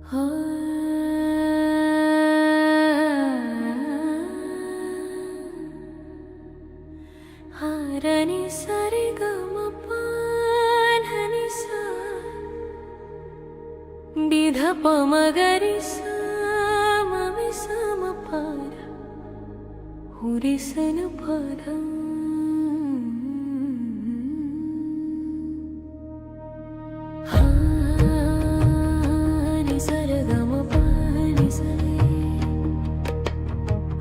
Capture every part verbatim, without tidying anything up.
హారని సరిగమప ధనిసా, డిధప మగరిసా మమిసా మపార హురిసన పదం. హాని సరగమప నిసరే.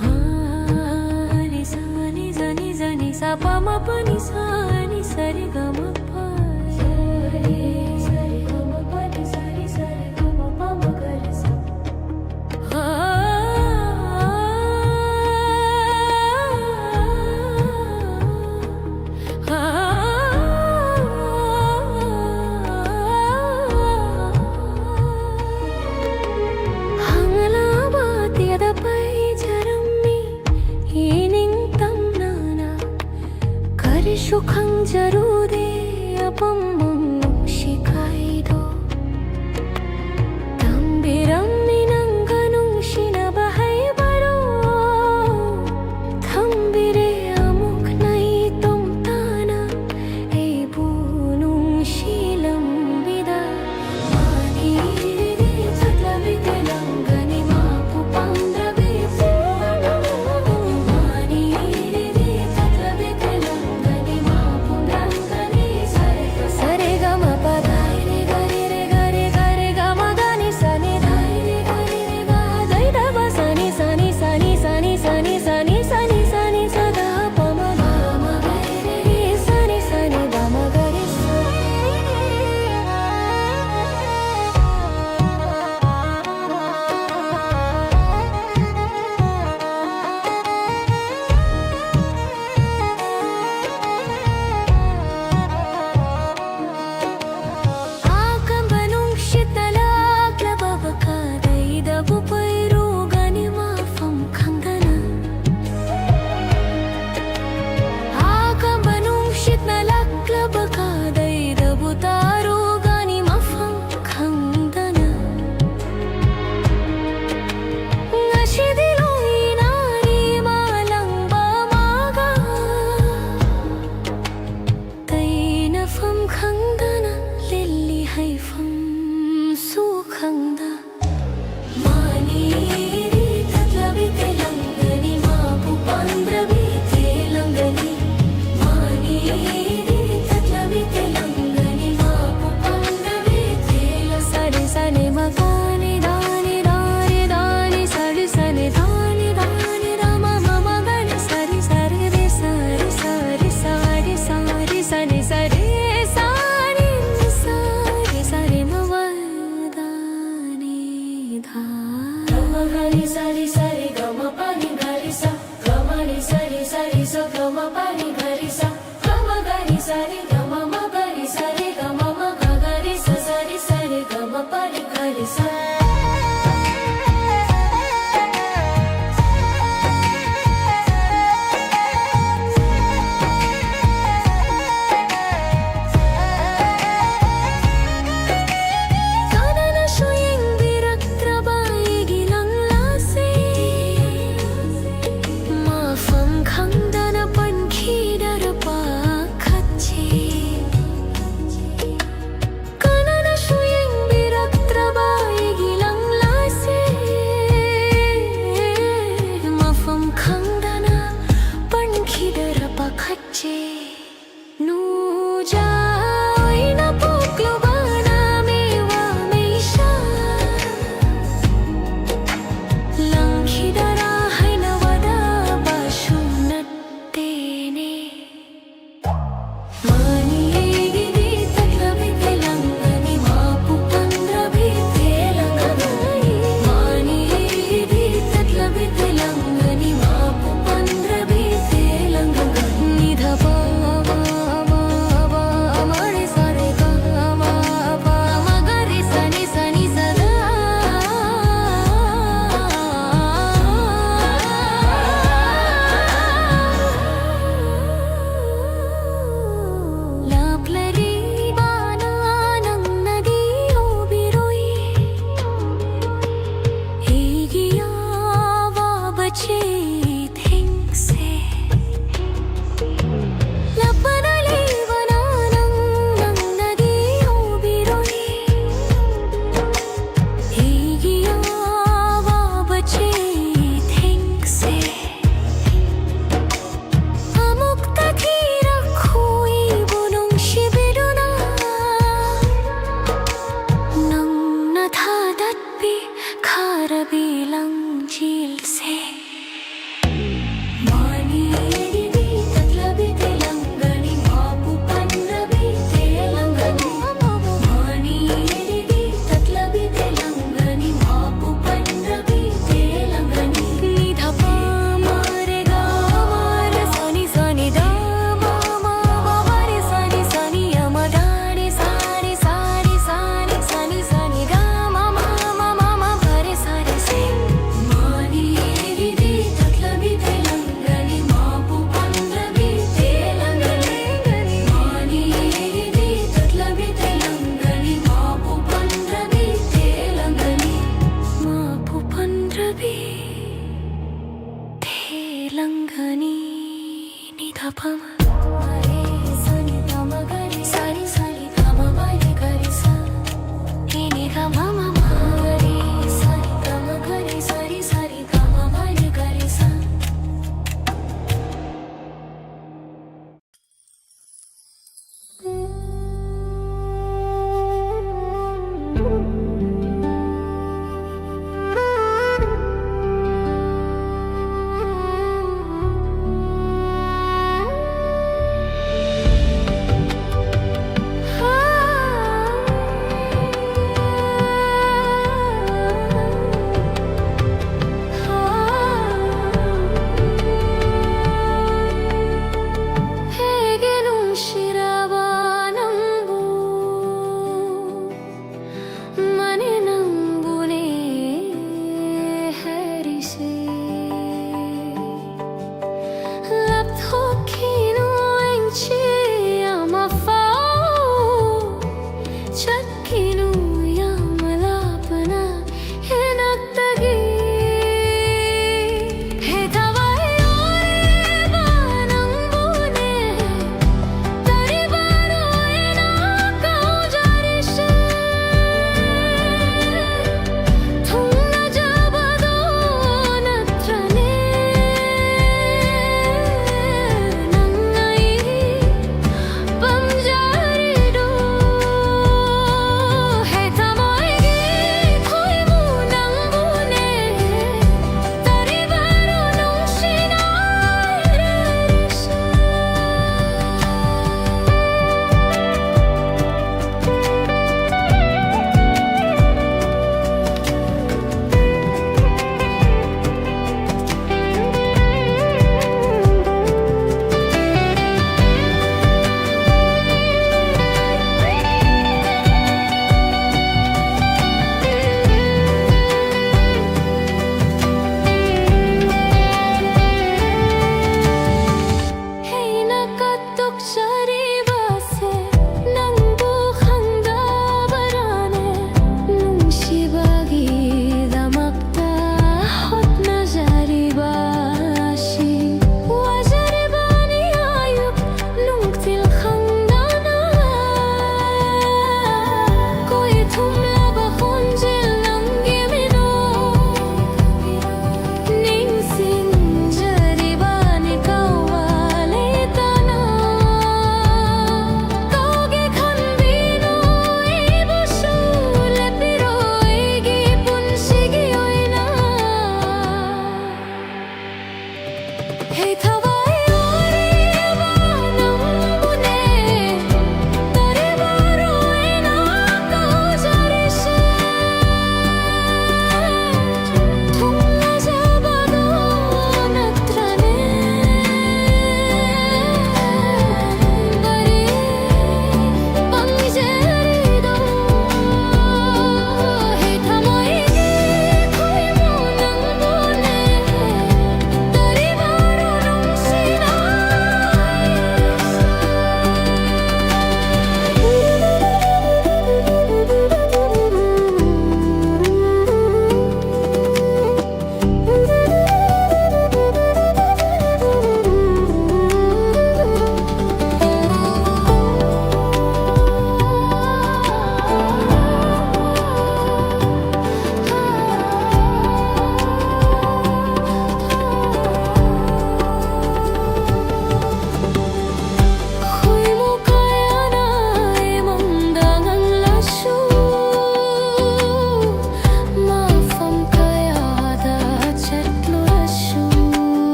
హాని సాని జని జని సపమప నిసాని సరిగమప. సరిగమప నిసరి సరిగమప మగరిసా. ꯍꯪꯂꯕ ꯇꯦꯗ ꯄꯩ ꯖꯔꯝꯃꯤ ꯏꯅꯤꯡ ꯇꯝꯅꯅ ꯀꯔꯤꯁꯨ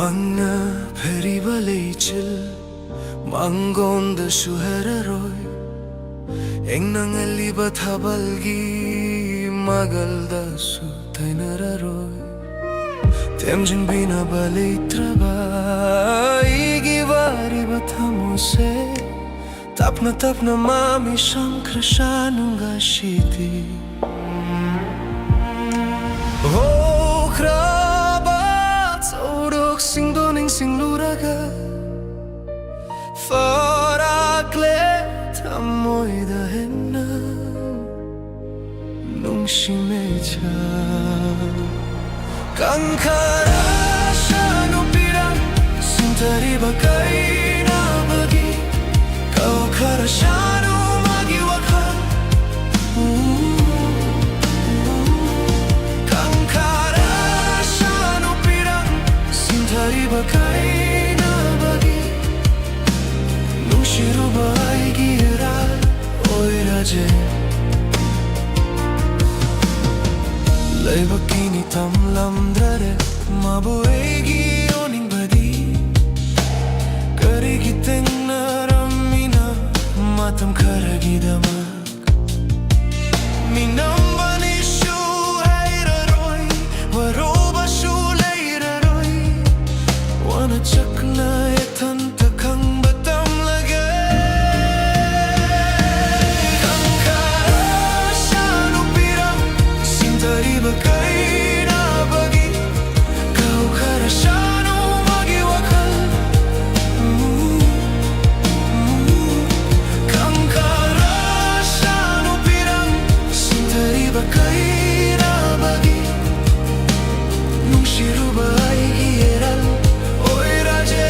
ꯅꯪꯅ ꯐꯔꯤꯕ ꯂꯩꯆꯤꯜ ꯃꯥꯡꯒꯣꯟꯗꯁꯨ ꯍꯥꯏꯔꯔꯣꯏ꯫ ꯏꯪꯅ ꯉꯜꯂꯤꯕ ꯊꯥꯕꯜꯒꯤ ꯃꯒꯜꯗꯁꯨ ꯇꯥꯏꯅꯔꯔꯣꯏ꯫ ꯊꯦꯝꯖꯤꯟꯕꯤꯅꯕ ꯂꯩꯇ꯭ꯔꯕ ꯑꯩꯒꯤ ꯋꯥꯔꯤꯕ ꯊꯃꯣꯏꯁꯦ, ꯇꯞꯅ ꯇꯞꯅ ꯃꯃꯤ ꯁꯥꯝꯈ꯭ꯔꯁꯅꯨ ꯉꯁꯤꯗꯤ꯫ ꯍꯧꯈ꯭ꯔꯕ ꯊꯧꯗꯣꯛꯁꯤꯡꯗꯨ ꯅꯤꯡꯁꯤꯡꯂꯨꯔꯒ, ꯐꯥꯔꯛꯂꯦ ꯊꯃꯣꯏꯗ ꯍꯦꯟꯅ ꯅꯨꯡꯁꯤ ꯃꯩꯁꯥ꯫ ꯀꯪꯈꯔꯁꯅꯨ ꯄꯤꯔꯥꯡ ꯁꯤꯟꯊꯔꯤꯕ ꯀꯥꯏꯅꯕꯒꯤ, ꯀꯥꯎꯈ꯭ꯔꯁꯅꯨ ꯃꯥꯒꯤ ꯋꯥꯈꯜ꯫ ꯀꯪꯈꯔꯁꯅꯨ ꯄꯤꯔꯥꯡ ꯁꯤꯟꯊꯔꯤꯕ ꯀꯥꯏꯅꯕꯒꯤ, ꯅꯨꯡꯁꯤꯔꯨꯕ ꯑꯩꯒꯤ ꯏꯔꯥꯜ ꯑꯣꯏꯔꯖꯦ꯫ ꯂꯥꯏꯕꯛꯀꯤꯅꯤ ꯇꯝꯂꯝꯗ꯭ꯔꯦ ꯃꯥꯕꯨ ꯑꯩꯒꯤ ꯑꯣꯅꯤꯡꯕꯗꯤ꯫ ꯀꯔꯤꯒꯤ ꯇꯦꯡꯅꯔꯝꯃꯤꯅ ꯃꯇꯝ ꯈꯔꯒꯤꯗꯃꯛ? ꯃꯤꯅꯝꯕꯅꯤꯁꯨ ꯍꯩꯔꯔꯣꯏ, ꯋꯥꯔꯧꯕꯁꯨ ꯂꯩꯔꯔꯣꯏ꯫ ꯋꯥꯅ ꯆꯥꯛꯅ ꯏꯊꯟꯇ ꯈꯪꯕ ꯇꯝꯂꯒꯦ꯫ ꯀꯪꯈꯔꯁꯅꯨ ꯄꯤꯔꯥꯡ ꯁꯤꯟꯊꯔꯤꯕ ꯀꯥꯏꯅꯕꯒꯤ, ꯀꯥꯎꯈ꯭ꯔꯁꯅꯨ ꯃꯥꯒꯤ ꯋꯥꯈꯜ꯫ ꯀꯪꯈꯔꯁꯅꯨ ꯄꯤꯔꯥꯡ ꯁꯤꯟꯊꯔꯤꯕ ꯀꯥꯏꯅꯕꯒꯤ, ꯅꯨꯡꯁꯤꯔꯨꯕ ꯑꯩꯒꯤ ꯏꯔꯥꯜ ꯑꯣꯏꯔꯖꯦ꯫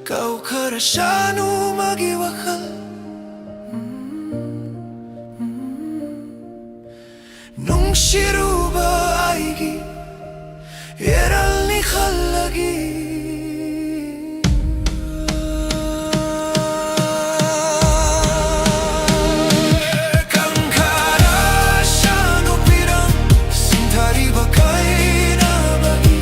ꯀꯥꯎꯈ꯭ꯔꯁꯅꯨ ꯃꯥꯒꯤ ꯋꯥꯈꯜ꯫ ꯅꯨꯡꯁꯤꯔꯨꯕ ꯑꯩꯒꯤ ꯏꯔꯜꯅꯤ ꯈꯜꯂꯒꯤ꯫ ꯀꯪꯈ꯭ꯔꯁꯅꯨ ꯄꯤꯔꯝ ꯁꯤꯟꯊꯔꯤꯕ ꯀꯥꯏꯅꯕꯒꯤ꯫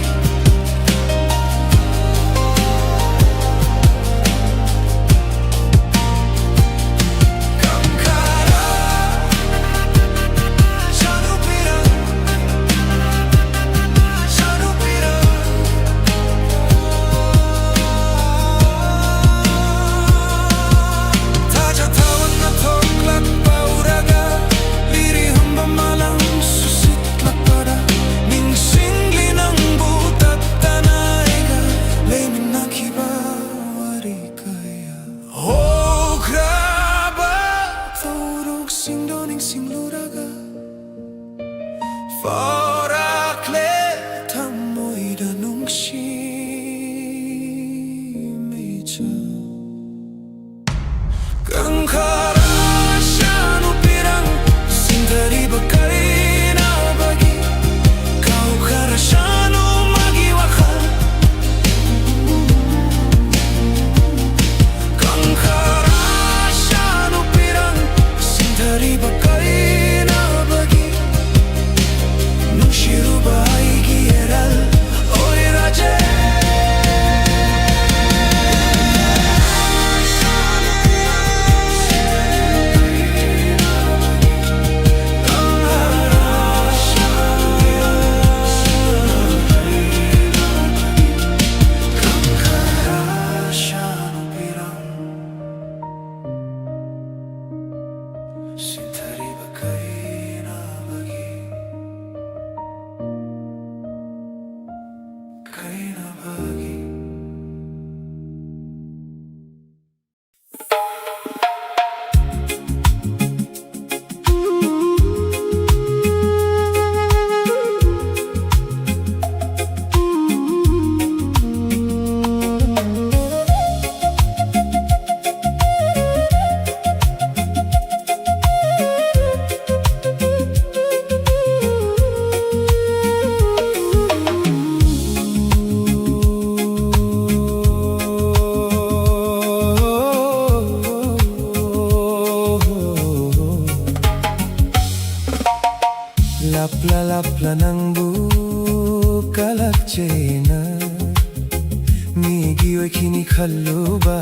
ꯈꯜꯂꯨꯕ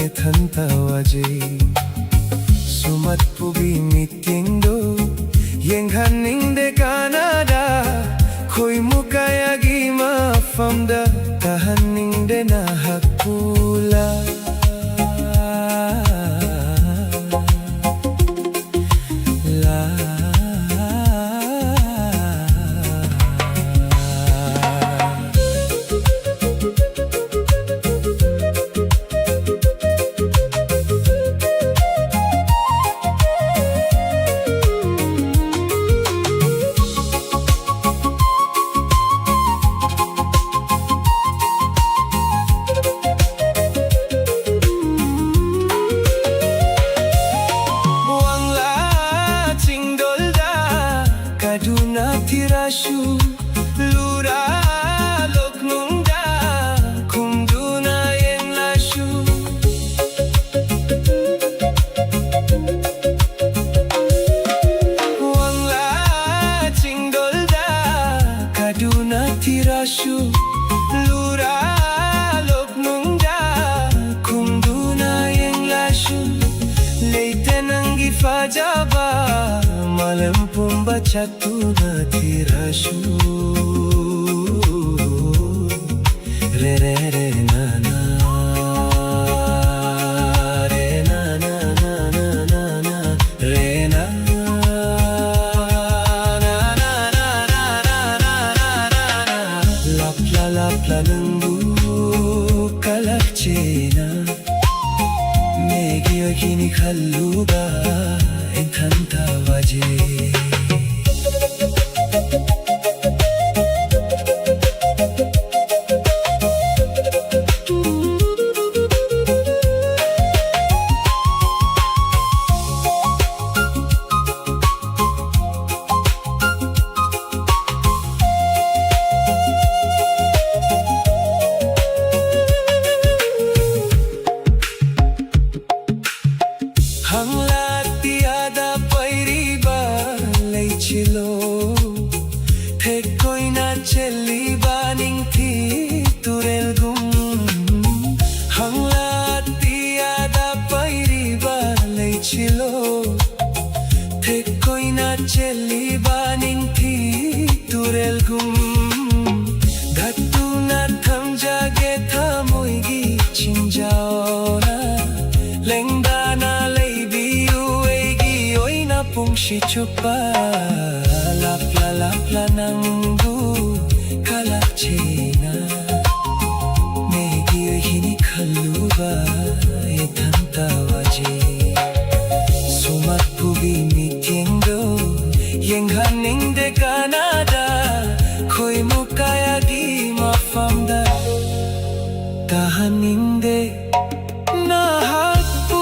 ꯏꯊꯟꯇ ꯋꯥꯖꯩ꯫ ꯁꯨꯝꯍꯠꯄꯨꯕꯤ ꯃꯤꯠꯌꯦꯡꯗꯨ ꯌꯦꯡꯍꯟꯅꯤꯡꯗꯦ ꯀꯅꯥꯗ꯫ ꯈꯣꯏꯃꯨ ꯀꯌꯥꯒꯤ ꯃꯐꯝꯗ ꯇꯥꯍꯟꯅꯤꯡꯗꯦ ꯅꯍꯥꯛꯄꯨ ꯂꯥ꯫ ꯋꯥꯡꯂꯥ ꯆꯤꯡꯗꯣꯜꯗ ꯀꯥꯗꯨꯅ ꯊꯤꯔꯁꯨ, ꯂꯨꯔꯥ ꯂꯣꯛꯅꯨꯡꯗ ꯈꯨꯝꯗꯨꯅ ꯌꯦꯡꯂꯁꯨ, ꯋꯥꯡꯂꯥ ꯆꯤꯡꯗꯣꯜꯗ ꯀꯥꯗꯨꯅ ꯊꯤꯔꯁꯨ, ꯂꯨꯔꯥ ꯂꯣꯛꯅꯨꯡꯗ ꯈꯨꯝꯗꯨꯅ ꯌꯦꯡꯂꯁꯨ, ꯂꯩꯇꯦ ꯅꯪꯒꯤ ꯐꯖꯕ ꯃꯥꯂꯦꯝ ꯄꯨꯝꯕ ꯆꯠꯇꯨꯅ ꯊꯤꯔꯁꯨ꯫ ꯔꯦ ꯔꯦ ꯔꯦ ꯅꯥ ꯅꯥ, ꯔꯦ ꯅꯥ ꯅꯥ ꯅꯥ ꯅꯥ ꯅꯥ ꯅꯥ, ꯔꯦ ꯅꯥ ꯅꯥ ꯅꯥ ꯅꯥ ꯅꯥ ꯅꯥ ꯅꯥ ꯅꯥ꯫ ꯂꯥꯞꯂꯥ ꯂꯥꯞꯂꯥ ꯅꯪꯕꯨ ꯀꯂꯛꯆꯦꯅ, ꯃꯦꯒꯤ ꯑꯣꯏꯈꯤꯅꯤ ꯈꯜꯂꯨꯕ ꯏꯊꯟꯇ ꯋꯥꯖꯩ꯫ ꯍꯪꯂꯥꯛꯇꯤꯌꯥꯗ ꯄꯩꯔꯤꯕ ꯆꯤꯆꯨꯞꯄ ꯂꯥꯞꯂ ꯂꯥꯞꯂ ꯅꯪꯕꯨ ꯀꯂꯛꯆꯦꯅ꯫ ꯃꯦꯒꯤ ꯑꯣꯏꯈꯤꯅꯤ ꯈꯜꯂꯨꯕ ꯏꯊꯟꯇ ꯋꯥꯖꯩ꯫ ꯁꯨꯃꯛꯄꯨꯒꯤ ꯃꯤꯠꯌꯦꯡꯗꯣ ꯌꯦꯡꯍꯟꯅꯤꯡꯗꯦ ꯀꯅꯥꯗ꯫ ꯈꯣꯏꯃꯨ ꯀꯌꯥꯒꯤ ꯃꯐꯝꯗ ꯇꯥꯍꯟꯅꯤꯡꯗꯦ ꯅꯍꯥꯛꯄꯨ꯫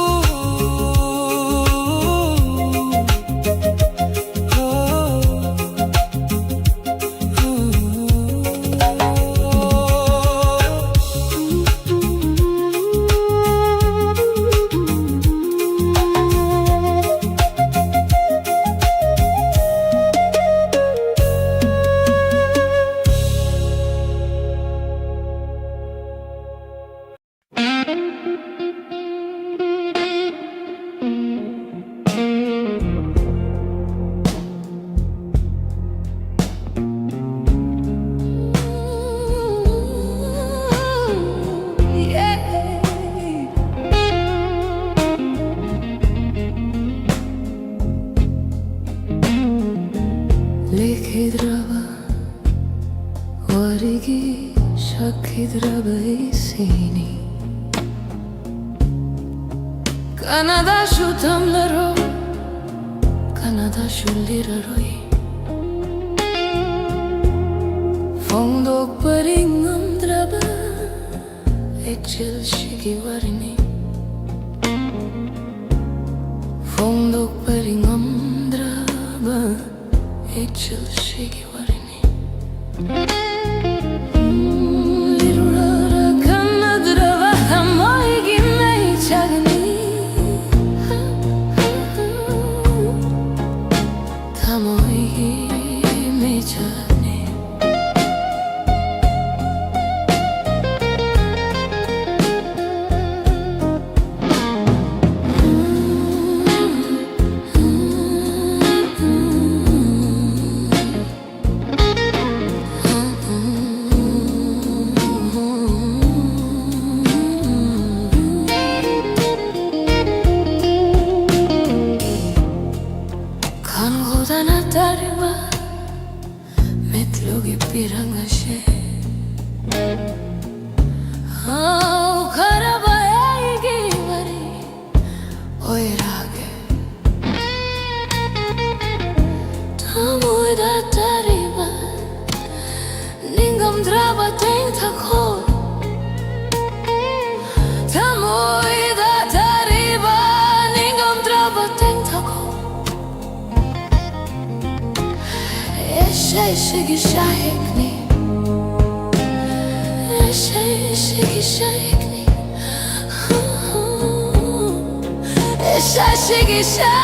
ꯂꯦꯛꯈꯤꯗ꯭ꯔꯕ ꯋꯥꯔꯤꯒꯤ ꯁꯛꯈꯤꯗ꯭ꯔꯕ ꯏꯁꯩꯅꯤ꯫ ꯀꯅꯥꯗꯁꯨ ꯇꯝꯂꯔꯣꯏ, ꯀꯅꯥꯗꯁꯨ ꯂꯤꯔꯔꯣꯏ꯫ ꯐꯣꯡꯗꯣꯛꯄꯔꯤ ꯉꯝꯗ꯭ꯔꯕ ꯏꯆꯤꯜꯁꯤꯒꯤ ꯋꯥꯔꯤꯅꯤ꯫ ꯐꯣꯡꯗꯣꯛꯄꯔꯤ ꯉꯝꯗ꯭ꯔꯕ ꯏꯆꯤꯜꯁꯤꯒꯤ ꯋꯥꯔꯤꯅꯤ꯫ ꯎꯝ, ꯏꯔꯨꯔ ꯀꯟꯅꯗ꯭ꯔꯕ ꯊꯃꯣꯏꯒꯤ ꯃꯩꯆꯥꯛꯅꯤ꯫ ꯊꯃꯣꯏꯒꯤ ꯃꯩꯆꯥꯛꯅꯤ꯫ Shiggy shakni. Shiggy shakni. Shiggy shakni.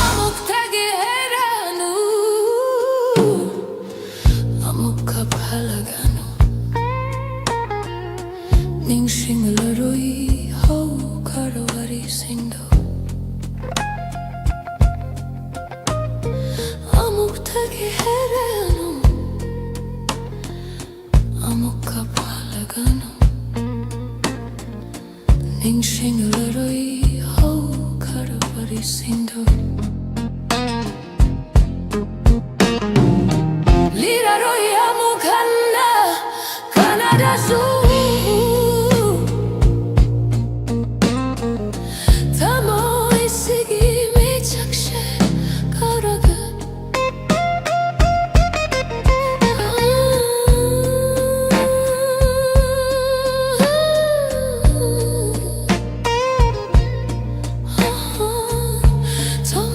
ꯑꯃꯨꯛꯇꯒꯤ ꯍꯦꯟꯅ ꯑꯃꯨꯛꯀ ꯐꯥꯜꯂꯒꯅꯨ꯫ ꯅꯤꯡꯁꯤꯡꯂꯔꯣꯏ ꯍꯧꯈ꯭ꯔꯕ ꯋꯥꯔꯤꯁꯤꯡꯗꯣ꯫ ꯑꯃꯨꯛꯇꯒꯤ ꯍꯦꯟꯅ ꯑꯃꯨꯛꯀ ꯐꯥꯜꯂꯒꯅꯨ꯫ ꯅꯤꯡꯁꯤꯡꯂꯔꯣꯏ ꯍꯧꯈ꯭ꯔꯕ ꯋꯥꯔꯤꯁꯤꯡꯗꯣ꯫ ꯂꯤꯔꯔꯣꯏ ꯑꯃꯨꯛ ꯍꯟꯅ ꯀꯅꯥꯗꯁꯨ꯫ ꯊꯃꯣꯏꯁꯤꯒꯤ ꯃꯤꯆꯥꯛꯁꯦ ꯀꯧꯔꯒ꯫ ꯊꯣꯡ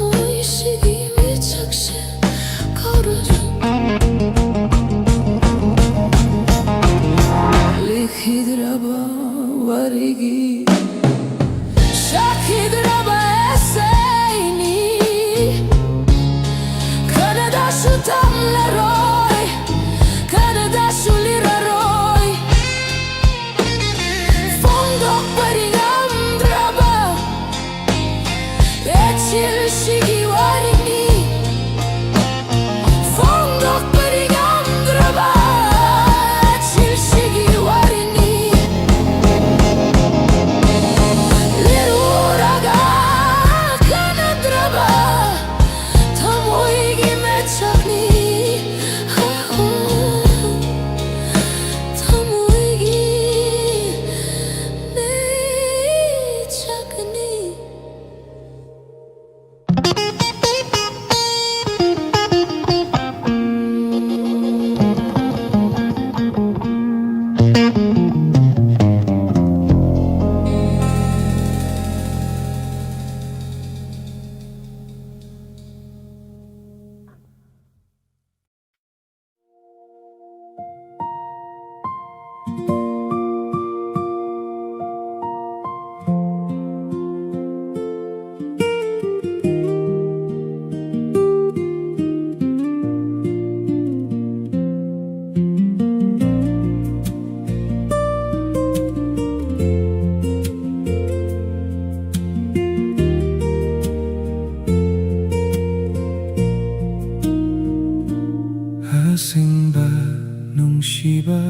ꯅꯨꯡꯁꯤꯕ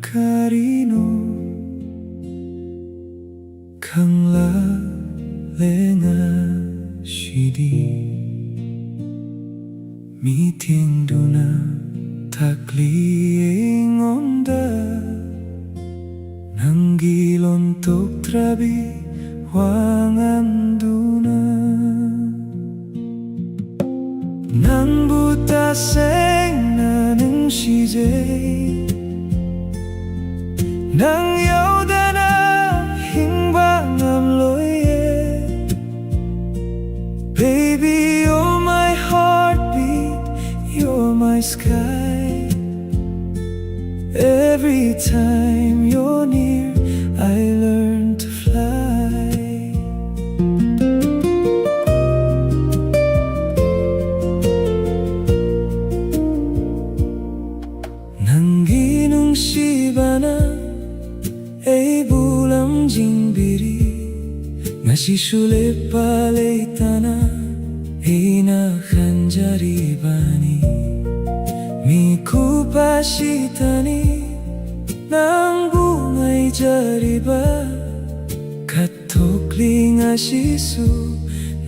ꯀꯔꯤꯅꯣ ꯈꯪꯂꯛꯂꯦ ꯉꯁꯤꯗꯤ꯫ ꯃꯤꯠꯌꯦꯡꯗꯨꯅ ꯇꯥꯛꯂꯤ ꯑꯩꯉꯣꯟꯗ, ꯅꯪꯒꯤ ꯂꯣꯟꯊꯣꯛꯇ꯭ꯔꯕꯤ ꯋꯥꯉꯥꯡꯗꯨꯅ꯫ ꯅꯪꯕꯨ ꯇꯁꯦꯡꯅ ꯅꯨꯡꯁꯤꯖꯩ, ꯅꯪ ꯌꯥꯎꯗꯅ ꯍꯤꯡꯕ ꯉꯝꯂꯣꯏꯌꯦ꯫ Baby, you're my heartbeat, you're my sky. Every time you're near, I learn to fly. ꯅꯪꯒꯤ ꯅꯨꯡꯁꯤꯕꯅ ꯑꯩꯕꯨ ꯂꯝꯖꯤꯡꯕꯤꯔꯤ, ꯉꯁꯤꯁꯨ ꯂꯦꯞꯄ ꯂꯩꯇꯅ ꯑꯩꯅ ꯈꯟꯖꯔꯤꯕꯅꯤ꯫ ꯃꯤꯀꯨꯞ ꯑꯁꯤꯗꯅꯤ ꯅꯪꯕꯨ ꯉꯥꯏꯖꯔꯤꯕ, ꯀꯠꯊꯣꯛꯂꯤ ꯉꯁꯤꯁꯨ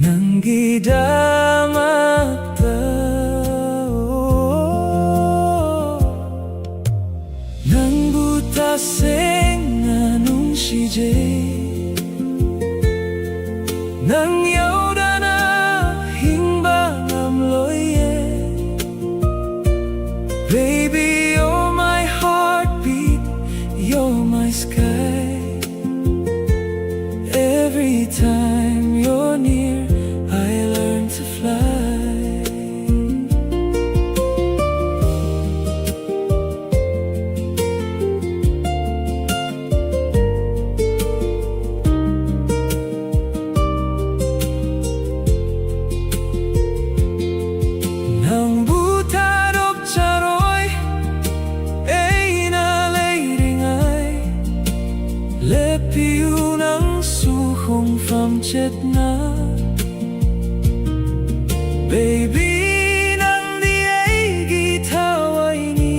ꯅꯪꯒꯤꯗꯃꯛꯇ꯫ ꯅꯪꯕꯨ ꯇꯁꯦꯡꯅ ꯅꯨꯡꯁꯤꯖꯩ, ꯅꯪ ꯌꯥꯎꯗꯅ ꯍꯤꯡꯕ ꯉꯝꯂꯣꯏꯌꯦ꯫ Baby, you're my heartbeat, you're my sky. Every time you're near, I learn to fly. ꯅꯪꯕꯨ ꯊꯥꯗꯣꯛꯆꯔꯣꯏ ꯑꯩꯅ ꯂꯩꯔꯤꯉꯩ, ꯂꯦꯞꯄꯤꯌꯨ ꯅꯪꯁꯨ ꯈꯣꯡꯐꯝ ꯆꯦꯠꯅ꯫ Baby, ꯅꯪꯗꯤ ꯑꯩꯒꯤ ꯊꯋꯥꯏꯅꯤ꯫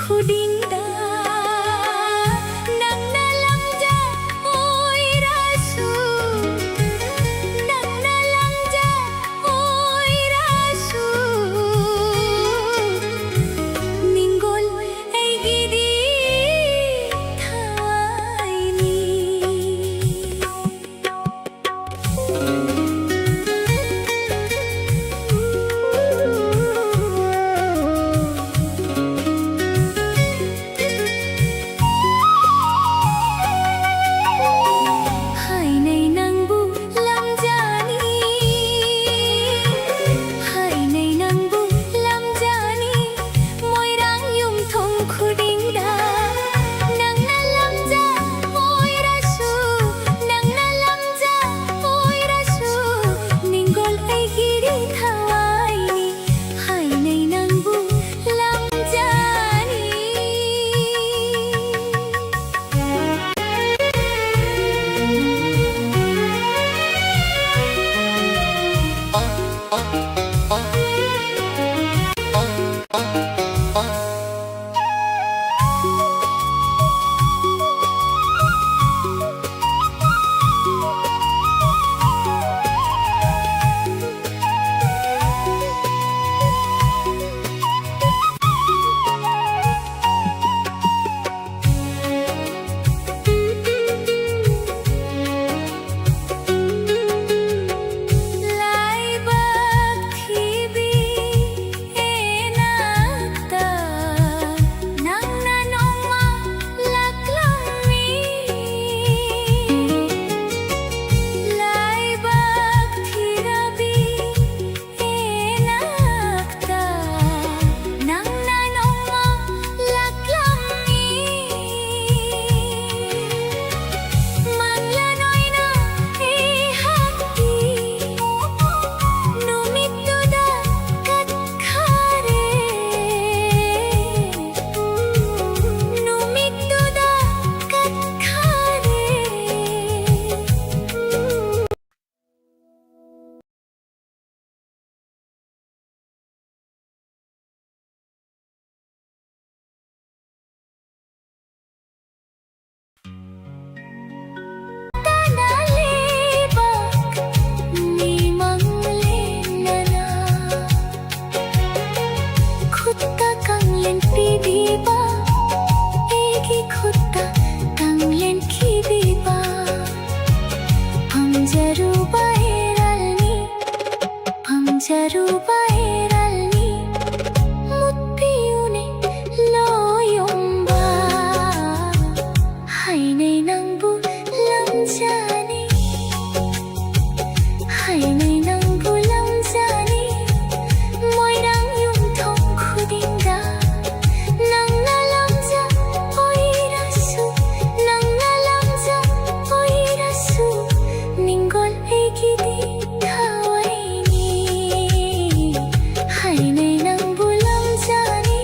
ꯈꯨꯗꯤꯡꯗ ꯅꯪꯅ ꯂꯝꯖꯥ ꯑꯣꯏꯔꯁꯨ, ꯅꯪꯅ ꯂꯝꯖꯥ ꯑꯣꯏꯔꯁꯨ, ꯅꯤꯡꯒꯣꯜ ꯑꯩꯒꯤꯗꯤ ꯊꯋꯥꯏꯅꯤ꯫ ꯍꯥꯏꯅꯩ ꯅꯪꯕꯨ ꯂꯝꯖꯥꯅꯤ, ꯍꯥꯏꯅꯩ ꯅꯪꯕꯨ ꯂꯝꯖꯥꯅꯤ, ꯃꯣꯏꯔꯥꯡ ꯌꯨꯝꯊꯣꯡ ꯈꯨꯗꯤꯡꯗ ꯅꯪꯅ ꯂꯝꯖꯥ ꯑꯣꯏꯔꯁꯨ, ꯅꯪꯅ ꯂꯝꯖꯥ ꯑꯣꯏꯔꯁꯨ, ꯅꯤꯡꯒꯣꯜ ꯑꯩꯒꯤꯗꯤ ꯊꯋꯥꯏꯅꯤ, ꯍꯥꯏꯅꯩ ꯅꯪꯕꯨ ꯂꯝꯖꯥꯅꯤ꯫ ꯂꯥꯏꯕꯛ ꯊꯤꯕꯤ ꯏꯅꯥꯛꯇ ꯄꯤꯕꯤꯕ, ꯑꯩꯒꯤ ꯈꯨꯠꯇ ꯇꯪꯂꯦꯟ ꯈꯤꯕꯤꯕ, ꯐꯪꯖꯔꯨꯕ ꯍꯦꯔꯥꯜꯅꯤ, ꯐꯪꯖꯔꯨꯕ ꯍꯦꯔꯥꯜꯅꯤ, ꯃꯨꯠꯄꯤꯌꯨꯅꯦ ꯂꯣꯌꯣꯝꯕ꯫ ꯍꯥꯏꯅꯩ ꯅꯪꯕꯨ ꯂꯝꯖꯥꯅꯤ, ꯍꯥꯏꯅꯩ ꯅꯪꯕꯨ ꯂꯝꯖꯥꯅꯤ, ꯃꯣꯏꯔꯥꯡ ꯌꯨꯝꯊꯣꯡ ꯈꯨꯗꯤꯡꯗ ꯅꯪꯅ ꯂꯝꯖꯥ ꯑꯣꯏꯔꯁꯨ, ꯅꯪꯅ ꯂꯝꯖꯥ ꯑꯣꯏꯔꯁꯨ, ꯅꯤꯡꯒꯣꯜ ꯑꯩꯒꯤꯗꯤ ꯊꯋꯥꯏꯅꯤ꯫ ꯍꯥꯏꯅꯩ ꯅꯪꯕꯨ ꯂꯝꯖꯥꯅꯤ,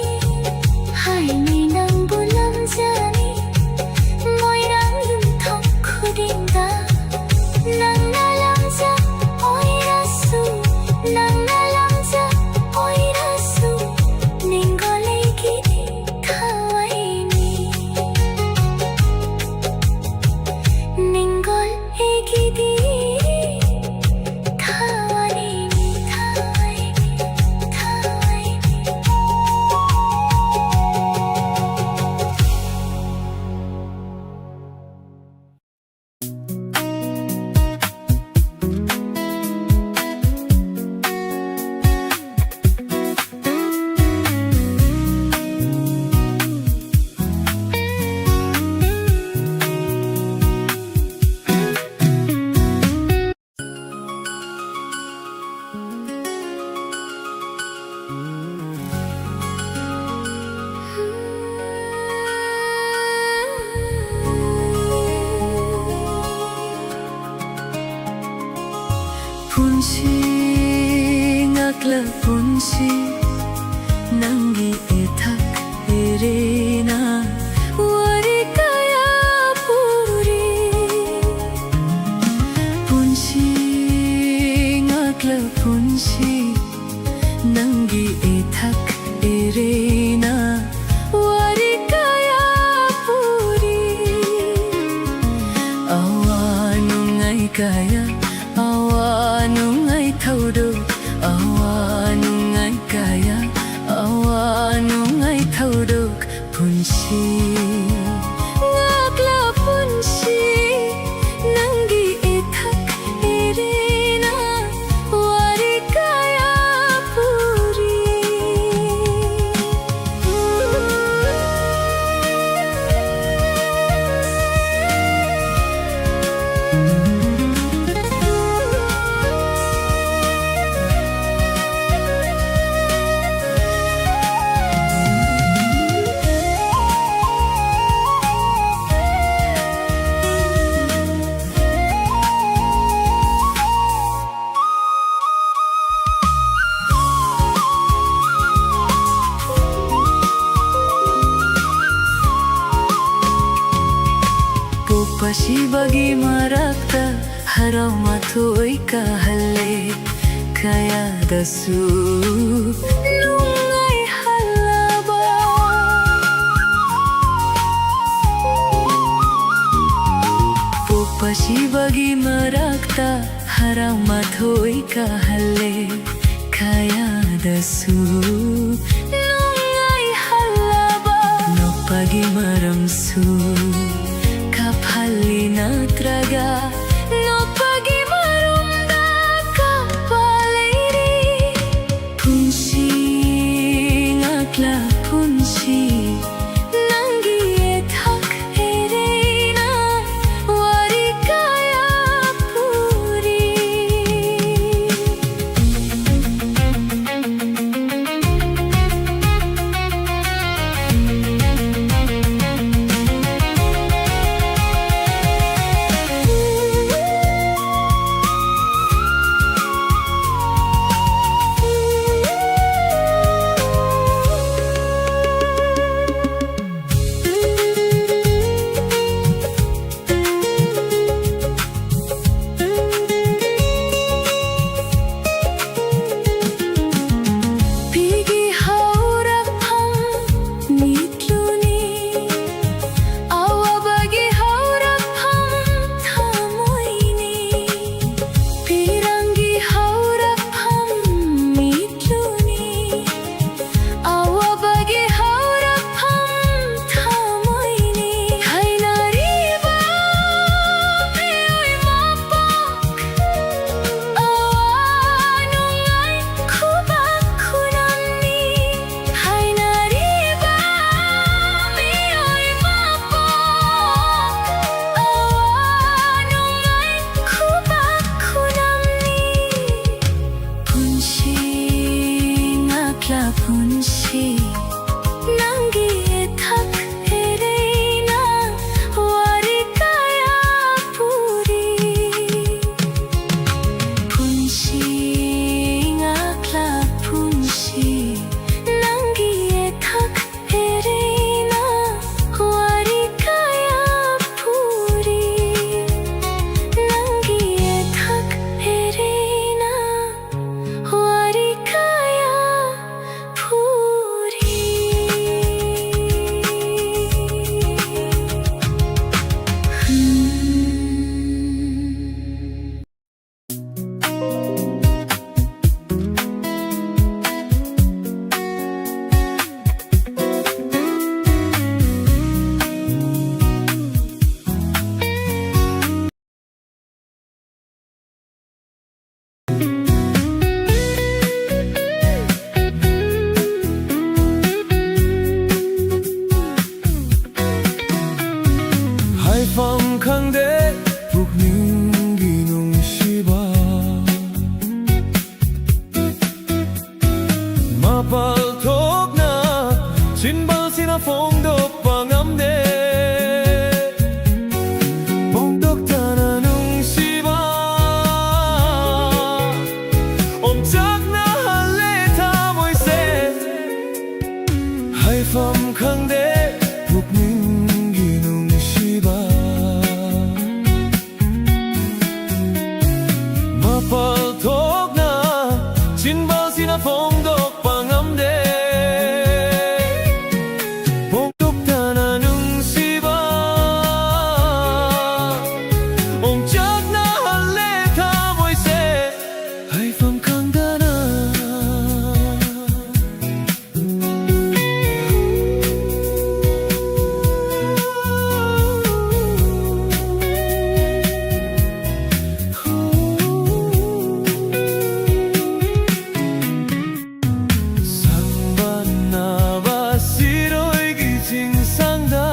ꯍꯥꯏꯅꯩ ꯅꯪꯕꯨ ꯂꯝꯖꯥꯅꯤ, ꯃꯣꯏꯔꯥꯡ ꯌꯨꯝꯊꯣꯡ ꯈꯨꯗꯤꯡꯗ ꯅꯪꯅ ꯂꯝꯖꯥ ꯑꯣꯏꯔꯁꯨ, ꯅꯪꯅ ꯂꯝꯖꯥ ꯑꯣꯏꯔꯁꯨ, ꯅꯤꯡꯒꯣꯜ ꯑꯩꯒꯤꯗꯤ ꯊꯋꯥꯏꯅꯤ꯫ ꯅꯤꯡꯒꯣꯜ ꯑꯩꯒꯤꯗꯤ ꯊꯋꯥꯏꯅꯤ, ꯊꯋꯥꯏꯅꯤ, ꯊꯋꯥꯏꯅꯤ꯫ ꯄꯨꯟꯁꯤ ꯉꯥꯛꯂ ꯄꯨꯟꯁꯤ, ꯅꯪꯒꯤ ꯏꯊꯛ ꯏꯔꯦꯅ ꯋꯥꯔꯤ ꯀꯌꯥ ꯄꯨꯔꯤ꯫ ꯄꯨꯟꯁꯤ ꯉꯥꯛꯂ ꯄꯨꯟꯁꯤ, ꯅꯪꯒꯤ ꯏꯊꯛ ꯏꯔꯦꯅ ꯋꯥꯔꯤ ꯀꯌꯥ ꯄꯨꯔꯤ꯫ ꯑꯋꯥ ꯅꯨꯡꯉꯥꯏ ꯀꯌꯥ, ꯑꯋꯥ ꯅꯨꯡꯉꯥꯏ ꯊꯧꯗꯣꯛ, ꯑꯋꯥ ꯅꯨꯡꯉꯥꯏ ꯀꯌꯥ ꯉꯥꯛꯂ ꯄꯨꯟꯁꯤ ꯅꯪꯒꯤ ꯏꯊꯛ ꯏꯔꯦꯅ ꯋꯥꯔꯤ ꯀꯌꯥ ꯄꯨꯔꯤ꯫ ꯄꯣꯛꯄ ꯁꯤꯕꯒꯤ ꯃꯔꯛꯇ ꯍꯔꯥꯎ ꯃꯊꯣꯏ ꯀꯥꯍꯜꯂꯦ꯫ ꯀꯌꯥꯗꯁꯨ ꯅꯨꯡꯉꯥꯏꯍꯜꯂꯕ꯫ ꯄꯣꯛꯄ ꯁꯤꯕꯒꯤ ꯃꯔꯛꯇ ꯍꯔꯥꯎ ꯃꯊꯣꯏ ꯀꯥꯍꯜꯂꯦ꯫ ꯀꯌꯥꯗꯁꯨ ꯅꯨꯡꯉꯥꯏꯍꯜꯂꯕ꯫ ꯅꯣꯛꯄꯒꯤ ꯃꯔꯝꯁꯨ ꯀꯥꯞꯍꯜꯂꯤ ꯅꯠꯇ꯭ꯔꯒ ꯅꯣꯛꯄꯒꯤ ꯃꯔꯨꯝꯗ ꯀꯥꯞꯄ ꯂꯩꯔꯤ꯫ ꯄꯨꯟꯁꯤ ꯉꯥꯛꯂ ꯄꯨꯟꯁꯤ ꯅꯪꯒꯤ ꯏꯊꯛ ꯏꯔꯦꯅ ꯋꯥꯔꯤ ꯀꯌꯥ ꯄꯨꯔꯤ꯫ ꯅ ꯐꯣꯡꯗꯣꯛꯄ ꯉꯝꯗꯦ꯫ ꯐꯣꯡꯗꯣꯛꯇꯅ ꯅꯨꯡꯁꯤꯕ, ꯑꯣꯝꯆꯥꯛꯅꯍꯜꯂꯦ ꯊꯃꯣꯏꯁꯦ꯫ ꯍꯥꯏꯐꯝ ꯈꯪꯗꯦ ꯄꯨꯛꯅꯤꯡꯒꯤ ꯅꯨꯡꯁꯤꯕ꯫ ꯃꯄꯥꯜ ꯊꯣꯛꯅ ꯆꯤꯟꯕꯥꯜꯁꯤꯅ ꯐꯣꯡꯗꯣꯛꯄ ꯉꯝꯗꯦ꯫ ꯐꯣꯡꯗꯣꯛꯇꯅ ꯅꯨꯡꯁꯤꯕ, ꯑꯣꯝꯆꯥꯛꯅꯍꯜꯂꯦ ꯊꯃꯣꯏꯁꯦ꯫ ꯍꯥꯏꯐꯝ ꯈꯪꯗꯅ꯫ ꯁꯪꯕꯟꯅꯕ ꯁꯤꯔꯣꯏꯒꯤ ꯆꯤꯡꯁꯥꯡꯗ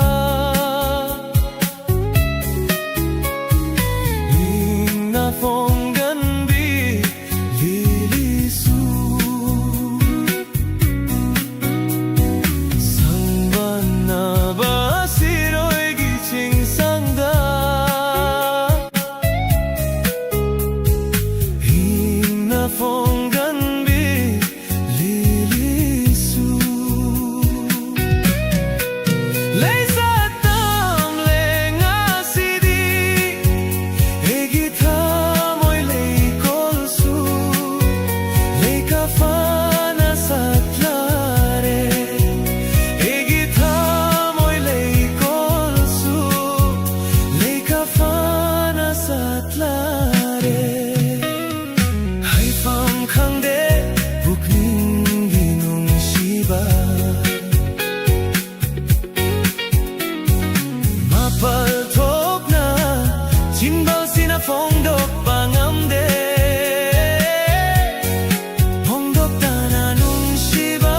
ꯏꯪꯅ ꯐꯣꯡꯒꯟꯕꯤ ꯂꯤꯂꯤꯁꯨ꯫ ꯁꯪꯕꯟꯅꯕ ꯁꯤꯔꯣꯏꯒꯤ ꯆꯤꯡꯁꯥꯡꯗ ꯏꯪꯅ ꯐꯣꯡꯒꯟꯕꯤ ꯂꯤꯂꯤꯁꯨ꯫ ꯂꯩꯖꯥꯠ ꯇꯝꯂꯦ ꯉꯁꯤꯗꯤ ꯑꯩꯒꯤ ꯊꯃꯣꯏ ꯂꯩꯀꯣꯜꯁꯨ꯫ ꯂꯩꯀꯥ ꯐꯥꯅ ꯁꯥꯠꯂꯔꯦ ꯑꯩꯒꯤ ꯊꯃꯣꯏ ꯂꯩꯀꯣꯜꯁꯨ꯫ ꯂꯩꯀꯥ ꯐꯥꯅ ꯁꯥꯠꯂꯔꯦ꯫ ꯍꯥꯏꯐꯝ ꯈꯪꯗꯦ ꯄꯨꯛꯅꯤꯡꯒꯤ ꯅꯨꯡꯁꯤꯕ꯫ ꯃꯄꯥꯜ ꯊꯣꯛꯅ ꯆꯤꯟꯕꯥꯜꯁꯤꯅ ꯐꯣꯡꯗꯣꯛꯄ ꯉꯝꯗꯦ꯫ ꯐꯣꯡꯗꯣꯛꯇꯅ ꯅꯨꯡꯁꯤꯕ꯫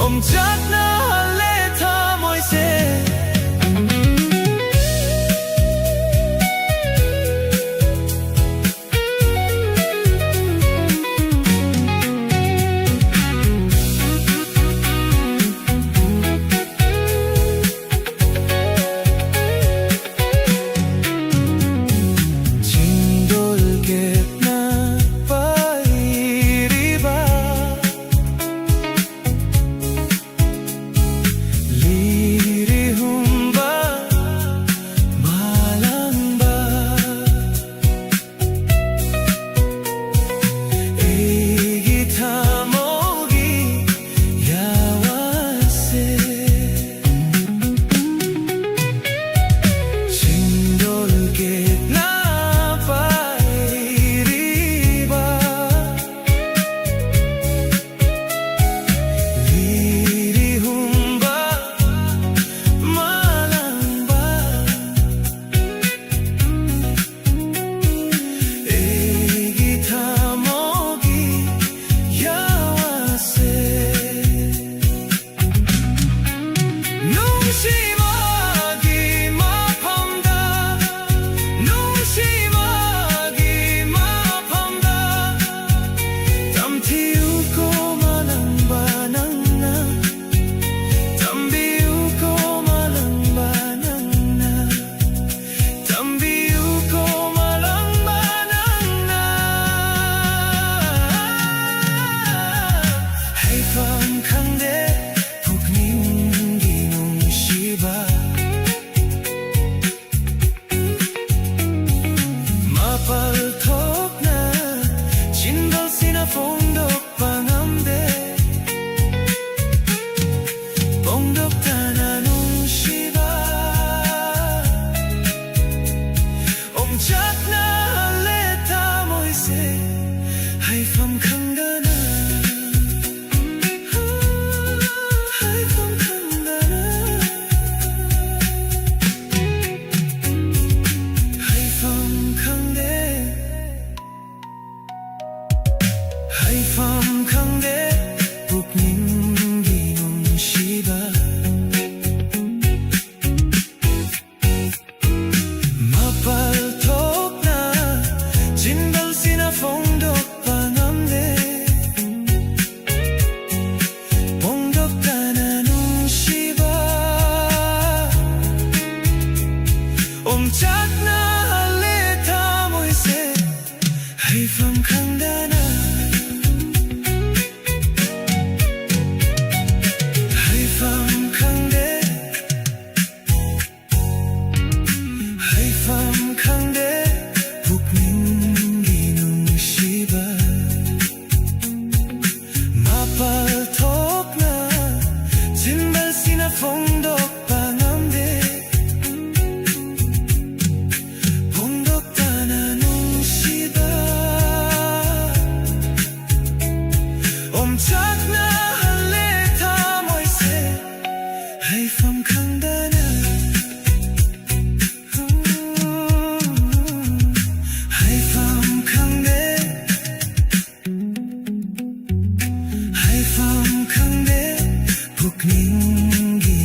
ꯑꯣꯝꯆꯥꯛꯅꯍꯜꯂꯦ ꯊꯃꯣꯏꯁꯦ꯫ ꯈꯪꯗꯦ ꯄꯨꯛꯅꯤꯡꯒꯤ ꯅꯨꯡꯁꯤꯕ꯫ ꯃꯄꯥꯜ ꯊꯣꯛꯅ ꯆꯤꯟꯕꯥꯜꯁꯤꯅ ꯐꯣꯡꯗꯣꯛꯄ ꯉꯝꯗꯦ꯫ ꯐꯣꯡꯗꯣꯛꯇꯅ ꯅꯨꯡꯁꯤꯕ꯫ ꯑꯣꯝꯆꯥꯛꯅꯍꯜꯂꯦ ꯊꯃꯣꯏꯁꯦ ꯍꯥꯏꯐꯝ ꯈꯪꯗꯅ꯫ ꯍꯥꯏꯐꯝ ꯈꯪꯗꯅ꯫ ꯍꯥꯏꯐꯝ ꯈꯪꯗꯦ꯫ ꯍꯥꯏꯐꯝ ꯈꯪꯗꯦ ꯄꯨꯛꯅꯤꯡꯒꯤ ꯅꯨꯡꯁꯤꯕ꯫ ꯃꯄꯥꯜ ꯊꯣꯛꯅ ꯆꯤꯟꯕꯥꯜꯁꯤꯅ ꯐꯣꯡꯗꯣꯛꯄ ꯉꯝꯗꯦ꯫ ꯐꯣꯡꯗꯣꯛꯇꯅ ꯅꯨꯡꯁꯤꯕ꯫ ꯑꯣꯝꯆꯥꯛꯅꯍꯜꯂꯦ ꯊꯃꯣꯏꯁꯦ ꯍꯥꯏꯐꯝ ꯈꯪꯗꯅ꯫ ꯍꯥꯏꯐꯝ ꯈꯪꯗꯦ꯫ ꯍꯥꯏꯐꯝ ꯈꯪꯗꯦ ꯄꯨꯛꯅꯤꯡꯒꯤ ꯅꯨꯡꯁꯤꯕ꯫ ꯃꯄꯥꯜ ꯊꯣꯛꯅ ꯆꯤꯟꯕꯥꯜꯁꯤꯅ ꯐꯣꯡꯗꯣꯛꯄ ꯉꯝꯗꯦ꯫ ꯐꯣꯡꯗꯣꯛꯇꯅ ꯅꯨꯡꯁꯤꯕ꯫ ꯑꯣꯝꯆꯥꯛꯅꯍꯜꯂꯦ ꯊꯃꯣꯏꯁꯦ ꯍꯥꯏꯐꯝ ꯈꯪꯗꯅ꯫ ꯍꯥꯏꯐꯝ ꯈꯪꯗꯦ꯫ ꯍꯥꯏꯐꯝ ꯈꯪꯗꯦ ꯄꯨꯛꯅꯤꯡꯒꯤ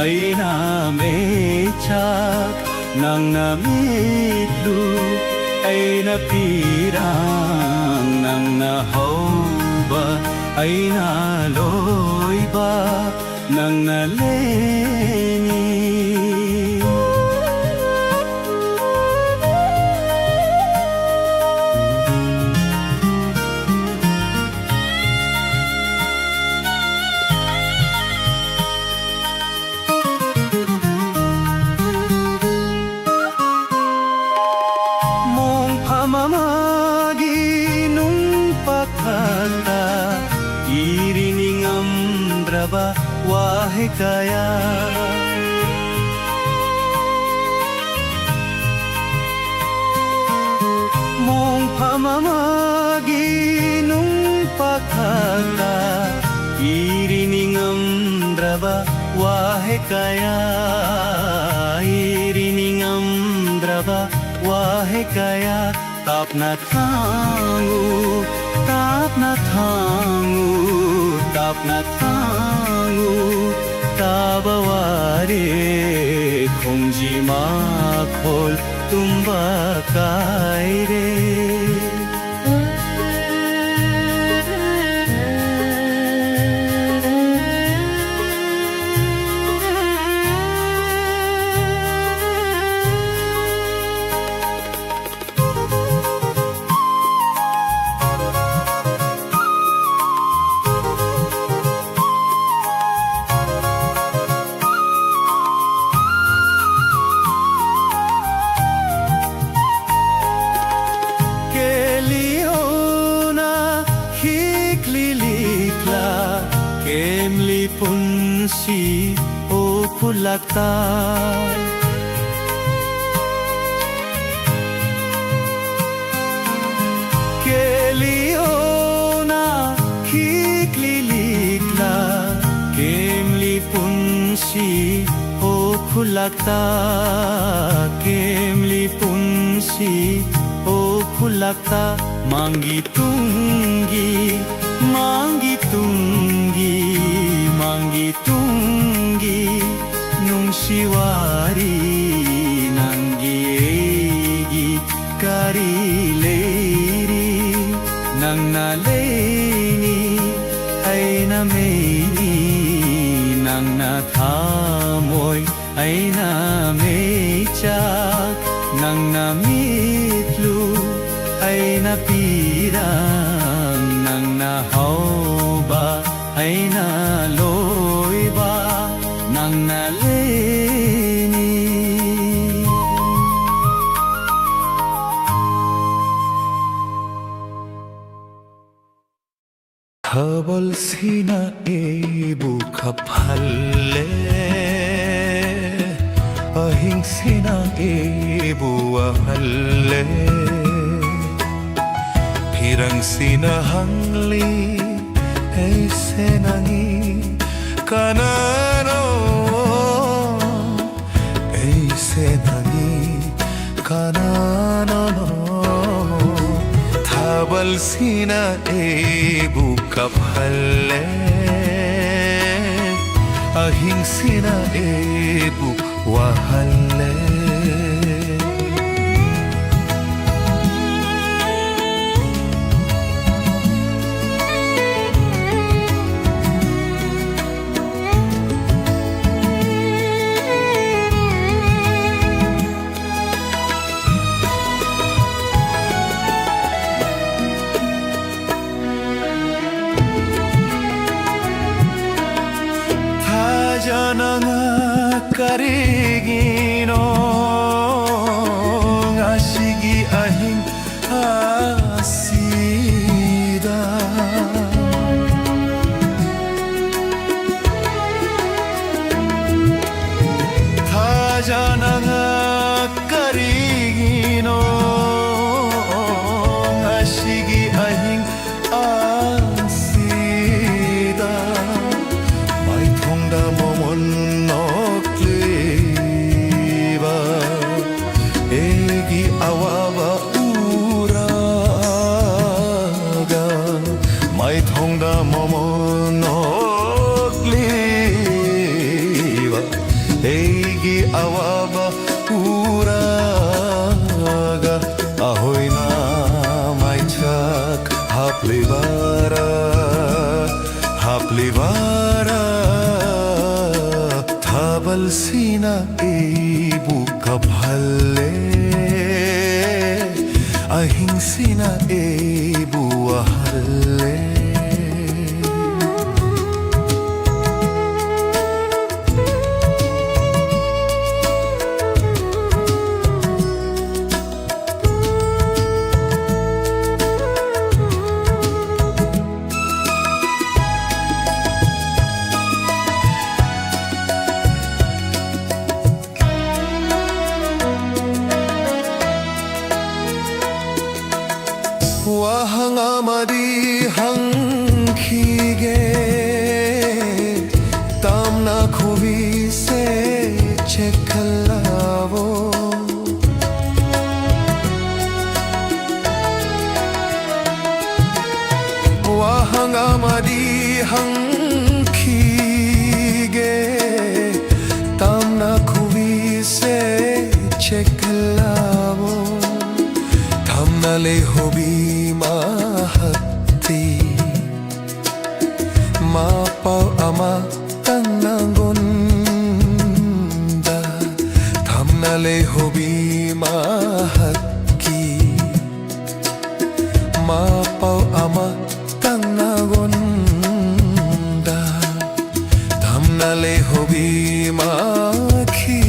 ꯑꯩꯅ ꯃꯩꯆꯥꯛ, ꯅꯪꯅ ꯃꯤꯠꯂꯨ, ꯑꯩꯅ ꯄꯤꯔꯥꯡ, ꯅꯪꯅ ꯍꯧꯕ, ꯑꯩꯅ ꯂꯣꯏꯕ, ꯅꯪꯅ ꯂꯦꯡꯉꯤ꯫ ꯃꯣꯡꯐꯝ ꯑꯃꯒꯤ ꯅꯨꯡ ꯄꯥꯊꯛꯇ ꯏꯔꯤ ꯅꯤꯡꯉꯝꯗ꯭ꯔꯕ ꯋꯥꯍꯩ ꯀꯌꯥ꯫ ꯃꯣꯡꯐꯝ ꯑꯃꯒꯤ ꯅꯨꯡ ꯄꯥꯊꯛꯇ ꯏꯔꯤ ꯅꯤꯡꯉꯝꯗ꯭ꯔꯕ ꯋꯥꯍꯩ ꯀꯌꯥ, ꯏꯔꯤ ꯅꯤꯡꯉꯝꯗ꯭ꯔꯕ ꯋꯥꯍꯩ ꯀꯌꯥ꯫ ꯇꯞꯅ ꯊꯥꯡꯉꯨ, ꯇꯞꯅ ꯊꯥꯡꯉꯨ, ꯇꯞꯅ ꯊꯥꯡꯉꯨ, ꯇꯥꯕ ꯋꯥꯔꯦ ꯈꯣꯡꯖꯤ ꯃꯈꯣꯜ ꯇꯨꯝꯕ ꯀꯥꯏꯔꯦ꯫ ꯀꯦꯂꯤꯑꯣꯅ ꯈꯤꯛꯂꯤ ꯂꯤꯛꯂꯥ, ꯀꯦꯝꯂꯤ ꯄꯨꯟꯁꯤ ꯎꯈꯨꯂꯛ ꯇ꯫ ꯀꯦꯂꯤꯑꯣꯅ ꯈꯤꯛꯂꯤ ꯂꯤꯛꯂꯥ, ꯀꯦꯝꯂꯤ ꯄꯨꯟꯁꯤ ꯎꯈꯨꯂꯛꯇ, ꯀꯦꯝꯂꯤ ꯄꯨꯟꯁꯤ ꯎꯈꯨꯂꯛꯇ, ꯃꯥꯡꯒꯤ ꯇꯨꯡꯒꯤ, ꯃꯥꯡꯒꯤ ꯇꯨꯡꯒꯤ, ꯃꯥꯡꯒꯤ ꯇꯨꯡꯒꯤ ꯁꯤꯋꯥꯔꯤ ꯅꯪꯒꯤ ꯑꯩꯒꯤ ꯀꯔꯤ ꯂꯩꯔꯤ? ꯅꯪꯅ ꯂꯩꯅꯤ, ꯑꯩꯅ ꯃꯩꯅꯤ, ꯅꯪꯅ ꯊꯃꯣꯏ, ꯑꯩꯅ ꯃꯩꯆꯥꯛ, ꯅꯪꯅ ꯃꯤꯠꯂꯨ, ꯑꯩꯅ ꯄꯤꯔꯥꯡ, ꯅꯪꯅ ꯍꯧꯕ, ꯑꯩꯅ ꯂꯣꯏꯕ, ꯅꯪꯅ ꯂꯩꯅꯤ꯫ ꯊꯥꯕꯜꯁꯤꯅ ꯑꯩꯕꯨ ꯀꯞꯍꯜꯂꯦ, ꯑꯍꯤꯡꯁꯤꯅ ꯑꯩꯕꯨ ꯋꯥꯍꯜꯂꯦ, ꯐꯤꯔꯪꯁꯤꯅ ꯍꯪꯂꯤ, ꯑꯩꯁꯦ ꯅꯪꯒꯤ ꯀꯅꯥꯅꯣ? ꯑꯩꯁꯦ ꯅꯪꯒꯤ ꯀꯅꯥꯅꯣ? ꯊꯥꯕꯜꯁꯤꯅ ꯑꯩꯕꯨ ꯀꯞꯍꯜꯂꯦ, ꯑꯍꯤꯡꯁꯤꯅ ꯑꯩꯕꯨ ꯋꯥꯍꯜꯂꯦ꯫ ꯊꯥꯖꯅ ꯉꯥ ꯀꯔꯤꯒꯤꯅꯣ ꯉꯁꯤꯒꯤ ꯑꯍꯤꯡ ꯑꯁꯤꯗ? ꯊꯥꯖꯅ ꯉꯥ ꯀꯔꯤꯒꯤꯅꯣ ꯉꯁꯤꯒꯤ ꯑꯍꯤꯡ ꯑꯁꯤꯗ ꯃꯥꯏꯊꯣꯡꯗ ꯃꯣꯃꯣꯟ ꯅꯣꯛꯂꯤꯕ? ꯊꯥꯕꯜꯁꯤꯅ ꯑꯩꯕꯨ ꯀꯞꯍꯜꯂꯦ, ꯑꯍꯤꯡꯁꯤꯅ ꯑꯩꯕꯨ ꯋꯥꯍꯜꯂꯦ꯫ ꯋꯥꯍꯪ ꯑꯃꯗꯤ ꯍꯪꯈꯤꯒꯦ, ꯇꯝꯅ ꯈꯨꯕꯤꯁꯦ ꯆꯦꯛꯍꯜꯂꯕꯣ? ꯋꯥꯍꯪ ꯑꯃꯗꯤ ꯍꯪꯈꯤꯒꯦ, ꯇꯝꯅ ꯈꯨꯕꯤꯁꯦ ꯆꯦꯛꯍꯜꯂꯕꯣ? ꯊꯝꯅ ꯂꯩꯍꯧꯕꯤ ꯃꯍꯥꯛꯇꯤ ꯃꯄꯥꯎ ꯑꯃꯇꯪ ꯅꯪꯉꯣꯟꯗ꯫ ꯊꯝꯅ ꯂꯩꯍꯧꯕꯤ ꯃꯍꯥꯛꯀꯤ ꯃꯄꯥꯎ ꯑꯃꯇꯪ ꯅꯪꯉꯣꯟꯗ꯫ ꯊꯝꯅ ꯂꯩꯍꯧꯕꯤ ꯃꯍꯥꯛꯀꯤ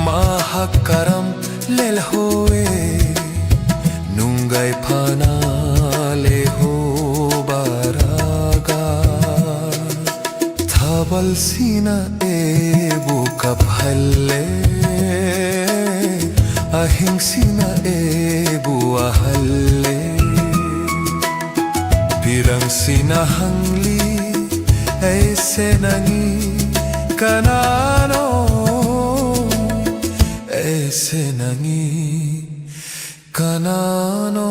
ꯃꯍꯥꯛ ꯀꯔꯝ ꯂꯦꯜꯍꯧꯋꯦ? ꯅꯨꯡꯉꯥꯏ ꯐꯅ ꯂꯩꯍꯧꯕꯔꯒ꯫ ꯊꯥꯕꯜꯁꯤꯅ ꯑꯩꯕꯨ ꯀꯞꯍꯜꯂꯦ, ꯑꯍꯤꯡꯁꯤꯅ ꯑꯩꯕꯨ ꯋꯥꯍꯜꯂꯦ꯫ ꯄꯤꯔꯪꯁꯤꯅ ꯍꯪꯂꯤ, ꯑꯩꯁꯦ ꯅꯪꯒꯤ ꯀꯅꯥꯅꯣ? ꯑꯩꯁꯦ ꯅꯪꯒꯤ ꯀꯅꯥꯅꯣ?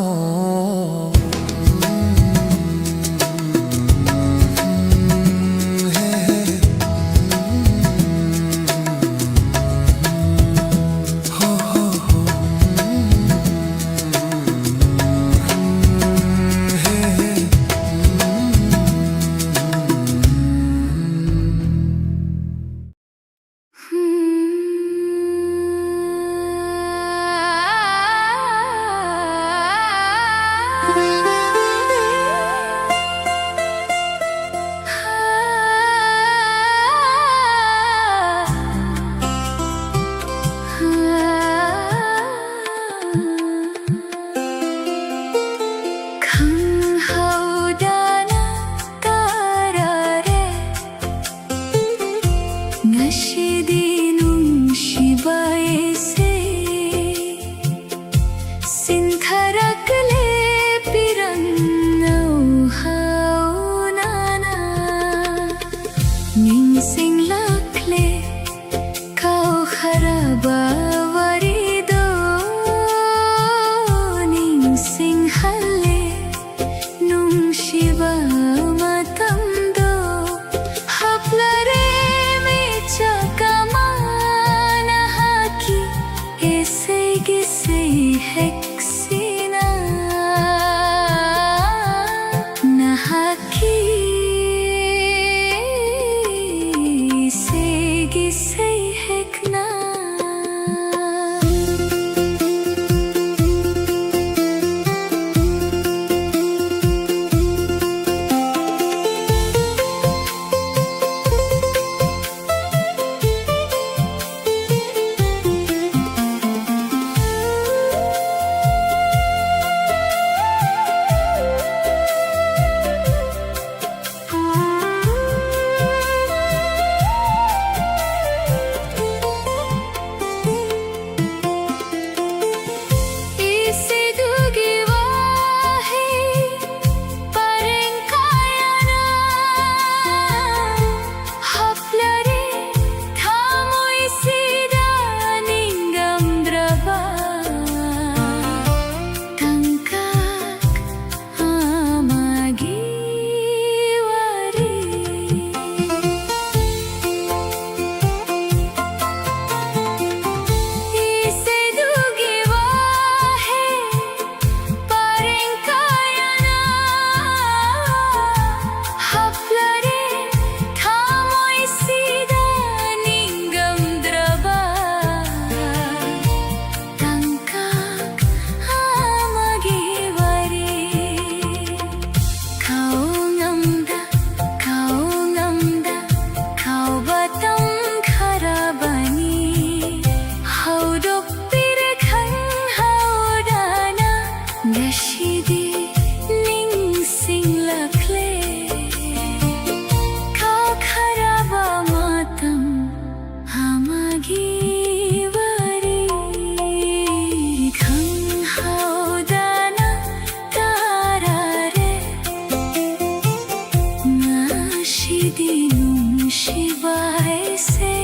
ꯅꯨꯡꯁꯤꯕ ꯍꯥꯏꯁꯦ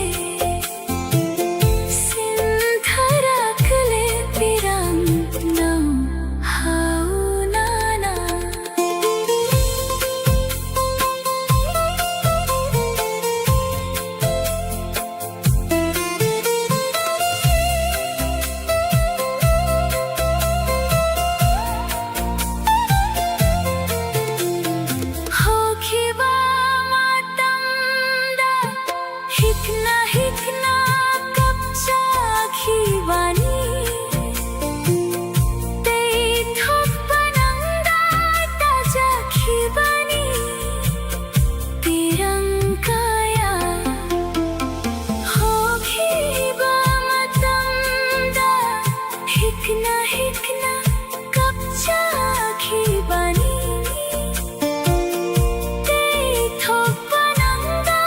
ꯁꯤꯟꯊꯔꯛꯂꯦ ꯄꯤꯔꯥꯡꯅ ꯍꯧꯅꯅ꯫ ꯍꯧꯈꯤꯕ ꯃꯇꯝꯗ ꯍꯤꯛꯅ ꯍꯤꯛꯅ ꯀꯞꯆꯈꯤꯕꯅꯤ꯫ ꯇꯩꯊꯣꯛꯄ ꯅꯪꯗ ꯇꯥꯖꯈꯤꯕꯅꯤ꯫ ꯄꯤꯔꯪ ꯀꯌꯥ ꯍꯧꯈꯤꯕ ꯃꯇꯝꯗ ꯍꯤꯛꯅ ꯍꯤꯛꯅ ꯀꯞꯆꯈꯤꯕꯅꯤ꯫ ꯇꯩꯊꯣꯛꯄ ꯅꯪꯗ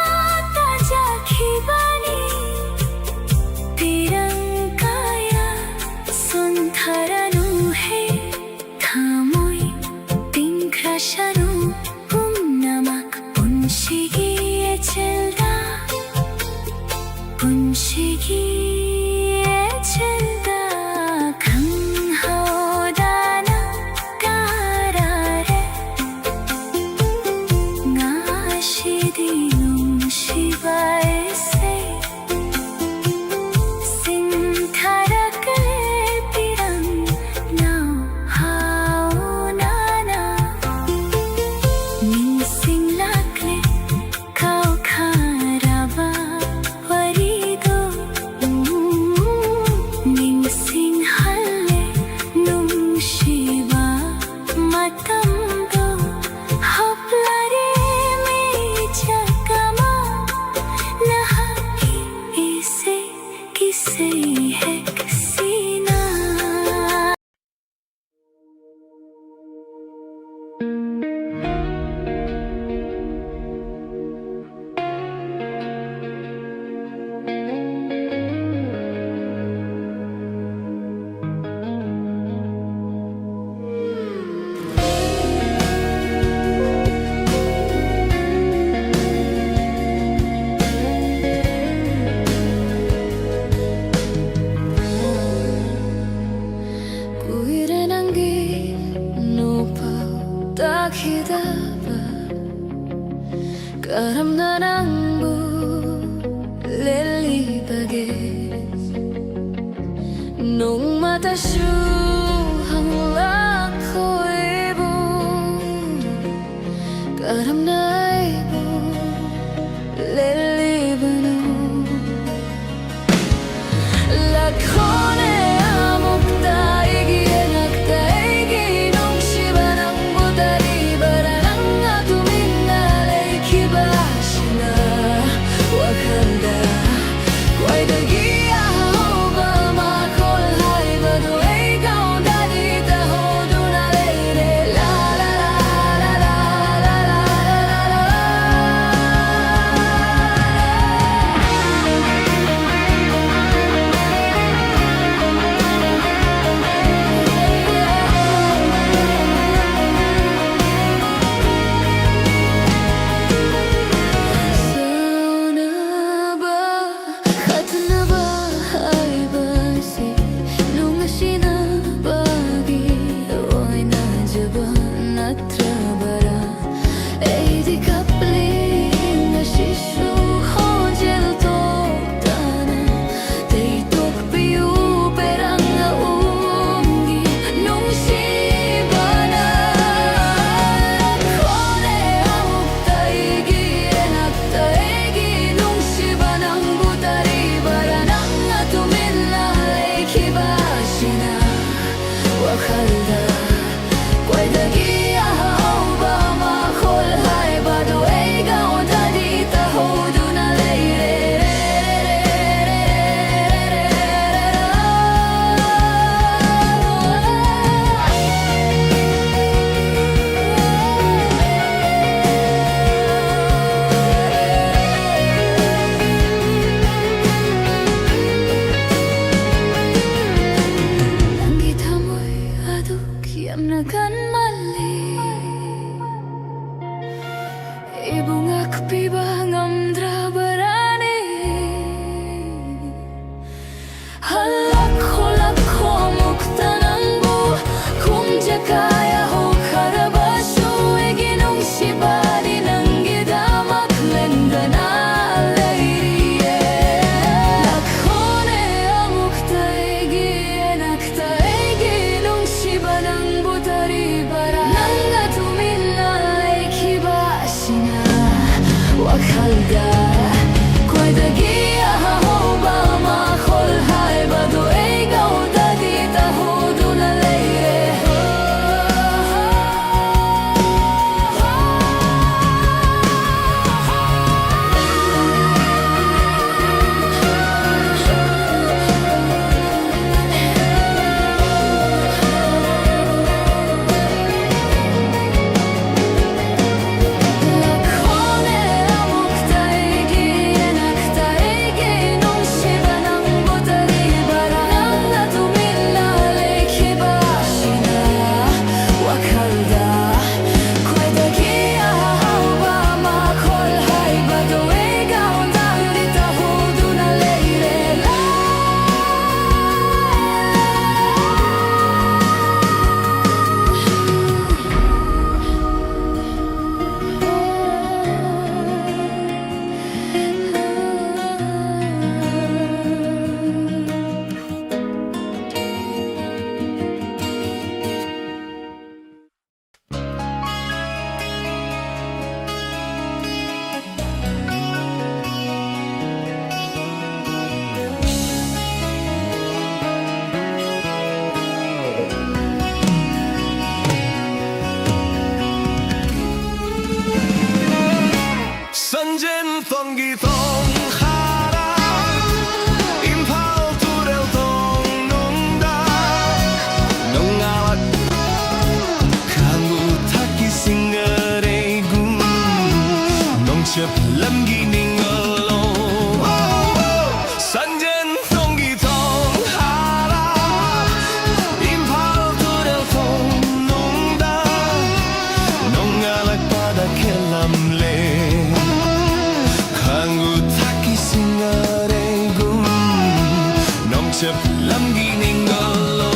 ꯇꯥꯖꯈꯤꯕꯅꯤ꯫ ꯄꯤꯔꯪ ꯀꯌꯥ ꯁꯣꯟꯊꯔꯅꯨ ꯍꯦ ꯊꯃꯣꯏ ꯇꯤꯡꯈ꯭ꯔꯁꯅꯨ ꯄꯨꯝꯅꯃꯛ ꯄꯨꯟꯁꯤꯒꯤ ꯏꯆꯦꯜꯗ, ꯄꯨꯟꯁꯤꯒꯤ ꯏꯆꯦꯜꯗ ꯈꯪꯍꯧꯗꯅ ꯇꯥꯔꯔꯦ ꯉꯁꯤꯗꯤ ꯅꯨꯡꯁꯤꯕ ꯏꯁꯩ꯫ ꯁꯤꯟꯊꯔꯛꯂꯦ ꯄꯤꯔꯪꯅ ꯍꯧꯅꯅ꯫ ꯅꯤꯡꯁꯤꯡꯂꯛꯂꯦ ꯀꯥꯎꯈ꯭ꯔꯕ ꯋꯥꯔꯤꯗꯣ꯫ ꯅꯤꯡꯁꯤꯡꯍꯜꯂꯦ ꯅꯨꯡꯁꯤꯕ ꯃꯇꯝꯗꯣ꯫ ꯍꯥꯞꯂꯔꯦ ꯃꯤꯆꯥꯛ ꯑꯃ ꯀꯔꯝꯅ ꯅꯪꯕꯨ ꯂꯦꯜꯂꯤꯕꯒꯦ? ꯅꯣꯡꯃꯇꯁꯨ ꯍꯪꯂꯛꯈꯣꯏꯕꯨ, ꯀꯔꯝꯅ ꯑꯩꯕꯨ ꯂꯦꯜꯂꯤꯕꯅꯣ? ꯂꯥꯛꯈꯣꯅꯦ ꯑꯃꯨꯛꯇ ꯑꯩꯒꯤ ꯏꯅꯥꯛꯇ, ꯑꯩꯒꯤ ꯅꯨꯡꯁꯤꯕ, ꯅꯪꯕꯨ ꯇꯥꯔꯤꯕꯔꯥ? ꯅꯪꯅ ꯇꯨꯃꯤꯟꯅ ꯂꯩꯈꯤꯕ ꯑꯁꯤꯅ ꯋꯥꯈꯜꯗ ꯈ꯭ꯋꯥꯏꯗꯒꯤ ꯑꯍꯧꯕ ꯃꯈꯣꯜ ꯍꯥꯏꯕꯗꯨ ꯑꯩꯒ ꯈ꯭ꯋꯥꯏꯗꯒꯤ ꯑꯍꯧꯕ ꯃꯈꯣꯜ ꯍꯥꯏꯕꯗꯨ ꯑꯩꯉꯣꯟꯗꯗꯤ ꯇꯥꯍꯧꯗꯨꯅ ꯂꯩꯔꯦ꯫ ꯁꯟꯖꯦꯟ ꯊꯣꯡꯒꯤ ꯊꯣꯡ ꯍꯥꯔꯥ, ꯏꯝꯐꯥꯜ ꯇꯨꯔꯦꯜ ꯊꯣꯡ ꯅꯨꯡꯗ, ꯅꯣꯡꯉꯥꯜꯂꯛ ꯈꯥꯡꯉꯨ ꯊꯛꯀꯤ ꯁꯤꯡꯒꯔꯩꯒꯨꯝ, ꯅꯣꯡꯆꯨꯞ ꯂꯝꯒꯤ ꯅꯤꯡꯉꯣꯜꯂꯣ꯫ ꯁꯟꯖꯦꯟ ꯊꯣꯡꯒꯤ ꯊꯣꯡ ꯍꯥꯔꯥ, ꯏꯝꯐꯥꯜ ꯇꯨꯔꯦꯜ ꯊꯣꯡ ꯅꯨꯡꯗ, ꯅꯣꯡꯉꯥꯜꯂꯛꯄꯗ ꯈꯦꯠꯂꯝꯂꯦ꯫ ꯈꯥꯡꯉꯨ ꯊꯛꯀꯤ ꯁꯤꯡꯒꯔꯩꯒꯨꯝ, ꯅꯣꯡꯆꯨꯞ ꯂꯝꯒꯤ ꯅꯤꯡꯉꯣꯜꯂꯣ꯫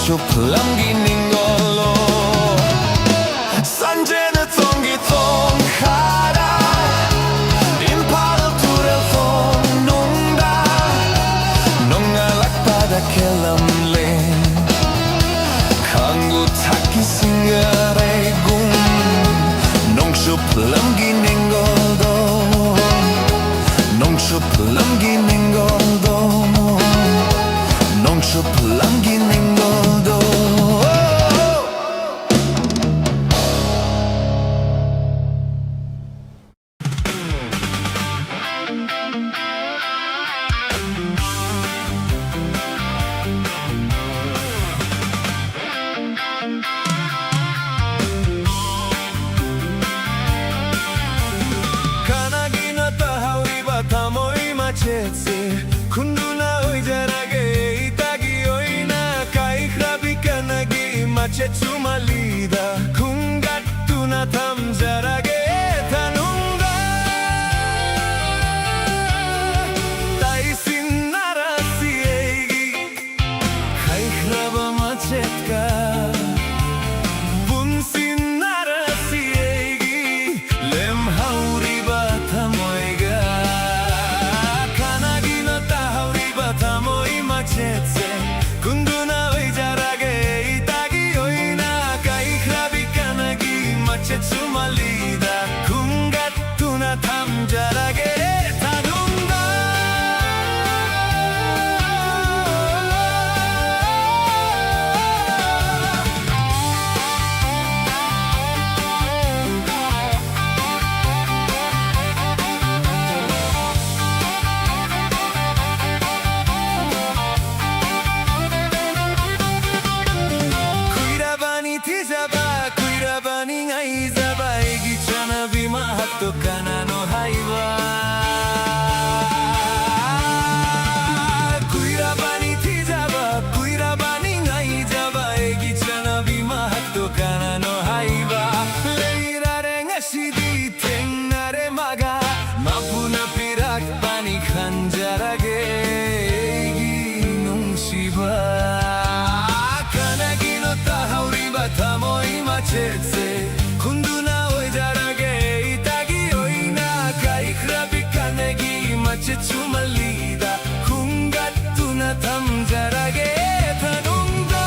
ꯅꯣꯡꯆꯨꯞ ꯂꯝꯒꯤ ꯅꯤꯡꯒꯣꯜꯂꯣ꯫ ꯁꯟꯖꯦꯟꯅ ꯆꯣꯡꯒꯤ ꯆꯣꯡꯈꯥꯗ ꯏꯝꯐꯥꯜ ꯇꯨꯔꯦꯜ ꯈꯣꯡꯅꯨꯡꯗ ꯅꯣꯡꯉꯥꯜꯂꯛꯄꯗ ꯈꯦꯂꯝꯂꯦ ꯈꯥꯡꯒꯨ ꯊꯥꯛꯀꯤ ꯁꯤꯡꯒꯔꯩꯒꯨꯝ꯫ ꯅꯣꯡꯆꯨꯞ ꯂꯝꯒꯤ ꯅꯤꯡꯒꯣꯜꯗꯣ, ꯅꯣꯡꯆꯨꯞ ꯂꯝꯒꯤ ꯅꯤꯡꯒꯣꯜꯗꯣ, ꯅꯣꯡꯆꯨꯞ ꯂꯝꯒꯤ ꯅꯤꯡꯒꯣꯜꯗꯣ꯫ ꯀꯅꯥꯒꯤꯅꯣ ꯇꯥꯍꯧꯔꯤꯕ ꯊꯃꯣꯏ ꯃꯆꯦꯠꯁꯦ? ꯈꯨꯟꯗꯨꯅ ꯑꯣꯏꯖꯔꯒꯦ ꯏꯇꯥꯒꯤ ꯑꯣꯏꯅ꯫ ꯀꯥꯏꯈ꯭ꯔꯕꯤ ꯀꯅꯥꯒꯤ ꯃꯆꯦꯠꯁꯨ ꯃꯂꯤꯗ ꯈꯨꯟꯒꯠꯇꯨꯅ ꯊꯝꯖꯔꯒꯦ ꯊꯅꯨꯡꯗ꯫ ꯇꯥꯏꯁꯤꯟꯅꯔꯁꯤ ꯑꯩꯒꯤ ꯀꯥꯏꯈ꯭ꯔꯕ ꯃꯆꯦꯠꯀ ꯄꯨꯟꯁꯤꯟꯅꯔꯁꯤ ꯑꯩꯒꯤ ꯂꯦꯝꯍꯧꯔꯤꯕ ꯊꯃꯣꯏꯒ꯫ ꯀꯅꯥꯒꯤꯅꯣ ꯇꯥꯍꯧꯔꯤꯕ ꯊꯃꯣꯏ ꯃꯆꯦꯠꯁꯦ? ꯈꯨꯟꯗꯨꯅ ꯑꯣꯏꯖꯔꯒꯦ ꯏꯇꯥꯒꯤ ꯑꯣꯏꯅ꯫ ꯀꯥꯏꯈ꯭ꯔꯕꯤ ꯆꯨꯝꯍꯜꯂꯤꯗ ꯈꯨꯟꯒꯠꯇꯨꯅ ꯊꯝꯖꯔꯒꯦ ꯊꯅꯨꯡꯗ꯫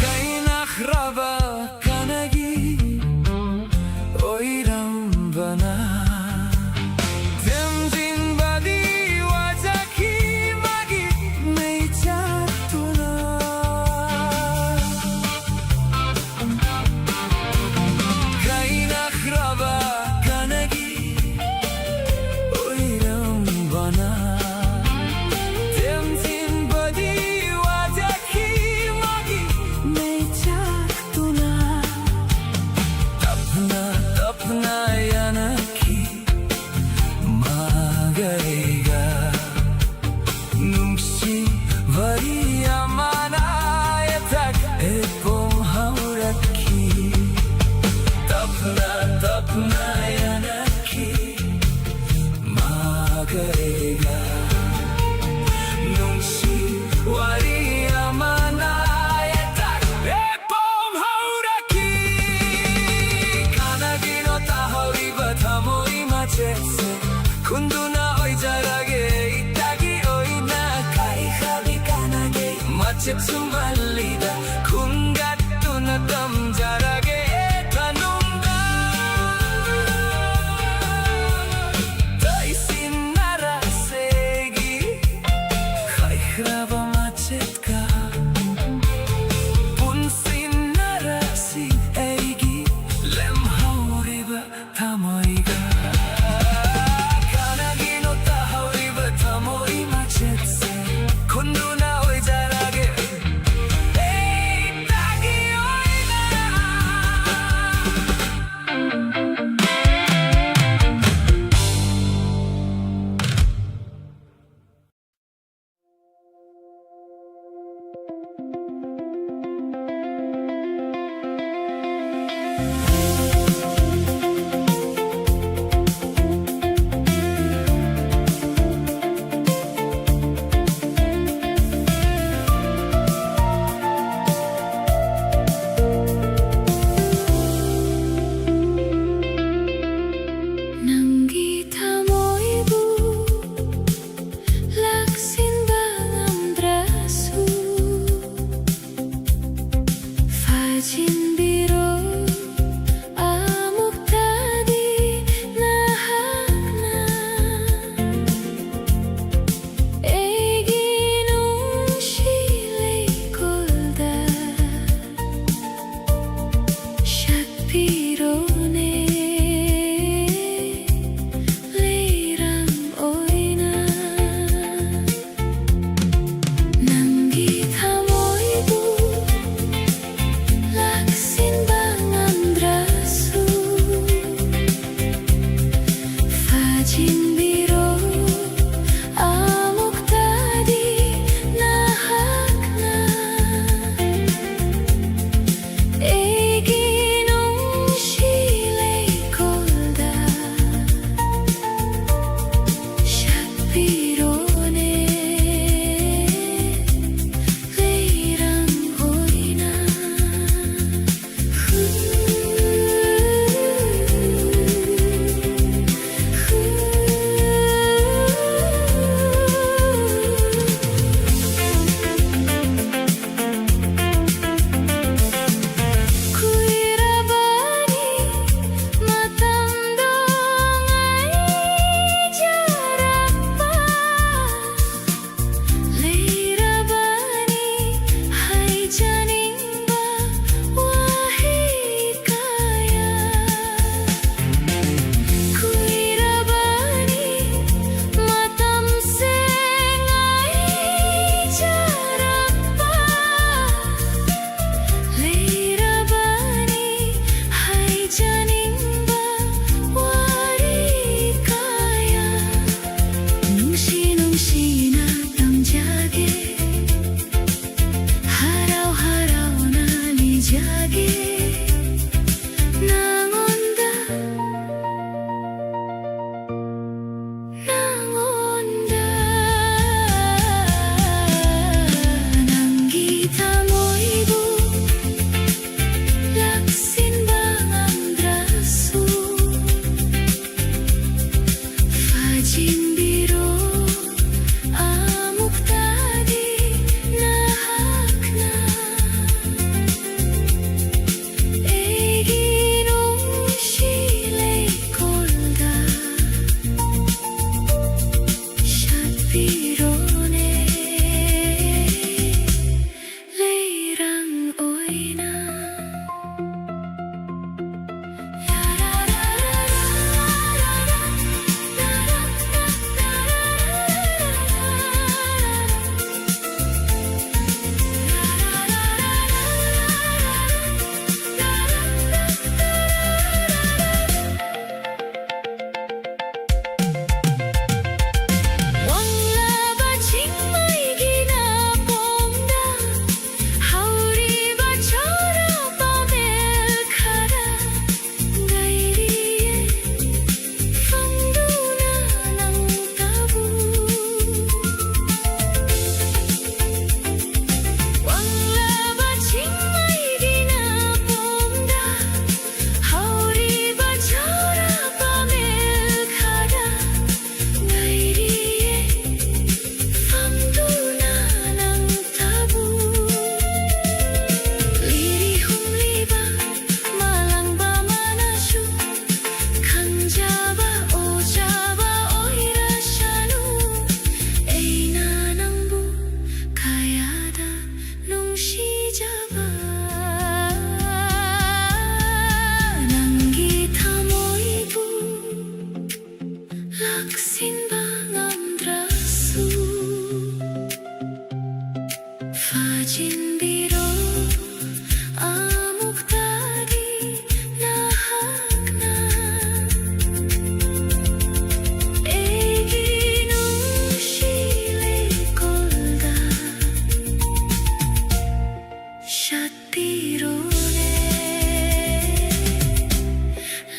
ꯀꯥꯏꯅꯈ꯭ꯔꯕ ꯀꯅꯥꯒꯤ ꯑꯣꯏꯔꯝꯕꯅ ꯊꯦꯝꯖꯤꯟꯕꯗꯤ ꯋꯥꯖꯈꯤ ꯃꯥꯒꯤ ꯃꯩꯆꯥꯛꯇꯨꯅ꯫ ꯀꯥꯏꯅꯈ꯭ꯔꯕ ꯀꯅꯥꯒꯤ ꯑꯣꯏꯔꯝꯕꯅ ꯊꯦꯝꯖꯤꯟꯕꯗꯤ ꯋꯥꯖꯈꯤ ꯃꯥꯒꯤ ꯃꯩꯆꯥꯛꯇꯨꯅ꯫ ꯇꯞꯅ ꯇꯞꯅ ꯌꯥꯅꯈꯤ ꯃꯥꯒ ꯑꯩꯒ꯫ ꯅꯨꯡꯁꯤ ꯋꯥꯔꯤ ꯑꯃꯅ ꯑꯩꯇꯛ ꯑꯩꯄꯣꯝ ꯍꯧꯔꯛꯈꯤ꯫ ꯇꯞꯅ ꯇꯞꯅ ꯌꯥꯅꯈꯤ ꯃꯥꯒ ꯑꯩꯒ꯫ ꯅꯨꯡꯁꯤ ꯋꯥꯔꯤ ꯑꯃꯅ ꯑꯩꯇꯛ ꯑꯩꯄꯣꯝ ꯍꯧꯔꯛꯈꯤ꯫ ꯀꯅꯥꯒꯤꯅꯣ ꯇꯥꯍꯧꯔꯤꯕ ꯊꯃꯣꯏ ꯃꯆꯦꯠꯁꯦ ꯈꯨꯟꯗꯨꯅ ꯑꯣꯏꯖꯔꯒꯦ ꯏꯇꯥꯒꯤ ꯑꯣꯏꯅ꯫ ꯀꯥꯏꯈ꯭ꯔꯕꯤ ꯀꯅꯥꯒꯤ ꯃꯆꯦꯠ ꯆꯨꯝꯍꯜꯂꯤꯗ ꯈꯨꯟꯒꯠꯇꯨꯅ ꯊꯝꯖꯔꯒꯦ ꯊꯅꯨꯡꯗ꯫ ꯇꯩꯁꯤꯟꯅꯔꯁꯦꯒꯤ ꯀꯥꯏꯈ꯭ꯔꯕ ꯃꯆꯦꯠꯀ ꯄꯨꯟꯁꯤꯟꯅꯔꯁꯤ ꯑꯩꯒꯤ ꯂꯦꯝꯍꯧꯔꯤꯕ ꯊꯃꯣꯏꯒ꯫ ꯀꯅꯥꯒꯤꯅꯣ ꯇꯥꯍꯧꯔꯤꯕ ꯊꯃꯣꯏ ꯃꯆꯦꯠꯁꯦ ꯈꯨꯟꯗꯨꯅ ꯑꯣꯏꯖꯔꯒꯦ ꯑꯩꯇꯥꯒꯤ ꯑꯣꯏꯅ꯫ ꯄꯤꯔꯣꯅꯦ ꯂꯩꯔꯥꯡ ꯑꯣꯏꯅ꯫ ꯋꯥꯡꯂꯕ ꯆꯤꯡꯃꯩꯒꯤ ꯅꯥꯄꯣꯝꯗ ꯍꯧꯔꯤꯕ ꯆꯥꯎꯔꯕ ꯃꯦꯜ ꯈꯔ ꯉꯥꯏꯔꯤꯌꯦ ꯐꯝꯗꯨꯅ ꯅꯪꯇꯕꯨ꯫ ꯋꯥꯡꯂꯕ ꯆꯤꯡꯃꯩꯒꯤ ꯅꯥꯄꯣꯝꯗ ꯍꯧꯔꯤꯕ ꯆꯥꯎꯔꯕ ꯃꯦꯜ ꯈꯔ ꯉꯥꯏꯔꯤꯌꯦ ꯐꯝꯗꯨꯅ ꯅꯪꯇꯕꯨ꯫ ꯂꯤꯔꯤ ꯍꯨꯝꯂꯤꯕ ꯃꯥꯂꯪꯕ ꯃꯅꯥꯁꯨ ꯈꯪꯖꯕ ꯑꯣꯖꯥꯕ ꯑꯣꯏꯔꯁꯅꯨ꯫ ꯑꯩꯅ ꯅꯪꯕꯨ ꯀꯌꯥꯗ ꯅꯨꯡꯁꯤꯖꯕ꯫ ꯅꯪꯒꯤ ꯊꯃꯣꯏꯕꯨ ꯂꯥꯛꯁꯤꯟꯕ ꯉꯝꯗ꯭ꯔꯁꯨ, ꯐꯥꯖꯤꯟꯕꯤꯔꯣ ꯑꯃꯨꯛꯇꯗꯤ ꯅꯍꯥꯛꯅ ꯑꯩꯒꯤ ꯅꯨꯡꯁꯤ ꯂꯩꯀꯣꯜꯗ꯫ ꯁꯠꯄꯤꯔꯣꯅꯦ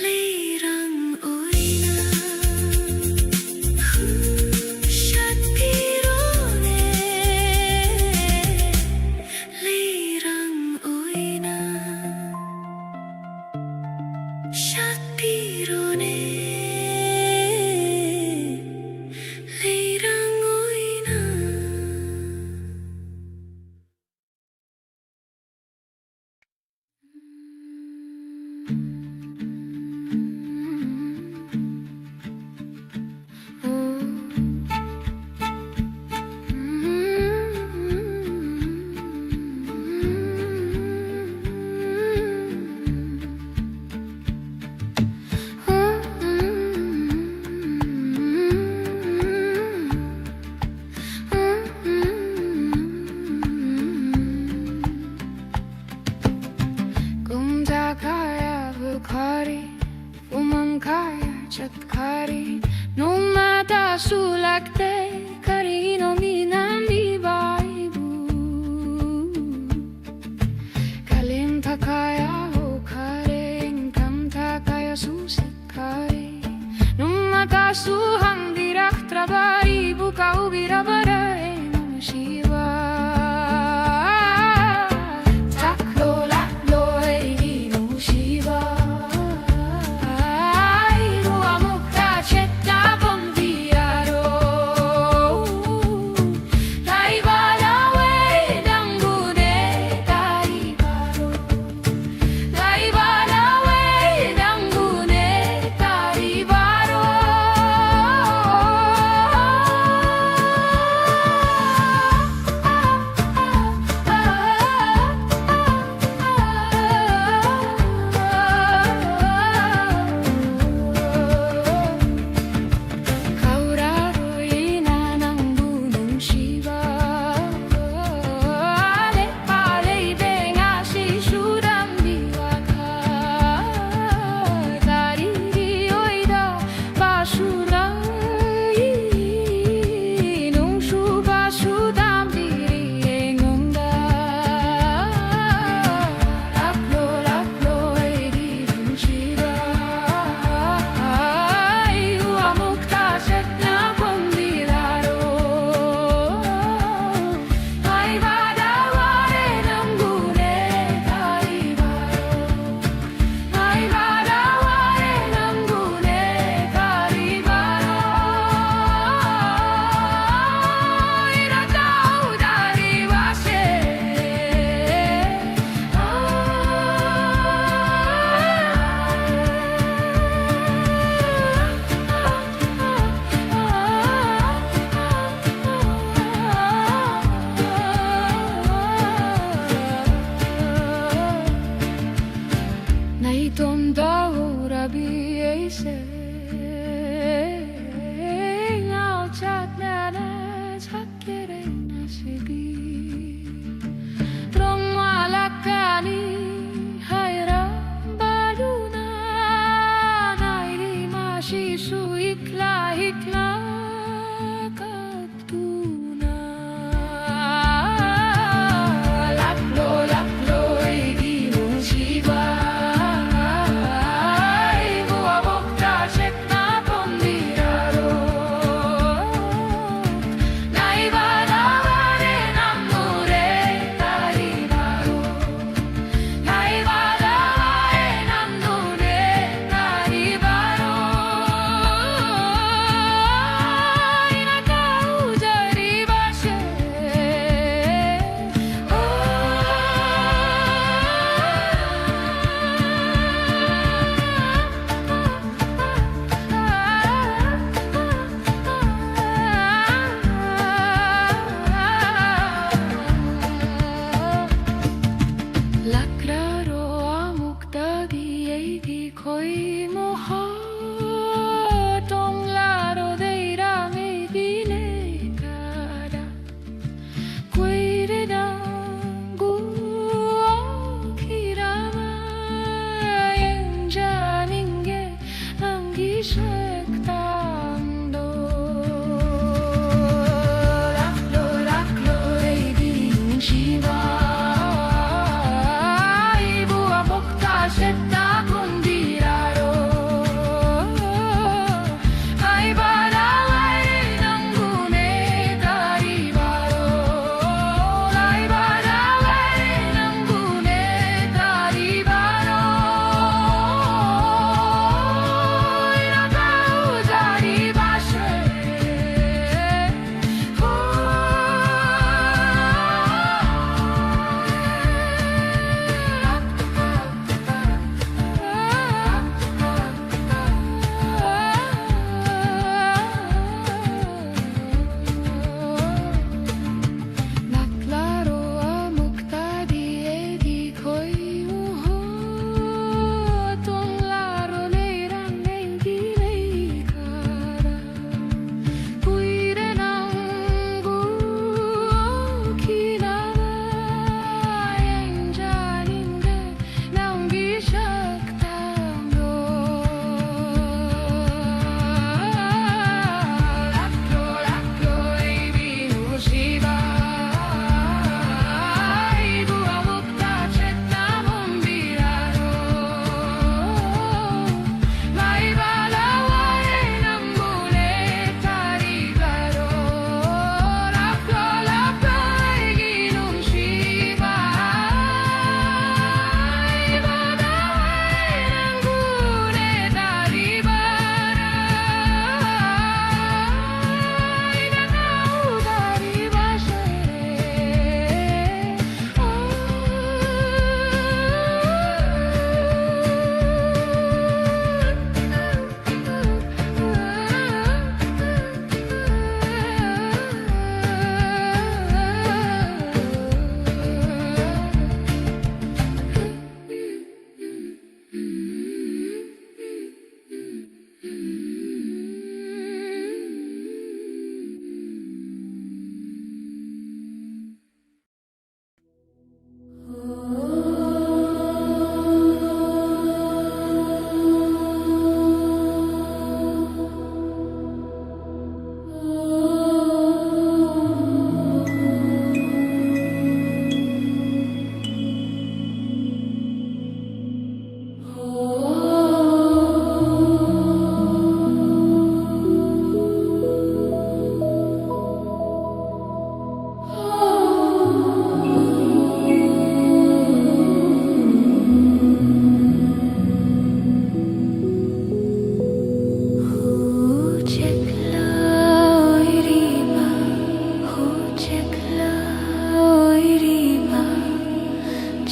ꯂꯩꯔꯥꯡ ꯑꯣꯏꯅ꯫ ꯁꯠꯄꯤꯔꯣꯅꯦ Chatkari nung mata sulakte, kari no minam di baibu. Kalim takaya ho kareng, kam takaya susikari. Nung mata suhang dirak trabari, buka ubira bara, eh, nung siwa. Taklo laklo, eh, di nung siwa. Ai, ruamuk ta chet ta bombiaro. Taibalawe danggune taribaro. Taibalawe danggune taribaro. Kauraro ina nang gunung Siwa. Ale, ale, benga si sudam biwaka. Tari di oida basura. Nung su basudam diri engonda. Laklo, laklo, eh, di Nai tonda ura bi eise ngau chat nana chat kere nasibi. Trong malakani hai ram baluna nai lima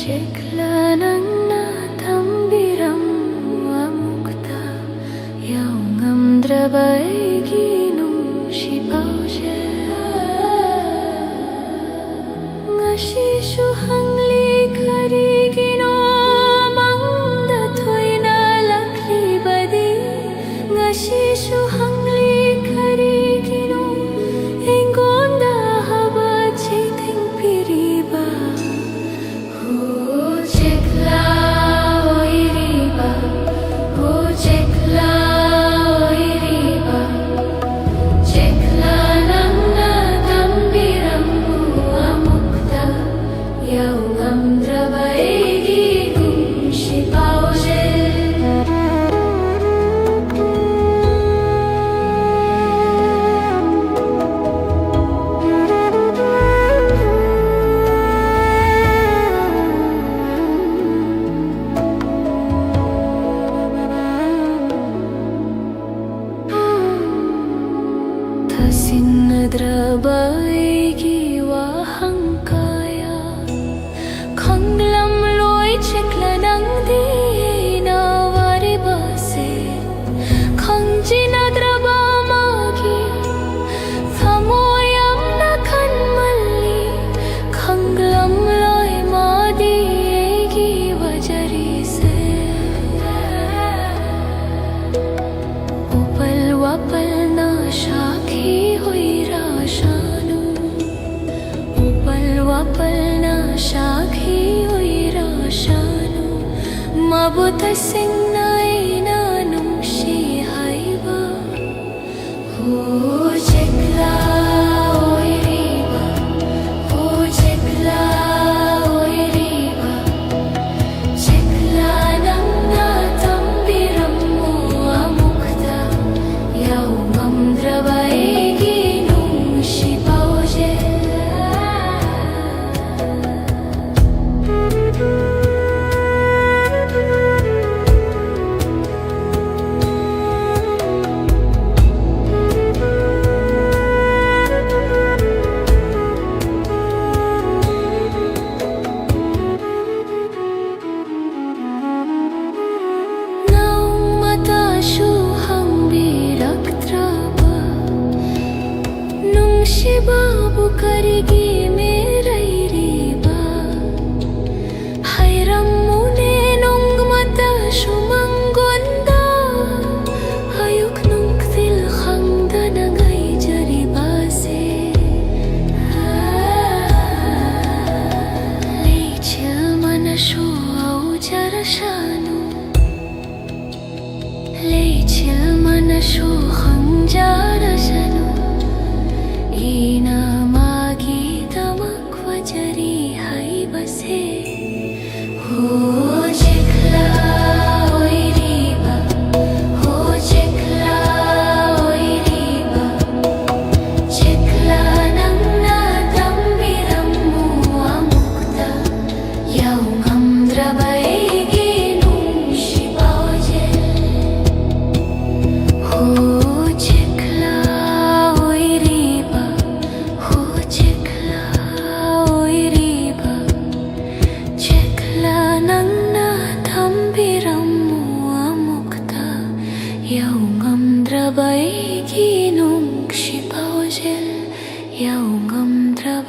ꯆꯦꯛꯂꯥ ꯅꯪꯅ ꯊꯝꯕꯤꯔꯝꯃꯨ ꯑꯃꯨꯛꯇ ꯌꯥꯎ ꯉꯝꯗ꯭ꯔꯕ ꯑꯩꯒꯤ ꯅꯨꯡꯁꯤ ꯄꯥꯎꯖꯦꯜ꯫ ꯉꯁꯤꯁꯨ ꯍꯪꯂꯤ ꯀꯔꯤꯒꯤꯅꯣ ꯃꯪꯗ ꯊꯣꯏꯅ ꯂꯥꯛꯂꯤꯕꯗꯤ꯫ ꯉꯁꯤꯁꯨ ꯍꯪꯂꯤ ꯀꯔꯤꯒꯤꯅꯣ ꯑꯩꯉꯣꯟꯗ ꯑꯍꯥꯕ ꯆꯩꯊꯦꯡ ꯄꯤꯔꯤꯕ꯫ ꯍꯣ ꯆꯦꯛꯂꯥ ꯑꯣꯏꯔꯤꯕ, ꯍꯣ ꯆꯦꯛꯂꯥ ꯑꯣꯏꯔꯤꯕ, ꯆꯦꯛꯂꯥ ꯅꯪꯅ ꯊꯝꯕꯤꯔꯝꯃꯨ ꯑꯃꯨꯛꯇ ꯌꯥꯎ ꯉꯝꯗ꯭ꯔꯕ ꯑꯩꯒꯤ ꯅꯨꯡꯁꯤ ꯄꯥꯎꯖꯦꯜ꯫ ꯊꯥꯁꯤꯟꯅꯗ꯭ꯔꯕ ꯑꯩꯒꯤ ꯋꯥꯍꯪ ꯀꯌꯥ ꯈꯪꯂꯝꯂꯣꯏ ꯆꯦꯛꯂꯥ ꯅꯪꯗꯤ ꯑꯩꯅ ꯋꯥꯔꯤꯕꯁꯦ꯫ ꯈꯪꯖꯤꯟꯅꯗ꯭ꯔꯕ ꯃꯥꯒꯤ ꯊꯃꯣꯏ ꯌꯥꯝꯅ ꯈꯟꯃꯜꯂꯤ꯫ ꯈꯪꯂꯝꯂꯣꯏ ꯃꯥꯗꯤ ꯑꯩꯒꯤ ꯋꯥꯖꯔꯤꯁꯦ꯫ ꯎꯄꯜ ꯋꯥꯄꯜꯅ ꯁꯥꯈꯤ ꯑꯣꯏꯔꯁꯅꯨ, ꯎꯄꯜ ꯋꯥꯄꯜꯅ ꯁꯥꯈꯤ ꯑꯣꯏꯔꯁꯅꯨ, ꯃꯥꯕꯨ ꯇꯁꯦꯡꯅ ꯑꯩꯅ ꯅꯨꯡꯁꯤ ꯍꯥꯏꯕ꯫ ꯍꯣ ꯆꯦꯛꯂꯥ ꯑꯣꯏꯔꯤꯕ, ꯍꯣ ꯆꯦꯛꯂꯥ ꯑꯣꯏꯔꯤꯕ, ꯆꯦꯛꯂꯥ ꯅꯪꯅ ꯊꯝꯕꯤꯔꯝꯃꯨ ꯑꯃꯨꯛꯇ ꯌꯥꯎ ꯉꯝꯗ꯭ꯔꯕ ꯑꯩꯒꯤ ꯅꯨꯡꯁꯤ ꯄꯥꯎꯖꯦꯜ꯫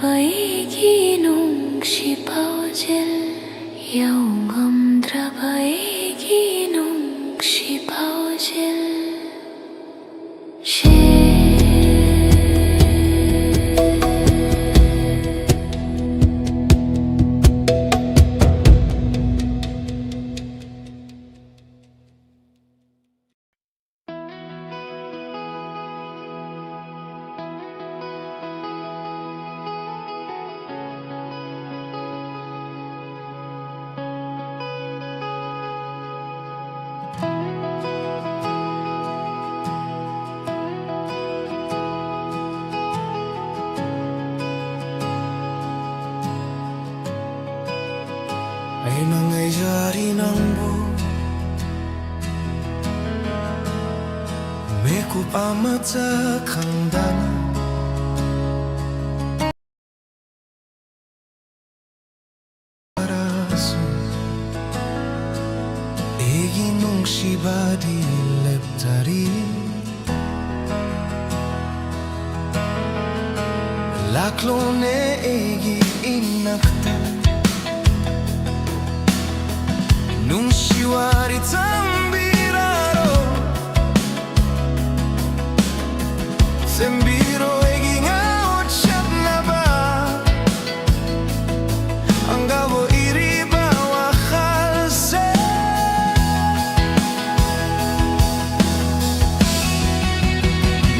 ꯑꯩꯒꯤ ꯅꯨꯡꯁꯤ ꯄꯥꯎꯖꯦꯜ, ꯌꯧꯉꯝꯗ꯭ꯔꯕ ꯑꯩꯒꯤ ꯅꯨꯡꯁꯤ ꯄꯥꯎꯖꯦꯜ꯫ ꯑꯩꯅ ꯉꯥꯏꯖꯔꯤ ꯅꯪꯕꯨ, ꯃꯤꯀꯨꯞ ꯑꯃꯇ ꯈꯪꯗꯅ꯫ ꯑꯩꯒꯤ ꯅꯨꯡꯁꯤꯕꯗꯤ ꯂꯦꯞꯇꯔꯤ꯫ ꯂꯥꯛꯂꯣꯅꯦ ꯑꯩꯒꯤ ꯏꯅꯥꯛꯇ, ꯅꯨꯡꯁꯤ ꯋꯥꯔꯤ ꯇꯝꯕꯤꯔꯔꯣ꯫ ꯁꯦꯝꯕꯤꯔꯣ ꯑꯩꯒꯤ ꯉꯥꯎꯆꯠꯅꯕ, ꯑꯪꯒꯥꯕꯣ ꯏꯔꯤꯕ ꯋꯥꯈꯜꯁꯦ꯫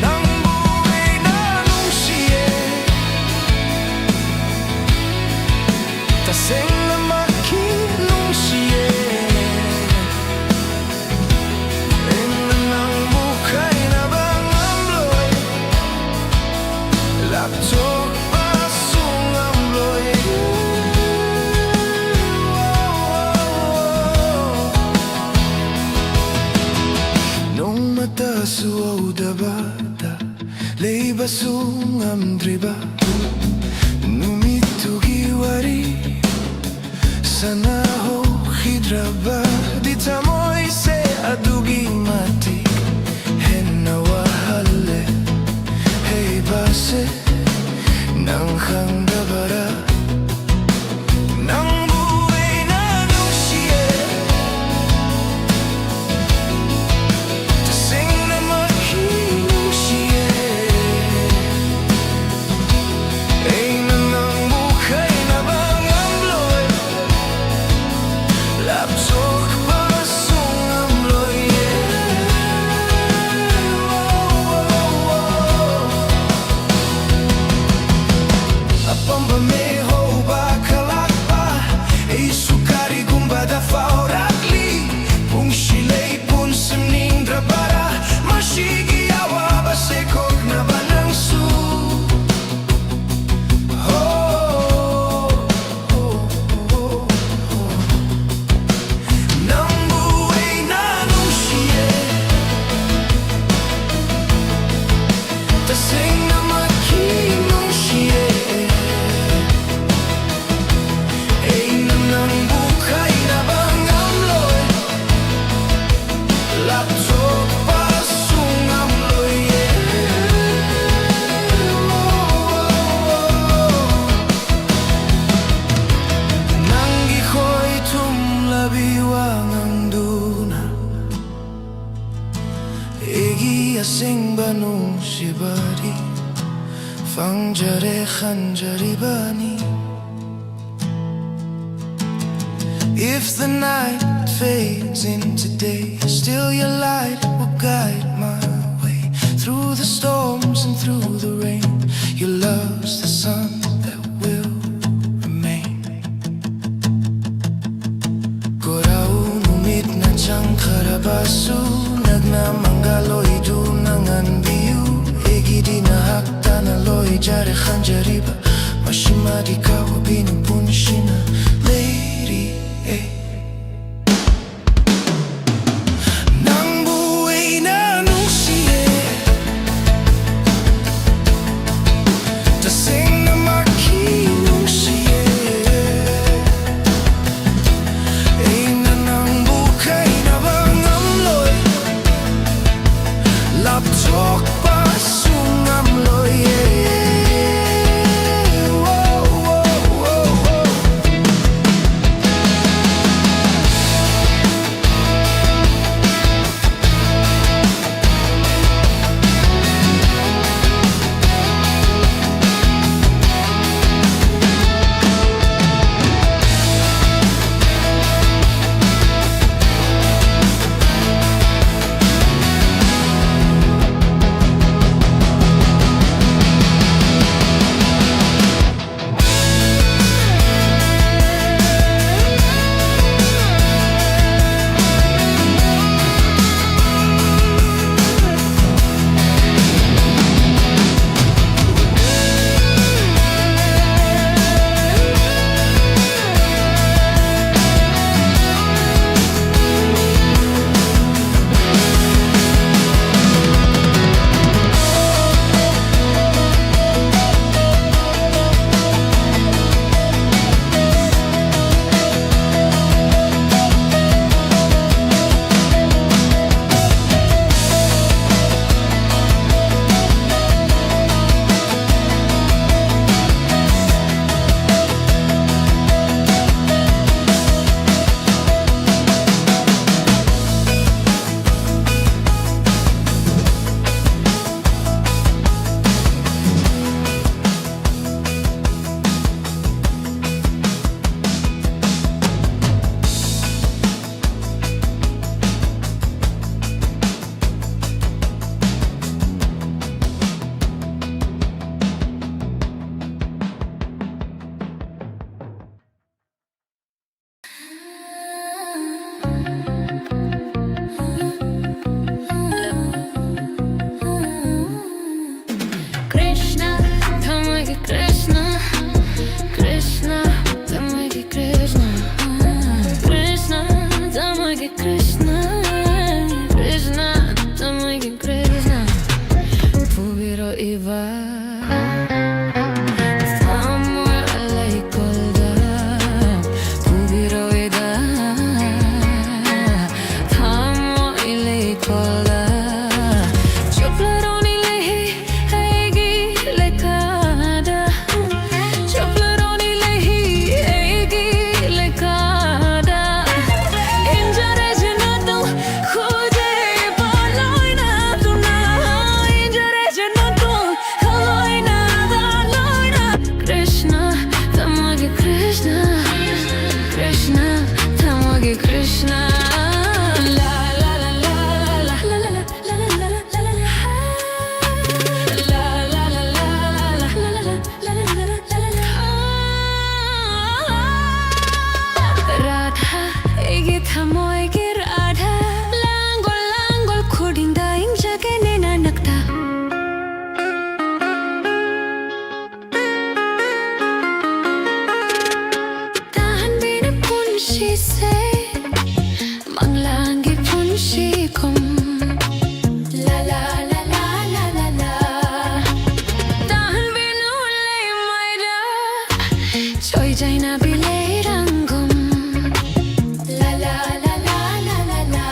ꯅꯪꯕꯨ ꯑꯩꯅ ꯅꯨꯡꯁꯤꯌꯦ, ꯇꯁꯦꯡꯅꯃꯛꯀꯤ ꯅꯨꯡꯁꯤꯌꯦ꯫ ꯑꯩꯅ ꯅꯪꯕꯨ ꯀꯥꯏꯅꯕ ꯉꯝꯂꯣꯏ, ꯂꯥꯞꯊꯣꯛꯄꯁꯨ ꯉꯝꯂꯣꯏ꯫ ꯅꯣꯡꯃꯇꯁꯨ ꯎꯗꯕꯗ ꯂꯩꯕꯁꯨ ꯉꯝꯗ꯭ꯔꯤꯕ ꯅꯨꯃꯤꯠꯇꯨꯒꯤ ꯋꯥꯔꯤ ꯁꯥꯟꯅꯍꯧꯈꯤꯗ꯭ꯔꯕꯗꯤ ꯊꯃꯣꯏꯁꯦ ꯑꯗꯨꯒꯤ ꯃꯇꯤꯛ ꯍꯦꯟꯅ ꯋꯥꯍꯜꯂꯦ꯫ ꯍꯩꯕꯁꯦ ꯅꯪ ꯈꯪꯗꯕꯔꯥ? ꯅꯪꯕꯨ ꯑꯩꯅ ꯅꯨꯡꯁꯤꯌꯦ, ꯇꯁꯦꯡꯅꯃꯛꯀꯤ ꯅꯨꯡꯁꯤꯌꯦ꯫ ꯑꯩꯅ ꯅꯪꯕꯨ ꯈꯥꯏꯅꯕ ꯉꯝꯂꯣꯏ, ꯂꯥꯞꯊꯣꯛꯄꯁꯨ ꯉꯝꯂꯣꯏꯌꯦ꯫ ꯑꯄꯥꯝꯕ ꯃꯤꯍꯧꯕ ꯈꯜꯂꯛꯄ, ꯑꯩꯁꯨ ꯀꯔꯤꯒꯨꯝꯕꯗ ꯐꯥꯎꯔꯛꯂꯤ꯫ ꯄꯨꯟꯁꯤ ꯂꯩ ꯄꯨꯟꯁꯤꯟꯅꯤꯡꯗ꯭ꯔꯕꯔꯥ, ꯃꯁꯤꯒꯤ ꯑꯋꯥꯕꯁꯦ ꯀꯣꯛꯅꯕ ꯅꯪꯁꯨ꯫ ꯍꯣ, ꯍꯣ, ꯍꯣ, ꯍꯣ꯫ ꯅꯪꯕꯨ ꯑꯩꯅ ꯅꯨꯡꯁꯤꯌꯦ, ꯇꯁꯦꯡꯅꯃꯛꯀꯤ ꯅꯨꯡꯁꯤꯌꯦ꯫ ꯑꯩꯅ ꯅꯪꯕꯨ ꯈꯥꯏꯅꯕ ꯉꯝꯂꯣꯏ, ꯂꯥꯞꯊꯣꯛꯄꯁꯨ ꯉꯝꯂꯣꯏꯌꯦ꯫ ꯅꯪꯒꯤ ꯈꯣꯏ ꯊꯨꯝꯂꯕꯤ ꯋꯥꯉꯥꯡꯗꯨꯅ ꯑꯩꯒꯤ ꯑꯁꯦꯡꯕ ꯅꯨꯡꯁꯤꯕꯗꯤ ꯐꯪꯖꯔꯦ ꯈꯟꯖꯔꯤꯕꯅꯤ꯫ If the night fades into day, still your light will guide my way. Through the storms and through the rain, your love's the sun that will remain. ꯀꯣꯔꯥꯎ ꯅꯨꯃꯤꯠꯅ ꯆꯪꯈ꯭ꯔꯕꯁꯨ, ꯅꯛꯅ ꯃꯪꯒꯜ ꯑꯣꯏꯗꯨꯅ ꯉꯟꯕꯤꯌꯨ꯫ ꯑꯩꯒꯤꯗꯤ ꯅꯍꯥꯛꯇꯅ ꯂꯣꯏꯖꯔꯦ ꯈꯟꯖꯔꯤꯕ, ꯃꯁꯤꯃꯗꯤ ꯀꯥꯎꯕꯤꯅꯨ ꯄꯨꯟꯁꯤꯅ ꯂꯩꯔꯤꯌꯦ꯫ ꯅꯪꯕꯨ ꯑꯩꯅ ꯅꯨꯡꯁꯤꯌꯦ, ꯇꯁꯦꯡꯅꯃꯛꯀꯤ ꯅꯨꯡꯁꯤꯌꯦ꯫ ꯑꯩꯅ ꯅꯪꯕꯨ ꯈꯥꯏꯅꯕ ꯉꯝꯂꯣꯏ, ꯂꯥꯞꯊꯣꯛꯄꯁꯨ ꯉꯝꯂꯣꯏꯌꯦ꯫ ꯁꯤꯁꯦ ꯃꯪꯂꯥꯟꯒꯤ ꯄꯨꯟꯁꯤꯒꯨꯝ꯫ ꯂꯥ ꯂꯥ ꯂꯥ ꯂꯥ ꯂꯥ ꯂꯥ ꯂꯥ꯫ ꯇꯥꯍꯟꯕꯤꯅꯨ ꯂꯩꯃꯥꯏꯗ ꯆꯣꯏꯖꯥꯏꯅꯕꯤ ꯂꯩꯔꯥꯡꯒꯨꯝ꯫ ꯂꯥ ꯂꯥ ꯂꯥ ꯂꯥ ꯂꯥ ꯂꯥ ꯂꯥ꯫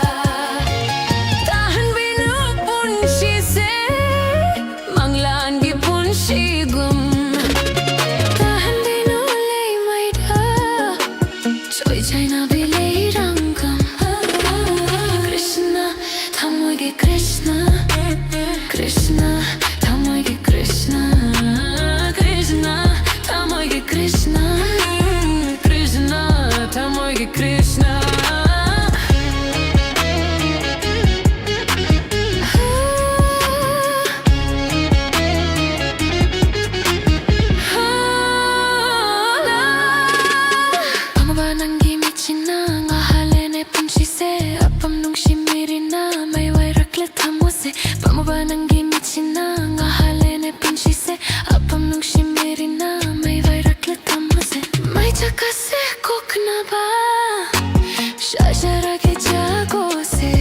ꯇꯥꯍꯟꯕꯤꯅꯨ ꯄꯨꯟꯁꯤꯁꯦ ꯃꯪꯂꯥꯟꯒꯤ ꯄꯨꯟꯁꯤꯒꯨꯝ꯫ ꯇꯥꯍꯟꯕꯤꯅꯨ ꯂꯩꯃꯥꯏꯗ ꯆꯣꯏꯖꯥꯏꯅꯕꯤ ꯂꯩꯔꯥꯡꯒꯨꯝ꯫ ꯀ꯭ꯔꯤꯁꯅ, ꯊꯃꯣꯏꯒꯤ ꯀ꯭ꯔꯤꯁꯅ, ꯀ꯭ꯔꯤꯁꯅ, ꯊꯃꯣꯏꯒꯤ ꯀ꯭ꯔꯤꯁꯅ, ꯀ꯭ꯔꯤꯁꯅ, ꯊꯃꯣꯏꯒꯤ ꯀ꯭ꯔꯤꯁꯅ, ꯀ꯭ꯔꯤꯁꯅ, ꯊꯃꯣꯏꯒꯤ ꯀ꯭ꯔꯤꯁꯅ꯫ ꯄꯥꯝꯃꯕ ꯅꯪꯒꯤ ꯃꯤꯠꯁꯤꯅ ꯉꯥꯍꯜꯂꯦꯅꯦ ꯄꯨꯟꯁꯤꯁꯦ, ꯑꯄꯥꯝ ꯅꯨꯡꯁꯤ ꯃꯩꯔꯤꯅ ꯃꯩ ꯋꯥꯏꯔꯛꯂꯦ ꯊꯃꯣꯏꯁꯦ꯫ ꯄꯥꯝꯃꯕ ꯅꯪꯒꯤ ꯃꯤꯠꯁꯤꯅ ꯉꯥꯍꯜꯂꯦꯅꯦ ꯄꯨꯟꯁꯤꯁꯦ, ꯑꯄꯥꯝ ꯅꯨꯡꯁꯤ ꯃꯩꯔꯤꯅ ꯃꯩ ꯋꯥꯏꯔꯛꯂꯦ ꯊꯃꯣꯏꯁꯦ꯫ ꯃꯩ ꯆꯥꯛꯀꯁꯦ ꯀꯣꯛꯅꯕ ꯁꯥꯖꯔꯒꯦ ꯖꯒꯣꯏꯁꯦ꯫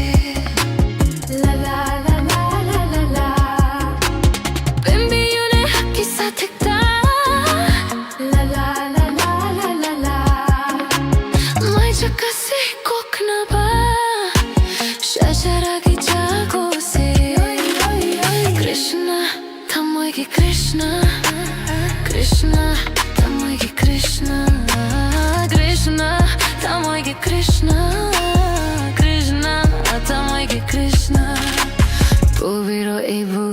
ꯂꯥ ꯂꯥ ꯂꯥ ꯂꯥ ꯂꯥ ꯂꯥ ꯂꯥ꯫ ꯄꯦꯟꯕꯤꯌꯨꯅꯦ ꯍꯛꯀꯤ ꯁꯥꯊꯦꯛꯇ꯫ ꯂꯥ ꯂꯥ ꯂꯥ ꯂꯥ ꯂꯥ ꯂꯥ ꯂꯥ꯫ ꯃꯩ ꯆꯥꯛꯀꯁꯦ ꯀꯣꯛꯅꯕ ꯁꯥꯖꯔꯒꯦ ꯖꯒꯣꯏꯁꯦ꯫ ꯀ꯭ꯔꯤꯁꯅ, ꯊꯃꯣꯏꯒꯤ ꯀ꯭ꯔꯤꯁꯅ, ꯀ꯭ꯔꯤꯁꯅ, ꯊꯃꯣꯏꯒꯤ ꯀ꯭ꯔꯤꯁꯅ, ꯀ꯭ꯔꯤꯁꯅ, ꯊꯃꯣꯏꯒꯤ ꯀ꯭ꯔꯤꯁꯅ, ꯀ꯭ꯔꯤꯁꯅ, ꯊꯃꯣꯏꯒꯤ ꯀ꯭ꯔꯤꯁꯅ꯫ ꯄꯨꯕꯤꯔꯣ ꯑꯩꯕꯨ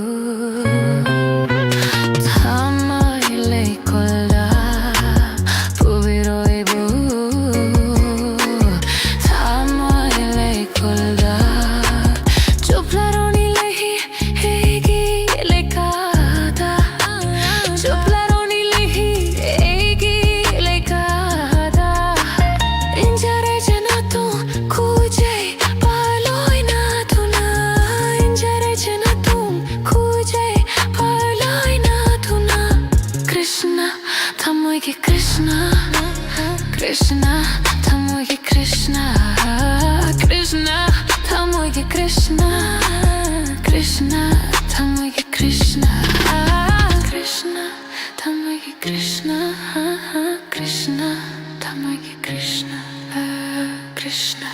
ꯊꯃꯣꯏ ꯂꯩꯀꯣꯜꯗ, ꯄꯨꯕꯤꯔꯣ ꯑꯩꯕꯨ ꯊꯃꯣꯏ ꯂꯩꯀꯣꯜꯗ꯫ ꯆꯨꯞꯂꯔꯣꯅꯤ ꯂꯩꯍꯤ ꯑꯩꯒꯤ ꯂꯩꯀꯥꯗ, ꯆꯨꯞꯂꯔꯣꯅꯤ ꯂꯩꯍꯤ ꯑꯩꯒꯤ ꯂꯩꯀꯥꯗ꯫ ꯏꯟꯖꯔꯦ ꯖꯅꯥꯇꯣ ꯈꯨꯖꯩ ꯄꯥꯂꯣꯏꯅꯗꯨꯅ, ꯏꯟꯖꯔꯦ ꯖꯅꯥꯇꯣ ꯈꯨꯖꯩ ꯄꯥꯂꯣꯏꯅꯗꯨꯅ꯫ ꯀ꯭ꯔꯤꯁꯅ, ꯊꯃꯣꯏꯒꯤ ꯀ꯭ꯔꯤꯁꯅ, ꯀ꯭ꯔꯤꯁꯅ, ꯊꯃꯣꯏꯒꯤ ꯀ꯭ꯔꯤꯁꯅ, ꯀ꯭ꯔꯤꯁꯅ, ꯊꯃꯣꯏꯒꯤ ꯀ꯭ꯔꯤꯁꯅ, ꯀ꯭ꯔꯤꯁꯅ, ꯊꯃꯣꯏꯒꯤ ꯀ꯭ꯔꯤꯁꯅ, ꯀ꯭ꯔꯤꯁꯅ, ꯊꯃꯣꯏꯒꯤ ꯀ꯭ꯔꯤꯁꯅ, ꯀ꯭ꯔꯤꯁꯅ, ꯊꯃꯣꯏꯒꯤ ꯀ꯭ꯔꯤꯁꯅ, ꯀ꯭ꯔꯤꯁꯅ꯫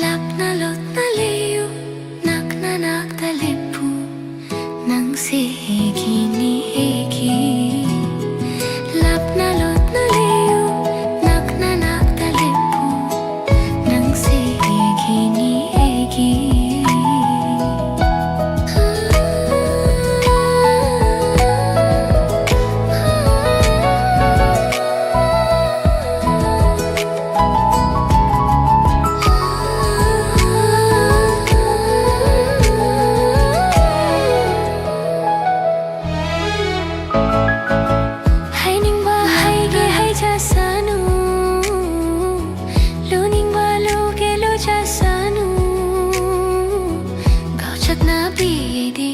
ꯂꯥꯞꯅ ꯂꯣꯠꯅ ꯂꯩꯌꯨ, ꯅꯛꯅ ꯅꯥꯛꯇ ꯂꯦꯞꯄꯨ, ꯅꯪꯁꯦ ꯑꯩꯒꯤꯅꯤ, ꯑꯩꯒꯤ꯫ ꯂꯥꯞꯅ ꯂꯣꯠꯅ ꯂꯩꯌꯨ, ꯅꯛꯅ ꯅꯥꯛꯇ ꯂꯦꯞꯄꯨ, ꯅꯪꯁꯦ ꯑꯩꯒꯤꯅꯤ, ꯑꯩꯒꯤ꯫ ꯍꯥꯏꯅꯤꯡꯕ ꯍꯥꯏꯒꯦ ꯍꯥꯏꯖꯁꯅꯨ, ꯂꯨꯅꯤꯡꯕ ꯂꯨꯒꯦ ꯂꯨꯖꯁꯅꯨ, ꯉꯥꯎꯆꯠꯅꯕꯤ ꯑꯩꯗꯤ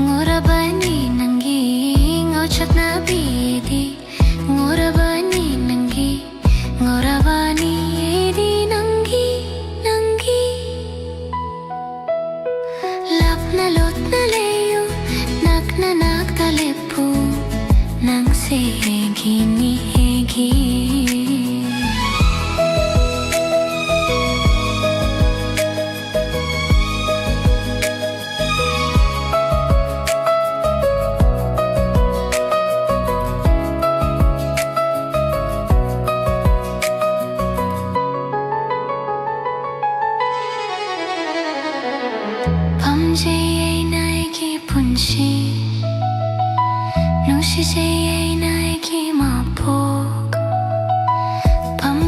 ꯉꯥꯎꯔꯕꯅꯤ ꯅꯪꯒꯤ, ꯉꯥꯎꯆꯠꯅꯕꯤ ꯑꯩꯗꯤ ꯉꯥꯎꯔꯕꯅꯤ ꯅꯪꯒꯤ, ꯉꯥꯎꯔꯕꯅꯤ ꯑꯩꯗꯤ ꯅꯪꯒꯤ, ꯅꯪꯒꯤ꯫ ꯂꯥꯞꯅ ꯂꯣꯠꯅ ꯂꯩꯌꯨ, ꯅꯛꯅ ꯅꯥꯛꯇ ꯂꯦꯞꯄꯨ, ꯅꯪꯁꯦ ꯑꯩꯒꯤꯅꯤ, ꯑꯩꯒꯤ꯫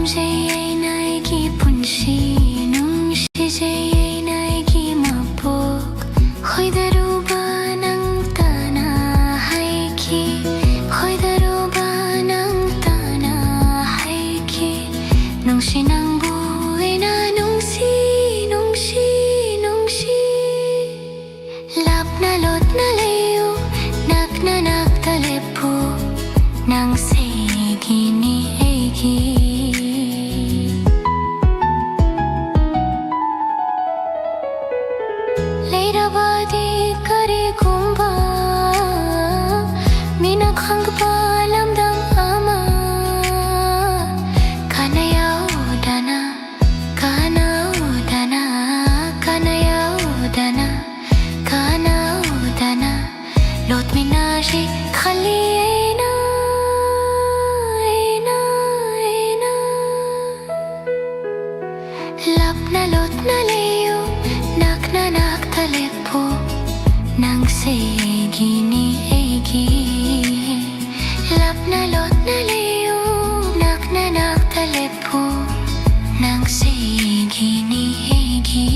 ꯅꯨꯡꯁꯤꯖꯩ ꯑꯩꯅ ꯑꯩꯒꯤ ꯄꯨꯟꯁꯤ, ꯅꯨꯡꯁꯤꯖꯩ ꯑꯩꯅ ꯑꯩꯒꯤ ꯃꯄꯣꯛ꯫ ꯈꯣꯏꯗꯔꯨꯕ ꯅꯪ ꯇꯅ ꯍꯥꯏꯈꯤ, ꯈꯣꯏꯗꯔꯨꯕ ꯅꯪ ꯇꯅ ꯍꯥꯏꯈꯤ꯫ ꯅꯨꯡꯁꯤ ꯅꯪꯕꯨ ꯑꯩꯅ ꯅꯨꯡꯁꯤ, ꯅꯨꯡꯁꯤ, ꯅꯨꯡꯁꯤ꯫ ꯂꯥꯞꯅ ꯂꯣꯠꯅ ꯂꯩꯌꯨ, ꯅꯛꯅ ꯅꯛꯇ ꯂꯦꯞꯄꯨ, ꯅꯪꯁꯦ ꯑꯩꯒꯤꯅꯤ ꯑꯩꯒꯤ꯫ ꯂꯩꯔꯕꯗꯤ ꯀꯔꯤꯒꯨꯝꯕ ꯃꯤꯅ ꯈꯪꯕ ꯂꯝꯗꯝ ꯑꯃ, ꯀꯅꯥ ꯌꯥꯎꯗꯅ, ꯀꯅꯥ ꯌꯥꯎꯗꯅ, ꯀꯅꯥ ꯌꯥꯎꯗꯅ, ꯀꯅꯥ ꯌꯥꯎꯗꯅ ꯂꯣꯠꯃꯤꯟꯅꯁꯤ ꯈꯜꯂꯤ ꯑꯩꯅ, ꯑꯩꯅ, ꯑꯩꯅ꯫ ꯂꯥꯞꯅ ꯂꯣꯠꯅ ꯂꯩꯌꯨ, ꯅꯛꯅ ꯅꯛꯇ ꯂꯦꯞꯄꯨ, ꯅꯪꯁꯦ ꯑꯩꯒꯤꯅꯤ ꯑꯩꯒꯤ꯫ ꯂꯥꯞꯅ ꯂꯣꯠꯅ ꯂꯩꯌꯨ, ꯅꯛꯅ ꯅꯛꯇ ꯂꯦꯞꯄꯨ, ꯅꯪꯁꯦ ꯑꯩꯒꯤꯅꯤ ꯑꯩꯒꯤ꯫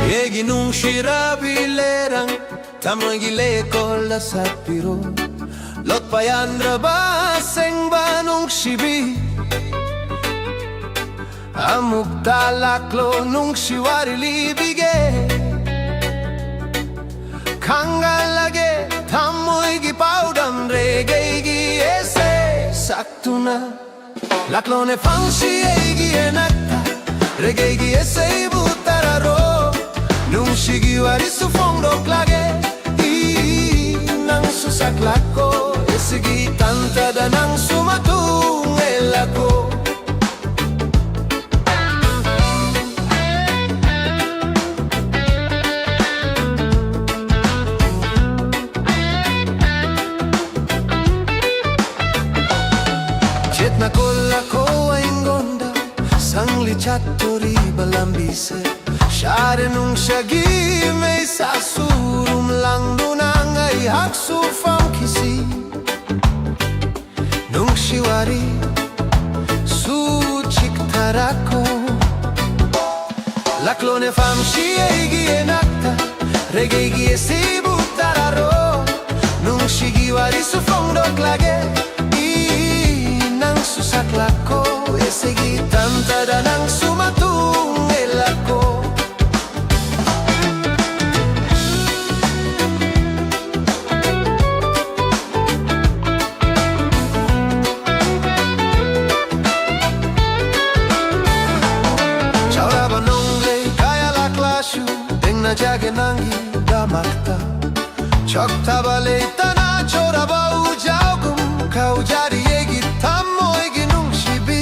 ꯑꯩꯒꯤ ꯅꯨꯡꯁꯤꯔꯕꯤ ꯂꯩꯔꯥꯡ, ꯇꯝꯒꯤ ꯂꯩꯀꯣꯜꯗ ꯁꯥꯠꯄꯤꯔꯣ꯫ ꯂꯣꯠꯄ ꯌꯥꯟꯗ꯭ꯔꯕ ꯑꯁꯦꯡꯕ ꯅꯨꯡꯁꯤꯕꯤ, ꯑꯃꯨꯛꯇ ꯂꯥꯛꯂꯣ ꯅꯨꯡꯁꯤ ꯋꯥꯔꯤ ꯂꯤꯕꯤꯒꯦ꯫ ꯈꯪꯍꯜꯂꯒꯦ ꯊꯃꯣꯏꯒꯤ ꯄꯥꯎꯗꯝ ꯔꯦꯒꯦꯒꯤ essay ꯁꯛꯇꯨꯅ꯫ ꯂꯥꯛꯂꯣꯅꯦ ꯐꯝꯁꯤ ꯑꯩꯒꯤ ꯏꯅꯥꯛꯇ, ꯔꯦꯒꯦꯒꯤ essayꯕꯨ ꯇꯥꯔꯔꯣ꯫ ꯅꯨꯡꯁꯤꯒꯤ ꯋꯥꯔꯤꯁꯨ ꯐꯣꯡꯗꯣꯛꯂꯒꯦ, ꯏ, ꯅꯪꯁꯨ ꯁꯛꯂꯛꯀꯣ꯫ essayꯒꯤ ꯇꯥꯟꯖꯥꯗ ꯅꯪꯁꯨ ꯃꯇꯨꯡ ꯏꯜꯂꯛꯀꯣ꯫ ꯆꯦꯠꯅ ꯀꯣꯜꯂꯛꯈꯣ ꯑꯩꯉꯣꯟꯗ, ꯁꯪꯂꯤ ꯆꯠꯇꯣꯔꯤꯕ ꯂꯝꯕꯤꯁꯦ꯫ ꯁꯥꯔꯦ ꯅꯨꯡꯁꯥꯒꯤ ꯃꯩꯁꯥꯁꯨ ꯔꯨꯝꯂꯥꯡꯗꯨꯅ ꯑꯩꯍꯥꯛꯁꯨ ꯐꯝꯈꯤꯁꯤ꯫ ꯅꯨꯡꯁꯤ ꯋꯥꯔꯤꯁꯨ ꯆꯤꯛꯊꯔꯛꯈꯣ꯫ ꯂꯥꯛꯂꯣꯅꯦ ꯐꯝꯁꯤ ꯑꯩꯒꯤ ꯏꯅꯥꯛꯇ, ꯔꯦꯒꯦꯒꯤ essayꯕꯨ ꯇꯥꯔꯔꯣ꯫ ꯅꯨꯡꯁꯤꯒꯤ ꯋꯥꯔꯤꯁꯨ ꯐꯣꯡꯗꯣꯛꯂꯒꯦ, ꯏ, ꯅꯪꯁꯨ ꯁꯛꯂꯛꯈꯣ꯫ essayꯒꯤ ꯇꯥꯟꯖꯥꯗ ꯅꯪꯁꯨ ꯃꯇꯨꯡ ꯏꯜꯂꯛꯈꯣ꯫ ꯆꯥꯎꯔꯕ ꯅꯣꯡꯂꯩ ꯀꯌꯥ ꯂꯥꯛꯂꯁꯨ, ꯊꯦꯡꯅꯖꯒꯦ ꯅꯪꯒꯤꯗꯃꯛꯇ꯫ ꯆꯣꯛꯊꯕ ꯂꯩꯇꯅ ꯆꯣꯔꯕ ꯎꯖꯥꯎꯒꯨꯝ ꯈꯧꯖꯥꯔꯤ ꯑꯩꯒꯤ ꯊꯃꯣꯏꯒꯤ ꯅꯨꯡꯁꯤꯕꯤ꯫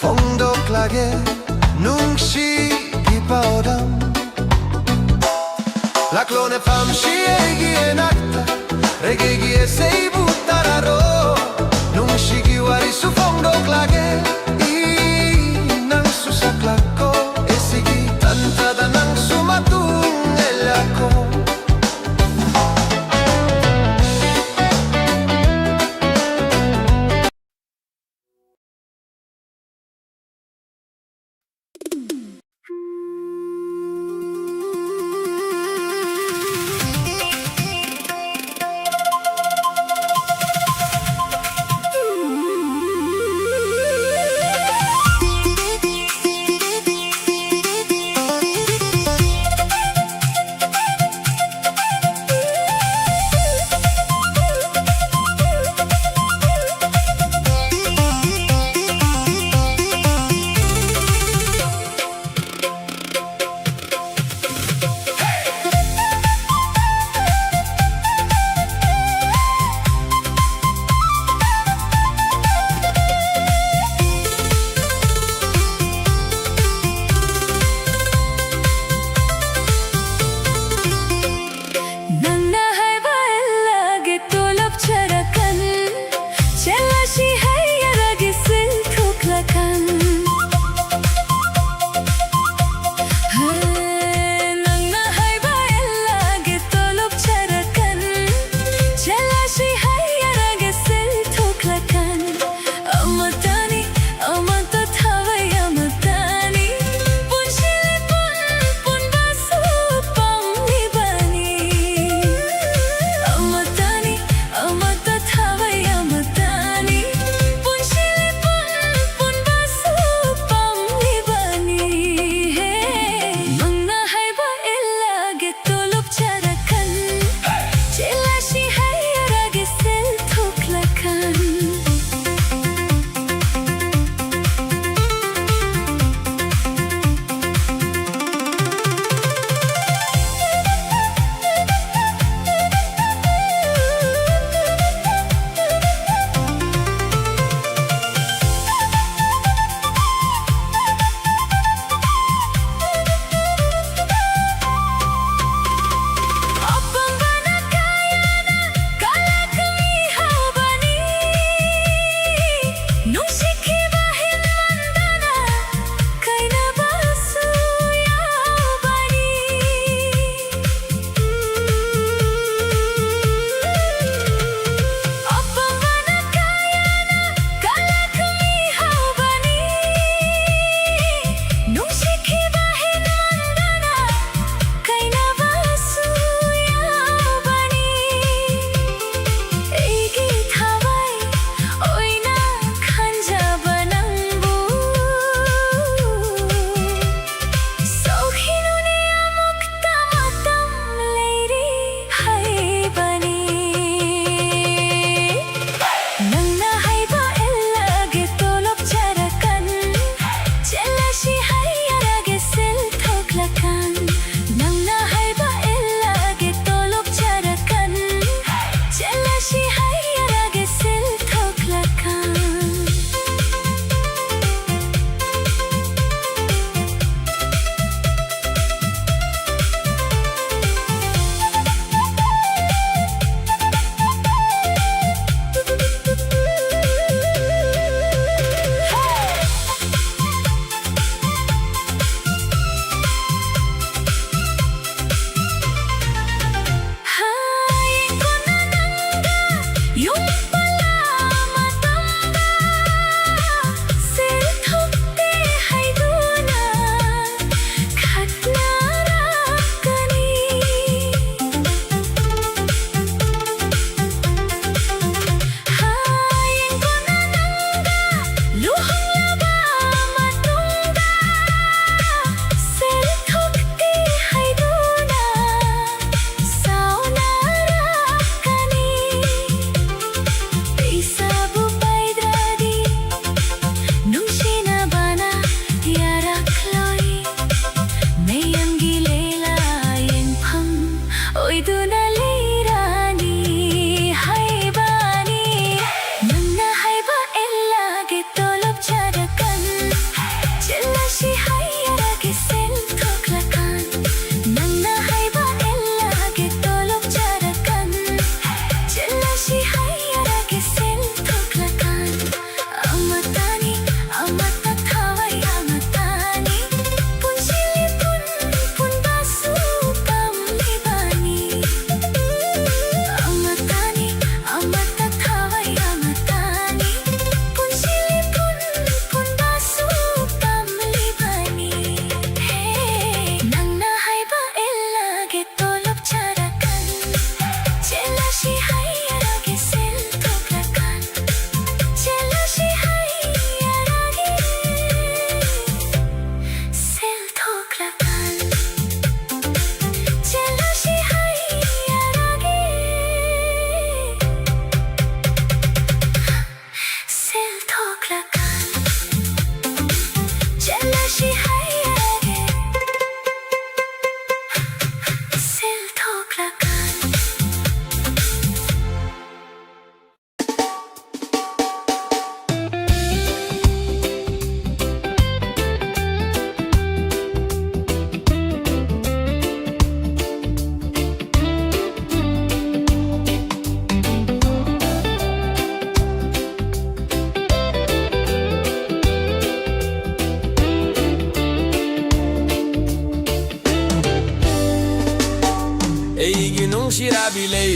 ꯐꯣꯡꯗꯣꯛꯂꯒꯦ ꯅꯨꯡꯁꯤꯒꯤ ꯄꯥꯎꯗꯝ꯫ ꯂꯥꯛꯂꯣꯅꯦ ꯐꯝꯁꯤ ꯑꯩꯒꯤ ꯏꯅꯥꯛꯇ, ꯔꯦꯒꯦꯒꯤ essayꯕꯨ ꯇꯥꯔꯔꯣ꯫ ꯅꯨꯡꯁꯤꯒꯤ ꯋꯥꯔꯤꯁꯨ ꯐꯣꯡꯗꯣꯛꯂꯒꯦ, ꯏ, ꯅꯪꯁꯨ ꯁꯛꯂꯛꯈꯣ꯫ essayꯒꯤ ꯇꯥꯟꯖꯥꯗ ꯅꯪꯁꯨ ꯃꯇꯨꯡ ꯏꯜꯂꯛꯈꯣ꯫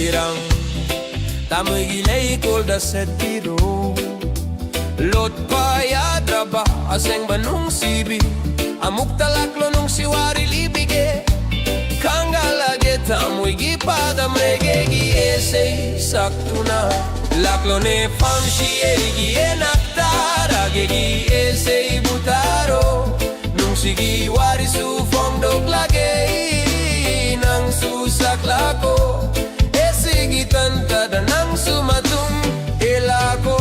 ꯔꯪ ꯇꯥꯃꯣꯏꯒꯤ ꯂꯩꯀꯣꯜꯗ ꯁꯦꯠꯄꯤꯔꯣ꯫ ꯂꯣꯠꯄ ꯌꯥꯗ꯭ꯔꯕ ꯑꯁꯦꯡꯕ ꯅꯨꯡꯁꯤꯕꯤ, ꯑꯃꯨꯛꯇ ꯂꯥꯛꯂꯣ ꯅꯨꯡꯁꯤ ꯋꯥꯔꯤ ꯂꯤꯕꯤꯒꯦ꯫ ꯈꯪꯒꯠꯂꯒꯦ ꯊꯃꯣꯏꯒꯤ ꯄꯥꯗꯝ ꯔꯦꯒꯦꯒꯤ ꯏꯁꯩ ꯁꯛꯇꯨꯅ꯫ ꯂꯥꯛꯂꯣꯅꯦ ꯐꯝꯁꯤ ꯑꯩꯒꯤ ꯏꯅꯥꯛꯇ, ꯔꯦꯒꯦꯒꯤ ꯏꯁꯩꯕꯨ ꯇꯥꯔꯣ꯫ ꯅꯨꯡꯁꯤꯒꯤ ꯋꯥꯔꯤꯁꯨ ꯐꯣꯡꯗꯣꯛꯂꯒꯦ, ꯅꯪꯁꯨ ꯁꯛꯂꯛꯀꯣ꯫ ꯏꯁꯩꯒꯤ ꯇꯟꯇꯗ ꯅꯪꯁꯨ ꯃꯇꯨꯡ ꯏꯜꯂꯛꯀꯣ꯫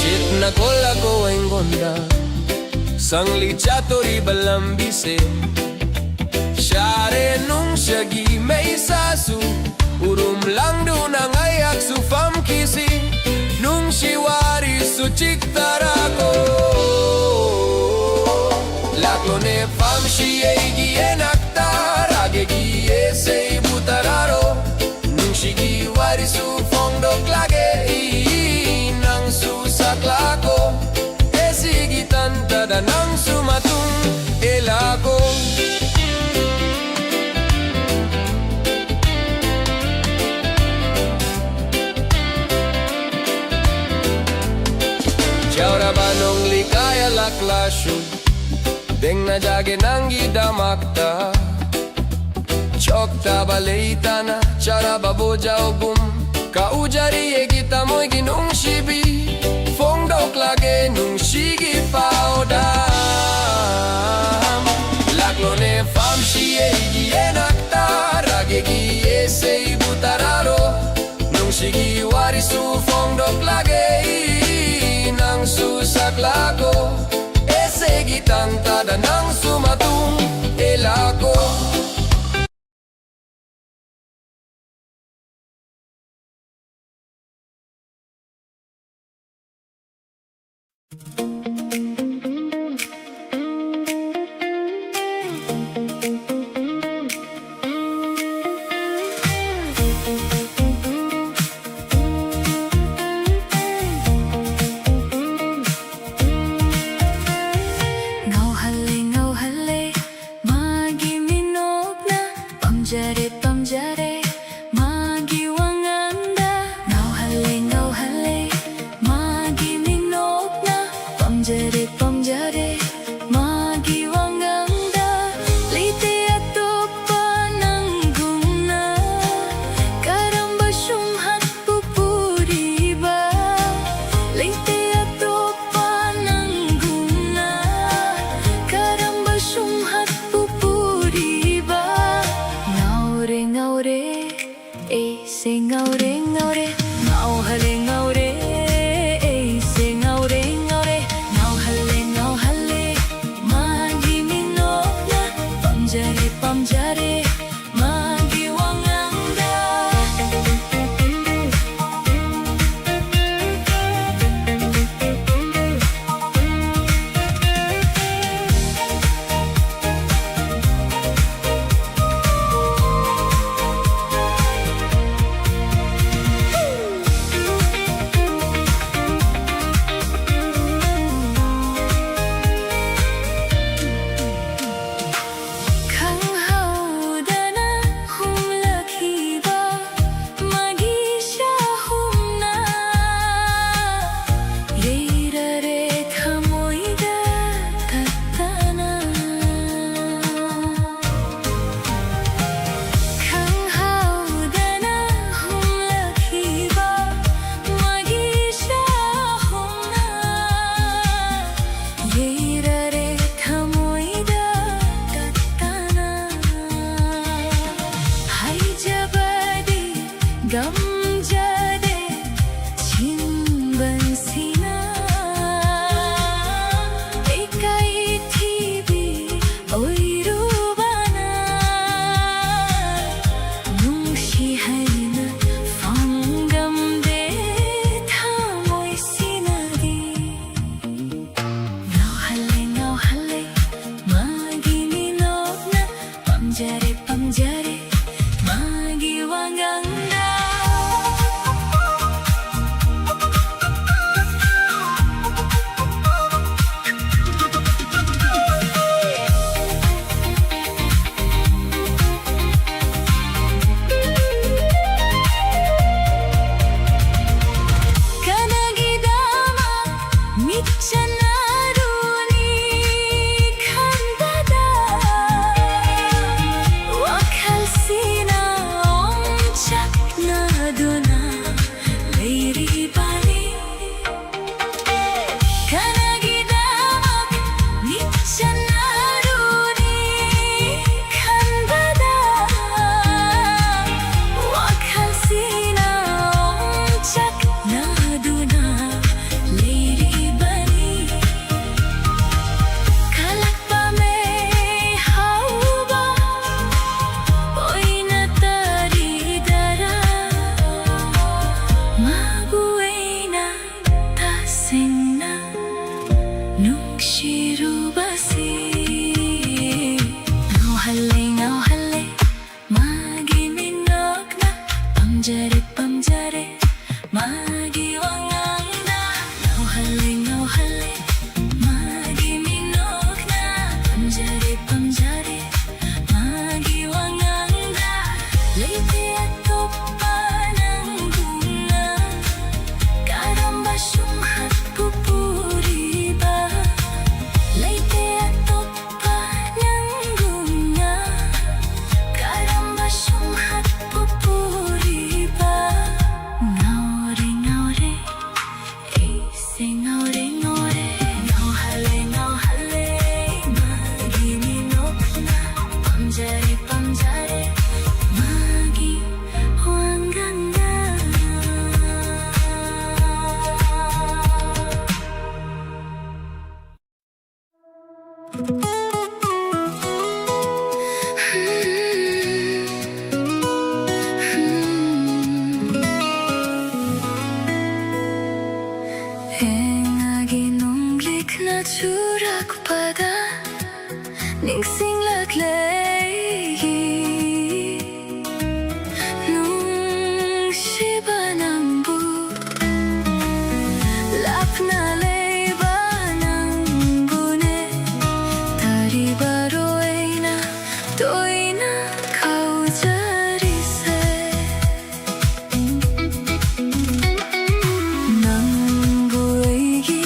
ꯆꯤꯠꯅ ꯀꯣꯜꯂꯛꯀꯣ ꯑꯩꯉꯣꯟꯗ, ꯁꯪꯂꯤ ꯆꯠꯇꯣꯔꯤꯕ ꯂꯝꯕꯤꯁꯦ꯫ ꯁꯥꯔꯦ ꯅꯨꯡꯁꯤꯒꯤ ꯃꯩꯁꯥꯁꯨ, ꯎꯔꯨꯝ ꯂꯥꯡꯗꯨꯅ ꯉꯥꯏꯍꯥꯛꯁꯨ ꯐꯝꯈꯤꯁꯤ꯫ ꯅꯨꯡꯁꯤ ꯋꯥꯔꯤꯁꯨ ꯆꯤꯛꯊꯔꯛꯀꯣ꯫ ꯂꯥꯛꯂꯣꯅꯦ ꯐꯝꯁꯤ ꯑꯩꯒꯤ ꯏꯅꯥꯛꯇ, ꯔꯦꯒꯦꯒꯤ ꯏꯁꯩꯕꯨ ꯇꯥꯔꯣ꯫ ꯅꯨꯡꯁꯤꯒꯤ ꯋꯥꯔꯤꯁꯨ ꯐꯣꯡꯗꯣꯛꯂꯒꯦ, ꯅꯪꯁꯨ ꯁꯛꯂꯛꯀꯣ꯫ ꯏꯁꯩꯒꯤ ꯇꯟꯇꯗ ꯅꯪꯁꯨ ꯃꯇꯨꯡ ꯏꯜꯂꯛꯀꯣ꯫ ꯆꯥꯎꯔꯕ ꯅꯣꯡꯂꯩ ꯀꯌꯥ ꯂꯥꯛꯂꯁꯨ, ꯊꯦꯡꯅꯖꯒꯦ ꯅꯪꯒꯤꯗꯃꯛꯇ꯫ ꯆꯣꯛꯊꯕ ꯂꯩꯇꯅ ꯆꯥꯔꯕ ꯕꯣꯖꯥꯎꯒꯨꯝ ꯀꯧꯖꯔꯤ ꯑꯩꯒꯤ ꯊꯃꯣꯏꯒꯤ ꯅꯨꯡꯁꯤꯕꯤ꯫ ꯐꯣꯡꯗꯣꯛꯂꯒꯦ ꯅꯨꯡꯁꯤꯒꯤ ꯄꯥꯎꯗꯝ꯫ ꯂꯥꯛꯂꯣꯅꯦ ꯐꯝꯁꯤ ꯑꯩꯒꯤ ꯏꯅꯥꯛꯇ, ꯔꯦꯒꯦꯒꯤ ꯏꯁꯩꯕꯨ ꯇꯥꯔꯣ꯫ ꯅꯨꯡꯁꯤꯒꯤ ꯋꯥꯔꯤꯁꯨ ꯐꯣꯡꯗꯣꯛꯂꯒꯦ, ꯅꯪꯁꯨ ꯁꯛꯂꯛꯀꯣ꯫ ꯏꯁꯩꯒꯤ ꯇꯟꯇꯗ ꯅꯪꯁꯨ ꯃꯇꯨꯡ ꯏꯜꯂꯛꯀꯣ꯫ ꯆꯠꯅꯔꯨꯅꯤ ꯈꯟꯕꯗ ꯋꯥꯈꯜꯁꯤꯅ ꯑꯣꯟꯆꯠꯅꯗꯨꯅ ꯂꯩꯔꯤꯕꯅꯤ꯫ ꯀꯅꯥꯒꯤꯗꯃꯛ ꯅꯤꯡꯁꯤꯡꯅꯔꯨꯅꯤ ꯈꯟꯕꯗ ꯋꯥꯈꯜꯁꯤꯅ ꯑꯣꯟꯆꯠꯅꯗꯨꯅ ꯂꯩꯔꯤꯕꯅꯤ꯫ ꯀꯜꯂꯛꯄ ꯃꯩ ꯍꯧꯕ ꯑꯣꯏꯅ ꯇꯥꯔꯤꯗꯔꯥ? ꯃꯥꯕꯨ ꯑꯩꯅ ꯇꯁꯦꯡꯅ ꯅꯨꯡꯁꯤꯔꯨꯕꯁꯤ꯫ ꯉꯥꯎꯍꯜꯂꯦ, ꯉꯥꯎꯍꯜꯂꯦ ꯃꯥꯒꯤ ꯃꯤꯅꯣꯛꯅ꯫ ꯄꯥꯝꯖꯔꯦ, ꯄꯥꯝꯖꯔꯦ ꯃꯥꯒꯤ ꯋꯥꯉꯥꯡꯅ꯫ ꯉꯥꯎꯍꯜꯂꯦ, ꯉꯥꯎꯍꯜꯂꯦ ꯃꯥꯒꯤ ꯃꯤꯅꯣꯛꯅ꯫ ꯄꯥꯝꯖꯔꯦ, ꯄꯥꯝꯖꯔꯦ ꯃꯥꯒꯤ ꯋꯥꯉꯥꯡꯗ꯫ ꯂꯩꯇꯦ ꯑꯇꯣꯞꯄ ꯅꯪꯒꯨꯝꯅ ꯀꯔꯝꯕ ꯁꯨꯝꯍꯠꯄꯨ ꯄꯨꯔꯤꯕ? ꯂꯩꯇꯦ ꯑꯇꯣꯞꯄ ꯅꯪꯒꯨꯝꯅ ꯀꯔꯝꯕ ꯁꯨꯝꯍꯠꯄꯨ ꯄꯨꯔꯤꯕ? ꯉꯥꯎꯔꯦ, ꯉꯥꯎꯔꯦ ꯑꯩꯁꯦ ꯉꯥꯎꯔꯦ, ꯉꯥꯎꯔꯦ꯫ ꯉꯥꯎꯍꯜꯂꯦ, ꯉꯥꯎꯍꯜꯂꯦ ꯃꯥꯒꯤ ꯃꯤꯅꯣꯛꯅ꯫ ꯄꯥꯝꯖꯔꯦ, ꯄꯥꯝꯖꯔꯦ ꯃꯥꯒꯤ ꯋꯥꯉꯥꯡꯅ꯫ ꯍꯦꯡꯉꯒꯤ ꯅꯨꯡꯂꯤꯛꯅ ꯆꯨꯔꯛꯄꯗ ꯅꯤꯡꯁꯤꯡꯂꯛꯂꯦ ꯑꯩꯒꯤ ꯅꯨꯡꯁꯤꯕ ꯅꯪꯕꯨ꯫ ꯂꯥꯞꯅ ꯂꯩꯕ ꯅꯪꯕꯨꯅꯦ ꯇꯥꯔꯤꯕꯔꯣ ꯑꯩꯅ ꯇꯣꯏꯅ ꯀꯧꯖꯔꯤꯁꯦ? ꯅꯪꯕꯨ ꯑꯩꯒꯤ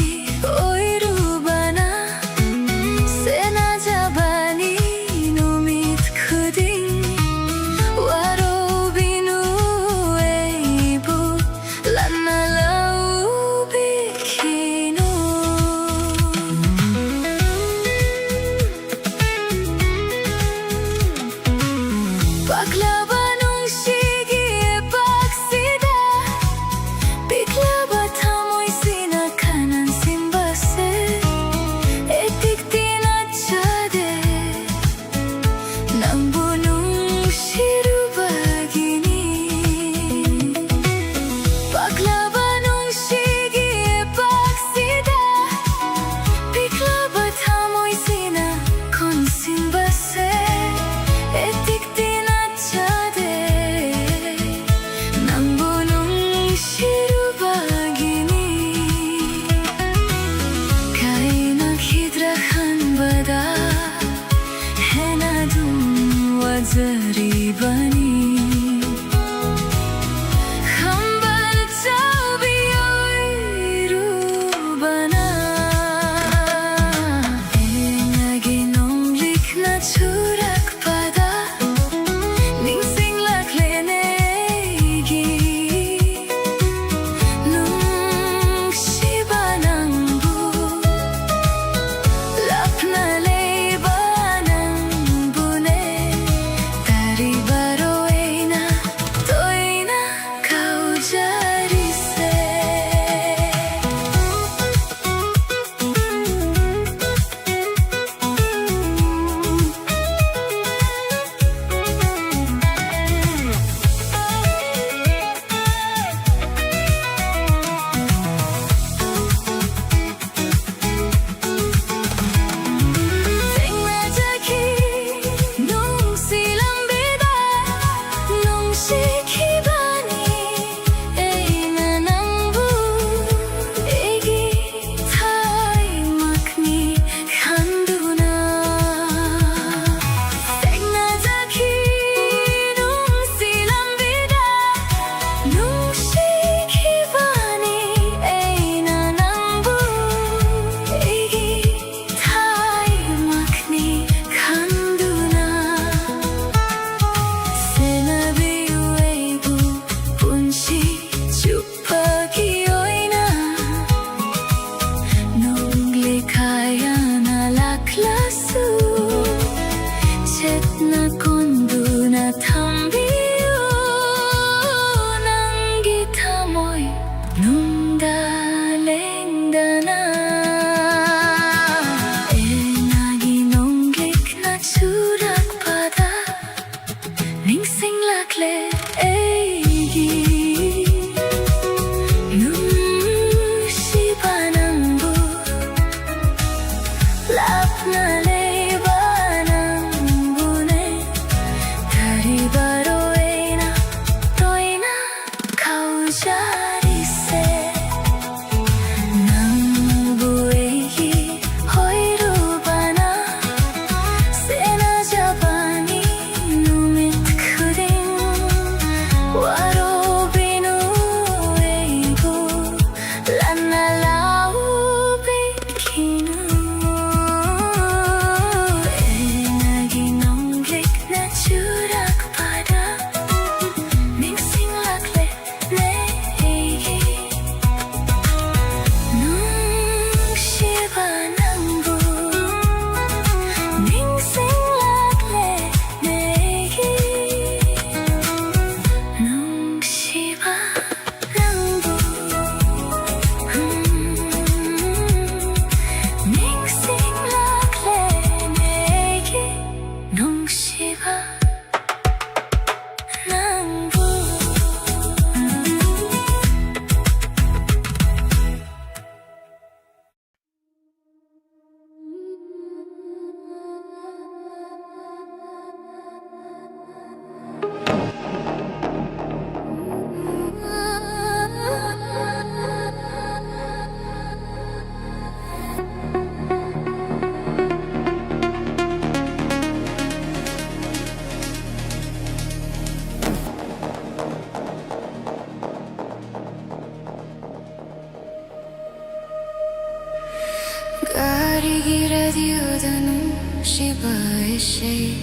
ꯔꯦꯗꯤꯑꯣꯗ ꯅꯨꯡꯁꯤꯕ ꯏꯁꯩ,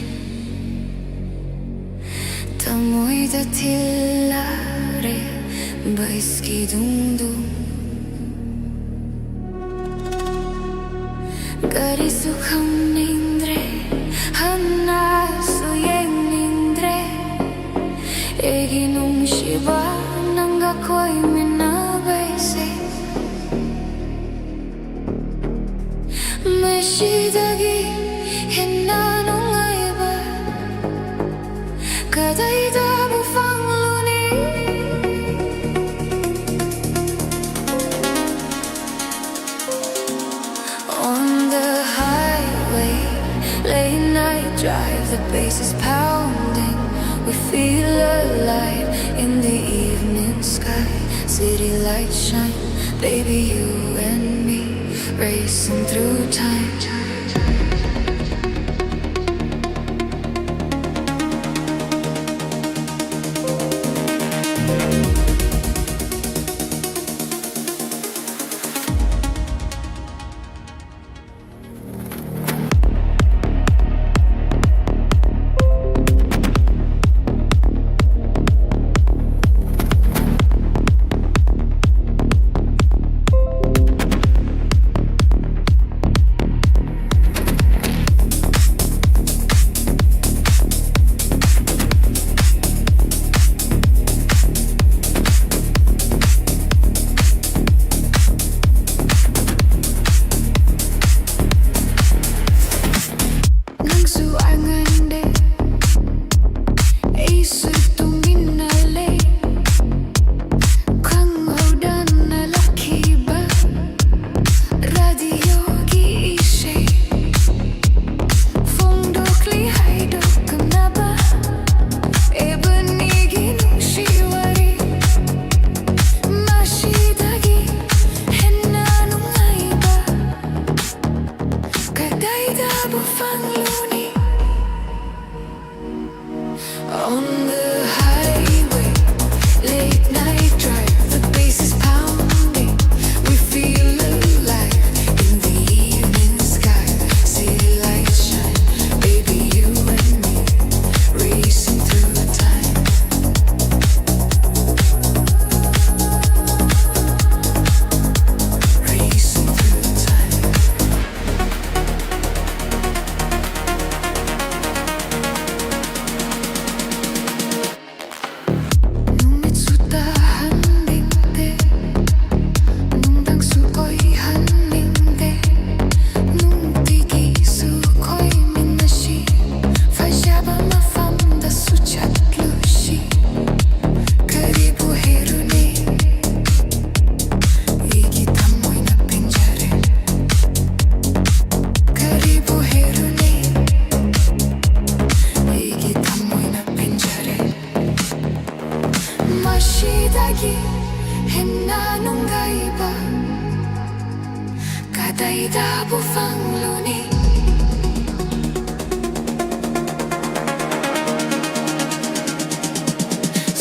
ꯊꯃꯣꯏꯗ ꯊꯤꯜꯂꯔꯦ ꯕꯦꯁꯀꯤ ꯗꯨꯡꯗꯨꯡ꯫ ꯀꯔꯤꯁꯨ ꯈꯪꯅꯤꯡꯗ꯭ꯔꯦ, ꯍꯟꯅꯁꯨ ꯌꯦꯡꯅꯤꯡꯗ꯭ꯔꯦ꯫ ꯑꯩꯒꯤ ꯅꯨꯡꯁꯤꯕ, ꯅꯪꯒ ꯀꯣꯏꯃꯤꯟꯅꯕꯁꯦ ꯃꯁꯤꯗꯒꯤ ꯍꯦꯟꯅ ꯅꯨꯡꯉꯥꯏꯕ ꯀꯗꯥꯏꯗꯕꯨ ꯐꯪꯂꯨꯅꯤ? On the highway, late night drive, the bass is pounding. We feel alive in the evening sky. City lights shine, baby, you and me, racing through time. ꯀꯗꯥꯏꯗꯕꯨ ꯐꯪꯂꯨꯅꯤ?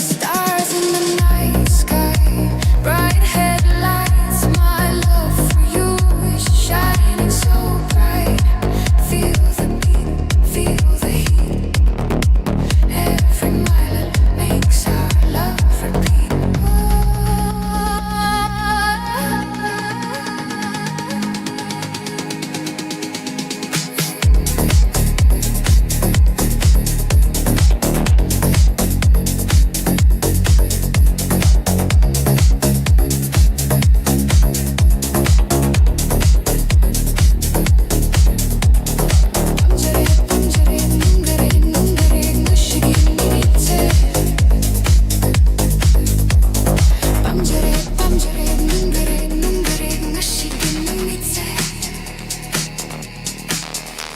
Stars in the night sky, bright headlights. My love for you is shining so bright. Feel the beat, feel the heat. Every mile makes our love repeat.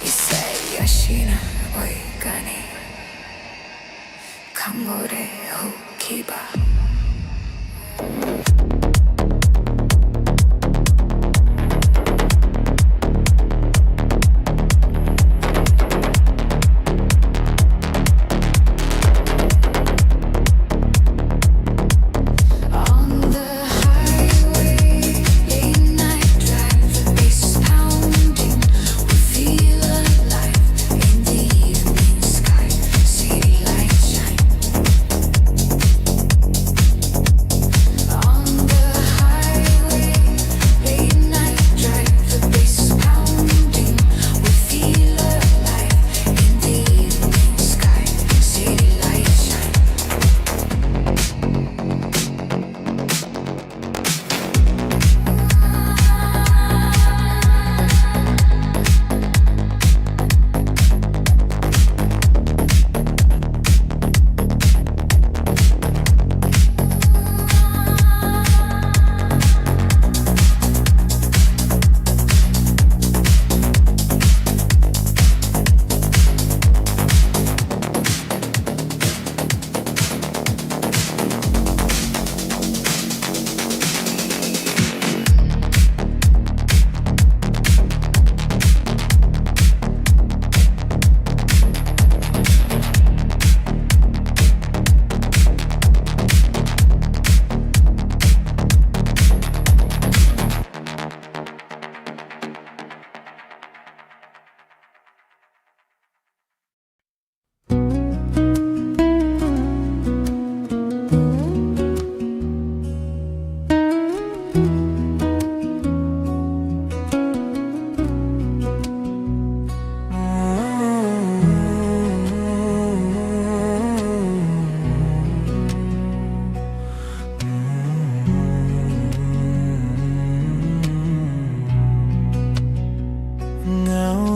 ꯏꯁꯩ ꯑꯁꯤꯅ ꯑꯣꯏꯒꯅꯤ ꯈꯪꯂꯨꯔꯦ ꯍꯧꯈꯤꯕ꯫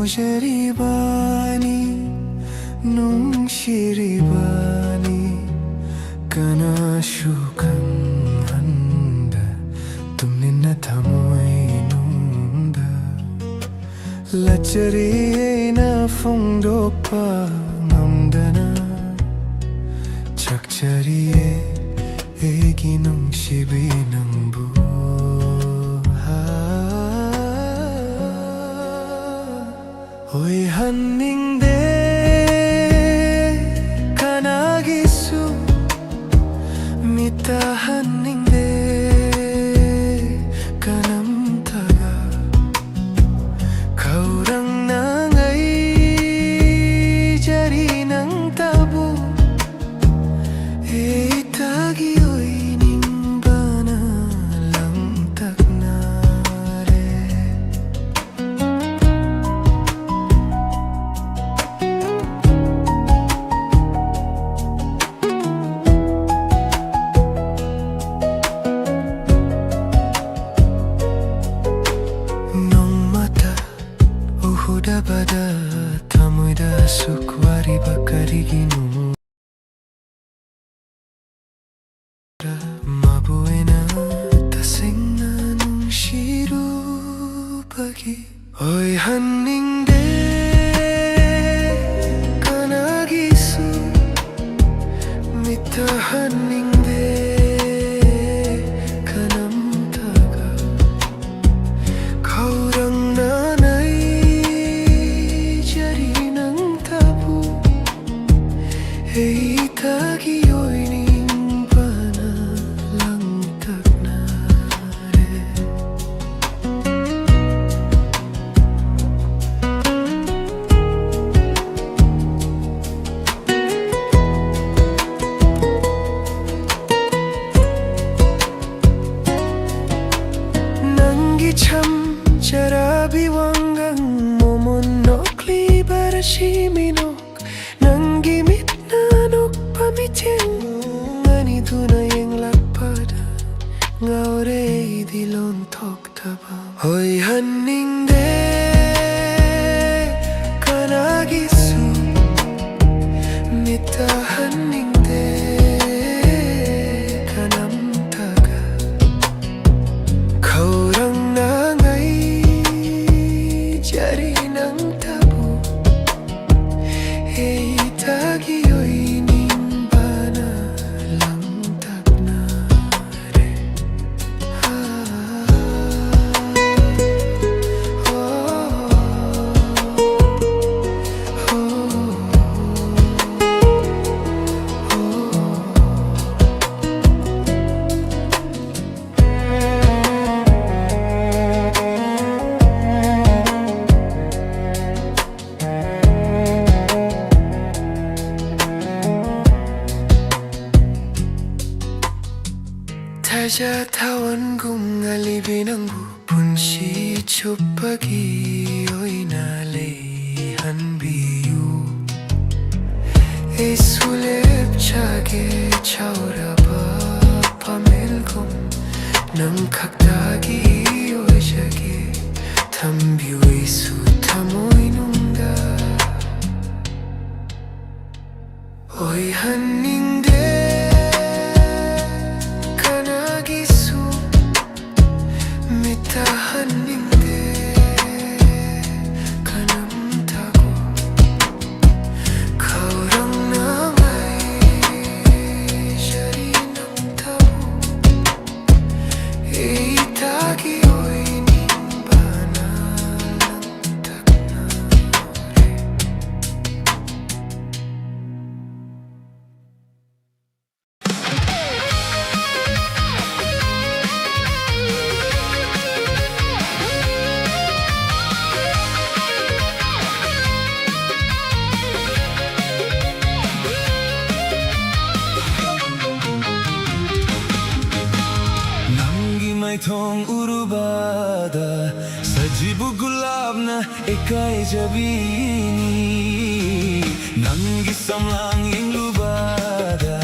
ꯅꯨꯡꯁꯤꯔꯤꯕꯅꯤ, ꯅꯨꯡꯁꯤꯔꯤꯕꯅꯤ, ꯀꯅꯥꯁꯨ ꯈꯪꯍꯟꯗ, ꯇꯨꯃꯤꯟꯅ ꯊꯃꯣꯏꯅꯨꯡꯗ ꯂꯥꯆꯔꯤ ꯑꯩꯅ ꯐꯣꯡꯗꯣꯛꯄ ꯉꯝꯗꯅ꯫ ꯆꯥꯛꯆꯔꯤꯌꯦ ꯑꯩꯒꯤ ꯅꯨꯡꯁꯤꯕꯤ ꯅꯪꯕꯨ꯫ ꯑꯣꯏꯍꯟꯅꯤꯡꯗꯦ ꯀꯅꯥꯒꯤꯁꯨ, ꯃꯤꯠꯇꯍꯟꯅꯤꯡꯗꯦ ꯀꯅꯥꯝꯇꯒ꯫ ꯈꯧꯔꯥꯡꯅ ꯉꯥꯏꯖꯔꯤ ꯅꯪꯇꯕꯨ, ꯑꯩꯇꯒꯤ ꯑꯣꯏꯅꯤꯡꯕꯅ ꯂꯥꯡꯇꯛꯅꯔꯦ꯫ ꯅꯣꯡꯃꯇ ꯎꯍꯧꯗꯕꯗ ꯊꯃꯣꯏꯗ ꯑꯁꯨꯛ ꯋꯥꯔꯤꯕ ꯀꯔꯤꯒꯤꯅꯣ? ꯃꯥꯕꯨ ꯑꯩꯅ ꯇꯁꯦꯡꯅ ꯅꯨꯡꯁꯤꯔꯨꯕꯒꯤ꯫ ꯑꯣꯏꯍꯟꯅꯤꯡꯗꯦ ꯀꯅꯥꯒꯤꯁꯨ, ꯃꯤꯠꯇꯍꯟꯅꯤꯡꯗꯦ ꯀꯅꯥꯝꯇꯒ꯫ ꯈꯧꯔꯥꯡꯅ ꯉꯥꯏꯖꯔꯤ ꯅꯪꯇꯕꯨ, ꯑꯩꯇꯒꯤ ꯑꯣꯏꯅꯤꯡꯕꯅ ꯂꯥꯡꯇꯛꯅꯔꯦ꯫ ꯅꯪꯒꯤ ꯆꯝꯖꯔꯕꯤ ꯋꯥꯉꯥꯡ, ꯃꯣꯃꯣꯟ ꯅꯣꯛꯂꯤꯕ ꯔꯥꯁꯤ ꯃꯤꯅꯣꯛ, ꯅꯪꯒꯤ ꯃꯤꯠꯅ ꯅꯣꯛꯄ ꯃꯤꯠꯌꯦꯡ ꯑꯅꯤꯗꯨꯅ ꯌꯦꯡꯂꯛꯄꯗ ꯉꯥꯎꯔꯦ ꯑꯩꯗꯤ ꯂꯣꯟꯊꯣꯛꯇꯕ꯫ ꯑꯣꯏꯍꯟꯅꯤꯡꯗꯦ ꯇꯥꯍꯟꯅꯤꯡꯗꯦ ꯀꯅꯥꯝꯇꯒ꯫ ꯈꯧꯔꯥꯡꯅ ꯉꯥꯏꯖꯔꯤ ꯅꯪꯇꯕꯨ꯫ ꯑꯩꯇꯒꯤ ꯑꯣꯏꯅꯤꯡꯕꯅ ꯂꯥꯡꯇꯛꯅꯔꯦ꯫ ꯊꯥꯖ ꯊꯥꯋꯥꯟꯒꯨꯝ ꯉꯥꯜꯂꯤꯕꯤ ꯅꯪꯕꯨ ꯄꯨꯟꯁꯤ ꯆꯨꯞꯄꯒꯤ ꯑꯣꯏꯅ ꯂꯩꯍꯟꯕꯤꯌꯨ꯫ ꯑꯩꯁꯨ ꯂꯦꯞꯆꯒꯦ ꯆꯥꯎꯔꯕ ꯄꯥꯃꯦꯜꯒꯨꯝ ꯅꯪ ꯈꯛꯇꯒꯤ ꯑꯣꯏꯖꯒꯦ꯫ ꯊꯝꯕꯤꯌꯨ ꯑꯩꯁꯨ ꯊꯃꯣꯏꯅꯨꯡꯗ꯫ ꯑꯣꯏꯍꯟꯅꯤꯡꯗꯦ ꯀꯅꯥꯒꯤꯁꯨ ꯃꯤꯠ ꯇꯥꯍꯟꯅꯤꯡꯗꯦ ꯀꯅꯥꯝꯇꯕꯨ꯫ ꯈꯧꯔꯥꯡꯅ ꯉꯥꯏꯖꯔꯤ ꯅꯪꯇꯕꯨ꯫ ꯑꯩꯇꯒꯤ ꯑꯣꯏꯅꯤꯡꯕꯅ ꯂꯥꯡꯇꯛꯅꯔꯦ꯫ ꯅꯪꯒꯤ ꯃꯥꯏꯊꯣꯡ ꯎꯔꯨꯕꯗ ꯁꯖꯤꯕꯨ ꯒꯨꯂꯥꯞꯅ ꯏꯀꯥꯏꯖꯕꯤꯅꯤ꯫ ꯅꯪꯒꯤ ꯁꯝꯂꯥꯡ ꯌꯦꯡꯂꯨꯕꯗ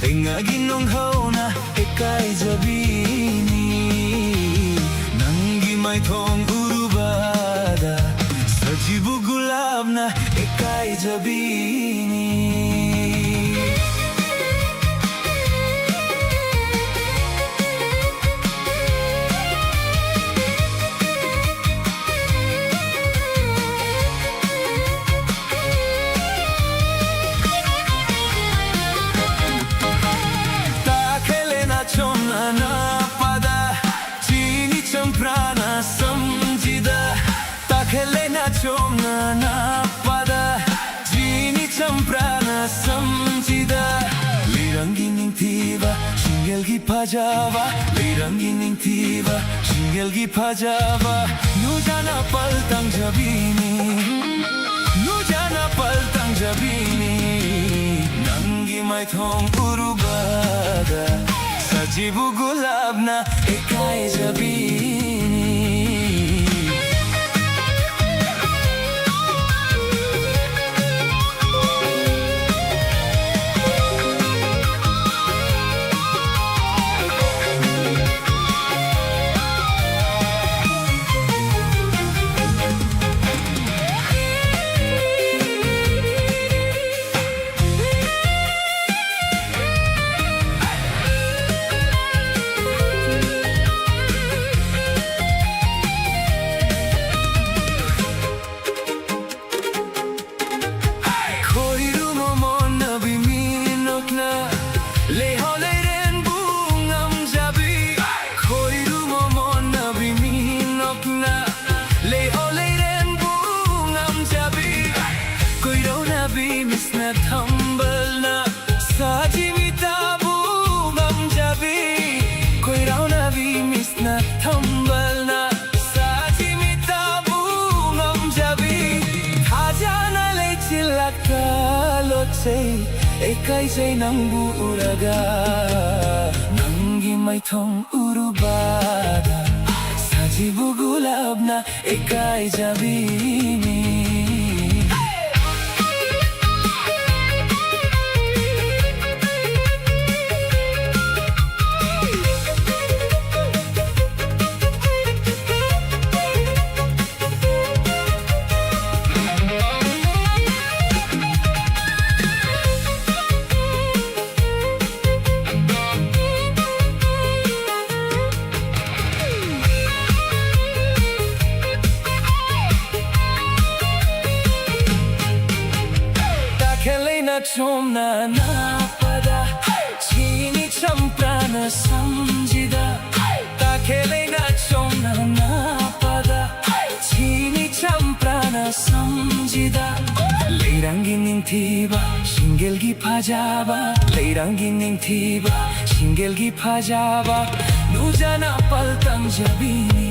ꯏꯉꯥꯒꯤ ꯅꯣꯡꯍꯧꯅ ꯏꯀꯥꯏꯖꯕꯤꯅꯤ꯫ ꯅꯪꯒꯤ ꯃꯥꯏꯊꯣꯡ ꯎꯔꯨꯕꯗ ꯁꯖꯤꯕꯨ ꯒꯨꯂꯥꯞꯅ ꯏꯀꯥꯏꯖꯕꯤꯅꯤ꯫ ꯐꯖꯕ, ꯂꯩꯔꯪꯒꯤ ꯅꯤꯡꯊꯤꯕ, ꯆꯤꯡꯌꯦꯜꯒꯤ ꯐꯖꯕ, ꯅꯨꯖꯥꯅ ꯄꯜ ꯇꯪꯖꯕꯤꯅꯤ, ꯅꯨꯖꯥꯅ ꯄꯜ ꯇꯪꯖꯕꯤꯅꯤ꯫ ꯅꯪꯒꯤ ꯃꯥꯏꯊꯣꯡ ꯎꯔꯨꯕꯗ ꯁꯖꯤꯕꯨ ꯒꯨꯂꯥꯞꯅ ꯏꯀꯥꯏꯖꯕꯤꯅꯤ꯫ ꯈꯣꯏꯔꯨꯝꯃꯣ ꯃꯣꯟꯅꯕꯤ ꯃꯤꯅꯣꯛꯅ, ꯂꯩꯍꯧ ꯂꯩꯔꯦꯟꯕꯨ ꯉꯝꯖꯕꯤ꯫ ꯈꯣꯏꯔꯨꯝꯃꯣ ꯃꯣꯟꯅꯕꯤ ꯃꯤꯅꯣꯛꯅ, ꯂꯩꯍꯧ ꯂꯩꯔꯦꯟꯕꯨ ꯉꯝꯖꯕꯤ꯫ ꯀꯣꯏꯔꯧꯅꯕꯤ ꯃꯤꯁꯅ ꯊꯝꯕꯜꯅ, ꯁꯥꯖꯤ ꯃꯤꯇꯥꯕꯨ ꯉꯝꯖꯕꯤ꯫ ꯀꯣꯏꯔꯧꯅꯕꯤ ꯃꯤꯁꯅ ꯊꯝꯕꯜꯅ, ꯁꯥꯖꯤ ꯃꯤꯇꯥꯕꯨ ꯉꯝꯖꯕꯤ꯫ ꯊꯥꯖꯅ ꯂꯩꯆꯤꯜꯂꯛꯇ ꯂꯣꯠꯆꯩ, ꯏꯀꯥꯏꯖꯩ ꯅꯪꯕꯨ ꯎꯔꯒ꯫ ꯅꯪꯒꯤ ꯃꯥꯏꯊꯣꯡ ꯎꯔꯨꯕꯗ ꯁꯥꯖꯤꯕꯨ ꯒꯨꯂꯥꯞꯅ ꯏꯀꯥꯏꯖꯕꯤꯅꯤ꯫ ꯇꯈꯦꯜ ꯂꯩꯅ ꯆꯣꯝꯅ ꯅꯥꯄꯗ, ꯆꯤꯅꯤ ꯆꯝꯄ꯭ꯔꯥꯅ ꯁꯝꯖꯤꯗ꯫ ꯇꯈꯦꯜ ꯂꯩꯅ ꯆꯣꯝꯅ ꯅꯥꯄꯗ, ꯆꯤꯅꯤ ꯆꯝꯄ꯭ꯔꯥꯅ ꯁꯝꯖꯤꯗ꯫ ꯅꯪꯒꯤ ꯅꯤꯡꯊꯤꯕ ꯁꯤꯡꯒꯜꯒꯤ ꯐꯖꯕ, ꯂꯩꯔꯪꯒꯤ ꯅꯤꯡꯊꯤꯕ ꯁꯤꯡꯒꯜꯒꯤ ꯐꯖꯕ, ꯅꯨꯖꯅ ꯄꯜ ꯇꯪꯖꯕꯤꯅꯤ,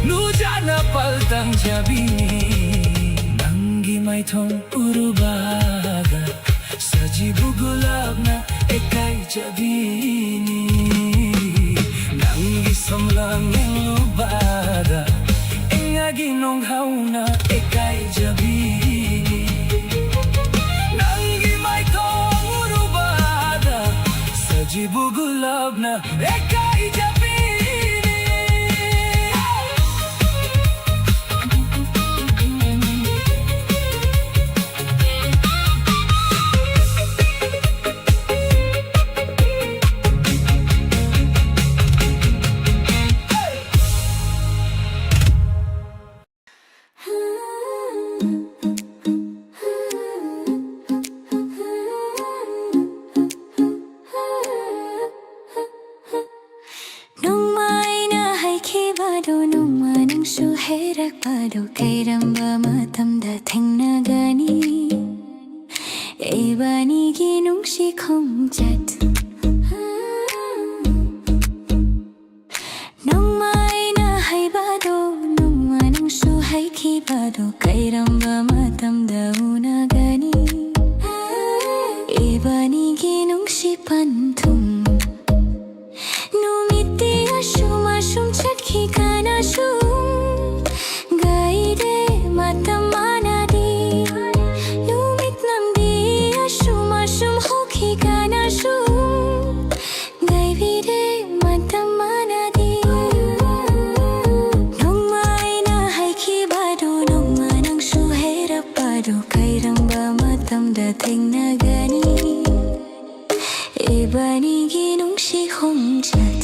ꯅꯨꯖꯅ ꯄꯜ ꯇꯪꯖꯕꯤꯅꯤ. ꯅꯪꯒꯤ ꯃꯥꯏꯊꯣꯡ ꯎꯔꯨꯕꯗ ꯁꯖꯤꯕꯨ ꯒꯨꯂꯥꯞꯅ ꯑꯦꯀꯥꯏꯖꯕꯤꯅꯤ. ꯅꯪꯒꯤ ꯁꯝꯂꯥꯡ ꯌꯦꯡꯂꯨꯕꯗ ꯏꯉꯥꯒꯤ ꯅꯣꯡꯍꯧꯅ ꯑꯦꯀꯥꯏꯖꯕꯤꯅꯤ. ꯅꯪꯒꯤ ꯃꯥꯏꯊꯣꯡ ꯎꯔꯨꯕꯗ ꯁꯖꯤꯕꯨ ꯒꯨꯂꯥꯞꯅ ꯑꯦꯀꯥꯏꯖꯕꯤꯅꯤ. ꯅꯣꯡꯃ ꯑꯩꯅ ꯍꯥꯏꯈꯤꯕꯗꯣ, ꯅꯣꯡꯃ ꯅꯪꯁꯨ ꯍꯥꯏꯔꯛꯄꯗꯣ, ꯀꯔꯝꯕ ꯃꯇꯝꯗ ꯊꯦꯡꯅꯒꯅꯤ ꯏꯕꯥꯅꯤꯒꯤ ꯅꯨꯡꯁꯤ ꯈꯣꯡꯆꯠ? ꯅꯣꯡꯃ ꯑꯩꯅ ꯍꯥꯏꯕꯗꯣ, ꯅꯣꯡꯃ ꯅꯪꯁꯨ ꯍꯥꯏꯈꯤꯕꯗꯣ, ꯀꯔꯝꯕ ꯃꯇꯝꯗ ꯎꯅꯒꯅꯤ ꯏꯕꯥꯅꯤꯒꯤ ꯅꯨꯡꯁꯤ ꯄꯟꯊꯨꯡ? ꯅꯨꯃꯤꯠꯇꯤ ꯑꯁꯨꯝ ꯑꯁꯨꯝ ꯆꯠꯈꯤ, ꯀꯅꯥꯁꯨ ꯉꯥꯏꯗꯦ, ꯃꯇꯝ ꯃꯥꯟꯅꯗꯦ. ꯅꯨꯃꯤꯠ ꯂꯝꯕꯤ ꯑꯁꯨꯝ ꯑꯁꯨꯝ ꯍꯧꯈꯤ, ꯀꯅꯥꯁꯨ ꯉꯥꯏꯕꯤꯗꯦ, ꯃꯇꯝ ꯃꯥꯟꯅꯗꯦ. ꯅꯣꯡꯃ ꯑꯩꯅ ꯍꯥꯏꯈꯤꯕꯗꯣ, ꯅꯣꯡꯃ ꯅꯪꯁꯨ ꯍꯥꯏꯔꯛꯄꯗꯣ, ꯀꯔꯝꯕ ꯃꯇꯝꯗ ꯊꯦꯡꯅꯒꯅꯤ ꯏꯕꯥꯅꯤꯒꯤ ꯅꯨꯡꯁꯤ ꯈꯣꯡꯆꯠ?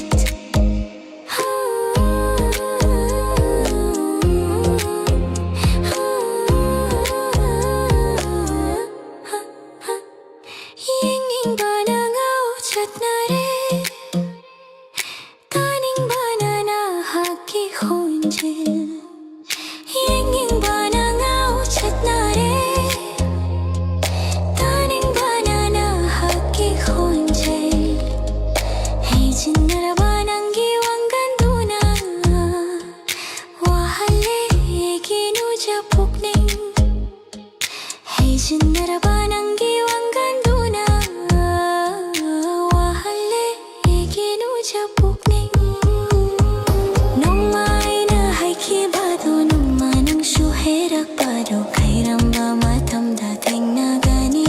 ꯌꯦꯡꯅꯤꯡꯕꯅ ꯉꯥꯎ ꯆꯠꯅꯔꯦ, ꯇꯥꯅꯤꯡꯕꯅ ꯅꯍꯥꯛꯀꯤ ꯈꯣꯟꯖꯦꯜ. ꯌꯦꯡꯅꯤꯡꯕꯅ ꯉꯥꯎ ꯆꯠꯅꯔꯦ, ꯄꯨꯛꯅꯤꯡ ꯍꯩꯖꯤꯟꯅꯔꯕ ꯅꯪꯒꯤ ꯋꯥꯉꯥꯡꯗꯨꯅ ꯋꯥꯍꯜꯂꯦ ꯑꯩꯒꯤ ꯅꯨꯡꯖ ꯄꯨꯛꯅꯤꯡ꯫ ꯅꯣꯡꯃ ꯑꯩꯅ ꯍꯥꯏꯈꯤꯕꯗꯨ, ꯅꯣꯡꯃ ꯅꯪꯁꯨ ꯍꯥꯏꯔꯛꯄꯗꯨ, ꯀꯔꯝꯕ ꯃꯇꯝꯗ ꯊꯦꯡꯅꯒꯅꯤ?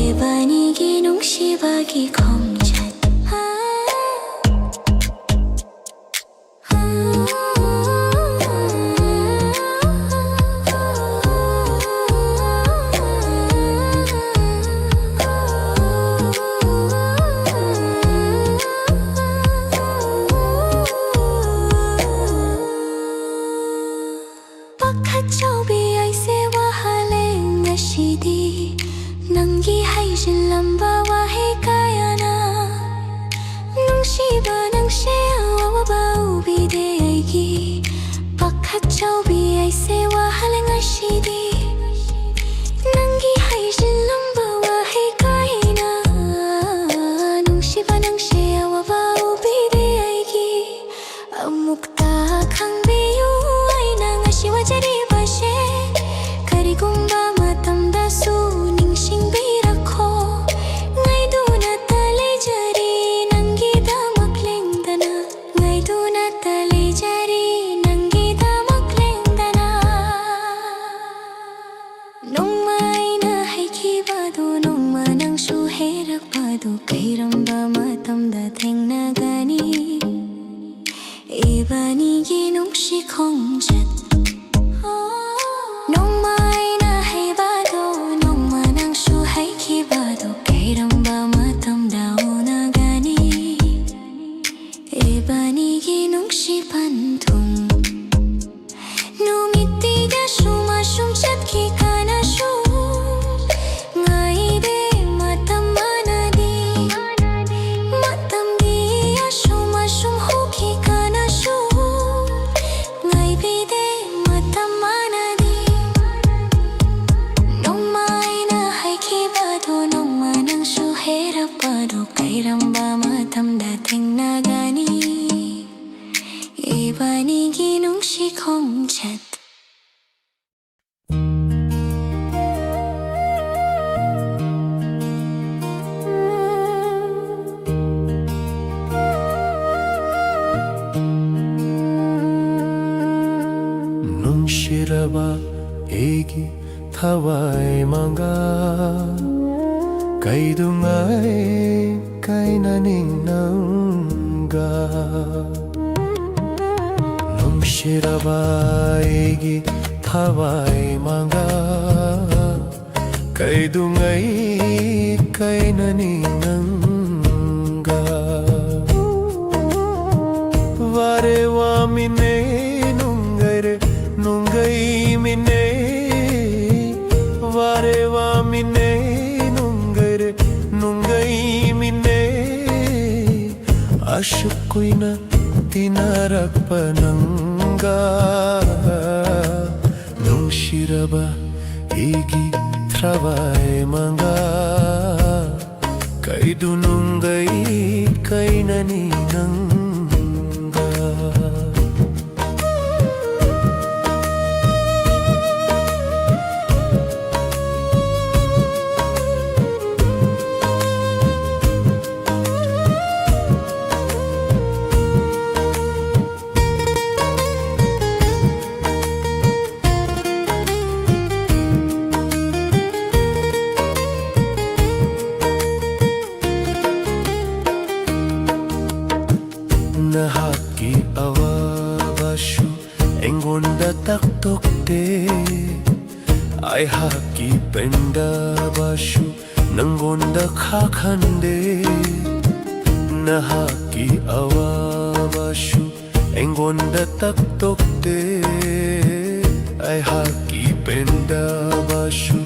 ꯏꯕꯥꯅꯤꯒꯤ ꯅꯨꯡꯁꯤꯕꯒꯤ ꯈꯣꯡꯆꯠ꯫ ꯄꯥꯈꯠꯆꯧꯕꯤ ꯑꯩꯁꯦ ꯋꯥꯍꯜꯂꯦ ꯉꯁꯤꯗꯤ꯫ ꯅꯪꯒꯤ ꯍꯩꯖꯤꯜꯂꯝꯕ ꯋꯥꯍꯩ ꯀꯌꯥꯅ ꯅꯨꯡꯁꯤꯕ ꯅꯪꯁꯦ ꯑꯋꯥꯕ ꯎꯕꯤꯗꯦ ꯑꯩꯒꯤ꯫ ꯄꯥꯈꯠꯆꯧꯕꯤ ꯑꯩꯁꯦ ꯋꯥꯍꯜꯂꯦ ꯉꯁꯤꯗꯤ꯫ ꯅꯪꯒꯤ ꯍꯩꯖꯤꯜꯂꯝꯕ ꯋꯥꯍꯩ ꯀꯌꯥꯅ ꯅꯨꯡꯁꯤꯕ ꯅꯪꯁꯦ ꯑꯋꯥꯕ ꯎꯕꯤꯗꯦ ꯑꯩꯒꯤ꯫ ꯑꯃꯨꯛꯇ ꯈꯪꯕꯤꯌꯨ ꯑꯩꯅ ꯉꯁꯤ ꯋꯥꯖꯔꯤꯕꯁꯦ꯫ ꯀꯔꯤꯒꯨꯝꯕ ꯃꯇꯝꯗꯁꯨ ꯅꯤꯡꯁꯤꯡꯕꯤꯔꯛꯈꯣ꯫ ꯉꯥꯏꯗꯨꯅꯇ ꯂꯩꯖꯔꯤ ꯅꯪꯒꯤꯗꯃꯛ ꯂꯦꯡꯗꯅ꯫ ꯉꯥꯏꯗꯨꯅꯇ ꯂꯩꯖꯔꯤ ꯅꯪꯒꯤꯗꯃꯛ ꯂꯦꯡꯗꯅ꯫ ꯅꯣꯡꯃ ꯑꯩꯅ ꯍꯥꯏꯈꯤꯕꯗꯨ, ꯅꯣꯡꯃ ꯅꯪꯁꯨ ꯍꯥꯏꯔꯛꯄꯗꯨ, ꯀꯔꯝꯕ ꯃꯇꯝꯗ ꯊꯦꯡꯅꯒꯅꯤ? ꯏꯕꯥꯅꯤꯒꯤ ꯅꯨꯡꯁꯤ ꯈꯣꯡꯆꯠ꯫ ꯅꯣꯡꯃ ꯑꯩꯅ ꯍꯥꯏꯕꯗꯨ, ꯅꯣꯡꯃ ꯅꯪꯁꯨ ꯍꯥꯏꯈꯤꯕꯗꯨ, ꯀꯔꯝꯕ ꯃꯇꯝꯗ ꯎꯅꯒꯅꯤ? ꯏꯕꯥꯅꯤꯒꯤ ꯅꯨꯡꯁꯤ ꯄꯟꯊꯨꯡ꯫ ꯅꯨꯃꯤꯠꯇꯤꯒ ꯁꯨꯝ ꯑꯁꯨꯝ ꯆꯠꯈꯤ ꯀꯅꯥꯁꯨ ꯉꯥꯏꯗꯦ ꯃꯇꯝ ꯃꯥꯟꯅꯗꯦ꯫ ꯃꯇꯝꯗꯤ ꯑꯁꯨꯝ ꯑꯁꯨꯝ ꯍꯧꯈꯤ ꯀꯅꯥꯁꯨ ꯉꯥꯏꯕꯤꯗꯦ ꯃꯥꯒꯤ ꯈꯣꯟꯖꯦꯜ꯫ ꯅꯨꯡꯁꯤꯔꯕ ꯑꯩꯒꯤ ꯊꯋꯥꯏ ꯃꯉꯥ, ꯀꯩꯗꯧꯉꯩ ꯀꯥꯏꯅꯅꯤ ꯅꯪꯒ? ꯅꯨꯡꯁꯤꯔꯕ ꯑꯩꯒꯤ ꯊꯋꯥꯏ ꯃꯉꯥ, ꯀꯩꯗꯧꯉꯩ ꯀꯥꯏꯅꯅꯤ ꯅꯪꯒ? ꯋꯥꯔꯦ ꯋꯥꯃꯤꯅꯦ ꯅꯨꯡꯉꯥꯏꯔꯦ ꯅꯨꯡꯉꯥꯏꯃꯤꯅꯦ, ꯋꯥꯔꯦ ꯋꯥꯃꯤꯅꯦ ꯅꯨꯡꯉꯥꯏꯔꯦ ꯅꯨꯡꯉꯥꯏꯃꯤꯅꯦ, ꯑꯁꯨꯛ ꯀꯨꯏꯅ ꯇꯤꯟꯅꯔꯛꯄ ꯅꯪꯒ꯫ ꯅꯨꯡꯁꯤꯔꯕ ꯑꯩꯒꯤ ꯊꯋꯥꯏ ꯃꯉꯥ, ꯀꯩꯗꯧꯅꯨꯡꯗꯩ ꯀꯥꯏꯅꯅꯤ ꯅꯪꯒ? ꯅꯍꯥꯛꯀꯤ ꯑꯋꯥꯕꯁꯨ ꯑꯩꯉꯣꯟꯗ ꯇꯥꯛꯊꯣꯛꯇꯦ, ꯑꯩꯍꯥꯛꯀꯤ ꯄꯦꯟꯗꯕꯁꯨ ꯅꯪꯉꯣꯟꯗ ꯈꯥꯛꯍꯟꯗꯦ꯫ ꯅꯍꯥꯛꯀꯤ ꯑꯋꯥꯕꯁꯨ ꯑꯩꯉꯣꯟꯗ ꯇꯥꯛꯊꯣꯛꯇꯦ, ꯑꯩꯍꯥꯛꯀꯤ ꯄꯦꯟꯗꯕꯁꯨ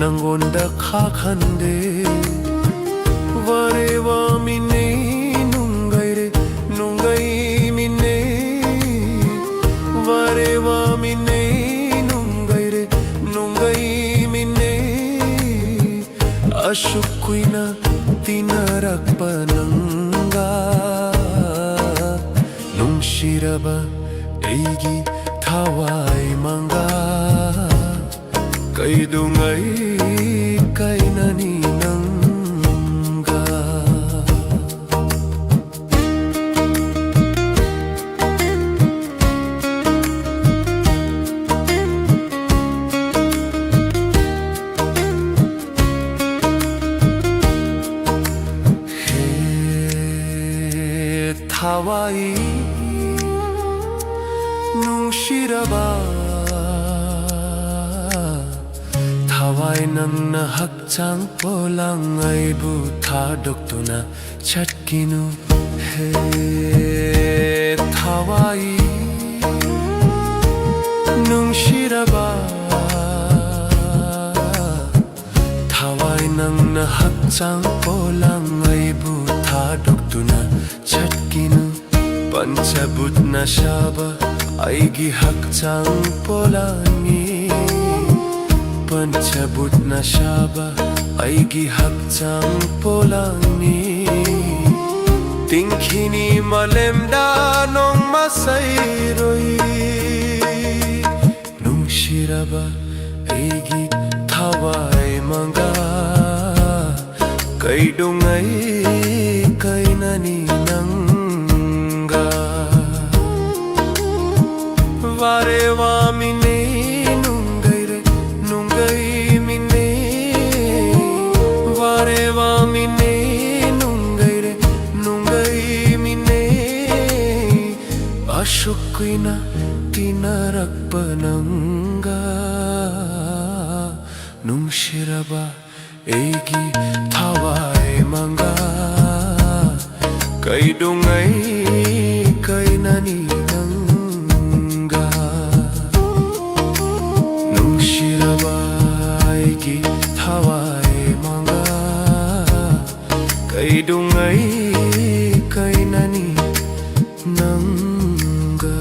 ꯅꯪꯉꯣꯟꯗ ꯈꯥꯛꯍꯟꯗꯦ꯫ ꯋꯥꯔꯦ ꯋꯥꯃꯤꯅꯦ ꯅꯨꯡꯉꯥꯏꯔꯦ ꯅꯨꯡꯉꯥꯏꯃꯤꯅꯦ, ꯋꯥꯔꯦ ꯋꯥꯃꯤꯅꯦ ꯅꯨꯡꯉꯥꯏꯔꯦ ꯅꯨꯡꯉꯥꯏꯃꯤꯅꯦ, ꯑꯁꯨꯛ ꯀꯨꯏꯅ ꯇꯤꯟꯅꯔꯛꯄ ꯅꯪꯒ꯫ ꯅꯨꯡꯁꯤꯔꯕ ꯑꯩꯒꯤ ꯊꯋꯥꯏ ꯃꯪꯒꯥ, ꯀꯩꯗꯧꯉꯩ ꯀꯥꯏꯅꯅꯤ ꯅꯪꯒ꯫ ꯍꯦ ꯊꯋꯥꯏ ꯅꯨꯡꯁꯤꯔꯕ, ꯊꯋꯥꯏ ꯅꯪꯅ ꯍꯛꯆꯥꯡ ꯄꯣꯂꯥꯡ ꯑꯩꯕꯨ ꯊꯥꯗꯣꯛꯇꯨꯅ ꯆꯠꯀꯤꯅꯨ꯫ ꯍꯦ ꯊꯋꯥꯏ ꯅꯨꯡꯁꯤꯔꯕ, ꯊꯋꯥꯏ ꯅꯪꯅ ꯍꯛꯆꯥꯡ ꯄꯣꯂꯥꯡ ꯑꯩꯕꯨ ꯊꯥꯗꯣꯛꯇꯨꯅ ꯆꯠꯀꯤꯅꯨ꯫ ꯄꯟꯆꯚꯨꯠꯅ ꯁꯥꯕ ꯑꯩꯒꯤ ꯍꯛꯆꯥꯡ ꯄꯣꯂꯥꯡꯅꯤ, ꯄꯟꯆꯚꯨꯠꯅ ꯁꯥꯕ ꯑꯩꯒꯤ ꯍꯛꯆꯥꯡ ꯄꯣꯂꯥꯡꯅꯤ꯫ ꯇꯤꯡꯈꯤꯅꯤ ꯃꯥꯂꯦꯝꯗ ꯅꯣꯡꯃ ꯁꯩꯔꯣꯏ꯫ ꯅꯨꯡꯁꯤꯔꯕ ꯑꯩꯒꯤ ꯊꯋꯥꯏ ꯃꯪꯒꯥ, ꯀꯩꯗꯧꯉꯩ ꯀꯥꯏꯅꯅꯤ ꯅꯪꯒ꯫ ꯋꯥꯔꯦ ꯋꯥꯃꯤꯅꯦ ꯅꯨꯡꯒꯩꯔꯦ ꯅꯨꯡꯒꯩꯃꯤꯅꯦ, ꯋꯥꯔꯦ ꯋꯥꯃꯤꯅꯦ ꯅꯨꯡꯒꯩꯔꯦ ꯅꯨꯡꯒꯩꯃꯤꯅꯦ꯫ ꯑꯁꯨꯛ ꯀꯨꯏꯅ ꯇꯤꯟꯅꯔꯛꯄ ꯅꯪꯒ꯫ ꯅꯨꯡꯁꯤꯔꯕ ꯑꯩꯒꯤ ꯊꯋꯥꯏ ꯃꯪꯒꯥ, ꯀꯩꯗꯧꯉꯩ ꯀꯥꯏꯅꯅꯤ ꯅꯪꯒ꯫ ꯅꯨꯡꯁꯤꯔꯕ ꯑꯩꯒꯤ ꯊꯋꯥꯏ ꯃꯪꯒꯥ, ꯀꯩꯗꯧꯉꯩ ꯀꯥꯏꯅꯅꯤ ꯅꯪꯒ꯫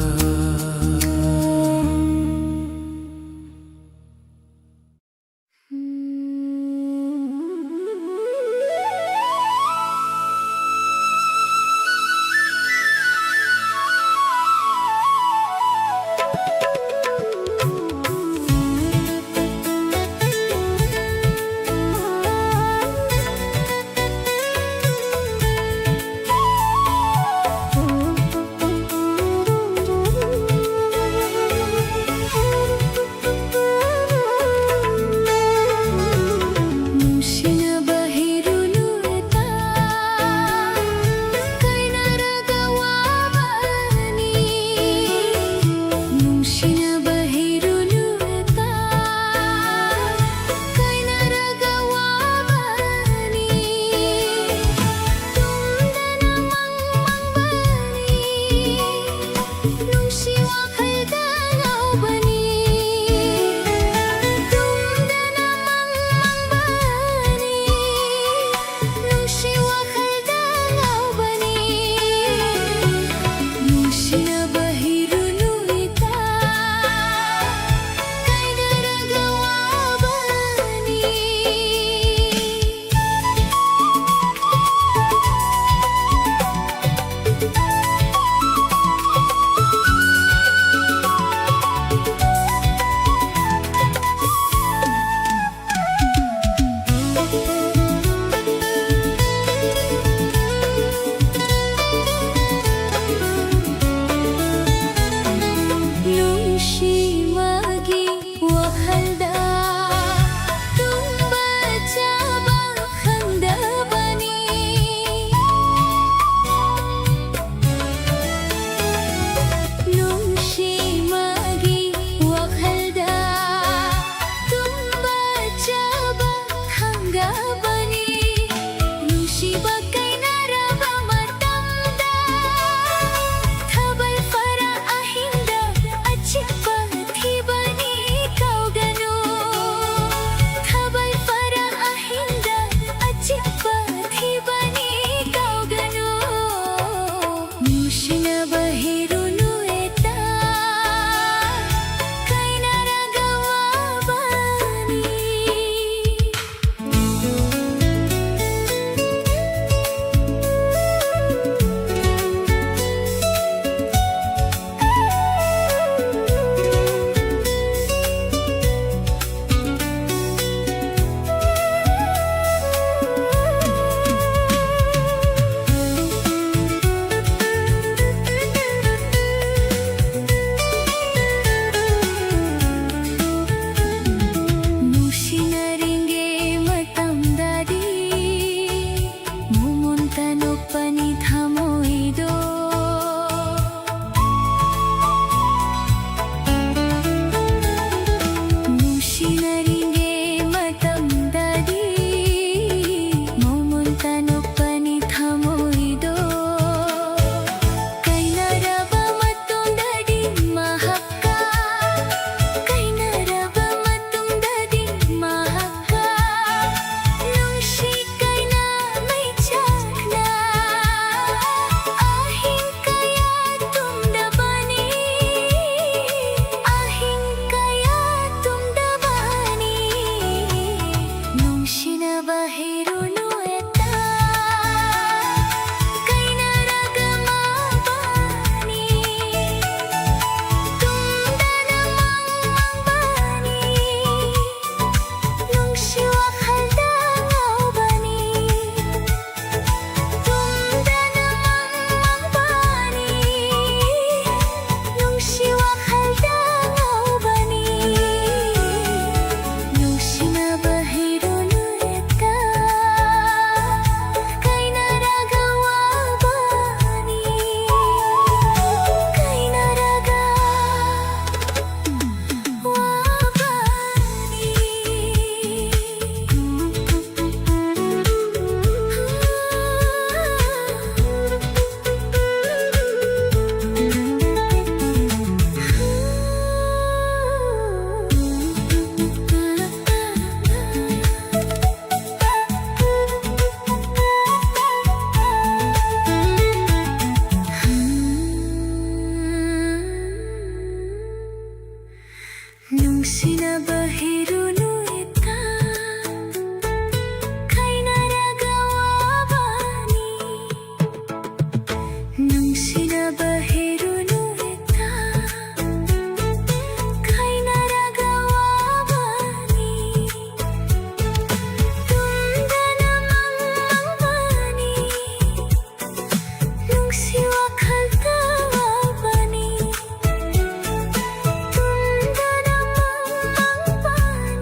ꯅꯨꯡꯁꯤꯅꯕ ꯍꯦꯔꯨꯅꯨ ꯏꯇꯥ, ꯈꯥꯏꯅꯔꯒ ꯋꯥꯕꯅꯤ꯫ ꯅꯨꯡꯁꯤꯅꯕ ꯍꯦꯔꯨꯅꯨ ꯏꯇꯥ, ꯈꯥꯏꯅꯔꯒ ꯋꯥꯕꯅꯤ꯫ ꯇꯨꯝꯗꯅ ꯃꯪꯕꯅꯤ, ꯅꯨꯡꯁꯤ ꯋꯥꯈꯜꯗ ꯋꯥꯕꯅꯤ꯫ ꯇꯨꯝꯗꯅ ꯃꯪꯕꯅꯤ꯫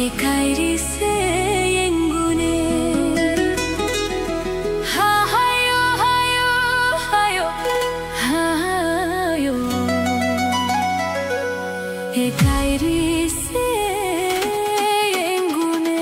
Ekairi se yengune. Ha, hayo, hayo, hayo, hayo. Ekairi se yengune.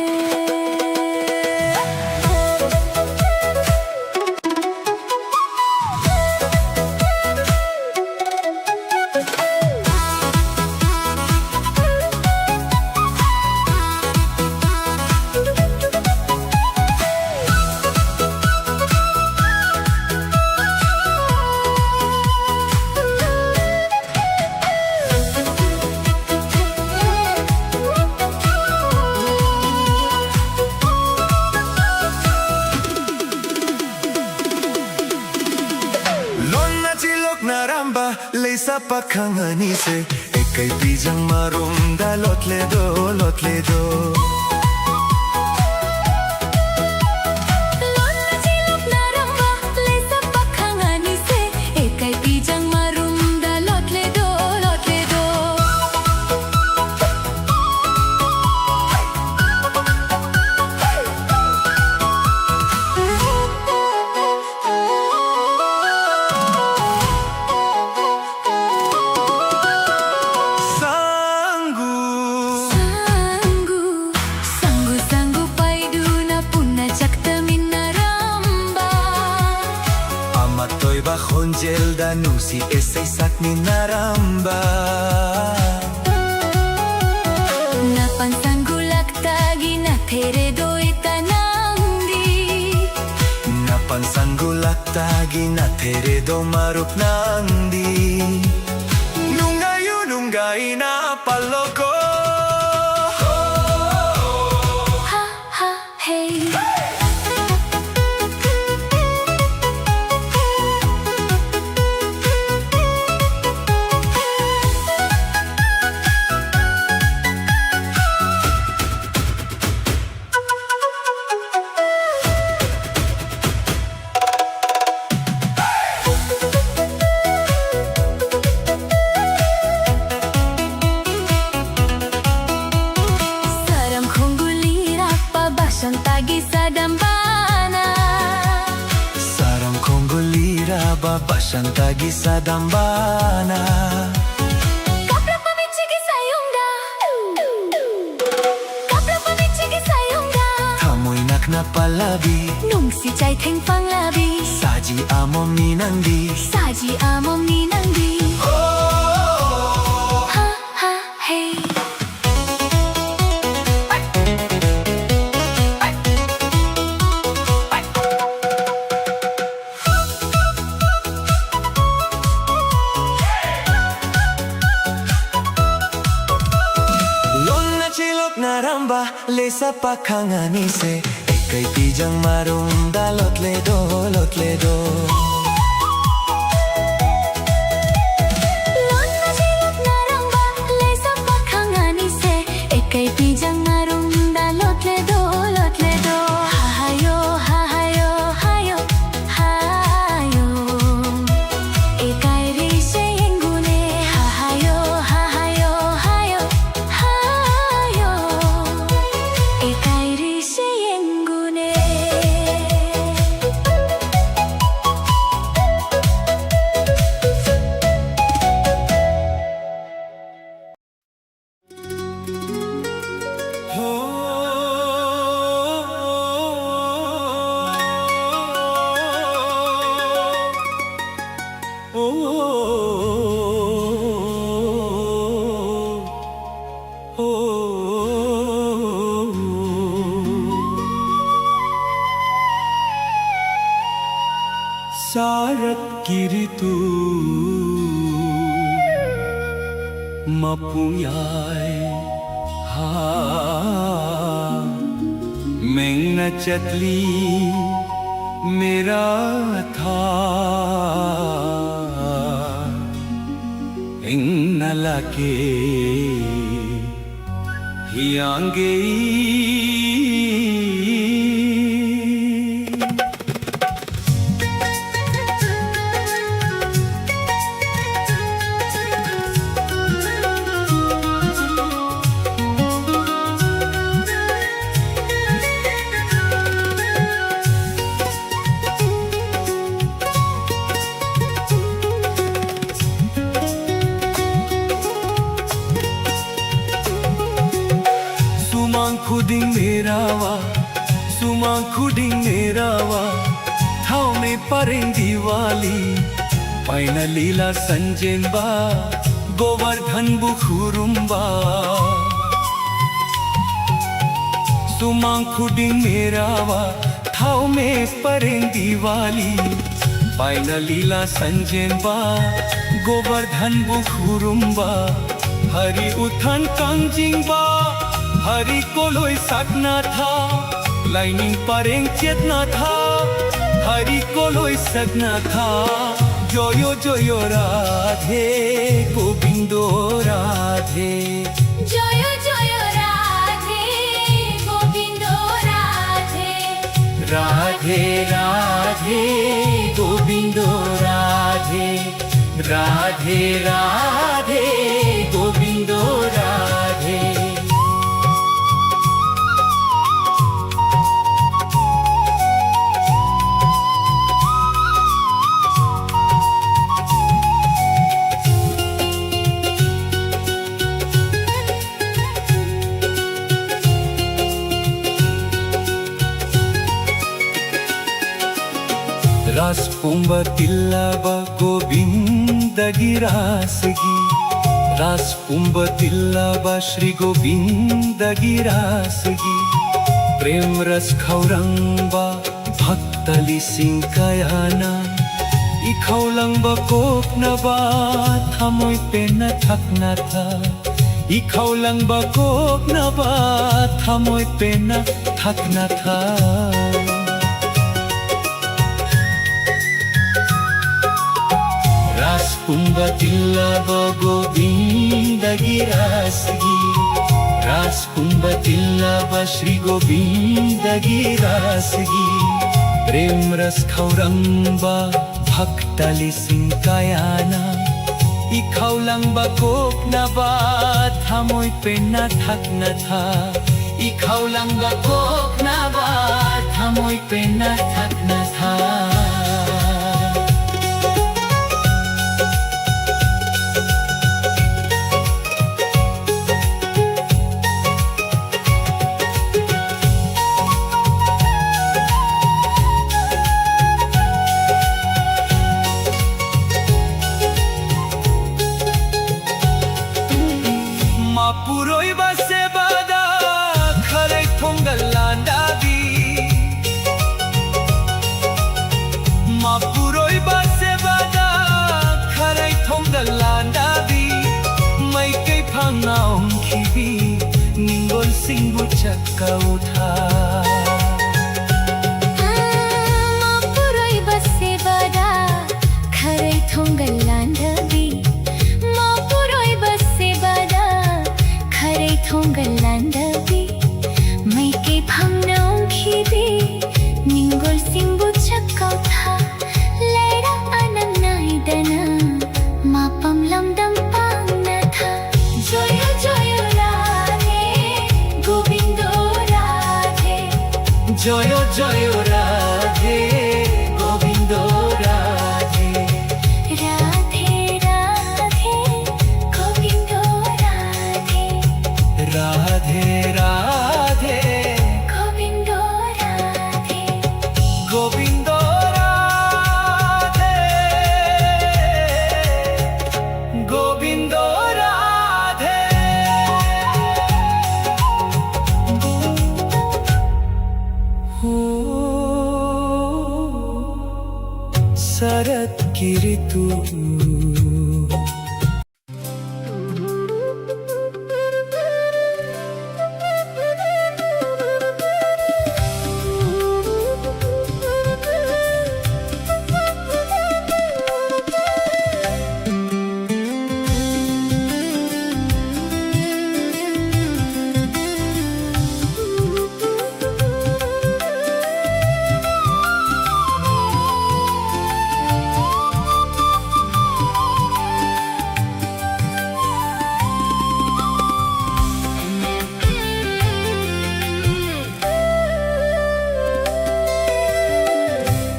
Lonna chilok naramba, leisa pakhang anise, ekai pijang marumda lotle do, lotle do. Lonna chilok naramba, leisa pakhang anise, ekai pijang marumda lotle do, lotle do. Sanggu. Sanggu, sanggu, sanggu paiduna puna chakta minaramba. Ama toiba honjelda nusi esei sak minaramba. Napan sanggu laktagi na theredo ita nangdi. Napan sanggu laktagi na theredo marup nangdi. Nungayu nungaina paloko. Ha, ha, hey. ꯄꯁꯟꯇꯒꯤ ꯁꯥꯗꯝꯕꯅ ꯀꯥꯞꯂꯛꯄ ꯃꯤꯠꯁꯤꯒꯤ ꯁꯥꯌꯣꯝꯗ, ꯀꯥꯞꯂꯛꯄ ꯃꯤꯠꯁꯤꯒꯤ ꯁꯥꯌꯣꯝꯗ ꯊꯃꯣꯏ ꯅꯛꯅ ꯄꯜꯂꯕꯤ, ꯅꯨꯡꯁꯤ ꯆꯩꯊꯦꯡ ꯐꯪꯂꯕꯤ, ꯁꯥꯖꯤ ꯑꯃꯣꯝꯅꯤ ꯅꯪꯗꯤ, ꯁꯥꯖꯤ ꯑꯃꯣꯝꯅꯤ ꯅꯪꯗꯤ꯫ ꯍꯥ, ꯍꯥ, ꯍꯦ꯫ ꯂꯣꯟꯅ ꯆꯦꯜꯂꯣꯛꯅꯔꯝꯕ ꯂꯩꯁꯥ ꯄꯥꯈꯪ ꯑꯅꯤꯁꯦ, ꯑꯦꯀꯩ ꯄꯤꯖꯪ ꯃꯔꯨꯝꯗ ꯂꯣꯠꯂꯦꯗꯣ, ꯂꯣꯠꯂꯦꯗꯣ꯫ ꯂꯣꯟꯅ ꯆꯦꯜꯂꯣꯛꯅꯔꯝꯕ ꯂꯩꯁꯥ ꯄꯥꯈꯪ ꯑꯅꯤꯁꯦ, ꯑꯦꯀꯩ ꯄꯤꯖꯪ ꯃꯔꯨꯝꯗ ꯂꯣꯠꯂꯦꯗꯣ, ꯂꯣꯠꯂꯦꯗꯣ꯫ ꯍꯥꯍꯥꯌꯣ, ꯍꯥꯍꯥꯌꯣ, ꯍꯥꯌꯣ, ꯍꯥꯌꯣ꯫ ꯑꯦꯀꯥꯏꯔꯤꯁꯦ ꯌꯦꯡꯒꯨꯅꯦ꯫ ꯍꯥꯍꯥꯌꯣ, ꯍꯥꯍꯥꯌꯣ, ꯍꯥꯌꯣ, ꯍꯥꯌꯣ꯫ ꯑꯦꯀꯥꯏꯔꯤꯁꯦ ꯌꯦꯡꯒꯨꯅꯦ꯫ ꯍꯣ, ꯑꯣ꯫ ꯁꯥꯔꯠꯀꯤ ꯔꯤꯇꯨ ꯃꯄꯨꯡꯌꯥꯏ ꯍꯥ, ꯃꯦꯡꯅ ꯆꯠꯂꯤ ꯃꯦꯔꯥ ꯊꯥ꯫ ꯏꯪꯅ ꯂꯥꯛꯀꯦ ꯍꯤꯌꯥꯡꯒꯩ꯫ Sumaang khuding merawa, thaome pareng Diwali, paina lila sanjenba, Govardhan bu khurumba. Sumaang khuding merawa, thaome pareng Diwali, paina lila sanjenba, Govardhan bu khurumba, Hari u thankang jingba, Hari koloi sakna tha, laining pareng chetna tha, Hari koloi sakna tha. Joyo joyo Radhe Gobindo Radhe. Joyo joyo Radhe Gobindo Radhe. Radhe Radhe Gobindo Radhe. Radhe Radhe Gobindo Radhe. Ras pumba tillaba Govinda gi ras gi. Ras pumba tillaba Shri Govinda gi ras gi. Prem ras khaurangba bhakta lising kayana. I khaulangba koknaba thamoi penna thakna tha. I khaulangba koknaba thamoi penna thakna tha. Ras pumba tillaba Govinda gi ras gi. Ras pumba tillaba Shri Govinda gi ras gi. Prem ras khaurangba bhakta lising kayana. I khaulangba koknaba thamoi penna thakna tha. I khaulangba koknaba thamoi penna thakna tha. ꯀꯧꯊꯥ꯫ ꯃꯄꯨꯔꯣꯏꯕ ꯁꯦꯕꯥꯗ ꯈꯔꯩ ꯊꯣꯡꯒꯜ ꯂꯥꯟꯗꯕꯤ꯫ ꯃꯄꯨꯔꯣꯏꯕ ꯁꯦꯕꯥꯗ ꯈꯔꯩ ꯊꯣꯡꯒꯜ ꯂꯥꯟꯗꯕꯤ꯫ ꯃꯥꯏꯀꯩ ꯐꯝꯅ ꯎꯪꯈꯤꯕꯤ ꯅꯤꯡꯒꯣꯜꯁꯤꯡꯕꯨ ꯆꯥꯛꯀꯧꯊꯥ꯫ ꯂꯩꯔꯥꯛ ꯑꯅꯝ ꯅꯥꯏꯗꯅ ꯃꯄꯥꯝ ꯂꯝꯗꯝ ꯄꯥꯡꯅ ꯊꯥ꯫ ꯖꯣꯌꯣ ꯖꯣꯌꯣ ꯔꯥꯙꯦ ꯒꯣꯕꯤꯟꯗꯣ ꯔꯥꯙꯦ꯫ ꯖꯣꯌꯣ ꯖꯣꯌꯣ ꯔꯥꯙꯦ ꯒꯣꯕꯤꯟꯗꯣ ꯔꯥꯙꯦ꯫ ꯔꯥꯙꯦ ꯔꯥꯙꯦ ꯒꯣꯕꯤꯟꯗꯣ ꯔꯥꯙꯦ꯫ ꯔꯥꯙꯦ ꯔꯥꯙꯦ ꯒꯣꯕꯤꯟꯗꯣ ꯔꯥꯙꯦ꯫ ꯒꯣꯕꯤꯟꯗꯣ ꯔꯥꯙꯦ꯫ ꯒꯣꯕꯤꯟꯗꯣ ꯔꯥꯙꯦ꯫ ꯍꯣ, ꯁꯔꯠꯀꯤ ꯔꯤꯇꯨ꯫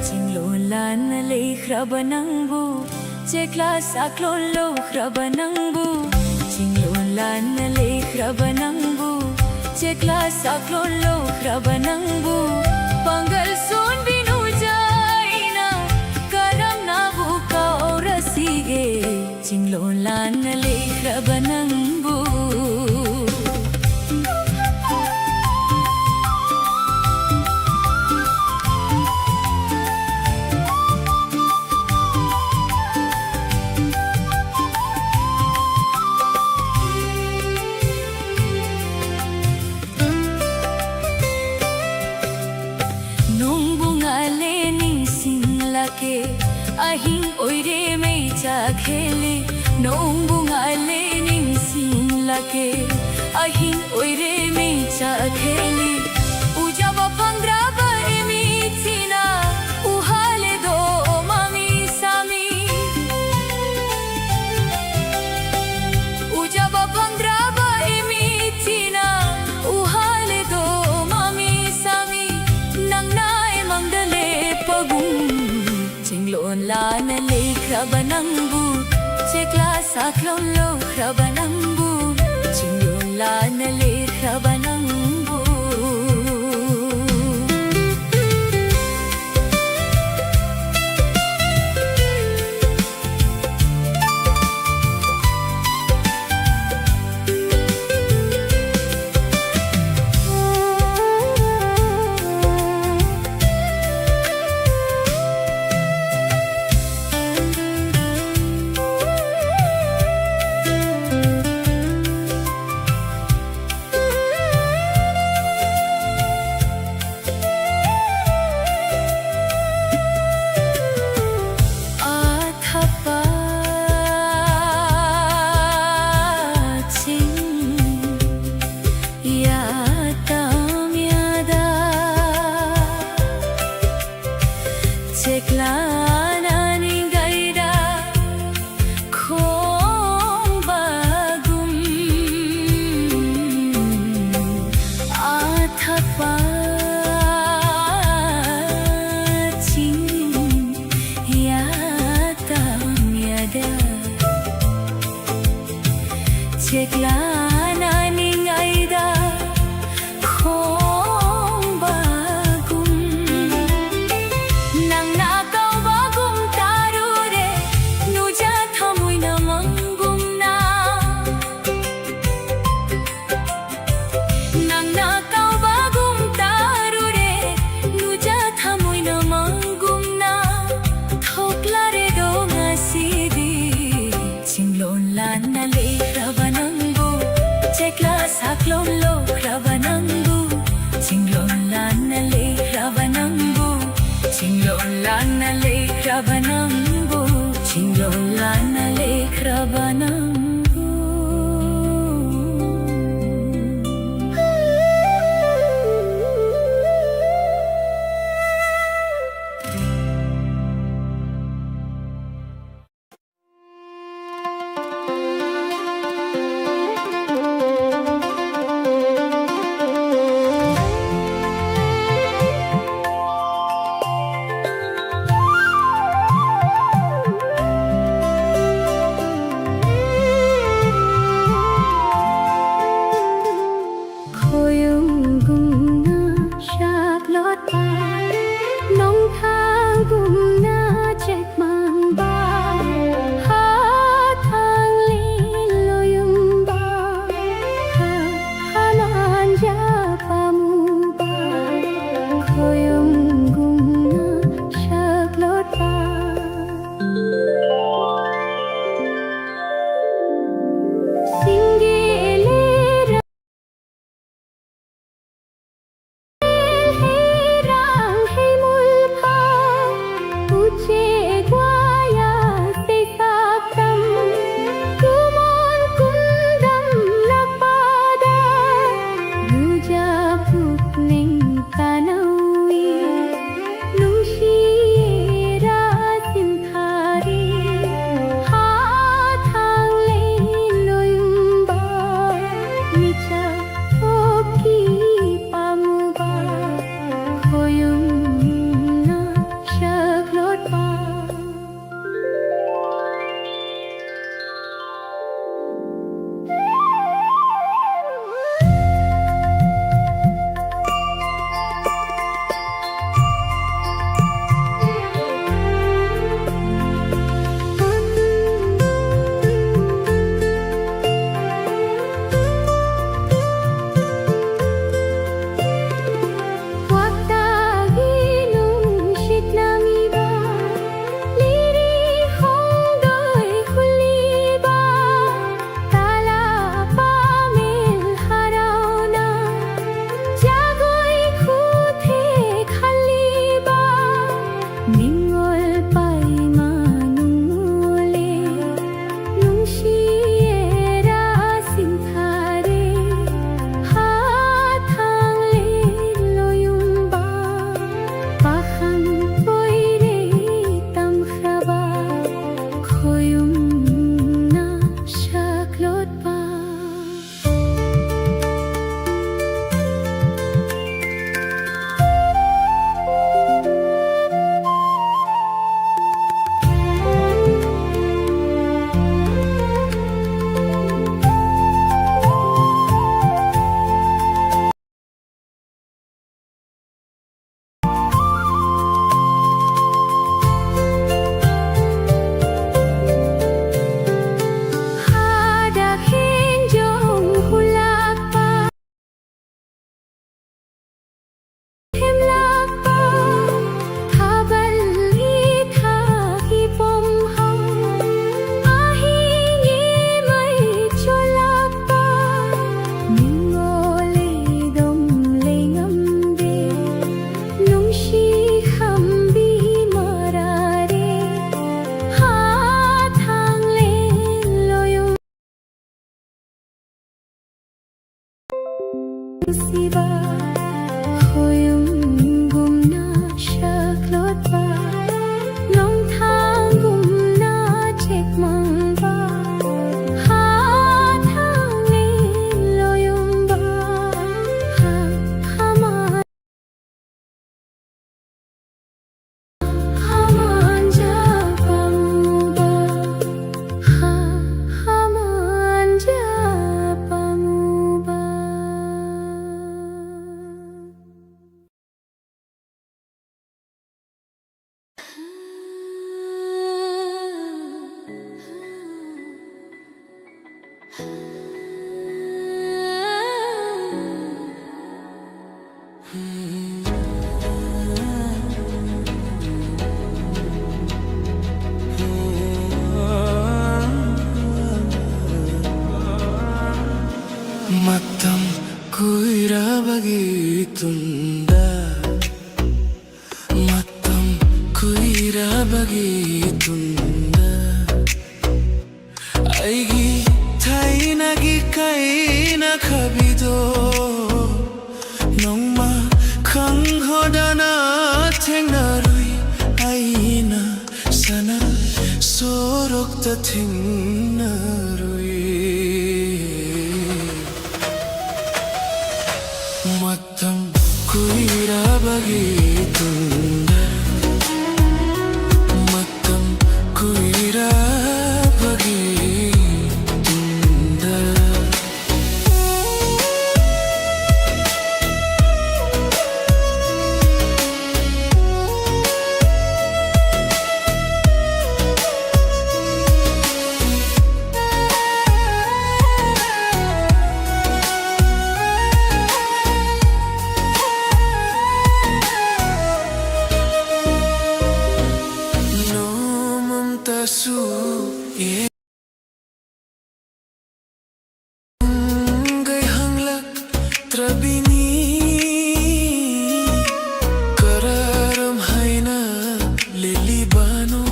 ꯆꯤꯡꯂꯣꯟ ꯂꯥꯟꯅ ꯂꯩꯈ꯭ꯔꯕ ꯅꯪꯕꯨ, ꯆꯦꯛꯂꯥ ꯁꯥꯛꯂꯣꯟ ꯂꯧꯈ꯭ꯔꯕ ꯅꯪꯕꯨ, ꯆꯤꯡꯂꯣꯟ ꯂꯥꯟꯅ ꯂꯩꯈ꯭ꯔꯕ ꯅꯪꯕꯨ, ꯆꯦꯛꯂꯥ ꯁꯥꯛꯂꯣꯟ ꯂꯧꯈ꯭ꯔꯕ ꯅꯪꯕꯨ, ꯄꯥꯡꯒꯜ ꯁꯣꯟꯕꯤ ꯅꯨꯡꯖꯥꯏꯅ ꯀꯔꯝꯅꯕꯨ ꯀꯥꯎꯔꯁꯤꯒꯦ? ꯆꯤꯡꯂꯣꯟ ꯂꯥꯟꯅ ꯂꯩꯈ꯭ꯔꯕ ꯅꯪꯕꯨ꯫ ꯑꯈꯦꯂꯤ, ꯅꯣꯡꯕꯨ ꯉꯥꯜꯂꯦ ꯅꯤꯡꯁꯤꯡꯂꯛꯀꯦ꯫ ꯑꯍꯤꯡ ꯑꯣꯏꯔꯦ ꯃꯩꯆꯥꯛ ꯑꯈꯦꯂꯤ, ꯎꯖꯕ ꯐꯪꯗ꯭ꯔꯕ ꯏꯃꯤꯠꯁꯤꯅ ꯎꯍꯜꯂꯦꯗꯣ ꯃꯃꯤ ꯁꯥꯃꯤ꯫ ꯎꯖꯕ ꯐꯪꯗ꯭ꯔꯕ ꯏꯃꯤꯠꯁꯤꯅ ꯎꯍꯜꯂꯦꯗꯣ ꯃꯃꯤ ꯁꯥꯃꯤ꯫ ꯅꯪꯅ ꯑꯩꯃꯪꯗ ꯂꯦꯞꯄꯒꯨꯝ ꯆꯤꯡꯂꯣꯟ ꯂꯥꯟꯅ ꯂꯩꯈ꯭ꯔꯕ ꯅꯪꯕꯨ, ꯆꯦꯛꯂꯥ ꯁꯥꯈ꯭ꯔꯣꯝ ꯂꯧꯈ꯭ꯔꯕ ꯅꯪꯕꯨ, ꯆꯤꯡꯂꯣꯟ ꯂꯥꯟꯅ ꯂꯩꯈ꯭ꯔꯕ ꯅꯪꯕꯨ꯫ ꯑꯊꯥꯞꯄ ꯆꯤꯡ ꯌꯥꯇꯥꯃꯤꯌꯥꯗ ꯆꯦꯛꯂꯥꯅ ꯅꯤꯡꯒꯩꯗ ꯈꯣꯡꯕꯒꯨꯝ ꯑꯊꯥꯞꯄ ꯆꯤꯡ ꯌꯥꯇꯥꯃꯤꯌꯥꯗ ꯆꯦꯛꯂꯥꯅ ꯅꯤꯡꯉꯩꯗ ꯈꯣꯡꯕꯒꯨꯝ, ꯅꯪꯅ ꯀꯧꯕꯒꯨꯝ ꯇꯥꯔꯨꯔꯦ, ꯅꯨꯡꯖꯥ ꯊꯃꯣꯏꯅ ꯃꯪꯒꯨꯝꯅ꯫ ꯅꯪꯅ ꯀꯧꯕꯒꯨꯝ ꯇꯥꯔꯨꯔꯦ, ꯅꯨꯡꯖꯥ ꯊꯃꯣꯏꯅ ꯃꯪꯒꯨꯝꯅ꯫ ꯊꯣꯛꯂꯔꯦꯗꯣ ꯉꯁꯤꯗꯤ ꯆꯤꯡꯂꯣꯟ ꯂꯥꯟꯅ ꯂꯩꯈ꯭ꯔꯕ ꯅꯪꯕꯨ꯫ ꯂꯥꯟꯅ ꯂꯩꯈ꯭ꯔꯕ ꯅꯪꯕꯨ꯫ ꯃꯇꯝ ꯀꯨꯏꯔꯕꯒꯤ ꯇꯨꯡꯗ, ꯃꯇꯝ ꯀꯨꯏꯔꯕꯒꯤ ꯇꯨꯡꯗ, ꯑꯩꯒꯤ ꯊꯥꯏꯅꯒꯤ ꯀꯥꯏꯅꯈꯤꯕꯗꯣ ꯅꯣꯡꯃ ꯈꯪꯍꯧꯗꯅ ꯊꯦꯡꯅꯔꯨꯏ꯫ ꯑꯩꯅ ꯁꯅꯥ ꯁꯣꯔꯣꯛꯇ ꯊꯦꯡꯅꯔꯨꯏ꯫ ꯃꯇꯝ ꯀꯨꯏꯔꯕꯒꯤ ꯇꯨꯡꯗ, ꯃꯇꯝ ꯀꯨꯏꯔꯕꯒꯤ ꯇꯨꯡꯗ꯫ ꯅꯣꯡꯃꯝꯇꯁꯨ ꯌꯦꯡꯒꯩ ꯍꯪꯂꯛꯇ꯭ꯔꯕꯤꯅꯤ꯫ ꯀꯔꯝ ꯍꯥꯏꯅ ꯂꯦꯜꯂꯤꯕꯅꯣ?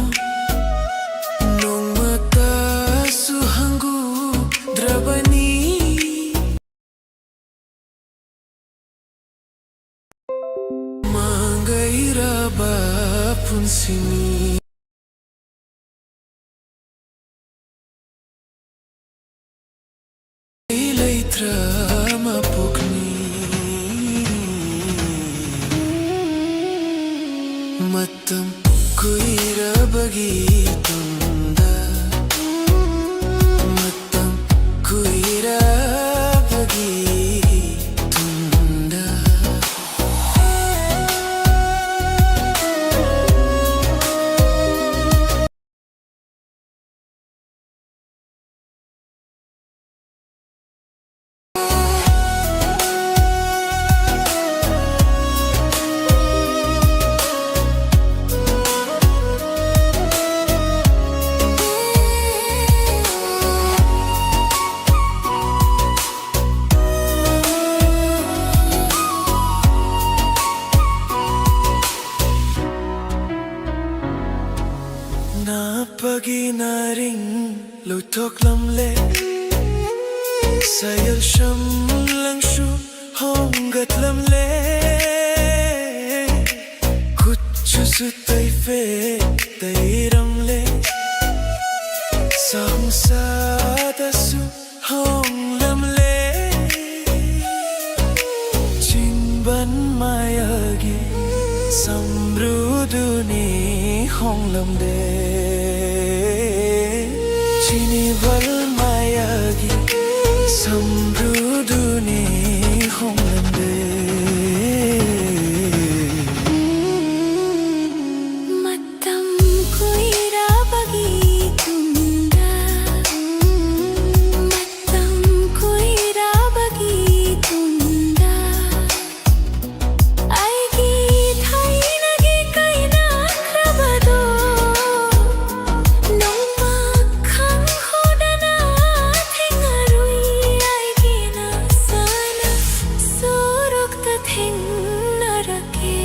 ꯅꯣꯡꯃꯇꯁꯨ ꯍꯪꯒꯨꯗ꯭ꯔꯕꯅꯤ꯫ ꯃꯥꯡꯒꯩꯔꯕ ꯄꯨꯟꯁꯤꯅꯤ꯫ ꯑꯩ ꯂꯩꯇ꯭ꯔ ꯃꯄꯣꯛꯅꯤ꯫ ꯃꯇꯝ ꯀꯨꯏꯔꯕꯒꯤ ꯇꯨꯡꯗ, ꯃꯇꯝ ꯀꯨꯏꯔꯕꯒꯤ ꯇꯨꯡꯗ꯫ ꯂꯧꯊꯣꯛꯂꯝꯂꯦ꯫ ꯁꯥꯌꯦꯜ ꯁꯝꯂꯪꯁꯨ ꯍꯣꯡꯒꯠꯂꯝꯂꯦ꯫ ꯈꯨꯠꯁꯨꯁꯨ ꯇꯩꯐꯦ ꯇꯩꯔꯝꯂꯦ꯫ ꯁꯥꯍꯨꯝꯁꯥꯗꯁꯨ ꯍꯣꯡꯂꯝꯂꯦ꯫ ꯆꯤꯟꯕꯟ ꯃꯌꯥꯒꯤ ꯁꯝꯕ꯭ꯔꯨꯗꯨꯅꯤ ꯍꯣꯡꯂꯝꯗꯦ꯫ ꯆꯤꯅꯤꯕꯜ ꯃꯌꯥꯒꯤ ꯁꯝꯕ꯭ꯔꯨꯗꯨꯅꯤ ꯍꯣꯡꯂꯝꯗꯦ꯫ ꯃꯇꯝ ꯀꯨꯏꯔꯕꯒꯤ ꯇꯨꯡꯗ, ꯃꯇꯝ ꯀꯨꯏꯔꯕꯒꯤ ꯇꯨꯡꯗ, ꯑꯩꯒꯤ ꯊꯥꯏꯅꯒꯤ ꯀꯥꯏꯅꯈ꯭ꯔꯕꯗꯣ ꯅꯣꯡꯃ ꯈꯪꯍꯧꯗꯅ ꯊꯦꯡꯅꯔꯨꯏ꯫ ꯑꯩꯒꯤ ꯅꯁꯥꯅ ꯁꯣꯔꯣꯛꯇ ꯊꯦꯡꯅꯔꯛꯀꯦ꯫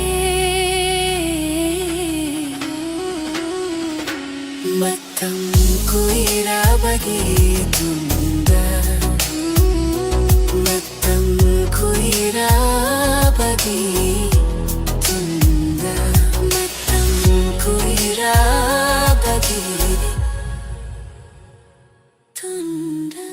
ꯃꯇꯝ ꯀꯨꯏꯔꯕꯒꯤ ꯇꯨꯡꯗ, ꯃꯇꯝ ꯀꯨꯏꯔꯕꯒꯤ ꯇꯨꯡꯗ, ꯃꯇꯝ ꯀꯨꯏꯔꯕꯒꯤ ꯇꯨꯡꯗ꯫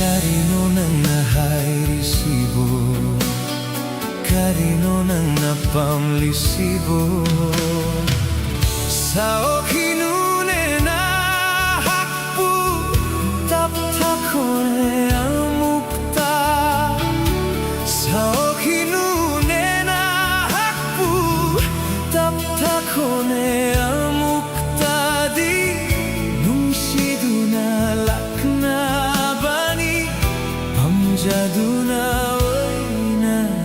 ꯀꯔꯤꯅꯣ ꯅꯪꯅ ꯍꯥꯏꯔꯤꯁꯤꯕꯨ? ꯀꯔꯤꯅꯣ ꯅꯪꯅ ꯄꯥꯝꯂꯤꯁꯤꯕꯨ? ꯁꯥꯎꯈꯤꯅꯨꯅꯦ ꯅꯍꯥꯛꯄꯨ, ꯇꯞꯊꯈꯣꯅꯦ ꯑꯃꯨꯛꯇ꯫ ꯁꯥꯎꯈꯤꯅꯨꯅꯦ ꯅꯍꯥꯛꯄꯨ, ꯇꯞꯊꯈꯣꯅꯦ ꯑꯃꯨꯛꯇꯗꯤ꯫ ꯅꯨꯡꯁꯤꯗꯨꯅ ꯂꯥꯛꯅꯕꯅꯤ, ꯄꯥꯝꯖꯗꯨꯅ ꯑꯣꯏꯅꯖꯕꯅꯤ꯫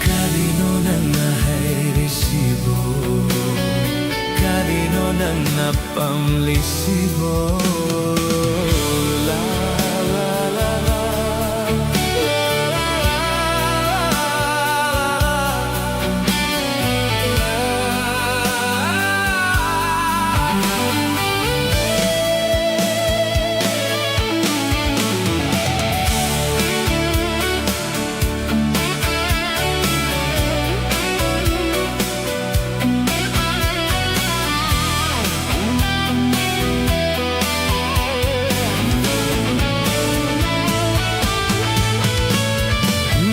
ꯀꯔꯤꯅꯣ ꯅꯪꯅ ꯍꯥꯏꯔꯤꯁꯤꯕꯣ? ꯀꯔꯤꯅꯣ ꯅꯪꯅ ꯄꯥꯝꯂꯤꯁꯤꯕꯣ? ꯂꯥ, ꯂꯥ, ꯂꯥ, ꯂꯥ꯫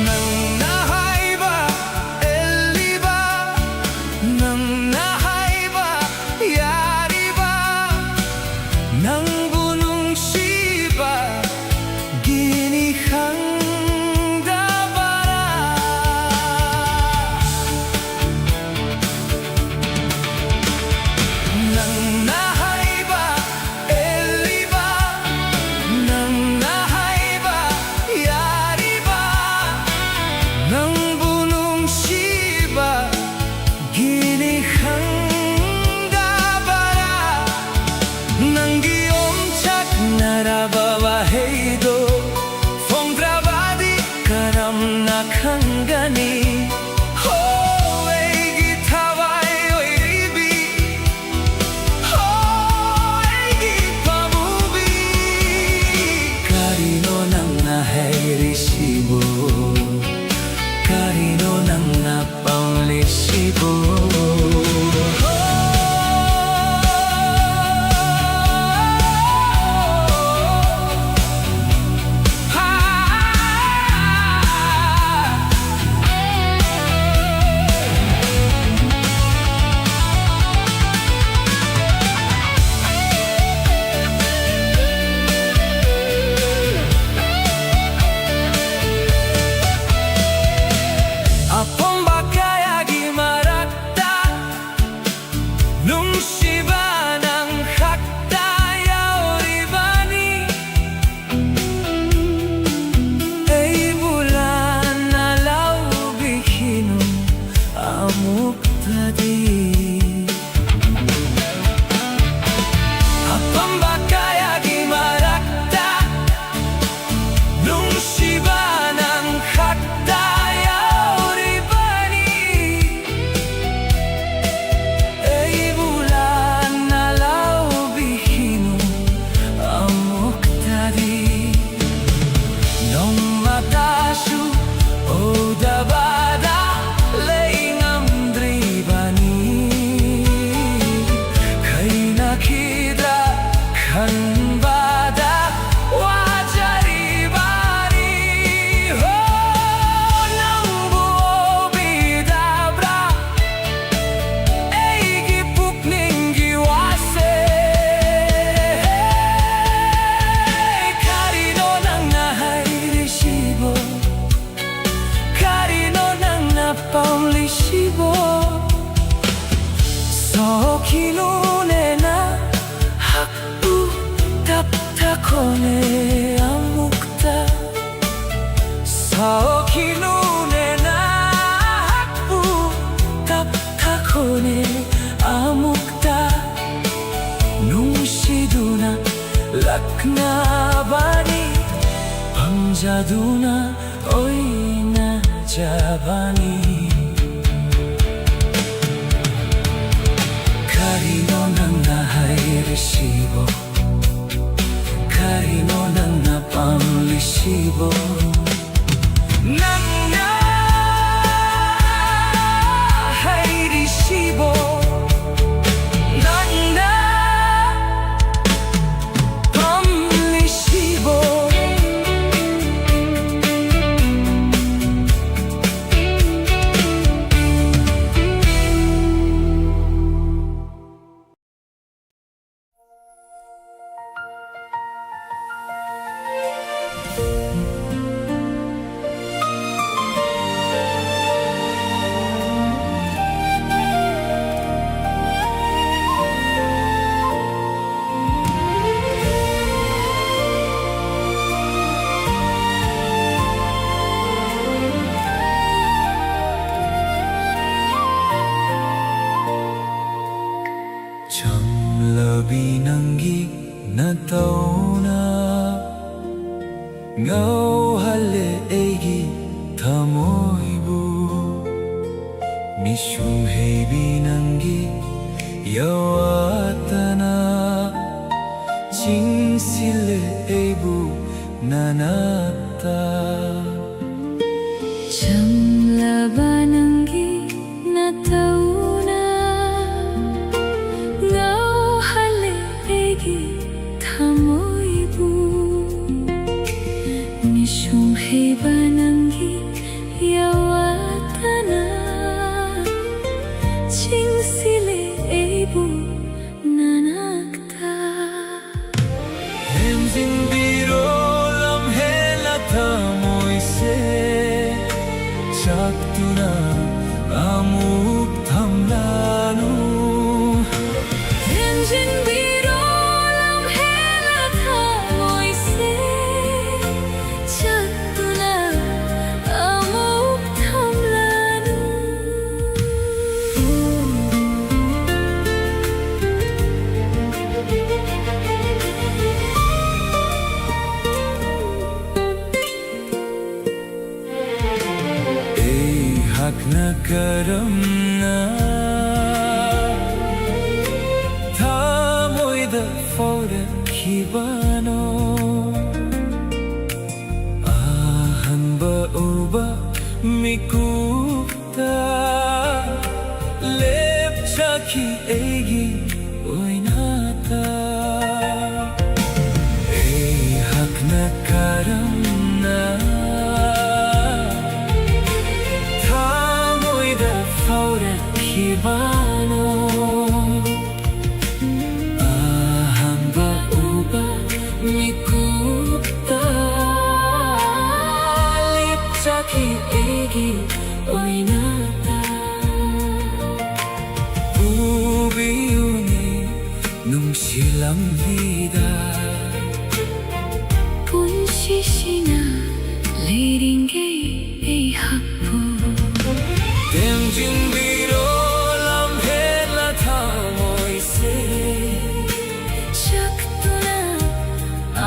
ꯅꯪꯅ ꯍꯥꯏꯕ ꯏꯜꯂꯤꯕ, ꯅꯪꯅ ꯍꯥꯏꯕ ꯌꯥꯔꯤꯕ, ꯅꯪꯕꯨ ꯅꯨꯡꯁꯤꯕꯒꯤꯅꯤ ꯈꯪꯗꯕꯔꯥ? ꯅꯪꯅ ꯍꯥꯏꯕ ꯏꯜꯂꯤꯕ, ꯅꯪꯅ ꯍꯥꯏꯕ ꯌꯥꯔꯤꯕ, ꯅꯪꯕꯨ ꯅꯨꯡꯁꯤꯕꯒꯤꯅꯤ ꯈꯪꯗꯕꯔꯥ? ꯅꯪꯒꯤ ꯇꯨꯅ ꯂꯛꯅꯕꯅꯤ, ꯄꯥꯝꯖꯗꯨꯅ ꯑꯣꯏꯅꯖꯕꯅꯤ꯫ ꯀꯔꯤꯅꯣ ꯅꯪꯅ ꯍꯥꯏꯔꯤꯁꯤꯕꯣ? ꯀꯔꯤꯅꯣ ꯅꯪꯅ ꯄꯥꯝꯂꯤꯁꯤꯕꯣ? ꯅꯪꯅ ꯍꯥꯏꯔꯤꯁꯤꯕꯣ? ꯅꯪꯅ ꯄꯥꯝꯂꯤꯁꯤꯕꯣ? ꯆꯝꯂꯕꯤ ꯅꯪꯒꯤ ꯅꯇꯧꯅ ꯉꯥꯎꯍꯜꯂꯦ ꯑꯩꯒꯤ ꯊꯃꯣꯏꯕꯨ꯫ ꯃꯤꯁꯨꯝ ꯍꯩꯕꯤ ꯅꯪꯒꯤ ꯌꯥꯋꯥꯇꯅ ꯆꯤꯡꯁꯤꯜꯂꯦ ꯑꯩꯕꯨ ꯅꯅꯥꯛꯇ꯫ ꯆꯝꯂꯕ ꯅꯪꯒꯤ ꯅꯇꯧꯅ ꯉꯥꯎꯍꯜꯂꯦ ꯑꯩꯒꯤ ꯊꯃꯣꯏꯕꯨ꯫ ꯃꯤꯁꯨꯝ ꯍꯩꯕ ꯅꯪꯒꯤ ꯌꯥꯋꯥꯇꯅ ꯆꯤꯡꯁꯤꯜꯂꯦ ꯑꯩꯕꯨ ꯅꯅꯥꯛꯇ꯫ ꯍꯦꯟꯖꯤꯟꯕꯤꯔꯣ ꯂꯝꯍꯦꯟꯂ ꯊꯃꯣꯏꯁꯦ ꯆꯥꯛꯇꯨꯅ ꯑꯃꯨꯛ ꯊꯝꯂꯅꯨ꯫ ꯍꯦꯟꯖꯤꯟꯕꯤꯔꯣ ꯂꯝꯍꯦꯟꯂ ꯊꯃꯣꯏꯁꯦ ꯆꯥꯛꯇꯨꯅ ꯑꯃꯨꯛ ꯊꯝꯂꯅꯨ꯫ ꯀꯔꯝꯅ ꯊꯃꯣꯏꯗ ꯐꯥꯎꯔꯛꯈꯤꯕꯅꯣ? ꯑꯍꯥꯟꯕ ꯎꯕ ꯃꯤꯀꯨꯞꯇ ꯂꯦꯞꯆꯈꯤ ꯑꯩꯒꯤ ꯑꯣꯏꯅꯇ꯫ ꯑꯩꯍꯥꯛꯅ ꯀꯔꯝꯅ ꯊꯃꯣꯏꯗ ꯐꯥꯎꯔꯛꯈꯤꯕꯅꯣ? ꯑꯍꯥꯟꯕ ꯎꯕ ꯃꯤꯀꯨꯞꯇ ꯂꯦꯞꯆꯈꯤ ꯑꯩꯒꯤ ꯑꯣꯏꯅꯇ꯫ ꯎꯕꯤꯌꯨꯅꯦ ꯅꯨꯡꯁꯤ ꯂꯝꯕꯤꯗ꯫ ꯄꯨꯟꯁꯤꯁꯤꯅ ꯂꯩꯔꯤꯉꯩ ꯑꯩꯍꯥꯛꯄꯨ ꯇꯦꯝꯖꯤꯟꯕꯤꯔꯣ, ꯂꯝꯍꯦꯟꯂ ꯊꯃꯣꯏꯁꯦ ꯆꯥꯛꯇꯨꯅ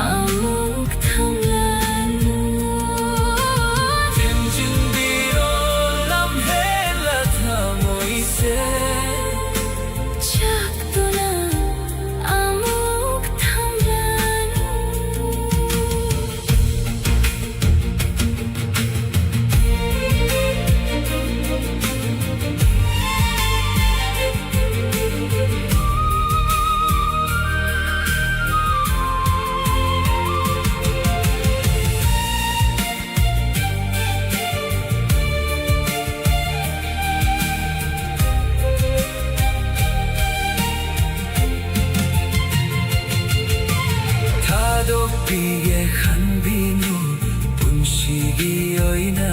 ꯑꯃꯨꯛ ꯊꯝꯂꯅꯨ꯫ ꯊꯦꯝꯖꯤꯟꯕꯤꯔꯣ, ꯂꯝꯍꯦꯟꯂ ꯊꯃꯣꯏꯁꯦ ꯆꯥꯛꯇꯨꯅ ꯑꯃꯨꯛ ꯊꯝꯂꯅꯨ꯫ ꯊꯥꯗꯣꯛꯄꯤꯒꯦ ꯈꯟꯕꯤꯅꯨ ꯄꯨꯟꯁꯤꯒꯤ ꯑꯣꯏꯅ꯫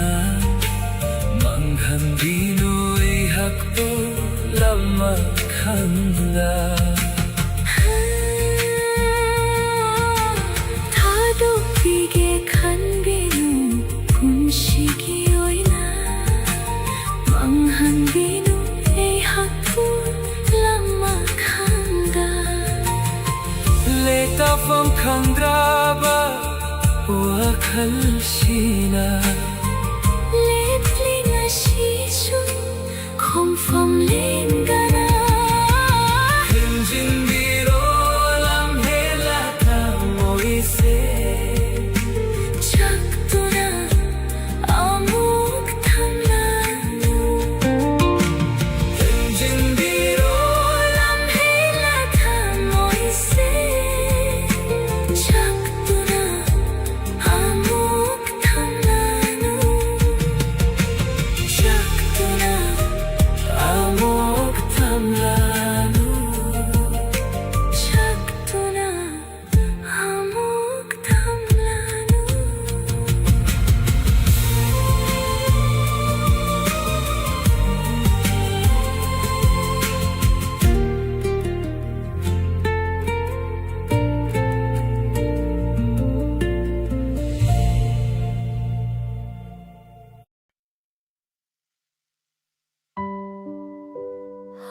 ꯃꯥꯡꯍꯟꯕꯤꯅꯨ ꯑꯩꯍꯥꯛꯄꯨ ꯂꯃꯈꯥꯡꯗ꯫ ꯊꯥꯗꯣꯛꯄꯤꯒꯦ ꯈꯟꯕꯤꯅꯨ ꯄꯨꯟꯁꯤꯒꯤ ꯑꯣꯏꯅ꯫ ꯃꯥꯡꯍꯟꯕꯤꯅꯨ ꯑꯩꯍꯥꯛꯄꯨ ꯂꯃꯈꯥꯡꯗ꯫ ꯂꯩꯇꯥꯐꯝ ꯈꯪꯗ꯭ꯔꯕ ꯋꯥꯈꯜꯁꯤꯅ ꯂꯦꯞꯂꯤ ꯉꯁꯤꯁꯨ꯫ ꯂꯦꯡꯗꯅ ꯊꯤꯡꯖꯤꯟꯕꯤꯔꯣ ꯂꯝꯍꯦꯜꯂ ꯊꯃꯣꯏꯁꯦ꯫ ꯆꯥꯛꯇꯨꯅ ꯑꯃꯨꯛ ꯊꯝꯂꯅꯨ꯫ ꯊꯤꯡꯖꯤꯟꯕꯤꯔꯣ ꯂꯝꯍꯦꯜꯂ ꯊꯃꯣꯏꯁꯦ꯫ ꯆꯥꯛꯇꯨꯅ ꯑꯃꯨꯛ ꯊꯝꯂꯅꯨ꯫ ꯆꯥꯛꯇꯨꯅ ꯑꯃꯨꯛ ꯊꯝꯂꯅꯨ꯫ ꯆꯥꯛꯇꯨꯅ ꯑꯃꯨꯛ ꯊꯝꯂꯅꯨ꯫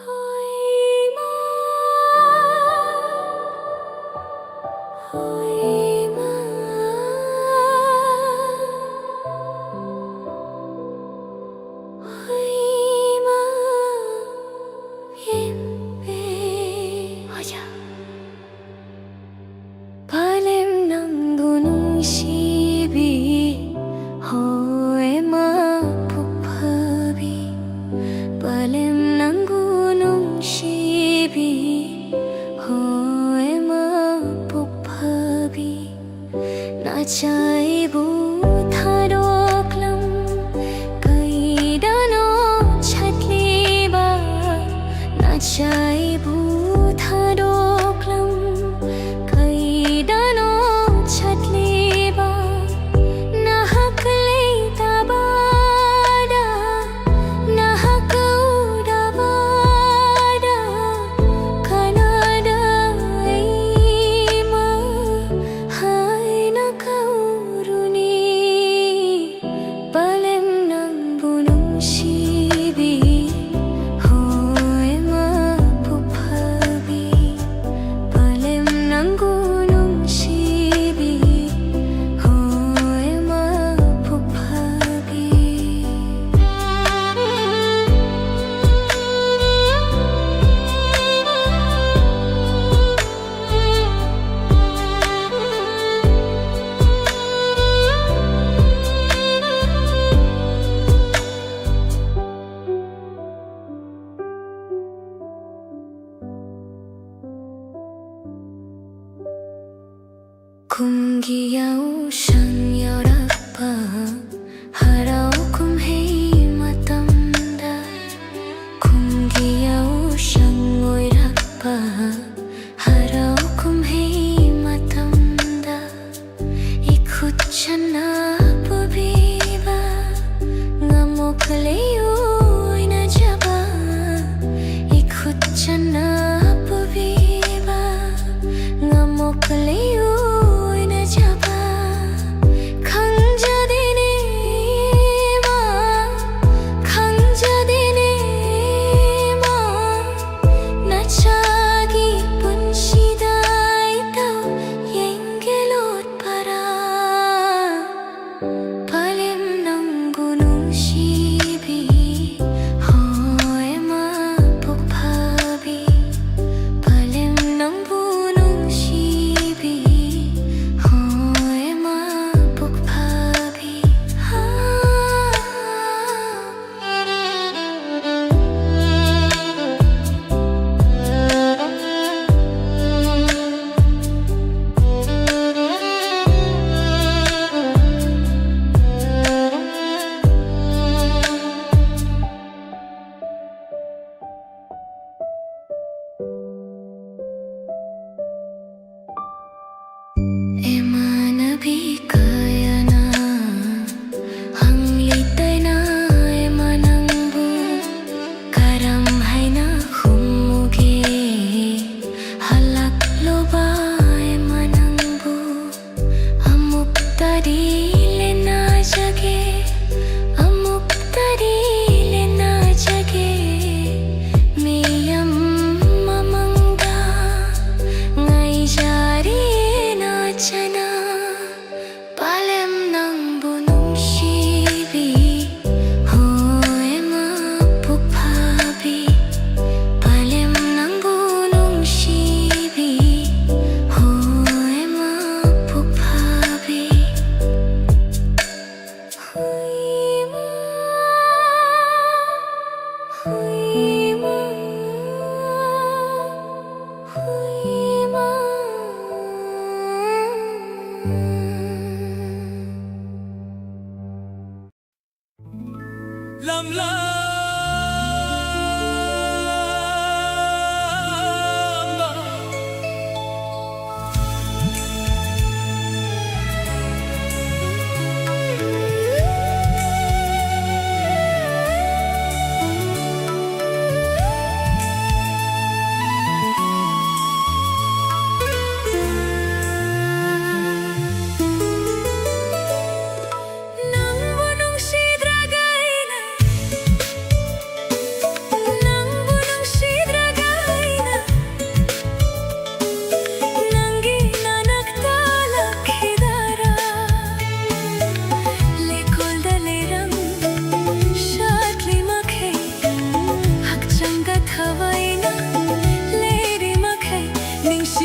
ꯍꯣꯏꯃꯥ, ꯍꯣꯏꯃꯥ, ꯍꯣꯏꯃꯥ, ꯏꯄꯦ꯫ ꯍꯣꯏꯖꯥ꯫ ꯄꯥꯂꯦꯝ ꯅꯪꯕꯨ ꯅꯨꯡꯁꯤꯕꯤ, ꯍꯣꯏꯃꯥ ꯄꯨꯛꯐꯕꯤ꯫ ꯄꯥꯂꯦꯝ ꯅꯪꯕꯨ ꯅꯨꯡꯁꯤꯕꯤ, ꯍꯣꯏꯃꯥ ꯄꯨꯛꯐꯕꯤ꯫ ꯅꯆꯥ ꯑꯩꯕꯨ ꯊꯥꯗꯣꯛꯂꯝ ꯀꯩꯗꯅꯣ ꯆꯠꯂꯤꯕ? ꯅꯆꯥ ꯑꯩꯕꯨ ꯊꯥꯗꯣꯛꯂꯝ ꯀꯩꯗꯅꯣ ꯆꯠꯂꯤꯕ? ꯅꯍꯥꯛ ꯂꯩꯇꯕꯗ, ꯅꯍꯥꯛ ꯎꯗꯕꯗ ꯀꯅꯥꯗ ꯏꯃꯥ ꯍꯥꯏꯅ ꯀꯧꯔꯨꯅꯤ? ꯀꯨꯝꯒꯤ ꯌꯥꯎꯁꯪ ꯌꯧꯔꯛꯄ, ꯍꯔꯥꯎ ꯀꯨꯝꯍꯩ ꯃꯇꯝꯗ꯫ ꯀꯨꯝꯒꯤ ꯌꯥꯎꯁꯪ ꯑꯣꯏꯔꯛꯄ, ꯍꯔꯥꯎ ꯀꯨꯝꯍꯩ ꯃꯇꯝꯗ꯫ ꯏꯈꯨꯠ ꯆꯟꯅ ꯄꯨꯕꯤꯕ, ꯉꯝꯃꯣꯛ ꯂꯩꯑꯣꯏꯅꯖꯕ꯫ ꯏꯈꯨꯠ ꯆꯟꯅ ꯄꯨꯕꯤꯕ, ꯉꯝꯃꯣꯛ ꯂꯩꯑꯣꯏꯅꯖꯕ꯫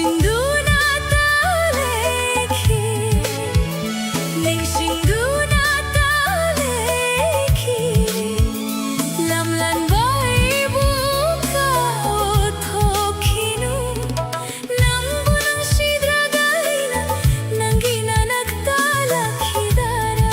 ꯅꯤꯡꯁꯤꯡꯗꯨꯅ ꯇꯥꯎꯂꯦꯈꯤ, ꯅꯤꯡꯁꯤꯡꯗꯨꯅ ꯇꯥꯎꯂꯦꯈꯤ꯫ ꯂꯝꯂꯥꯟꯕ ꯏꯕꯨꯡꯉꯣ ꯊꯣꯛꯈꯤꯅꯨ, ꯅꯪꯕꯨ ꯅꯨꯡꯁꯤꯗ꯭ꯔꯒ ꯑꯩꯅ ꯅꯪꯒꯤ ꯅꯥꯅꯛꯇ ꯂꯥꯛꯈꯤꯗꯔꯥ?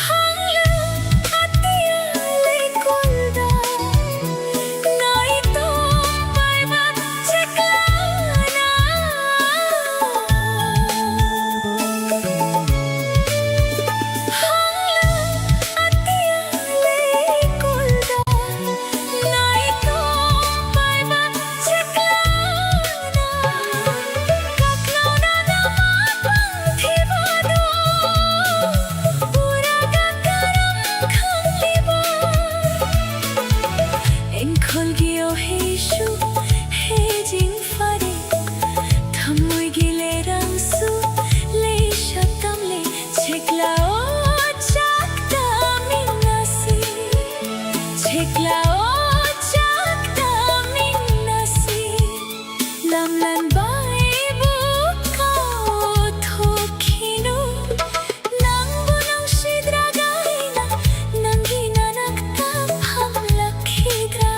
ꯍꯥꯡꯂꯨ ꯑꯇꯤꯌꯥ ꯂꯩꯀꯣꯜꯗ, ꯅꯥꯏꯇꯣꯝ ꯄꯥꯏꯕ ꯆꯦꯛꯂꯥꯅ꯫ ꯍꯥꯡꯂꯨ ꯑꯇꯤꯌꯥ ꯂꯩꯀꯣꯜꯗ, ꯅꯥꯏꯇꯣꯝ ꯄꯥꯏꯕ ꯆꯦꯛꯂꯥꯅ꯫ ꯀꯛꯂꯥꯎꯅ ꯅꯃꯥ ꯄꯥꯟꯊꯤꯕꯗꯨ ꯎꯔꯒ ꯀꯔꯝ ꯈꯪꯂꯤꯕ? ꯏꯪꯈꯣꯜꯒꯤ ꯎꯍꯩꯁꯨ ꯍꯦꯖꯤꯡ ꯐꯔꯦ, ꯊꯃꯣꯏꯒꯤ ꯂꯩꯔꯪꯁꯨ ꯂꯩꯁꯥ ꯇꯝꯂꯦ꯫ ꯆꯦꯛꯂꯥꯑꯣ, ꯆꯥꯛ ꯇꯥꯃꯤꯟꯅꯁꯤ, ꯆꯦꯛꯂꯥꯑꯣ, ꯆꯥꯛ ꯇꯥꯃꯤꯟꯅꯁꯤ꯫ ꯂꯝꯂꯥꯟꯕ ꯏꯕꯨꯡꯉꯣ ꯊꯣꯛꯈꯤꯅꯨ, ꯅꯪꯕꯨ ꯅꯨꯡꯁꯤꯗ꯭ꯔꯒ ꯑꯩꯅ ꯅꯪꯒꯤ ꯅꯥꯅꯛꯇ ꯐꯝꯂꯛꯈꯤꯗ꯭ꯔꯥ?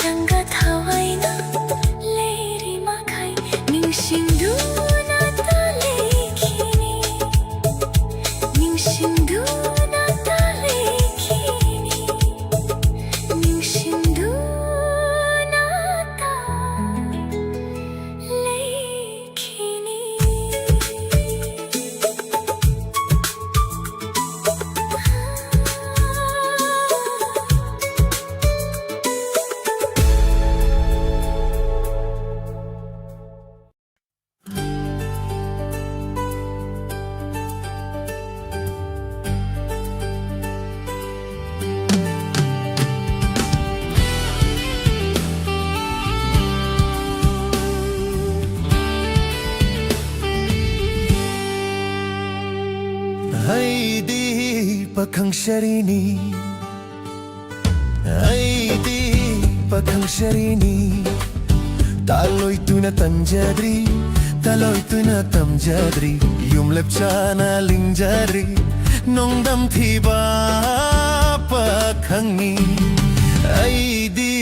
ꯅꯪꯒ ꯊꯋꯥꯏꯅ ꯂꯩꯔꯤ ꯃꯈꯩ ꯅꯤꯡꯁꯤꯡꯗꯨꯅꯇ ꯂꯩꯈꯤꯅꯤ, ꯅꯤꯡꯁꯤꯡꯗꯨꯅꯇ ꯂꯩꯈꯤꯅꯤ, ꯅꯤꯡꯁꯤꯡꯗꯨꯅꯇ ꯂꯩꯈꯤꯅꯤ꯫ ꯑꯩꯗꯤ ꯄꯥꯈꯪ ꯁꯥꯔꯤꯅꯤ, ꯑꯩꯗꯤ ꯄꯥꯈꯪ ꯁꯥꯔꯤꯅꯤ꯫ ꯇꯥꯂꯣꯏꯇꯨꯅ ꯇꯟꯖꯗ꯭ꯔꯤ, ꯇꯥꯂꯣꯏꯇꯨꯅ ꯇꯝꯖꯗ꯭ꯔꯤ, ꯌꯨꯝꯂꯦꯞ ꯆꯥꯅ ꯂꯤꯡꯖꯗ꯭ꯔꯤ, ꯅꯣꯡꯗꯝ ꯊꯤꯕ ꯄꯥꯈꯪꯅꯤ꯫ ꯑꯩꯗꯤ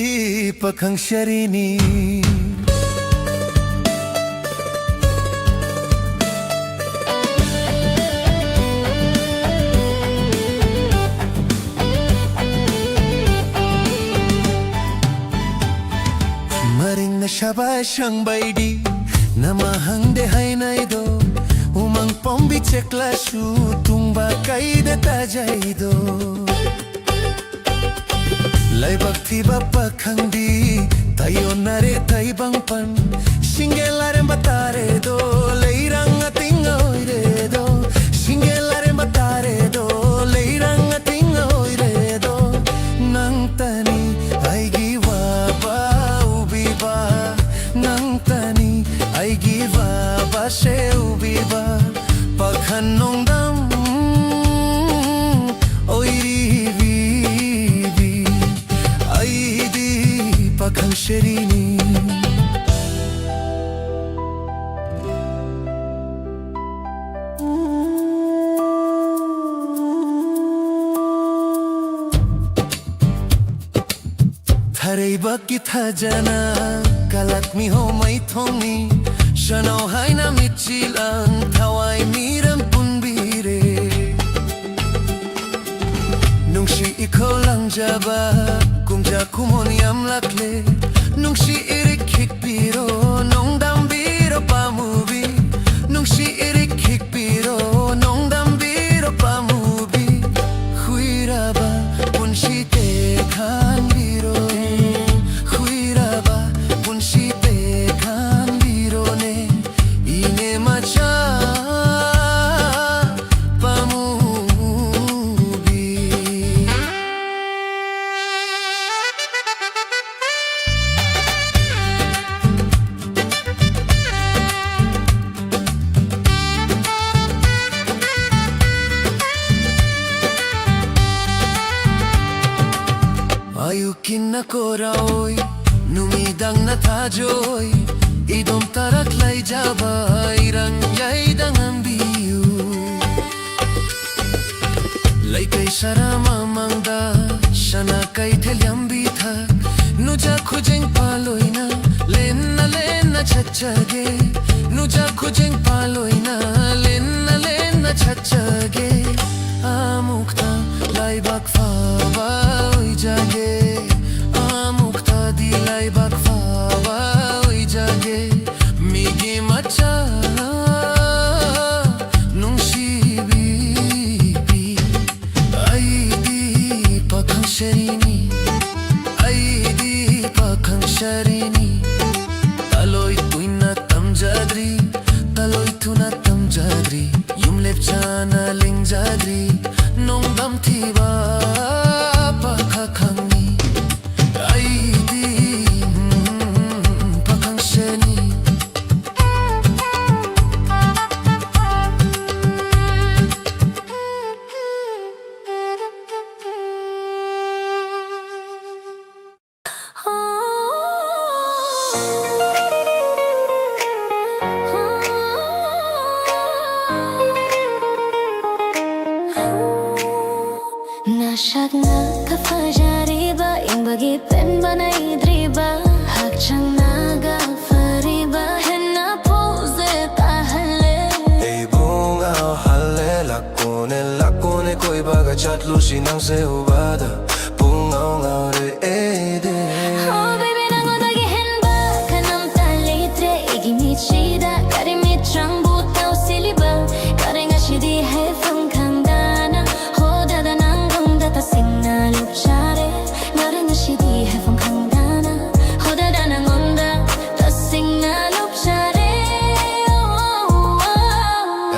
ꯄꯥꯈꯪ ꯁꯥꯔꯤꯅꯤ꯫ ꯃꯔꯤꯡꯅ ꯁꯥꯕ ꯁꯪꯕꯩꯗꯤ ꯅꯃ ꯍꯪꯗꯦ ꯍꯥꯏꯅꯩꯗꯣ, ꯎꯃꯪ ꯄꯣꯝꯕꯤ ꯆꯦꯛꯂꯁꯨ ꯇꯨꯡꯕ ꯀꯩꯗ ꯇꯥꯖꯩꯗꯣ꯫ ꯂꯥꯏꯕꯛ ꯊꯤꯕ ꯄꯥꯈꯪꯗꯤ ꯇꯥꯏꯌꯣꯟꯅꯔꯦ ꯇꯥꯏꯕꯪꯄꯥꯟ꯫ ꯁꯤꯡꯒꯦꯜ ꯑꯔꯦꯝꯕ ꯇꯥꯔꯦꯗꯣ, ꯂꯩꯔꯪ ꯑꯇꯤꯡ ꯑꯣꯏꯔꯦꯗꯣ꯫ ꯁꯤꯡꯒꯦꯜ ꯑꯔꯦꯝꯕ ꯇꯥꯔꯦꯗꯣ, ꯂꯩꯔꯪ ꯑꯇꯤꯡ ꯑꯣꯏꯔꯦꯗꯣ꯫ ꯅꯪꯇꯅꯤ ꯑꯩꯒꯤ ꯋꯥꯕ ꯎꯕꯤꯕ, ꯅꯪꯇꯅꯤ ꯑꯩꯒꯤ ꯋꯥꯕꯁꯦ ꯎꯕꯤꯕ꯫ ꯄꯥꯈꯟ ꯅꯣꯡꯗꯝ ꯑꯣꯏꯔꯤꯕꯤ ꯑꯩꯗꯤ ꯄꯥꯈꯪ ꯁꯥꯔꯤꯅꯤ꯫ ꯑꯔꯩꯕꯥꯛꯀꯤ ꯊꯥꯖꯅ ꯀꯂꯛꯃꯤ ꯍꯣꯃꯩ ꯊꯣꯡꯅꯤ, ꯁꯅꯧ ꯍꯥꯏꯅ ꯃꯤꯠꯆꯤꯜ ꯑꯪ ꯊꯋꯥꯏ ꯃꯤꯔꯝ ꯄꯨꯟꯕꯤꯔꯦ꯫ ꯅꯨꯡꯁꯤ ꯏꯈꯧ ꯂꯪꯖꯕ ꯀꯨꯝꯖꯥ ꯈꯨꯃꯣꯟ ꯌꯥꯝꯂꯛꯂꯦ꯫ ꯅꯨꯡꯁꯤ ꯏꯔꯤꯛ ꯈꯤꯛꯄꯤꯔꯣ, ꯅꯣꯡꯗꯝꯕꯤꯔꯣ ꯄꯥꯝꯃꯨꯕꯤ꯫ ꯅꯨꯡꯁꯤ ꯏꯔꯤꯛ ꯈꯤꯛꯄꯤꯔꯣ, ꯅꯣꯡꯗꯝꯕꯤꯔꯣ ꯄꯥꯝꯃꯨꯕꯤ꯫ ꯍꯨꯏꯔꯕ ꯄꯨꯟꯁꯤ ꯇꯦꯛꯍꯟꯕꯤꯔꯣ, ꯍꯨꯏꯔꯕ ꯄꯨꯟꯁꯤ ꯇꯦꯛꯍꯟꯕꯤꯔꯣꯅꯦ꯫ ꯏꯅꯦ ꯃꯆꯥ ꯄꯥꯝꯃꯨꯕꯤ꯫ ꯑꯌꯨꯛꯀꯤ ꯅꯀꯣꯔꯥꯑꯣꯏ, ꯅꯨꯃꯤꯗꯥꯡꯅ ꯊꯥꯖꯣꯏ, ꯏꯗꯣꯝ ꯇꯔꯛ ꯂꯩꯖꯕ ꯏꯔꯪ ꯌꯥꯏꯗ ꯉꯝꯕꯤꯌꯨ꯫ ꯂꯩꯀꯩ ꯁꯔꯥ ꯃꯃꯥꯡꯗ ꯁꯅꯥ ꯀꯩꯊꯦꯜ ꯌꯥꯝꯕꯤ ꯊꯛ, ꯅꯨꯖꯥ ꯈꯨꯖꯦꯡ ꯄꯥꯂꯣꯏꯅ ꯂꯦꯟꯅ ꯂꯦꯟꯅ ꯆꯠꯆꯒꯦ꯫ ꯅꯨꯖꯥ ꯈꯨꯖꯦꯡ ꯄꯥꯂꯣꯏꯅ ꯂꯦꯟꯅ ꯂꯦꯟꯅ ꯆꯠꯆꯒꯦ꯫ ꯑꯃꯨꯛꯇ ꯂꯥꯏꯕꯛ ꯐꯕ ꯑꯣꯏꯖꯒꯦ꯫ ꯑꯃꯨꯛꯇꯗꯤ ꯂꯥꯏꯕꯛ ꯐꯕ ꯑꯣꯏꯖꯒꯦ꯫ ꯃꯤꯒꯤ ꯃꯆꯥ ꯅꯨꯡꯁꯤꯕꯤ꯫ ꯑꯩꯗꯤ ꯄꯥꯈꯪ ꯁꯔꯤꯅꯤ, ꯑꯩꯗꯤ ꯄꯥꯈꯪ ꯁꯔꯤꯅꯤ꯫ ꯇꯂꯣꯏ ꯀꯨꯏꯅ ꯇꯝꯖꯗ꯭ꯔꯤ, ꯇꯂꯣꯏ ꯊꯨꯅ ꯇꯝꯖꯗ꯭ꯔꯤ꯫ ꯌꯨꯝ ꯂꯦꯞꯆꯅ ꯂꯤꯡꯖꯗ꯭ꯔꯤ, ꯅꯣꯡꯗꯝ ꯊꯤꯕ ꯄꯥꯈꯈꯪꯅꯤ꯫ ꯑꯩꯗꯤ ꯅꯩꯗ꯭ꯔꯤꯕ ꯍꯛꯆꯥꯡ ꯅꯥꯒ ꯐꯔꯤꯕ ꯍꯦꯟꯅ ꯄꯣꯖꯦ ꯇꯥꯍꯜꯂꯦ꯫ ꯑꯩꯕꯨ ꯉꯥꯎꯍꯜꯂꯦ꯫ ꯂꯥꯛꯀꯣꯅꯦ ꯂꯥꯛꯀꯣꯅꯦ ꯀꯣꯏꯕꯒ ꯆꯠꯂꯨꯁꯤ ꯅꯪꯁꯦ ꯎꯕꯗ ꯄꯨꯡ ꯉꯥꯎ ꯉꯥꯎꯔꯦ ꯑꯩꯗꯤ꯫ Oh baby ꯅꯪꯉꯣꯟꯗꯒꯤ ꯍꯦꯟꯕ ꯀꯅꯥꯝꯇ ꯂꯩꯇ꯭ꯔꯦ ꯑꯩꯒꯤ ꯃꯤꯠꯁꯤꯗ ꯀꯔꯤ ꯃꯤꯠꯆꯪꯕꯨ ꯇꯧꯁꯤꯜꯂꯤꯕ ꯀꯔꯤ ꯉꯁꯤꯗꯤ ꯍꯥꯏꯐꯝ ꯈꯪꯗꯅ ꯍꯣꯗꯗ ꯅꯪꯉꯣꯟꯗ ꯇꯁꯦꯡꯅ ꯂꯨꯞꯆꯔꯦ꯫ ꯀꯔꯤ ꯉꯁꯤꯗꯤ ꯍꯥꯏꯐꯝ ꯈꯪꯗꯅ ꯍꯣꯗꯗ ꯅꯪꯉꯣꯟꯗ ꯇꯁꯦꯡꯅ ꯂꯨꯞꯆꯔꯦ꯫ Oh, oh,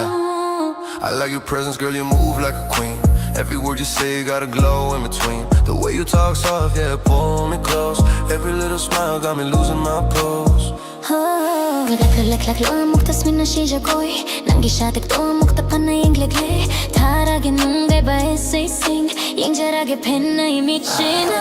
oh. I like your presence, girl, you move like a queen. Every word you say got a glow in between. The way you talk soft, yeah, pull me close. Every little smile got me losing my pose. Oh, ꯈꯨꯠꯂꯛ ꯈꯨꯠꯂꯛ ꯂꯣꯟꯃꯨꯛꯇ ꯁ꯭ꯃꯤꯟꯅ ꯁꯤꯖꯒꯣꯏ ꯅꯪꯒꯤ ꯏꯁꯥꯗ ꯇꯣꯝꯃꯨꯛꯇ ꯐꯅ ꯌꯦꯡꯂꯒꯦ ꯊꯥꯔꯒꯦ ꯅꯨꯡꯒꯤ ꯕꯥꯏꯁꯤꯁꯤꯡ ꯌꯦꯡꯖꯔꯒꯦ ꯐꯦꯟꯅ ꯏꯃꯤꯠꯁꯤꯅ꯫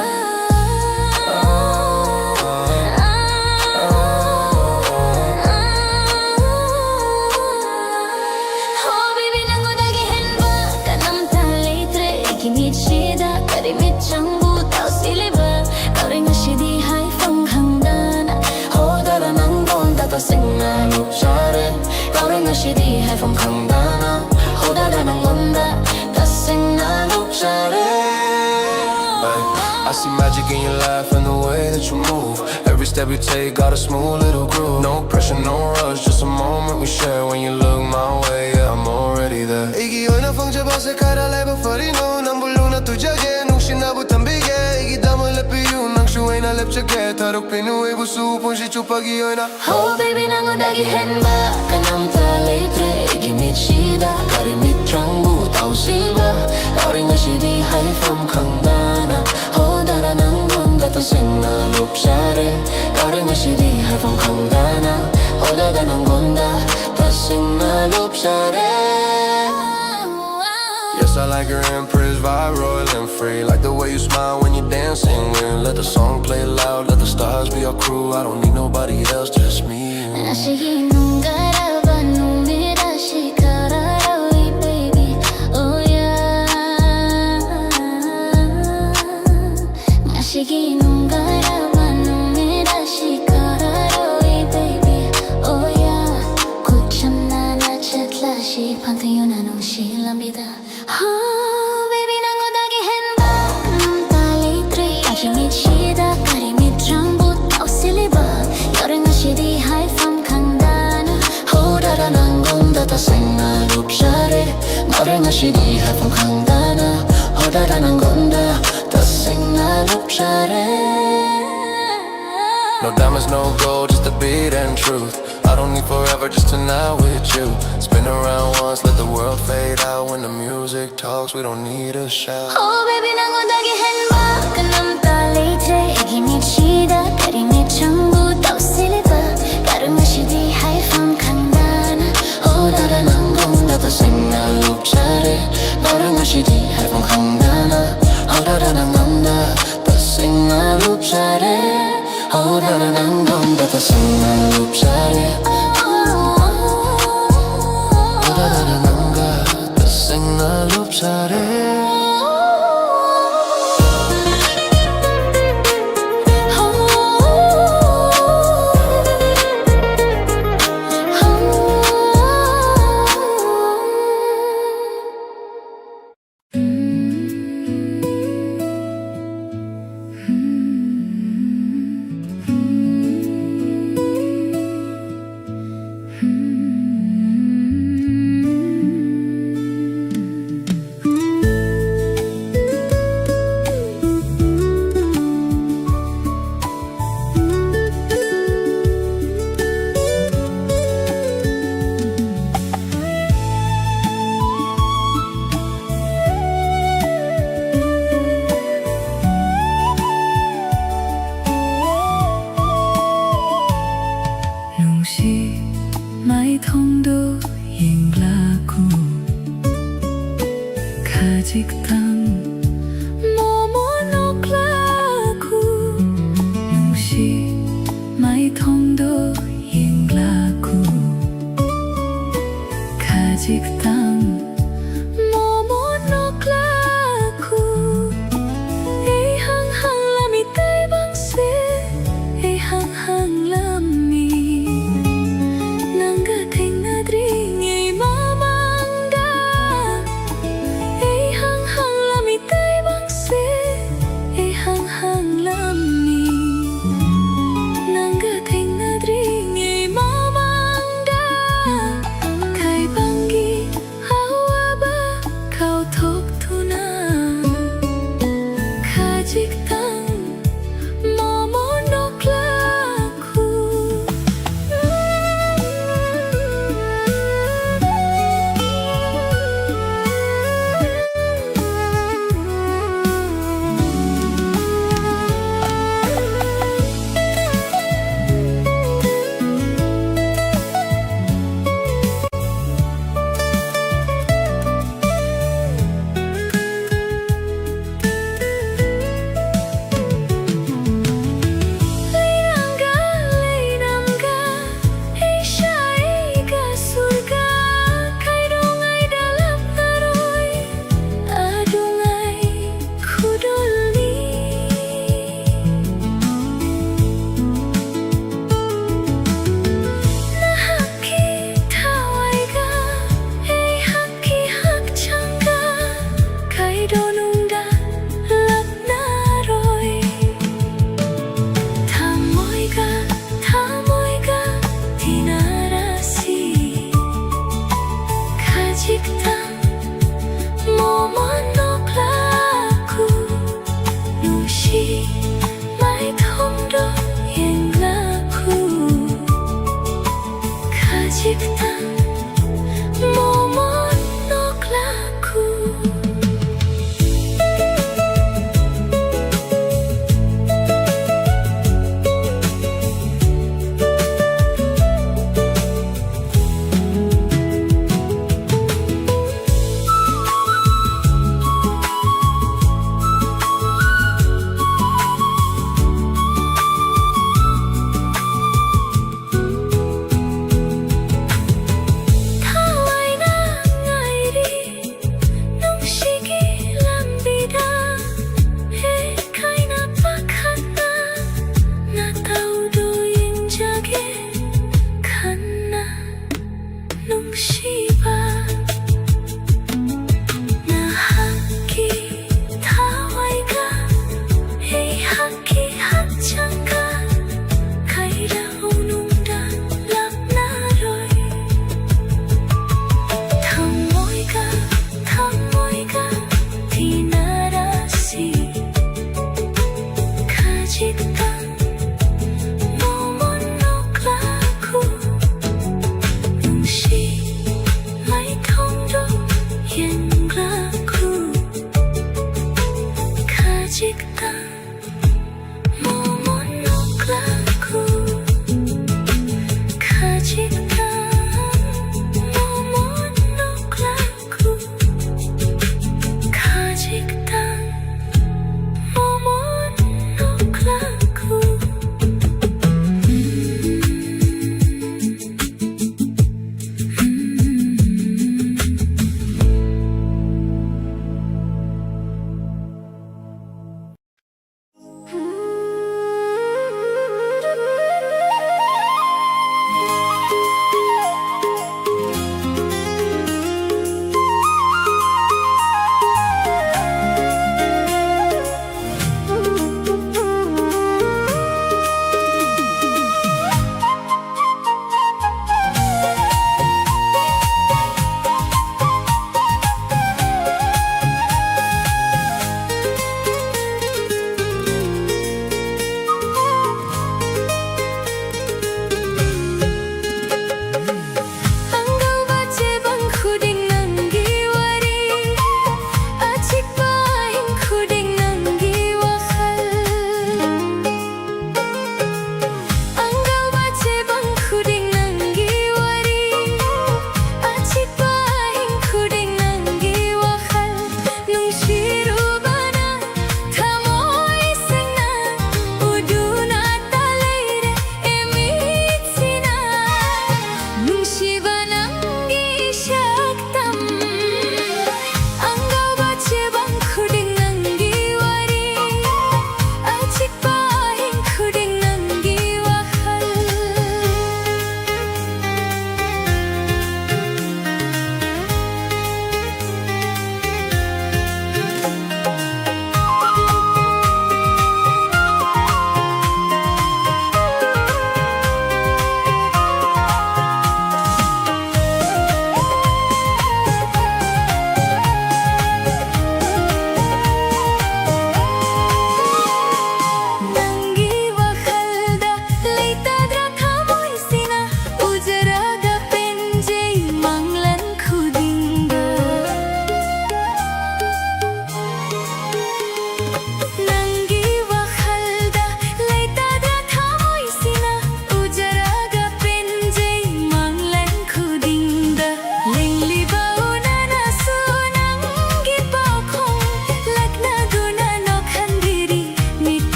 Oh baby ꯅꯪꯉꯣꯟꯗꯒꯤ ꯍꯦꯟꯕ ꯀꯅꯥꯝꯇ ꯂꯩꯇ꯭ꯔꯦ ꯑꯩꯒꯤ ꯃꯤꯠꯁꯤꯗ ꯀꯔꯤ ꯃꯤꯠꯆꯪꯕꯨ ꯇꯧꯁꯤꯜꯂꯤꯕ ꯀꯔꯤ ꯉꯁꯤꯗꯤ ꯍꯥꯏꯐꯝ ꯈꯪꯗꯅ ꯍꯣꯗꯗ ꯅꯪꯉꯣꯟꯗ ꯇꯁꯦꯡꯅ ꯂꯨꯞꯆꯔꯦ꯫ ꯀꯔꯤ ꯉꯁꯤꯗꯤ ꯍꯥꯏꯐꯝ ꯈꯪꯗꯅ ꯍꯣꯗꯗ ꯅꯪꯉꯣꯟꯗ ꯇꯁꯦꯡꯅ ꯂꯨꯞꯆꯔꯦ꯫ I see magic in your laugh and the way that you move. Every step you take got a smooth little groove. No pressure, no rush, just a moment we share. When you look my way, yeah, I'm already there. ꯑꯩꯒꯤ ꯑꯣꯏꯅ ꯐꯪꯖꯕꯁꯦ ꯈꯔ ꯂꯥꯏꯕꯛ ꯐꯔꯤꯅꯣ ꯅꯪꯕꯨ ꯂꯨꯅ ꯇꯨꯖꯒꯦ ꯅꯨꯡꯁꯤꯅꯕ ꯊꯝꯕꯤꯒꯦ ꯑꯩꯒꯤꯗꯃꯛ ꯂꯦꯞꯄꯤꯌꯨ ꯅꯪꯁꯨ ꯑꯩꯅ ꯂꯦꯞꯆꯒꯦ ꯊꯔꯨꯛ ꯄꯤꯅꯨ ꯑꯩꯕꯨꯁꯨ ꯄꯨꯟꯁꯤ ꯆꯨꯞꯄꯒꯤ ꯑꯣꯏꯅ꯫ Oh baby ꯅꯪꯉꯣꯟꯗꯒꯤ ꯍꯦꯟꯕ ꯀꯅꯥꯝꯇ ꯂꯩꯇ꯭ꯔꯦ ꯑꯩꯒꯤ ꯃꯤꯠꯁꯤꯗ ꯀꯔꯤ ꯃꯤꯠꯆꯪꯕꯨ ꯇꯧꯁꯤꯜꯂꯤꯕ ꯀꯔꯤ ꯉꯁꯤꯗꯤ ꯍꯥꯏꯐꯝ ꯈꯪꯗꯅ ꯍꯣꯗꯗ ꯅꯪꯉꯣꯟꯗ ꯇꯁꯦꯡꯅ ꯂꯨꯞꯆꯔꯦ꯫ ꯀꯔꯤ ꯉꯁꯤꯗꯤ ꯍꯥꯏꯐꯝ ꯈꯪꯗꯅ ꯍꯣꯗꯗ ꯅꯪꯉꯣꯟꯗ ꯇꯁꯦꯡꯅ ꯂꯨꯞꯆꯔꯦ꯫ Yes, I like your Empress vibe, royal and free. Like the way you smile when you're dancing. We'll let the song play loud, let the stars be our crew. I don't need nobody else, just me and you. ꯉꯁꯤꯒꯤ ꯅꯨꯡꯉꯥꯏꯔꯕ ꯅꯨꯃꯤꯠ ꯑꯁꯤ ꯈꯔ ꯂꯧꯏ baby, oh yeah. ꯉꯁꯤꯒꯤ ꯅꯨꯡ ꯀꯔꯝꯕ ꯅꯨꯃꯤꯠ ꯑꯁꯤ ꯀꯥꯎꯔꯔꯣꯏ, baby. Oh yeah, ꯈꯨꯠ ꯆꯝꯅꯅ ꯆꯠꯂꯁꯤ ꯄꯟꯊꯨꯡ ꯌꯧꯅ ꯅꯨꯡꯁꯤ ꯂꯝꯕꯤꯗ. Oh, baby, ꯅꯉꯣꯟꯗꯒꯤ ꯍꯦꯟꯕ ꯀꯅꯥꯝꯇ ꯂꯩꯇ꯭ꯔꯦ. ꯑꯩꯒꯤ ꯃꯤꯠꯁꯤꯗ ꯀꯔꯤ ꯃꯤꯠꯇ꯭ꯔꯪꯕꯨ ꯇꯧꯁꯤꯜꯂꯤꯕ? ꯌꯥꯔꯦ ꯉꯁꯤꯗꯤ ꯍꯥꯏꯐꯝ ꯈꯪꯗꯅ ꯍꯣꯗꯥꯗ ꯅꯪꯉꯣꯟꯗ ꯇꯁꯦꯡꯅ ꯂꯨꯞꯆꯔꯦ. ꯌꯥꯔꯦ ꯉꯁꯤꯗꯤ ꯍꯥꯏꯐꯝ ꯈꯪꯗꯅ ꯍꯣꯗꯥꯗ ꯅꯪꯉꯣꯟꯗ ꯇꯁꯦꯡꯅ ꯂꯨꯞꯆꯔꯦ. No diamonds, no gold, just the beat and truth. I don't need forever, just tonight with you. Spin around once, let the world fade out when the music talks. We don't need a shout. Oh, baby, ꯅꯉꯣꯟꯗꯒꯤ ꯍꯦꯟꯕ ꯀꯅꯥꯝꯇ ꯂꯩꯇ꯭ꯔꯦ. ꯑꯩꯒꯤ ꯃꯤꯠꯁꯤꯗ ꯀꯔꯤ ꯃꯤꯠꯇ꯭ꯔꯪꯕꯨ ꯇꯧꯁꯤꯜꯂꯤꯕ? ꯌꯥꯔꯦ ꯉꯁꯤꯗꯤ ꯍꯥꯏꯐꯝ ꯈꯪꯗꯅ ꯍꯣꯗꯥꯗ ꯅꯪꯉꯣꯟꯗ ꯇꯁꯦꯡꯅ ꯂꯨꯞꯆꯔꯦ. ꯌꯥꯔꯦ ꯉꯁꯤꯗꯤ ꯍꯥꯏꯐꯝ ꯈꯪꯗꯅ ꯍꯣꯗꯥꯗ ꯅꯪꯉꯣꯟꯗ ꯇꯁꯦꯡꯅ ꯂꯨꯞꯆꯔꯦ. ꯍꯣꯗꯥꯗ ꯅꯪꯉꯣꯟꯗ ꯇꯁꯦꯡꯅ ꯂꯨꯞꯆꯔꯦ. ꯍꯣꯗꯥꯗ ꯅꯪꯉꯣꯟꯗ ꯇꯁꯦꯡꯅ ꯂꯨꯞꯆꯔꯦ.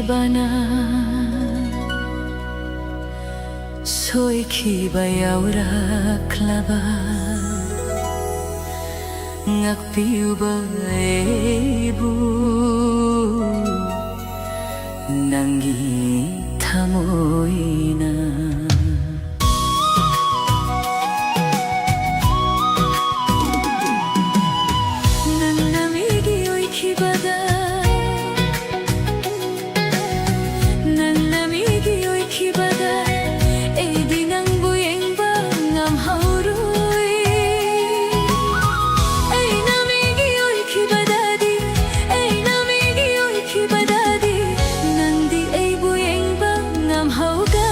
ꯕꯅ ꯁꯣꯏꯈꯤꯕ ꯌꯥꯎꯔꯛꯂꯕ ꯉꯥꯛꯄꯤꯌꯨꯕ ꯑꯩꯕꯨ ꯅꯪꯒꯤ ꯊꯃꯣꯏꯅ꯫ ꯅꯪꯅ ꯃꯤꯒꯤ ꯑꯣꯏꯈꯤꯕꯗ, ꯅꯪꯅ ꯃꯤꯒꯤ ꯑꯣꯏꯈꯤꯕꯗ, ꯑꯩꯗꯤ ꯅꯪꯕꯨ ꯌꯦꯡꯕ ꯉꯝꯍꯧꯔꯣꯏ꯫ ꯑꯩꯅ ꯃꯤꯒꯤ ꯑꯣꯏꯈꯤꯕꯗꯗꯤ, ꯑꯩꯅ ꯃꯤꯒꯤ ꯑꯣꯏꯈꯤꯕꯗꯗꯤ, ꯅꯪꯗꯤ ꯑꯩꯕꯨ ꯌꯦꯡꯕ ꯉꯝꯍꯧꯒ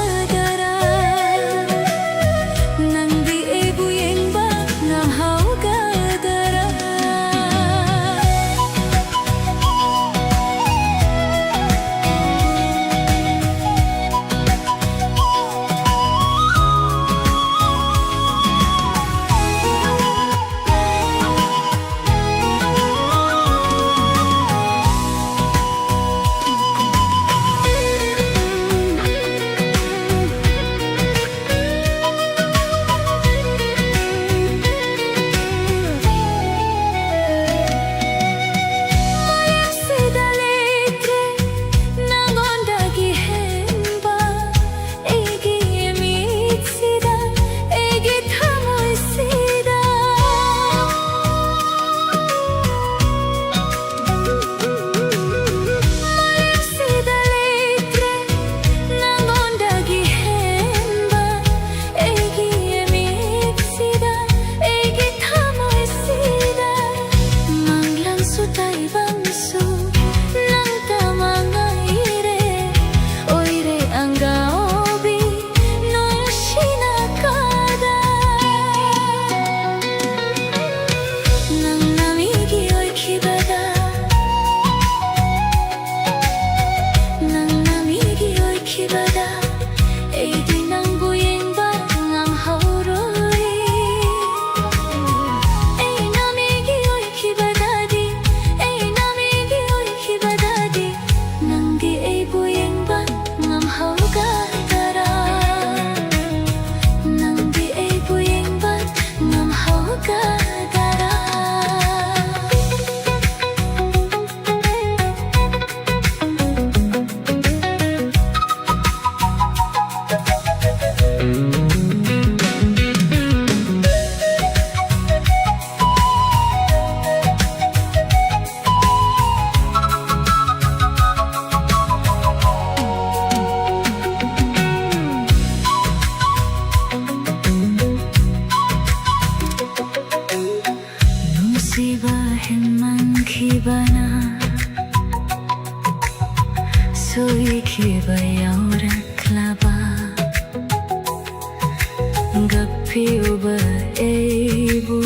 ꯅꯨꯡꯁꯤꯕ ꯍꯦꯟꯃꯟꯈꯤꯕꯅ ꯁꯣꯏꯈꯤꯕ ꯌꯥꯎꯔꯛꯂꯕ, ꯉꯥꯛꯄꯤꯌꯨꯕ ꯑꯩꯕꯨ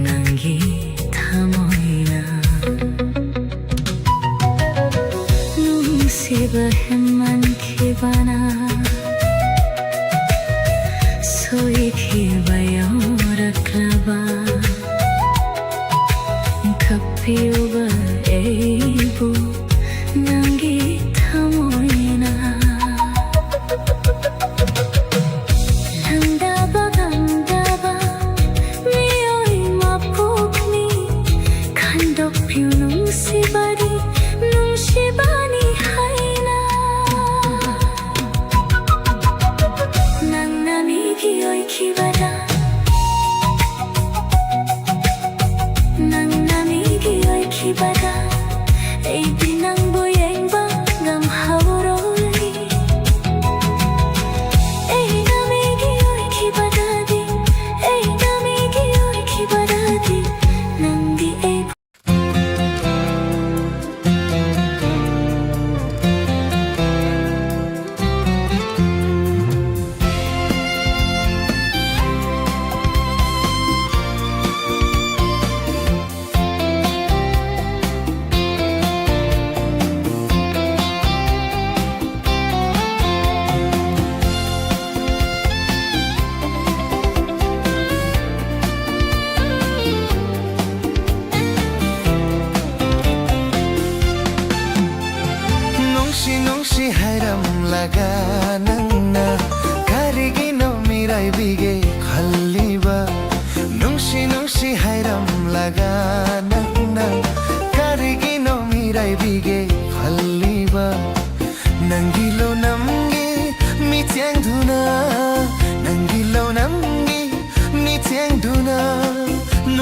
ꯅꯪꯒꯤ ꯊꯃꯣꯏꯅ꯫ ꯅꯨꯡꯁꯤꯕ ꯍꯦꯟꯃꯟꯈꯤꯕꯅ ꯁꯣꯏꯈꯤꯕ ꯌꯥꯎꯔꯛꯂꯕ, ꯉꯥꯛꯄꯤꯌꯨꯕ ꯑꯩꯕꯨ ꯅꯪꯒꯤ ꯊꯃꯣꯏꯅ꯫ ꯂꯥꯡꯗꯕ ꯉꯝꯗꯕ ꯃꯤꯑꯣꯏ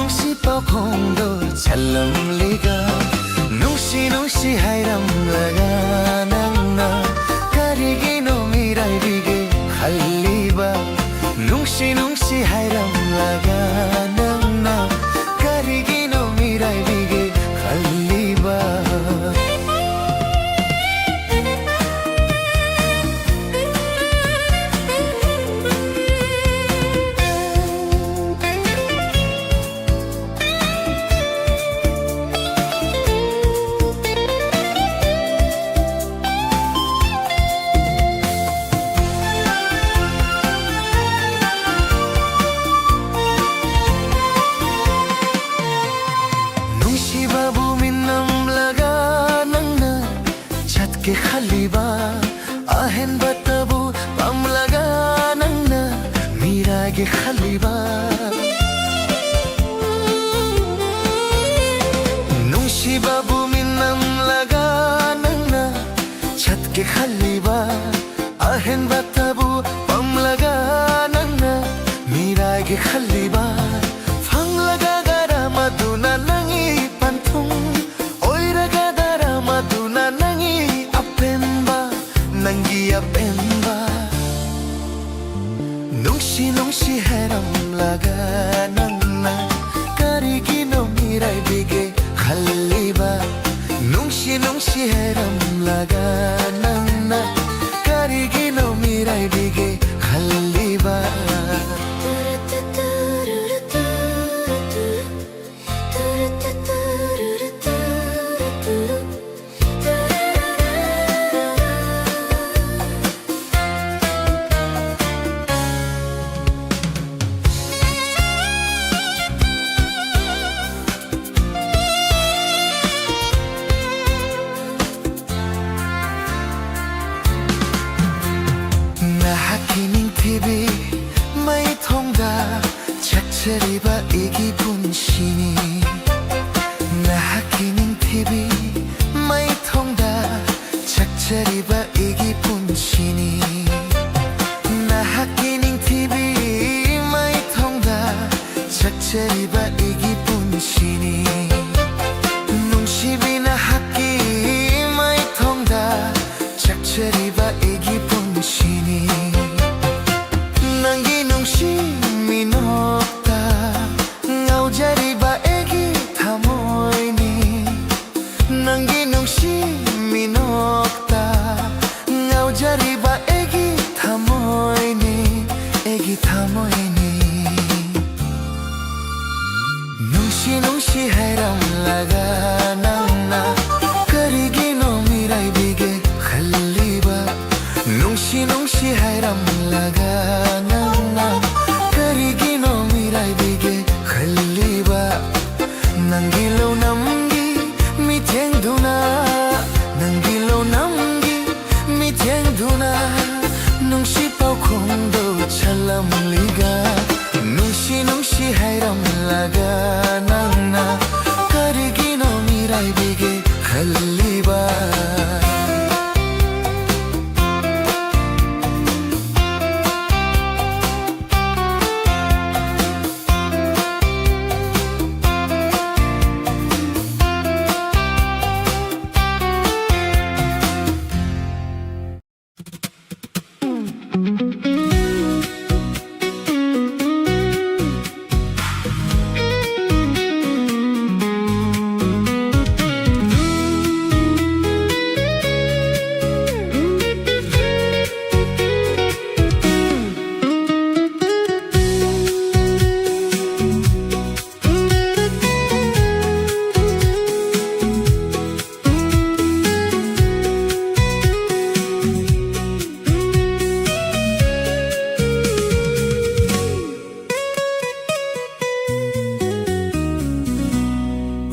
ꯅꯨꯡꯁꯤ ꯄꯥꯎꯈꯣꯡꯗꯣ ꯆꯜꯂꯝꯂꯤꯒ, ꯅꯨꯡꯁꯤ ꯅꯨꯡꯁꯤ ꯍꯥꯏꯔꯝꯂꯒ ꯅꯪꯅ ꯀꯔꯤꯒꯤꯅꯣ ꯃꯤꯔꯥꯏꯕꯤꯒꯦ ꯈꯜꯂꯤꯕ? ꯅꯨꯡꯁꯤ ꯅꯨꯡꯁꯤ ꯍꯥꯏꯔꯝꯂꯒ ꯅꯪꯅ ꯀꯔꯤꯒꯤꯅꯣ ꯃꯤꯔꯥꯏꯕꯤꯒꯦ ꯈꯜꯂꯤꯕ? ꯅꯨꯡꯁꯤꯕꯕꯨ ꯃꯤꯅꯝꯂꯒ ꯅꯪꯅ ꯆꯠꯀꯦ ꯈꯜꯂꯤꯕ? ꯑꯍꯦꯟꯕꯇꯕꯨ ꯄꯥꯝꯂꯒ ꯅꯪꯅ ꯃꯤꯔꯥꯏꯒꯦ ꯈꯜꯂꯤꯕ? ꯅꯨꯡꯁꯤꯕꯕꯨ ꯃꯤꯅꯝꯂꯒ ꯅꯪꯅ ꯆꯠꯀꯦ ꯈꯜꯂꯤꯕ? ꯑꯍꯦꯟꯕꯇꯕꯨ ꯄꯥꯝꯂꯒ ꯅꯪꯅ ꯃꯤꯔꯥꯏꯒꯦ ꯈꯜꯂꯤꯕ? ꯐꯪꯂꯒꯗꯔ ꯃꯗꯨꯅ ꯅꯪꯒꯤ ꯄꯟꯊꯨꯡ? ꯑꯣꯏꯔꯒꯗꯔ ꯃꯗꯨꯅ ꯅꯪꯒꯤ ꯑꯄꯦꯟꯕ, ꯅꯪꯒꯤ ꯑꯄꯦꯟꯕ? ꯅꯨꯡꯁꯤ ꯅꯨꯡꯁꯤ ꯍꯥꯏꯔꯝꯂꯒ ꯅꯪꯅ ꯀꯔꯤꯒꯤꯅꯣ ꯃꯤꯔꯥꯏꯕꯤꯒꯦ ꯈꯜꯂꯤꯕ? ꯅꯨꯡꯁꯤ ꯅꯨꯡꯁꯤ ꯍꯥꯏꯔꯝꯂꯒ ꯅꯪꯅ ꯀꯔꯤꯒꯤꯅꯣ ꯃꯤꯔꯥꯏꯕꯤꯒꯦ ꯈꯜꯂꯤꯕ? ꯅꯍꯥꯛꯀꯤ ꯅꯤꯡꯊꯤꯕꯤ ꯃꯩꯊꯣꯡꯗ ꯆꯥꯛꯆꯔꯤꯕ ꯑꯩꯒꯤ ꯄꯨꯟꯁꯤꯅꯤ꯫ ꯅꯍꯥꯛꯀꯤ ꯅꯤꯡꯊꯤꯕꯤ ꯃꯩꯊꯣꯡꯗ ꯆꯥꯛꯆꯔꯤꯕ ꯑꯩꯒꯤ ꯄꯨꯟꯁꯤꯅꯤ꯫ ꯅꯍꯥꯛꯀꯤ ꯅꯤꯡꯊꯤꯕꯤ ꯃꯩꯊꯣꯡꯗ ꯆꯥꯛꯆꯔꯤꯕ ꯑꯩꯒꯤ ꯅꯪꯅ ꯀꯔꯤꯒꯤꯅꯣ ꯃꯤꯔꯥꯏꯕꯤꯒꯦ ꯈꯜꯂꯤꯕ? ꯅꯪꯒꯤ ꯂꯧꯅꯝꯒꯤ ꯃꯤꯠꯌꯦꯡꯗꯨꯅ, ꯅꯪꯒꯤ ꯂꯧꯅꯝꯒꯤ ꯃꯤꯠꯌꯦꯡꯗꯨꯅ ꯅꯨꯡꯁꯤ ꯄꯥꯎꯈꯣꯡꯗꯣ ꯆꯜꯂꯝꯂꯤꯒ, ꯅꯨꯡꯁꯤ ꯅꯨꯡꯁꯤ ꯍꯥꯏꯔꯝꯂꯒ ꯅꯪꯅ ꯀꯔꯤꯒꯤꯅꯣ ꯃꯤꯔꯥꯏꯕꯤꯒꯦ ꯈꯜꯂꯤꯕ?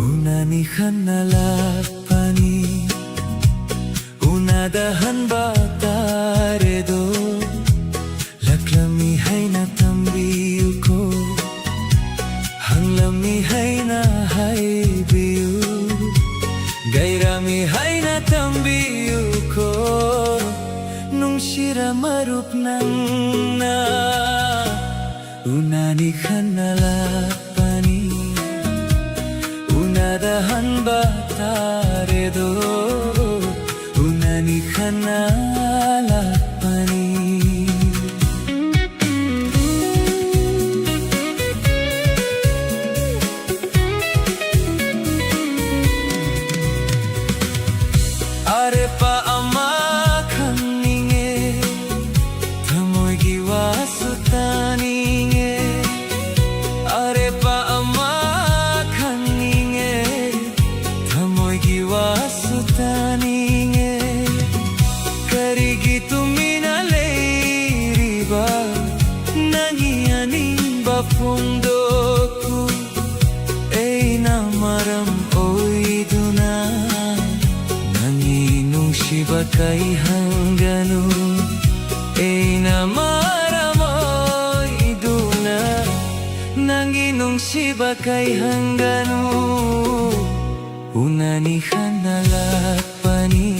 ꯎꯅꯅꯤ ꯈꯟꯅ ꯂꯥꯛꯄꯅꯤ, ꯎꯅꯗ ꯍꯟꯕ ꯇꯥꯔꯦꯗꯣ꯫ ꯂꯥꯛꯂꯝꯃꯤ ꯍꯥꯏꯅ ꯇꯝꯕꯤꯌꯨꯀꯣ, ꯍꯪꯂꯝꯃꯤ ꯍꯥꯏꯅ ꯍꯥꯏꯕꯤꯌꯨ, ꯒꯩꯔꯝꯃꯤ ꯍꯥꯏꯅ ꯇꯝꯕꯤꯌꯨꯀꯣ꯫ ꯅꯨꯡꯁꯤꯔ ꯃꯔꯨꯞ ꯅꯪꯅ ꯎꯅꯅꯤ ꯈꯟꯅ ꯂꯥꯛꯄꯅꯤ, ꯎꯅꯗ ꯍꯟꯕ ꯇꯥꯔꯦꯗꯣ, ꯎꯅꯅꯤ ꯈꯟꯅ ꯂꯥꯛꯄꯅꯤ꯫ ꯑꯔꯦꯞꯄ ꯑꯃ ꯈꯪꯅꯤꯡꯉꯦ, ꯊꯃꯣꯏꯒꯤ ꯋꯥꯁꯨ ꯇꯥꯅꯤꯡꯉꯦ꯫ ꯑꯔꯦꯞ ꯅꯪꯒꯤ ꯑꯅꯤꯡꯕ ꯐꯣꯡꯗꯣꯛꯎ꯫ ꯑꯩꯅ ꯃꯔꯝ ꯑꯣꯏꯗꯨꯅ ꯅꯪꯒꯤ ꯅꯨꯡꯁꯤꯕ ꯀꯥꯏꯍꯟꯒꯅꯨ꯫ ꯑꯩꯅ ꯃꯔꯝ ꯑꯣꯏꯗꯨꯅ ꯅꯪꯒꯤ ꯅꯨꯡꯁꯤꯕ ꯀꯥꯏꯍꯟꯒꯅꯨ꯫ ꯎꯅꯅꯤ ꯈꯟꯅ ꯂꯥꯛꯄꯅꯤ,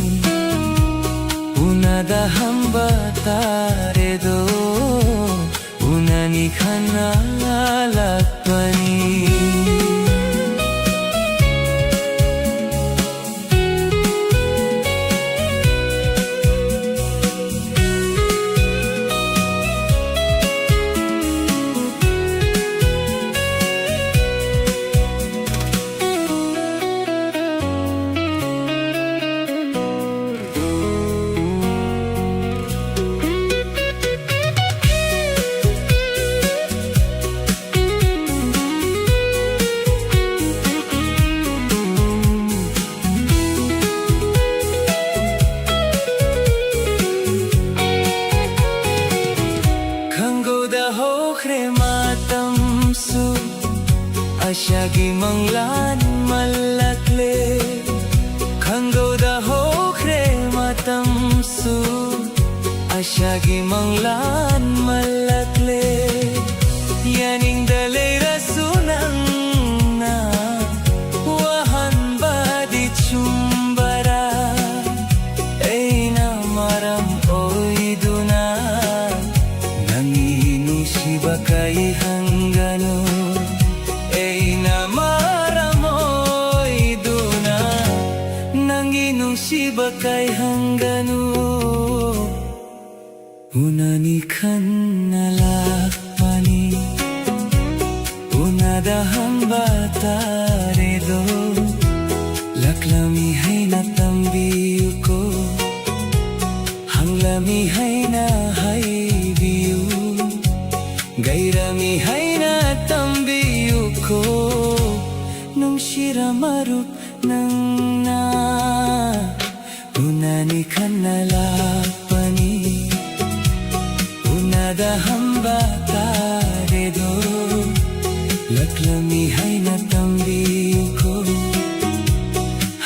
ꯎꯅꯗ ꯍꯟꯕ ꯇꯥꯔꯦꯗꯣ꯫ ꯎꯅꯅꯤ ꯈꯟꯅ ꯂꯥꯛꯄꯅꯤ꯫ ꯈꯪꯍꯧꯗ ꯍꯧꯈ꯭ꯔꯦ ꯃꯇꯝꯁꯨ, ꯑꯁꯥꯒꯤ ꯃꯪꯂꯥꯟ ꯃꯜꯂꯛꯂꯦ꯫ ꯈꯪꯍꯧꯗ ꯍꯧꯈ꯭ꯔꯦ ꯃꯇꯝꯁꯨ, ꯑꯁꯥꯒꯤ ꯃꯪꯂꯥꯟ ꯃꯜꯂꯛꯂꯦ꯫ ꯌꯥꯅꯤꯡꯗ ꯂꯩꯔꯁꯨ ꯅꯪꯅ ꯋꯥꯍꯟꯕꯗꯤ ꯆꯨꯝꯕꯔꯥ? ꯑꯩꯅ ꯃꯔꯝ ꯑꯣꯏꯗꯨꯅ ꯅꯪꯒꯤ ꯅꯨꯡꯁꯤꯕ ꯀꯥꯏꯍꯟꯒꯅꯨ꯫ ꯑꯩꯅ ꯃꯔꯝ ꯑꯣꯏꯗꯨꯅ ꯅꯪꯒꯤ ꯅꯨꯡꯁꯤꯕ ꯀꯥꯏꯍꯟꯒꯅꯨ꯫ ꯎꯅꯅꯤ ꯈꯟꯅ ꯂꯥꯛꯄꯅꯤ, ꯎꯅꯗ ꯍꯟꯕ ꯇꯥꯔꯦꯗꯣ꯫ ꯂꯥꯛꯂꯝꯃꯤ ꯍꯥꯏꯅ ꯇꯝꯕꯤꯌꯨꯀꯣ, ꯍꯪꯂꯝꯃꯤ ꯍꯥꯏꯅ ꯍꯥꯏꯕꯤꯌꯨ, ꯉꯥꯏꯔꯝꯃꯤ ꯍꯥꯏꯅ ꯇꯝꯕꯤꯌꯨꯀꯣ꯫ ꯅꯨꯡꯁꯤꯔ ꯃꯔꯨꯞ ꯅꯪꯅ ꯎꯅꯅꯤ ꯈꯟꯅ ꯂꯥꯛꯄꯅꯤ꯫ ꯎꯅ ꯗ ꯍꯝꯕ ꯇꯥꯔꯦꯗꯣ꯫ ꯂꯛꯂꯝꯃꯤ ꯍꯥꯏꯅ ꯇꯝꯕꯤꯌꯨꯀꯣ꯫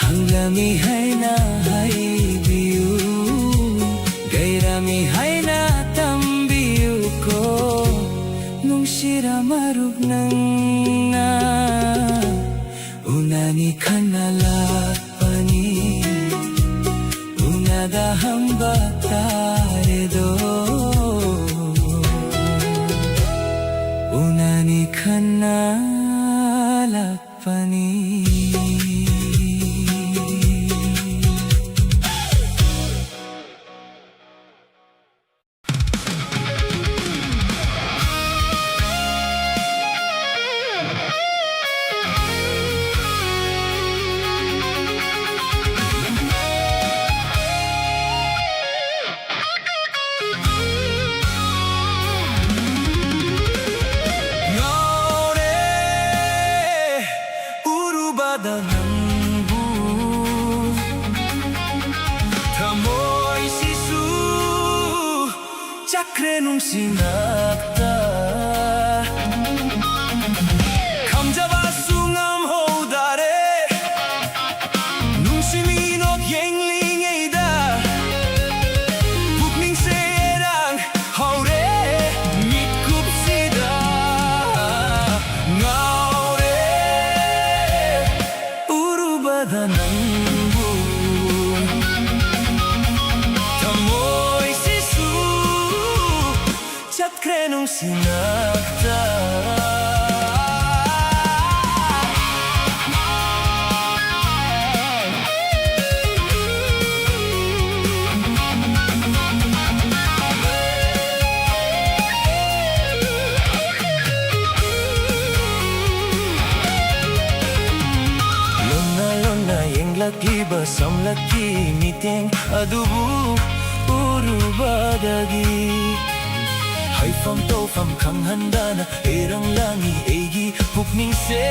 ꯍꯪꯂꯝꯃꯤ ꯍꯥꯏꯅ ꯍꯥꯏꯕꯤꯌꯨ꯫ ꯒꯩꯔꯝꯃꯤ ꯍꯥꯏꯅ ꯇꯝꯕꯤꯌꯨꯀꯣ꯫ ꯅꯨꯡꯁꯤꯔ ꯃꯔꯨꯞ ꯅꯪꯅ ꯎꯅꯅꯤ ꯈꯟꯅ ꯂꯥꯛꯄꯅꯤ꯫ ꯎꯅꯗ ꯍꯝꯕ ꯇꯥꯔꯦꯗꯣ꯫ ꯎꯅꯅꯤ ꯈꯟꯅ ꯂꯥꯛꯄꯅꯤ꯫ ꯉꯥꯎꯔꯦ ꯎꯔꯨꯕꯗ ꯅꯪꯕꯨ꯫ ꯊꯃꯣꯏꯁꯤꯁꯨ ꯆꯠꯈ꯭ꯔꯦ ꯅꯨꯡꯁꯤꯅꯛꯇ꯫ ꯈꯪꯖꯕꯁꯨ ꯉꯝꯍꯧꯗꯔꯦ꯫ ꯅꯨꯡꯁꯤ ꯃꯤꯅꯣꯛ ꯌꯦꯡꯂꯤꯉꯩꯗ ꯄꯨꯛꯅꯤꯡꯁꯦ ꯏꯔꯥꯡ ꯍꯧꯔꯦ꯫ ꯃꯤꯠꯀꯨꯞꯁꯤꯗ ꯉꯥꯎꯔꯦ ꯎꯔꯨꯕꯗ ꯅꯪꯕꯨ꯫ ꯊꯃꯣꯏꯁꯤꯁꯨ ꯆꯠꯈ꯭ꯔꯦ ꯅꯨꯡꯁꯤꯅꯛꯇ꯫ ꯂꯣꯟꯅ ꯂꯣꯟꯅ ꯌꯦꯡꯂꯛꯂꯤꯕ ꯁꯝꯂꯛꯀꯤ ꯃꯤꯠꯌꯦꯡ ꯑꯗꯨꯕꯨ ꯎꯔꯨꯕꯗꯒꯤ ꯍꯩꯐꯝ ꯇꯧꯐꯝ ꯈꯪꯍꯟꯗꯅ ꯏꯔꯪ ꯂꯪꯏ ꯑꯩꯒꯤ ꯄꯨꯛꯅꯤꯡꯁꯦ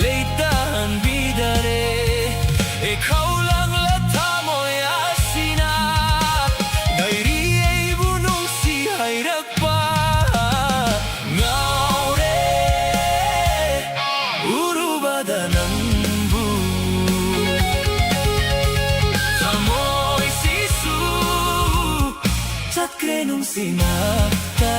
ꯂꯩꯇꯍꯟꯕꯤꯗꯔꯦ꯫ ꯑꯦ ꯈꯧꯂꯥꯡꯂ ꯊꯃꯣꯏ ꯑꯁꯤꯅ ꯉꯥꯏꯔꯤ ꯑꯩꯕꯨ ꯅꯨꯡꯁꯤ ꯍꯥꯏꯔꯛꯄ꯫ ꯅꯨꯡꯁꯤꯅꯛꯇ꯫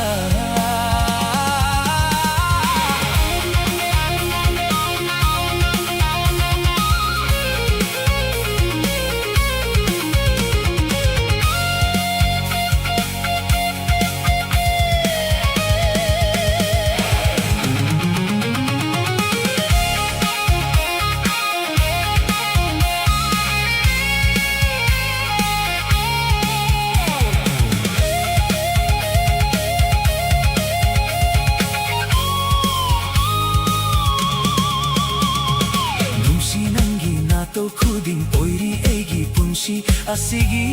ꯅꯨꯡꯁꯤ, ꯅꯪꯒꯤ ꯅꯥꯇꯣ ꯈꯨꯗꯤꯡ ꯑꯣꯏꯔꯤ ꯑꯩꯒꯤ ꯄꯨꯟꯁꯤ ꯑꯁꯤꯒꯤ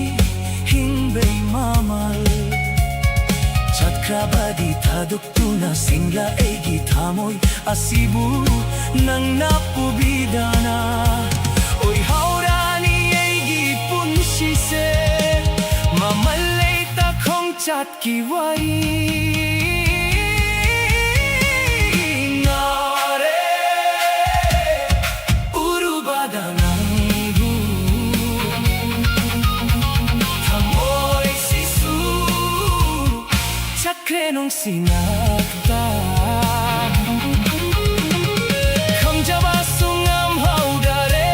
ꯍꯤꯡꯕꯩ ꯃꯃꯜ꯫ ꯆꯠꯈ꯭ꯔꯕꯗꯤ ꯊꯥꯗꯣꯛꯇꯨꯅ ꯁꯤꯡꯂ ꯑꯩꯒꯤ ꯊꯃꯣꯏ ꯑꯁꯤꯕꯨ ꯅꯪꯅ ꯄꯨꯕꯤꯗꯅ ꯑꯣꯏꯍꯧꯔꯅꯤ ꯑꯩꯒꯤ ꯄꯨꯟꯁꯤꯁꯦ꯫ ꯃꯃꯜ ꯂꯩꯇ ꯈꯣꯡꯆꯠꯀꯤ ꯋꯥꯔꯤ꯫ ꯉꯥꯎꯔꯦ ꯎꯔꯨꯕꯗ ꯅꯪꯕꯨ, ꯊꯃꯣꯏꯁꯤꯁꯨ ꯆꯠꯈ꯭ꯔꯦ ꯅꯨꯡꯁꯤꯅꯛꯇ꯫ ꯈꯪꯖꯕꯁꯨ ꯉꯝꯍꯧꯗꯔꯦ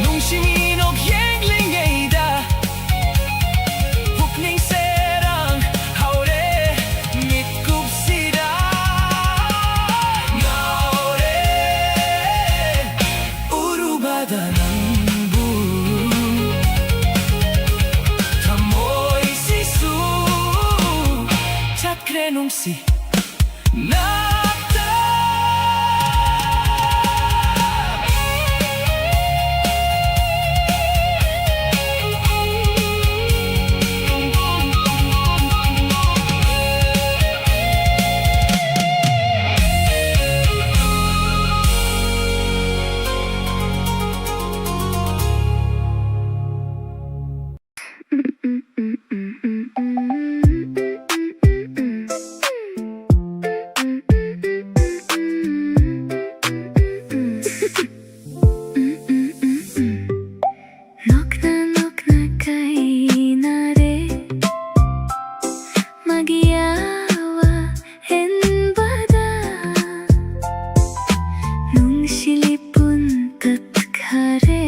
ꯅꯨꯡꯁꯤ ꯃꯤꯅꯣꯛ ꯌꯦꯡꯂꯤꯉꯩꯗ꯫ ꯄꯨꯛꯅꯤꯡ ꯁꯦꯔꯥꯡ ꯍꯧꯔꯦ ꯃꯤꯠꯀꯨꯞꯁꯤꯗ꯫ ꯉꯥꯎꯔꯦ ꯎꯔꯨꯕꯗ ꯅꯪꯕꯨ, ꯊꯃꯣꯏꯁꯤꯁꯨ ꯆꯠꯈ꯭ꯔꯦ ꯅꯨꯡꯁꯤ ꯅꯥꯛꯇ꯫ ꯌꯥꯋꯥ ꯍꯦꯟꯕꯗ ꯅꯨꯡꯁꯤꯂꯤꯄꯨꯟ ꯇꯠꯈꯔꯦ꯫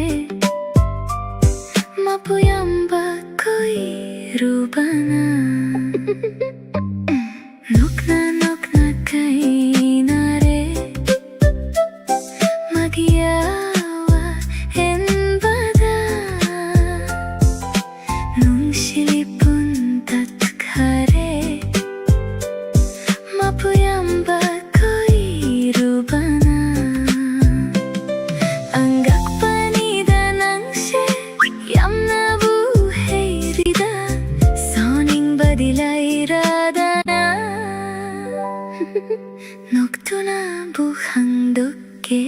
ꯃꯄꯨꯌꯥꯝꯕ ꯀꯣꯏꯔꯨꯕꯅ ꯅꯣꯛꯅ ꯅꯣꯛꯅ ꯀꯥꯏꯅꯔꯦ꯫ ꯃꯥꯒꯤ ꯌꯥꯋꯥ ꯍꯦꯟꯕꯗ ꯅꯨꯡꯁꯤꯂꯤꯄꯨꯟ ꯇꯠꯈꯔꯦ꯫ ꯃꯄꯨꯌꯥꯝꯕ ꯀꯣꯏꯔꯨꯕꯅ ꯑꯉꯛꯄꯅꯤꯗ ꯅꯪꯁꯦ꯫ ꯌꯥꯝꯅꯕꯨ ꯍꯩꯔꯤꯗ ꯁꯥꯎꯅꯤꯡꯕꯗꯤ ꯂꯩꯔꯗꯅ ꯅꯣꯛꯇꯨꯅꯕꯨ ꯍꯪꯗꯣꯛꯀꯦ꯫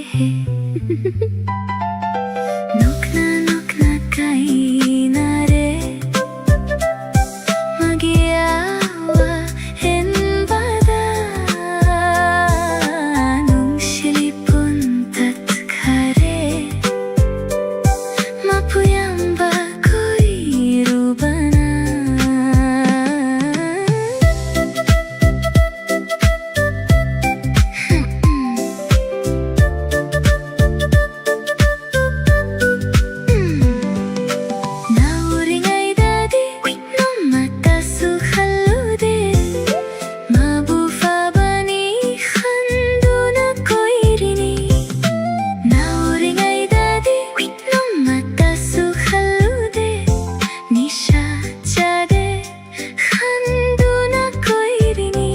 ꯅꯣꯛꯅ ꯅꯣꯛꯅ ꯀꯥꯏꯅꯔꯦ꯫ ꯃꯥꯒꯤ ꯌꯥꯋꯥ ꯍꯦꯟꯕꯗ ꯅꯨꯡꯁꯤꯂꯤꯄꯨꯟ ꯇꯠꯈꯔꯦ꯫ ꯃꯄꯨꯌꯥꯝꯕ ꯀꯣꯏꯔꯨꯕꯅ ꯅꯧꯔꯤꯉꯩꯗꯗꯤ ꯅꯣꯡꯃꯇꯁꯨ ꯈꯜꯂꯨꯗꯦ꯫ ꯃꯥꯕꯨ ꯐꯕꯅꯤ ꯈꯟꯗꯨꯅ ꯀꯣꯏꯔꯤꯅꯤ꯫ ꯅꯧꯔꯤꯉꯩꯗꯗꯤ ꯅꯣꯡꯃꯇꯁꯨ ꯈꯜꯂꯨꯗꯦ꯫ ꯅꯤꯁꯥ ꯆꯥꯗꯦ ꯈꯟꯗꯨꯅ ꯀꯣꯏꯔꯤꯅꯤ꯫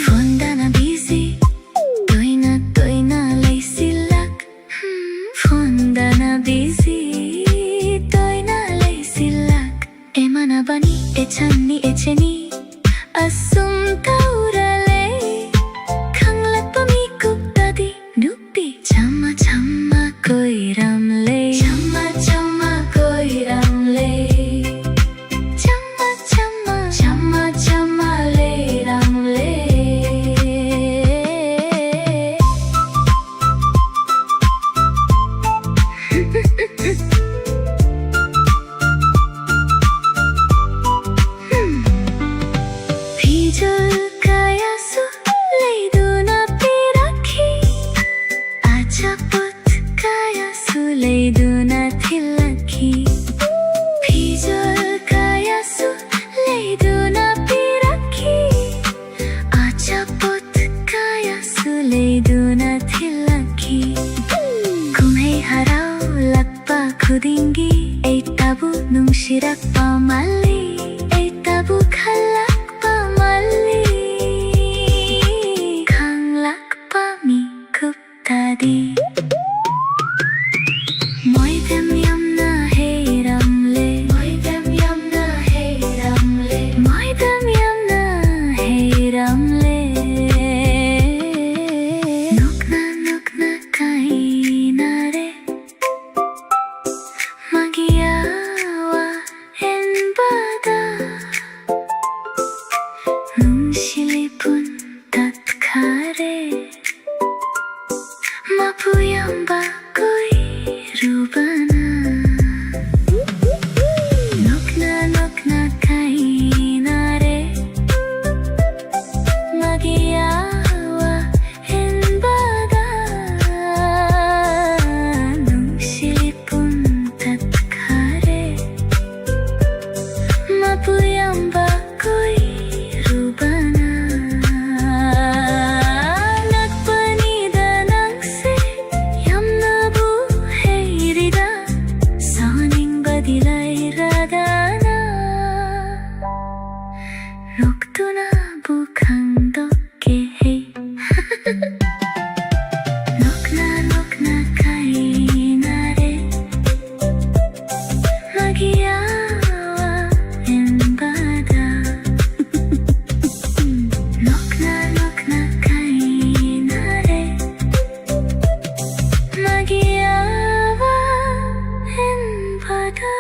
ꯐꯣꯟꯗꯅ ꯕꯤꯖꯤ ꯇꯣꯏꯅ ꯇꯣꯏꯅ ꯂꯩꯁꯤꯜꯂꯛ꯫ ꯐꯣꯟꯗꯅ ꯕꯤꯖꯤ ꯇꯣꯏꯅ ꯂꯩꯁꯤꯜꯂꯛ꯫ ꯏꯃꯥꯟꯅꯕꯅꯤ, ꯏꯆꯟꯅꯤ, ꯏꯆꯦꯅꯤ꯫ ꯑꯁꯨꯝ ꯇꯧꯔ ꯂꯩ꯫ ꯈꯪꯂꯛꯄ ꯃꯤꯀꯨꯞꯇꯗꯤ ꯅꯨꯄꯤ ꯆꯥꯝꯃ ꯆꯥꯝꯃ ꯀꯣꯏꯔꯝꯂꯦ꯫ ꯆꯥꯝꯃ ꯆꯥꯝꯃ ꯀꯣꯏꯔꯝꯂꯦ꯫ ꯆꯥꯝꯃ ꯆꯥꯝꯃ, ꯆꯥꯝꯃ ꯆꯥꯝꯃ ꯂꯩꯔꯝꯂꯦ꯫ ꯇꯤꯡꯒꯤ꯫ ꯑꯩꯇꯕꯨ ꯅꯨꯡꯁꯤꯔꯛꯄ ꯃꯥꯜꯂꯤ, ꯑꯩꯇꯕꯨ ꯈꯜꯂꯛꯄ ꯃꯥꯜꯂꯤ, ꯈꯪꯂꯛꯄ ꯃꯤꯀꯨꯞꯇꯗꯤ꯫ ꯃꯣꯏꯕꯦꯝ ꯌꯥꯝꯅ ꯍꯩꯔꯝꯂꯦ, ꯃꯣꯏꯕꯦꯝ ꯌꯥꯝꯅ ꯍꯩꯔꯝꯂꯦ, ꯃꯣꯏꯕꯦꯝ ꯌꯥꯝꯅ ꯍꯩꯔꯝꯂꯦ꯫ ꯅꯣꯛꯅ ꯅꯣꯛꯅ ꯀꯥꯏꯅꯔꯦ꯫ ꯃꯥꯒꯤ ꯑꯋꯥ ꯑꯦꯟꯕꯗ ꯅꯨꯡꯁꯤ ꯂꯤꯄꯨꯟ ꯇꯠꯈꯔꯦ꯫ ꯃꯄꯨ ꯌꯥꯝꯕ ꯀꯣꯏꯔꯨꯕꯅ ꯅꯣꯛꯅ ꯅꯣꯛꯅ ꯀꯥꯏꯅꯔꯦ꯫ ꯃꯥꯒꯤ ꯑꯋꯥ ꯍꯦꯟꯕꯗ ꯅꯨꯡꯁꯤ ꯄꯨꯝꯇꯠꯈꯔꯦ꯫ ꯃꯄꯨ ꯌꯥꯝꯕ ꯀꯣꯏꯔꯨꯕꯅ ꯅꯛꯄꯅꯤꯗ ꯅꯪꯁꯦ ꯌꯥꯝꯅꯕꯨ ꯍꯩꯔꯤꯗ ꯁꯥꯎꯅꯤꯡꯕꯗꯤ ꯂꯩꯔꯗꯅ ꯅꯣꯛꯇꯨꯅꯕꯨ ꯈꯪꯗꯣꯛꯀꯦ ꯍꯦ꯫ ꯅꯣꯛꯅ ꯅꯣꯛꯅ ꯀꯥꯏꯅꯔꯦ꯫ ꯃꯥꯒꯤ ꯑꯋꯥ ꯍꯦꯟꯕꯗ ꯅꯣꯛꯅ ꯅꯣꯛꯅ ꯀꯥꯏꯅꯔꯦ꯫ ꯃꯥꯒꯤ ꯑꯋꯥ ꯍꯦꯟꯕꯗ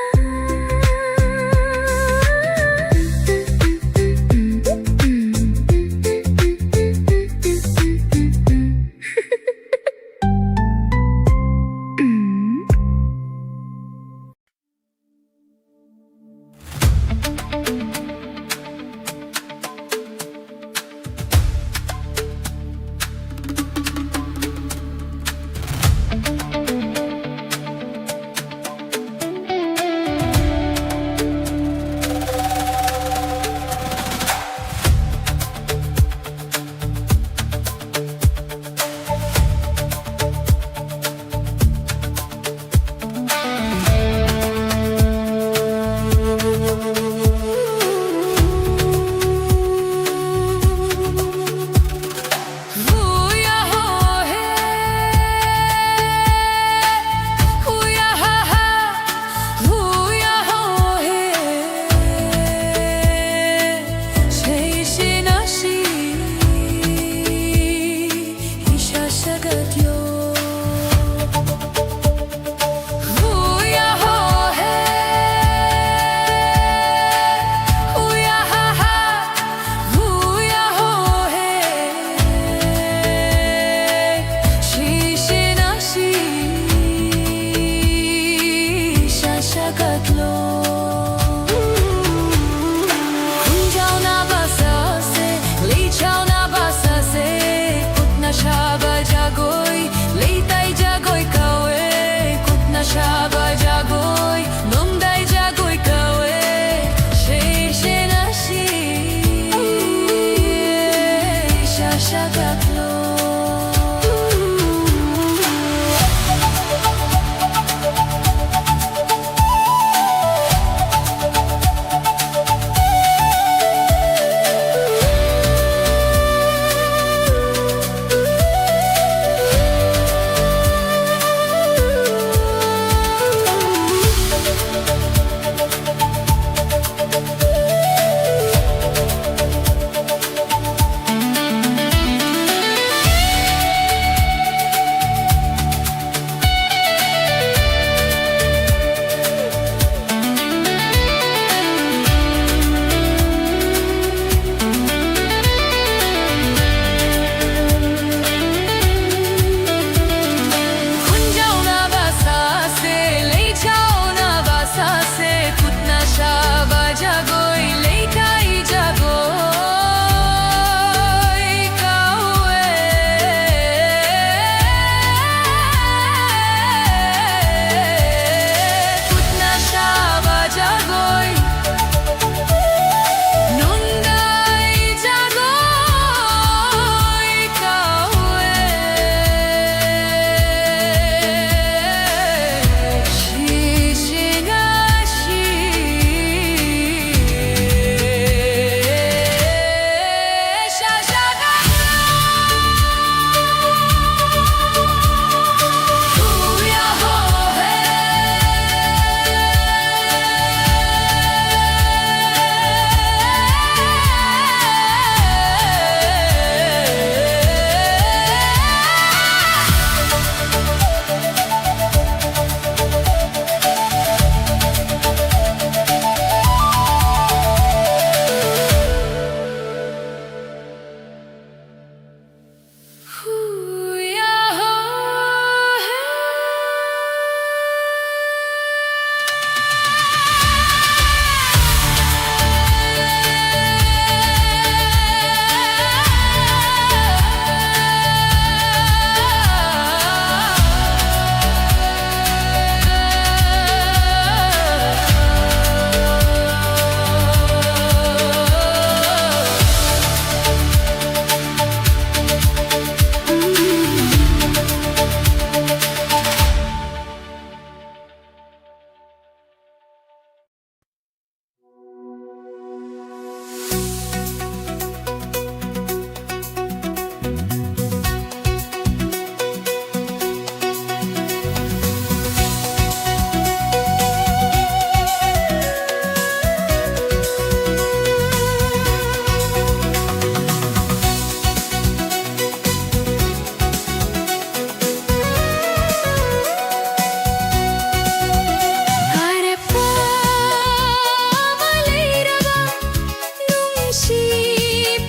ꯅꯨꯡꯁꯤ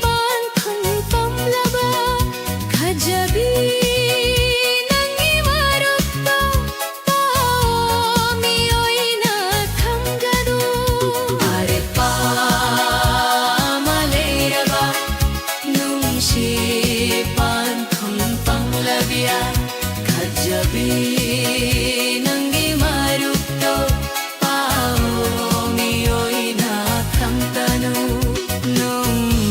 ꯄꯥꯟꯊꯨꯡ ꯄꯝꯂꯕ ꯈꯖꯕꯤ ꯅꯪꯒꯤ ꯃꯔꯨꯞꯇꯣ ꯄꯥꯎ ꯃꯤꯑꯣꯏꯅ ꯊꯝꯒꯅꯨ꯫ ꯑꯔꯦꯞꯄ ꯑꯃ ꯂꯩꯔꯕ ꯅꯨꯡꯁꯤ ꯄꯥꯟꯊꯨꯡ ꯄꯝꯂꯕꯤꯌꯥ ꯈꯖꯕꯤ ꯅꯪꯒꯤ ꯃꯔꯨꯞꯇꯣ ꯄꯥꯎ ꯃꯤꯑꯣꯏꯅ ꯈꯪꯇꯅꯨ꯫ ꯅꯨꯡ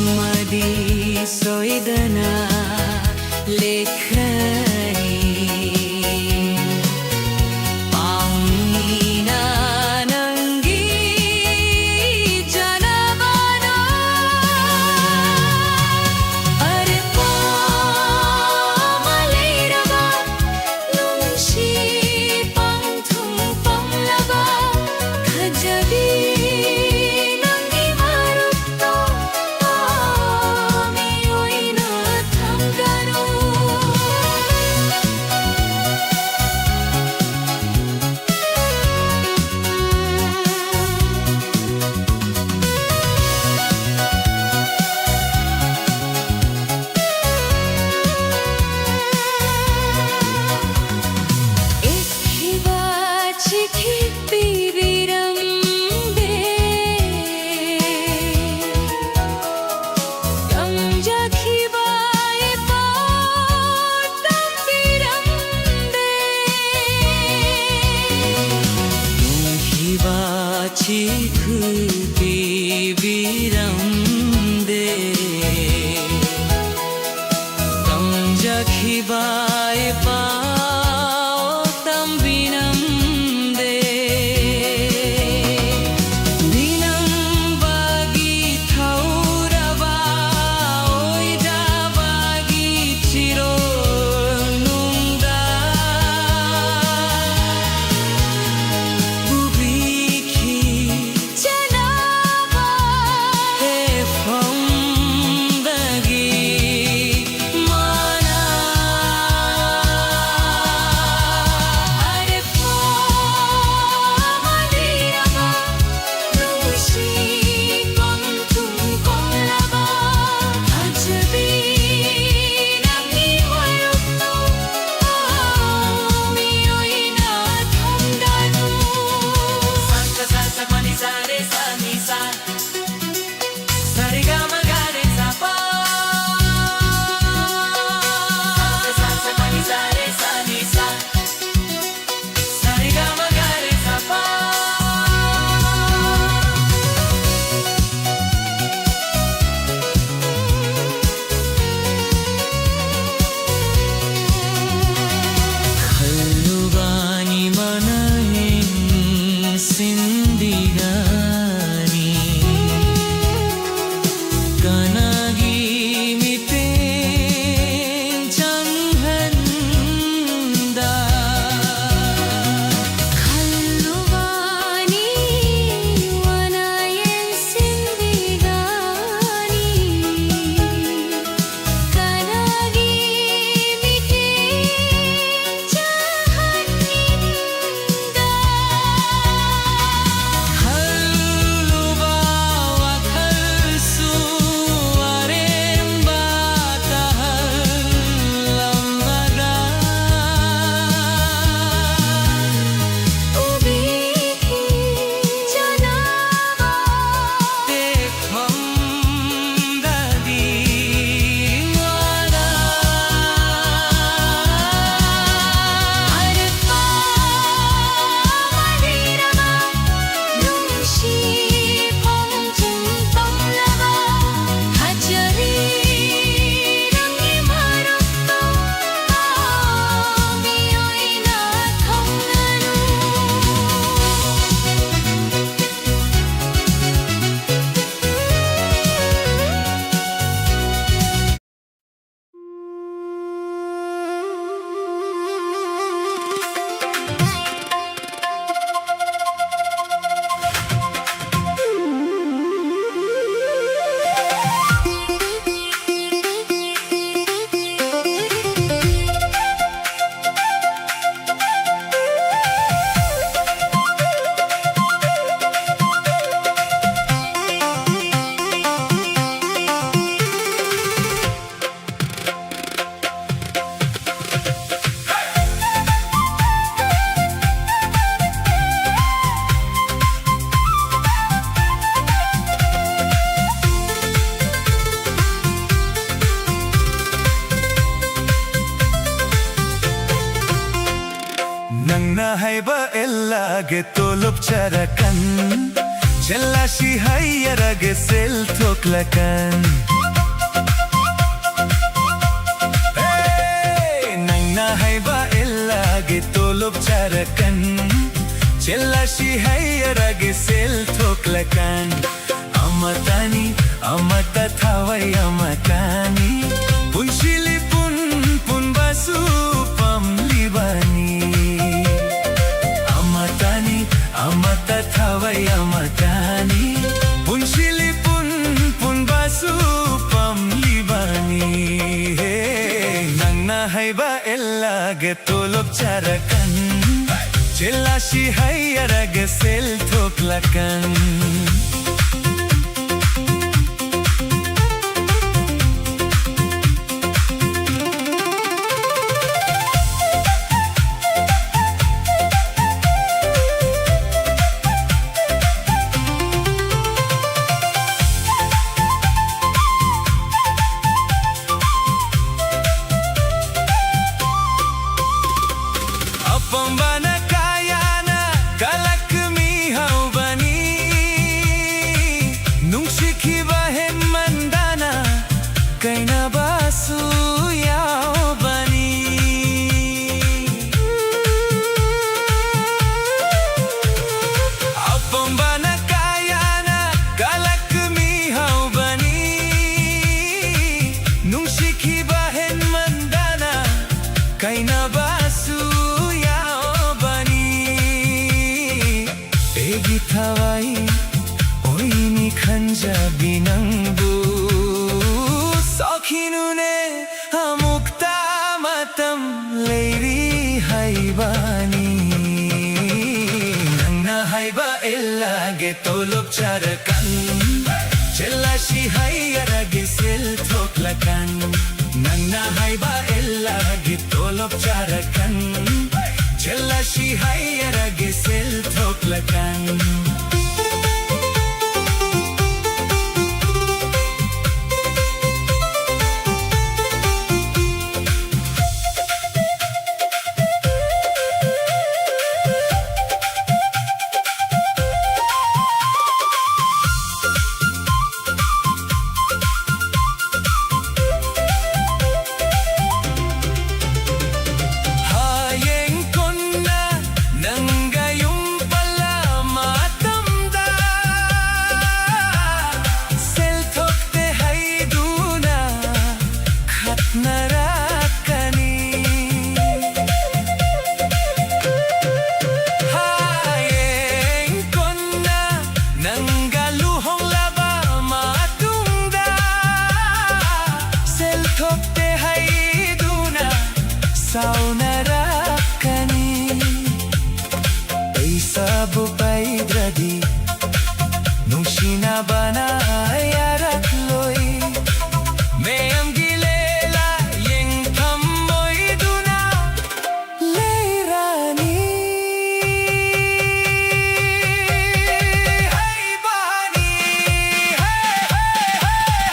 ꯀꯅꯥꯒꯤ ꯃꯤꯠꯌꯦꯡ ꯆꯪꯍꯟꯗ? ꯈꯜꯂꯨꯕꯅꯤ ꯋꯥꯅ ꯌꯦꯡꯁꯤꯟꯕꯤꯒꯅꯤ꯫ ꯀꯅꯥꯒꯤ ꯃꯤꯠꯌꯦꯡ ꯆꯪꯍꯟꯅꯤꯡꯗ? ꯈꯜꯂꯨꯕ ꯋꯥꯈꯜꯁꯨ ꯑꯔꯦꯝꯕ ꯇꯥꯍꯜꯂꯝꯃꯒ, ꯎꯕꯤꯈꯤꯗꯅꯕ ꯇꯦꯛꯐꯝꯗꯗꯤ ꯋꯥꯅ ꯑꯔꯦꯞꯄ ꯃꯥꯂꯦꯝ ꯅꯨꯡꯁꯤ ꯈꯣꯡꯖꯦꯜ ꯇꯣꯡꯂꯕ ꯊꯥꯖꯔꯤ ꯅꯪꯒꯤ ꯃꯔꯨꯞꯇꯣ ꯃꯤꯑꯣꯏꯅ ꯊꯣꯡꯂꯅꯨ꯫ ꯅꯪꯅ ꯍꯥꯏꯕ ꯏꯜꯂꯒꯦ ꯇꯣꯂꯣꯞ ꯆꯥꯔꯛꯀꯟ, ꯆꯦꯜꯂꯁꯤ ꯍꯥꯏꯔꯒꯦ ꯁꯦꯜ ꯊꯣꯛꯂꯛꯀꯟ꯫ ꯍꯦ! ꯅꯪꯅ ꯍꯥꯏꯕ ꯏꯜꯂꯒꯦ ꯇꯣꯂꯣꯞ ꯆꯥꯔꯛꯀꯟ, ꯆꯦꯜꯂꯁꯤ ꯍꯥꯏꯔꯒꯦ ꯁꯦꯜ ꯊꯣꯛꯂꯛꯀꯟ꯫ ꯑꯃꯇꯅꯤ ꯑꯃꯠꯇ ꯊꯋꯥꯏ ꯑꯃꯠꯇꯅꯤ, ꯄꯨꯟꯁꯤꯜꯂꯤ ꯄꯨꯟ ꯄꯨꯟꯕꯁꯨ ꯄꯥꯝꯂꯤꯕꯅꯤ꯫ ꯑꯃꯠꯇꯅꯤ, ꯑꯃꯠꯇ ꯊꯋꯥꯏ ꯑꯃꯠꯇꯅꯤ, ꯄꯨꯟꯁꯤꯜꯂꯤ ꯄꯨꯟ ꯄꯨꯟꯕꯁꯨ ꯄꯥꯝꯂꯤꯕꯅꯤ꯫ ꯍꯦ, ꯅꯪꯅ ꯍꯥꯏꯕ ꯏꯜꯂꯒꯦ, ꯇꯣꯂꯣꯞ ꯆꯥꯔꯛꯀꯟ, ꯆꯦꯜꯂꯁꯤ ꯍꯥꯏꯔꯒꯦ, ꯁꯦꯜ ꯊꯣꯛꯂꯛꯀꯟ꯫ ꯑꯄꯥꯝꯕꯅ ꯀꯌꯥꯅ ꯀꯂꯛꯃꯤ ꯍꯧꯕꯅꯤ, ꯅꯨꯡꯁꯤꯈꯤꯕ ꯍꯦꯟꯃꯟꯗꯅ ꯀꯥꯏꯅꯕꯁꯨ ꯌꯥꯎꯕꯅꯤ꯫ ꯑꯄꯥꯝꯕꯅ ꯀꯌꯥꯅ ꯀꯂꯛꯃꯤ ꯍꯧꯕꯅꯤ, ꯅꯨꯡꯁꯤꯈꯤꯕ ꯍꯦꯟꯃꯟꯗꯅ ꯀꯥꯏꯅꯕꯁꯨ ꯌꯥꯎꯕꯅꯤ꯫ ꯑꯩꯒꯤ ꯊꯋꯥꯏ ꯑꯣꯏꯅꯤ ꯈꯟꯖꯕꯤ ꯅꯪꯕꯨ ꯁꯣꯛꯈꯤꯅꯨꯅꯦ, ꯑꯃꯨꯛꯇ ꯃꯇꯝ ꯂꯩꯔꯤ ꯍꯥꯏꯕꯅꯤ꯫ ꯅꯪꯅ ꯍꯥꯏꯕ ꯏꯜꯂꯒꯦ, ꯇꯣꯂꯣꯞ ꯆꯥꯔꯛꯀꯟ, ꯆꯦꯜꯂꯁꯤ ꯍꯥꯏꯔꯒꯦ, ꯁꯦꯜ ꯊꯣꯛꯂꯛꯀꯟ꯫ ꯅꯪꯅ ꯍꯥꯏꯕ ꯏꯜꯂꯒꯦ, ꯇꯣꯂꯣꯞ ꯆꯥꯔꯛꯀꯟ, ꯆꯦꯜꯂꯁꯤ ꯍꯥꯏꯔꯒꯦ, ꯁꯦꯜ ꯊꯣꯛꯂꯛꯀꯟ꯫ ꯍꯌꯦꯡ ꯀꯣꯟꯅ ꯅꯪꯒ ꯌꯨꯝ ꯄꯥꯜꯂꯝꯃ ꯁꯥꯎꯅꯔꯛꯀꯅꯤ꯫ ꯄꯩꯁꯥꯕꯨ ꯄꯥꯏꯗ꯭ꯔꯗꯤ ꯅꯨꯡꯁꯤꯅꯕꯅ ꯌꯥꯔꯛꯂꯣꯏ꯫ ꯃꯌꯥꯝꯒꯤ ꯂꯤꯂꯥ ꯌꯦꯡꯐꯝ ꯑꯣꯏꯗꯨꯅ ꯂꯩꯔꯅꯤ꯫ ꯍꯩꯕꯅꯤ, ꯍꯦ, ꯍꯦ, ꯍꯦ, ꯍꯦ,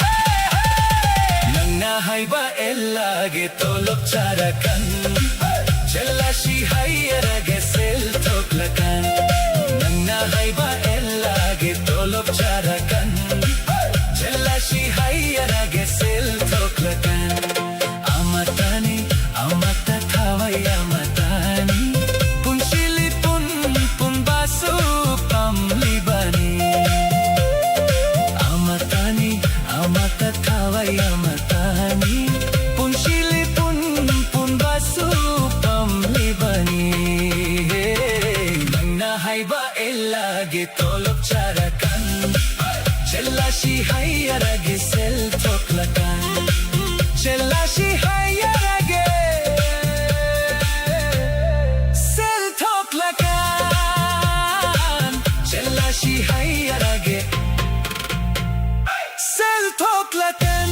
ꯍꯦ, ꯍꯦ꯫ ꯅꯪꯅ ꯍꯩꯕ ꯏꯜꯂꯒꯦ ꯇꯣꯂꯣꯞ ꯆꯥꯔꯀꯟ꯫ ꯆꯦꯜꯂꯁꯤ ꯍꯥꯏꯔꯒꯦ ꯁꯦꯜ ꯊꯣꯛꯂꯀꯟ꯫ ꯅꯪꯅ ꯍꯩꯕ ꯏꯜꯂꯒꯦ ꯇꯣꯂꯣꯞ ꯆꯥꯔꯀꯟ꯫ ꯆꯦꯜꯂꯁꯤ ꯍꯥꯏꯔꯒꯦ ꯁꯦꯜ ꯊꯣꯛꯂꯀꯟ꯫ ꯑꯃꯠꯇꯅꯤ, ꯑꯃꯠꯇ ꯊꯋꯥꯏ ꯑꯃꯠꯇꯅꯤ꯫ ꯄꯨꯟꯁꯤꯜꯂꯤ ꯄꯨꯟ ꯄꯨꯟꯕꯁꯨ ꯄꯥꯝꯂꯤꯕꯅꯤ꯫ ꯑꯃꯠꯇꯅꯤ, ꯑꯃꯠꯇ ꯊꯋꯥꯏ ꯑꯃꯠꯇꯅꯤ꯫ ꯄꯨꯟꯁꯤꯜꯂꯤ ꯄꯨꯟ ꯄꯨꯟꯕꯁꯨ ꯄꯥꯝꯂꯤꯕꯅꯤ꯫ ꯅꯪꯅ ꯍꯩꯕ ꯏꯜꯂꯒꯦ ꯇꯣꯂꯣꯞ ꯆꯥꯔꯀꯟ꯫ ꯆꯦꯜꯂꯁꯤ ꯍꯥꯏꯔꯒꯦ ꯁꯦꯜ ꯊꯣꯛꯂꯀꯟ꯫ ꯆꯦꯜꯂꯁꯤ ꯍꯥꯏꯔꯒꯦ ꯁꯦꯜ ꯊꯣꯛꯂꯀꯟ꯫ ꯆꯦꯜꯂꯁꯤ ꯍꯥꯏꯔꯒꯦ ꯁꯦꯜ ꯊꯣꯛꯂꯀꯟ꯫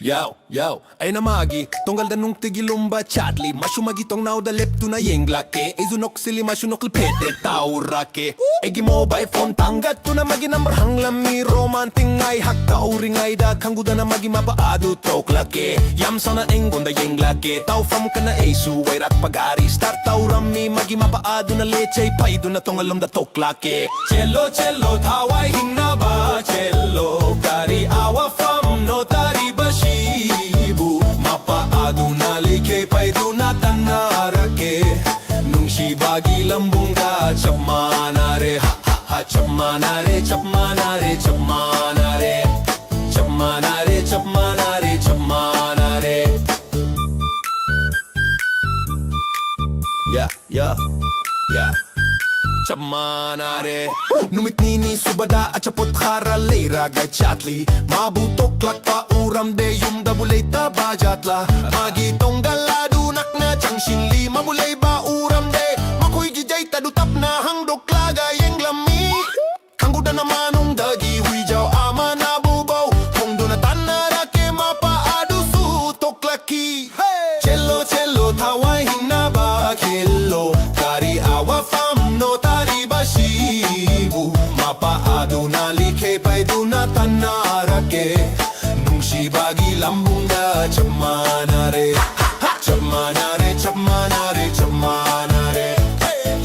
ꯌꯥꯎ, ꯌꯥꯎ, ꯑꯩꯅ ꯃꯥꯒꯤ ꯇꯣꯡꯒꯜꯗ ꯅꯨꯡꯇꯤꯒꯤ ꯂꯨꯝꯕ ꯆꯠꯂꯤ꯫ ꯃꯥꯁꯨ ꯃꯥꯒꯤ ꯇꯣꯡꯅꯥꯎꯗ ꯂꯦꯞꯇꯨꯅ ꯌꯦꯡꯂꯛꯀꯦ꯫ ꯑꯩꯁꯨ ꯅꯣꯛꯁꯤꯜꯂꯤ, ꯃꯥꯁꯨ ꯅꯣꯛꯂꯤ ꯐꯦꯠꯇꯦ ꯇꯧꯔꯛꯀꯦ꯫ ꯑꯩꯒꯤ ꯃꯣꯕꯥꯏꯜ ꯐꯣꯟ ꯊꯥꯡꯒꯠꯇꯨꯅ ꯃꯥꯒꯤ ꯅꯝꯕꯔ ꯍꯪꯂꯝꯃꯤ꯫ ꯔꯣꯃꯥꯟꯇꯤꯛ ꯉꯥꯏꯍꯥꯛ ꯇꯧꯔꯤꯉꯩꯗ ꯈꯪꯍꯧꯗꯅ ꯃꯥꯒꯤ ꯃꯄꯥ ꯑꯗꯨ ꯊꯣꯛꯂꯛꯀꯦ꯫ ꯌꯥꯝ ꯁꯥꯎꯅ ꯑꯩꯉꯣꯟꯗ ꯌꯦꯡꯂꯛꯀꯦ꯫ ꯇꯧꯐꯝ ꯈꯪꯗꯅ ꯑꯩꯁꯨ ꯋꯥꯏꯔꯛꯄ ꯒꯥꯔꯤ ꯁ꯭ꯇꯥꯔꯠ ꯇꯧꯔꯝꯃꯤ꯫ ꯃꯥꯒꯤ ꯃꯄꯥ ꯑꯗꯨꯅ ꯂꯦꯆꯩ ꯄꯩꯗꯨꯅ ꯇꯣꯡꯒꯜꯂꯣꯝꯗ ꯊꯣꯛꯂꯛꯀꯦ꯫ ꯆꯦꯜꯂꯣ, ꯆꯦꯜꯂꯣ, ꯊꯋꯥꯏ ꯍꯤꯡꯅꯕ ꯆꯦꯜꯂꯣ꯫ ꯀꯔꯤ ꯑꯋꯥꯐꯝꯅꯣ ꯇꯥꯔꯤꯕꯁꯤꯕꯨ? ꯃꯄꯥ ꯑꯗꯨꯅ ꯂꯦꯆꯩ ꯄꯩꯗꯨꯅ ꯇꯥꯟꯅꯔꯛꯀꯦ꯫ ꯅꯨꯡꯁꯤꯕꯒꯤ ꯂꯝꯕꯨꯡꯗ ꯆꯞ ꯃꯥꯟꯅꯔꯦ꯫ ꯍ, ꯍ, ꯍ, ꯆꯞ ꯃꯥꯟꯅꯔꯦ, ꯆꯞ ꯃꯥꯟꯅꯔꯦ, ꯆꯞ ꯃꯥꯟꯅꯔꯦ꯫ ꯆꯞ ꯃꯥꯟꯅꯔꯦ, ꯆꯞ ꯃꯥꯟꯅꯔꯦ, ꯆꯞ ꯃꯥꯟꯅꯔꯦ꯫ Yeah, yeah, yeah. ꯆꯞ ꯃꯥꯟꯅꯔꯦ꯫ ꯅꯨꯃꯤꯠ ꯅꯤꯅꯤ ꯁꯨꯕꯗ ꯑꯆꯥꯄꯣꯠ ꯈꯔ ꯂꯩꯔꯒ ꯆꯠꯂꯤ꯫ ꯃꯥꯕꯨ ꯇꯣꯛꯂꯛꯄ ꯎꯔꯝꯗꯦ, ꯌꯨꯝꯗꯕꯨ ꯂꯩꯇꯕ ꯖꯥꯠꯂꯥ꯫ ꯃꯥꯒꯤ ꯇꯣꯡꯒꯜ ꯑꯗꯨ ꯅꯛꯅ ꯆꯪꯁꯤꯜꯂꯤ꯫ ꯃꯥꯕꯨ ꯂꯩꯕ ꯎꯔꯝꯗꯦ꯫ ꯃꯈꯣꯏꯒꯤ ꯖꯩꯇꯗꯨ ꯇꯞꯅ ꯍꯥꯡꯗꯣꯛꯂꯒ ꯌꯦꯡꯂꯝꯃꯤ꯫ ꯈꯪꯍꯧꯗꯅ ꯃꯅꯨꯡꯗꯒꯤ ꯍꯨꯏꯖꯥꯎ ꯑꯃꯅ ꯕꯨꯕꯧ ꯈꯣꯡꯗꯨꯅ ꯇꯥꯟꯅꯔꯛꯀꯦ꯫ ꯃꯄꯥ ꯑꯗꯨꯁꯨ ꯇꯣꯛꯂꯛꯈꯤ꯫ ꯆꯦꯜꯂꯣ, ꯆꯦꯜꯂꯣ, ꯊꯋꯥꯏ ꯍꯤꯡꯅꯕ ꯆꯦꯜꯂꯣ꯫ ꯀꯔꯤ ꯑꯋꯥꯐꯝꯅꯣ ꯇꯥꯔꯤꯕꯁꯤꯕꯨ? ꯃꯄꯥ ꯑꯗꯨꯅ ꯂꯤꯈꯩ ꯄꯥꯏꯗꯨꯅ ꯇꯥꯟꯅꯔꯛꯀꯦ꯫ ꯅꯨꯡꯁꯤꯕꯒꯤ ꯂꯝꯕꯨꯡꯗ ꯆꯞ ꯃꯥꯟꯅꯔꯦ꯫ ꯆꯞ ꯃꯥꯟꯅꯔꯦ, ꯆꯞ ꯃꯥꯟꯅꯔꯦ, ꯆꯞ ꯃꯥꯟꯅꯔꯦ꯫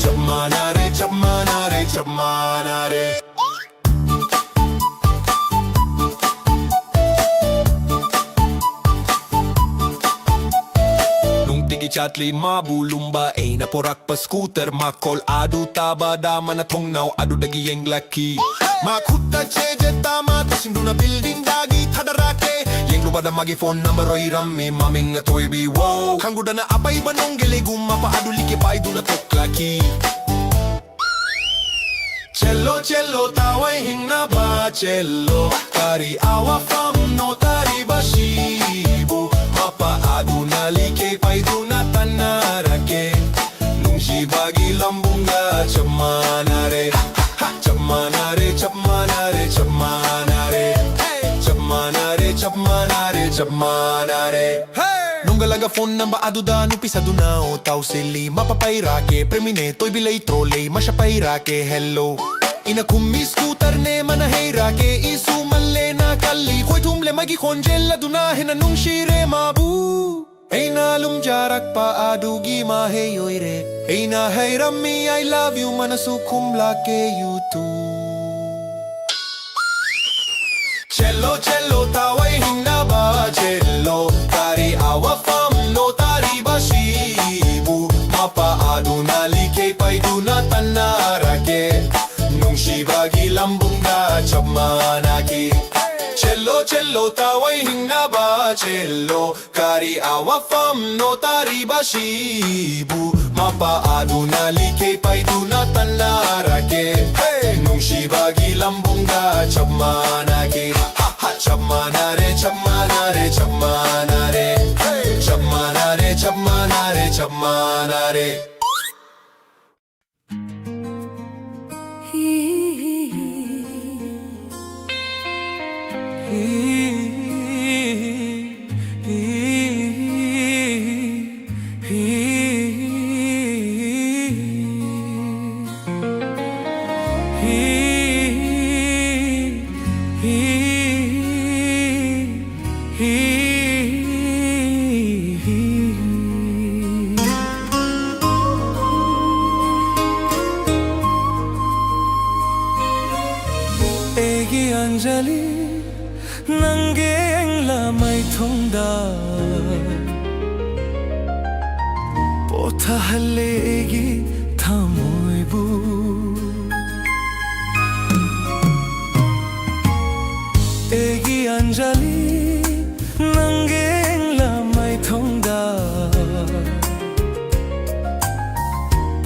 ꯆꯞ ꯃꯥꯟꯅꯔꯦ, ꯆꯞ ꯃꯥꯟꯅꯔꯦ, ꯆꯞ ꯃꯥꯟꯅꯔꯦ꯫ ꯅꯨꯡꯇꯤꯒꯤ ꯆꯠꯂꯤ ꯃꯥꯕꯨ ꯂꯨꯝꯕ꯫ ꯑꯩꯅ ꯄꯣꯔꯛꯄ ꯁ꯭ꯀꯨꯇꯔ ꯃꯈꯣꯜ ꯑꯗꯨ ꯇꯥꯕꯗ ꯃꯥꯅ ꯊꯣꯡꯅꯥꯎ ꯑꯗꯨꯗꯒꯤ ꯌꯦꯡꯂꯛꯈꯤ꯫ ꯃꯈꯨꯠꯇ ꯆꯦꯖꯦꯠ ꯑꯃ ꯇꯥꯁꯤꯟꯗꯨꯅ ꯕꯤꯜꯗꯤꯡꯗꯒꯤ ꯊꯥꯗꯔꯛꯀꯦ꯫ ꯌꯦꯡꯂꯨꯕꯗ ꯃꯥꯒꯤ ꯐꯣꯟ ꯅꯝꯕꯔ ꯑꯣꯏꯔꯝꯃꯤ, ꯃꯃꯤꯡꯅ ꯊꯣꯏꯕꯤ꯫ ꯋꯥꯎ! ꯈꯪꯍꯧꯗꯅ ꯑꯄꯩꯕ ꯅꯣꯡꯒꯦꯂꯩꯒꯨꯝ ꯃꯄꯥ ꯑꯗꯨ ꯂꯤꯈꯩ ꯄꯥꯏꯗꯨꯅ ꯇꯣꯛꯂꯛꯈꯤ꯫ ꯆꯦꯜꯂꯣ, ꯆꯦꯜꯂꯣ, ꯊꯋꯥꯏ ꯍꯤꯡꯅꯕ ꯆꯦꯜꯂꯣ꯫ ꯀꯔꯤ ꯑꯋꯥꯐꯝꯅꯣ ꯇꯥꯔꯤꯕꯁꯤꯕꯨ? ꯃꯄꯥ ꯑꯗꯨꯅ ꯂꯤꯈꯩ ꯄꯥꯏꯗꯨꯅ ꯇꯥꯟꯅꯔꯛꯀꯦ꯫ ꯅꯨꯡꯁꯤꯕꯒꯤ ꯂꯝꯕꯨꯡꯗ ꯆꯞ ꯃꯥꯟꯅꯔꯦ꯫ ꯆꯞ ꯃꯥꯟꯅꯔꯦ, ꯆꯞ ꯃꯥꯟꯅꯔꯦ, ꯆꯞ ꯃꯥꯟꯅꯔꯦ꯫ ꯆꯞ ꯃꯥꯟꯅꯔꯦ, ꯆꯞ ꯃꯥꯟꯅꯔꯦ, ꯆꯞ ꯃꯥꯟꯅꯔꯦ꯫ ꯅꯣꯡꯒꯜ ꯂꯪꯒ ꯐꯣꯟ ꯅꯝꯕꯔ ꯑꯗꯨꯗ ꯅꯨꯄꯤ ꯁꯥꯗꯨꯅ ꯑꯣ ꯇꯧꯁꯤꯜꯂꯤ꯫ ꯃꯄꯥ ꯄꯥꯏꯔꯛꯀꯦ, ꯄ꯭ꯔꯦꯃꯤꯅꯦ, ꯇꯣꯏꯕꯤ ꯂꯩꯇ꯭ꯔꯣ ꯂꯩ, ꯃꯁꯥ ꯄꯥꯏꯔꯛꯀꯦ, ꯍꯦꯜꯂꯣ꯫ ꯏꯅ ꯈꯨꯝꯃꯤ ꯁ꯭ꯀꯨꯇꯔꯅꯦ, ꯃꯥꯅ ꯍꯩꯔꯛꯀꯦ, ꯏꯁꯨ ꯃꯜꯂꯦꯅ ꯀꯜꯂꯤ꯫ ꯈꯣꯏꯊꯨꯝꯂꯦ ꯃꯥꯒꯤ ꯈꯣꯟꯖꯦꯜ ꯑꯗꯨꯅ ꯍꯦꯟꯅ ꯅꯨꯡꯁꯤꯔꯦ ꯃꯥꯕꯨ꯫ ꯑꯩꯅ ꯂꯨꯝꯖꯔꯛꯄ ꯑꯗꯨꯒꯤ ꯃꯍꯩ ꯑꯣꯏꯔꯦ꯫ ꯑꯩꯅ ꯍꯩꯔꯝꯃꯤ I love you, ꯃꯥꯅꯁꯨ ꯈꯨꯝꯂꯛꯀꯦ, you too꯫ ꯆꯦꯜꯂꯣ, ꯆꯦꯜꯂꯣ, ꯊꯋꯥꯏ ꯍꯤꯡꯅꯕ ꯆꯦꯜꯂꯣ꯫ ꯀꯔꯤ ꯑꯋꯥꯐꯝꯅꯣ ꯇꯥꯔꯤꯕꯁꯤꯕꯨ? ꯃꯄꯥ ꯑꯗꯨꯅ ꯂꯤꯈꯩ ꯄꯥꯏꯗꯨꯅ ꯇꯥꯟꯅꯔꯛꯀꯦ꯫ ꯅꯨꯡꯁꯤꯕꯒꯤ ꯂꯝꯕꯨꯡꯗ ꯆꯞ ꯃꯥꯟꯅꯈꯤ꯫ ꯆꯦꯜꯂꯣ, ꯆꯦꯜꯂꯣ, ꯂꯣ ꯊꯋꯥꯏ ꯍꯤꯡꯅꯕ ꯆꯦꯜꯂꯣ꯫ ꯀꯔꯤ ꯑꯋꯥꯐꯝꯅꯣ ꯇꯥꯔꯤꯕꯁꯤꯕꯨ? ꯃꯄꯥ ꯑꯗꯨꯅ ꯂꯤꯀꯦ ꯄꯥꯏꯗꯨꯅ ꯇꯥꯟꯅꯔꯛꯀꯦ꯫ ꯍꯦ! ꯅꯨꯡꯁꯤꯕꯒꯤ ꯂꯝꯕꯨꯡꯗ ꯆꯞ ꯃꯥꯟꯅꯒꯦ꯫ ꯍꯥ, ꯍꯥ, ꯆꯞ ꯃꯥꯟꯅꯔꯦ, ꯆꯞ ꯃꯥꯟꯅꯔꯦ, ꯆꯞ ꯃꯥꯟꯅꯔꯦ꯫ ꯍꯦ! ꯆꯞ ꯃꯥꯟꯅꯔꯦ, ꯆꯞ ꯃꯥꯟꯅꯔꯦ, ꯆꯞ ꯃꯥꯟꯅꯔꯦ꯫ ꯑꯩꯒꯤ ꯑꯟꯖꯂꯤ, ꯅꯪꯒꯤ ꯌꯦꯡꯂ ꯃꯥꯏꯊꯣꯡꯗ ꯄꯣꯊꯥꯍꯜꯂꯦ ꯑꯩꯒꯤ ꯊꯃꯣꯏꯕꯨ꯫ ꯑꯩꯒꯤ ꯑꯟꯖꯂꯤ, ꯅꯪꯒꯤ ꯌꯦꯡꯂ ꯃꯥꯏꯊꯣꯡꯗ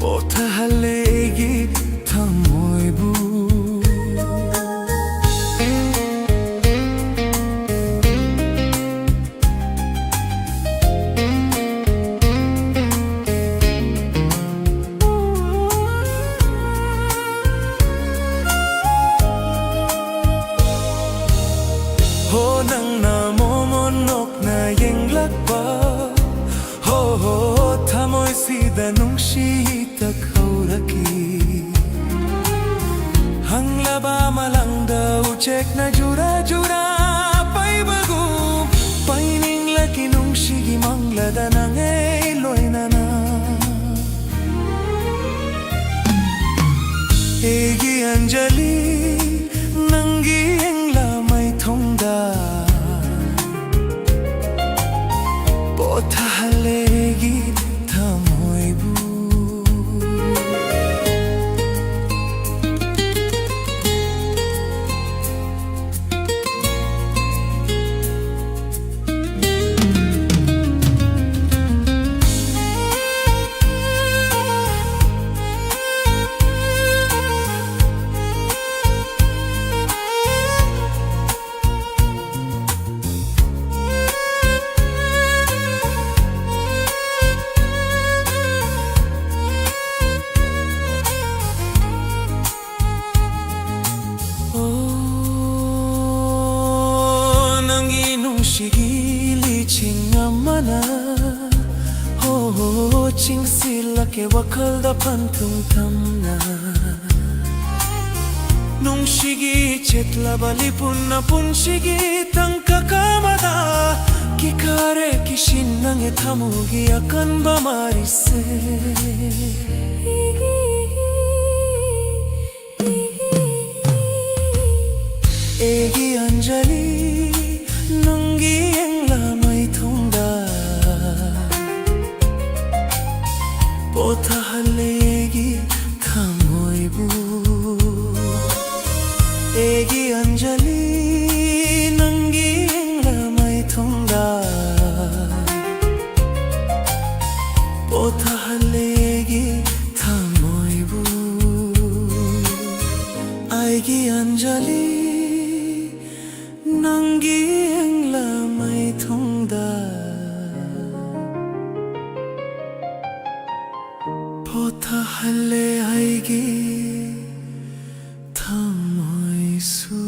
ꯄꯣꯊꯥꯍꯜꯂꯦ ꯑꯩꯒꯤ ꯊꯃꯣꯏꯕꯨ꯫ ꯍꯣ, ꯅꯪꯅ ꯃꯣꯃꯣꯟ ꯅꯣꯛꯅ ꯌꯦꯡꯂꯛꯄ, ꯍꯣ, ꯍꯣ, ꯊꯃꯣꯏꯁꯤꯗ ꯅꯨꯡꯁꯤ ꯏꯇꯛ ꯍꯧꯔꯛꯏ꯫ ꯍꯪꯂꯕ ꯃꯂꯪꯗ ꯎꯆꯦꯛꯅ ꯖꯨꯔꯥ ꯖꯨꯔꯥ ꯄꯥꯏꯕꯒꯨꯝ, ꯄꯥꯏꯅꯤꯡꯂꯛꯏ ꯅꯨꯡꯁꯤꯒꯤ ꯃꯪꯂꯥꯗ ꯅꯪ ꯑꯩ ꯂꯣꯏꯅꯅ꯫ ꯑꯩꯒꯤ ꯑꯟꯖꯂꯤ, ꯅꯪꯒꯤ ꯌꯦꯡꯂ ꯃꯥꯏꯊꯣꯡꯗ ꯄꯣꯊꯥꯍꯜꯂꯦ ꯑꯩꯒꯤ ꯊꯃꯣꯏꯕꯨ꯫ ꯋꯥꯈꯜꯗ ꯄꯟꯊꯨꯡ ꯊꯝꯅ ꯅꯨꯡꯁꯤꯒꯤ ꯆꯦꯠꯂꯕ ꯂꯤꯄꯨꯟꯅ ꯄꯨꯟꯁꯤꯒꯤ ꯇꯪꯀꯛ ꯑꯃꯗ ꯀꯤꯀꯥꯔꯦ ꯀꯤꯁꯤꯟꯅꯉꯦ ꯊꯃꯣꯏꯒꯤ ꯑꯀꯟꯕ ꯃꯔꯤꯁꯦ꯫ ꯑꯩꯒꯤ ꯑꯟꯖꯂꯤ, ꯅꯪꯒꯤ ꯌꯦꯡꯂ ꯃꯥꯏꯊꯣꯡꯗ ꯄꯣꯊꯥꯍꯜꯂꯦ ꯑꯩꯒꯤ ꯊꯃꯣꯏꯕꯨ꯫ ꯑꯩꯒꯤ ꯑꯟꯖꯂꯤ, ꯅꯪꯒꯤ ꯌꯦꯡꯂ ꯃꯥꯏꯊꯣꯡꯗ ꯄꯣꯊꯥꯍꯜꯂꯦ ꯑꯩꯒꯤ ꯊꯃꯣꯏꯕꯨ꯫ ꯑꯩꯒꯤ ꯑꯟꯖꯂꯤ, ꯅꯪꯒꯤ ꯌꯦꯡꯂ ꯃꯥꯏꯊꯣꯡꯗ ꯄꯣꯊꯥꯍꯜꯂꯦ ꯑꯩꯒꯤ ꯊꯃꯣꯏꯁꯨ꯫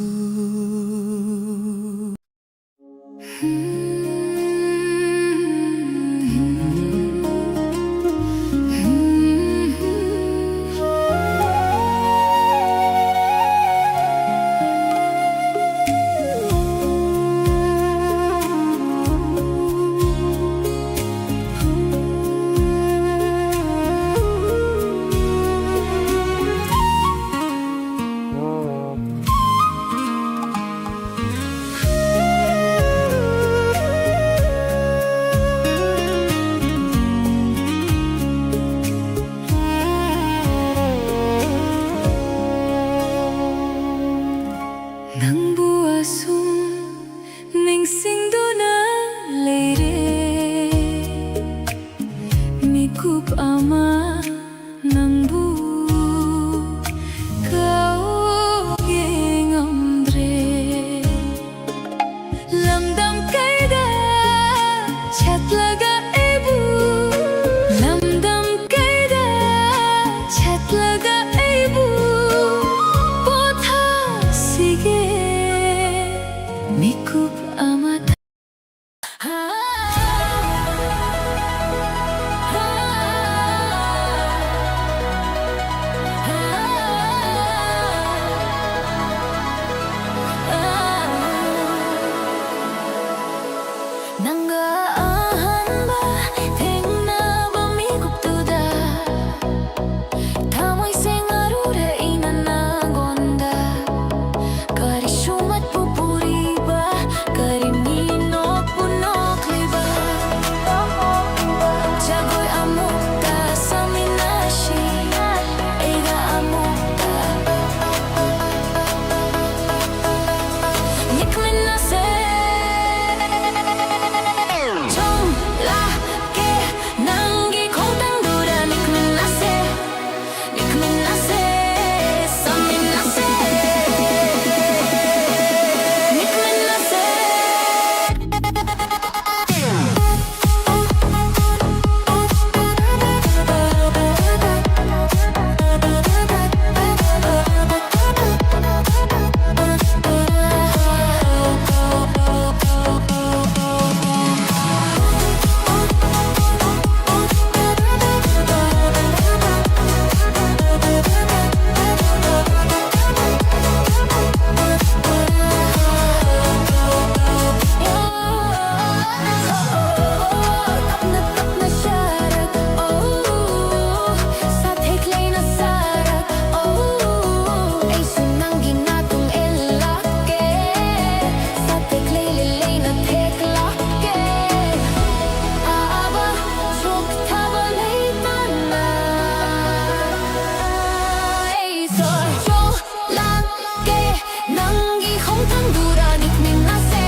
ꯈꯣꯡꯊꯥꯡꯗꯨꯗ ꯅꯤꯛꯃꯤꯟꯅꯁꯦ,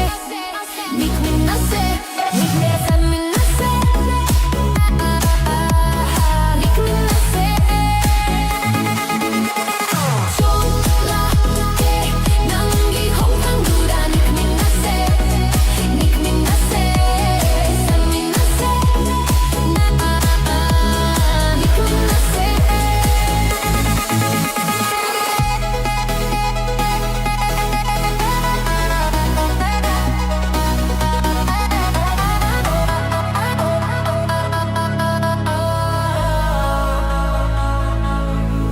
ꯅꯤꯛꯃꯤꯟꯅꯁꯦ, ꯅꯤꯛꯃꯤꯟꯅꯁꯦ, ꯅꯤꯛꯃꯤꯟꯅꯁꯦ꯫ ꯆꯣꯡꯂꯛꯀꯦ ꯅꯪꯒꯤ ꯈꯣꯡꯊꯥꯡꯗꯨꯗ ꯅꯤꯛꯃꯤꯟꯅꯁꯦ, ꯅꯤꯛꯃꯤꯟꯅꯁꯦ, ꯆꯪꯃꯤꯟꯅꯁꯦ꯫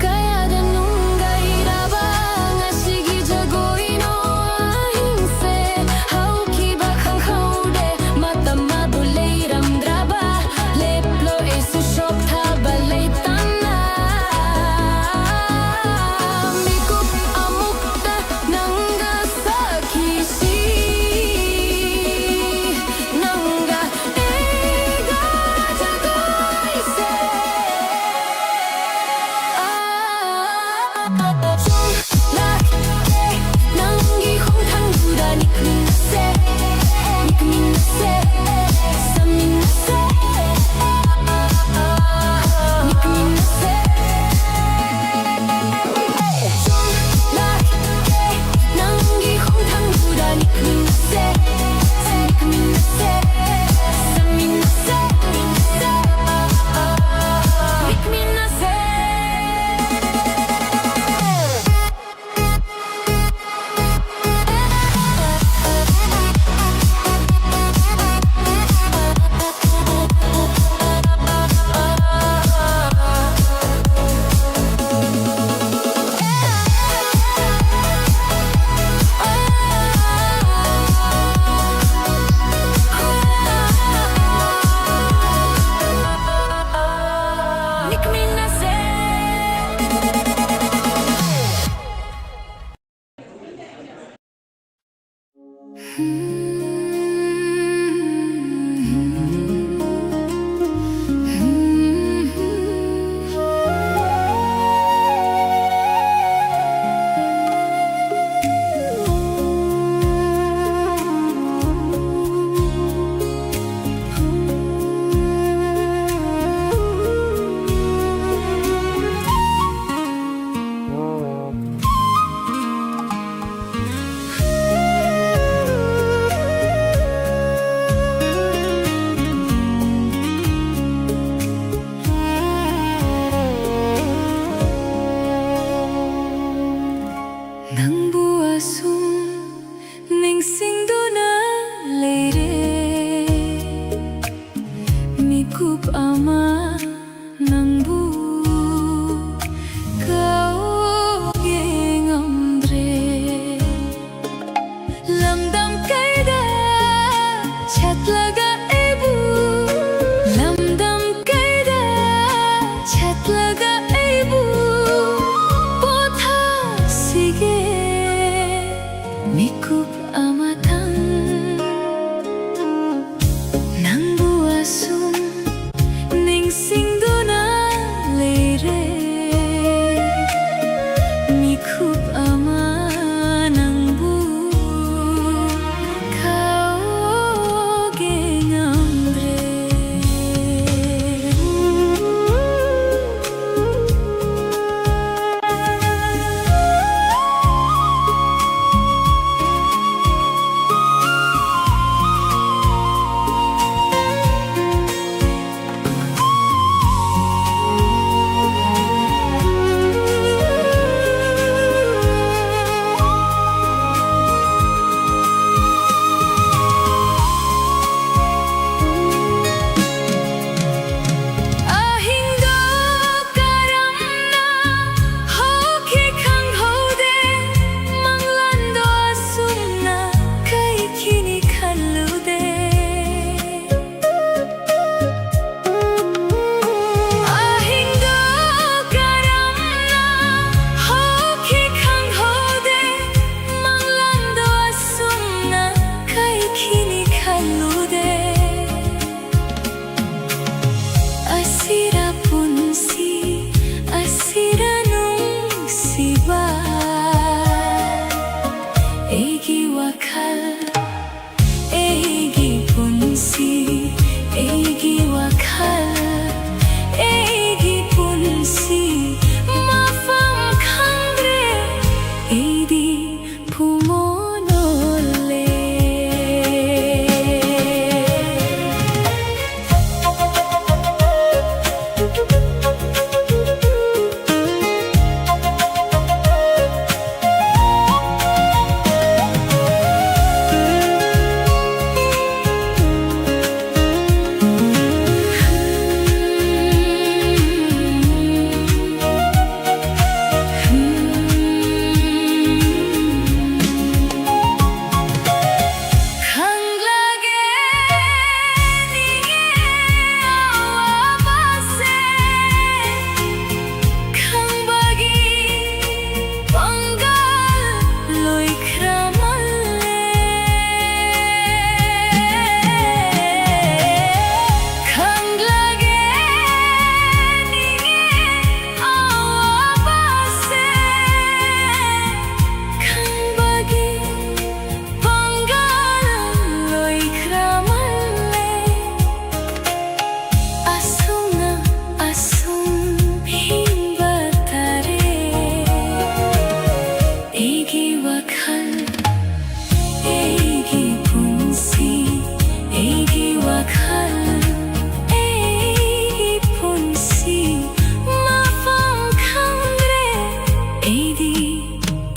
ꯀꯌꯥꯗ ꯅꯨꯡꯉꯥꯏꯔꯕ ꯉꯁꯤꯒꯤ ꯖꯒꯣꯏꯅꯣ ꯑꯍꯤꯡꯁꯦ꯫ ꯍꯧꯈꯤꯕ ꯈꯪꯍꯧꯗꯦ, ꯃꯇꯝ ꯑꯗꯨ ꯂꯩꯔꯝꯗ꯭ꯔꯕ꯫ ꯂꯦꯞꯂꯣ ꯑꯩꯁꯨ ꯁꯣꯛꯊꯕ ꯂꯩꯇꯅ꯫ ꯃꯤꯀꯨꯞ ꯑꯃꯨꯛꯇ ꯅꯪꯒ ꯁꯥꯈꯤꯁꯤ꯫ ꯅꯪꯒ ꯑꯩꯒ ꯖꯒꯣꯏꯁꯦ꯫ ꯆꯣꯡꯂꯛꯀꯦ ꯅꯪꯒꯤ ꯈꯣꯡꯊꯥꯡꯗꯨꯗ ꯅꯤꯛꯃꯤꯟꯅꯁꯦ, ꯅꯤꯛꯃꯤꯟꯅꯁꯦ, ꯆꯪꯃꯤꯟꯅꯁꯦ, ꯅꯤꯛꯃꯤꯟꯅꯁꯦ꯫ ꯆꯣꯡꯂꯛꯀꯦ ꯅꯪꯒꯤ ꯈꯣꯡꯊꯥꯡꯗꯨꯗ ꯅꯤꯛꯃꯤꯟꯅꯁꯦ, ꯅꯤꯛꯃꯤꯟꯅꯁꯦ, ꯆꯪꯃꯤꯟꯅꯁꯦ, ꯅꯤꯛꯃꯤꯟꯅꯁꯦ꯫ ꯅꯪꯕꯨ ꯑꯁꯨꯝ ꯅꯤꯡꯁꯤꯡꯗꯨꯅ ꯂꯩꯔꯦ꯫ ꯃꯤꯀꯨꯞ ꯑꯃ ꯅꯪꯕꯨ ꯀꯥꯎꯒꯦ ꯉꯝꯗ꯭ꯔꯦ꯫ ꯂꯝꯗꯝ ꯀꯩꯗ ꯆꯠꯂꯒ ꯑꯩꯕꯨ, ꯂꯝꯗꯝ ꯀꯩꯗ ꯆꯠꯂꯒ ꯑꯩꯕꯨ ꯄꯣꯊꯥꯁꯤꯒꯦ꯫ ꯃꯤꯀꯨꯞ ꯑꯃꯇꯪ ꯅꯪꯕꯨ ꯑꯁꯨꯝ ꯅꯤꯡꯁꯤꯡꯗꯨꯅ ꯂꯩꯔꯦ꯫ ꯃꯤꯀꯨꯞ ꯑꯃ ꯅꯪꯕꯨ ꯀꯥꯎꯒꯦ ꯉꯝꯗ꯭ꯔꯦ꯫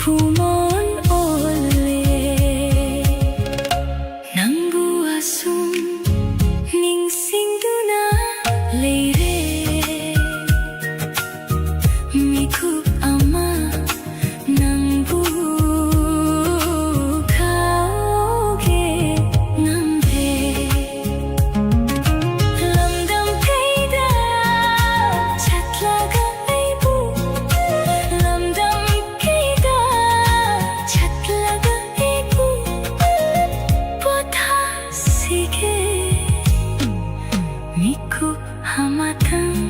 ꯄꯨꯡꯑꯣꯟ ꯑꯣꯜꯂꯦ꯫ ꯅꯪꯕꯨ ꯑꯁꯨꯝ ꯅꯤꯡꯁꯤꯡꯗꯨꯅ ꯂꯩꯔꯦ꯫ ꯃꯤꯀꯨꯞ ꯑꯃ ꯅꯪꯕꯨ ꯈꯥꯎꯒꯦ ꯉꯝꯗꯦ꯫ ꯂꯝꯗꯝ ꯀꯩꯗ ꯆꯠꯂꯒ ꯑꯩꯕꯨ, ꯂꯝꯗꯝ ꯀꯩꯗ ꯆꯠꯂꯒ ꯑꯩꯕꯨ ꯄꯣꯊꯥꯁꯤꯒꯦ꯫ ꯃꯤꯀꯨꯞ ꯑꯃꯇꯪ꯫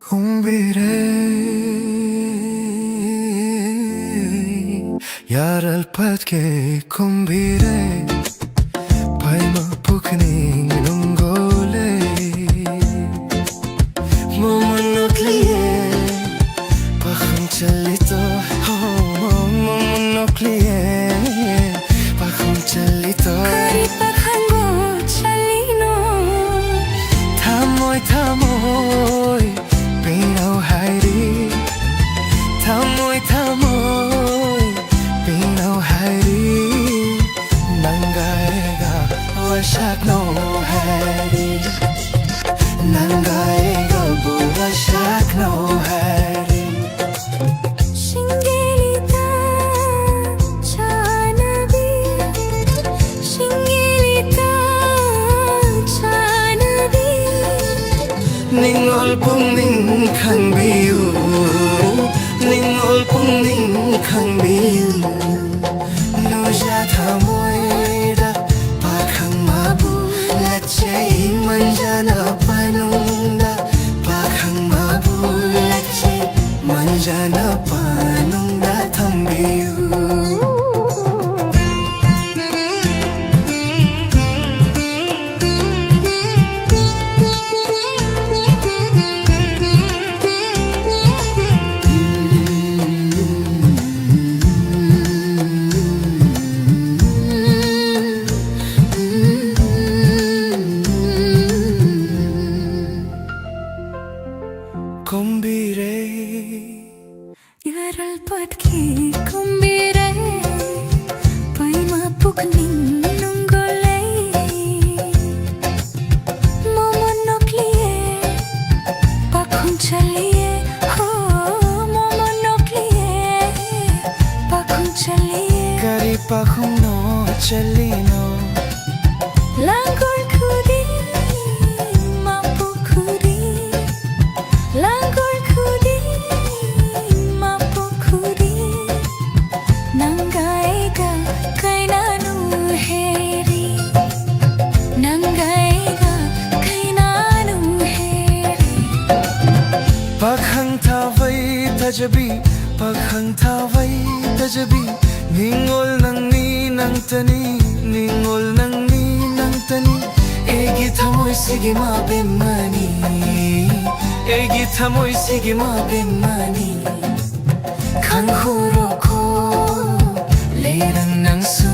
ꯈꯣꯡꯕꯤꯔꯦ, ꯌꯥꯔꯜ ꯄꯠꯀꯦ ꯈꯣꯡꯕꯤꯔꯦ, ꯄꯥꯏꯃ ꯄꯨꯛꯅꯤꯡ ꯅꯨꯡꯒꯣꯂꯦ꯫ ꯃꯃꯟ ꯅꯣꯛꯂꯤꯌꯦ, ꯄꯥꯈꯪ ꯆꯠꯂꯤꯇꯣ, ꯍꯣ, ꯃꯃꯟ ꯅꯣꯛꯂꯤꯌꯦ, ꯄꯥꯈꯪ ꯆꯠꯂꯤꯇꯣ꯫ ꯀꯔꯤ ꯄꯥꯈꯪꯕꯨ ꯆꯠꯂꯤꯅꯣ? ꯊꯃꯣꯏ, ꯊꯃꯣꯏ, ꯄꯤꯅꯧ ꯍꯥꯏꯔꯤ꯫ ꯊꯃꯣꯏ, ꯊꯃꯣꯏ, ꯄꯤꯅꯧ ꯍꯥꯏꯔꯤ꯫ ꯅꯪꯒ ꯑꯩꯒ ꯋꯥꯁꯛꯅꯧ ꯍꯥꯏꯔꯤ꯫ ꯅꯪꯒ ꯑꯩꯒꯕꯨ ꯋꯥꯁꯛꯅꯧ ꯍꯥꯏꯔꯤ꯫ ꯁꯤꯡꯒꯦꯂꯤꯇ ꯆꯥꯅꯕꯤ, ꯁꯤꯡꯒꯦꯂꯤꯇ ꯆꯥꯅꯕꯤ꯫ ꯅꯤꯡꯉꯣꯜ ꯄꯨꯛꯅꯤꯡ ꯈꯪꯕꯤꯌꯨ, ꯅꯤꯡꯉꯣꯜ ꯄꯨꯛꯅꯤꯡ ꯈꯪꯕꯤꯌꯨ꯫ ꯅꯨꯡꯖꯥ ꯊꯃꯣꯏꯗ ꯄꯥꯈꯪ ꯃꯥꯕꯨ ꯂꯠꯆꯩ ꯃꯟꯖꯅ ꯄꯥꯅꯨꯡꯗ, ꯄꯥꯈꯪ ꯃꯥꯕꯨ ꯂꯠꯆꯩ ꯃꯟꯖꯅ ꯄꯥꯅꯨꯡꯗ ꯊꯝꯕꯤꯌꯨ꯫ ꯆꯠꯂꯤꯅꯣ? ꯂꯥꯡꯒꯣꯜ ꯈꯨꯗꯤꯡ, ꯃꯄꯣꯛ ꯈꯨꯗꯤꯡ, ꯂꯥꯡꯒꯣꯜ ꯈꯨꯗꯤꯡ, ꯃꯄꯣꯛ ꯈꯨꯗꯤꯡ, ꯅꯪꯒ ꯑꯩꯒ ꯀꯩꯅꯥꯅꯨ ꯍꯦꯔꯤ, ꯅꯪꯒ ꯑꯩꯒ ꯀꯩꯅꯥꯅꯨ ꯍꯦꯔꯤ꯫ ꯄꯥꯈꯪ ꯊꯥꯕꯩ ꯇꯖꯕꯤ, ꯄꯥꯈꯪ ꯊꯥꯕꯩ ꯇꯖꯕꯤ, ꯅꯤꯡꯉꯣꯜ ꯅꯪꯅꯤ ꯅꯪꯇꯅꯤ, ꯅꯤꯡꯉꯣꯜ ꯅꯪꯅꯤ ꯅꯪꯇꯅꯤ꯫ ꯑꯩꯒꯤ ꯊꯃꯣꯏꯁꯤꯒꯤ ꯃꯕꯦꯝꯃꯅꯤ, ꯑꯩꯒꯤ ꯊꯃꯣꯏꯁꯤꯒꯤ ꯃꯕꯦꯝꯃꯅꯤ꯫ ꯈꯪꯍꯧꯔꯣꯀꯣ ꯂꯩꯔꯪ ꯅꯪꯁꯨ꯫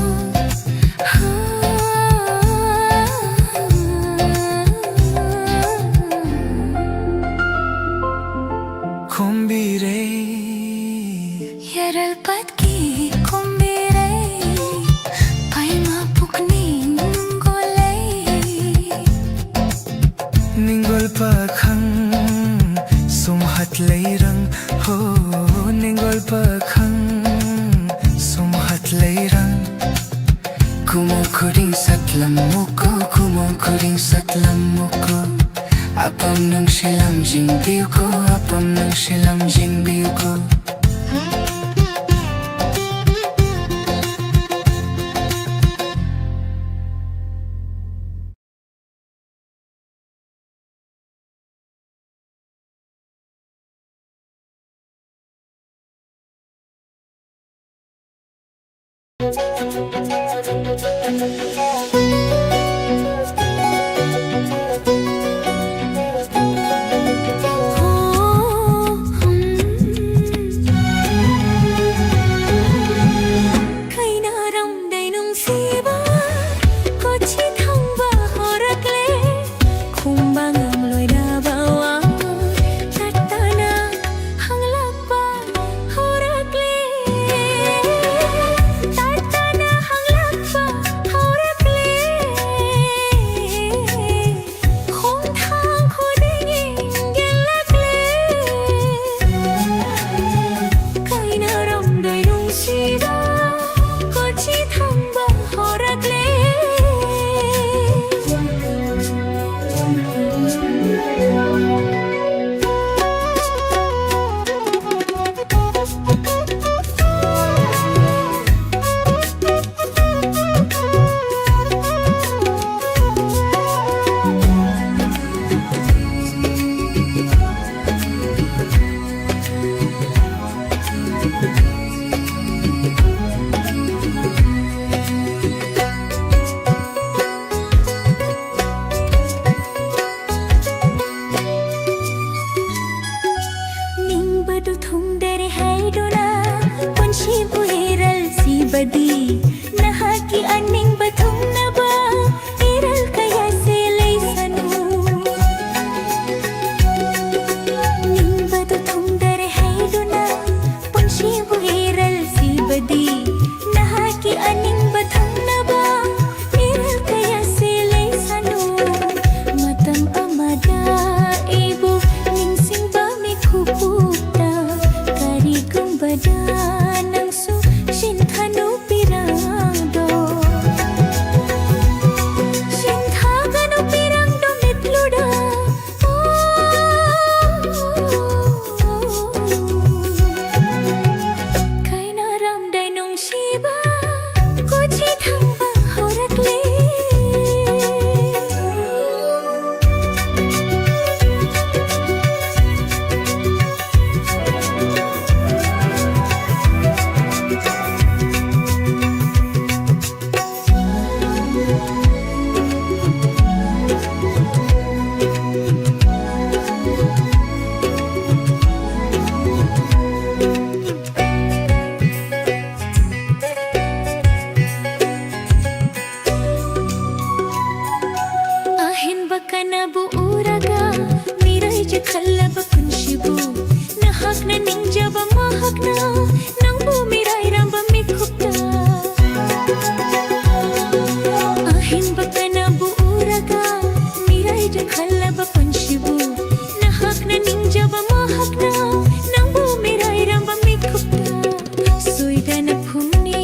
ꯈꯣꯝꯕꯤꯔꯩ꯫ ꯌꯥꯔꯜ ꯄꯥꯠꯀꯤ ꯈꯣꯝꯕꯤꯔꯩ, ꯄꯥꯏꯃ ꯄꯨꯛꯅꯤꯡ ꯅꯨꯡꯒꯣꯜꯂꯩ꯫ ꯅꯤꯡꯒꯣꯜ ꯄꯥꯈꯪ ꯁꯨꯝꯍꯠ ꯂꯩꯔꯪ ꯍꯣ, ꯅꯤꯡꯒꯣꯜ ꯄꯥꯈꯪ ꯁꯨꯝꯍꯠ ꯂꯩꯔꯪ꯫ ꯀꯨꯝꯃꯣ ꯈꯨꯗꯤꯡ ꯁꯠꯂꯝꯃꯨꯀꯣ, ꯀꯨꯝꯃꯣ ꯈꯨꯗꯤꯡ ꯁꯠꯂꯝꯃꯨꯀꯣ꯫ ꯑꯄꯥꯝ ꯅꯨꯡꯁꯤ ꯂꯝꯖꯤꯡꯕꯤꯌꯨꯀꯣ, ꯑꯄꯥꯝ ꯅꯨꯡꯁꯤ ꯂꯝꯖꯤꯡꯕꯤꯌꯨꯀꯣ꯫ ꯀꯩꯅꯥꯔꯝꯗꯩ ꯅꯨꯡꯁꯤꯕ ꯀꯣꯆꯤ ꯊꯪꯕ ꯍꯧꯔꯛꯂꯦ꯫ ꯈꯨꯝꯕ ꯉꯝꯂꯣꯏꯗꯕ ꯋꯥ ꯇꯠꯇꯅ ꯍꯪꯂꯛꯄ ꯍꯧꯔꯛꯂꯦ꯫ ꯇꯠꯇꯅ ꯍꯪꯂꯛꯄ ꯍꯧꯔꯛꯂꯦ꯫ ꯀꯅꯥꯕꯨ ꯎꯔꯒ ꯃꯤꯔꯥꯏꯖ ꯈꯜꯂꯕ ꯄꯨꯟꯁꯤꯕꯨ ꯅꯍꯥꯛꯅ ꯅꯤꯡꯖꯕ ꯃꯍꯥꯛꯅ ꯅꯪꯕꯨ ꯃꯤꯔꯥꯏꯔꯝꯕ ꯃꯤꯀꯨꯞꯇ꯫ ꯑꯍꯤꯡꯕ ꯀꯅꯥꯕꯨ ꯎꯔꯒ ꯃꯤꯔꯥꯏꯖ ꯈꯜꯂꯕ ꯄꯨꯟꯁꯤꯕꯨ ꯅꯍꯥꯛꯅ ꯅꯤꯡꯖꯕ ꯃꯍꯥꯛꯅ ꯅꯪꯕꯨ ꯃꯤꯔꯥꯏꯔꯝꯕ ꯃꯤꯀꯨꯞꯇ꯫ ꯁꯣꯏꯗꯅ ꯐꯨꯝꯅꯤ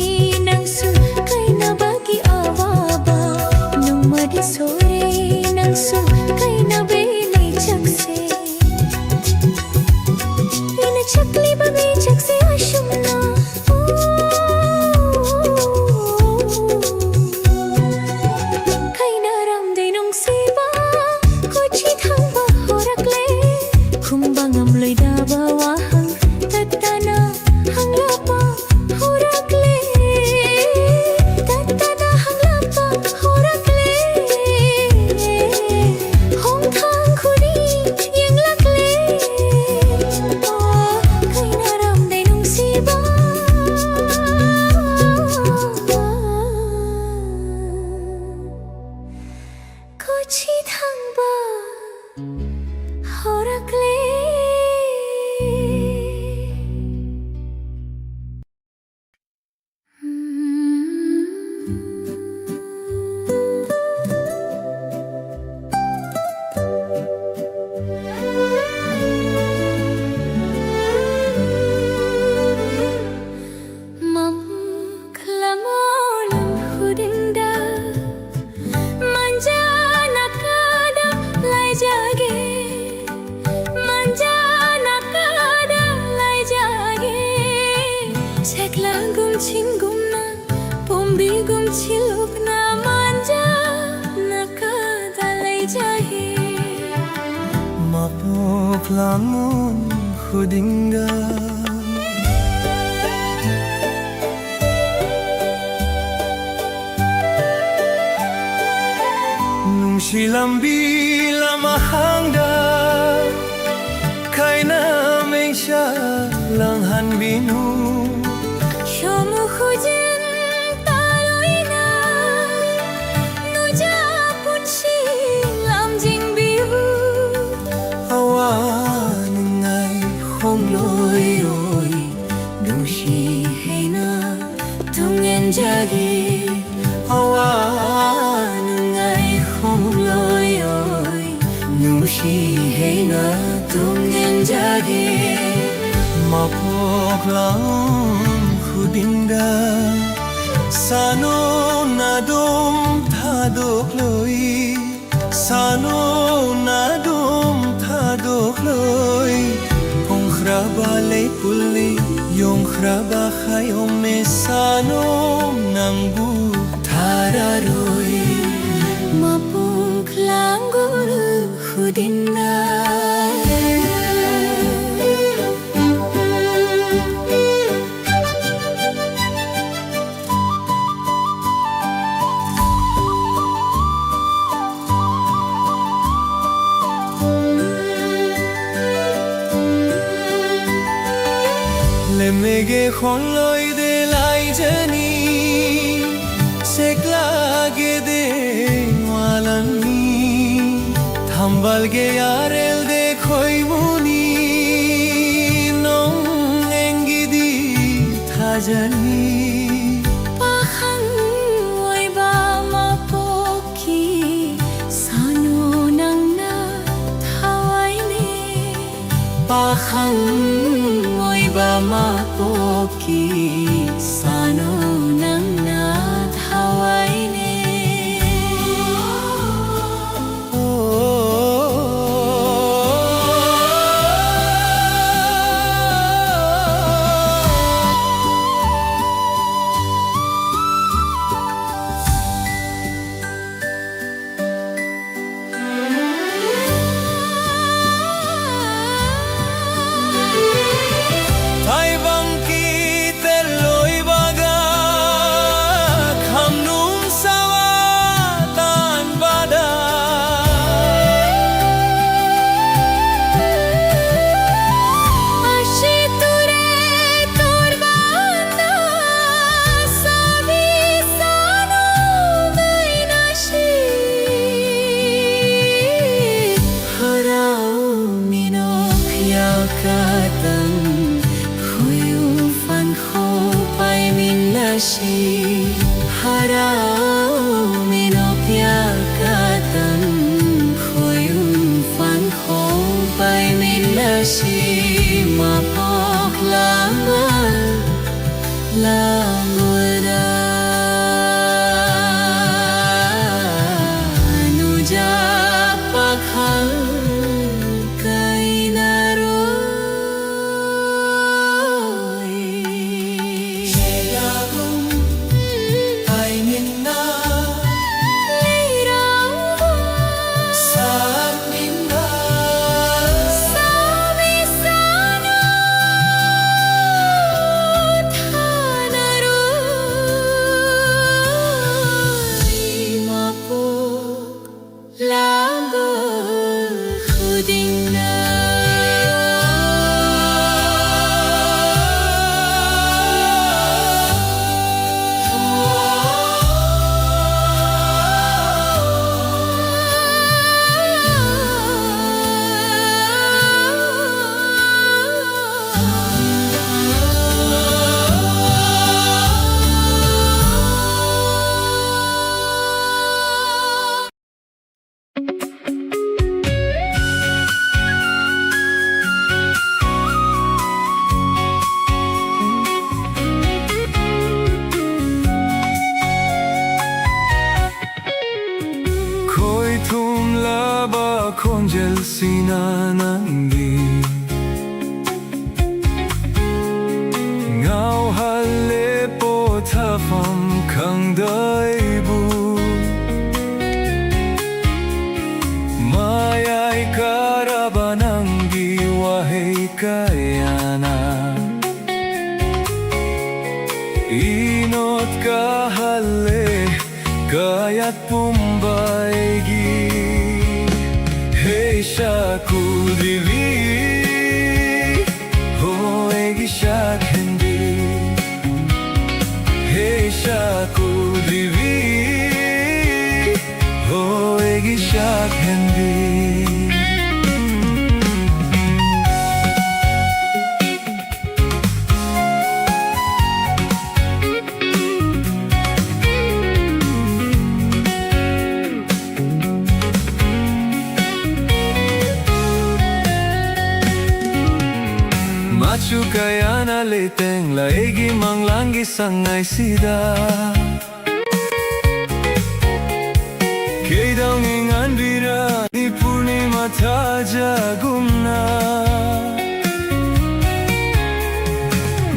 ꯅꯪꯁꯨ ꯀꯥꯏꯅꯕꯒꯤ ꯑꯋꯥꯕ꯫ ꯅꯣꯡꯃꯗꯤ ꯁꯣꯏꯔꯦ ꯅꯪꯁꯨ ꯀꯥꯏꯅꯕꯩ ꯂꯩꯆꯛꯁꯦ꯫ ꯑꯩꯅ ꯆꯠꯂꯤꯕ ꯃꯤꯆꯛꯁꯦ ꯑꯁꯨꯝꯅ꯫ ꯀꯥꯏꯅꯔꯝꯗꯦ ꯅꯨꯡꯁꯤꯕ, ꯀꯣꯆꯤ ꯊꯥꯡꯕ ꯍꯧꯔꯛꯂꯦ꯫ ꯈꯨꯝꯕ ꯉꯝꯂꯣꯏꯗꯕ ꯋꯥꯍꯪ ꯇꯠꯇꯅ ꯍꯪꯂꯛꯄ ꯍꯧꯔꯛꯂꯦ꯫ ꯇꯠꯇꯅ ꯍꯪꯂꯛꯄ ꯍꯧꯔꯛꯂꯦ꯫ ꯈꯣꯡꯊꯥꯡ ꯈꯨꯗꯤꯡ ꯌꯦꯡꯂꯛꯂꯦ꯫ ꯑꯣ, ꯀꯥꯏꯅꯔꯝꯗꯦ ꯅꯨꯡꯁꯤꯕ꯫ ꯀꯣꯆꯤ ꯊꯥꯡꯕ ꯍꯧꯔꯛꯂꯦ꯫ ꯃꯝꯈ꯭ꯂꯃꯣꯂꯝ ꯈꯨꯗꯤꯡꯗ ꯃꯟꯖꯥꯅ ꯀꯥꯗ ꯂꯩꯖꯒꯦ꯫ ꯃꯟꯖꯥꯅ ꯀꯥꯗ ꯂꯩꯖꯒꯦ꯫ ꯁꯦꯛꯂꯥꯒꯨꯝ ꯆꯤꯡꯒꯨꯝꯅ ꯄꯣꯝꯕꯤꯒꯨꯝ ꯆꯤꯂꯨꯛꯅ ꯃꯟꯖꯥꯅ ꯀꯥꯗ ꯂꯩꯖꯒꯦ꯫ ꯃꯄꯣꯛ ꯂꯥꯡꯉꯣꯟ ꯈꯨꯗꯤꯡꯗ ꯅꯨꯡꯁꯤ ꯂꯝꯕꯤ ꯂꯃꯈꯥꯡꯗ ꯈꯥꯏꯅ ꯃꯩꯁꯥ ꯂꯥꯡꯍꯟꯕꯤꯅꯨ꯫ ꯁꯣꯃꯨ ꯈꯨꯖꯤꯟ ꯇꯥꯂꯣꯏꯅ ꯅꯨꯖꯥ ꯄꯨꯟꯁꯤ ꯑꯩꯅ ꯇꯨꯝꯅꯤꯡꯖꯒꯦ꯫ ꯃꯄꯣꯛ ꯂꯥꯡ ꯈꯨꯗꯤꯡꯗ ꯁꯥꯅꯣ ꯅꯥꯗꯣꯝ ꯊꯥꯗꯣꯛꯂꯣꯏ, ꯁꯥꯅꯣ ꯅꯥꯗꯣꯝ ꯊꯥꯗꯣꯛꯂꯣꯏ꯫ ꯄꯣꯡꯈ꯭ꯔꯕ ꯂꯩꯄꯨꯜꯅꯤ, ꯌꯣꯡꯈ꯭ꯔꯕ ꯈꯥꯌꯣꯝꯃꯦ, ꯁꯥꯅꯣ ꯅꯪꯕꯨ ꯊꯥꯔꯔꯣꯏ꯫ ꯃꯄꯣꯛ ꯂꯥꯡꯒꯣꯜ ꯈꯨꯗꯤꯡꯗ꯫ ꯂꯦꯝꯃꯦꯒꯦ ꯈꯣꯟꯂꯣꯏꯗꯦ ꯂꯥꯏꯖꯅꯤ, ꯁꯦꯛꯂꯥꯒꯦꯗꯦ ꯋꯥꯂꯝꯅꯤ, ꯊꯝꯕꯥꯜꯒꯦ ꯑꯔꯦꯜꯗꯦ ꯈꯣꯏꯃꯨꯅꯤ, ꯅꯣꯡ ꯑꯦꯡꯒꯤꯗꯤ ꯊꯥꯖꯅꯤ꯫ ꯄꯥꯈꯪ ꯑꯣꯏꯕ ꯃꯄꯣꯛꯀꯤ ꯁꯥꯅꯣ ꯅꯪꯅ ꯊꯋꯥꯏꯅꯦ꯫ ꯄꯥꯈꯪ ꯑꯣꯏꯕ ꯃꯄꯣꯛꯀꯤ ꯁꯥꯅꯣ ꯅꯪꯅ ꯊꯋꯥꯏꯅꯦ꯫ ꯇꯥꯏꯕꯪ ꯀꯤꯇꯦꯜ Shi mapok langal langura nuja pakhang kainaroi. Shilagum ai minna. Leirauva. Sat minna. Sami sanu thanaroi mapok. Langul khudingna. Khoi thum laba khonjel sina nangdi. Ngauhale pothafam khangdaibu. Mayai karaba nanggi wahei kayana. Inot kahale kayat pumbaigi. Hei shaku divi. Hoegi shak hindi. Hei shaku divi. Hoegi shak hindi. ꯃꯆꯨ ꯀꯌꯥꯅ ꯂꯩꯇꯦꯡꯂ ꯑꯩꯒꯤ ꯃꯪꯂꯥꯟꯒꯤ ꯁꯉꯥꯏꯁꯤꯗ꯫ ꯀꯩꯗꯧꯉꯩ ꯉꯥꯟꯕꯤꯔꯅꯤ ꯄꯨꯔꯅꯤꯃꯥ ꯊꯥꯖꯒꯨꯝꯅ꯫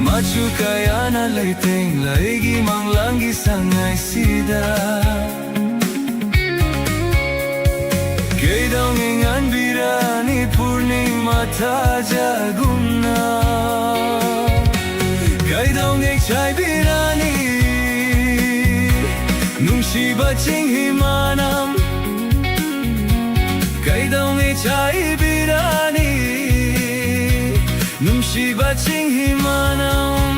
ꯃꯆꯨ ꯀꯌꯥꯅ ꯂꯩꯇꯦꯡꯂ ꯑꯩꯒꯤ ꯃꯪꯂꯥꯟꯒꯤ ꯁꯉꯥꯏꯁꯤꯗ꯫ ꯀꯩꯗꯧꯉꯩ ꯉꯥꯟꯕꯤꯔꯅꯤ ꯄꯨꯔꯅꯤꯃꯥ ꯊꯥꯖꯒꯨꯝꯅ꯫ ꯀꯩꯗꯧꯉꯩ ꯆꯥꯏꯕꯤꯔꯅꯤ ꯅꯨꯡꯁꯤꯕ ꯆꯤꯡꯍꯤ ꯃꯅꯝ꯫ ꯀꯩꯗꯧꯉꯩ ꯆꯥꯏꯕꯤꯔꯅꯤ ꯅꯨꯡꯁꯤꯕ ꯆꯤꯡꯍꯤ ꯃꯅꯝ꯫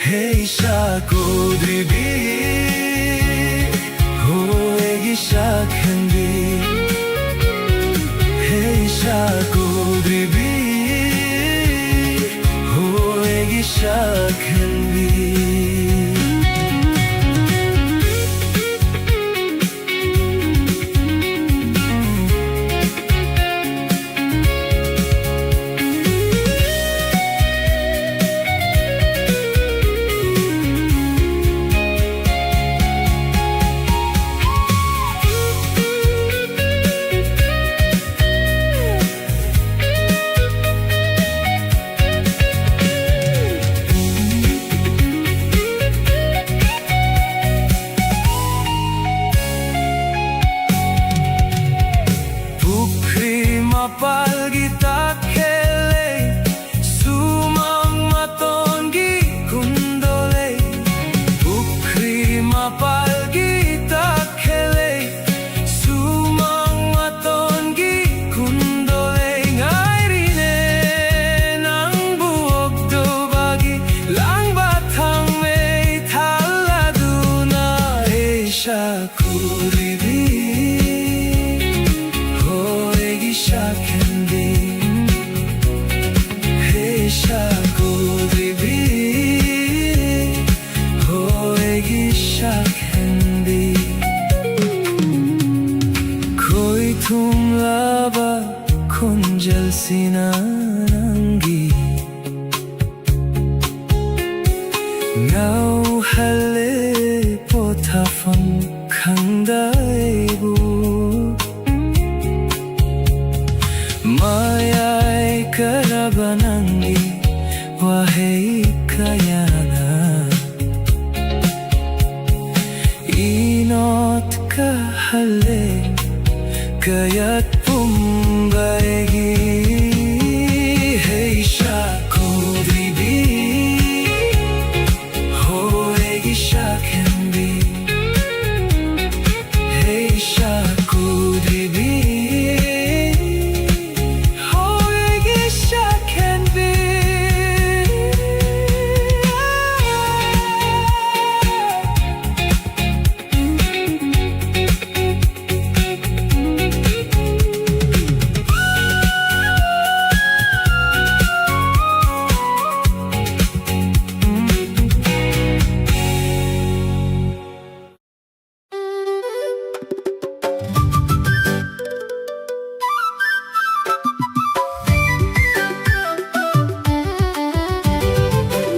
ꯍꯦ ꯏꯁꯥ ꯀꯣꯗ꯭ꯔꯤꯕꯤ, ꯍꯣ ꯑꯩꯒꯤ ꯁꯛꯍꯦꯟꯕꯤ꯫ ꯍꯦ ꯏꯁꯥ ꯀꯣꯗ꯭ꯔꯤꯕꯤ, ꯍꯣ ꯑꯩꯒꯤ ꯁꯛꯍꯦꯟꯕꯤ꯫ ꯄꯨꯈ꯭ꯔꯤ ꯃꯄꯥꯜꯒꯤ ꯇꯥꯛꯈꯦꯂꯩ, ꯁꯨꯃꯥꯡ ꯃꯇꯣꯟꯒꯤ ꯀꯨꯟꯗꯣꯂꯩ꯫ ꯄꯨꯈ꯭ꯔꯤ ꯃꯄꯥꯜꯒꯤ ꯇꯥꯛꯈꯦꯂꯩ, ꯁꯨꯃꯥꯡ ꯃꯇꯣꯟꯒꯤ ꯀꯨꯟꯗꯣꯂꯩ꯫ ꯉꯥꯏꯔꯤꯅꯦ ꯅꯪꯕꯨ ꯑꯣꯛꯇꯣꯕꯔꯒꯤ ꯂꯥꯡꯕ ꯊꯥꯡꯃꯩ ꯊꯥꯜꯂꯗꯨꯅ꯫ ꯍꯦ ꯏꯁꯥ ꯀꯣꯗ꯭ꯔꯤꯕꯤ, ꯍꯣ ꯑꯩꯒꯤ ꯁꯛꯍꯦꯟꯕꯤ꯫ ꯍꯦ ꯏꯁꯥ ꯀꯣꯗ꯭ꯔꯤꯕꯤ, ꯍꯣ ꯑꯩꯒꯤ ꯁꯛꯍꯦꯟꯕꯤ꯫ ꯈꯣꯏ ꯊꯨꯝꯂꯕ ꯈꯣꯟꯖꯦꯜꯁꯤꯅ ꯅꯪꯒꯤ ꯉꯥꯎꯍꯜꯂꯦ꯫ ꯄꯣꯊꯥꯐꯝ ꯈꯪꯗ ꯑꯩꯕꯨ ꯃꯌꯥꯏ ꯀꯔꯕ ꯅꯪꯒꯤ ꯋꯥꯍꯩ ꯀꯌꯥꯅ ꯏꯅꯣꯠ ꯀꯍꯜꯂꯦ꯫ ꯀꯌꯥꯠ ꯄꯨꯝꯕ ꯑꯩꯒꯤ ꯍꯩꯁꯥ ꯀꯨꯗ꯭ꯔꯤꯕꯤ, ꯍꯣ ꯑꯩꯒꯤ ꯁꯛꯍꯦꯟꯕꯤ꯫ ꯍꯩꯁꯥ ꯀꯨꯗ꯭ꯔꯤꯕꯤ, ꯍꯣ ꯑꯩꯒꯤ ꯁꯛꯍꯦꯟꯕꯤ꯫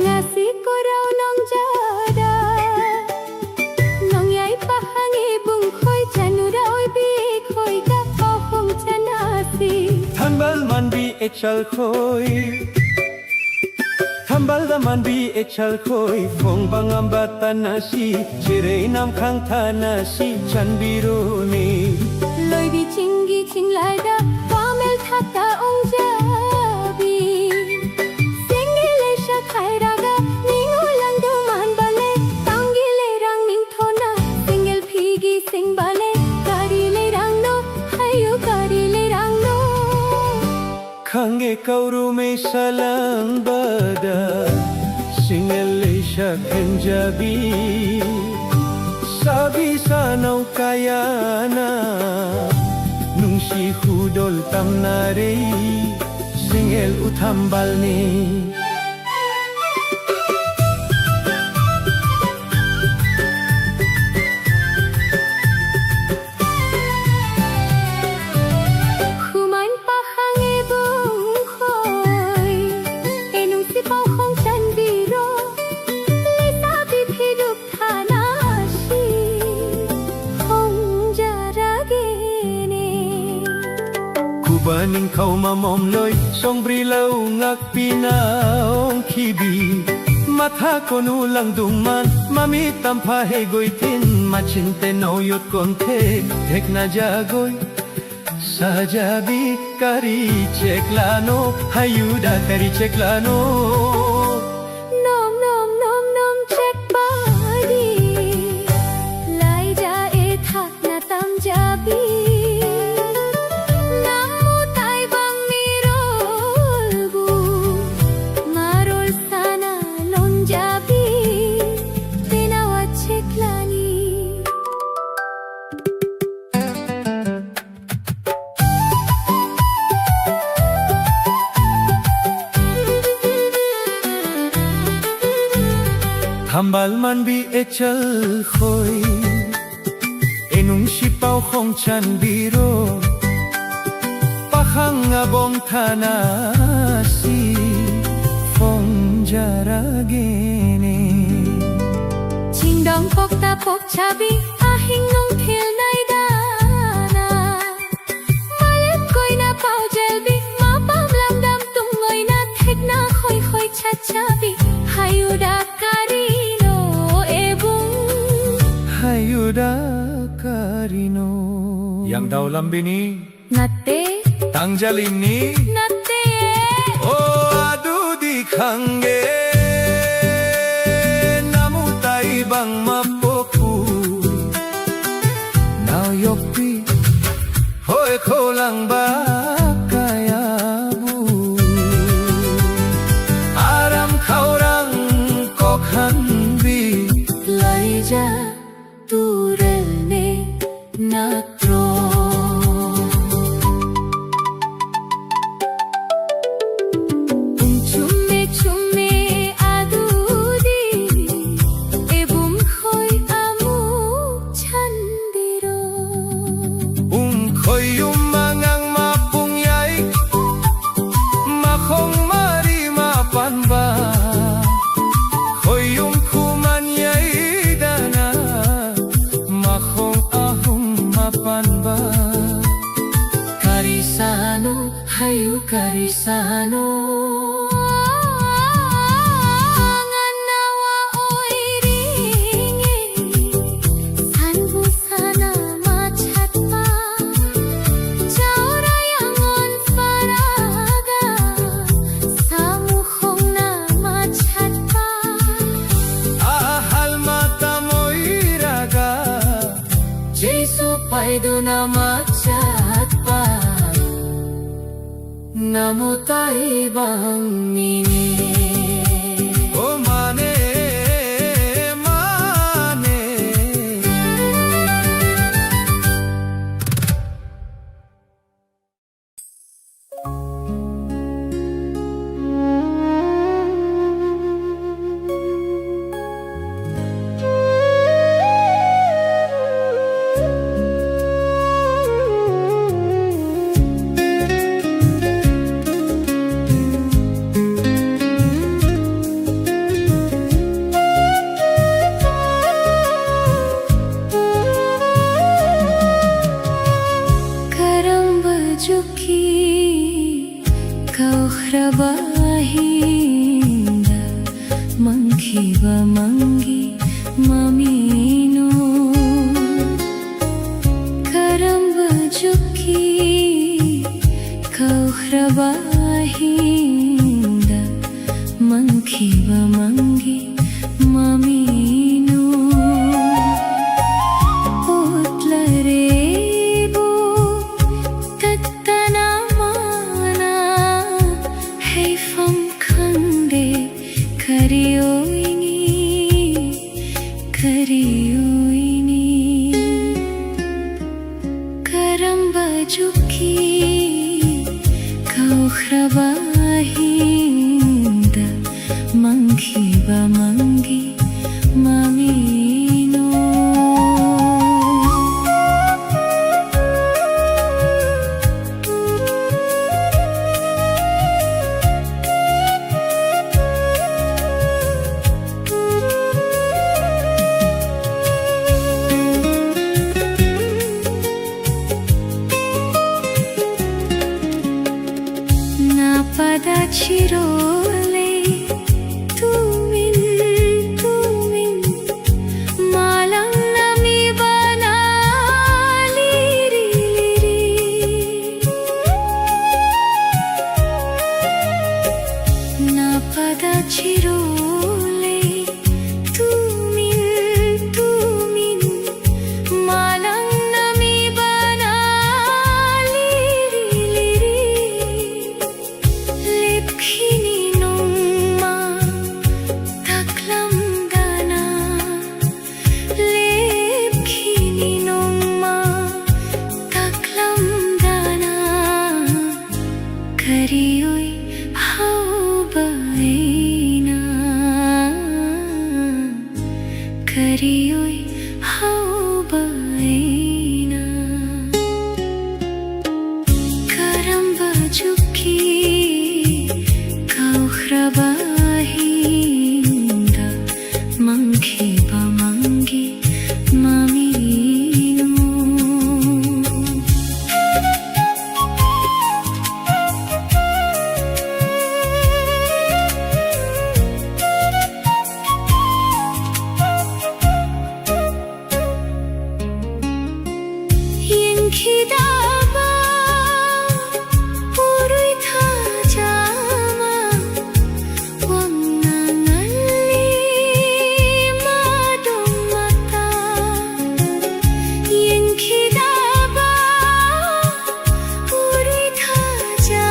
Ngasi korao nongjada, nongyai pahang ibung khoi chanura oi bi khoi ga pahong chanasi. Thambal manbi echal khoi. Thambal da manbi echal khoi, phong bangam ba tanasi, chirei nam khang tanasi, chanbiruni. Loibi chingi chinglaida, pamel thata ongjabi. Singile shakhairaga, ningulang duman bale, tangile rang ningthona, singil phigi sing bale, karile rang no, hayu karile rang no. Khange kauru me salang bada, singel leisha khenjabi. Sabi sanau kayana, nungsi hudol tamnare, singel uthambal ni. Human paha Kuba ningkhau mamom loi, songbri lau ngakpina ongkhibi. Matha konu langdungman, mami tampha hegoi thin, machinte no yot konthe, thekna jagoi. Sajabi kari cheklano, hayuda kari cheklano. Nom nom nom nom chekbadi, laija e thakna tamjabi. Namu taibang mirolbu, marol sana lonjabi, tenawa cheklani. Thambal manbi echal khoi, enung shipau khongchan biro, pakhang abong thanasi phong jaragene. Chingdong pokta pokchabi, ahing nung thil naidana. Malet koina pau jelbi, mapam lamdam tung ngoina thekna khoi khoi chachabi. Hayuda karino ebung. Hayuda karino. Yang dau lambini. Nate. Tangjalini. Nate. O adudi khange. Namu taibang mapoku. Nau yokpi. Hoi kholang ba kayabu. Aram khaurang kokhanbi. Laija turelne natro. Ung chumme chumme adudi, ebung khoi amu chandiro. Ung khoi um mangang mapung Hayu karisano. Nganawa oiringi, sanbu sana machatpa. Jaura yangon faraga, samukhong na machatpa. Ahal mata moiraga, Jisu paiduna machatpa. Namutai bang nini. O mane, mane. Karamba juki kaukhrabahinda mangkhiba mangi mamino. Karamba juki kaukhrabahinda mangkhiba mangi mamino. Utlarebu tattana mana haifam khangde kari oini, kari oini. Karamba juki kaukhrabahinda mangkhiba mangi mamino. ꯆꯤꯔꯣꯜꯂꯦ ꯇꯨꯃꯤꯟ ꯇꯨꯃꯤꯟ ꯃꯥꯂꯪ ꯅꯝꯃꯤꯕꯅ ꯂꯤꯔꯤ ꯂꯤꯔꯤ꯫ ꯅꯥꯞꯄꯗ ꯆꯤꯔꯣꯜꯂꯦ ꯇꯨꯃꯤꯟ ꯇꯨꯃꯤꯟ ꯃꯥꯂꯪ ꯅꯝꯃꯤꯕꯅ ꯂꯤꯔꯤ ꯂꯤꯔꯤ꯫ ꯂꯦꯞꯈꯤꯅꯤ ꯅꯣꯡꯃ ꯇꯥꯛꯂꯝꯗꯅ, ꯂꯦꯞꯈꯤꯅꯤ ꯅꯣꯡꯃ ꯇꯥꯛꯂꯝꯗꯅ꯫ ꯀꯔꯤ ꯑꯣꯏ ꯍꯧꯕ ꯑꯩꯅ, ꯀꯔꯤ ꯑꯣꯏ ꯍꯧꯕ ꯑꯩꯅ? ꯀꯔꯝꯕ ꯆꯨꯛꯀꯤ ꯀꯥꯎꯈ꯭ꯔꯕ ꯑꯍꯤꯡꯗ ꯃꯪꯈꯤꯕ ꯃꯪꯒꯤ ꯃꯃꯤꯅꯣ? ꯌꯦꯡꯈꯤꯗꯕ ꯎꯔꯨꯏ ꯊꯥꯖ ꯑꯃ ꯋꯥꯡꯅ ꯉꯜꯂꯤ ꯃꯗꯣꯝ ꯃꯇꯥ꯫ ꯌꯦꯡꯈꯤꯗꯕ ꯎꯔꯨꯏ ꯊꯥꯖ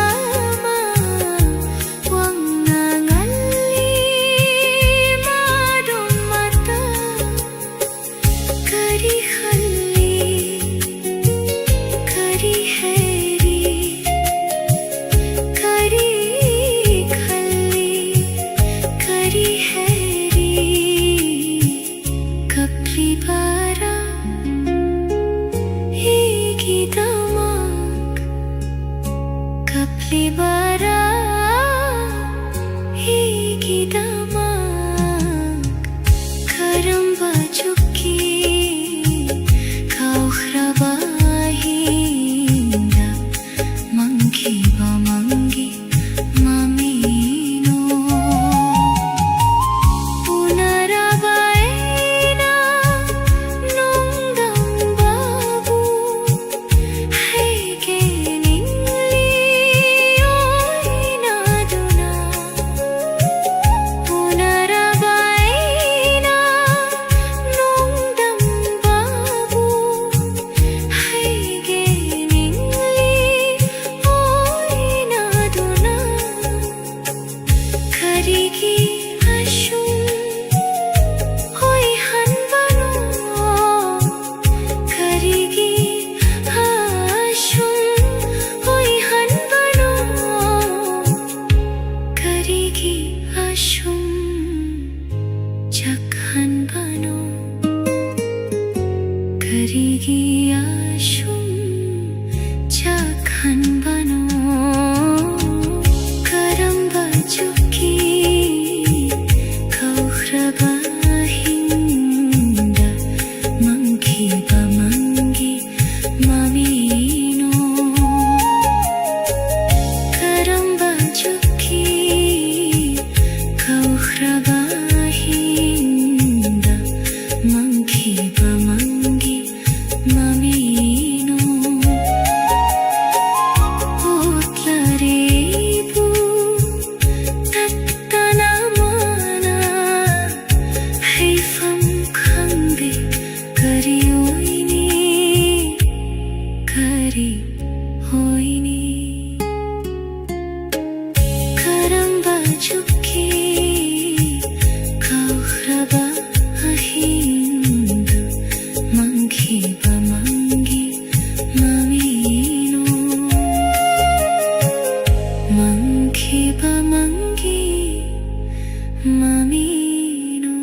ꯑꯃ ꯋꯥꯡꯅ ꯉꯜꯂꯤ ꯃꯗꯣꯝ ꯃꯇꯥ꯫ ꯀꯔꯤ ꯈꯜꯂꯤ, ꯀꯔꯤ ꯍꯥꯏꯔꯤ, ꯀꯔꯤ ꯈꯜꯂꯤ, ꯀꯔꯤ ꯍꯥꯏꯔꯤ? ꯀꯞꯂꯤꯕꯔꯥ ꯑꯩꯒꯤꯗꯃꯛ? ꯀꯞꯂꯤꯕꯔꯥ ꯑꯩꯒꯤꯗꯃꯛ? ꯀꯔꯝꯕ ꯆꯨꯛꯀꯤ ꯀꯥꯎꯈ꯭ꯔꯕ ꯑꯍꯤꯡꯗ ꯃꯪꯈꯤꯕ ꯃꯪꯒꯤ ꯃꯃꯤ? ꯍꯣꯏꯅꯤ꯫ ꯀꯔꯝꯕ ꯆꯨꯛꯀꯤ ꯀꯥꯎꯈ꯭ꯔꯕ ꯑꯍꯤꯡꯗꯨ ꯃꯪꯈꯤꯕ ꯃꯪꯒꯤ ꯃꯃꯤꯅꯣ? ꯃꯪꯈꯤꯕ ꯃꯪꯒꯤ ꯃꯃꯤꯅꯣ?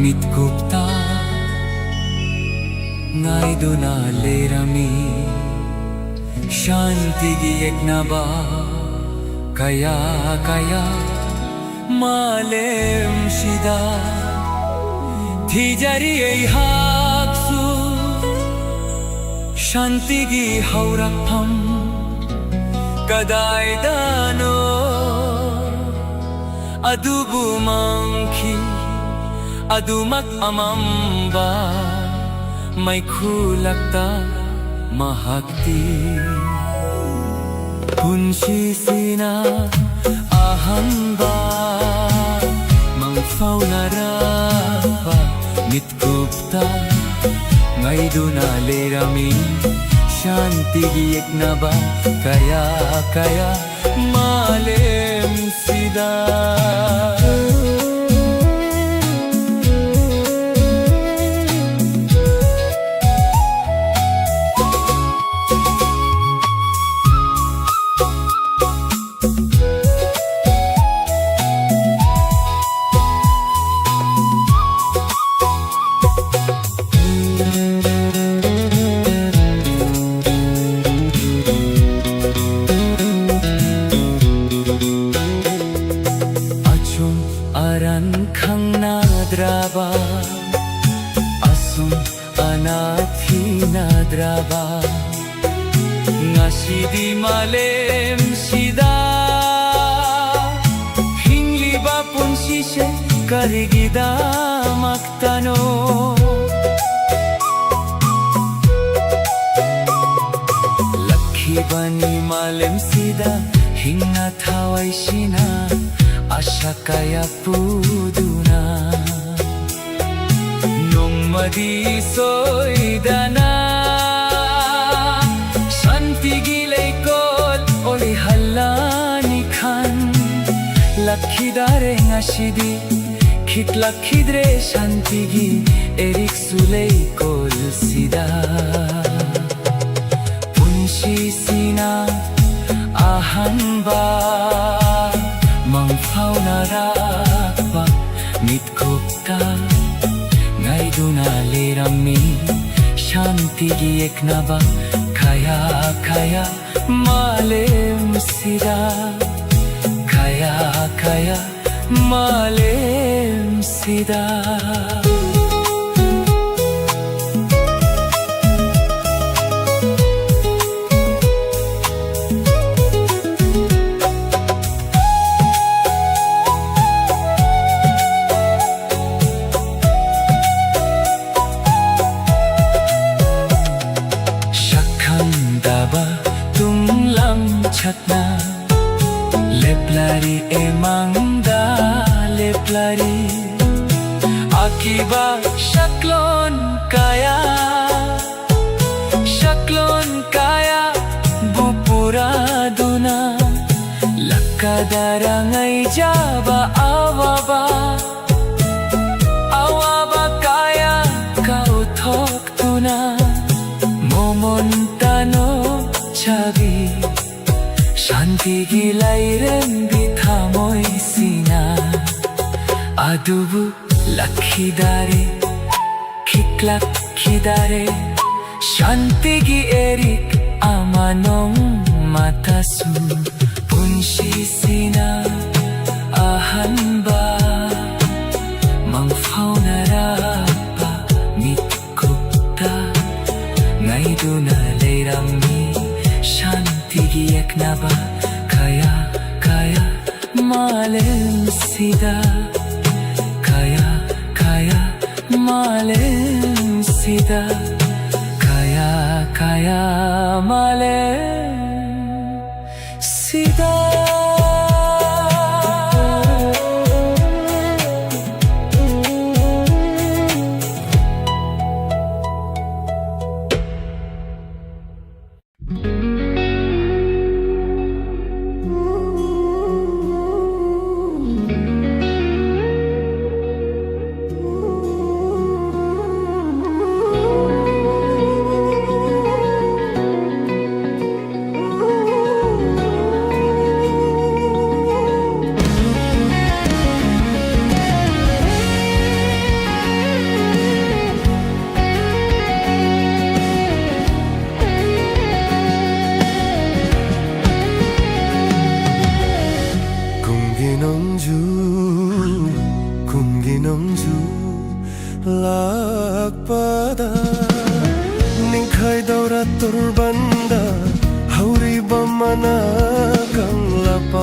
ꯃꯤꯠꯀꯨꯞꯇ ꯉꯥꯏꯗꯨꯅ ꯂꯩꯔꯝꯃꯤ꯫ ꯁꯥꯟꯇꯤꯒꯤ ꯌꯦꯛꯅꯕ ꯀꯌꯥ ꯀꯌꯥ ꯃꯥꯂꯦꯝꯁꯤꯗ ꯊꯤꯖꯔꯤ ꯑꯩꯍꯥꯛꯁꯨ꯫ ꯁꯥꯟꯇꯤꯒꯤ ꯍꯧꯔꯛꯐꯝ ꯀꯗꯥꯏꯗꯅꯣ? ꯑꯗꯨꯕꯨ ꯃꯥꯡꯈꯤ ꯑꯗꯨꯃꯛ ꯑꯃꯝꯕ ꯃꯩꯈꯨ ꯂꯛꯇ ꯃꯍꯥꯛꯇꯤ꯫ ꯄꯨꯟꯁꯤꯁꯤꯅ ꯑꯍꯟꯕ ꯃꯪꯐꯥꯎꯅꯔꯛꯄ ꯃꯤꯠꯀꯨꯞꯇ ꯉꯥꯏꯗꯨꯅ ꯂꯩꯔꯝꯃꯤ꯫ ꯁꯥꯟꯇꯤꯒꯤ ꯌꯦꯛꯅꯕ ꯀꯌꯥ ꯀꯌꯥ ꯃꯥꯂꯦꯝꯁꯤꯗ꯫ ꯑꯆꯨꯝ ꯑꯔꯥꯟ ꯈꯪꯅꯗ꯭ꯔꯕ, ꯑꯁꯨꯝ ꯑꯅꯥ ꯊꯤꯅꯗ꯭ꯔꯕ, ꯉꯁꯤꯗꯤ ꯃꯥꯂꯦꯝꯁꯤꯗ ꯍꯤꯡꯂꯤꯕ ꯄꯨꯟꯁꯤꯁꯦ ꯀꯔꯤꯒꯤꯗꯃꯛꯇꯅꯣ? ꯂꯥꯛꯈꯤꯕꯅꯤ ꯃꯥꯂꯦꯝꯁꯤꯗ ꯍꯤꯡꯅ ꯊꯋꯥꯏꯁꯤꯅ ꯑꯁꯥ ꯀꯌꯥ ꯄꯨꯗꯨꯅ꯫ ꯅꯣꯡꯃꯗꯤ ꯁꯣꯏꯗꯅ ꯁꯥꯟꯇꯤꯒꯤ ꯂꯩꯀꯣꯜ ꯑꯣꯏꯍꯜꯂꯅꯤ ꯈꯟ ꯂꯥꯛꯈꯤꯗꯥꯔꯦ ꯉꯁꯤꯗꯤ, ꯈꯤꯠꯂꯛꯈꯤꯗ꯭ꯔꯦ ꯁꯥꯟꯇꯤꯒꯤ ꯑꯦꯔꯤꯛꯁꯨ ꯂꯩꯀꯣꯜꯁꯤꯗ꯫ ꯄꯨꯟꯁꯤꯁꯤꯅ ꯑꯍꯥꯟꯕ ꯃꯪꯐꯥꯎꯅꯔꯛꯄ ꯃꯤꯠꯀꯨꯞꯇ ꯇꯨꯅ ꯂꯩꯔꯝꯃꯤ ꯁꯥꯟꯇꯤꯒꯤ ꯌꯦꯛꯅꯕ ꯀꯌꯥ ꯀꯌꯥ ꯃꯥꯂꯦꯝꯁꯤꯗ꯫ ꯀꯌꯥ ꯀꯌꯥ ꯃꯥꯂꯦꯝꯁꯤꯗ꯫ ꯁꯛꯈꯪꯗꯕ ꯇꯨꯡꯂꯝꯆꯠꯅ ꯂꯦꯞꯂꯔꯤ ꯏꯃꯥꯡꯗ ꯂꯦꯞꯂꯔꯤ꯫ ꯑꯀꯤꯕ ꯁꯛꯂꯣꯟ ꯀꯌꯥ, ꯁꯛꯂꯣꯟ ꯀꯌꯥꯕꯨ ꯄꯨꯔꯗꯨꯅ ꯂꯥꯛꯀꯗꯔ ꯉꯥꯏꯖꯕ ꯑꯋꯥꯕ, ꯑꯋꯥꯕ ꯀꯌꯥ ꯀꯥꯎꯊꯣꯛꯇꯨꯅ ꯃꯣꯃꯣꯟꯇ ꯅꯣꯛꯆꯕꯤ ꯁꯥꯟꯇꯤꯒꯤ ꯂꯥꯏꯔꯦꯝꯕꯤ ꯊꯃꯣꯏꯁꯤꯅ꯫ ꯑꯗꯨꯕꯨ ꯂꯥꯛꯈꯤꯗꯔꯦ, ꯈꯤꯛꯂꯛꯈꯤꯗꯔꯦ ꯁꯥꯟꯇꯤꯒꯤ ꯏꯔꯤꯛ ꯑꯃ ꯅꯣꯡꯃꯇꯁꯨ꯫ ꯄꯨꯟꯁꯤꯁꯤꯅ ꯑꯍꯟꯕ ꯃꯪꯐꯥꯎꯅꯔꯛꯄ ꯃꯤꯠ ꯀꯨꯞꯇ ꯉꯥꯏꯗꯨꯅ ꯂꯩꯔꯝꯃꯤ ꯁꯥꯟꯇꯤꯒꯤ ꯌꯦꯛꯅꯕ ꯀꯌꯥ ꯀꯌꯥ ꯃꯥꯂꯦꯝꯁꯤꯗ꯫ ꯀꯌꯥ ꯀꯌꯥ ꯃꯥꯂꯦꯝꯁꯤꯗ꯫ ꯀꯌꯥ ꯀꯌꯥ ꯃꯥꯂꯦꯝ ꯁꯤꯗ꯫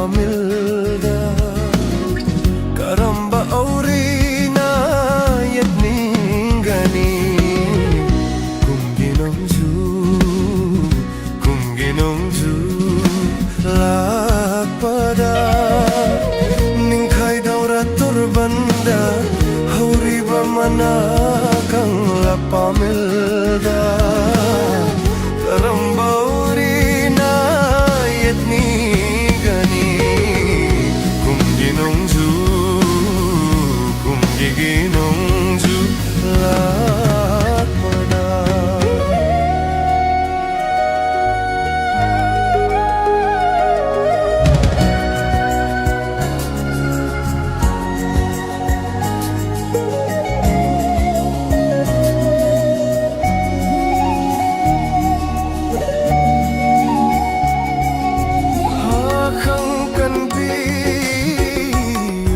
ꯄꯥꯃꯤꯜꯗ ꯀꯔꯝꯕ ꯑꯧꯔꯤꯅ ꯌꯦꯠꯅꯤꯡꯒꯅꯤ? ꯀꯨꯝꯒꯤ ꯅꯣꯡꯖꯨ, ꯀꯨꯝꯒꯤ ꯅꯣꯡꯖꯨ ꯂꯥꯛꯄꯗ ꯅꯤꯡꯈꯥꯏꯗꯧꯔ ꯇꯨꯔꯕꯟꯗ ꯍꯧꯔꯤꯕ ꯃꯅꯥ ꯀꯪꯂꯥ ꯄꯥꯃꯤꯜꯗ ꯀꯔꯝꯕ ꯎꯔꯤꯅ ꯌꯦꯠꯅꯤꯒꯅꯤ? ꯀꯨꯝꯒꯤ ꯅꯣꯡꯖꯨ, ꯀꯨꯝꯒꯤ ꯅꯣꯡꯖꯨ ꯂꯥꯛꯄꯗ꯫ ꯍꯥꯈꯪ ꯀꯟꯕꯤ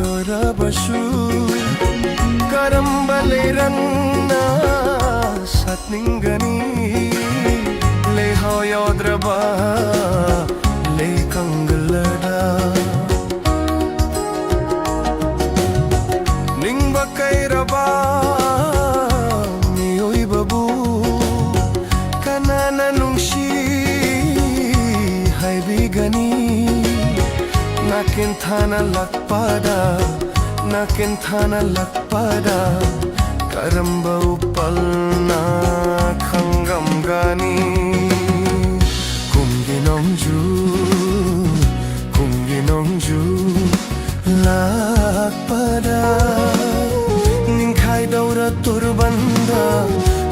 ꯑꯣꯏꯔꯕꯁꯨ ꯀꯔꯝꯕ ꯂꯩꯔꯪꯅ ꯁꯥꯠꯅꯤꯡꯒꯅꯤ? ꯂꯩꯍꯥꯎ ꯌꯥꯎꯗ꯭ꯔꯕ ꯂꯩ ꯀꯪꯂꯥꯗ ꯅꯤꯡꯕ ꯀꯥꯏꯔꯕ ꯃꯤꯑꯣꯏꯕꯕꯨ ꯀꯅꯥꯅ ꯅꯨꯡꯁꯤ ꯍꯥꯏꯕꯤꯒꯅꯤ? ꯅꯥꯀꯦꯟ ꯊꯥꯅ ꯂꯥꯛꯄꯗ, ꯅꯥꯀꯦꯟ ꯊꯥꯅ ꯂꯥꯛꯄꯗ ꯀꯔꯝꯕ ꯎꯄꯜꯅ ꯈꯪꯉꯝꯒꯅꯤ? ꯀꯨꯝꯒꯤ ꯅꯣꯡꯖꯨ, ꯀꯨꯝꯒꯤ ꯅꯣꯡꯖꯨ ꯂꯥꯛꯄꯗ ꯅꯤꯡꯈꯥꯏꯗꯧꯔ ꯇꯨꯔꯕꯟꯗ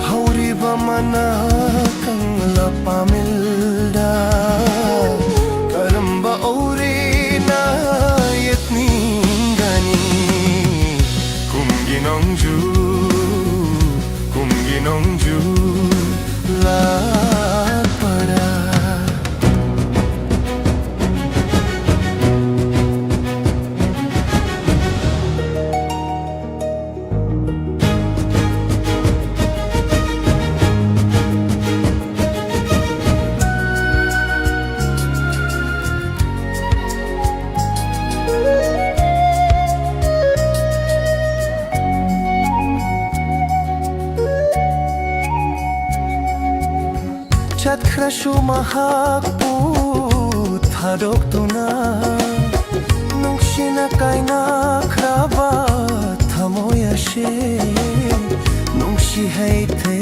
ꯍꯧꯔꯤꯕ ꯃꯅꯥ ꯀꯪꯂꯥ ꯄꯥꯃꯤꯜꯗ ꯀꯔꯝꯕ ꯎꯔꯤꯅ ꯌꯦꯠꯅꯤꯡꯒꯅꯤ? ꯀꯨꯝꯒꯤ ꯅꯣꯡꯖꯨ, ꯀꯨꯝꯒꯤ ꯅꯣꯡꯖꯨ ꯂꯥꯛꯄꯗ꯫ ꯀꯌꯥꯁꯨ ꯃꯍꯥꯛꯄꯨ ꯊꯥꯗꯣꯛꯇꯨꯅ ꯅꯨꯡꯁꯤꯅ ꯀꯥꯏꯅꯈ꯭ꯔꯕ ꯊꯃꯣꯏ ꯑꯁꯤ ꯅꯨꯡꯁꯤ ꯍꯩꯇꯦ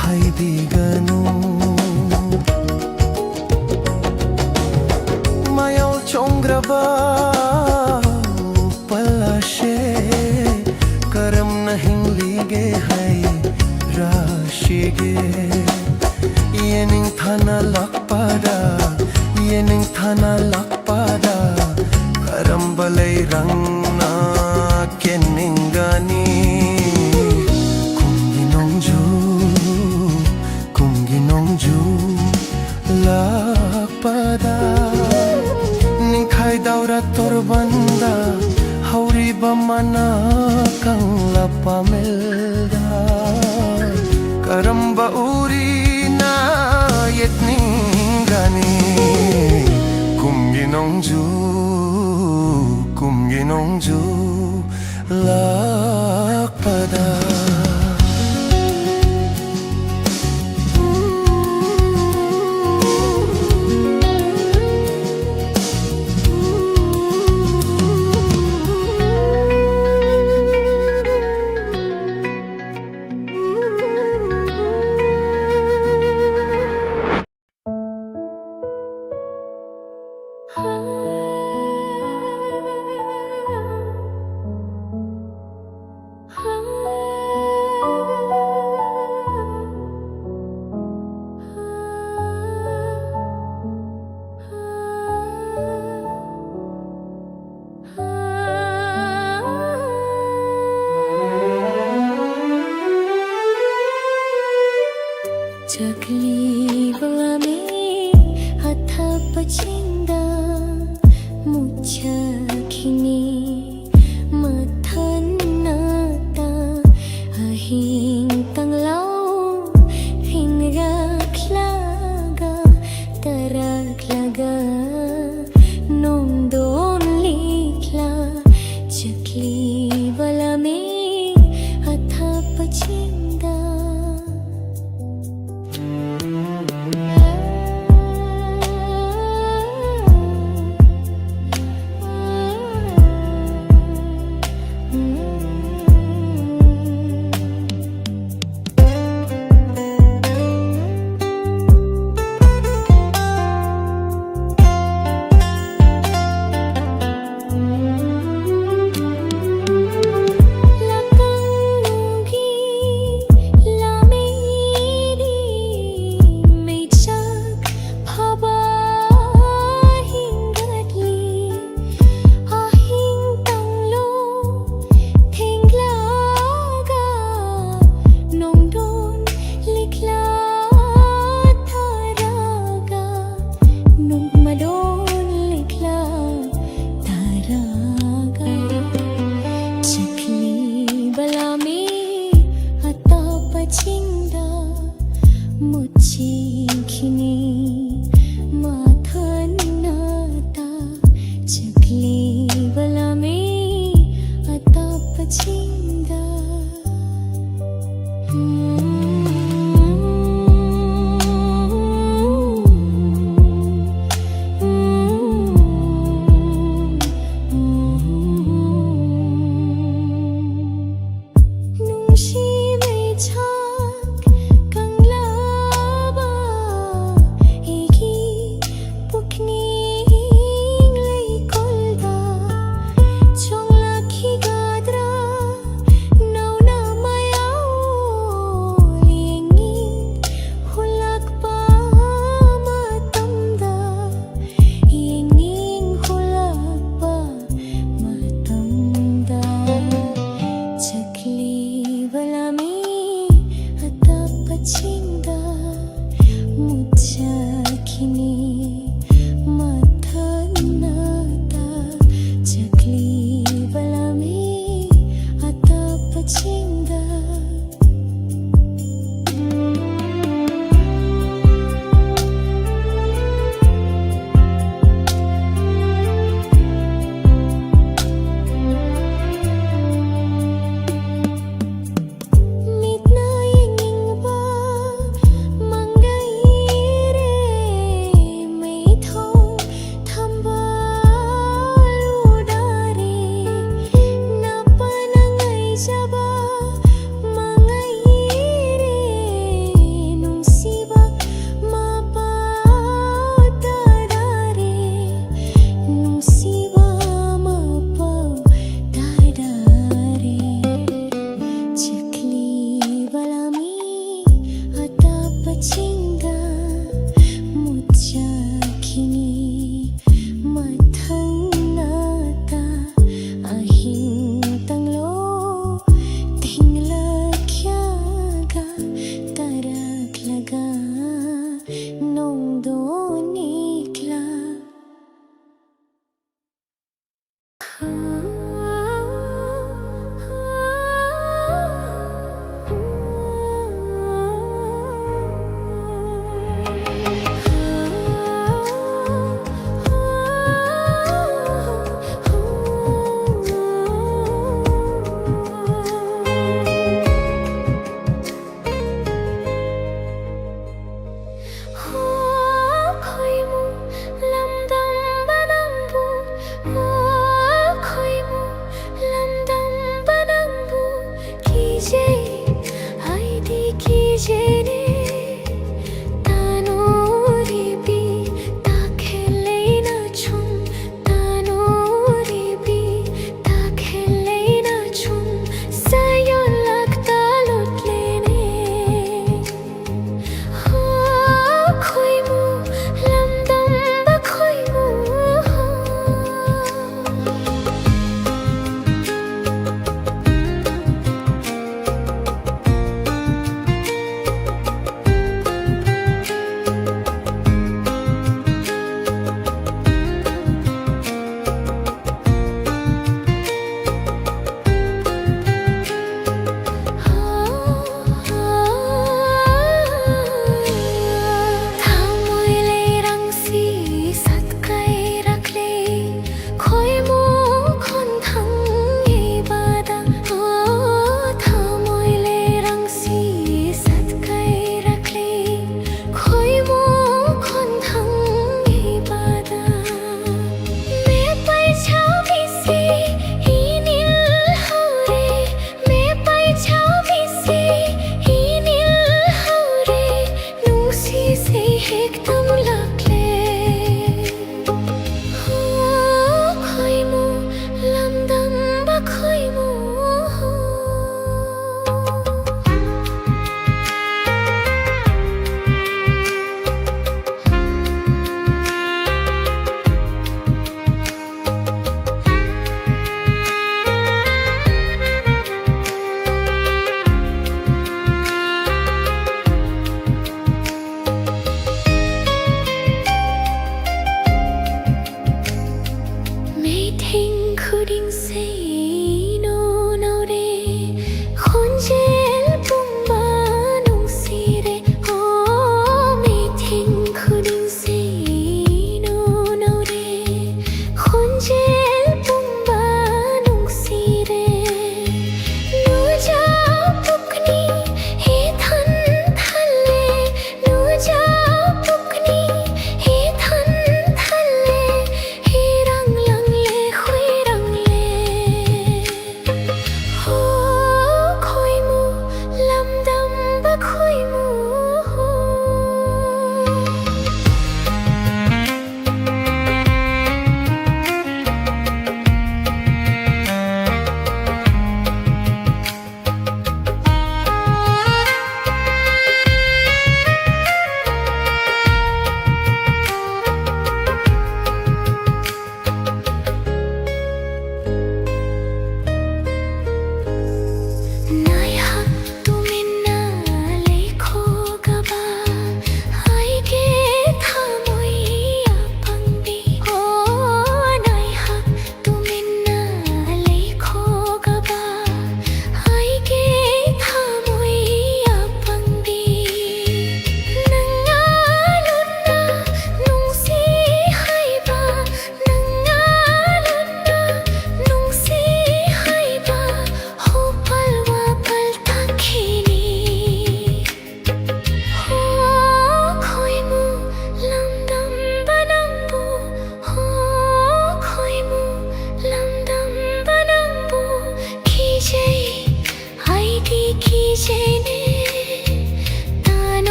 ꯍꯥꯏꯕꯤꯒꯅꯨ꯫ ꯃꯌꯥꯎ ꯆꯣꯡꯈ꯭ꯔꯕ ꯎꯄꯜ ꯑꯁꯦ ꯀꯔꯝꯅ ꯍꯤꯡꯂꯤꯒꯦ ꯍꯥꯏꯔꯁꯤꯒꯦ? ꯌꯦꯅꯤꯡꯊꯥꯅ ꯂꯥꯛꯄꯗ, ꯌꯦꯅꯤꯡꯊꯥꯅ ꯂꯥꯛꯄꯗ ꯀꯔꯝꯕ ꯂꯩꯔꯪꯅ ꯀꯦꯟꯅꯤꯡꯒꯅꯤ? ꯀꯨꯝꯒꯤ ꯅꯣꯡꯖꯨ, ꯀꯨꯝꯒꯤ ꯅꯣꯡꯖꯨ ꯂꯥꯛꯄꯗ ꯅꯤꯡꯈꯥꯏ ꯗꯧꯔ ꯇꯣꯔꯕꯟꯗ ꯍꯧꯔꯤꯕ ꯃꯅꯥ ꯀꯪꯂꯕ ꯄꯥꯃꯦꯜꯗ ꯀꯔꯝꯕ ꯎꯔꯤꯅ ꯌꯦꯠꯅꯤꯡꯒꯅꯤ? ꯀꯨꯝꯒꯤ ꯅꯣꯡꯖꯨ, ꯀꯨꯝꯒꯤ ꯅꯣꯡꯖꯨ ꯂꯥꯛꯄꯗ꯫ ꯆꯥꯛꯂꯤꯕ ꯂꯥꯃꯦ ꯑꯊꯥꯞꯄꯁꯤꯡꯗ ꯃꯨꯠꯆꯈꯤꯅꯤ꯫ ꯃꯊꯟꯅꯇ ꯑꯍꯤꯡ ꯇꯪꯂꯥꯎ ꯐꯤꯡꯔꯛꯂꯒ ꯇꯔꯛꯂꯒ ꯅꯣꯡꯗꯣꯟ ꯂꯤꯛꯂꯥ ꯆꯥꯛꯂꯤꯕ ꯂꯥꯃꯦ ꯑꯊꯥꯞꯄꯁꯤꯡꯗ꯫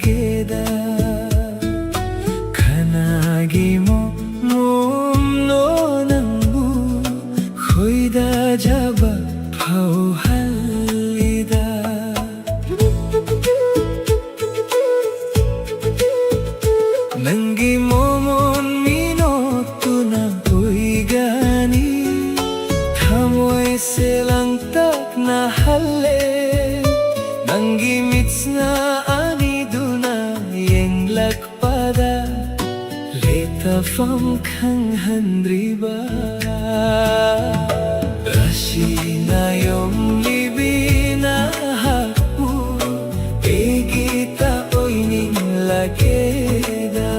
ꯀꯦꯗ꯫ ꯀꯅꯥꯒꯤ ꯃꯣ-, ꯃꯣꯝꯅꯣ ꯅꯪꯕꯨ ꯈꯣꯏꯗꯥꯖꯕ ꯐꯥꯎꯍꯜꯂꯤꯗ? ꯅꯪꯒꯤ ꯃꯣꯃꯣꯟ ꯃꯤꯅꯣꯛꯇꯨꯅ ꯎꯏꯒꯅꯤ, ꯊꯃꯣꯏꯁꯦ ꯂꯥꯡꯇꯛꯅꯍꯜꯂꯦ꯫ ꯅꯪꯒꯤ ꯃꯤꯠꯁꯅ ꯑꯅꯤꯗꯨꯅ ꯌꯦꯡꯂꯛꯄꯗ ꯂꯩꯇꯐꯝ ꯈꯪꯍꯟꯗ꯭ꯔꯤꯕ꯫ ꯔꯥꯁꯤꯅ ꯌꯣꯝꯂꯤꯕꯤ ꯅꯍꯥꯛꯄꯨ ꯑꯩꯒꯤꯇ ꯑꯣꯏꯅꯤꯡꯂꯒꯦꯗ꯫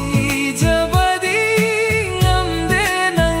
ꯍꯩꯖꯕꯗꯤ ꯉꯝꯗꯦ ꯅꯪ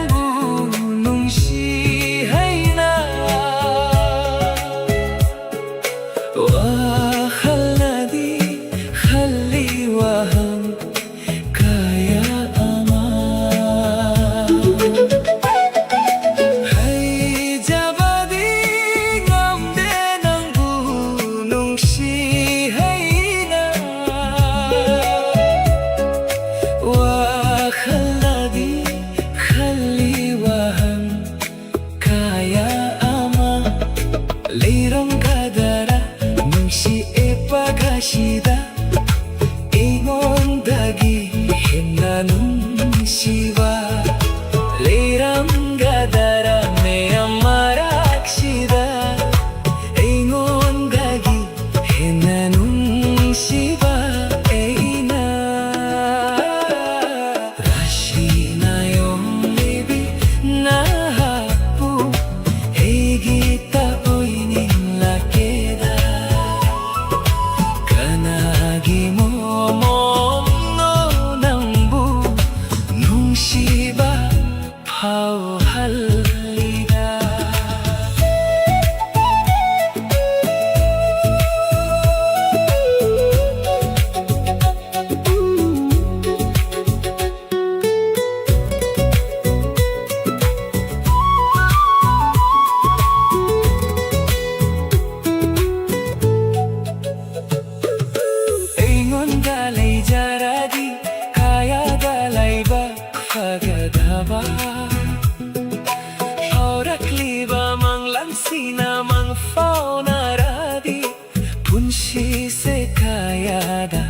ꯁꯤꯁꯦ ꯀꯌꯥꯗ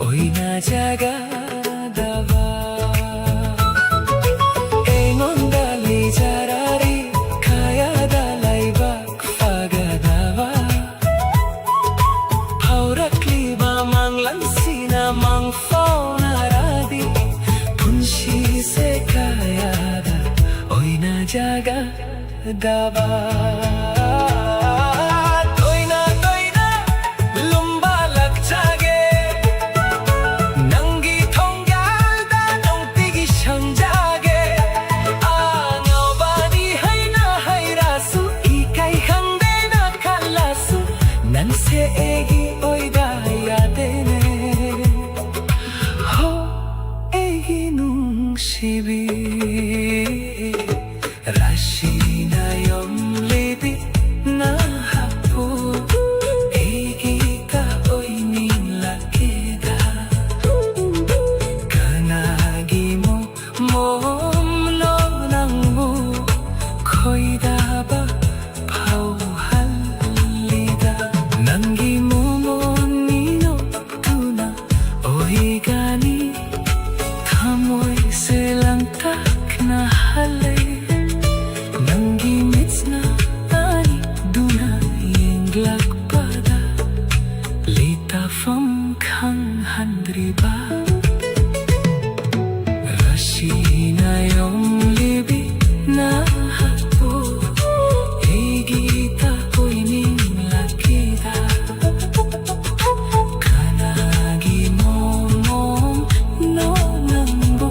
ꯑꯣꯏꯅꯖꯒꯗꯕ? ꯑꯩꯉꯣꯟꯗ ꯂꯤꯖꯔꯔꯤ ꯀꯌꯥꯗ ꯂꯥꯏꯕꯛ ꯐꯒꯗꯕ? ꯐꯥꯎꯔꯛꯂꯤꯕ ꯃꯪꯂꯥꯟꯁꯤꯅ ꯃꯪꯐꯥꯎꯅꯔꯗꯤ ꯄꯨꯟꯁꯤꯁꯦ ꯀꯌꯥꯗ ꯑꯣꯏꯅꯖꯒ ꯗꯕ? ꯇꯣꯏꯅ ꯇꯣꯏꯅ ꯂꯨꯝꯕ ꯂꯥꯛꯆꯒꯦ, ꯅꯪꯒꯤ ꯊꯣꯡꯒꯥꯜꯗ ꯅꯨꯡꯇꯤꯒꯤ ꯁꯪꯖꯒꯦ꯫ ꯑꯉꯥꯎꯕꯅꯤ ꯍꯥꯏꯅ ꯍꯥꯏꯔꯁꯨ, ꯏꯀꯥꯏ ꯈꯪꯗꯦꯅ ꯈꯜꯂꯁꯨ, ꯅꯪꯁꯦ ꯑꯩꯒꯤ ꯑꯣꯏꯗ ꯌꯥꯗꯦꯅꯦ꯫ ꯍꯣ, ꯑꯩꯒꯤ ꯅꯨꯡꯁꯤꯕꯤ꯫ ꯔꯥꯁꯤꯅ ꯌꯣꯝꯂꯤꯕꯤ ꯅꯍꯥꯛꯄꯨ ꯑꯩꯒꯤꯇ ꯑꯣꯏꯅꯤꯡꯂꯛꯀꯦꯗ꯫ ꯀꯅꯥꯒꯤ ꯃꯣ-, ꯃꯣꯝꯅꯣ ꯅꯪꯕꯨ ꯈꯣꯏꯗꯥꯕ ꯐꯥꯎꯍꯜꯂꯤꯗ? ꯅꯪꯒꯤ ꯃꯣꯃꯣꯟ ꯃꯤꯅꯣꯛꯇꯨꯅ ꯑꯣꯏꯒꯅꯤ꯫ ꯊꯃꯣꯏꯁꯦ ꯂꯥꯡꯇꯛꯅꯍꯜꯂꯦ꯫ ꯅꯪꯒꯤ ꯃꯤꯠꯅ ꯑꯅꯤꯗꯨꯅ ꯌꯦꯡꯂꯛꯄꯗ ꯂꯩꯇꯥꯐꯝ ꯈꯪꯍꯟꯗ꯭ꯔꯤꯕ꯫ ꯔꯥꯁꯤꯅ ꯌꯣꯝꯂꯤꯕꯤ ꯅꯍꯥꯛꯄꯨ ꯑꯩꯒꯤꯇ ꯑꯣꯏꯅꯤꯡꯂꯛꯀꯦꯗ꯫ ꯀꯅꯥꯒꯤ ꯃꯣꯃꯣꯟꯅꯣ ꯅꯪꯕꯨ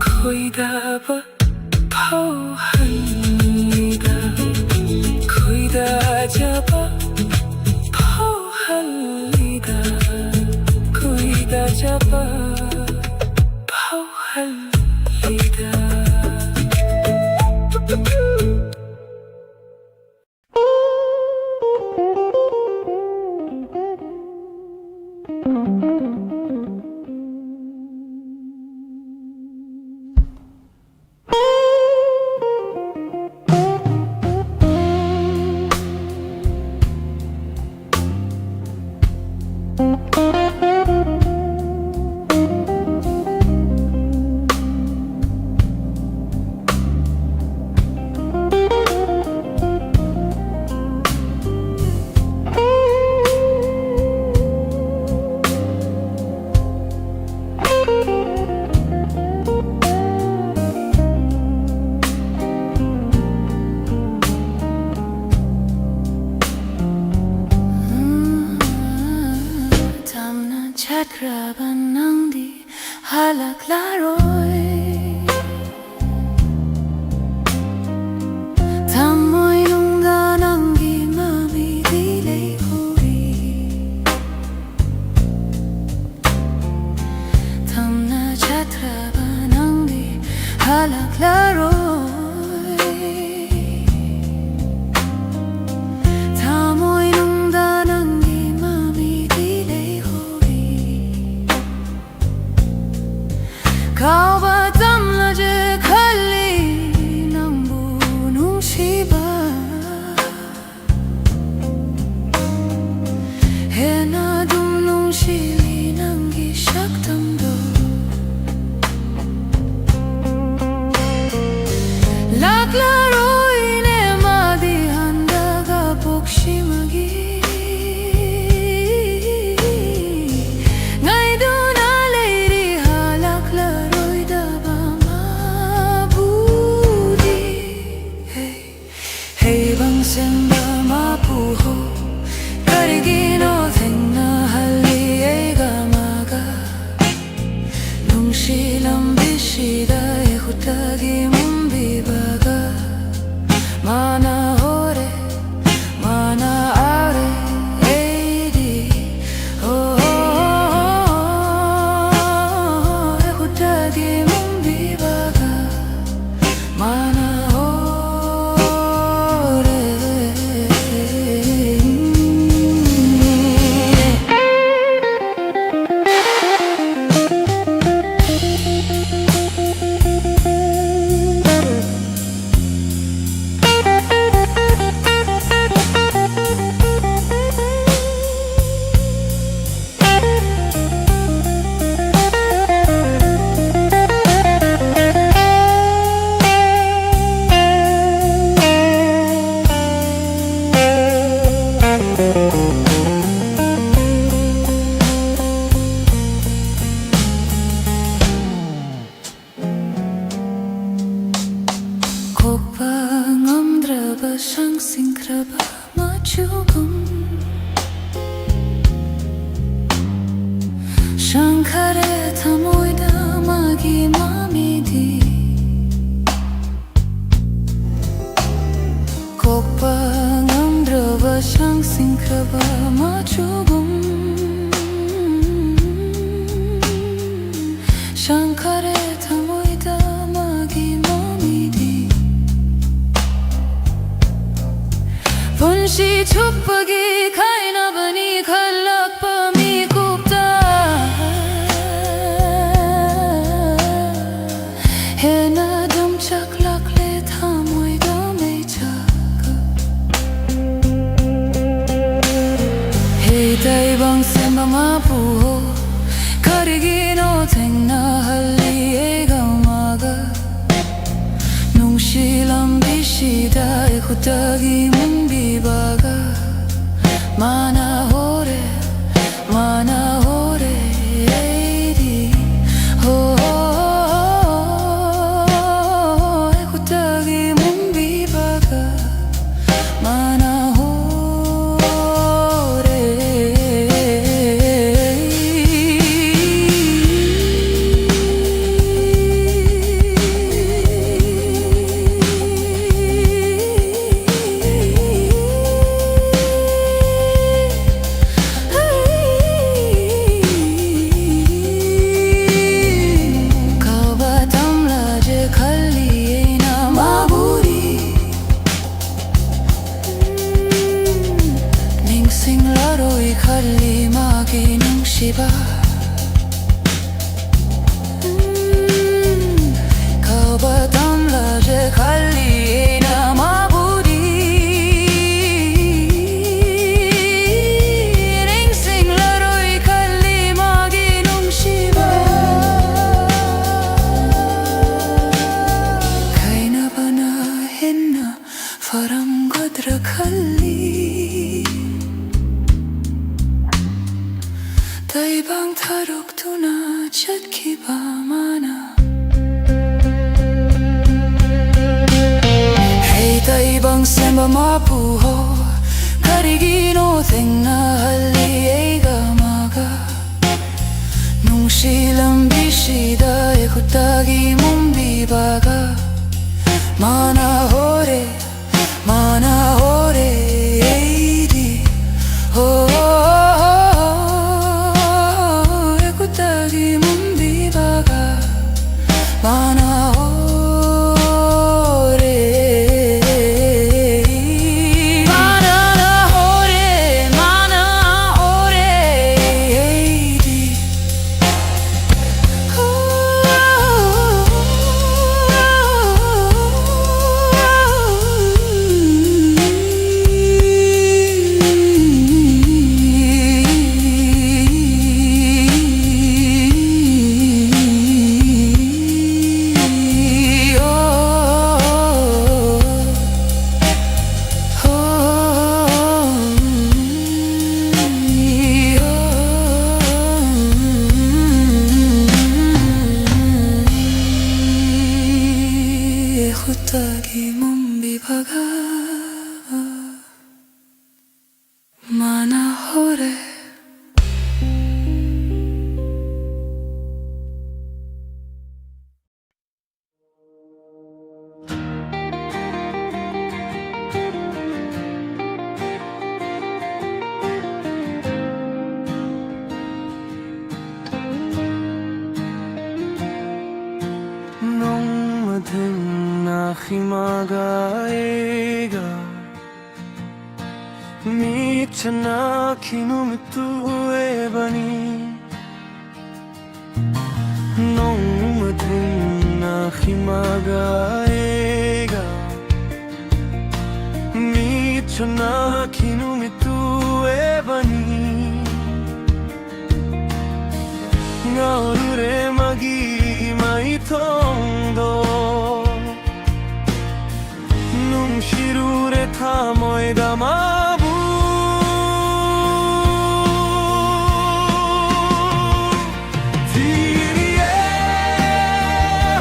ꯈꯣꯏꯗꯥꯕ ꯐꯥꯎꯍꯜꯂꯤꯗ? ꯈꯣꯏꯗꯥꯖꯕ ꯐꯥꯎꯍꯜꯂꯤꯗ, ꯈꯣꯏꯗꯥꯖꯕ ꯐꯥꯎꯍꯜꯂꯤꯗ꯫ ꯇꯝꯅ ꯆꯠꯈ꯭ꯔꯕ ꯅꯪꯗꯤ ꯍꯜꯂꯛꯂꯔꯣꯏ꯫ ꯊꯃꯣꯏꯅꯨꯡꯗ ꯅꯪꯒꯤ ꯃꯃꯤꯗꯤ ꯂꯩꯍꯧꯔꯤ꯫ ꯇꯝꯅ ꯆꯠꯈ꯭ꯔꯕ ꯅꯪꯗꯤ ꯍꯜꯂꯛꯂꯔꯣꯏ꯫ ꯊꯃꯣꯏꯅꯨꯡꯗ ꯅꯪꯒꯤ ꯃꯃꯤꯗꯤ ꯂꯩꯍꯧꯔꯤ꯫ ꯀꯥꯎꯕ ꯆꯪꯈꯔꯦ ꯊꯃꯣꯏꯗ ꯃꯥꯒꯤ ꯃꯃꯤꯗꯤ꯫ ꯀꯣꯛꯄ ꯉꯝꯗ꯭ꯔꯕ ꯁꯪꯁꯤꯡꯈ꯭ꯔꯕ ꯃꯆꯨꯒꯨꯝ꯫ ꯆꯪꯈꯔꯦ ꯊꯃꯣꯏꯗ ꯃꯥꯒꯤ ꯃꯃꯤꯗꯤ꯫ ꯄꯨꯟꯁꯤ ꯆꯨꯞꯄꯒꯤ ꯈꯥꯏꯅꯕꯅꯤ ꯈꯜꯂꯛꯄ ꯃꯤꯀꯨꯞꯇ ꯍꯦꯟꯅ ꯑꯗꯨꯝ ꯆꯥꯛꯂꯛꯂꯦ ꯊꯃꯣꯏꯗ ꯃꯩꯆꯥꯛ꯫ ꯍꯦ ꯇꯥꯏꯕꯪ ꯁꯦꯝꯕ ꯃꯄꯨ ꯍꯣ, ꯀꯔꯤꯒꯤꯅꯣ ꯊꯦꯡꯅꯍꯜꯂꯤ ꯑꯩꯒ ꯃꯥꯒ? ꯅꯨꯡꯁꯤ ꯂꯝꯕꯤꯁꯤꯗ ꯑꯩ ꯈꯨꯠꯇꯒꯤ ꯃꯨꯟꯕꯤꯕꯒ ꯃꯥꯅ ꯍꯣꯔꯦ, ꯃꯥꯅ ꯍꯣꯔꯦ ꯑꯩꯗꯤ꯫ ꯍꯣ, ꯑꯩ ꯈꯨꯠꯇꯒꯤ ꯃꯨꯟꯕꯤꯕꯒ ꯃꯥꯅ ꯍꯣꯔꯦ꯫ ꯀꯧꯕ ꯇꯝꯂꯁꯦ ꯈꯜꯂꯤ ꯑꯩꯅ ꯃꯥꯕꯨꯗꯤ꯫ ꯅꯤꯡꯁꯤꯡꯂꯔꯣꯏ ꯈꯜꯂꯤ ꯃꯥꯒꯤ ꯅꯨꯡꯁꯤꯕ꯫ ꯀꯧꯕ ꯇꯝꯂꯁꯦ ꯈꯜꯂꯤ ꯑꯩꯅ ꯃꯥꯕꯨꯗꯤ꯫ ꯅꯤꯡꯁꯤꯡꯂꯔꯣꯏ ꯈꯜꯂꯤ ꯃꯥꯒꯤ ꯅꯨꯡꯁꯤꯕ꯫ ꯈꯥꯏꯅꯕꯅ ꯍꯦꯟꯅ ꯐꯔꯝꯒꯗ꯭ꯔꯥ ꯈꯜꯂꯤ꯫ ꯇꯥꯏꯕꯪ ꯊꯥꯗꯣꯛꯇꯨꯅ ꯆꯠꯈꯤꯕ ꯃꯥꯅ꯫ ꯍꯦ ꯇꯥꯏꯕꯪ ꯁꯦꯝꯕ ꯃꯄꯨ ꯍꯣ, ꯀꯔꯤꯒꯤꯅꯣ ꯊꯦꯡꯅꯍꯜꯂꯤ ꯑꯩꯒ ꯃꯥꯒ? Mana hore, mana hore, eidi. Oh, oh, oh, oh, ekutagi mumbi baga. Mana hore, mana na hore, mana hore, eidi. Ekutagi mumbi baga. Mana hore. Nong madhengna himaga ega. Michana kinu mitu ebani. Nong madhengna himaga ega. Michana kinu mitu ebani. Ngaurure magi maitongdo. Nungshirure thamoy damabu. Tiriye,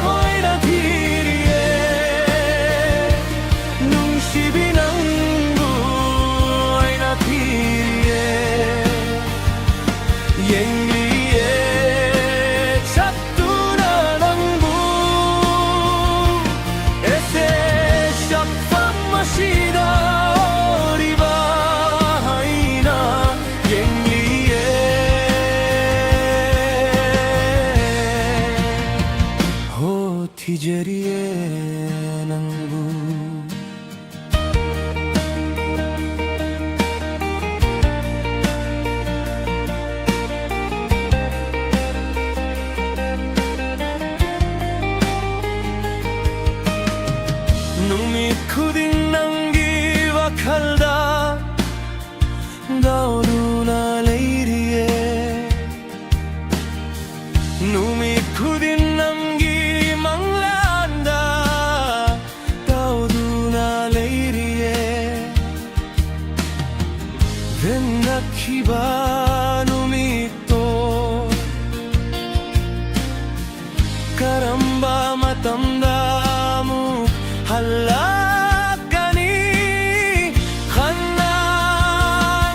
hoina tiriye. Nungshibinangbu, aina tiriye. Yengliye, chatuna nangbu. Ese ꯊꯤꯖꯔꯤꯌꯦ ꯅꯪꯕꯨ꯫ ꯅꯨꯃꯤꯠ ꯈꯨꯗꯤꯡ ꯅꯪꯒꯤ ꯋꯥꯈꯜꯗ ꯇꯥꯎꯗꯨꯅ ꯂꯩꯔꯤꯌꯦ꯫ ꯅꯨꯃꯤꯠ ꯈꯨꯗꯤꯡ ꯅꯪꯒꯤ ꯃꯪꯂꯥꯟꯗ ꯇꯥꯎꯗꯨꯅ ꯂꯩꯔꯤꯌꯦ꯫ ꯊꯦꯡꯅꯈꯤꯕ ꯅꯨꯃꯤꯠꯇꯣ ꯀꯔꯝꯕ ꯃꯇꯝꯗ ꯑꯃꯨꯛ ꯍꯜꯂꯛꯀꯅꯤ ꯈꯟꯅ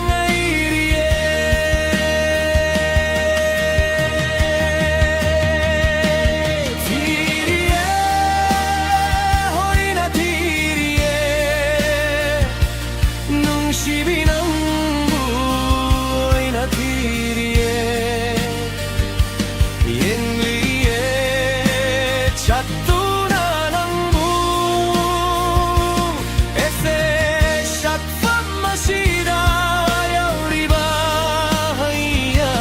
ꯉꯥꯏꯔꯤꯌꯦ꯫ ꯊꯤꯔꯤꯌꯦ, ꯍꯣꯏꯅ ꯊꯤꯔꯤꯌꯦ꯫ ꯅꯨꯡꯁꯤꯕꯤ ꯅꯪꯕꯨ ꯑꯩꯅ ꯊꯤꯔꯤꯌꯦ꯫ ꯌꯦꯡꯂꯤꯌꯦ ꯆꯠꯇꯨꯅ ꯅꯪꯕꯨ꯫ ꯑꯦꯁꯦ ꯁꯛꯐꯝ ꯑꯁꯤꯗ ꯌꯧꯔꯤꯕ ꯍꯩꯌꯥ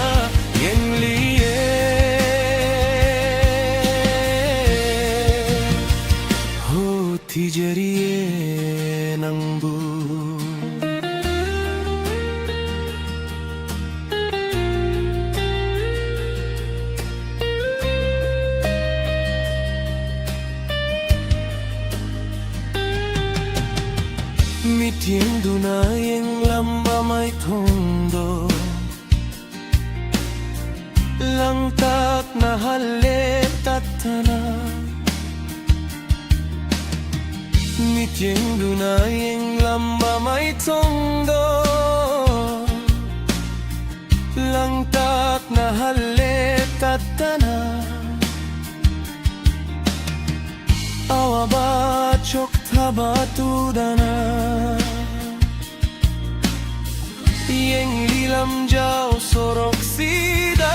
ꯌꯦꯡꯂꯤꯌꯦ꯫ ꯍꯣ ꯊꯤꯖꯔꯤꯌꯦ ꯅꯪꯕꯨ꯫ ꯃꯤꯠꯌꯦꯡꯗꯨꯅ ꯌꯦꯡꯂꯝꯕ ꯃꯥꯏꯊꯣꯡꯗꯣ ꯂꯥꯡꯇꯛꯅ ꯍꯜꯂꯦ ꯇꯠꯇꯅ꯫ ꯃꯤꯠꯌꯦꯡꯗꯨꯅ ꯌꯦꯡꯂꯝꯕ ꯃꯥꯏꯊꯣꯡꯗꯣ ꯂꯥꯡꯇꯛꯅ ꯍꯜꯂꯦ ꯇꯠꯇꯅ꯫ ꯑꯋꯥꯕ ꯆꯣꯛꯊꯕ ꯇꯨꯗꯅ ꯌꯦꯡꯂꯤ ꯂꯝꯖꯥꯎ ꯁꯣꯔꯣꯛꯁꯤꯗ꯫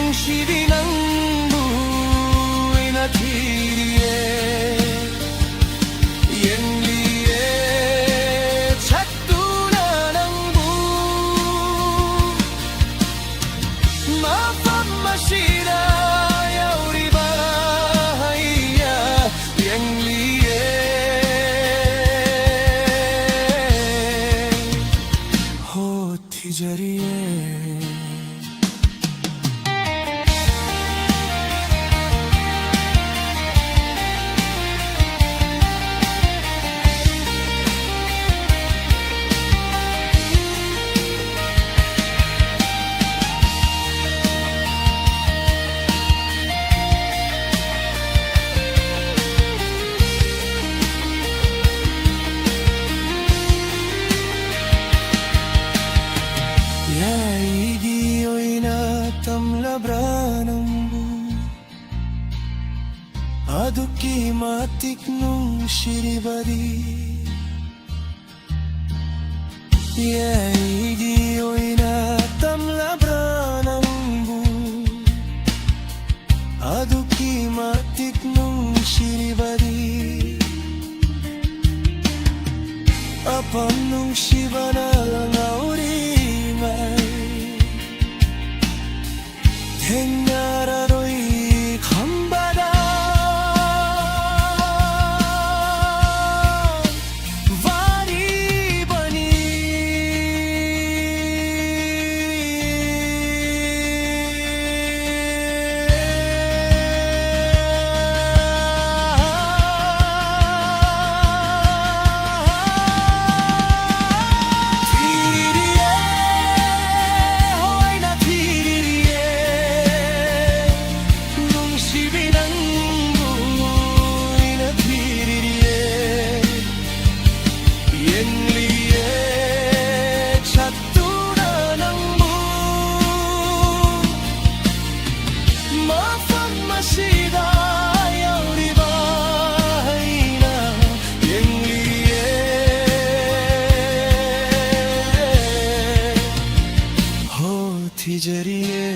ꯅꯨꯡꯁꯤꯕꯤ ꯅꯪꯕꯨ ꯑꯩꯅ ꯊꯤꯔꯤꯌꯦ, ꯌꯦꯡꯂꯤꯌꯦ ꯆꯠꯇꯨꯅ ꯅꯪꯕꯨ꯫ ꯃꯐꯝ ꯑꯁꯤꯗ ꯌꯧꯔꯤꯕ ꯑꯩꯅ ꯌꯦꯡꯂꯤꯌꯦ꯫ ꯍꯣ ꯊꯤꯖꯔꯤꯌꯦ꯫ ꯑꯩꯒꯤ ꯑꯣꯏꯅ ꯇꯝꯂꯕ꯭ꯔꯥ ꯅꯪꯕꯨ ꯑꯗꯨꯛꯀꯤ ꯃꯇꯤꯛ ꯅꯨꯡꯁꯤꯔꯤꯕꯗꯤ? ꯑꯩꯒꯤ ꯑꯣꯏꯅ ꯇꯝꯂꯕ꯭ꯔꯥ ꯅꯪꯕꯨ ꯑꯗꯨꯛꯀꯤ ꯃꯇꯤꯛ ꯅꯨꯡꯁꯤꯔꯤꯕꯗꯤ? ꯑꯄꯥꯝ ꯅꯨꯡꯁꯤꯕꯅ ꯉꯥꯎꯔꯤꯉꯩ ꯊꯦꯡꯅꯔꯔꯣꯏ ꯈꯟꯕꯗ ꯋꯥꯔꯤꯕꯅꯤ꯫ ꯊꯤꯔꯤꯌꯦ, ꯍꯣꯏꯅ ꯊꯤꯔꯤꯌꯦ꯫ ꯅꯨꯡꯁꯤꯕꯤ ꯅꯪꯕꯨ ꯑꯩꯅ ꯊꯤꯔꯤꯌꯦ꯫ ꯌꯦꯡꯂꯤꯌꯦ ꯆꯠꯇꯨꯅ ꯅꯪꯕꯨ꯫ ꯃꯐꯝ ꯑꯁꯤꯗ ꯌꯧꯔꯤꯕ ꯑꯩꯅ ꯌꯦꯡꯂꯤꯌꯦ꯫ ꯍꯣ ꯊꯤꯖꯔꯤꯌꯦ꯫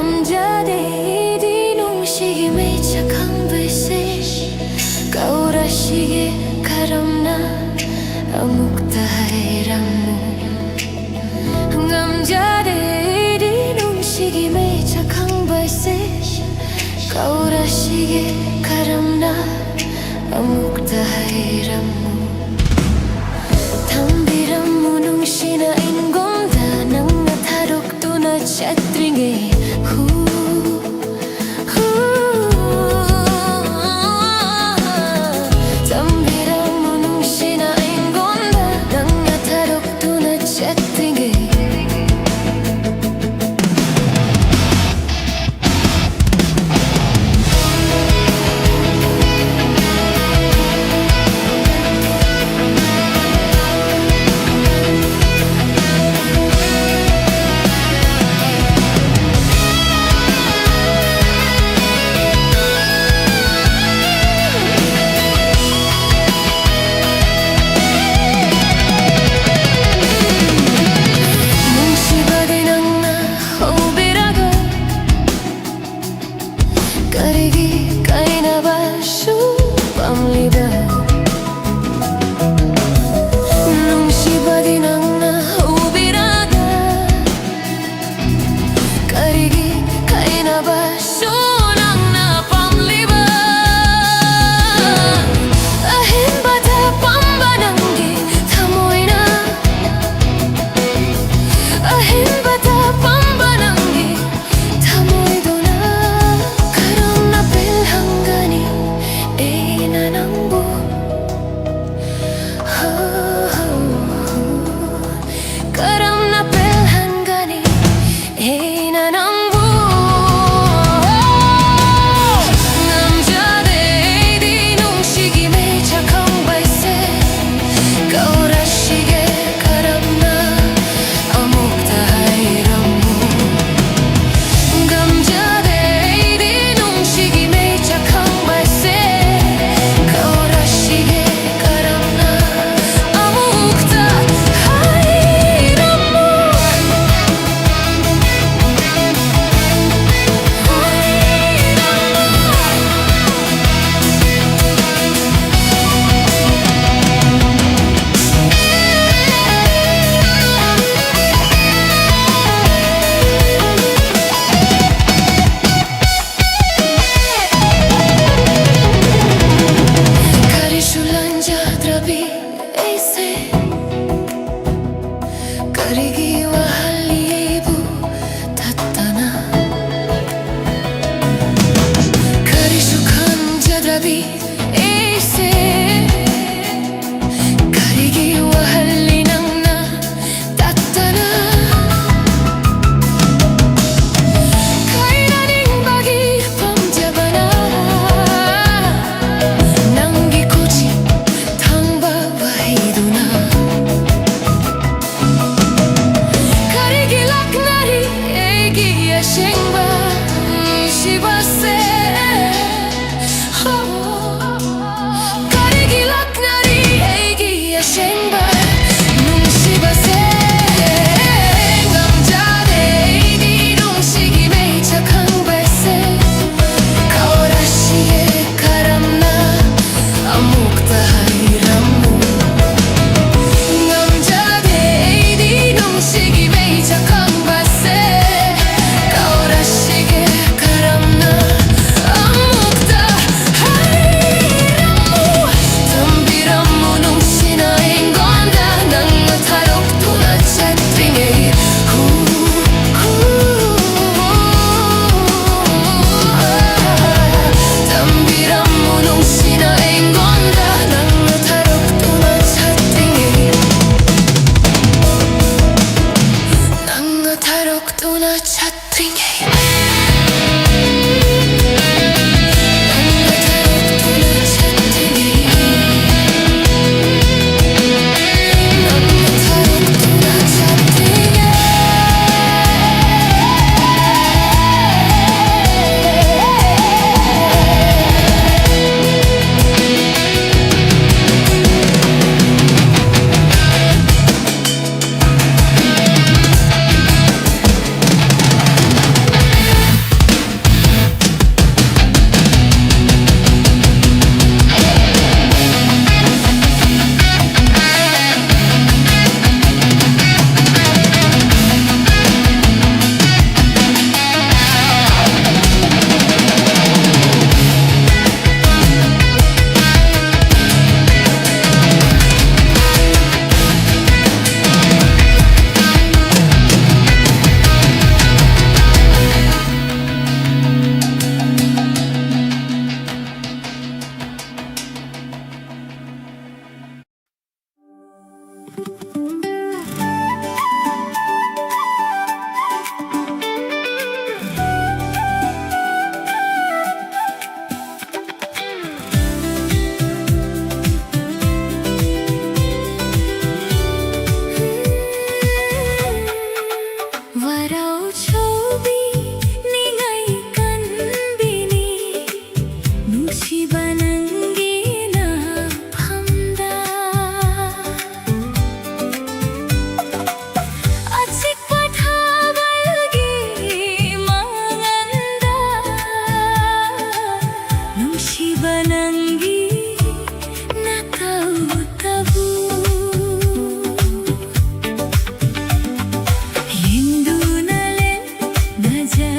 ꯉꯝꯖꯗꯦ ꯑꯩꯗꯤ ꯅꯨꯡꯁꯤꯒꯤ ꯃꯩꯆꯥꯛ ꯈꯪꯕꯁꯦ, ꯀꯧꯔꯁꯤꯒꯦ ꯀꯔꯝꯅ ꯑꯃꯨꯛꯇ ꯍꯥꯏꯔꯝꯃꯨ꯫ ꯉꯝꯖꯗꯦ ꯑꯩꯗꯤ ꯅꯨꯡꯁꯤꯒꯤ ꯃꯩꯆꯥꯛ ꯈꯪꯕꯁꯦ, ꯀꯧꯔꯁꯤꯒꯦ ꯀꯔꯝꯅ ꯑꯃꯨꯛꯇ ꯍꯥꯏꯔꯝꯃꯨ꯫ ꯊꯝꯕꯤꯔꯝꯃꯨ ꯅꯨꯡꯁꯤꯅ ꯑꯩꯉꯣꯟꯗ ꯅꯪꯅ ꯊꯥꯗꯣꯛꯇꯨꯅ ꯆꯠꯇ꯭ꯔꯤꯉꯩ꯫ ꯍꯨ, ꯍꯨ꯫ ꯊꯝꯕꯤꯔꯝꯃꯨ ꯅꯨꯡꯁꯤꯅ ꯑꯩꯉꯣꯟꯗ ꯅꯪꯅ ꯊꯥꯗꯣꯛꯇꯨꯅ ꯆꯠꯇ꯭ꯔꯤꯉꯩ꯫ ꯑꯁꯦꯡꯕ ꯅꯨꯡꯁꯤꯕꯁꯦ꯫ ꯍꯣ, ꯀꯔꯤꯒꯤ ꯂꯥꯛꯅꯔꯤ ꯑꯩꯒꯤ ꯑꯁꯦꯡꯕ ꯅꯨꯡꯁꯤꯕꯁꯦ? ꯉꯝꯖꯗꯦ ꯑꯩꯗꯤ ꯅꯨꯡꯁꯤꯒꯤ ꯃꯩꯆꯥꯛ ꯈꯪꯕꯁꯦ꯫ ꯀꯧꯔꯛꯁꯤꯒꯦ ꯀꯔꯝꯅ ꯑꯃꯨꯛꯇ ꯍꯥꯏꯔꯝꯃꯨ꯫ ꯉꯝꯖꯗꯦ ꯑꯩꯗꯤ ꯅꯨꯡꯁꯤꯒꯤ ꯃꯩꯆꯥꯛ ꯈꯪꯕꯁꯦ꯫ ꯀꯧꯔꯛꯁꯤꯒꯦ ꯀꯔꯝꯅ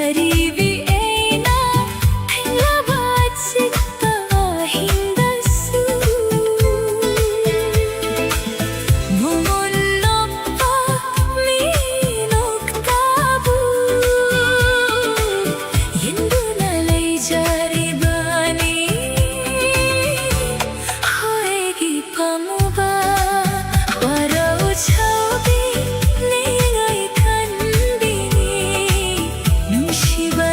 ꯑꯔꯤꯕꯤ ꯑꯩꯅ ꯊꯦꯡꯂꯕ ꯆꯤꯛꯄ ꯑꯍꯤꯡꯗꯁꯨ ꯃꯃꯣꯟ ꯅꯣꯛꯄ ꯃꯤꯅꯣꯛꯇꯕꯨ ꯌꯦꯡꯗꯨꯅ ꯂꯩꯖꯔꯤꯕꯅꯤ꯫ ꯍꯣꯏꯒꯤ ꯄꯥꯝꯃꯨꯕ ꯋꯥꯔꯧ ꯁꯥꯎꯕꯤ ꯅꯤꯡꯉꯥꯏ ꯈꯟꯕꯤꯅꯤ꯫ ꯅꯨꯡꯁꯤꯕ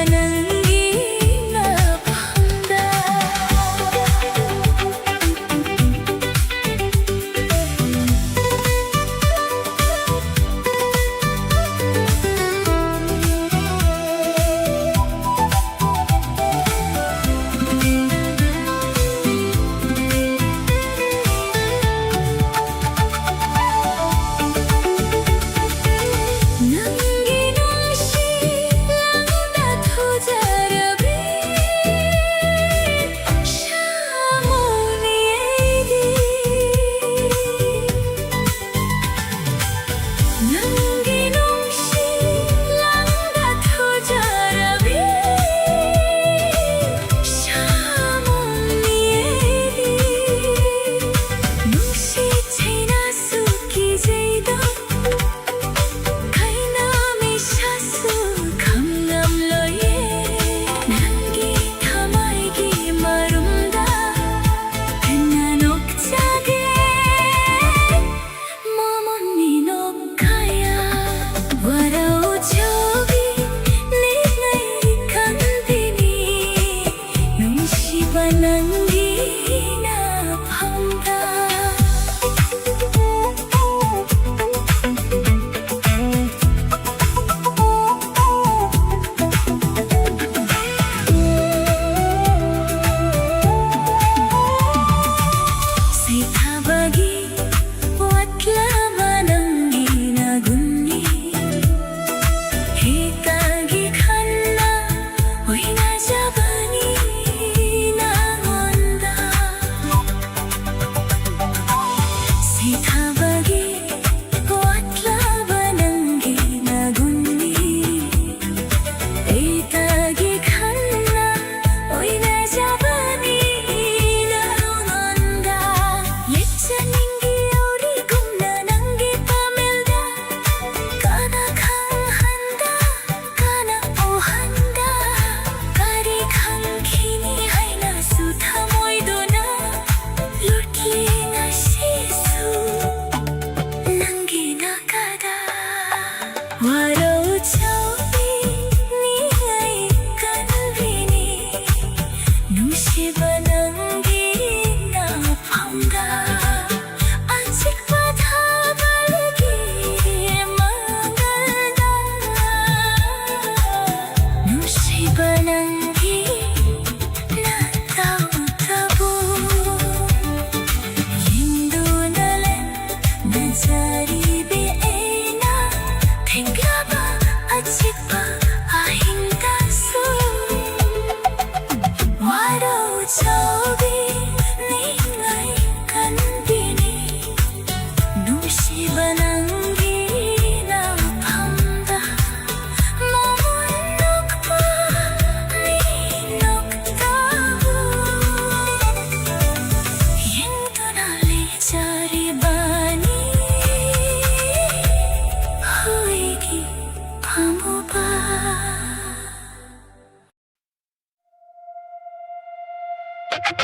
Thaunada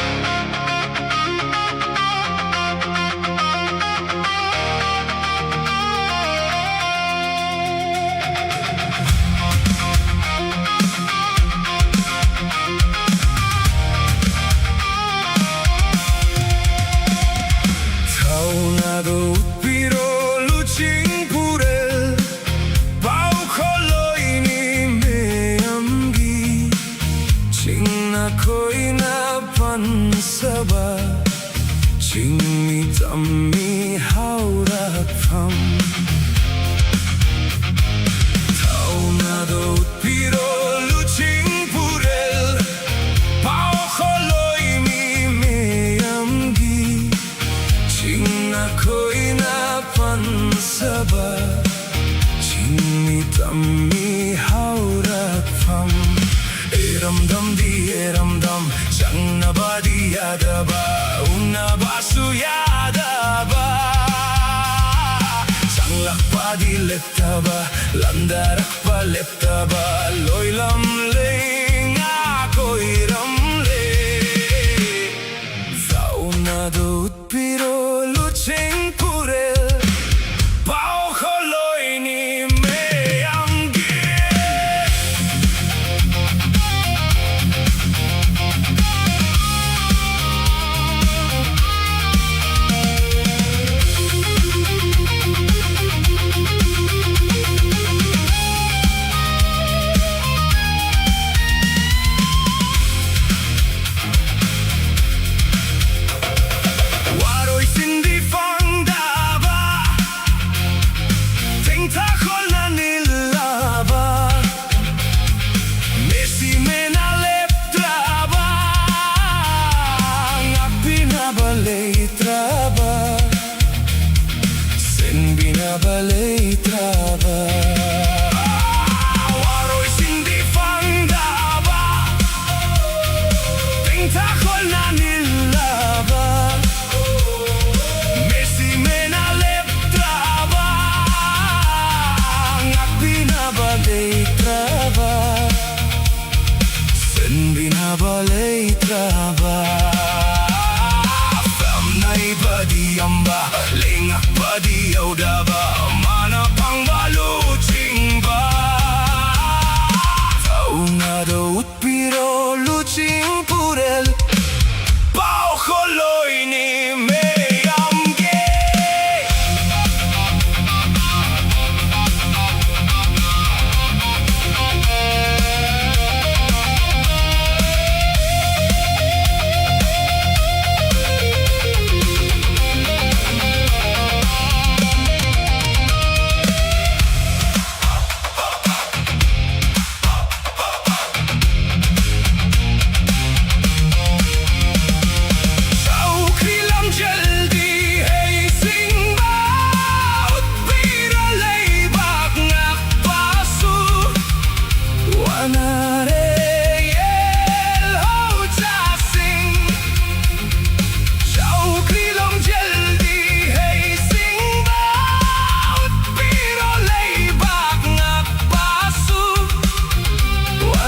utpiro luching purel, pau kholoini meyamgi, chingna koina pansaba, chingmi tammi haurapam. Thaunada utpiro luching purel, pau kholoini meyamgi, chingna koina pansaba, chingmi tammi haurapam. Eramdamdi eramdam, changnabadi yadaba, unnabasu yadaba. Changlakpadi leptaba, landarakpa leptaba, loilam leinga koiramle. Thaunada utpiro luching purel, pau kholoini meyamgi.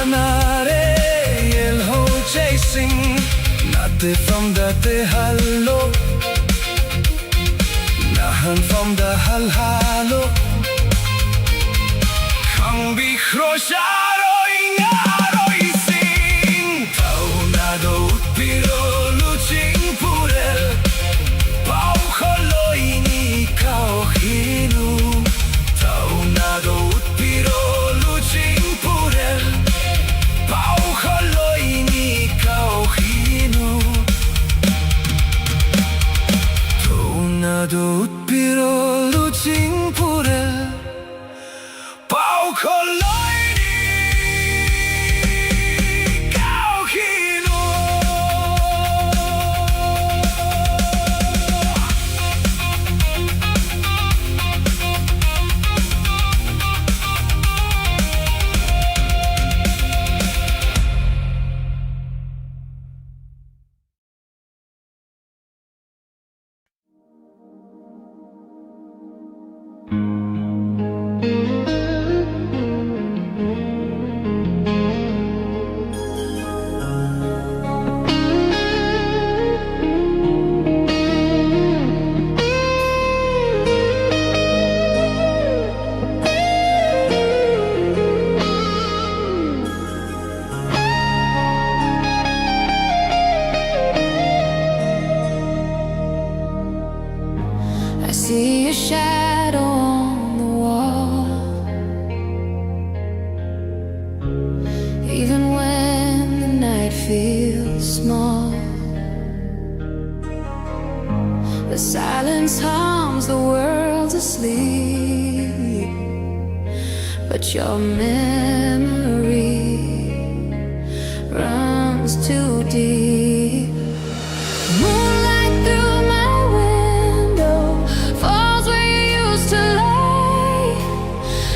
Nare yel ho chasing, nate from the te hallo, nahan from the hal hallo. Kang bi khro sharo inga ro ising, tau nado utpiro luching purel. Pau kholo ini kao hinu. Tau nado utpiro luching purel. Pau kholo ini kao hinu. Tau nado utpiro luching purel. Pau kholo ini kao hinu. I see your shadow on the wall, even when the night feels small. The silence harms the world's asleep, but your memory runs too deep. Moonlight through my window falls where you used to lie.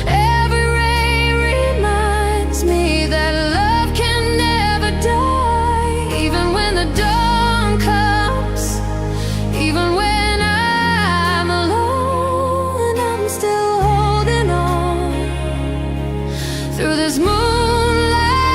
Every ray reminds me that love can never die. Even when the dawn comes, even when I'm alone, I'm still holding on through this moonlight.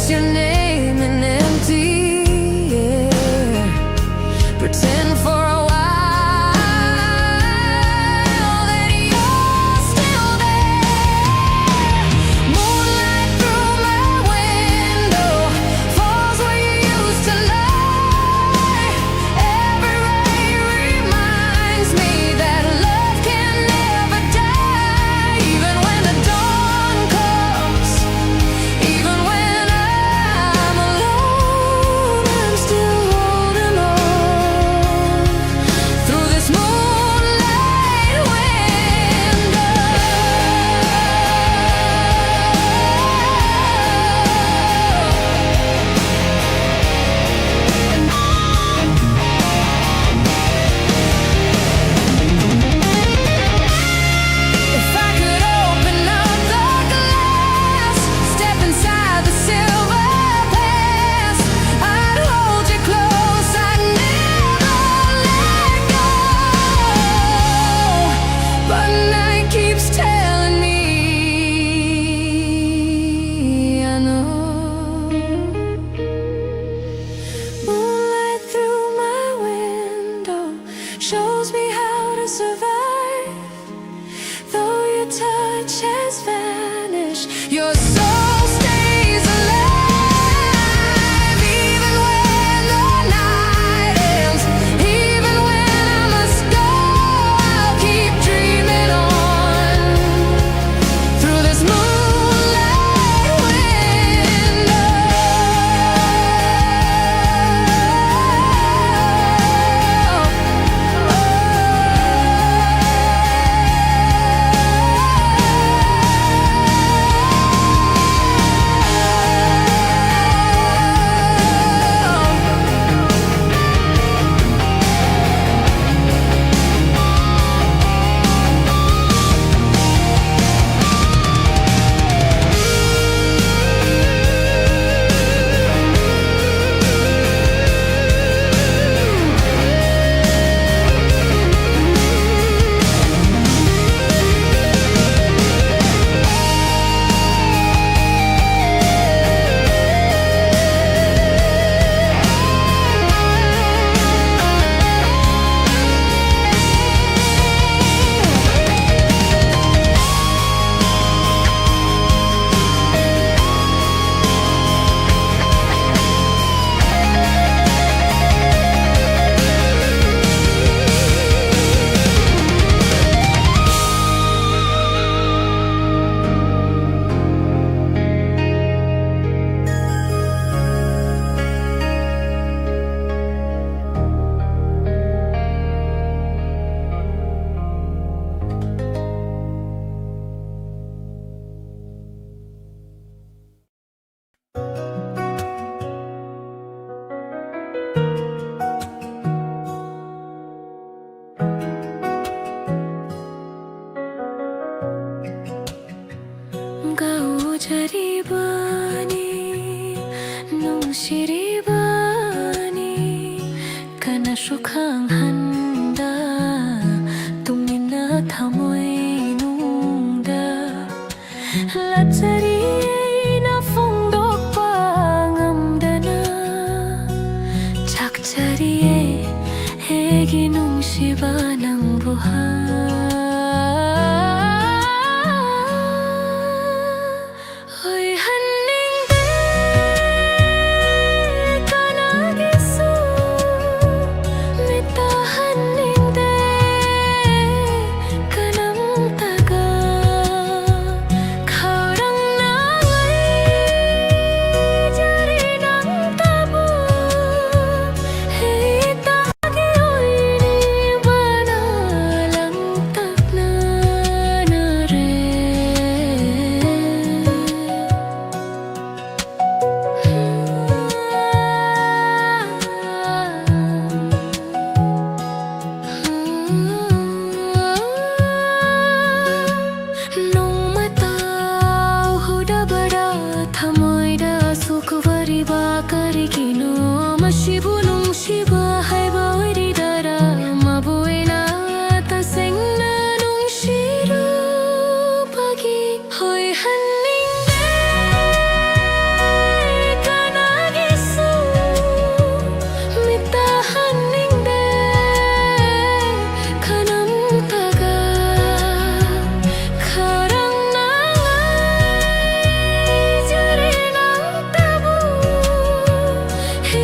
your name in empty air. Pretend for a while that you're still there. Moonlight through my window falls where you used to lie. Every ray reminds me that love can never die, even when the dawn comes, even when I ꯅꯨꯡꯁꯤꯔꯤꯕꯅꯤ ꯀꯅꯥꯁꯨ ꯈꯪꯍꯟꯗ, ꯇꯨꯃꯤꯟꯅ ꯊꯃꯣꯏꯅꯨꯡꯗ ꯂꯥꯠꯆꯔꯤ ꯑꯩꯅ ꯐꯣꯡꯗꯣꯛꯄ ꯉꯝꯗꯅ꯫ ꯆꯥꯛꯆꯔꯤꯌꯦ ꯑꯩꯒꯤ ꯅꯨꯡꯁꯤꯕ ꯅꯪꯕꯨ ꯍꯥ ꯑꯣꯏꯍꯟꯅꯤꯡꯗꯦ ꯀꯅꯥꯒꯤꯁꯨ, ꯃꯤꯠ ꯇꯥꯍꯟꯅꯤꯡꯗꯦ ꯀꯅꯥꯝꯇꯒ꯫ ꯈꯧꯔꯥꯡꯅ ꯉꯥꯏꯖꯔꯤ ꯅꯪꯇꯕꯨ, ꯍꯦꯛꯇ ꯅꯣꯡꯃꯇ ꯎꯍꯧꯗꯕꯗ ꯊꯃꯣꯏꯗ ꯁꯣꯛꯍꯧꯔꯤꯕ ꯀꯔꯤꯒꯤꯅꯣ? ꯃꯁꯤꯕꯨ ꯅꯨꯡꯁꯤꯕ ꯍꯥꯏꯕ ꯑꯣꯏꯔꯤꯗꯔꯥ? ꯃꯕꯨ ꯑꯩꯅ ꯇꯁꯦꯡꯅ ꯅꯨꯡꯁꯤꯔꯨꯕꯒꯤ ꯑꯣꯏꯍꯟꯅꯤꯡꯗꯦ ꯀꯅꯥꯒꯤꯁꯨ, ꯃꯤꯠ ꯇꯥꯍꯟꯅꯤꯡꯗꯦ ꯀꯅꯥꯝꯇꯒ꯫ ꯈꯧꯔꯥꯡꯅ ꯉꯥꯏꯖꯔꯤ ꯅꯪꯇꯕꯨ, ꯍꯦ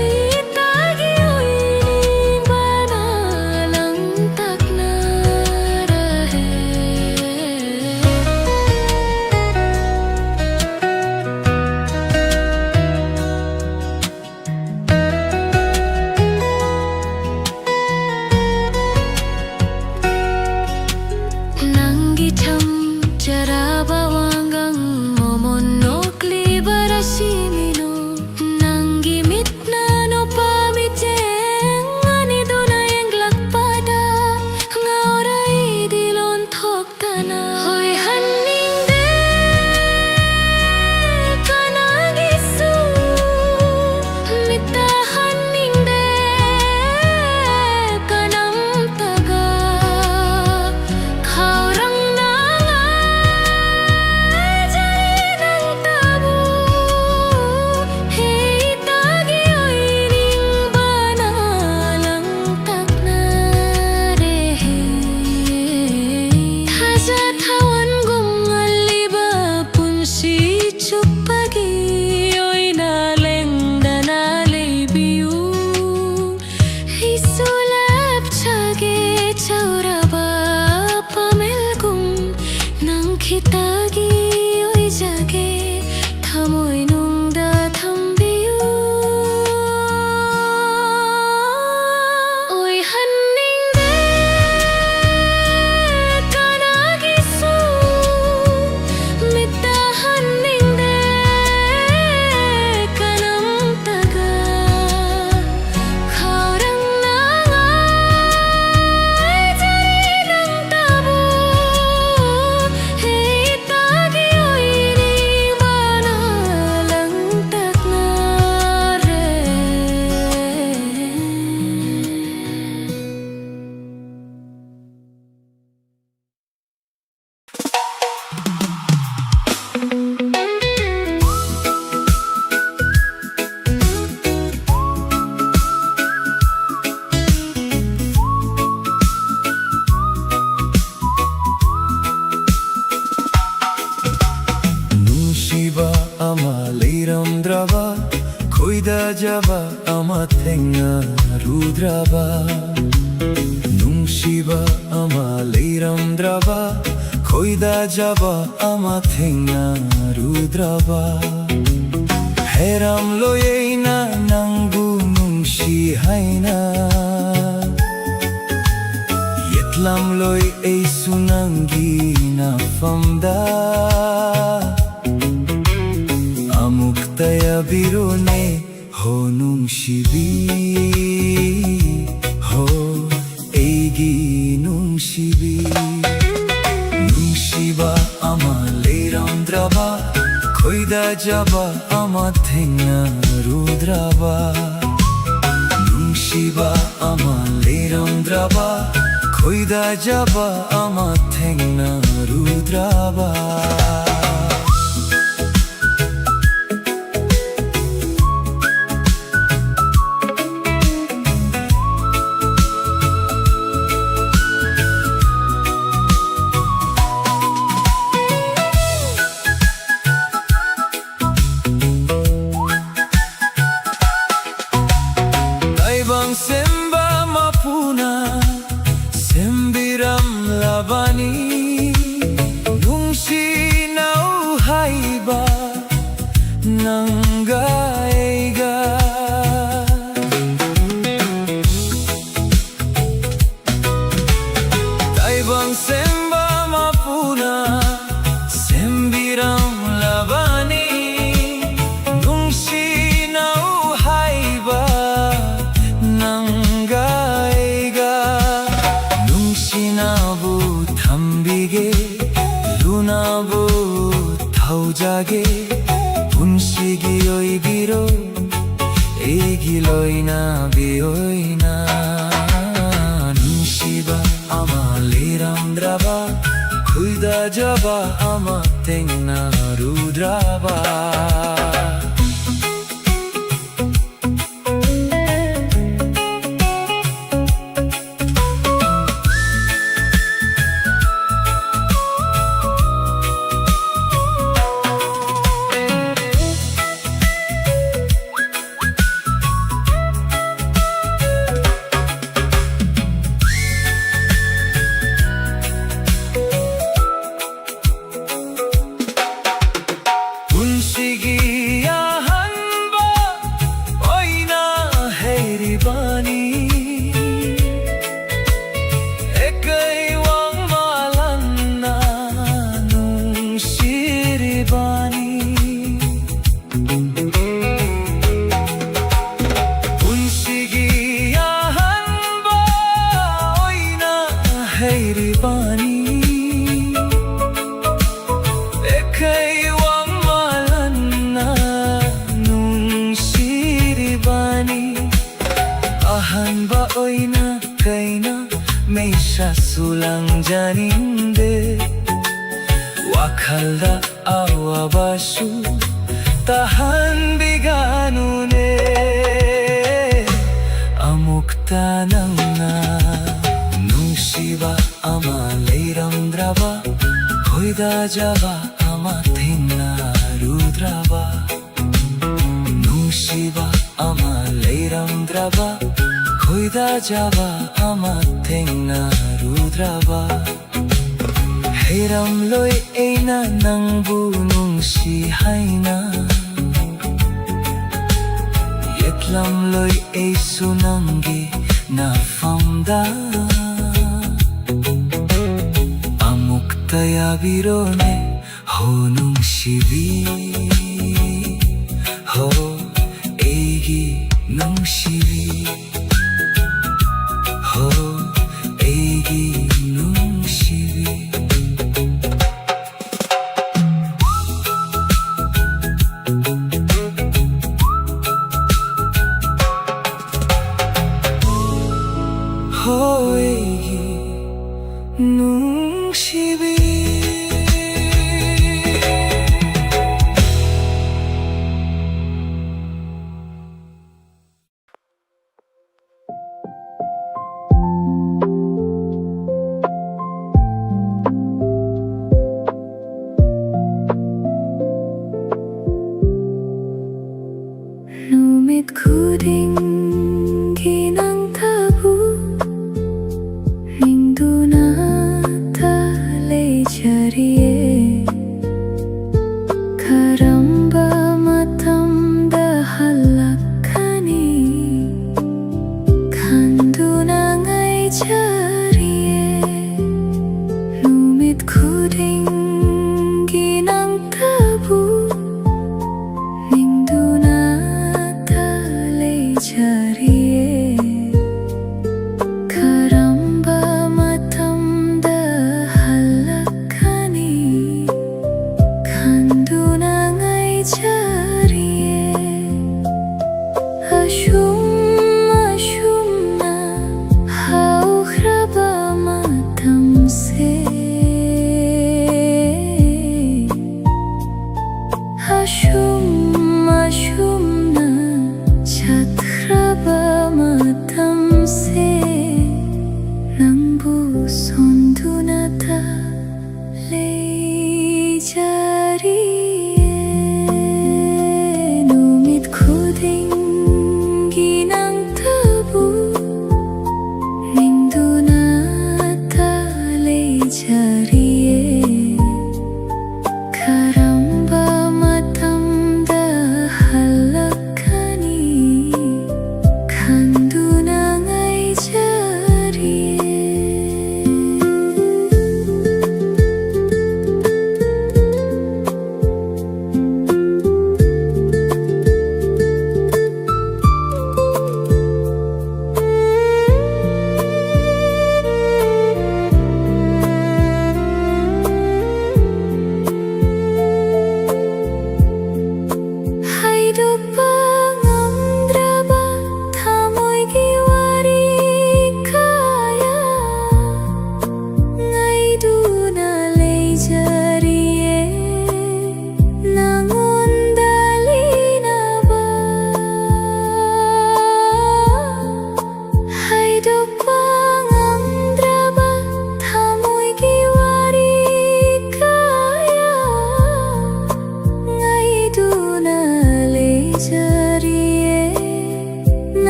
ꯈꯣꯏꯗꯥꯖꯕ ꯑꯃ ꯊꯦꯡꯅꯔꯨꯗ꯭ꯔꯕ, ꯅꯨꯡꯁꯤꯕ ꯑꯃ ꯂꯩꯔꯝꯗ꯭ꯔꯕ, ꯈꯣꯏꯗꯥꯖꯕ ꯑꯃ ꯊꯦꯡꯅꯔꯨꯗ꯭ꯔꯕ꯫ ꯍꯥꯏꯔꯝꯂꯣꯏ ꯑꯩꯅ ꯅꯪꯕꯨ ꯅꯨꯡꯁꯤ ꯍꯥꯏꯅ, ꯌꯦꯠꯂꯝꯂꯣꯏ ꯑꯩꯁꯨ ꯅꯪꯒꯤ ꯅꯐꯝꯗ꯫ ꯑꯃꯨꯛꯇ ꯌꯥꯕꯤꯔꯣꯅꯦ, ꯍꯣ ꯅꯨꯡꯁꯤꯕꯤ, ꯍꯣ ꯑꯩꯒꯤ ꯅꯨꯡꯁꯤꯕꯤ꯫ ꯅꯨꯡꯁꯤꯕ ꯑꯃ ꯂꯩꯔꯝꯗ꯭ꯔꯕ, ꯈꯣꯏꯗꯥꯖꯕ ꯑꯃ ꯊꯦꯡꯅꯔꯨꯗ꯭ꯔꯕ꯫ ꯅꯨꯡꯁꯤꯕ ꯑꯃ ꯂꯩꯔꯝꯗ꯭ꯔꯕ, ꯈꯣꯏꯗꯥꯖꯕ ꯑꯃ ꯊꯦꯡꯅꯔꯨꯗ꯭ꯔꯕ꯫ ꯇꯥꯏꯕꯪ ꯁꯦꯝꯕ ꯃꯄꯨꯅ ꯁꯦꯝꯕꯤꯔꯝꯂꯕꯅꯤ, ꯅꯨꯡꯁꯤꯅꯧ ꯍꯥꯏꯕ ꯅꯪꯒ ꯑꯩꯒ꯫ ꯇꯥꯏꯕꯪ ꯁꯦꯝꯕ ꯃꯄꯨꯅ ꯁꯦꯝꯕꯤꯔꯝꯂꯕꯅꯤ, ꯅꯨꯡꯁꯤꯅꯧ ꯍꯥꯏꯕ ꯅꯪꯒ ꯑꯩꯒ꯫ ꯅꯨꯡꯁꯤꯅꯕꯨ ꯊꯝꯕꯤꯒꯦ, ꯂꯨꯅꯕꯨ ꯊꯧꯖꯒꯦ, ꯄꯨꯟꯁꯤꯒꯤ ꯑꯣꯏꯕꯤꯔꯣ ꯑꯩꯒꯤ ꯂꯣꯏꯅꯕꯤ ꯑꯣꯏꯅ꯫ ꯅꯨꯡꯁꯤꯕ ꯑꯃ ꯂꯩꯔꯝꯗ꯭ꯔꯕ, ꯈꯣꯏꯗꯥꯖꯕ ꯑꯃ ꯊꯦꯡꯅꯔꯨꯗ꯭ꯔꯕ꯫ ꯂꯥꯡꯖꯅꯤꯡꯗꯦ꯫ ꯋꯥꯈꯜꯗ ꯑꯋꯥꯕꯁꯨ ꯇꯥꯍꯟꯕꯤꯒꯅꯨꯅꯦ꯫ ꯑꯃꯨꯛꯇ ꯅꯪꯅ ꯅꯨꯡꯁꯤꯕ ꯑꯃ ꯂꯩꯔꯝꯗ꯭ꯔꯕ, ꯈꯣꯏꯗꯥꯖꯕ ꯑꯃ ꯊꯦꯡꯅꯔꯨꯗ꯭ꯔꯕ, ꯅꯨꯡꯁꯤꯕ ꯑꯃ ꯂꯩꯔꯝꯗ꯭ꯔꯕ, ꯈꯣꯏꯗꯥꯖꯕ ꯑꯃ ꯊꯦꯡꯅꯔꯨꯗ꯭ꯔꯕ꯫ ꯍꯩꯔꯝꯂꯣꯏ ꯑꯩꯅ ꯅꯪꯕꯨ ꯅꯨꯡꯁꯤ ꯍꯥꯏꯅ, ꯌꯦꯠꯂꯝꯂꯣꯏ ꯑꯩꯁꯨ ꯅꯪꯒꯤ ꯅꯐꯝꯗ꯫ ꯑꯃꯨꯛꯇ ꯌꯥꯕꯤꯔꯣꯅꯦ, ꯍꯣ ꯅꯨꯡꯁꯤꯕꯤ, ꯍꯣ ꯑꯩꯒꯤ ꯅꯨꯡꯁꯤꯕꯤ, ꯍꯣ ꯑꯩꯒꯤ ꯅꯨꯡꯁꯤꯕꯤ꯫ ꯍꯣ ꯑꯩꯒꯤ ꯅꯨꯡꯁꯤꯕꯤ꯫ ꯅꯨꯃꯤꯠ ꯈꯨꯗꯤꯡꯒꯤ ꯅꯪꯇꯕꯨ ꯅꯤꯡꯗꯨꯅꯇ ꯂꯩꯖꯔꯤꯌꯦ꯫ ꯀꯔꯝꯕ ꯃꯇꯝꯗ ꯍꯜꯂꯛꯀꯅꯤ ꯈꯟꯗꯨꯅ ꯉꯥꯏꯖꯔꯤꯌꯦ꯫ ꯅꯨꯃꯤꯠ ꯈꯨꯗꯤꯡꯒꯤ ꯅꯪꯇꯕꯨ ꯅꯤꯡꯗꯨꯅꯇ ꯂꯩꯖꯔꯤ꯫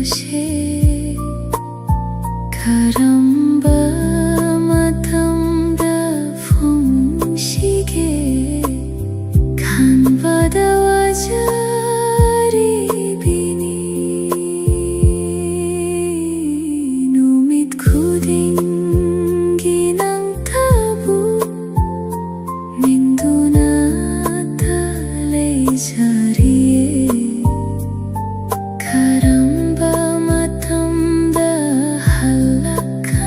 ꯁꯦ ꯀꯔꯝꯕ ꯃꯇꯝꯗ ꯐꯣꯡꯁꯤꯒꯦ? ꯈꯟꯕꯗ ꯋꯥꯖꯔꯤꯕꯤꯅꯤ꯫ ꯅꯨꯃꯤꯠ ꯈꯨꯗꯤꯡꯒꯤ ꯅꯪꯇꯕꯨ ꯅꯤꯡꯗꯨꯅꯇ ꯂꯩꯖꯔꯤꯌꯦ꯫ ꯀꯔꯝꯕ ꯃꯇꯝꯗ ꯍꯜꯂꯛꯀꯅꯤ?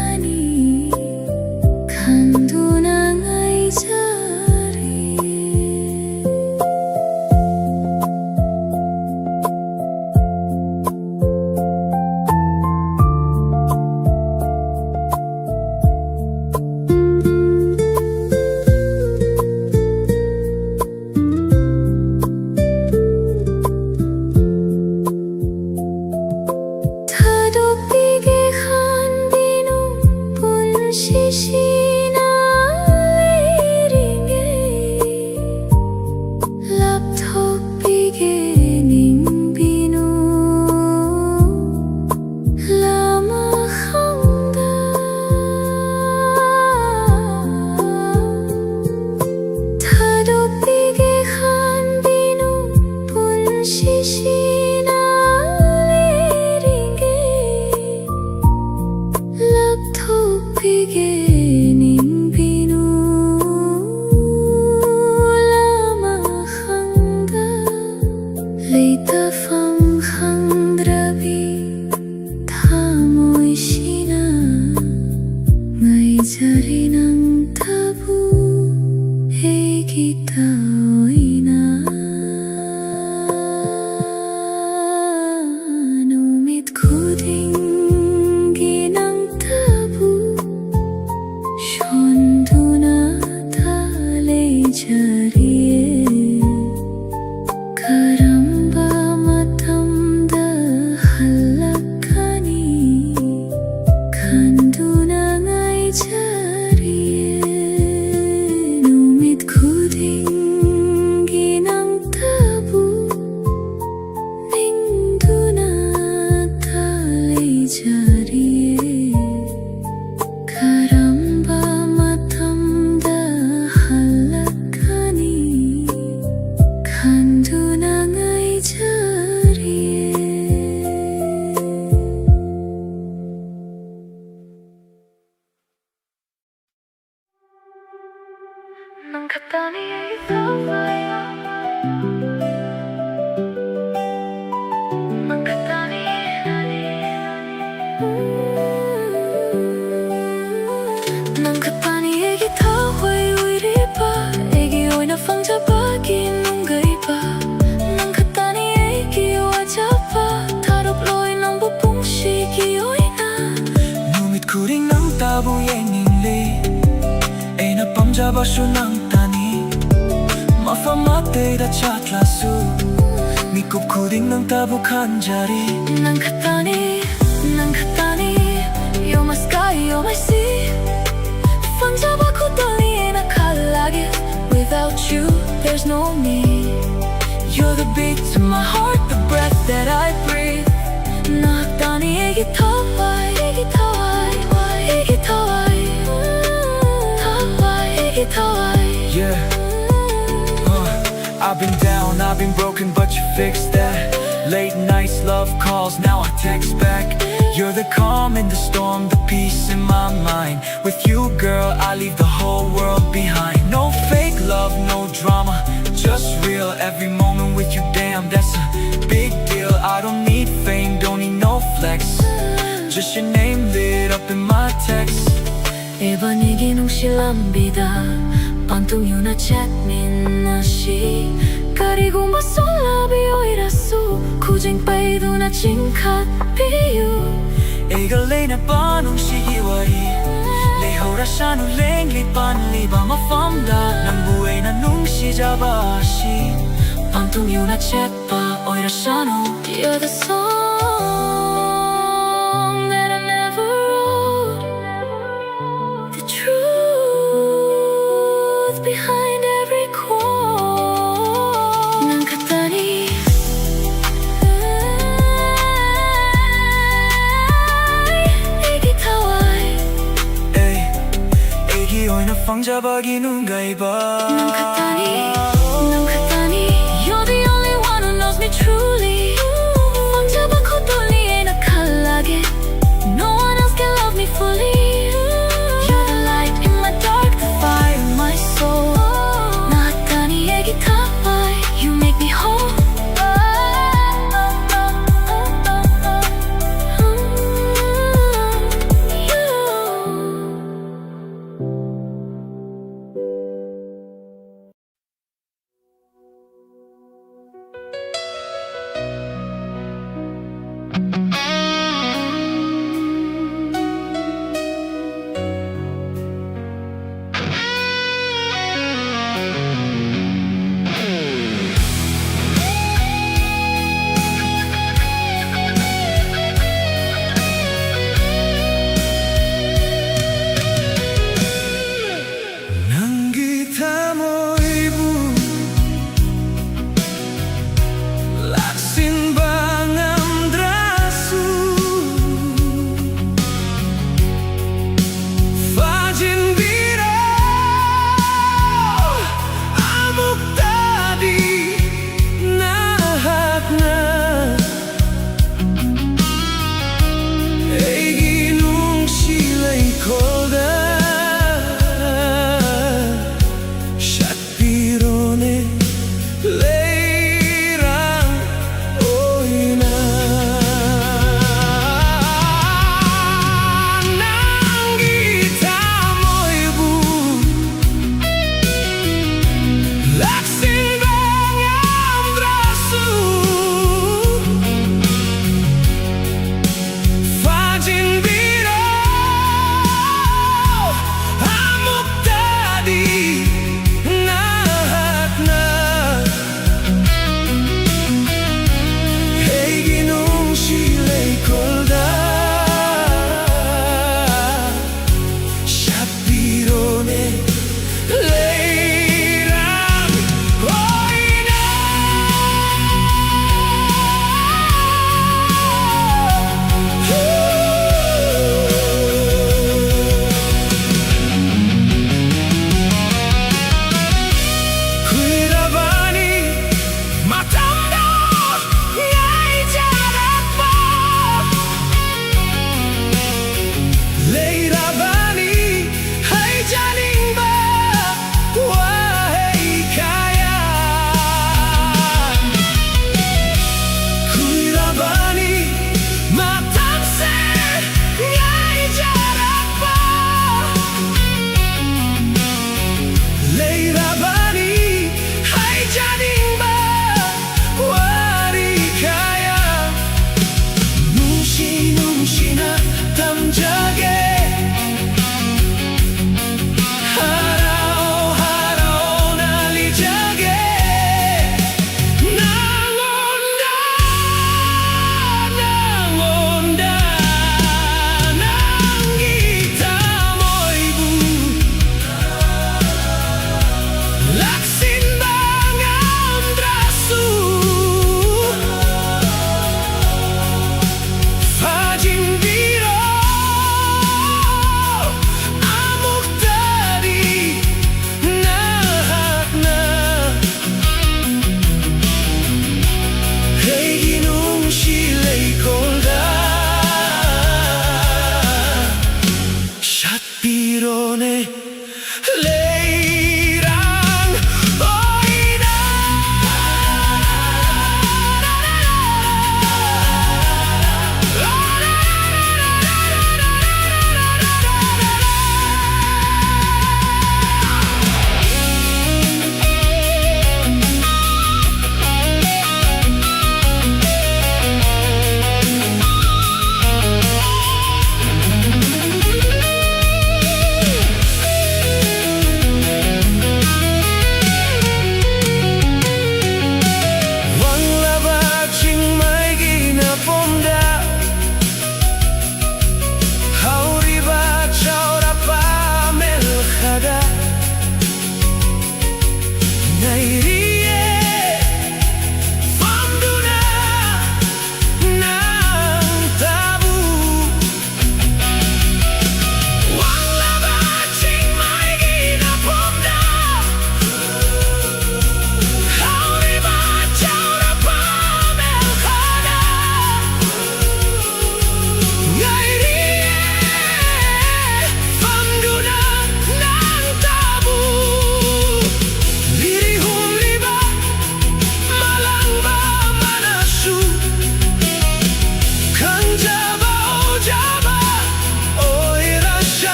ꯁꯨ ꯅꯪ ꯇꯅꯤ꯫ ꯃꯐꯝ ꯑꯇꯩꯗ ꯆꯠꯂꯁꯨ ꯃꯤꯀꯨꯞ ꯈꯨꯗꯤꯡ ꯅꯪ ꯇꯕꯨ ꯈꯟꯖꯔꯤ꯫ ꯅꯪ ꯈꯛꯇꯅꯤ, ꯅꯪ ꯈꯛꯇꯅꯤ꯫ You're my sky, you're my sea. ꯐꯪꯖꯕ ꯈꯨꯗꯣꯜꯅꯤ ꯑꯩꯅ ꯈꯜꯂꯒꯦ꯫ Without you, there's no me. You're the beat to my heart, the breath that I breathe. ꯅꯪ ꯈꯛꯇꯅꯤ ꯑꯩꯒꯤ ꯊꯋꯥꯏ, ꯑꯩꯒꯤ ꯊꯋꯥꯏ, ꯑꯩꯒꯤ ꯊꯋꯥꯏ, ꯊꯋꯥꯏ, ꯑꯩꯒꯤ ꯊꯋꯥꯏ꯫ Yeah. Uh, I've been down, I've been broken, but you fixed that. Late nights, love calls, now I text back. You're the calm in the storm, the peace in my mind. With you, girl, I leave the whole world behind. No fake love, no drama, just real. Every moment with you, damn, that's a big deal. I don't need fame, don't need no flex. Just your name lit up in my text. ꯏꯕꯥꯅꯤꯒꯤ ꯅꯨꯡꯁꯤ ꯂꯝꯕꯤꯗ ꯄꯟꯊꯨꯡ ꯌꯧꯅ ꯆꯠꯃꯤꯟꯅꯁꯤ꯫ ꯀꯔꯤꯒꯨꯝꯕ ꯁꯣꯜꯂꯕꯤ ꯑꯣꯏꯔꯁꯨ ꯈꯨꯖꯤꯡ ꯄꯩꯗꯨꯅ ꯆꯤꯡꯈꯠꯄꯤꯌꯨ꯫ ꯑꯩꯒ ꯂꯩꯅꯕ ꯅꯨꯡꯁꯤꯒꯤ ꯋꯥꯔꯤ ꯂꯩꯍꯧꯔꯁꯅꯨ ꯂꯦꯡꯂꯤ ꯄꯥꯟꯂꯤꯕ ꯃꯐꯝꯗ꯫ ꯅꯪꯕꯨ ꯑꯩꯅ ꯅꯨꯡꯁꯤꯖꯕ ꯑꯁꯤ ꯄꯟꯊꯨꯡ ꯌꯧꯅ ꯆꯠꯄ ꯑꯣꯏꯔꯁꯅꯨ꯫ You're the song that I never wrote, the truth behind every quote. ꯅꯪ ꯈꯛꯇꯅꯤ ꯑꯩꯒꯤ ꯊꯋꯥꯏ꯫ ꯑꯦ, ꯑꯩꯒꯤ ꯑꯣꯏꯅ ꯐꯪꯖꯕꯒꯤ ꯅꯨꯡꯉꯥꯏꯕ꯫ ꯅꯪ ꯈꯛꯇꯅꯤ, ꯅꯪ ꯈꯛꯇꯅꯤ꯫ You're the only one who knows me truly. ꯐꯪꯖꯕ ꯈꯨꯗꯣꯜꯅꯤ ꯑꯩꯅ ꯈꯜꯂꯒꯦ꯫ No one else can love me fully. You're the light in my dark, the fire in my soul. ꯅꯪ ꯈꯛꯇꯅꯤ ꯑꯩꯒꯤ ꯊꯋꯥꯏ. You make me whole. ꯇꯝꯖꯒꯦ꯫ ꯍꯔꯥꯎ ꯍꯔꯥꯎꯅ ꯂꯤꯖꯒꯦ꯫ ꯅꯉꯣꯟꯗ, ꯅꯉꯣꯟꯗ, ꯅꯪꯒꯤ ꯊꯃꯣꯏꯕꯨ ꯂꯥꯛꯁꯤꯟꯕ ꯉꯝꯗ꯭ꯔꯁꯨ, ꯐꯥꯖꯤꯟꯕꯤꯔꯣ꯫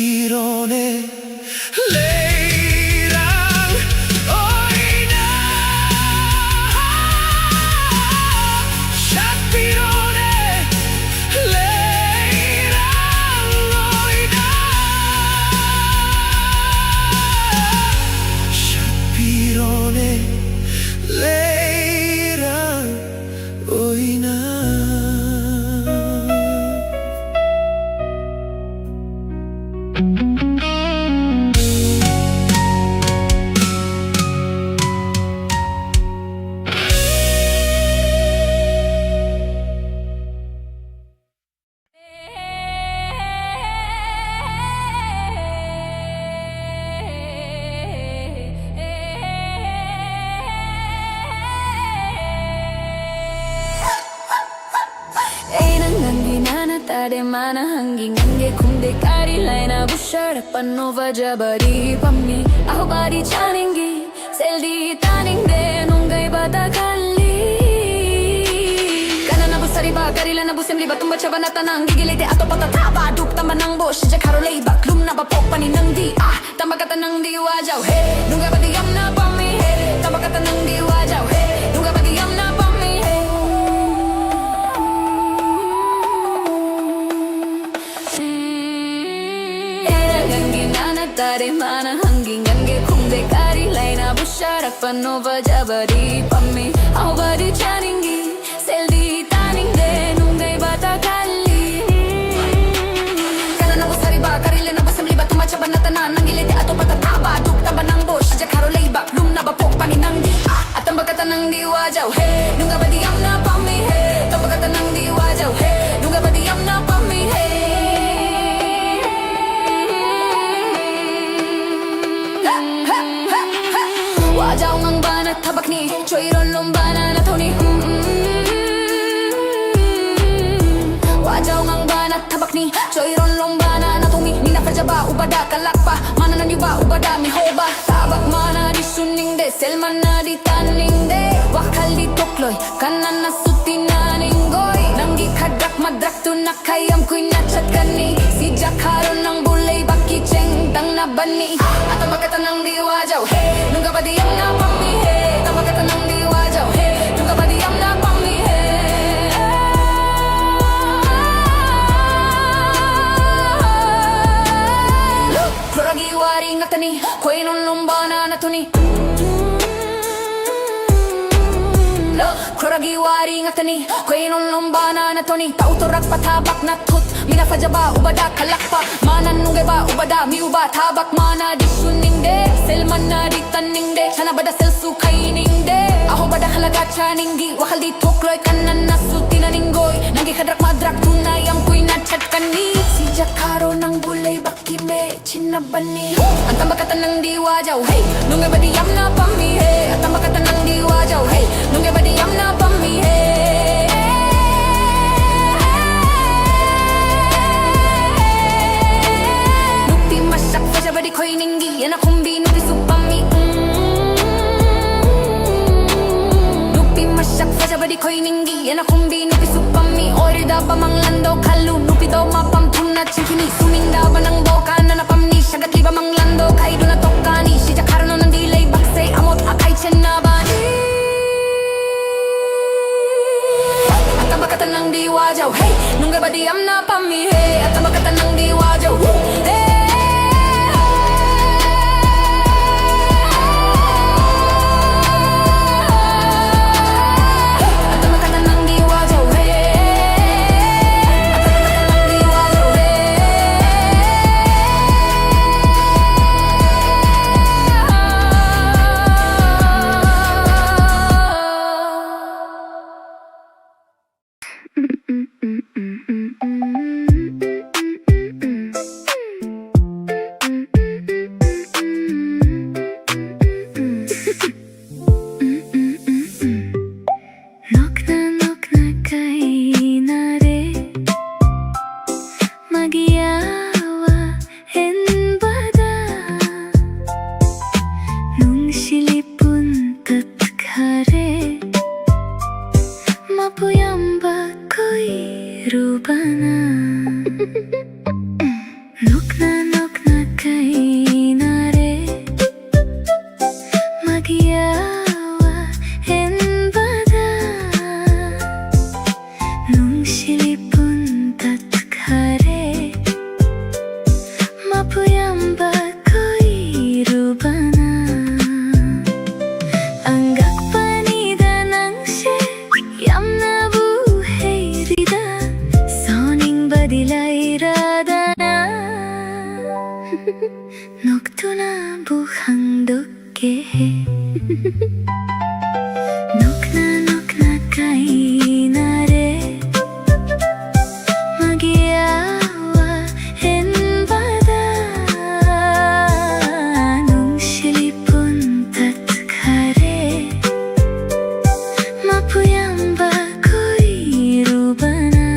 ꯁꯛꯄꯤꯔꯣꯅꯦ ꯂꯩꯔꯥꯡ ꯑꯣꯏꯅ, ꯁꯛꯄꯤꯔꯣꯅꯦ ꯂꯩꯔꯥꯡ ꯑꯣꯏꯅ, ꯁꯛꯄꯤꯔꯣꯅꯦ ꯂꯩꯔꯥꯡ ꯑꯣꯏꯅ꯫ ꯑꯩꯅ ꯉꯥꯡꯒꯤ ꯅꯅ ꯇꯥꯗꯦ, ꯃꯥꯅ ꯍꯪꯒꯤ ꯉꯪꯒꯦ ꯈꯨꯝꯗꯦ, ꯀꯔꯤ ꯂꯩꯅꯕꯨ ꯁꯥꯔꯛꯄꯅꯣ ꯋꯥꯖꯕꯗꯤ ꯄꯥꯝꯃꯤ, ꯑꯍꯥꯎꯕꯗꯤ ꯆꯥꯅꯤꯡꯒꯤ, ꯁꯦꯜꯗꯤ ꯇꯥꯅꯤꯡꯗꯦ, ꯅꯨꯡꯉꯥꯏꯕꯇ ꯈꯜꯂꯤ꯫ ꯀꯅꯥꯅꯕꯨ ꯁꯥꯔꯤꯕ, ꯀꯔꯤ ꯂꯩꯅꯕꯨ ꯁꯦꯝꯂꯤꯕ, ꯇꯨꯝꯕ ꯆꯥꯕ ꯅꯠꯇꯅ ꯅꯪꯒꯤ ꯂꯩꯇꯦ ꯑꯇꯣꯞꯄꯇ ꯊꯥꯕ, ꯗꯨꯛ ꯇꯝꯕ ꯅꯪꯕꯨ ꯁꯤꯖꯈ꯭ꯔꯣ ꯂꯩꯕꯥꯛ ꯂꯨꯝꯅꯕ ꯄꯣꯛꯄꯅꯤ ꯅꯪꯗꯤ꯫ ꯑꯥ, ꯇꯝꯕ ꯈꯛꯇ ꯅꯪꯗꯤ ꯋꯥꯖꯧꯍꯦ, ꯅꯨꯡꯉꯥꯏꯕꯗꯤ ꯌꯥꯝꯅ ꯄꯥꯝꯃꯤꯍꯦ, ꯇꯝꯕ ꯈꯛꯇ ꯅꯪꯗꯤ ꯋꯥꯖꯧꯍꯦ, ꯅꯨꯡꯉꯥꯏꯕꯗꯤ ꯌꯥꯝꯅ ꯄꯥꯝꯃꯤꯍꯦ꯫ ꯑꯩꯅ ꯉꯥꯡꯒꯤ ꯅꯅ ꯇꯥꯗꯦ, ꯃꯥꯅ ꯍꯪꯒꯤ ꯉꯪꯒꯦ ꯈꯨꯝꯗꯦ, ꯀꯔꯤ ꯂꯩꯅꯕꯨ ꯁꯥꯔꯛꯄꯅꯣ ꯋꯥꯖꯕꯗꯤ ꯄꯥꯝꯃꯤ, ꯑꯍꯥꯎꯕꯗꯤ ꯆꯥꯅꯤꯡꯒꯤ, ꯁꯦꯜꯗꯤ ꯇꯥꯅꯤꯡꯗꯦ, ꯅꯨꯡꯉꯥꯏꯕꯇ ꯈꯜꯂꯤ꯫ ꯀꯅꯥꯅꯕꯨ ꯁꯥꯔꯤꯕ, ꯀꯔꯤ ꯂꯩꯅꯕꯨ ꯁꯦꯝꯂꯤꯕ, ꯇꯨꯝꯕ ꯆꯥꯕ ꯅꯠꯇꯅ ꯅꯪꯒꯤ ꯂꯩꯇꯦ ꯑꯇꯣꯞꯄꯇ ꯊꯥꯕ, ꯗꯨꯛ ꯇꯝꯕ ꯅꯪꯕꯨ ꯁꯤꯖꯈ꯭ꯔꯣ ꯂꯩꯕꯥꯛ ꯂꯨꯝꯅꯕ ꯄꯣꯛꯄꯅꯤ ꯅꯪꯗꯤ꯫ ꯑꯥ, ꯑꯇꯝꯕ ꯈꯛꯇ ꯅꯪꯗꯤ ꯋꯥꯖꯧꯍꯦ, ꯅꯨꯡꯉꯥꯏꯕꯗꯤ ꯌꯥꯝꯅ ꯄꯥꯝꯃꯤꯍꯦ, ꯇꯝꯕ ꯈꯛꯇ ꯅꯪꯗꯤ ꯋꯥꯖꯧꯍꯦ, ꯅꯨꯡꯉꯥꯏꯕꯗꯤ ꯌꯥꯝꯅ ꯄꯥꯝꯃꯤꯍꯦ꯫ ꯋꯥꯖꯥꯎ ꯉꯥꯡꯕꯅ ꯊꯕꯛꯅꯤ, ꯆꯣꯏꯔꯣꯜ ꯂꯣꯝꯕꯅ ꯅꯊꯧꯅꯤ꯫ ꯋꯥꯖꯥꯎ ꯉꯥꯡꯕꯅ ꯊꯕꯛꯅꯤ, ꯆꯣꯏꯔꯣꯜ ꯂꯣꯝꯕꯅ ꯅꯊꯧꯅꯤ꯫ ꯃꯤꯅ ꯐꯖꯕ ꯎꯕꯗ ꯀꯜꯂꯛꯄ, ꯃꯥꯅ ꯅꯪ ꯌꯨꯕ ꯎꯕꯗ ꯃꯤꯍꯧꯕ꯫ ꯊꯕꯛ ꯃꯥꯅꯗꯤ ꯁꯨꯅꯤꯡꯗꯦ, ꯁꯦꯜ ꯃꯥꯅꯗꯤ ꯇꯥꯅꯤꯡꯗꯦ꯫ ꯋꯥꯈꯜꯗꯤ ꯊꯣꯛꯂꯣꯏ, ꯀꯅꯥꯅꯁꯨ ꯇꯤꯟꯅꯅꯤꯡꯉꯣꯏ꯫ ꯅꯪꯒꯤ ꯈꯗ꯭ꯔꯛ ꯃꯗ꯭ꯔꯛꯇꯨꯅ ꯀꯌꯥꯝ ꯀꯨꯏꯅ ꯆꯠꯀꯅꯤ? ꯁꯤꯖꯈ꯭ꯔꯣ ꯅꯪꯕꯨ ꯂꯩꯕꯥꯛ ꯅꯤ꯫ ꯑꯇꯝꯕ ꯈꯛꯇ ꯅꯪꯗꯤ ꯋꯥꯖꯧ ꯍꯦ, ꯅꯨꯡꯉꯥꯏꯕꯗꯤ ꯌꯥꯝꯅ ꯄꯥꯝꯃꯤ ꯍꯦ꯫ ꯑꯇꯝꯕ ꯈꯛꯇ ꯅꯪꯗꯤ ꯋꯥꯖꯧ ꯍꯦ, ꯅꯨꯡꯉꯥꯏꯕꯗꯤ ꯌꯥꯝꯅ ꯄꯥꯝꯃꯤ ꯍꯦ꯫ ꯈꯨꯔꯥꯒꯤ ꯋꯥꯔꯤ ꯉꯥꯛꯇꯅꯤ, ꯈꯣꯏꯅꯨꯡ ꯂꯨꯝꯕꯅ ꯅꯠꯇꯨꯅꯤ꯫ ꯈꯨꯔꯥꯒꯤ ꯋꯥꯔꯤ ꯉꯥꯛꯇꯅꯤ, ꯈꯣꯏꯅꯨꯡ ꯂꯨꯝꯕꯅ ꯅꯠꯇꯨꯅꯤ꯫ ꯇꯧꯊꯣꯔꯛꯄ ꯊꯕꯛꯅ ꯊꯨꯠ, ꯃꯤꯅ ꯐꯖꯕ ꯎꯕꯗ ꯈꯜꯂꯛꯄ, ꯃꯥꯅ ꯅꯨꯡꯉꯥꯏꯕ ꯎꯕꯗ ꯃꯤꯑꯣꯏꯕ ꯊꯕꯛ ꯃꯥꯅꯗꯤ ꯁꯨꯅꯤꯡꯗꯦ, ꯁꯦꯜ ꯃꯥꯅꯗꯤ ꯇꯥꯅꯤꯡꯗꯦ, ꯁꯥꯟꯅꯕꯗ ꯁꯦꯜꯁꯨ ꯈꯥꯏꯅꯤꯡꯗꯦ, ꯑꯍꯥꯎꯕꯗ ꯍꯜꯂꯒ ꯆꯥꯅꯤꯡꯉꯤ, ꯋꯥꯈꯜꯗꯤ ꯊꯣꯛꯂꯣꯏ, ꯀꯅꯥꯅꯁꯨ ꯇꯤꯟꯅꯅꯤꯡꯉꯣꯏ, ꯅꯪꯒꯤ ꯈꯗ꯭ꯔꯛ ꯃꯗ꯭ꯔꯛꯇꯨꯅ ꯌꯥꯝ ꯀꯨꯏꯅ ꯆꯠꯀꯅꯤ꯫ ꯁꯤꯖꯈ꯭ꯔꯣ ꯅꯪꯕꯨ ꯂꯩꯕꯥꯛꯀꯤ ꯃꯩ ꯁꯤꯟꯅꯕꯅꯤ꯫ ꯑꯇꯝꯕ ꯈꯛꯇ ꯅꯪꯗꯤ ꯋꯥꯖꯧ ꯍꯦ, ꯅꯨꯡꯉꯥꯏꯕꯗꯤ ꯌꯥꯝꯅ ꯄꯥꯝꯃꯤ ꯍꯦ꯫ ꯑꯇꯝꯕ ꯈꯛꯇ ꯅꯪꯗꯤ ꯋꯥꯖꯧ ꯍꯦ, ꯅꯨꯡꯉꯥꯏꯕꯗꯤ ꯌꯥꯝꯅ ꯄꯥꯝꯃꯤ ꯍꯦ꯫ ꯅꯨꯄꯤ ꯃꯁꯛ ꯐꯖꯕꯗꯤ ꯈꯣꯏꯅꯤꯡꯉꯤ, ꯏꯅꯥꯛꯈꯨꯟꯕꯤ ꯅꯨꯄꯤꯁꯨ ꯄꯥꯝꯃꯤ꯫ ꯎꯝ꯫ ꯅꯨꯄꯤ ꯃꯁꯛ ꯐꯖꯕꯗꯤ ꯈꯣꯏꯅꯤꯡꯉꯤ, ꯏꯅꯥꯛꯈꯨꯟꯕꯤ ꯅꯨꯄꯤꯁꯨ ꯄꯥꯝꯃꯤ꯫ ꯑꯣꯏꯔꯣꯏꯗꯕ ꯃꯪꯂꯥꯟꯗꯣ ꯈꯜꯂꯨ, ꯅꯨꯄꯤꯗꯣ ꯃꯐꯝ ꯊꯨꯅ ꯆꯦꯟꯈꯤꯅꯤ꯫ ꯁꯨꯅꯤꯡꯗꯕ ꯅꯪꯕꯨ ꯀꯅꯥꯅ ꯄꯥꯝꯅꯤ? ꯁꯥꯒꯠꯂꯤꯕ ꯃꯪꯂꯥꯟꯗꯣ ꯀꯥꯏꯗꯨꯅ ꯇꯣꯛꯀꯅꯤ꯫ ꯁꯤꯖꯈ꯭ꯔꯅꯨ ꯅꯪꯗꯤ ꯂꯩꯕꯥꯛꯁꯦ ꯑꯃꯣꯠ ꯑꯀꯥꯏ ꯆꯦꯟꯅꯕꯅꯤ꯫ ꯑꯇꯝꯕ ꯈꯛꯇ ꯅꯪꯗꯤ ꯋꯥꯖꯧ ꯍꯦ, ꯅꯨꯡꯉꯥꯏꯕꯗꯤ ꯌꯥꯝꯅ ꯄꯥꯝꯃꯤ ꯍꯦ꯫ ꯑꯇꯝꯕ ꯈꯛꯇ ꯅꯪꯗꯤ ꯋꯥꯖꯧ ꯍꯦ꯫ ꯑꯇꯝꯕ ꯈꯛꯇ ꯅꯪꯗꯤ ꯋꯥꯖꯧ ꯍꯦ꯫ ꯑꯇꯝꯕ ꯈꯛꯇ ꯅꯪꯗꯤ ꯋꯥꯖꯧ ꯍꯦ꯫ ꯄꯨꯌꯥꯝꯕ ꯀꯣꯏꯔꯨꯕꯅ ꯑꯉꯛꯄꯅꯤꯗ ꯅꯪꯁꯦ ꯌꯥꯝꯅꯕꯨ ꯍꯩꯔꯤꯗ ꯁꯥꯎꯅꯤꯡꯕꯗꯤ ꯂꯩꯔꯗꯅ ꯅꯣꯛꯇꯨꯅꯕꯨ ꯍꯪꯗꯣꯛꯀꯦ꯫ ꯅꯣꯛꯅ ꯅꯣꯛꯅ ꯀꯥꯏꯅꯔꯦ ꯃꯥꯒꯤ ꯑꯋꯥ ꯍꯦꯟꯕꯗ ꯅꯨꯡꯁꯤꯂꯤ ꯄꯨꯟ ꯇꯠꯈꯔꯦ ꯃꯄꯨꯌꯥꯝꯕ ꯀꯣꯏꯔꯨꯕꯅ꯫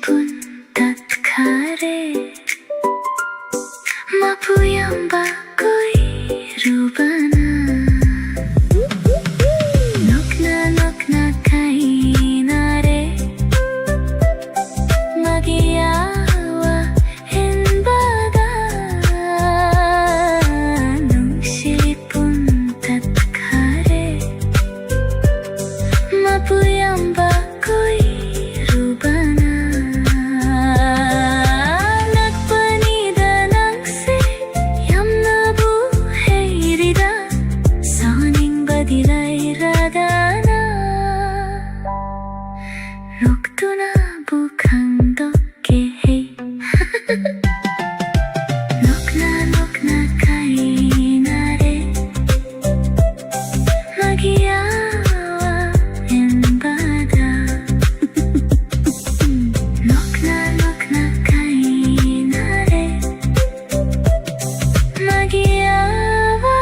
ꯄꯨꯟ ꯇꯠꯈꯔꯦ꯫ ꯃꯄꯨ ꯌꯥꯝꯕ ꯀꯣꯏꯔꯨꯕꯅ ꯅꯣꯛꯅ ꯅꯣꯛꯅ ꯀꯥꯏꯅꯔꯦ꯫ ꯃꯥꯒꯤ ꯑꯋꯥ ꯍꯦꯟꯕꯗ ꯅꯨꯡꯁꯤ ꯄꯨꯟ ꯇꯠꯈꯔꯦ꯫ ꯃꯄꯨ ꯌꯥꯝꯕ ꯀꯣꯏꯔꯨꯕꯅ ꯅꯛꯄꯅꯤꯗ ꯅꯪꯁꯦ ꯌꯥꯝꯅꯕꯨ ꯍꯩꯔꯤꯗ꯫ ꯁꯥꯎꯅꯤꯡꯕꯗꯤ ꯂꯩꯔꯗꯅ ꯅꯣꯛꯇꯨꯅꯕꯨ ꯈꯪꯗꯣꯛꯀꯦ ꯍꯦ꯫ ꯅꯣꯛꯅ ꯅꯣꯛꯅ ꯀꯥꯏꯅꯔꯦ꯫ ꯃꯥꯒꯤ ꯑꯋꯥ ꯍꯦꯟꯕꯗ ꯅꯣꯛꯅ ꯅꯣꯛꯅ ꯀꯥꯏꯅꯔꯦ꯫ ꯃꯥꯒꯤ ꯑꯋꯥ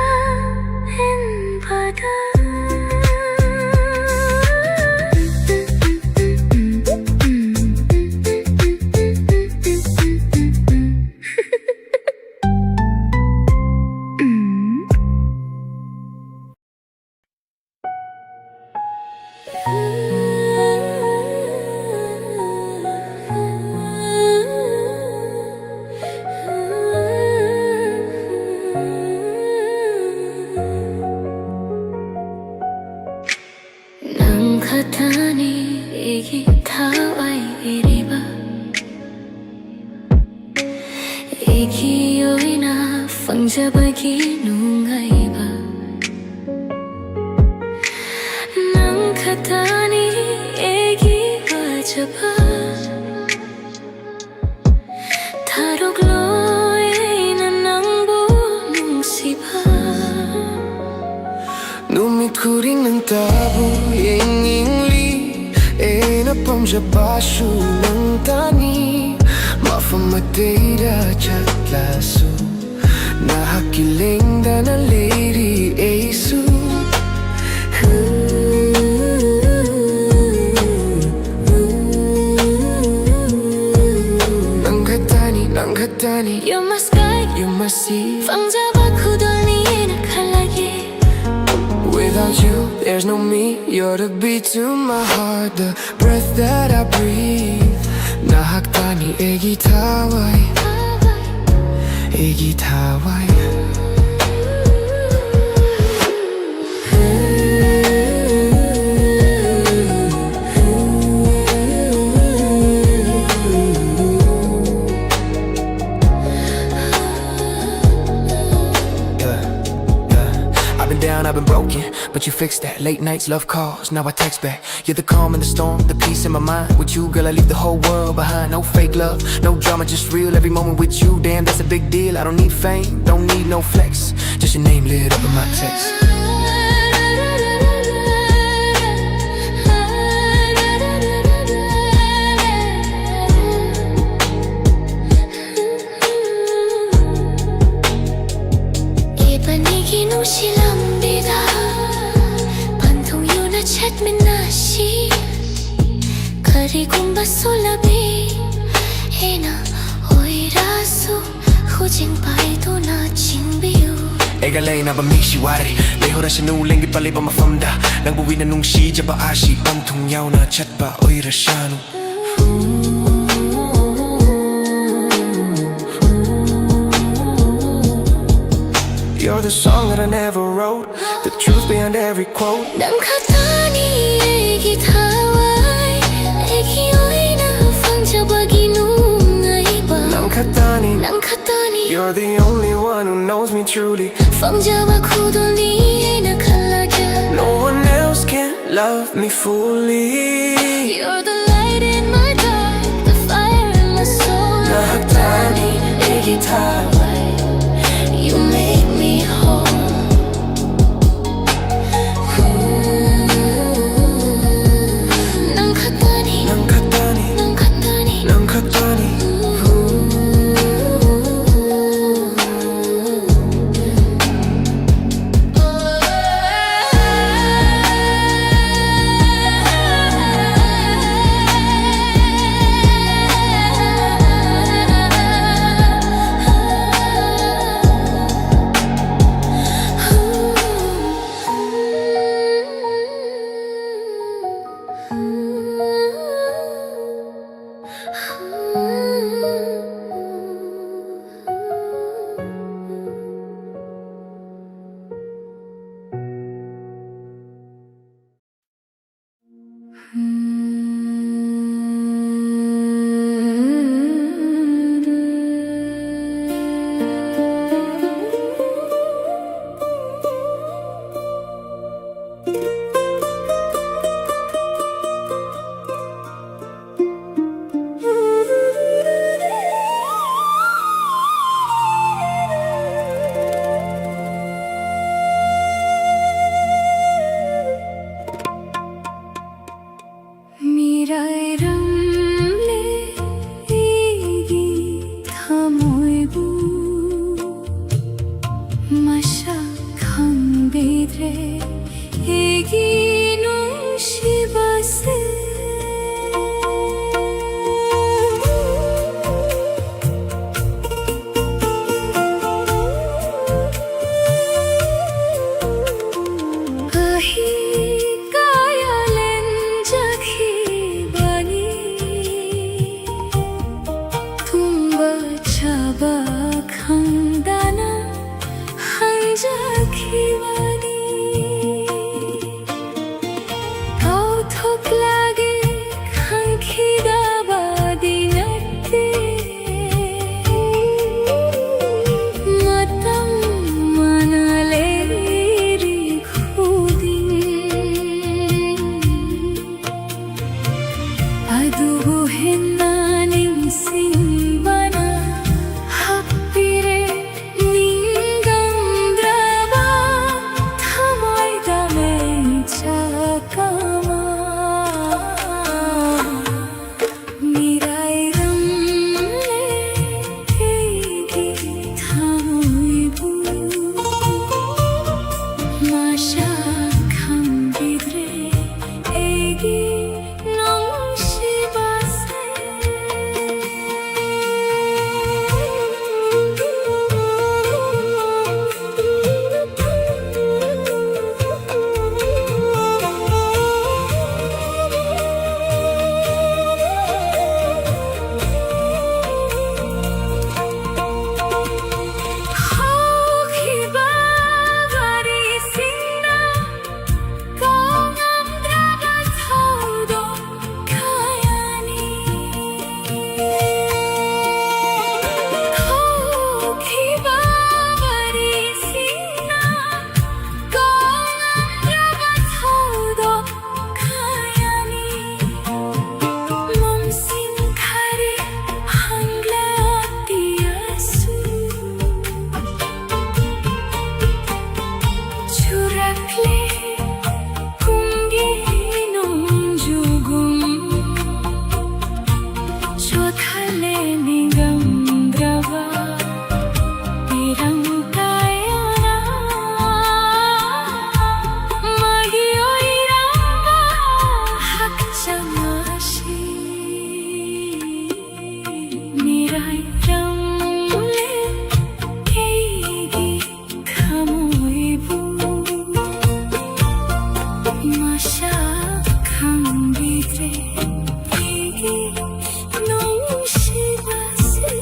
ꯍꯦꯟꯕꯗ ꯅꯪ ꯈꯛꯇꯅꯤ ꯑꯩꯒꯤ ꯊꯋꯥꯏ ꯏꯔꯤꯕ, ꯑꯩꯒꯤ ꯑꯣꯏꯅ ꯐꯪꯖꯕꯒꯤ ꯅꯨꯡꯉꯥꯏꯕ꯫ ꯅꯪ ꯈꯛꯇꯅꯤ ꯑꯩꯒꯤ ꯋꯥꯖꯕ, ꯊꯥꯗꯣꯛꯂꯣꯏ ꯑꯩꯅ ꯅꯪꯕꯨ ꯅꯨꯡꯁꯤꯕ꯫ ꯅꯨꯃꯤꯠ ꯈꯨꯗꯤꯡ ꯅꯪꯇꯕꯨ ꯌꯦꯡꯅꯤꯡꯂꯤ꯫ ꯑꯩꯅ ꯄꯥꯝꯖꯕꯁꯨ ꯅꯪꯇꯅꯤ꯫ ꯃꯐꯝ ꯑꯇꯩꯗ ꯆꯠꯂꯁꯨ ꯅꯍꯥꯛꯀꯤ ꯂꯦꯡꯗꯅ ꯂꯩꯔꯤ ꯑꯩꯁꯨ꯫ ꯈꯛꯇꯅꯤ. You're my sky, you're my sea. ꯐꯪꯖꯕ ꯈꯨꯗꯣꯜꯅꯤ ꯑꯩꯅ ꯈꯜꯂꯒꯦ. Without you, there's no me. You're the beat to my heart, the breath that I breathe. ꯅꯍꯥꯛꯇꯅꯤ ꯑꯩꯒꯤ ꯊꯋꯥꯏ, ꯑꯩꯒꯤ ꯊꯋꯥꯏ. Yeah, yeah. I've been down, I've been broken, but you fixed that. Late nights, love calls, now I text back. You're the calm in the storm, the peace in my mind. With you, girl, I leave the whole world behind. No fake love, no drama, just real. Every moment with you, damn, that's a big deal. I don't need fame, don't need no flex. Just your name lit up in my text. ꯅꯨꯡꯁꯤ ꯂꯝꯕꯤꯗ ꯄꯟꯊꯨꯡ ꯌꯧꯅ ꯆꯠꯃꯤꯟꯅꯁꯤ꯫ ꯀꯔꯤꯒꯨꯝꯕ ꯁꯣꯜꯂꯕꯤ ꯑꯩꯅ ꯑꯣꯏꯔꯁꯨ ꯍꯧꯖꯤꯛ ꯄꯥꯏꯗꯨꯅ ꯆꯤꯡꯕꯤꯌꯨ꯫ ꯑꯩꯒ ꯂꯩꯅꯕ ꯃꯤꯁꯤ ꯋꯥꯔꯦ꯫ ꯂꯩꯍꯧꯔꯁꯅꯨ ꯂꯦꯡꯒꯤ ꯄꯜꯂꯤꯕ ꯃꯐꯝꯗ꯫ ꯅꯪꯕꯨ ꯋꯤꯅ ꯅꯨꯡꯁꯤꯖꯕ ꯑꯁꯤ ꯄꯟꯊꯨꯡ ꯌꯧꯅ ꯆꯠꯄ ꯑꯣꯏꯔꯁꯅꯨ꯫ You're the song that I never wrote, the truth behind every quote. ꯅꯪ ꯈꯛꯇꯅꯤ ꯑꯩꯒꯤ ꯊꯋꯥꯏ, ꯑꯩꯒꯤ ꯑꯣꯏꯅ ꯐꯪꯖꯕꯒꯤ ꯅꯨꯡꯉꯥꯏꯕ꯫ ꯅꯪ ꯈꯛꯇꯅꯤ, ꯅꯪ ꯈꯛꯇꯅꯤ꯫ You're the only one who knows me truly. ꯐꯪꯖꯕ ꯈꯨꯗꯣꯜꯅꯤ ꯑꯩꯅ ꯈꯜꯂꯒꯦ꯫ No one else can love me fully. You're the light in my dark, the fire in my soul. ꯅꯍꯥꯛ ꯈꯛꯇꯅꯤ ꯑꯩꯒꯤ ꯊꯋꯥꯏ. You make me whole. ꯅꯪ ꯈꯛꯇꯅꯤ, ꯅꯪ ꯈꯛꯇꯅꯤ, ꯅꯪ ꯈꯛꯇꯅꯤ, ꯅꯪ ꯈꯛꯇꯅꯤ. ꯈꯪꯗꯅ ꯍꯪꯖꯈꯤꯕꯅꯤ꯫ ꯀꯥꯎꯊꯣꯛꯂꯒꯦ ꯈꯪꯈꯤꯗꯕꯗꯤ ꯅꯠꯇꯦ꯫ ꯃꯇꯝ ꯃꯥꯅ ꯂꯩꯔꯤ ꯈꯨꯗꯤꯡ꯫ ꯑꯗꯨꯕꯨ ꯍꯦꯟꯅ ꯅꯤꯡꯁꯤꯡꯕꯅ ꯍꯥꯞꯄꯤꯔꯦ ꯅꯤꯡꯉꯝꯗ꯭ꯔꯕ ꯊꯃꯣꯏꯗ ꯃꯩꯆꯥꯛ ꯑꯃ꯫ ꯃꯤꯔꯥꯏꯔꯝꯂꯦ ꯑꯩꯒꯤ ꯊꯃꯣꯏꯕꯨ꯫ ꯃꯁꯛ ꯈꯪꯕꯤꯗ꯭ꯔꯦ ꯑꯩꯒꯤ ꯅꯨꯡꯁꯤꯕꯁꯦ꯫ ꯍꯧꯈꯤꯕ ꯋꯥꯔꯤꯁꯤꯡꯅ ꯀꯥꯎꯉꯝꯗ꯭ꯔꯕ ꯊꯧꯗꯣꯛ ꯀꯌꯥꯅꯤ꯫ ꯍꯧꯈꯤꯕ ꯋꯥꯔꯤꯁꯤꯡꯅ ꯀꯥꯎꯉꯝꯗ꯭ꯔꯕ ꯊꯧꯗꯣꯛ ꯀꯌꯥꯅꯤ꯫ ꯃꯝꯁꯤꯟꯈꯔꯦ ꯍꯪꯂꯛꯇꯤꯌꯥꯁꯨ꯫ ꯆꯨꯔꯛꯂꯦ ꯀꯨꯝꯒꯤ ꯅꯣꯡꯖꯨꯒꯨꯝ꯫ ꯆꯣꯠꯍꯜꯂꯦ ꯅꯤꯡꯉꯝꯗ꯭ꯔꯕ ꯏꯔꯪ ꯀꯌꯥꯅ꯫ ꯃꯥꯒꯤ ꯑꯣꯏꯔꯝꯕ ꯍꯛꯆꯥꯡ ꯑꯁꯤ ꯃꯤꯔꯥꯏꯔꯝꯂꯦ ꯑꯩꯒꯤ ꯊꯃꯣꯏꯕꯨ꯫ ꯃꯁꯛ ꯈꯪꯕꯤꯗ꯭ꯔꯦ ꯑꯩꯒꯤ ꯅꯨꯡꯁꯤꯕꯁꯦ꯫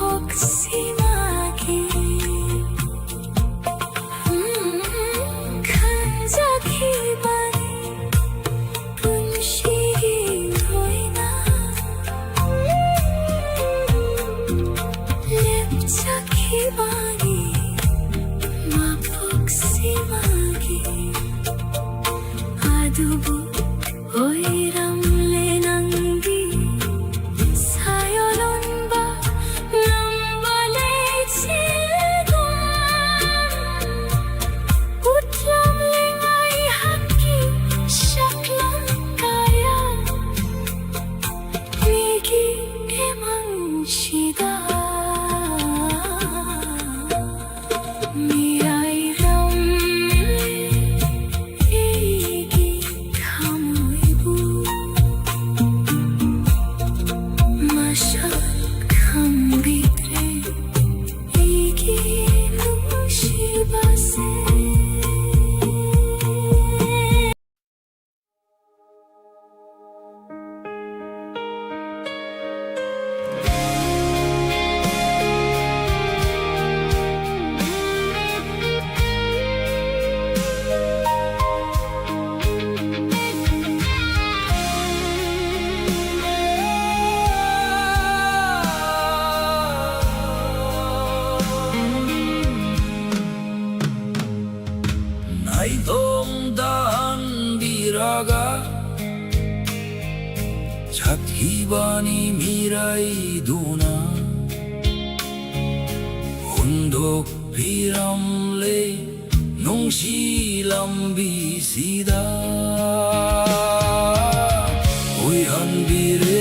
ꯃꯥꯄꯣꯛꯁꯤꯃꯒꯤ ꯈꯟꯖꯈꯤꯕꯅꯤ ꯄꯨꯟꯁꯤꯒꯤ ꯑꯣꯏꯅ ꯂꯦꯞꯆꯈꯤꯕꯅꯤ ꯃꯥꯄꯣꯛꯁꯤꯃꯒꯤ꯫ ꯑꯗꯨꯕꯨ ꯑꯣꯏꯔꯝꯂꯦ ꯅꯪꯒꯤ ꯁꯥꯌꯣꯜꯂꯣꯟꯕ ꯅꯝꯕ ꯂꯩꯆꯤꯜꯒꯨꯝ ꯎꯠꯂꯝꯂꯦ ꯉꯥꯏꯍꯥꯛꯀꯤ ꯁꯛꯂꯝ ꯀꯌꯥ ꯃꯤꯒꯤ ꯏꯃꯪꯁꯤꯗ꯫ ꯃꯤꯔꯥꯏꯔꯝꯂꯦ ꯑꯩꯒꯤ ꯊꯃꯣꯏꯕꯨ ꯃꯁꯛ ꯈꯪꯕꯤꯗ꯭ꯔꯦ ꯑꯩꯒꯤ ꯅꯨꯡꯁꯤꯕꯁꯦ꯫ ꯅꯥꯏꯇꯣꯝ ꯇꯥꯍꯟꯕꯤꯔꯒ ꯆꯠꯈꯤꯕꯅꯤ ꯃꯤꯔꯥꯏꯗꯨꯅ ꯍꯨꯟꯗꯣꯛꯄꯤꯔꯝꯂꯦ ꯅꯨꯡꯁꯤ ꯂꯝꯕꯤꯁꯤꯗ꯫ ꯑꯣꯏꯍꯟꯕꯤꯔꯦ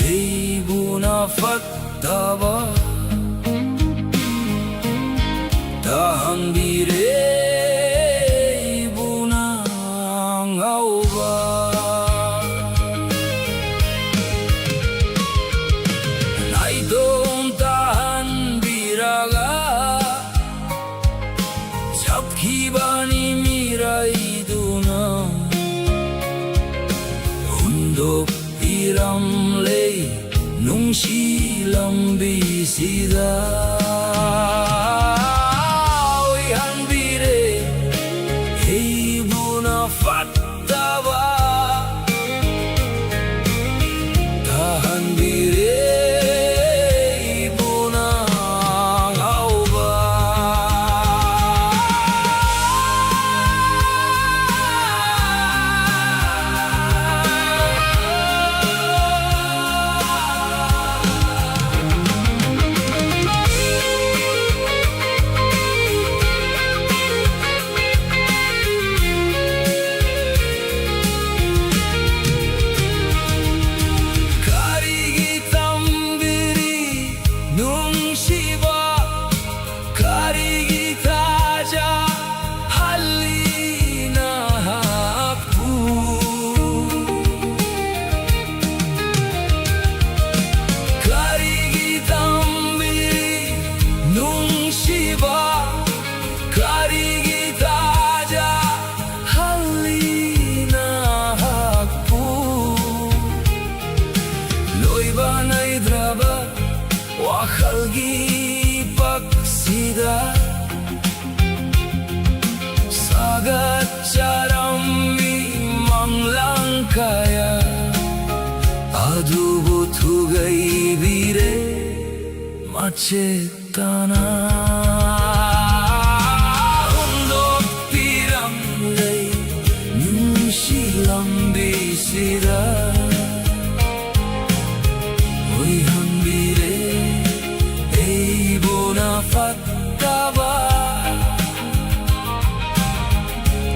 ꯑꯩꯕꯨꯅ ꯐꯠꯇꯕ ꯇꯥꯍꯟꯕꯤꯔꯦ ꯑꯩꯕꯨꯅ ꯉꯥꯎꯕ꯫ ꯅꯥꯏꯇꯣꯝ ꯇꯥꯍꯟꯕꯤꯔꯒ ꯆꯠꯈꯤꯕꯅꯤ ꯃꯤꯔꯥꯏꯗꯨꯅ ꯍꯨꯟꯗꯣꯛꯄꯤꯔꯝꯂꯦ ꯅꯨꯡꯁꯤ ꯂꯝꯕꯤꯁꯤꯗ ꯑꯣꯏꯍꯟꯕꯤꯔꯦ ꯑꯩꯕꯨꯅ ꯐꯠꯇꯕ꯫ ꯇꯥꯍꯟꯕꯤꯔꯦ ꯑꯩꯕꯨꯅ ꯉꯥꯎꯕ꯫ ꯀꯔꯤꯒꯤ ꯇꯝꯕꯤꯔꯤ ꯅꯨꯡꯁꯤꯕ? ꯀꯔꯤꯒꯤ ꯊꯥꯖꯍꯜꯂꯤ ꯅꯍꯥꯛꯄꯨ? ꯀꯔꯤꯒꯤ ꯇꯝꯕꯤꯔꯤ ꯅꯨꯡꯁꯤꯕ? ꯀꯔꯤꯒꯤ ꯊꯥꯖꯍꯜꯂꯤ ꯅꯍꯥꯛꯄꯨ? ꯂꯣꯏꯕ ꯅꯥꯏꯗ꯭ꯔꯕ ꯋꯥꯈꯜꯒꯤ ꯏꯄꯥꯛꯁꯤꯗ ꯁꯥꯒꯠꯆꯔꯝꯃꯤ ꯃꯪꯂꯥꯟ ꯀꯌꯥ, ꯑꯗꯨꯕꯨ ꯊꯨꯒꯥꯏꯕꯤꯔꯦ ꯃꯆꯦꯠ ꯇꯥꯅ ꯍꯨꯟꯗꯣꯛꯄꯤꯔꯝꯂꯦ ꯅꯨꯡꯁꯤ ꯂꯝꯕꯤꯁꯤꯗ꯫ ꯑꯣꯏꯍꯟꯕꯤꯔꯦ ꯑꯩꯕꯨꯅ ꯐꯠꯇꯕ꯫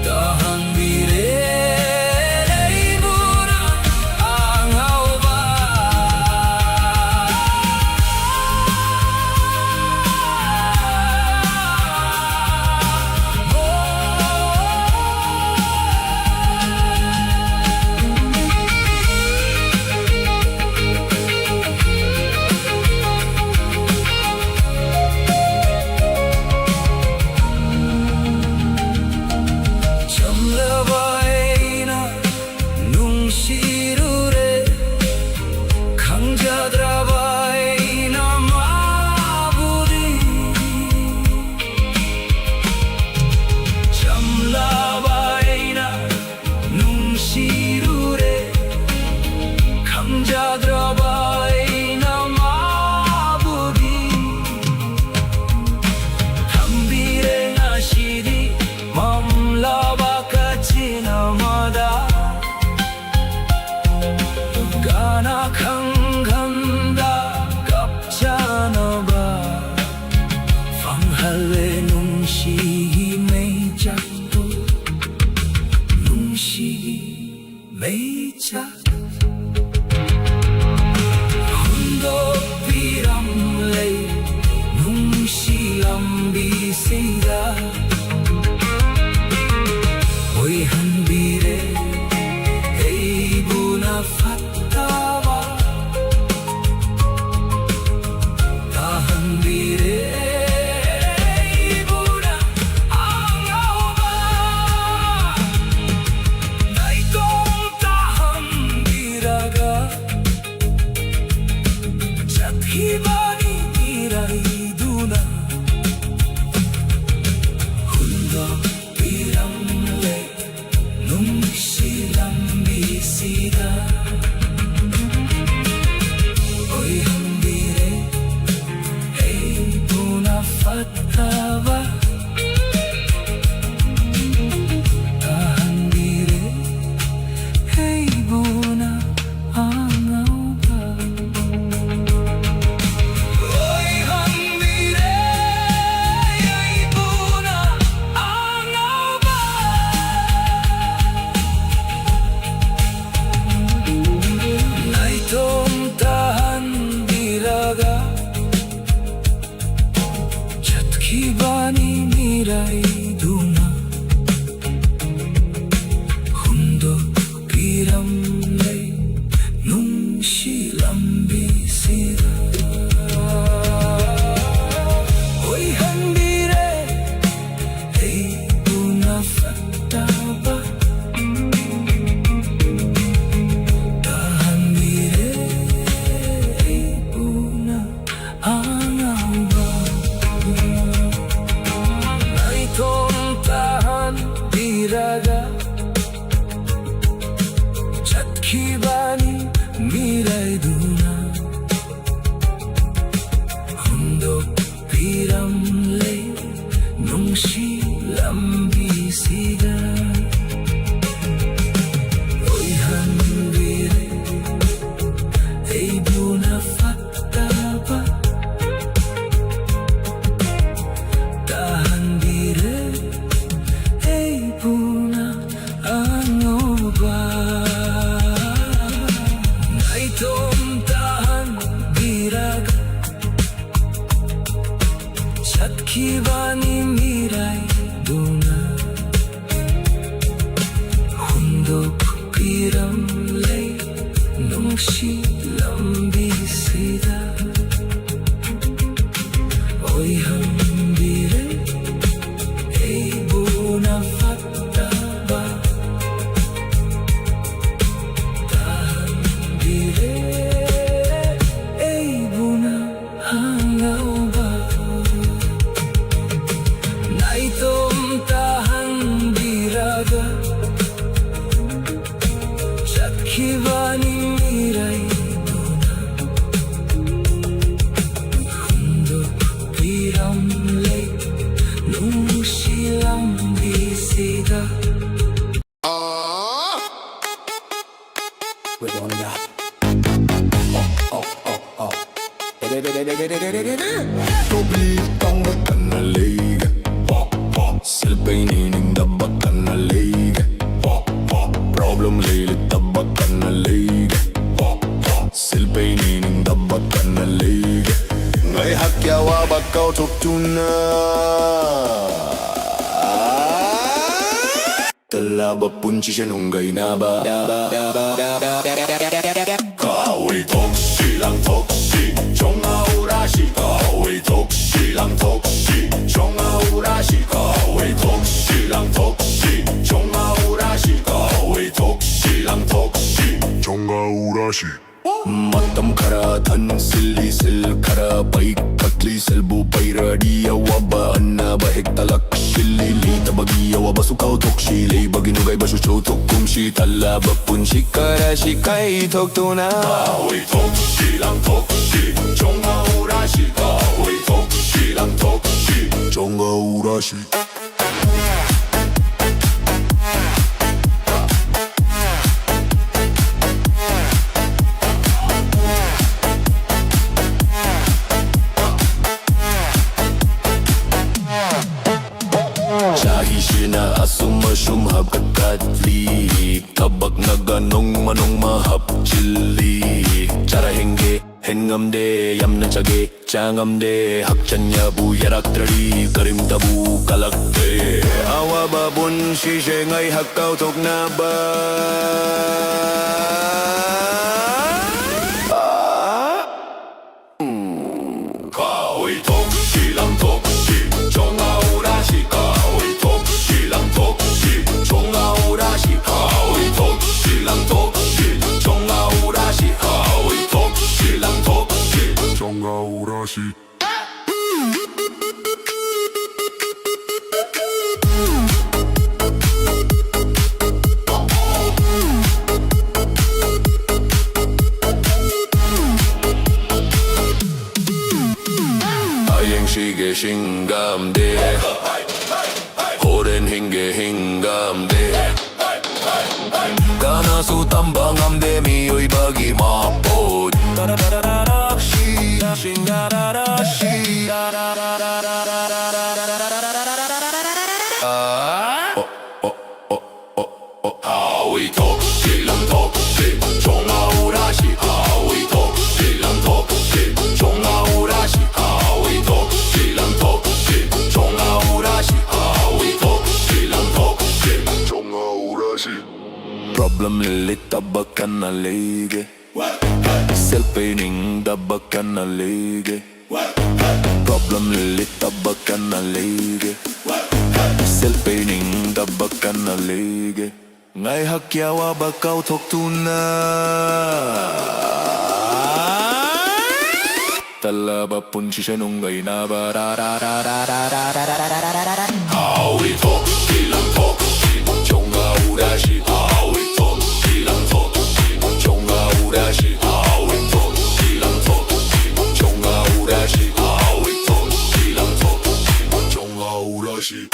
ꯇꯥꯍꯟꯕꯤꯔꯦ ꯑꯩꯕꯨꯅ ꯑꯉꯥꯎꯕ꯫ ꯏꯕꯥꯅꯤ ꯃꯤꯔꯥꯏꯗꯨꯅ ꯍꯨꯟꯗꯣꯛꯄꯤꯔꯝꯂꯦ ꯅꯨꯡꯁꯤ ꯂꯝꯕꯤꯁꯤꯗ꯫ ꯑꯣꯏꯍꯟꯕꯤꯔꯦ ꯑꯩꯕꯨꯅ ꯐꯠꯇꯕ, ꯇꯥꯍꯟꯕꯤꯔꯦ ꯑꯩꯕꯨꯅ ꯑꯉꯧꯕ꯫ ꯑꯣꯏꯍꯟꯕꯤꯔꯦ ꯑꯩꯕꯨꯅ ꯑꯉꯧꯕ꯫ ꯅꯥꯏꯇꯣꯝ ꯇꯥꯍꯟꯕꯤꯔꯒ ꯆꯠꯈꯤꯕꯅꯤ ꯃꯤꯔꯥꯏꯗꯨꯅ ꯍꯨꯟꯗꯣꯛꯄꯤꯔꯝꯂꯦ ꯅꯨꯡꯁꯤ ꯂꯝꯕꯤꯁꯤꯗ꯫ ꯑꯣꯏꯍꯟꯕꯤꯔꯦ ꯑꯩꯕꯨꯅ ꯐꯠꯇꯕ, ꯇꯥꯍꯟꯕꯤꯔꯦ ꯑꯩꯕꯨꯅ ꯑꯉꯧꯕ꯫ ꯅꯥꯏꯇꯣꯝ ꯇꯥꯍꯟꯕꯤꯔꯒ ꯆꯠꯈꯤꯕꯅꯤ ꯃꯤꯔꯥꯏꯗꯨꯅ ꯍꯨꯟꯗꯣꯛꯄꯤꯔꯝꯂꯦ ꯅꯨꯡꯁꯤ ꯂꯝꯕꯤꯁꯤꯗ꯫ ꯑꯣꯏꯍꯟꯕꯤꯔꯦ ꯑꯩꯕꯨꯅ ꯐꯠꯇꯕ, ꯇꯥꯍꯟꯕꯤꯔꯦ ꯑꯩꯕꯨꯅ ꯑꯉꯧꯕ꯫ ꯅꯥꯏꯇꯣꯝ ꯇꯥꯍꯟꯕꯤꯔꯒ ꯆꯠꯈꯤꯕꯅꯤ ꯃꯤꯔꯥꯏꯗꯨꯅ ꯍꯨꯟꯗꯣꯛꯄꯤꯔꯝꯂꯦ ꯅꯨꯡꯁꯤ ꯂꯝꯕꯤꯁꯤꯗ꯫ ꯑꯣꯏꯍꯟꯕꯤꯔꯦ ꯑꯩꯕꯨꯅ ꯐꯠꯇꯕ, ꯇꯥꯍꯟꯕꯤꯔꯦ ꯑꯩꯕꯨꯅ Tobli tongba kana leiga. Silpei ni ningdaba kana leiga. Problem leili taba kana leiga. Silpei ni ningdaba kana leiga. Ngai hakya wa ba kau tok tuna. Talaba punchi shanungai naba. Kawi toksi lang toksi, chonga urashi. Kawi toksi lang toksi, chonga urashi. Kawi toksi lang toksi, chonga urashi. Kawi toksi lang toksi, chonga urashi. Matam khara than silli sil khara pai kakli selbu pairadi awaba anna bahek talak shilli li tabagi awaba sukau tokshi lei baginu gai bashu cho tokum shi talaba punshi kara shi kai tok tuna. Aoi tokshi lang tokshi, chonga urashi. Aoi tokshi lang tokshi, chonga urashi. Chahi shina asum ashum hapkatli. Tabak naga nong manong mahap chili. Chara henge. Hen ngamde yamna chage, cha ngamde hakchan yabu yarak trari, karim tabu kalakde. Awa babun shishe ngai hakkau tokna ba. Kawi toksi lang toksi, chonga urashi. Kawi toksi lang toksi, chonga urashi. Kawi toksi lang toksi, chonga urashi. Kawi toksi lang toksi, chonga urashi. Ayeng shige shingamde. Horen hinge hingamde. Kana su tambang amde mi oi bagi mapo. Chingararashi. Ah. Oh, oh, oh, oh, oh. Hawi tok, silang tok, si, chonga urashi. Hawi tok, silang tok, si, chonga urashi. Hawi tok, silang tok, si, chonga urashi. Hawi tok, silang tok, si, chonga urashi. Problem lilit tabakan na lege. Self painting tabakan na lege. Problem lilit tabakan na lege. Self painting tabakan na lege. Ngai hakyawa bakau tok tuna. Talaba pun shisha nung gai na ba ra ra ra ra ra ra ra ra ra ra ra ra. Hawi tok, kilang tok, chonga urashi. Hawi tok, kilang tok, chonga urashi. Hawi tok, kilang tok, chonga urashi. Hawi tok, kilang tok, chonga urashi.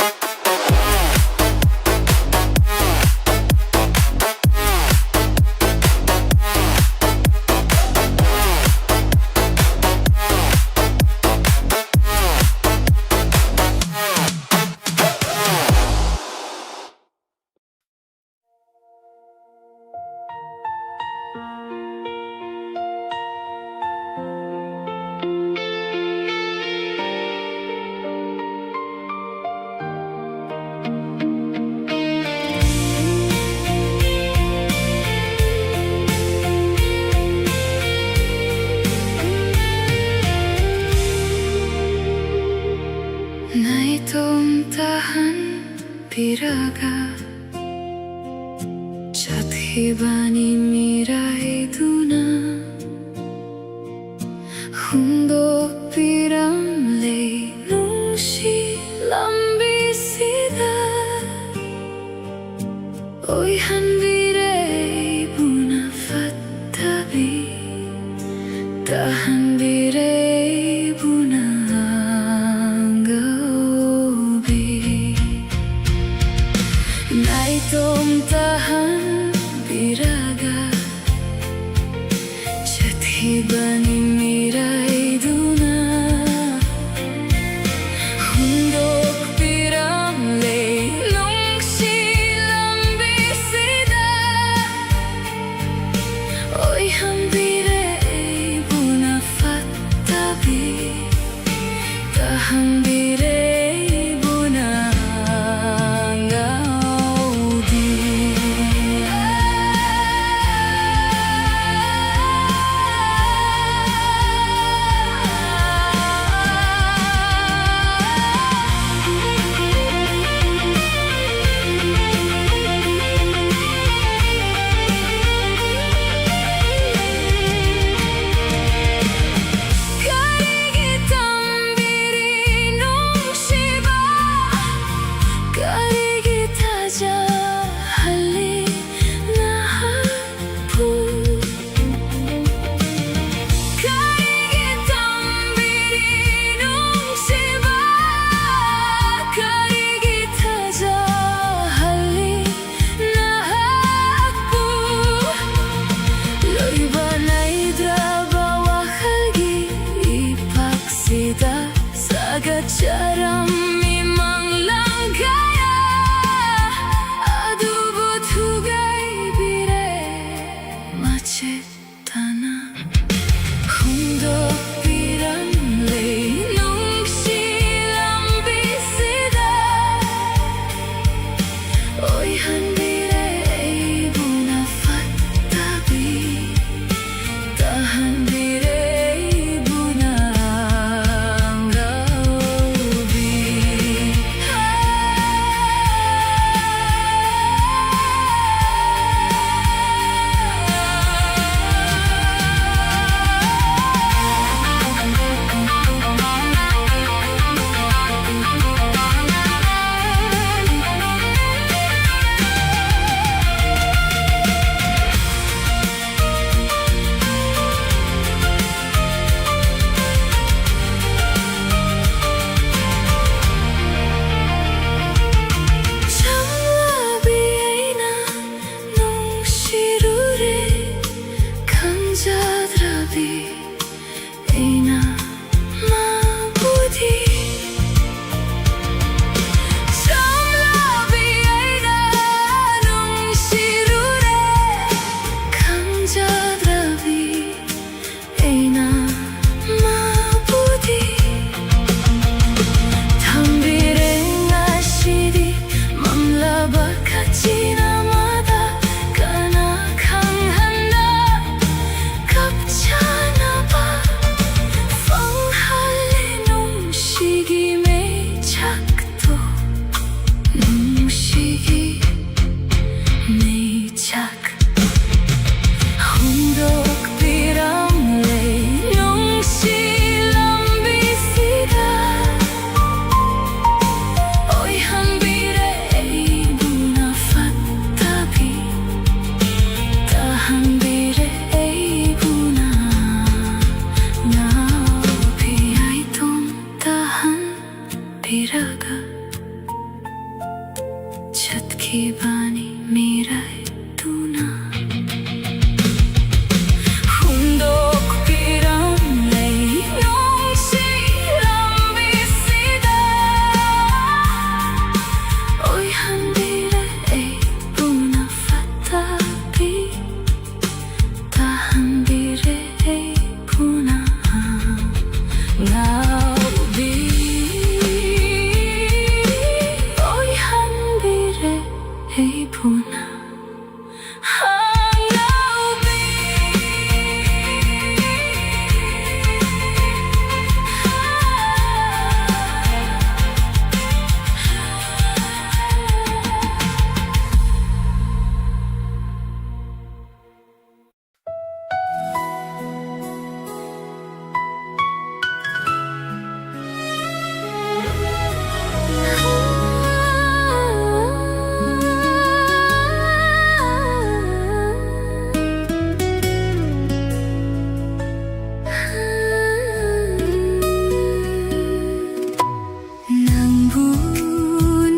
Naitom tahan piraga. Chathibani miraiduna, hundo piram lei nushi lambi sida. Oi hanbire buna fattabi. Tahan bire buna angaubi. Naitom tahan biraga. ꯍꯟꯕꯤꯔꯦ ꯑꯩꯕꯨ ꯅꯪ ꯉꯥꯎꯗꯤ꯫ ꯀꯔꯤꯒꯤ ꯇꯝꯕꯤꯔꯤ ꯅꯨꯡꯁꯤꯕ? ꯀꯔꯤꯒꯤ ꯊꯥꯖꯍꯜꯂꯤ ꯅꯍꯥꯛꯄꯨ? ꯀꯔꯤꯒꯤ ꯇꯝꯕꯤꯔꯤ ꯅꯨꯡꯁꯤꯕ? ꯀꯔꯤꯒꯤ ꯊꯥꯖꯍꯜꯂꯤ ꯅꯍꯥꯛꯄꯨ? ꯂꯣꯏꯕ ꯅꯥꯏꯗ꯭ꯔꯕ ꯋꯥꯈꯜꯒꯤ ꯏꯄꯥꯛꯁꯤꯗ ꯁꯥꯒꯠꯆꯔꯝꯃꯤ ꯃꯪꯂꯥꯟ ꯀꯌꯥ, ꯑꯗꯨꯕꯨ ꯊꯨꯒꯥꯏꯕꯤꯔꯦ ꯃꯆꯦꯠ ꯇꯅ ꯍꯨꯟꯗꯣꯛꯄꯤꯔꯝꯂꯦ ꯅꯨꯡꯁꯤ ꯂꯝꯕꯤꯁꯤꯗ꯫ ꯑꯣꯏꯍꯟꯕꯤꯔꯦ ꯑꯩꯕꯨ ꯅꯐꯠꯇꯕꯤ, ꯇꯥꯍꯟꯕꯤꯔꯦ ꯑꯩꯕꯨ ꯅꯪ ꯉꯥꯎꯕꯤ꯫ ꯄꯤꯔꯒ ꯆꯠꯈꯤꯕꯅꯤ ꯃꯤꯔꯥꯏꯗꯨꯅ꯫ ꯍꯨꯟꯗꯣꯛꯄꯤꯔꯝꯂꯦ ꯅꯨꯡꯁꯤ ꯂꯝꯕꯤꯁꯤꯗ꯫ ꯑꯣꯏꯍꯟꯕꯤꯔꯦ ꯑꯩꯕꯨꯅ ꯐꯠꯇꯕꯤ꯫ ꯇꯥꯍꯟꯕꯤꯔꯦ ꯑꯩꯕꯨꯅ ꯉꯥꯎꯕꯤ꯫ ꯑꯣꯏꯍꯟꯕꯤꯔꯦ ꯑꯩꯕꯨꯅ ꯉꯥꯎꯕꯤ꯫ ꯅꯪꯕꯨ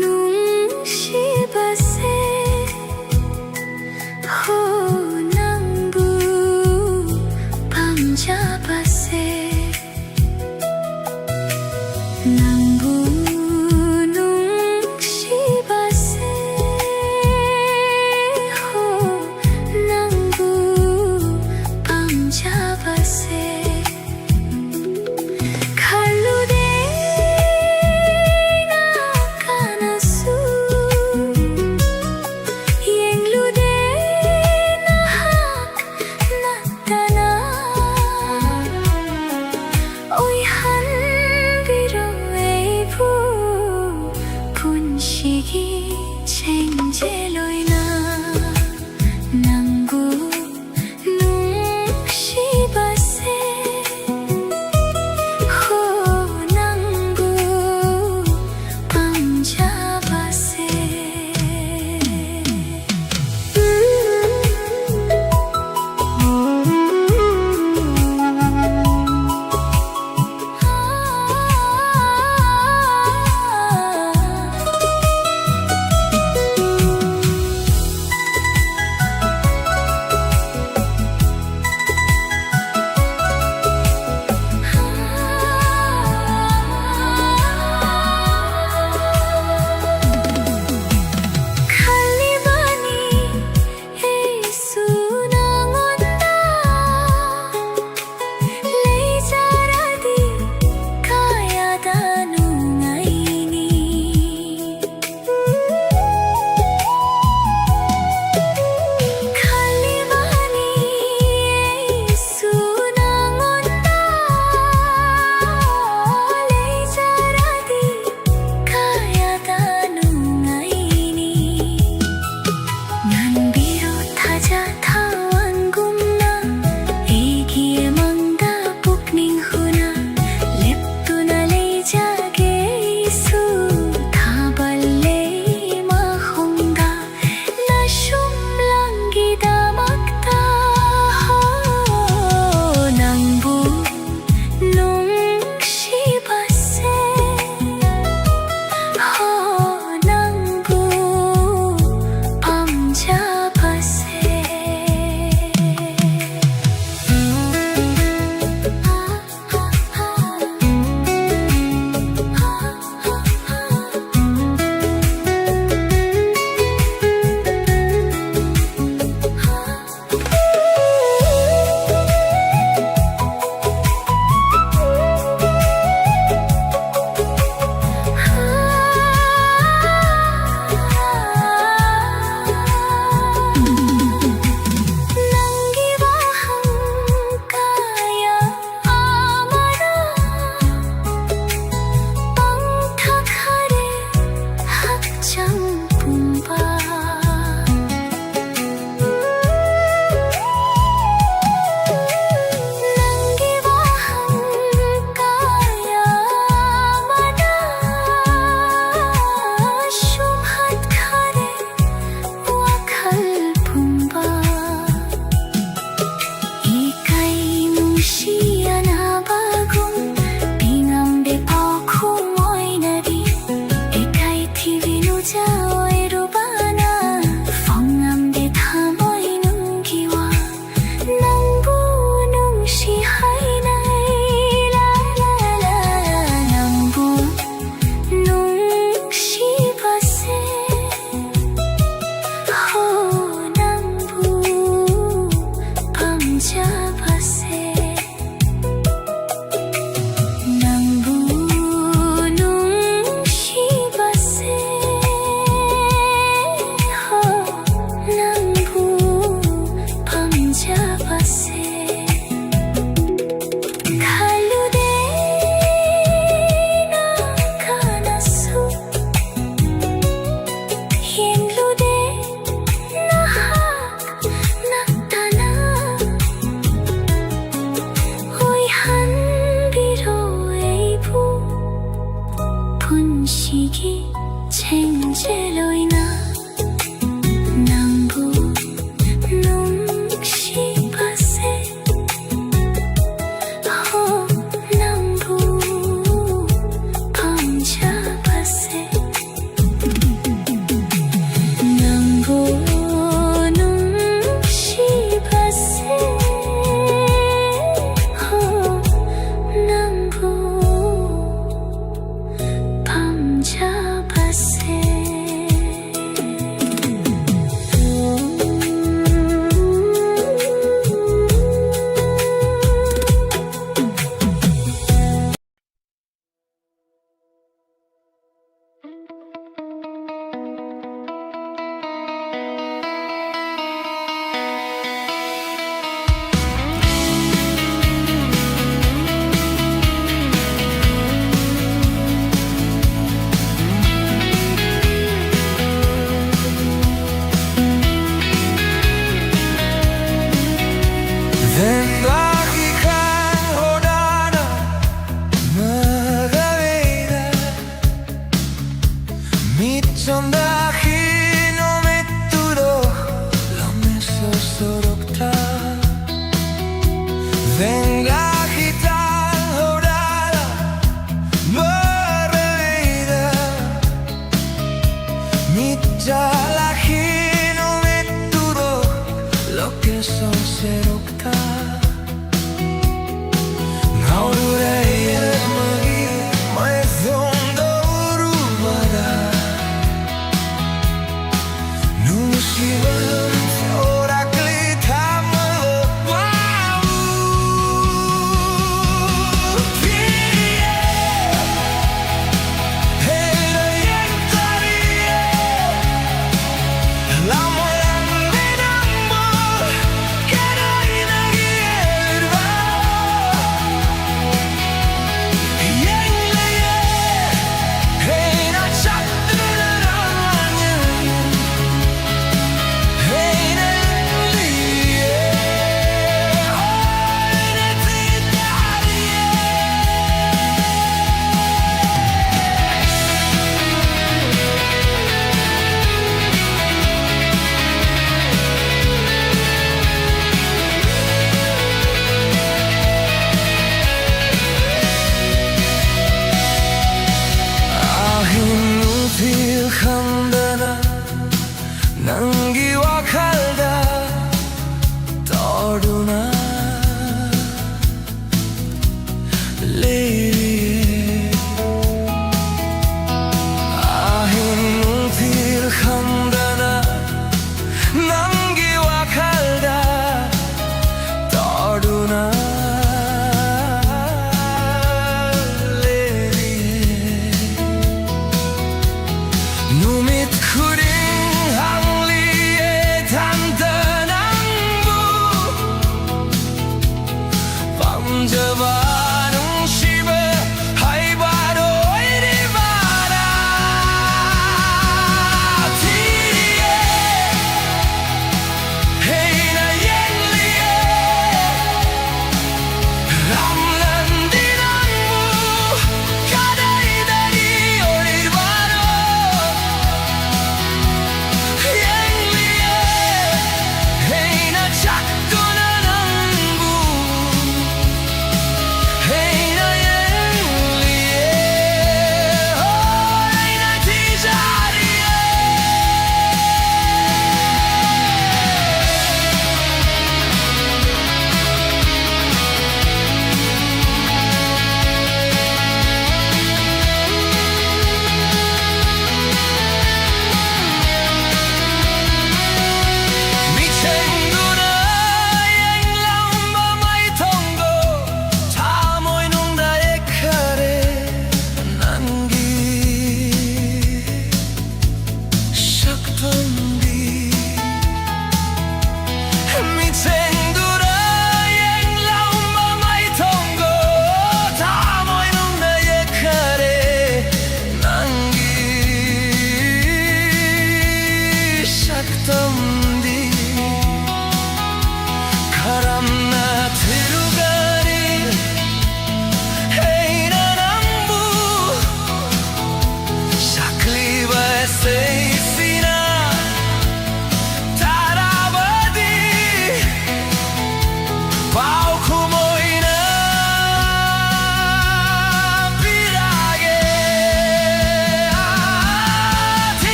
ꯅꯨꯡꯁꯤꯕꯁꯦ, ꯍꯣ, ꯅꯪꯕꯨ ꯄꯥꯝꯖꯕꯁꯦ, ꯅꯪꯕꯨ ꯅꯨꯡꯁꯤꯕꯁꯦ, ꯍꯣ, ꯅꯪꯕꯨ ꯄꯥꯝꯖꯕꯁꯦ꯫ ꯈꯜꯂꯨꯗꯦ ꯅꯍꯥꯛ ꯀꯅꯥꯁꯨ, ꯌꯦꯡꯂꯨꯗꯦ ꯅꯍꯥꯛ ꯅꯠꯇꯅ꯫ ꯑꯣꯏꯍꯟꯕꯤꯔꯣ ꯑꯩꯕꯨ ꯅꯨꯡꯁꯤꯒꯤ ꯆꯦꯡꯖꯦꯜ ꯑꯣꯏꯅ ꯅꯪꯕꯨ ꯅꯨꯡꯁꯤꯕꯁꯦ, ꯍꯣ, ꯅꯪꯕꯨ ꯄꯥꯝꯖꯕꯁꯦ, ꯅꯪꯕꯨ ꯅꯨꯡꯁꯤꯕꯁꯦ, ꯍꯣ, ꯅꯪꯕꯨ ꯄꯥꯝꯖꯕꯁꯦ꯫ Ven lagikan hodana magawida. Mitsan dahin o mitudok, lo meso sorokta. Ven lagitan hodana magawida. Mitsan dahin o mitudok, lo keso serokta. Ngaururei magi mai zondo urubada.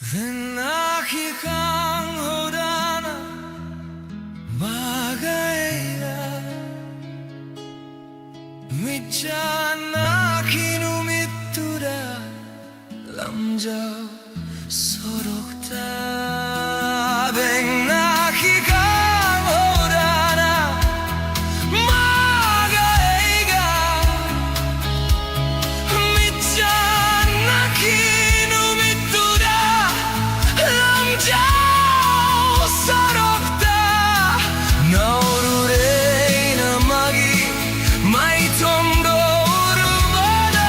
Nakikang hodana magaiga, michana kinumitura lamjau sorokta. Beng nakikang hodana magaiga, michana kinumitura lamjau sorokta. Naurure na magi maitongo urubana.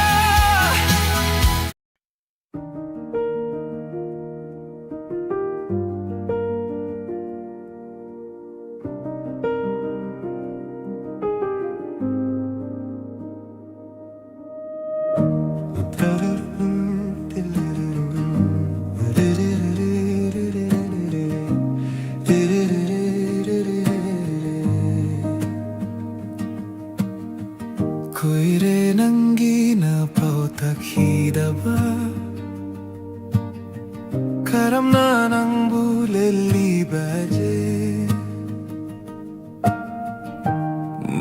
Kuire nangina pau takhidaba, karamna nangbu lelibaje.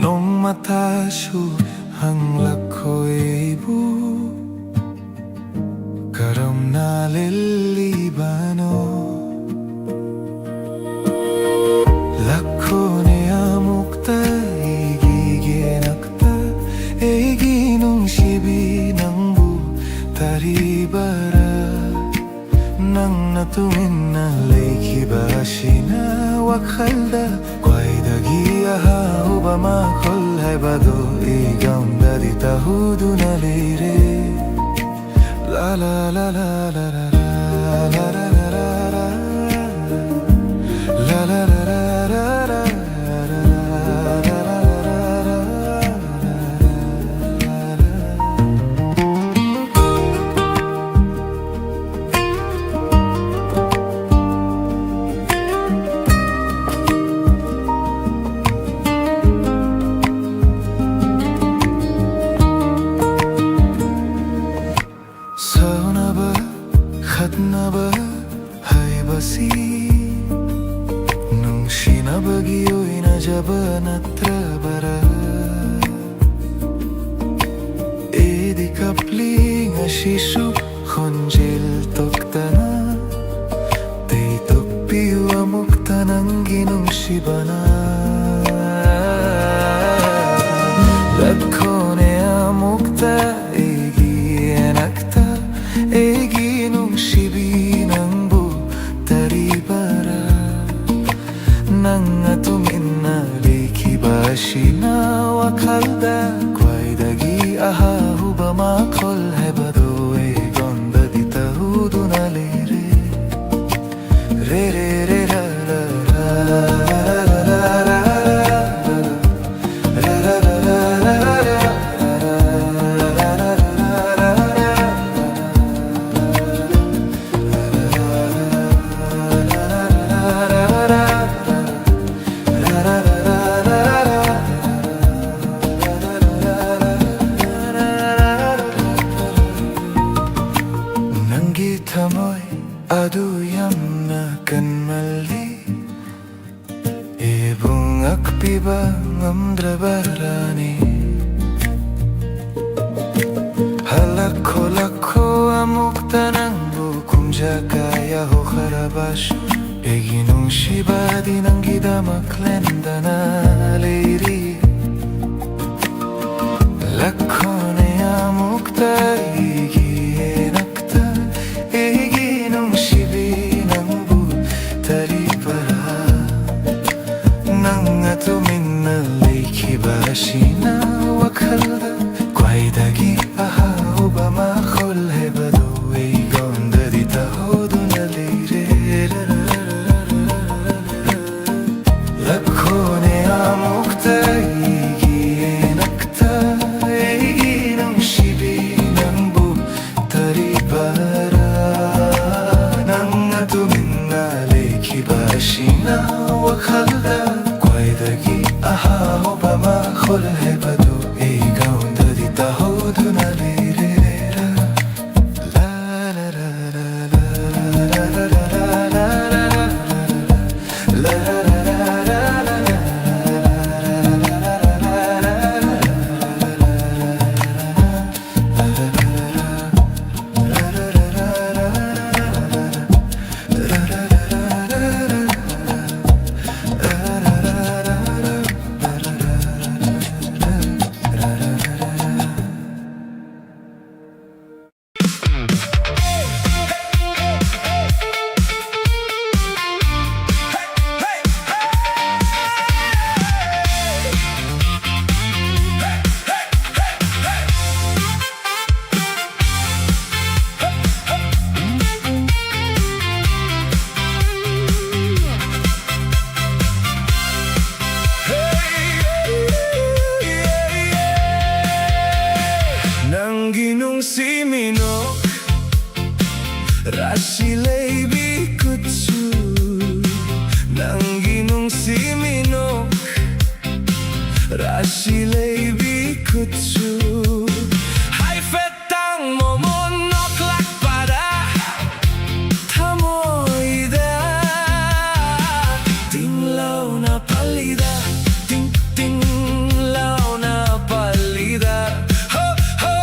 Nongmatasu hanglakoibu, karamna lelibano. Lakone amukta igige nakta, eigi nungsibi nangbu taribara. Nangna tuminna leikhiba asina wakhalda, khwaidagi ahauba makhol haibado igamdadi tahuduna leire. La la la la la la la la la la la la la la la la la la. Saunaba ꯈꯠꯅꯕ ꯍꯥꯏꯕꯁꯤ ꯅꯨꯡꯁꯤꯅꯕꯒꯤ ꯑꯣꯏꯅꯖꯕ ꯅꯠꯇ꯭ꯔꯕꯔꯥ? ꯑꯩꯗꯤ ꯀꯞꯂꯤ ꯉꯁꯤꯁꯨ ꯈꯣꯟꯖꯦꯜ ꯇꯣꯛꯇꯅ꯫ ꯇꯩꯊꯣꯛꯄꯤꯌꯨ ꯑꯃꯨꯛꯇ ꯅꯪꯒꯤ ꯅꯨꯡꯁꯤꯕꯅ꯫ ꯂꯥꯛꯈꯣꯅꯦ ꯑꯃꯨꯛꯇ ꯑꯩꯒꯤ ꯏꯅꯥꯛꯇ, ꯑꯩꯒꯤ ꯅꯨꯡꯁꯤꯕꯤ ꯅꯪꯕꯨ ꯇꯥꯔꯤꯕꯔꯥ? ꯅꯪꯅ ꯇꯨꯃꯤꯟꯅ ꯂꯩꯈꯤꯕ ꯑꯁꯤꯅ ꯋꯥꯈꯜꯗ ꯈ꯭ꯋꯥꯏꯗꯒꯤ ꯑꯍꯥꯎꯕ ꯃꯈꯣꯜ ꯍꯥꯏꯕꯗꯨ ꯑꯩꯉꯣꯟꯗꯗꯤ ꯇꯧꯗꯨꯅ ꯂꯩꯔꯦ꯫ ꯔꯦ ꯔꯦ ꯔꯦ ꯔ ꯔ ꯔ ꯔ ꯔ ꯔ ꯔ ꯔ ꯔ ꯅꯪꯒꯤ ꯊꯃꯣꯏ ꯑꯗꯨ ꯌꯥꯝꯅ ꯀꯟꯃꯜꯂꯤ꯫ ꯑꯩꯕꯨ ꯉꯥꯛꯄꯤꯕ ꯉꯝꯗ꯭ꯔꯕꯔꯥꯅꯦ? ꯍꯜꯂꯛꯈꯣ, ꯂꯥꯛꯈꯣ, ꯑꯃꯨꯛꯇ ꯅꯪꯕꯨ ꯀꯨꯝꯖ ꯀꯌꯥ ꯍꯧꯈ꯭ꯔꯕꯁꯨ, ꯑꯩꯒꯤ ꯅꯨꯡꯁꯤꯕꯗꯤ ꯅꯪꯒꯤꯗꯃꯛ ꯂꯦꯡꯗꯅ ꯂꯩꯔꯤ꯫ ꯂꯥꯛꯈꯣꯅꯦ ꯑꯃꯨꯛꯇ ꯑꯩꯒꯤ ꯏꯅꯥꯛꯇ, ꯑꯩꯒꯤ ꯅꯨꯡꯁꯤꯕꯤ ꯅꯪꯕꯨ ꯇꯥꯔꯤꯕꯔꯥ? ꯅꯪꯅ ꯇꯨꯃꯤꯟꯅ ꯂꯩꯈꯤꯕ ꯑꯁꯤꯅ ꯋꯥꯈꯜꯗ ꯈ꯭ꯋꯥꯏꯗꯒꯤ ꯑꯍꯥꯎꯕ ꯃꯈꯣꯜ ꯍꯥꯏꯕꯗꯨ ꯑꯩꯉꯣꯟꯗꯗꯤ ꯇꯧꯗꯨꯅ ꯂꯩꯔꯦ꯫ ꯂꯥꯛꯈꯣꯅꯦ ꯑꯃꯨꯛꯇ ꯑꯩꯒꯤ ꯏꯅꯥꯛꯇ, ꯑꯩꯒꯤ ꯅꯨꯡꯁꯤꯕꯤ ꯅꯪꯕꯨ ꯇꯥꯔꯤꯕꯔꯥ? ꯅꯪꯅ ꯇꯨꯃꯤꯟꯅ ꯂꯩꯈꯤꯕ ꯑꯁꯤꯅ ꯋꯥꯈꯜꯗ ꯈ꯭ꯋꯥꯏꯗꯒꯤ ꯑꯍꯥꯎꯕ ꯃꯈꯣꯜ ꯍꯥꯏꯕꯗꯨ ꯑꯩꯉꯣꯟꯗꯗꯤ ꯇꯧꯗꯨꯅ ꯂꯩꯔꯦ꯫ ꯂꯥ ꯂꯥ ꯂꯥ ꯂꯥ ꯔꯥꯁꯤ ꯂꯩꯕꯤ ꯀꯨꯆꯨ, ꯅꯪꯒꯤ ꯅꯨꯡꯁꯤ ꯃꯤꯅꯣꯛ, ꯔꯥꯁꯤ ꯂꯩꯕꯤ ꯀꯨꯆꯨ, ꯍꯥꯏꯐꯦꯠꯇꯪ ꯃꯣꯃꯣꯟ ꯅꯣꯛꯂꯛꯄꯗ ꯊꯃꯣꯏꯗ ꯇꯤꯡ ꯂꯥꯎꯅ ꯄꯜꯂꯤꯗ, ꯇꯤꯡ ꯇꯤꯡ ꯂꯥꯎꯅ ꯄꯜꯂꯤꯗ, ꯍꯣ ꯍꯣ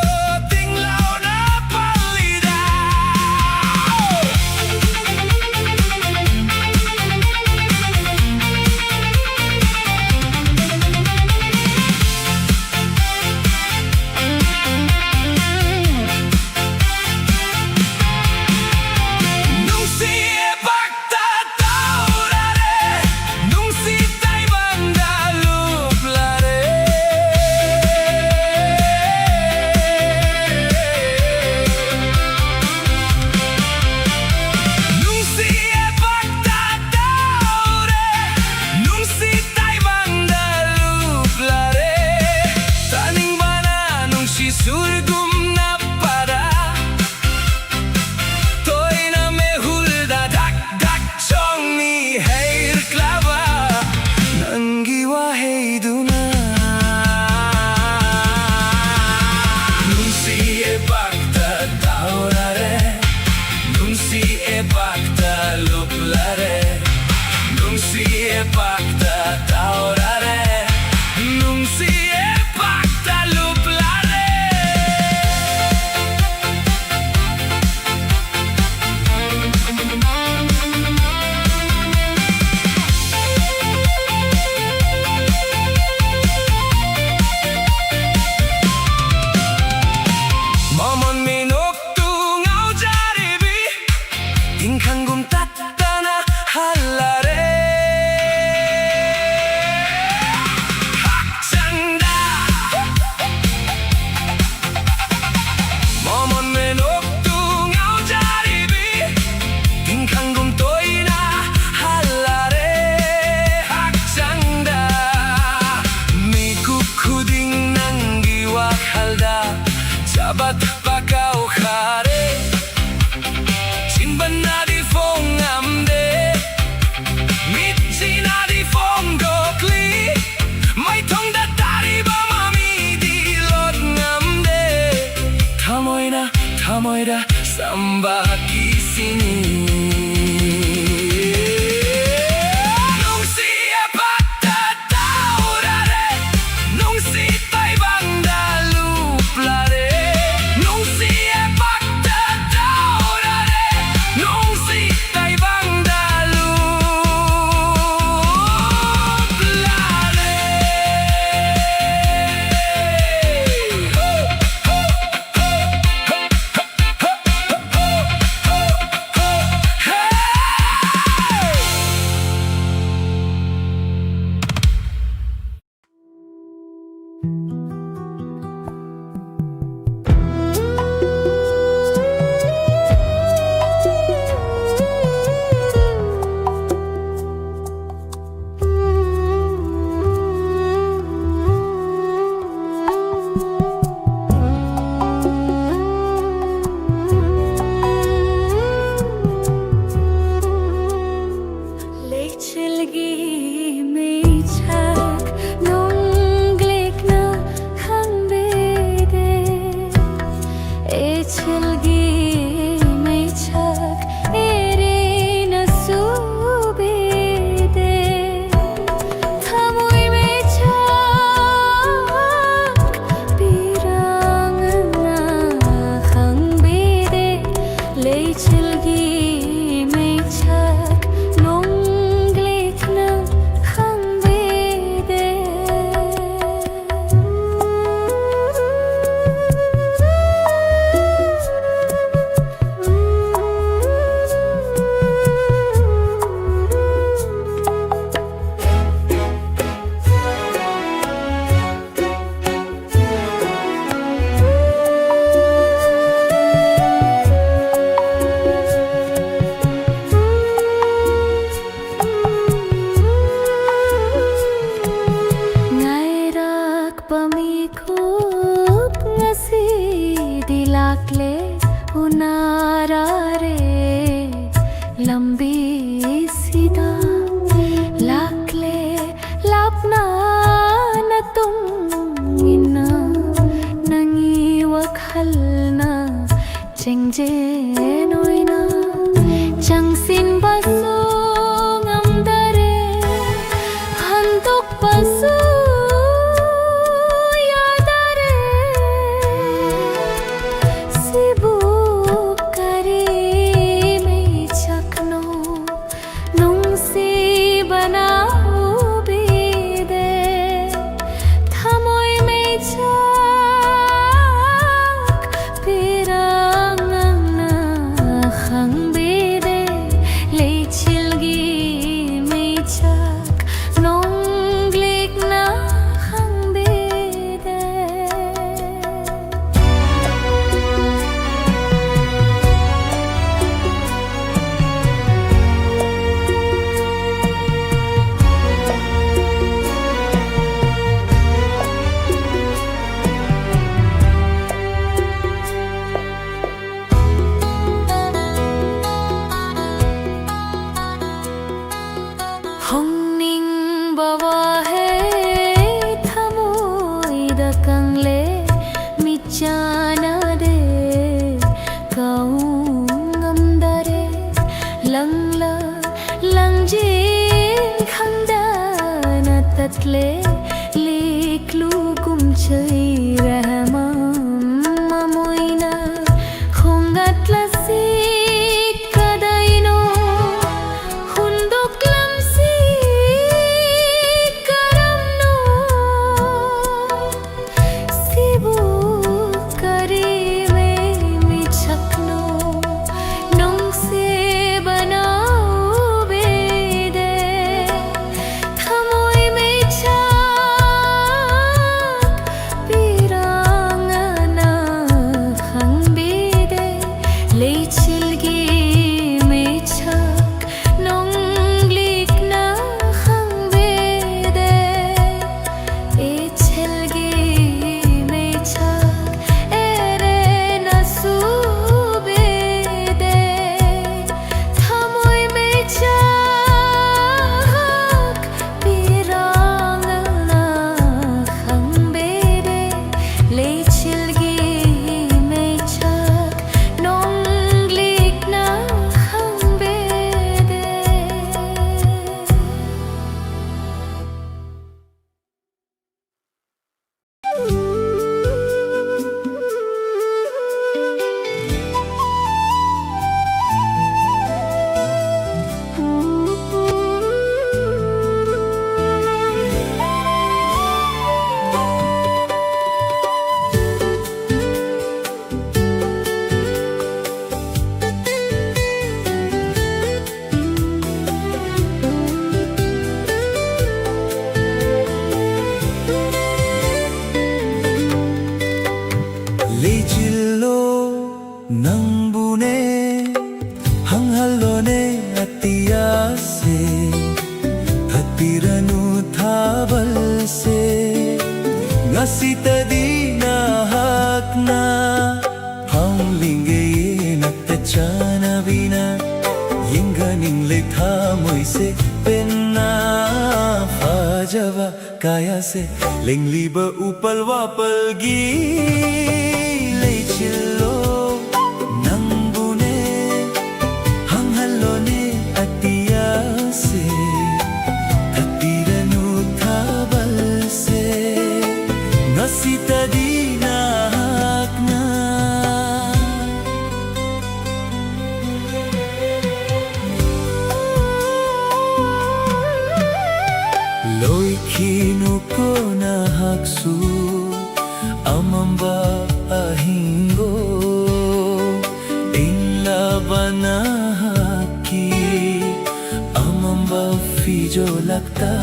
ꯇꯤꯡ ꯂꯥꯎꯅ ꯄꯜꯂꯤꯗ꯫ Samba ki sini. Nung si e pagtatawrare, nung si taibang daluplare, nung si e pagtatawrare, nung si taibang daluplare. Leichilgi meichak nung glikna khangbide. Echilgi meichak erena subide. Thamui meichak pirangna khangbide. Leichilgi meichak nung glikna khangbide. Ngairak pamikhup ngasi dilakle unarare lambi sida lakle lapna natung ina nangi wakhalna ꯂꯦ ꯂꯤꯛꯂꯨ ꯀꯨꯝꯆꯩ ꯔꯍꯃꯝ ꯃꯃꯣꯏꯅ ꯈꯣꯡꯒꯠꯂꯁꯤ ꯀꯗꯥꯏꯅꯣ ꯍꯨꯟꯗꯣꯛꯂꯝꯁꯤ ꯀꯔꯝꯅꯣ ꯁꯤꯕꯨ ꯀꯔꯤ ꯃꯤꯁꯛꯅꯣ ꯅꯨꯡꯁꯤꯕꯅ ꯎꯕꯤꯗꯦ ꯊꯃꯣꯏ ꯃꯩꯆꯥꯛ ꯄꯤꯔꯥꯡꯅ ꯈꯪꯕꯤꯗꯦ ꯂꯩꯆꯤꯜꯒꯤ ꯃꯩꯆꯥꯛ ꯅꯣꯡꯂꯤꯛꯅ ꯈꯪꯕꯤꯗꯦ ꯏꯆꯦꯜꯒꯤ ꯃꯩꯆꯥꯛ ꯑꯦꯔꯦꯅꯁꯨ ꯎꯕꯤꯗꯦ ꯊꯃꯣꯏ ꯃꯩꯆꯥꯛ ꯄꯤꯔꯥꯡꯅ ꯈꯪꯕꯤꯗꯦ ꯂꯩꯆꯤꯜꯒꯤ ꯃꯩꯆꯥꯛ ꯅꯣꯡꯂꯤꯛꯅ ꯈꯪꯕꯤꯗꯦ ꯂꯩꯆꯤꯜꯂꯣ ꯅꯪꯕꯨꯅꯦ ꯍꯪꯍꯜꯂꯣꯅꯦ ꯑꯇꯤꯌꯥꯁꯦ ꯊꯠꯄꯤꯔꯅꯨ ꯊꯥꯕꯜꯁꯦ ꯉꯁꯤꯇꯗꯤ ꯅꯍꯥꯛꯅ ꯐꯥꯎꯂꯤꯡꯒꯦ ꯅꯛꯇ ꯆꯥꯅꯕꯤꯅ ꯌꯦꯡꯒꯅꯤꯡꯂꯦ ꯊꯃꯣꯏꯁꯦ ꯄꯦꯟꯅ ꯐꯖꯕ ꯀꯌꯥꯁꯦ ꯂꯦꯡꯂꯤꯕ ꯎꯄꯜ ꯋꯥꯄꯜꯒꯤ ꯂꯩꯆꯤꯜꯂꯣ ꯅꯪꯕꯨꯅꯦ ꯍꯪꯍꯜꯂꯣꯅꯦ ꯑꯇꯤꯌꯥꯁꯦ ꯊꯠꯄꯤꯔꯅꯨ ꯊꯥ ꯀꯤꯅꯨꯀꯣ ꯅꯍꯥꯛꯁꯨ ꯑꯃꯝꯕ ꯑꯍꯤꯡꯒꯣ, ꯏꯪꯂꯕ ꯅꯍꯥꯛꯀꯤ ꯑꯃꯝꯕ ꯐꯤꯖꯣꯜꯂꯛꯇ꯫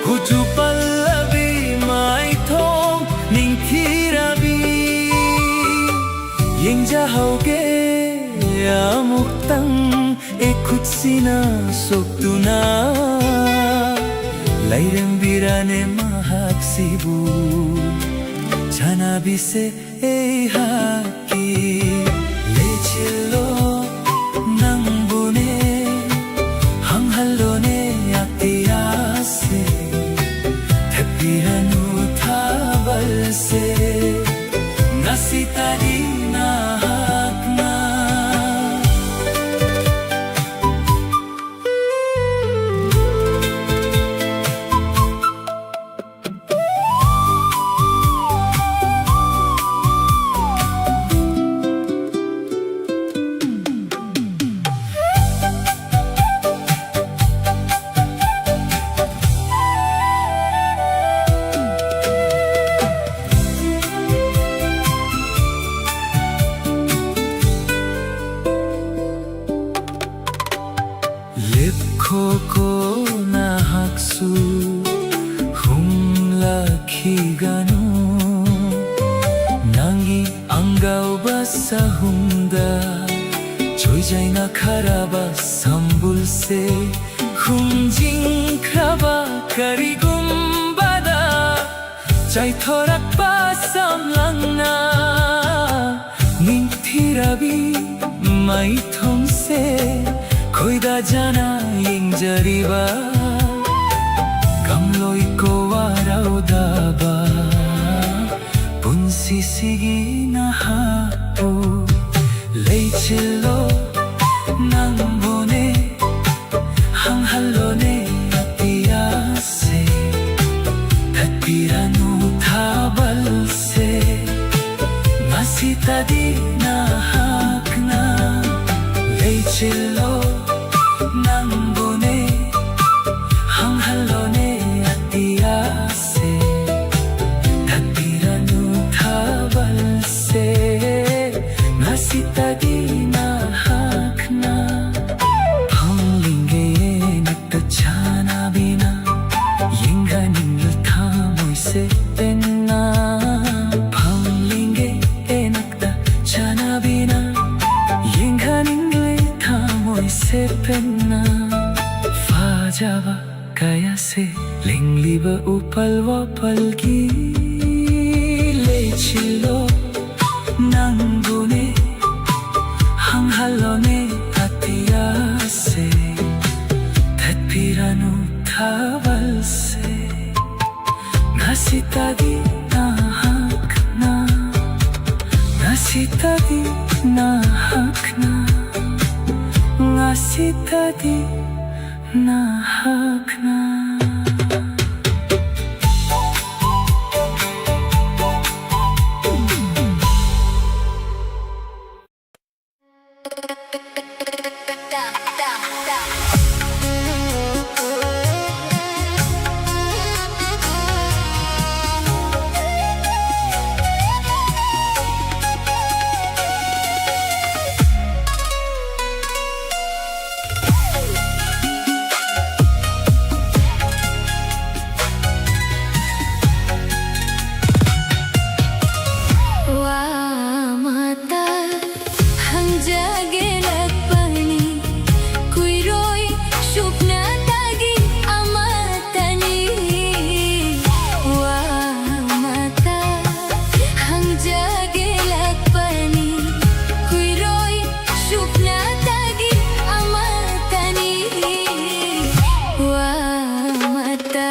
ꯀꯨꯆꯨ ꯄꯜꯂꯕꯤ ꯃꯥꯏꯊꯣꯡ ꯅꯤꯡꯊꯤꯔꯕꯤ, ꯌꯦꯡꯖꯍꯧꯒꯦ ꯑꯃꯨꯛꯇꯪ꯫ ꯏꯈꯨꯠꯁꯤꯅ ꯁꯣꯛꯇꯨꯅ ꯂꯩꯔꯝꯕꯤꯔꯅꯦ ꯃꯍꯥꯛꯁꯤꯕꯨ꯫ ꯆꯥꯟꯅꯕꯤꯁꯦ ꯑꯩꯍꯥꯛꯀꯤ꯫ ꯂꯩꯆꯤꯜꯂꯣ ꯅꯪꯕꯨꯅꯦ, ꯍꯪꯍꯜꯂꯣꯅꯦ ꯑꯇꯤꯌꯥꯁꯦ, ꯊꯦꯠꯄꯤꯔꯅꯨ ꯊꯥꯕꯜꯁꯦ, ꯉꯁꯤꯇꯗꯤ ꯅꯍꯥꯛꯅ꯫ ꯂꯦꯞꯈꯣꯀꯣ ꯅꯍꯥꯛꯁꯨ, ꯍꯨꯝꯂꯛꯈꯤꯒꯅꯨ꯫ ꯅꯪꯒꯤ ꯑꯉꯧꯕ ꯁꯍꯨꯝꯗ ꯆꯣꯏꯖꯥꯏꯅꯈ꯭ꯔꯕ ꯁꯝꯕꯨꯜꯁꯦ, ꯈꯨꯝꯖꯤꯟꯈ꯭ꯔꯕ ꯀꯔꯤꯒꯨꯝꯕꯗ ꯆꯥꯏꯊꯣꯔꯛꯄ ꯁꯝꯂꯪꯅ ꯅꯤꯡꯊꯤꯔꯕꯤ ꯃꯥꯏꯊꯣꯡꯁꯦ ꯈꯣꯏꯗꯥꯖꯅ ꯌꯦꯡꯖꯔꯤꯕ ꯀꯝꯂꯣꯏ ꯀꯣ ꯋꯥꯔꯧꯗꯕ ꯄꯨꯟꯁꯤꯁꯤꯒꯤ ꯅꯍꯥꯛꯄꯨ꯫ ꯂꯩꯆꯤꯜꯂꯣ ꯅꯪꯕꯨꯅꯦ, ꯍꯪꯍꯜꯂꯣꯅꯦ ꯑꯇꯤꯌꯥꯁꯦ, ꯊꯠꯄꯤꯔꯅꯨ ꯊꯥꯕꯜꯁꯦ, ꯉꯁꯤꯇꯗꯤ ꯅꯍꯥꯛꯅ꯫ ꯂꯩꯆꯤꯜꯂꯣ ꯅꯪꯕꯨꯅꯦ, ꯍꯪꯍꯜꯂꯣꯅꯦ ꯁꯦꯞꯄꯦꯟꯅ ꯐꯖꯕ ꯀꯌꯥꯁꯦ ꯂꯦꯡꯂꯤꯕ ꯎꯄꯜ ꯋꯥꯄꯜꯒꯤ ꯂꯩꯆꯤꯜꯂꯣ ꯅꯪꯕꯨꯅꯦ ꯍꯪꯍꯜꯂꯣꯅꯦ ꯑꯇꯤꯌꯥꯁꯦ ꯊꯠꯄꯤꯔꯅꯨ ꯊꯥꯕꯜꯁꯦ ꯉꯁꯤꯇꯗꯤ ꯅꯍꯥꯛꯅ ꯉꯁꯤꯇꯗꯤ ꯅꯍꯥꯛꯅ ꯉꯁꯤꯇꯗꯤ ꯅꯍꯥꯛꯅ ꯋꯥ ꯑꯃꯇ ꯍꯪꯖꯒꯦꯂꯛꯄꯅꯤ ꯀꯨꯏꯔꯣꯏ ꯁꯨꯞꯅꯇꯒꯤ ꯑꯃꯇꯅꯤ ꯋꯥ ꯑꯃꯇ ꯍꯪꯖꯒꯦꯂꯛꯄꯅꯤ ꯀꯨꯏꯔꯣꯏ ꯁꯨꯞꯅꯇꯒꯤ ꯑꯃꯇꯅꯤ ꯋꯥ ꯑꯃꯇ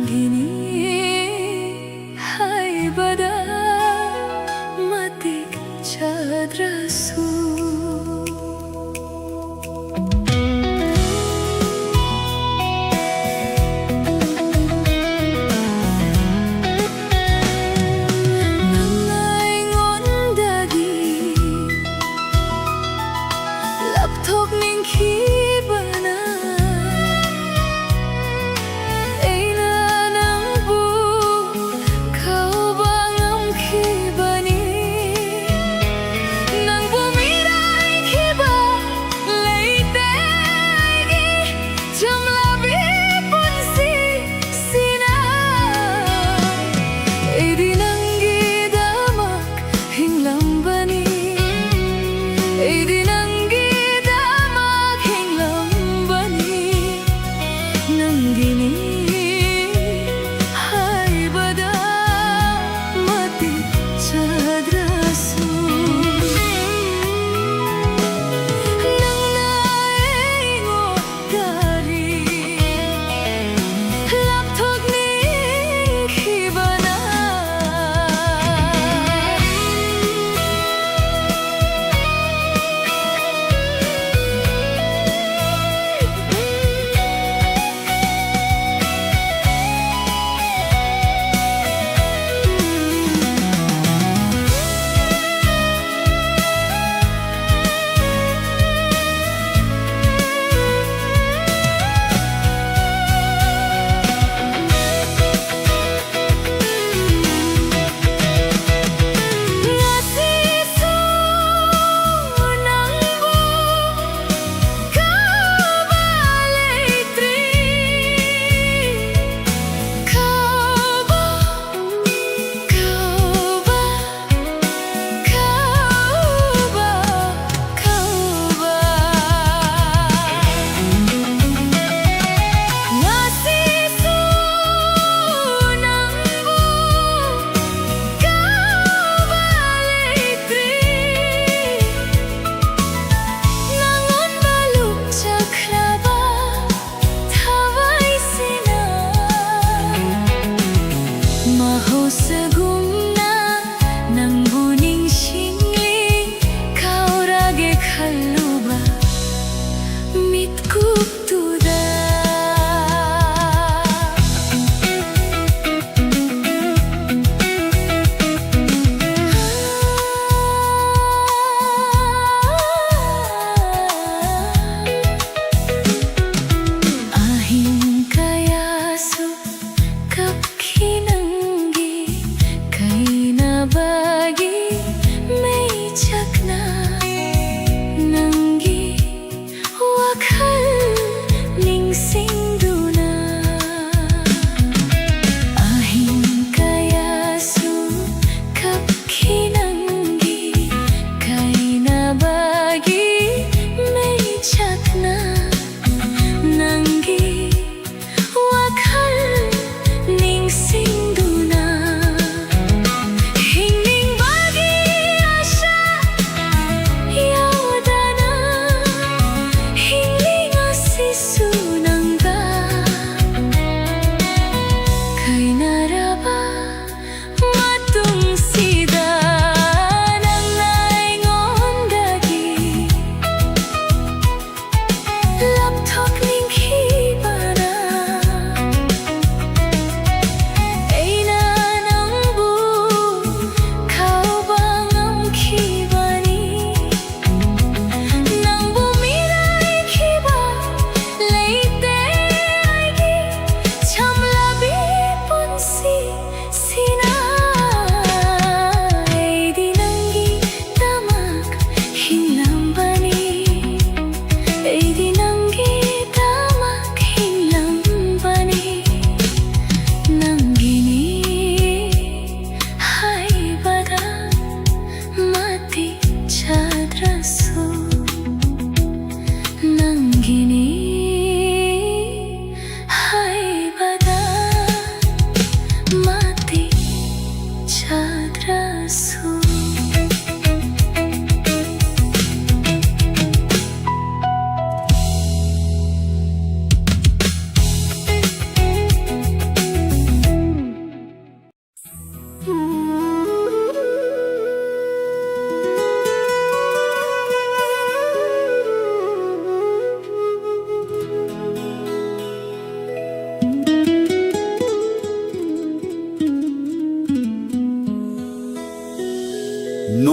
ꯏꯅꯤ ꯍꯥꯏꯕꯗ ꯃꯇꯤꯛ ꯆꯥꯗ꯭ꯔꯁꯨ꯫ ꯅꯪꯅ ꯑꯩꯉꯣꯟꯗꯒꯤ ꯂꯥꯞꯊꯣꯛꯅꯤꯡꯈꯤꯕꯅ ꯑꯩꯅ ꯅꯪ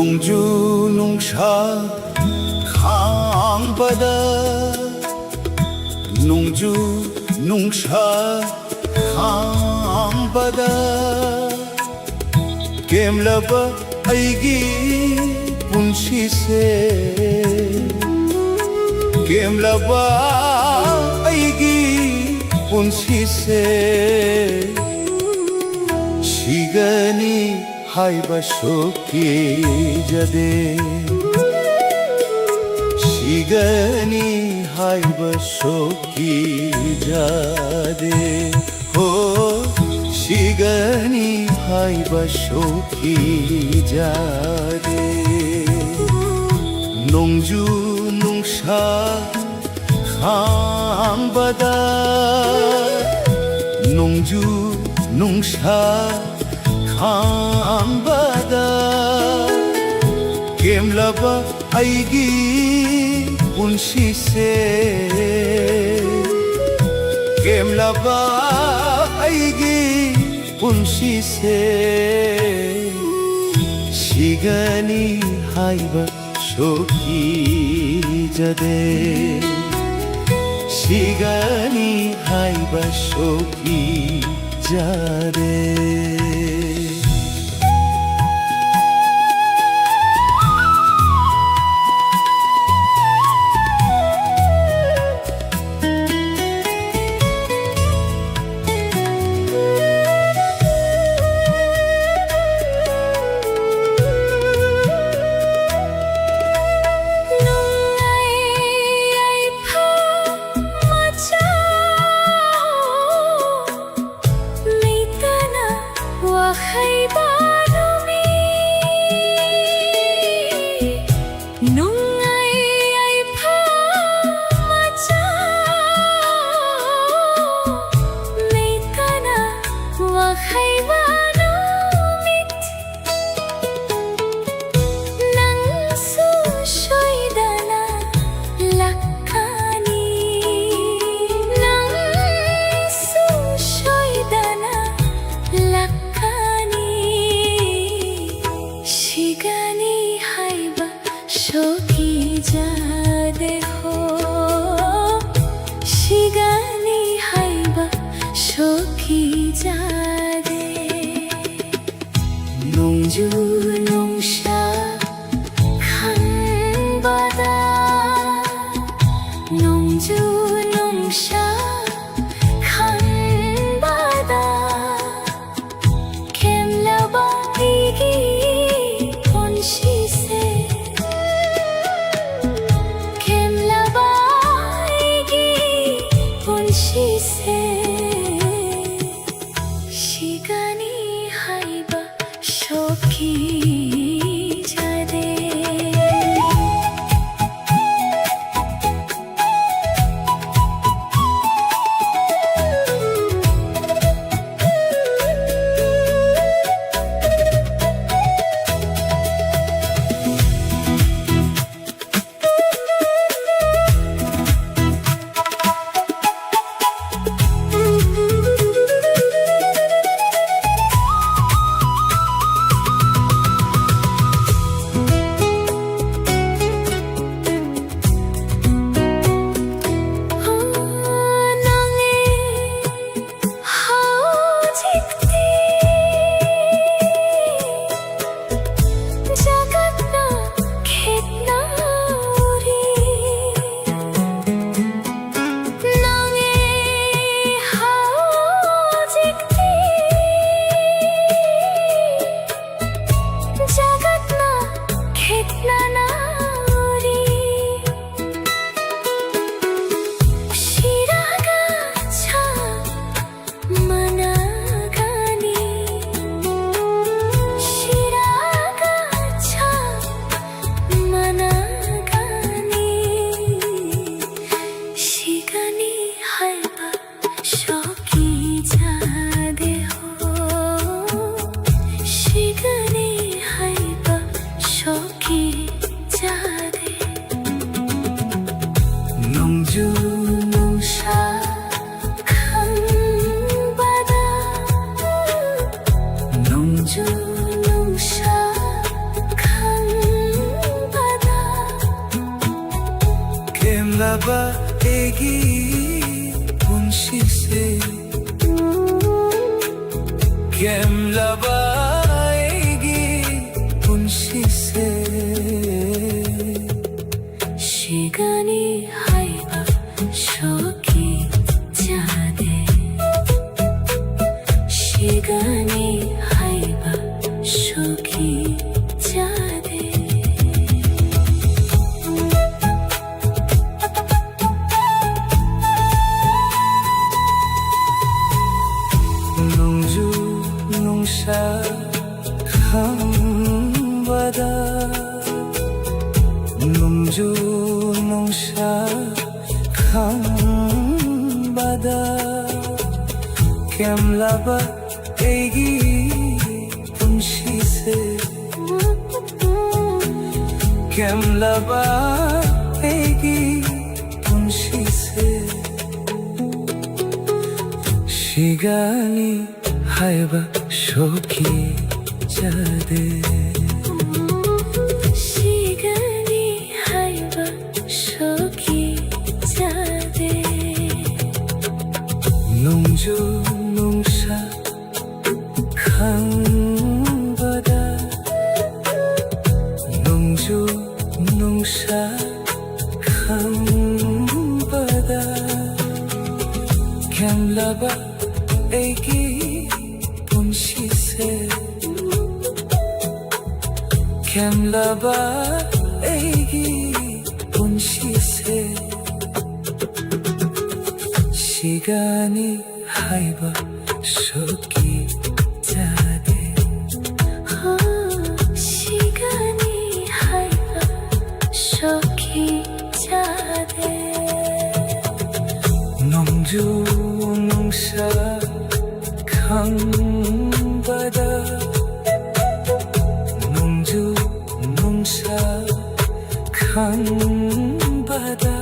ꯅꯣꯡꯖꯨ ꯅꯨꯡꯁꯥ ꯈꯥꯡꯕꯗ, ꯅꯣꯡꯖꯨ ꯅꯨꯡꯁꯥ ꯈꯥꯡꯕꯗ, ꯀꯦꯝꯂꯕ ꯑꯩꯒꯤ ꯄꯨꯟꯁꯤꯁꯦ, ꯀꯦꯝꯂꯕ ꯑꯩꯒꯤ ꯄꯨꯟꯁꯤꯁꯦ, ꯁꯤꯒꯅꯤ ꯍꯥꯏꯕꯁꯨ ꯀꯤꯖꯗꯦ, ꯁꯤꯒꯅꯤ ꯍꯥꯏꯕꯁꯨ ꯀꯤꯖꯗꯦ꯫ ꯍꯣ, ꯁꯤꯒꯅꯤ ꯍꯥꯏꯕꯁꯨ ꯀꯤꯖꯗꯦ꯫ ꯅꯣꯡꯖꯨ ꯅꯨꯡꯁꯥ ꯈꯥꯡꯕꯗ, ꯅꯣꯡꯖꯨ ꯅꯨꯡꯁꯥ ꯈꯥꯡꯕꯗ, ꯀꯦꯝꯂꯕ ꯑꯩꯒꯤ ꯄꯨꯟꯁꯤꯁꯦ, ꯀꯦꯝꯂꯕ ꯑꯩꯒꯤ ꯄꯨꯟꯁꯤꯁꯦ, ꯁꯤꯒꯅꯤ ꯍꯥꯏꯕ ꯁꯨ ꯀꯤꯖꯗꯦ, ꯁꯤꯒꯅꯤ ꯍꯥꯏꯕꯁꯨ ꯀꯤꯖꯗꯦ꯫ ꯀꯤꯖꯗꯦ꯫ ꯅꯣꯡꯖꯨ ꯅꯨꯡꯁꯥ ꯈꯪꯕꯗ, ꯅꯣꯡꯖꯨ ꯅꯨꯡꯁꯥ ꯈꯪꯕꯗ, ꯀꯦꯝꯂꯕ ꯑꯩꯒꯤ ꯄꯨꯟꯁꯤꯁꯦ, ꯀꯦꯝꯂꯕ ꯑꯩꯒꯤ ꯄꯨꯟꯁꯤꯁꯦ꯫ ꯁꯤꯒꯅꯤ ꯍꯥꯏꯕ ꯁꯣꯛꯈꯤꯖꯔꯦ꯫ ꯍꯧꯖꯤꯛꯇꯤ ꯖꯒꯠꯅ ꯈꯦꯠꯅꯔꯤ꯫ ꯅꯪꯒꯤ ꯍꯧꯖꯤꯛꯇꯤ ꯖꯒꯠꯅ ꯈꯦꯠꯅꯔꯤ꯫ ꯁꯤꯔꯒ ꯆꯞ ꯃꯥꯟꯅꯒꯅꯤ, ꯁꯤꯔꯒ ꯆꯞ ꯃꯥꯟꯅꯒꯅꯤ꯫ ꯁꯤꯒꯅꯤ ꯍꯥꯏꯕ ꯁꯣꯛꯈꯤꯖꯗꯦ ꯍꯣ, ꯁꯤꯒꯅꯤ ꯍꯥꯏꯕ ꯁꯣꯛꯈꯤꯖꯗꯦ꯫ ꯅꯣꯡꯖꯨ ꯅꯨꯡꯁꯥ ꯈꯪꯕꯗ, ꯅꯣꯡꯖꯨ ꯅꯨꯡꯁꯥ ꯈꯪꯕꯗ, ꯀꯦꯝꯂꯕ ꯑꯩꯒꯤ ꯄꯨꯟꯁꯤꯁꯦ꯫ ꯀꯦꯝꯂꯕ ꯑꯩꯒꯤ ꯄꯨꯟꯁꯤꯁꯦ꯫ ꯁꯤꯒꯅꯤ ꯍꯥꯏꯕ ꯁꯣꯛꯈꯤ ꯆꯥꯗꯦ꯫ ꯁꯤꯒꯅꯤ ꯍꯥꯏꯕ ꯁꯣꯛꯈꯤ ꯆꯥꯗꯦ꯫ ꯅꯣꯡꯖꯨ ꯅꯨꯡꯁꯥ ꯈꯪꯕꯗ, ꯅꯣꯡꯖꯨ ꯅꯨꯡꯁꯥ ꯈꯪꯕꯗ, ꯀꯦꯝꯂꯕ ꯑꯩꯒꯤ ꯄꯨꯟꯁꯤꯁꯦ꯫ ꯀꯦꯝꯂꯕ ꯑꯩꯒꯤ ꯄꯨꯟꯁꯤꯁꯦ꯫ ꯁꯤꯒꯅꯤ ꯍꯥꯏꯕ ꯁꯣꯛꯈꯤ ꯆꯥꯗꯦ꯫ ꯁꯤꯒꯅꯤ ꯍꯥꯏꯕ ꯁꯣꯛꯈꯤ ꯆꯥꯗꯦ꯫ ꯅꯣꯡꯖꯨ ꯅꯨꯡꯁꯥ ꯈꯪꯕꯗ, ꯅꯣꯡꯖꯨ ꯅꯨꯡꯁꯥ ꯈꯪꯕꯗ, ꯀꯦꯝꯂꯕ ꯑꯩꯒꯤ ꯄꯨꯟꯁꯤꯁꯦ꯫ ꯀꯦꯝꯂꯕ ꯑꯩꯒꯤ ꯄꯨꯟꯁꯤꯁꯦ꯫ ꯁꯤꯒꯅꯤ ꯍꯥꯏꯕ ꯁꯣꯛꯈꯤ ꯆꯥꯗꯦ꯫ ꯍꯣ, ꯁꯤꯒꯅꯤ ꯍꯥꯏꯕ ꯁꯣꯛꯈꯤ ꯆꯥꯗꯦ꯫ ꯅꯣꯡꯖꯨ ꯅꯨꯡꯁꯥ ꯈꯪꯕꯗ, ꯅꯣꯡꯖꯨ ꯅꯨꯡꯁꯥ ꯈꯪꯕꯗ,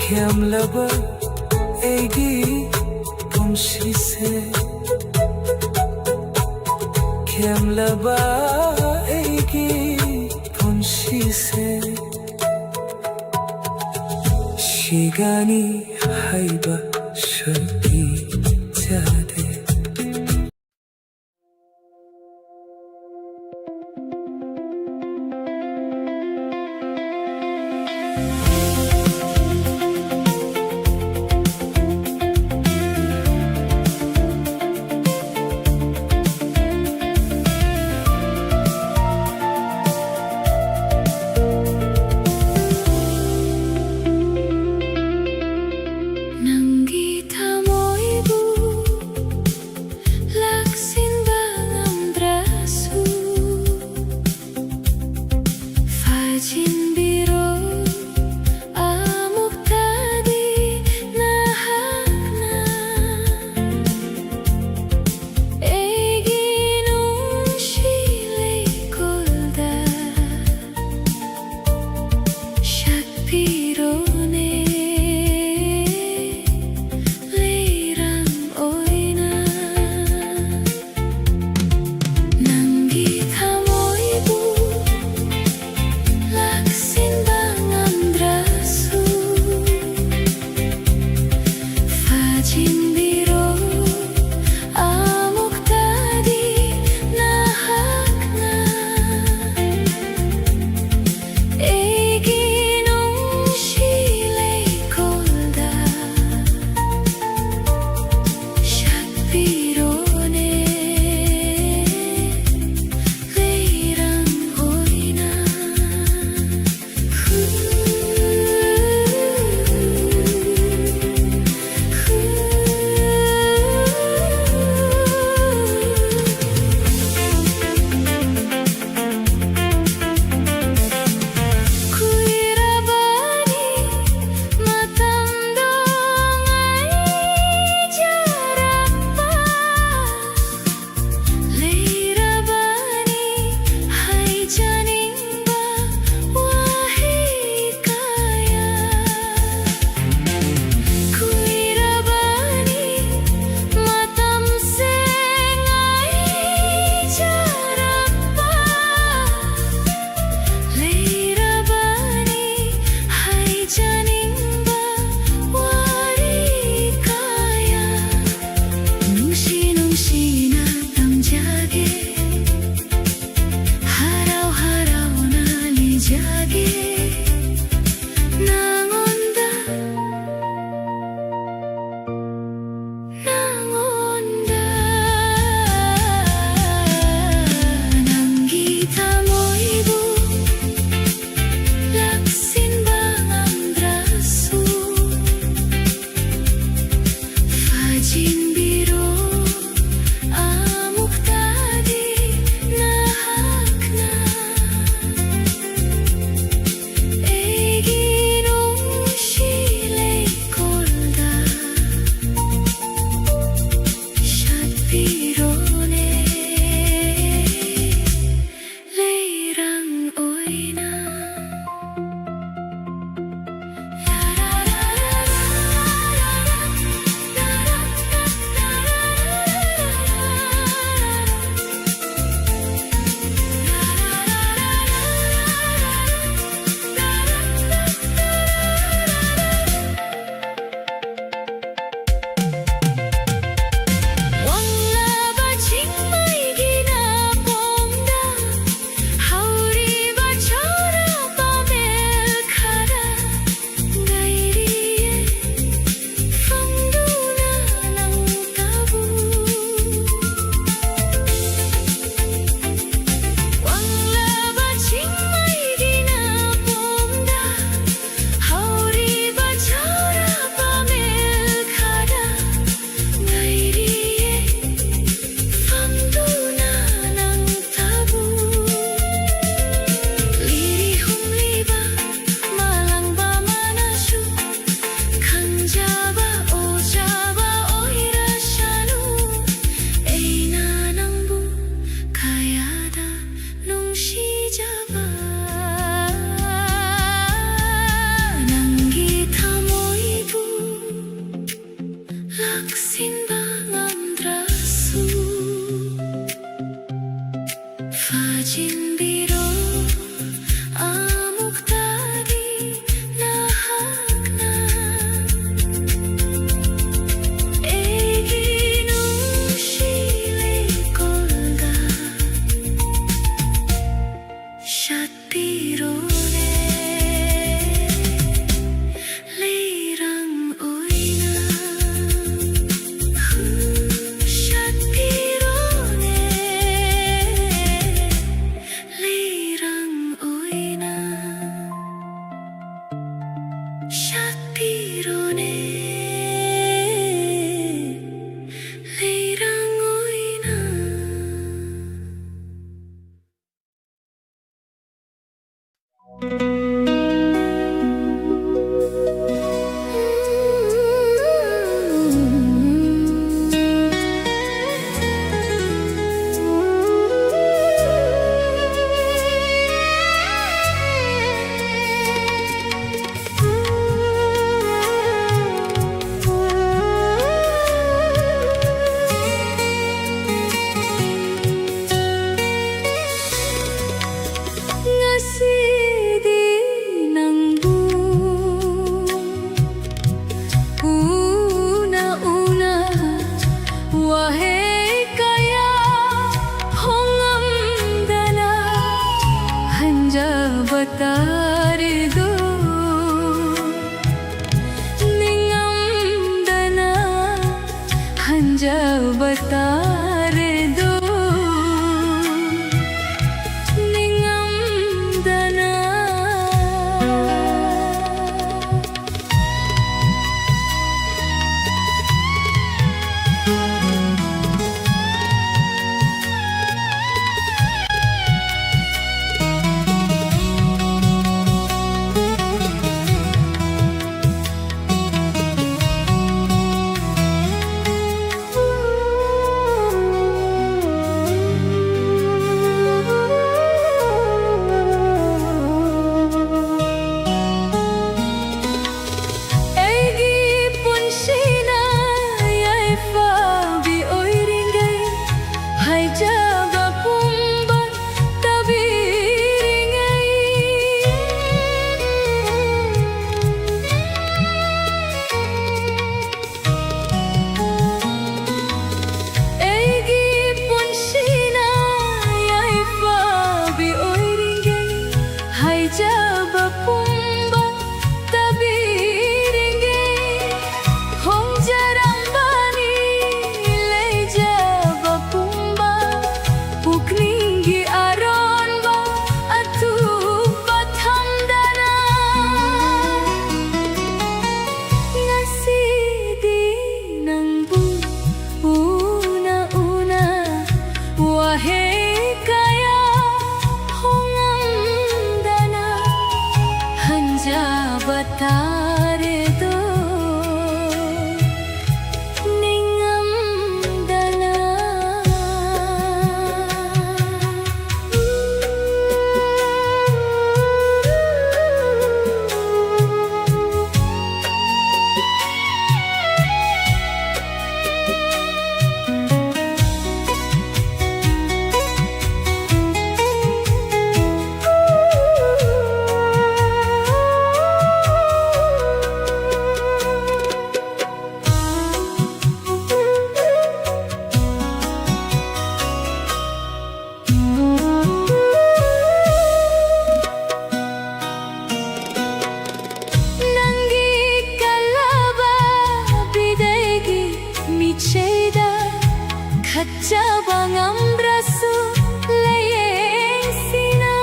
ꯀꯦꯝꯂꯕ ꯑꯩꯒꯤ ꯄꯨꯟꯁꯤꯁꯦ꯫ ꯀꯦꯝꯂꯕ ꯑꯩꯒꯤ ꯄꯨꯟꯁꯤꯁꯦ꯫ ꯁꯤꯒꯅꯤ ꯍꯥꯏꯕ ꯁꯣꯛꯈꯤ ꯆꯥꯗꯦ꯫ ꯕꯇꯥꯔꯦꯗꯣ ꯅꯤꯡꯉꯝꯗꯅ꯫ ꯑꯩꯒꯤ ꯄꯨꯟꯁꯤꯅ ꯌꯥꯏꯐꯕꯤ ꯑꯣꯏꯔꯤꯉꯩ, ꯍꯥꯏꯖꯕ ꯄꯨꯝꯕ ꯇꯥꯕꯤꯔꯤꯉꯩ꯫ ꯑꯩꯒꯤ ꯄꯨꯟꯁꯤꯅ ꯌꯥꯏꯐꯕꯤ ꯑꯣꯏꯔꯤꯉꯩ, ꯍꯥꯏꯖꯕ ꯄꯨꯝꯕ ꯇꯥꯕꯤꯔꯤꯉꯩ꯫ ꯍꯣꯡꯖꯔꯝꯕꯅꯤ ꯂꯩꯖꯕ ꯄꯨꯝꯕ, ꯄꯨꯛꯅꯤꯡꯒꯤ ꯑꯔꯣꯟꯕ ꯑꯊꯨꯞꯄ ꯊꯝꯗꯅ꯫ ꯉꯁꯤꯗꯤ ꯅꯪꯕꯨ ꯎꯅ ꯎꯅ ꯋꯥꯍꯩ ꯀꯌꯥ ꯍꯣꯡꯉꯝꯗꯅ ꯍꯟꯖꯕ ꯇꯥꯔꯦꯗꯣ ꯅꯤꯡꯉꯝꯗꯅ꯫ ꯅꯪꯒꯤ ꯀꯜꯂꯕ ꯕꯤꯗꯥꯏꯒꯤ ꯃꯤꯠꯆꯩꯗ ꯈꯠꯆꯕ ꯉꯝꯗ꯭ꯔꯁꯨ ꯂꯥꯌꯦꯡꯁꯤꯅ꯫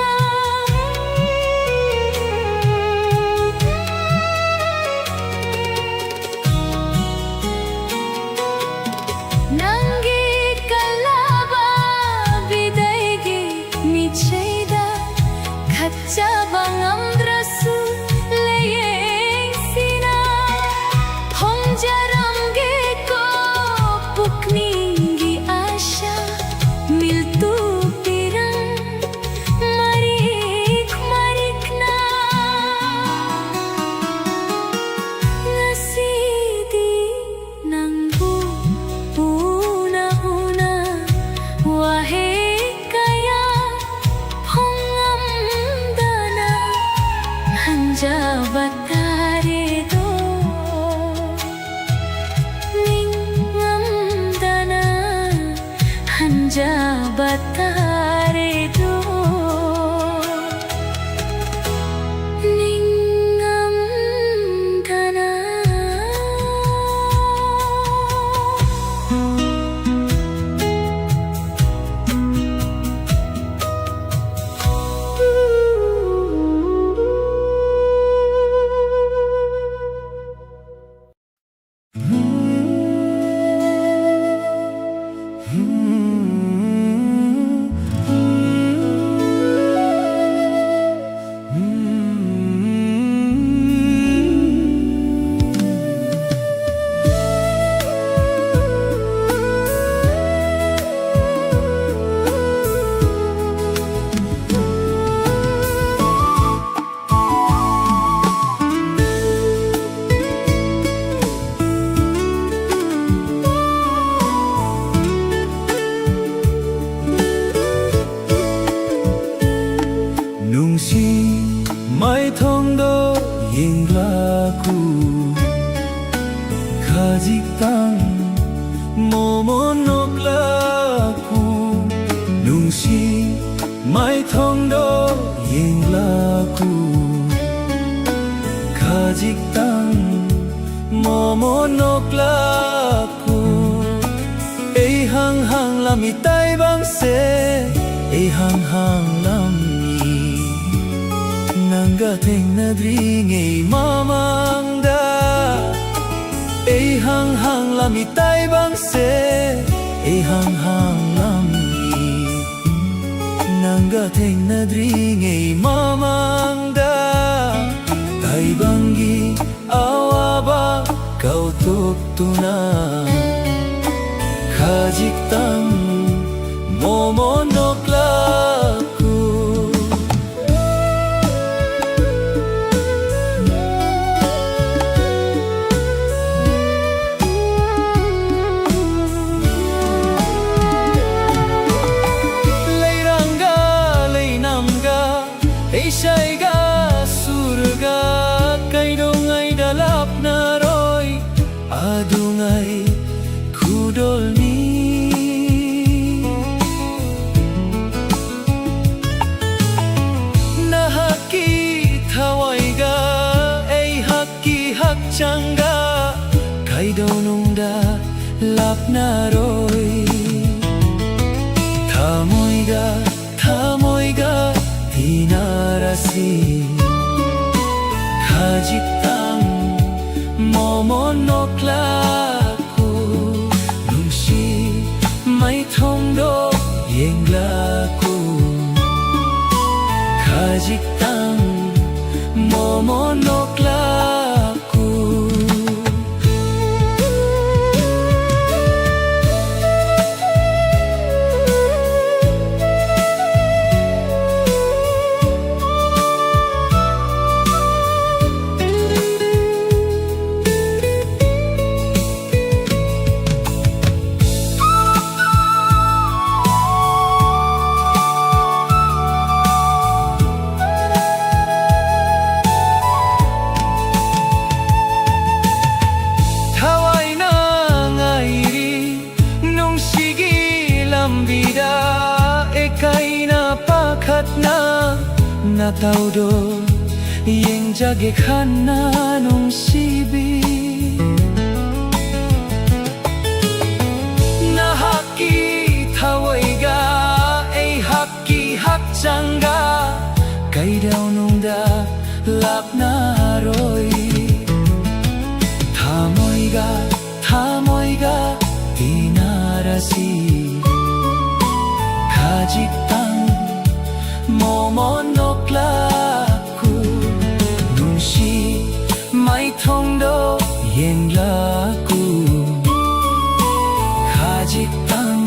ꯅꯪꯒꯤ ꯀꯜꯂꯕ ꯕꯤꯗꯥꯏꯒꯤ ꯃꯤꯠꯆꯩꯗ ꯈꯠꯆꯕ ꯉꯝꯗ꯭ꯔꯁꯨ ꯂꯥꯌꯦꯡꯁꯤꯅ꯫ ꯍꯣꯡꯖꯔꯝꯒꯦꯀꯣ ꯄꯨꯛꯅꯤꯡꯒꯤ ꯑꯥꯁꯥ ꯃꯤꯜꯇꯨ ꯄꯤꯔꯪ ꯃꯔꯤꯛ ꯃꯔꯤꯛꯅ꯫ ꯉꯁꯤꯗꯤ ꯅꯪꯕꯨ ꯎꯅ ꯎꯅ ꯋꯥꯍꯩ ꯀꯌꯥ ꯐꯣꯡꯉꯝꯗꯅ ꯍꯟꯖꯕ ꯇꯥꯔꯦꯗꯣ꯫ ꯅꯤꯡꯉꯝꯗꯅ ꯍꯟꯖꯕ ꯇꯥꯔꯦꯗꯣ꯫ ꯅꯤꯡꯉꯝꯗꯅ꯫ ꯅꯨꯡꯁꯤ ꯃꯥꯏꯊꯣꯡꯗꯣ ꯌꯦꯡꯂꯛꯎ, ꯈꯖꯤꯛꯇꯪ ꯃꯣꯃꯣꯟ ꯅꯣꯛꯂꯛꯎ꯫ ꯅꯨꯡꯁꯤ ꯃꯥꯏꯊꯣꯡꯗꯣ ꯌꯦꯡꯂꯛꯎ, ꯈꯖꯤꯛꯇꯪ ꯃꯣꯃꯣꯟ ꯅꯣꯛꯂꯛꯎ꯫ ꯑꯩ ꯍꯪ ꯃꯤꯇꯥꯏꯕꯪꯁꯦ ꯑꯩ ꯍꯪ ꯍꯪꯂꯝꯃꯤ꯫ ꯅꯪꯒ ꯊꯦꯡꯅꯗ꯭ꯔꯤꯉꯩ ꯃꯃꯥꯡꯗ ꯑꯩ ꯍꯪ ꯍꯪꯂꯝꯃꯤ꯫ ꯇꯥꯏꯕꯪꯁꯦ ꯑꯩ ꯍꯪ ꯍꯪꯂꯝꯃꯤ꯫ ꯅꯪꯒ ꯊꯦꯡꯅꯗ꯭ꯔꯤꯉꯩ ꯃꯃꯥꯡꯗ ꯇꯥꯏꯕꯪꯒꯤ ꯑꯋꯥꯕ ꯀꯥꯎꯊꯣꯛꯇꯨꯅ ꯈꯖꯤꯛꯇꯪ ꯃꯣꯃꯣꯟ ꯅꯣꯛꯂꯛꯎ꯫ ꯂꯩꯔꯥꯡꯒ ꯂꯩꯅꯥꯡꯒ ꯏꯁꯩꯒ ꯁꯨꯔꯒ ꯀꯩꯗꯧꯉꯩꯗ ꯂꯥꯞꯅꯔꯣꯏ꯫ ꯑꯗꯨꯉꯩ ꯈꯨꯗꯣꯜꯅꯤ꯫ ꯅꯍꯥꯛꯀꯤ ꯊꯋꯥꯏꯒ ꯑꯩꯍꯥꯛꯀꯤ ꯍꯛꯆꯥꯡꯒ ꯀꯩꯗꯧꯅꯨꯡꯗ ꯂꯥꯞꯅꯔꯣꯏ꯫ ꯊꯃꯣꯏꯒ ꯊꯃꯣꯏꯒ ꯇꯤꯟꯅꯔꯁꯤ꯫ ꯈꯖꯤꯛꯇꯪ ꯃꯣꯃꯣꯟ ꯅꯣꯛꯂꯛꯎ꯫ ꯅꯨꯡꯁꯤ ꯃꯩꯊꯣꯡꯗꯣ ꯌꯦꯡꯂꯛꯎ꯫ ꯈꯖꯤꯛꯇꯪ ꯃꯣꯃꯣꯟ ꯅꯣꯛꯂꯛꯎ꯫ ꯊꯋꯥꯏꯅ ꯉꯥꯏꯔꯤ ꯅꯨꯡꯁꯤꯒꯤ ꯂꯝꯕꯤꯗ, ꯏꯀꯥꯏꯅ ꯄꯥꯈꯠꯅ ꯅꯇꯧꯗꯣ ꯌꯦꯡꯖꯒꯦ ꯈꯟꯅ ꯅꯨꯡꯁꯤꯕꯤ꯫ ꯅꯍꯥꯛꯀꯤ ꯁꯤ ꯈꯖꯤꯛꯇꯪ ꯃꯣꯃꯣꯟ ꯅꯣꯛꯂꯛꯎ, ꯅꯨꯡꯁꯤ ꯃꯥꯏꯊꯣꯡꯗꯣ ꯌꯦꯡꯂꯛꯎ꯫ ꯈꯖꯤꯛꯇꯪ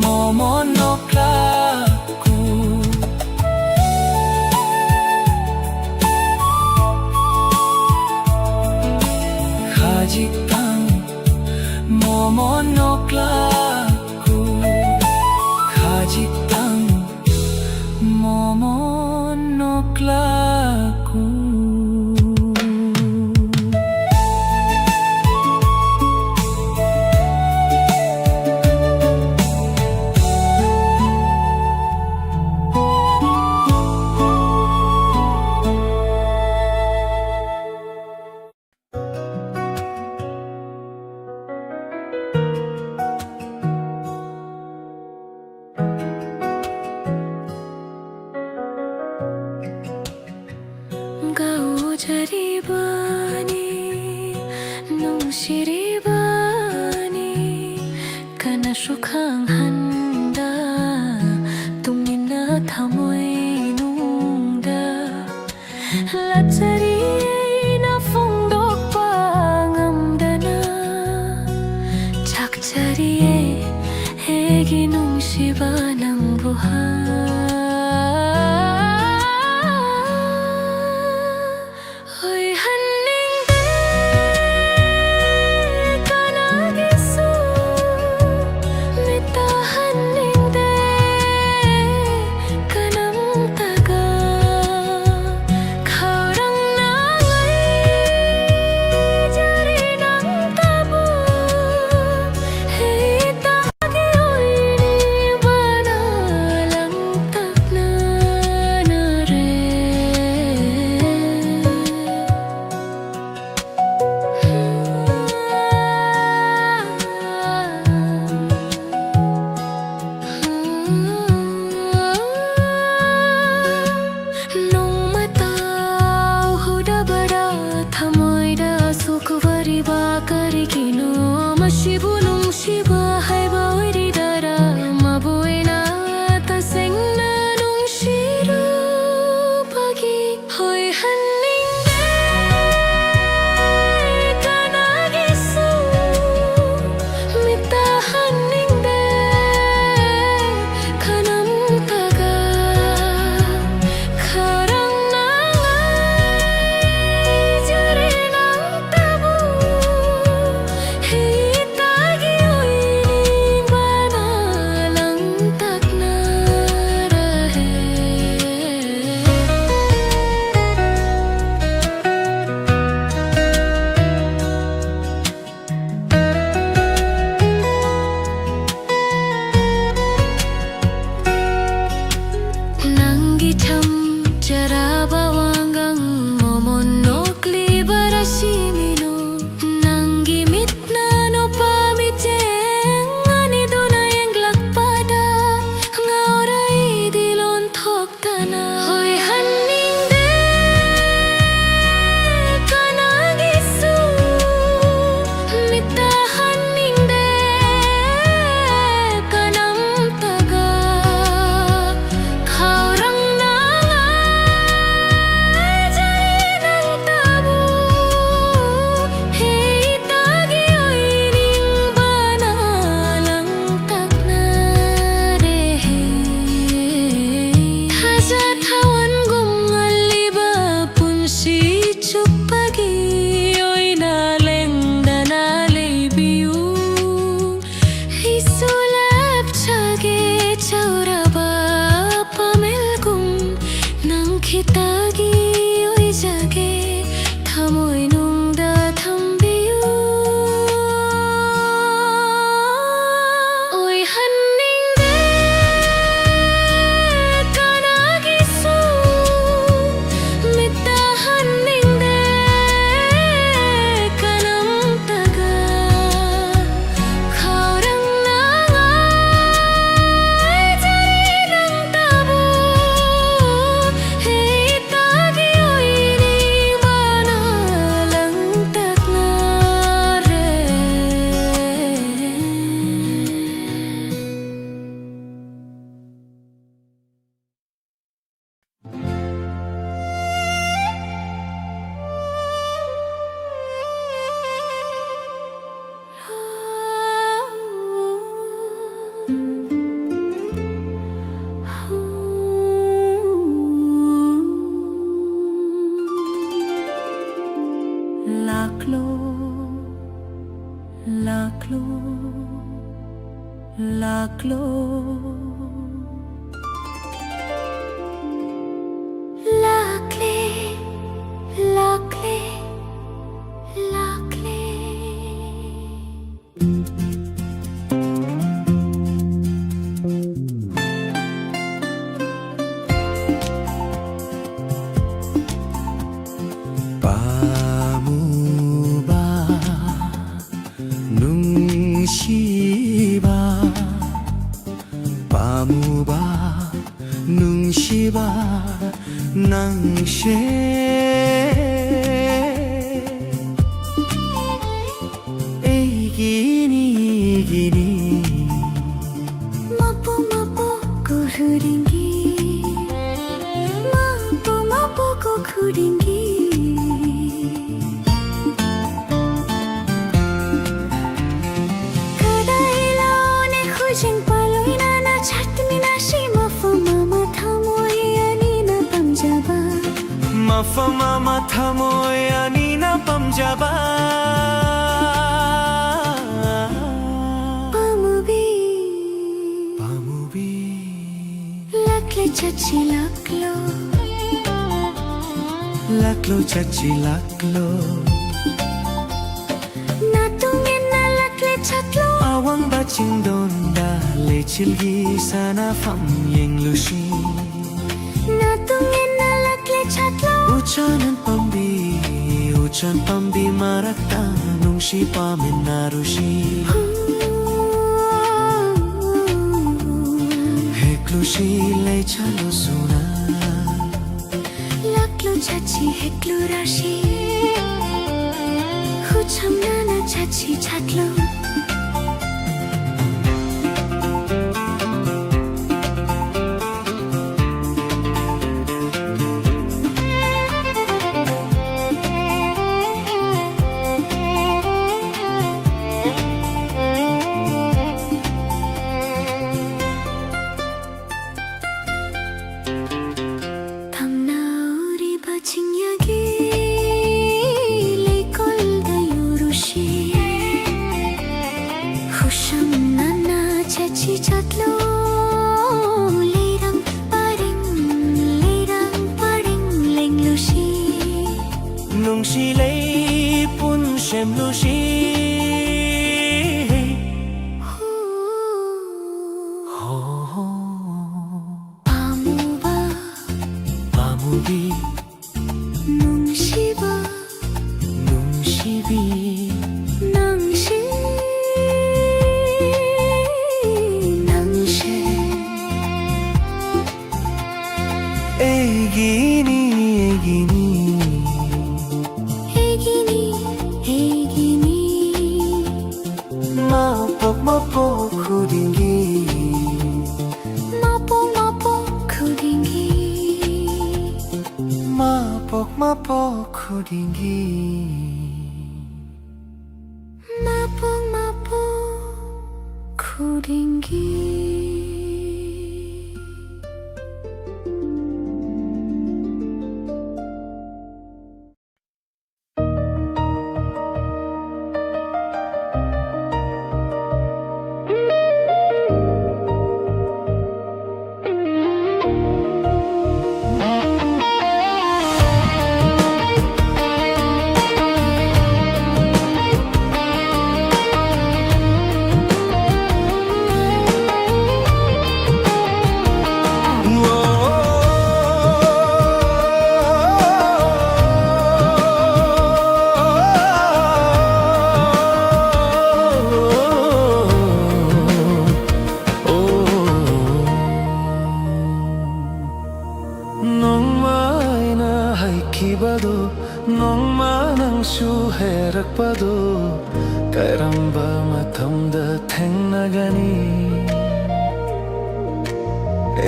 ꯃꯣꯃꯣꯟ ꯅꯣꯛꯂꯛꯎ꯫ ꯈꯖꯤꯛꯇꯪ ꯃꯣꯃꯣꯟ ꯅꯣꯛꯂꯛꯎ꯫ ꯈꯖꯤꯛꯇꯪ ꯃꯣꯃꯣꯟ ꯅꯣꯛꯂꯛꯎ꯫ ꯒꯧꯖꯔꯤꯕꯅꯤ, ꯅꯨꯡꯁꯤꯔꯤꯕꯅꯤ, ꯀꯅꯥꯁꯨ ꯈꯪꯍꯟꯗ, ꯇꯨꯃꯤꯟꯅ ꯊꯃꯣꯏꯅꯨꯡꯗ ꯂꯥꯠꯆꯔꯤ ꯑꯩꯅ ꯐꯣꯡꯗꯣꯛꯄ ꯉꯝꯗꯅ꯫ ꯆꯥꯛꯆꯔꯤꯌꯦ ꯑꯩꯒꯤ ꯅꯨꯡꯁꯤꯕ ꯅꯪꯕꯨ ꯍꯥ꯫ ꯑꯣꯏꯍꯟꯅꯤꯡꯗꯦ ꯀꯅꯥꯒꯤꯁꯨ, ꯃꯤꯠ ꯇꯥꯍꯟꯅꯤꯡꯗꯦ ꯀꯅꯥꯝꯇꯒ꯫ ꯈꯧꯔꯥꯡꯅ ꯉꯥꯏꯖꯔꯤ ꯅꯪꯇꯕꯨ, ꯍꯦꯛꯇꯒꯤ ꯑꯣꯏꯔꯤꯕꯅ ꯂꯪ ꯂꯥꯛꯂꯣ꯫ ꯂꯥꯛꯂꯦ, ꯂꯥꯛꯂꯦ, ꯂꯥꯛꯂꯦ꯫ ꯄꯥꯝꯃꯨꯕ, ꯅꯨꯡꯁꯤꯕ, ꯄꯥꯝꯃꯨꯕ, ꯅꯨꯡꯁꯤꯕ ꯅꯪꯁꯦ꯫ ꯑꯩꯒꯤꯅꯤ, ꯑꯩꯒꯤꯅꯤ꯫ ꯃꯄꯣꯛ ꯃꯄꯣꯛ ꯈꯨꯗꯤꯡꯒꯤ, ꯃꯄꯣꯛ ꯃꯄꯣꯛ ꯈꯨꯗꯤꯡꯒꯤ꯫ ꯀꯗꯥꯏ ꯂꯣꯅꯦ ꯈꯨꯖꯤꯡ ꯄꯥꯂꯣꯏꯅꯅ ꯆꯠꯃꯤꯟꯅꯁꯤ ꯃꯐꯝ ꯑꯃ ꯊꯃꯣꯏ ꯑꯅꯤꯅ ꯄꯥꯝꯖꯕ꯫ ꯃꯐꯝ ꯑꯃ ꯊꯃꯣꯏ ꯑꯅꯤꯅ ꯄꯥꯝꯖꯕ꯫ ꯄꯥꯝꯃꯨꯕꯤ꯫ ꯄꯥꯝꯃꯨꯕꯤ꯫ ꯂꯥꯛꯂꯦ ꯆꯠꯁꯤ ꯂꯥꯛꯂꯣ꯫ ꯂꯥꯛꯂꯣ ꯆꯠꯁꯤ ꯂꯥꯛꯂꯣ꯫ ꯅꯥꯇꯣꯡ ꯏꯟꯅ ꯂꯥꯛꯂꯦ ꯆꯠꯂꯣ꯫ ꯑꯋꯥꯡꯕ ꯆꯤꯡꯗꯣꯟꯗ ꯂꯩꯆꯤꯜꯒꯤ ꯁꯥꯟꯅꯐꯝ ꯌꯦꯡꯂꯨꯁꯤ꯫ ꯅꯥꯇꯣꯡ ꯏꯟꯅ ꯂꯥꯛꯂꯦ ꯆꯠꯂꯣ꯫ ꯎꯆꯥꯟ ꯄꯥꯝꯕꯤ, ꯎꯆꯥꯟ ꯄꯥꯝꯕꯤ ꯃꯔꯛꯇ ꯅꯨꯡꯁꯤ ꯄꯥꯝꯃꯤꯟꯅꯔꯨꯁꯤ꯫ ꯍꯦꯛꯂꯨꯁꯤ ꯂꯩ ꯆꯠꯂꯨꯁꯨꯅ꯫ ꯂꯥꯛꯂꯣ ꯆꯠꯁꯤ ꯍꯦꯛꯂꯨꯔꯁꯤ꯫ ꯍꯨ ꯆꯝꯅꯅ ꯆꯠꯁꯤ ꯆꯠꯂꯣ꯫ ꯊꯝꯅꯥ ꯎꯔꯤꯕ ꯆꯤꯡꯌꯥꯒꯤ ꯂꯩꯀꯣꯜꯗ ꯌꯨꯔꯨꯁꯤ꯫ ꯆꯠꯂꯣ, ꯂꯩꯔꯪ ꯄꯔꯦꯡ, ꯂꯩꯔꯪ ꯄꯔꯦꯡ ꯂꯦꯡꯂꯨꯁꯤ꯫ ꯅꯨꯡꯁꯤ ꯂꯩꯄꯨꯟ ꯁꯦꯝꯂꯨꯁꯤ꯫ ꯍꯣ, ꯍꯣ, ꯍꯣ꯫ ꯄꯥꯝꯃꯨꯕ, ꯄꯥꯝꯃꯨꯕꯤ, ꯅꯨꯡꯁꯤꯕ, ꯅꯨꯡꯁꯤꯕꯤ, ꯅꯪꯁꯤ, ꯅꯪꯁꯤ ꯑꯩꯒꯤꯅꯤ, ꯑꯩꯒꯤꯅꯤ꯫ ꯑꯩꯒꯤꯅꯤ, ꯑꯩꯒꯤꯅꯤ꯫ ꯃꯄꯣꯛ ꯃꯄꯣꯛ ꯈꯨꯗꯤꯡꯒꯤ, ꯃꯄꯣꯛ ꯃꯄꯣꯛ ꯈꯨꯗꯤꯡꯒꯤ, ꯃꯄꯣꯛ ꯃꯄꯣꯛ ꯈꯨꯗꯤꯡꯒꯤ, ꯃꯄꯣꯛ ꯃꯄꯣꯛ ꯈꯨꯗꯤꯡꯒꯤ꯫ ꯅꯣꯡꯃ ꯑꯩꯅ ꯍꯥꯏꯈꯤꯕꯗꯨ, ꯅꯣꯡꯃ ꯅꯪꯁꯨ ꯍꯥꯏꯔꯛꯄꯗꯨ, ꯀꯔꯝꯕ ꯃꯇꯝꯗ ꯊꯦꯡꯅꯒꯅꯤ?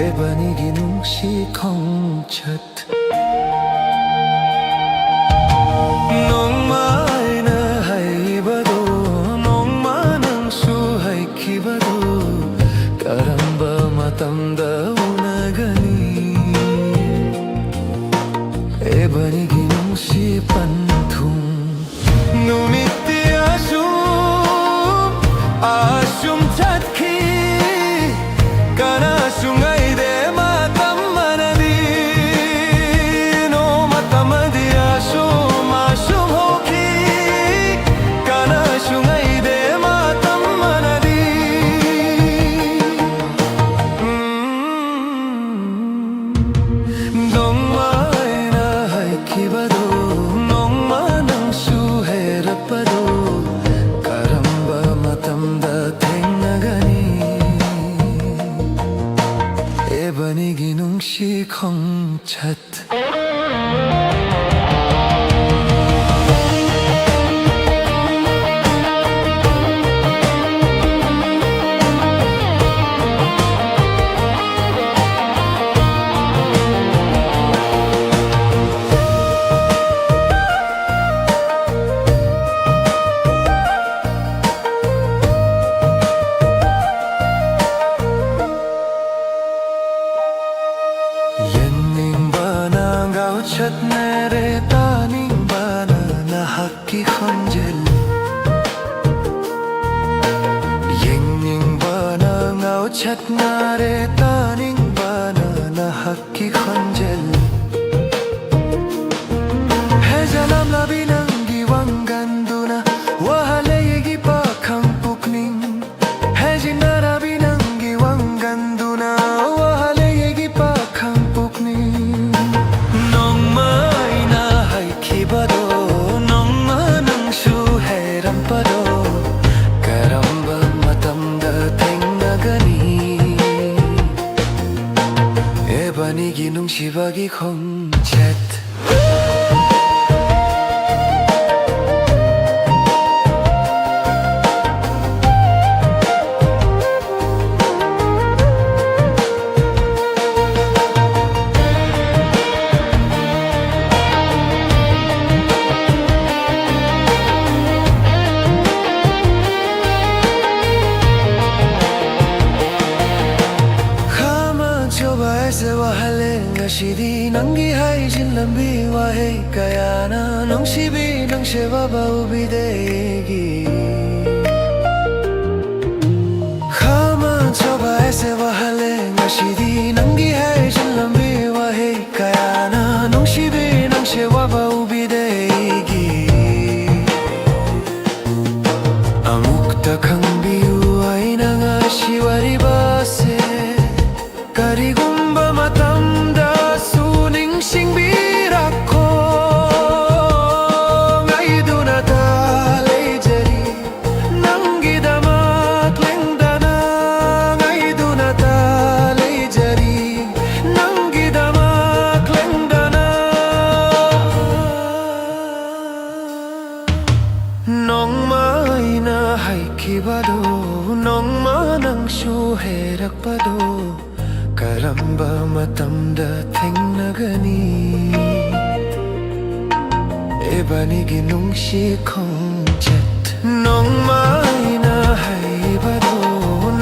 ꯏꯕꯥꯅꯤꯒꯤ ꯅꯨꯡꯁꯤ ꯈꯣꯡꯆꯠ꯫ ꯅꯣꯡꯃ ꯑꯩꯅ ꯍꯥꯏꯕꯗꯨ, ꯅꯣꯡꯃ ꯅꯪꯁꯨ ꯍꯥꯏꯈꯤꯕꯗꯨ, ꯀꯔꯝꯕ ꯃꯇꯝꯗ ꯎꯅꯒꯅꯤ? ꯏꯕꯥꯅꯤꯒꯤ ꯅꯨꯡꯁꯤ ꯄꯟꯊꯨꯡ꯫ ꯅꯨꯃꯤꯠꯇꯤ ꯑꯁꯨꯝ, ꯑꯁꯨꯝ ꯆꯠꯈꯤ꯫ ꯅꯨꯡꯁꯤ ꯈꯣꯡꯆꯠ꯫ ꯌꯦꯡꯅꯤꯡꯕꯅ ꯉꯥꯎꯆꯠꯅꯔꯦ, ꯇꯥꯅꯤꯡꯕꯅ ꯅꯍꯥꯛꯀꯤ ꯈꯣꯟꯖꯦꯜ꯫ ꯌꯦꯡꯅꯤꯡꯕꯅ ꯉꯥꯎꯆꯠꯅꯔꯦ, ꯇꯥꯅꯤꯡꯕꯅ ꯅꯍꯥꯛꯀꯤ ꯈꯣꯟꯖꯦꯜ꯫ ꯍꯦꯟꯖꯂꯝꯂꯕꯤ ꯅꯪꯒꯤ ꯋꯥꯉꯥꯡꯗꯨꯅ ꯋꯥꯍꯜꯂꯦ ꯑꯩꯒꯤ ꯄꯥꯈꯪ ꯄꯨꯛꯅꯤꯡ꯫ ꯍꯦꯟꯖꯤꯟꯅꯔꯕꯤ ꯅꯪꯒꯤ ꯋꯥꯉꯥꯡꯗꯨꯅ ꯋꯥꯍꯜꯂꯦ ꯑꯩꯒꯤ ꯄꯥꯈꯪ ꯄꯨꯛꯅꯤꯡ꯫ ꯅꯣꯡꯃ ꯑꯩꯅ ꯍꯥꯏꯈꯤꯕꯗꯣ, ꯅꯣꯡꯃ ꯅꯪꯁꯨ ꯍꯥꯏꯔꯝꯕꯗꯣ, ꯀꯔꯝꯕ ꯃꯇꯝꯗ ꯊꯦꯡꯅꯒꯅꯤ? ꯏꯕꯥꯅꯤꯒꯤ ꯅꯨꯡꯁꯤꯕꯒꯤ ꯈꯣꯡꯆꯠ꯫ ꯈꯥꯃꯟ ꯆꯥꯎꯕ ꯑꯁꯦ ꯋꯥꯍꯜꯂꯦ ꯉꯁꯤꯗꯤ ꯅꯪꯒꯤ ꯍꯥꯏꯖꯤꯟꯂꯝꯕꯤ ꯋꯥꯍꯩ ꯀꯌꯥꯅ ꯅꯨꯡꯁꯤꯕꯤ ꯅꯪꯁꯦ ꯋꯥꯕ ꯎꯕꯤꯗꯦ ꯑꯩꯒꯤ꯫ ꯈꯥꯃꯟ ꯆꯥꯎꯕ ꯑꯁꯦ ꯋꯥꯍꯜꯂꯦ ꯉꯁꯤꯗꯤ ꯅꯪꯒꯤ ꯍꯥꯏꯖꯤꯟꯂꯝꯕꯤ ꯋꯥꯍꯩ ꯀꯌꯥꯅ ꯅꯨꯡꯁꯤꯕꯤ ꯅꯪꯁꯦ ꯋꯥꯕ ꯎꯕꯤꯗꯦ ꯑꯩꯒꯤ꯫ ꯑꯃꯨꯛꯇ ꯈꯪꯕꯤꯌꯨ ꯑꯩꯅ ꯉꯁꯤ ꯋꯥꯔꯤꯕꯁꯦ꯫ ꯀꯔꯤꯒꯨꯝꯕ ꯃꯇꯝꯗꯁꯨ ꯅꯤꯡꯁꯤꯡꯕꯤꯔꯛꯈꯣ꯫ ꯉꯥꯏꯗꯨꯅꯇ ꯂꯩꯖꯔꯤ ꯅꯪꯒꯤꯗꯃꯛ ꯂꯦꯡꯗꯅ꯫ ꯉꯥꯏꯗꯨꯅꯇ ꯂꯩꯖꯔꯤ ꯅꯪ ꯁꯨ ꯍꯩꯔꯛꯄꯗꯣ ꯀꯔꯝꯕ ꯃꯇꯝꯗ ꯊꯦꯡꯅꯒꯅꯤ? ꯏꯕꯥꯅꯤꯒꯤ ꯅꯨꯡꯁꯤ ꯈꯣꯡꯆꯠ꯫ ꯅꯣꯡꯃ ꯑꯩꯅ ꯍꯩꯕꯗꯣ,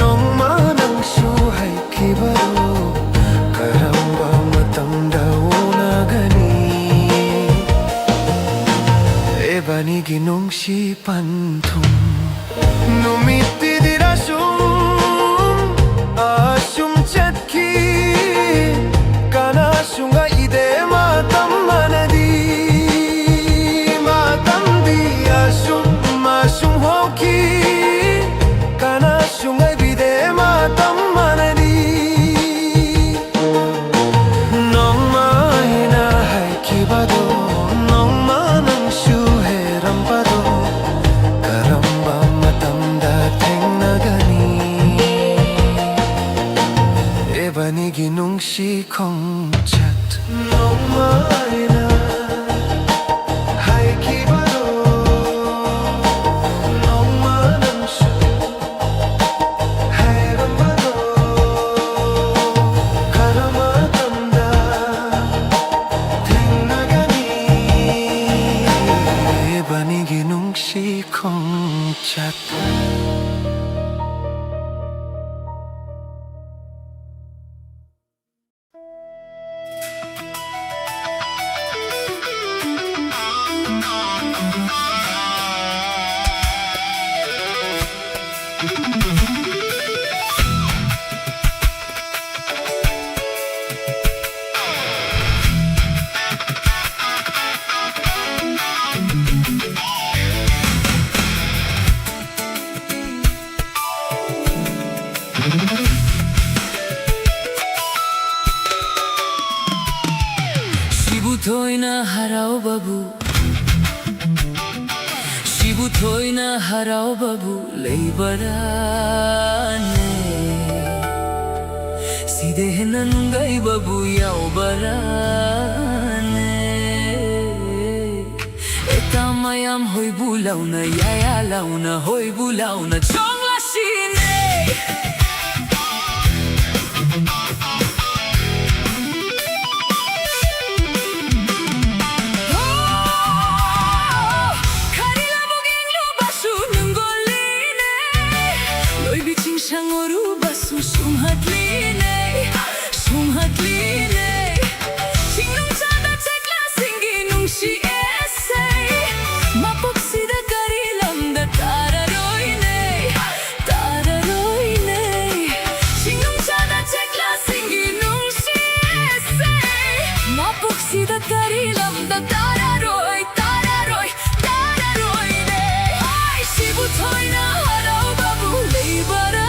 ꯅꯣꯡꯃ ꯅꯪꯁꯨ ꯍꯩꯈꯤꯕꯗꯣ ꯀꯔꯝꯕ ꯃꯇꯝꯗ ꯎꯅꯒꯅꯤ? ꯏꯕꯥꯅꯤꯒꯤ ꯅꯨꯡꯁꯤ ꯄꯟꯊꯨꯡ꯫ ꯅꯨꯃꯤꯠꯇꯤꯗꯤꯔꯥ ꯁꯨꯝ ꯑꯁꯨꯝ ꯆꯠꯈꯤ, ꯀꯅꯥꯁꯨ ꯉꯛꯏꯗꯦ ꯃꯇꯝ ꯃꯥꯟꯅꯗꯤ꯫ ꯃꯇꯝꯗꯤ ꯑꯁꯨꯝ ꯑꯁꯨꯝ ꯍꯧꯈꯤ, ꯀꯅꯥꯁꯨ ꯉꯥꯏꯕꯤꯗꯦ ꯃꯇꯝ ꯃꯥꯟꯅꯗꯤ꯫ ꯅꯣꯡꯃ ꯑꯩꯅ ꯍꯥꯏꯈꯤꯕꯗꯣ, ꯅꯣꯡꯃ ꯅꯪꯁꯨ ꯍꯦꯔꯝꯕꯗꯣ ꯀꯔꯝꯕ ꯃꯇꯝꯗ ꯊꯦꯡꯅꯒꯅꯤ? ꯏꯕꯥꯅꯤꯒꯤ ꯅꯨꯡꯁꯤ ꯈꯣꯡꯆꯠ꯫ ꯅꯣꯡꯃ ꯑꯩꯅ ꯍꯥꯏꯈꯤꯕꯗꯣ, ꯅꯣꯡꯃ ꯅꯪꯁꯨ ꯍꯥꯏꯔꯝꯕꯗꯣ ꯀꯔꯝꯕ ꯃꯇꯝꯗ ꯊꯦꯡꯅꯒꯅꯤ? ꯏꯕꯥꯅꯤꯒꯤ ꯅꯨꯡꯁꯤ ꯈꯣꯡꯆꯠ꯫ ꯁꯤꯕꯨ ꯊꯣꯏꯅ ꯍꯔꯥꯎꯕꯕꯨ, ꯁꯤꯕꯨ ꯊꯣꯏꯅ ꯍꯔꯥꯎꯕꯕꯨ ꯂꯩꯕꯔꯥꯅꯦ? ꯁꯤꯗ ꯍꯦꯟꯅ ꯅꯨꯡꯉꯥꯏꯕꯕꯨ ꯌꯥꯎꯕꯔꯥꯅꯦ? ꯑꯦꯇꯥ ꯃꯌꯥꯝ ꯍꯣꯏꯕꯨ ꯂꯥꯎꯅ, ꯌꯥꯌꯥ ꯂꯥꯎꯅ, ꯍꯣꯏꯕꯨ ꯂꯥꯎꯅ ꯆꯣꯡꯂꯁꯤꯅꯦ꯫ ꯁꯨꯝ ꯁꯨꯝꯍꯠꯂꯤꯅꯦ, ꯁꯨꯝꯍꯠꯂꯤꯅꯦ꯫ ꯆꯤꯡꯅꯨꯡ ꯆꯥꯗ ꯆꯦꯛꯂꯥꯁꯤꯡꯒꯤ ꯅꯨꯡꯁꯤ ꯏꯁꯩ꯫ ꯃꯄꯣꯛꯁꯤꯗ ꯀꯔꯤ ꯂꯝꯗ ꯇꯥꯔꯔꯣꯏꯅꯦ, ꯇꯥꯔꯔꯣꯏꯅꯦ꯫ ꯆꯤꯡꯅꯨꯡ ꯆꯥꯗ ꯆꯦꯛꯂꯥꯁꯤꯡꯒꯤ ꯅꯨꯡꯁꯤ ꯏꯁꯩ꯫ ꯃꯄꯣꯛꯁꯤꯗ ꯀꯔꯤ ꯂꯝꯗ ꯇꯥꯔꯔꯣꯏ, ꯇꯥꯔꯔꯣꯏ, ꯇꯥꯔꯔꯣꯏꯅꯦ꯫ ꯍꯣꯏ, ꯁꯤꯕꯨ ꯊꯣꯏꯅ ꯍꯔꯥꯎꯕꯕꯨ ꯂꯩꯕꯔꯥꯅꯦ꯫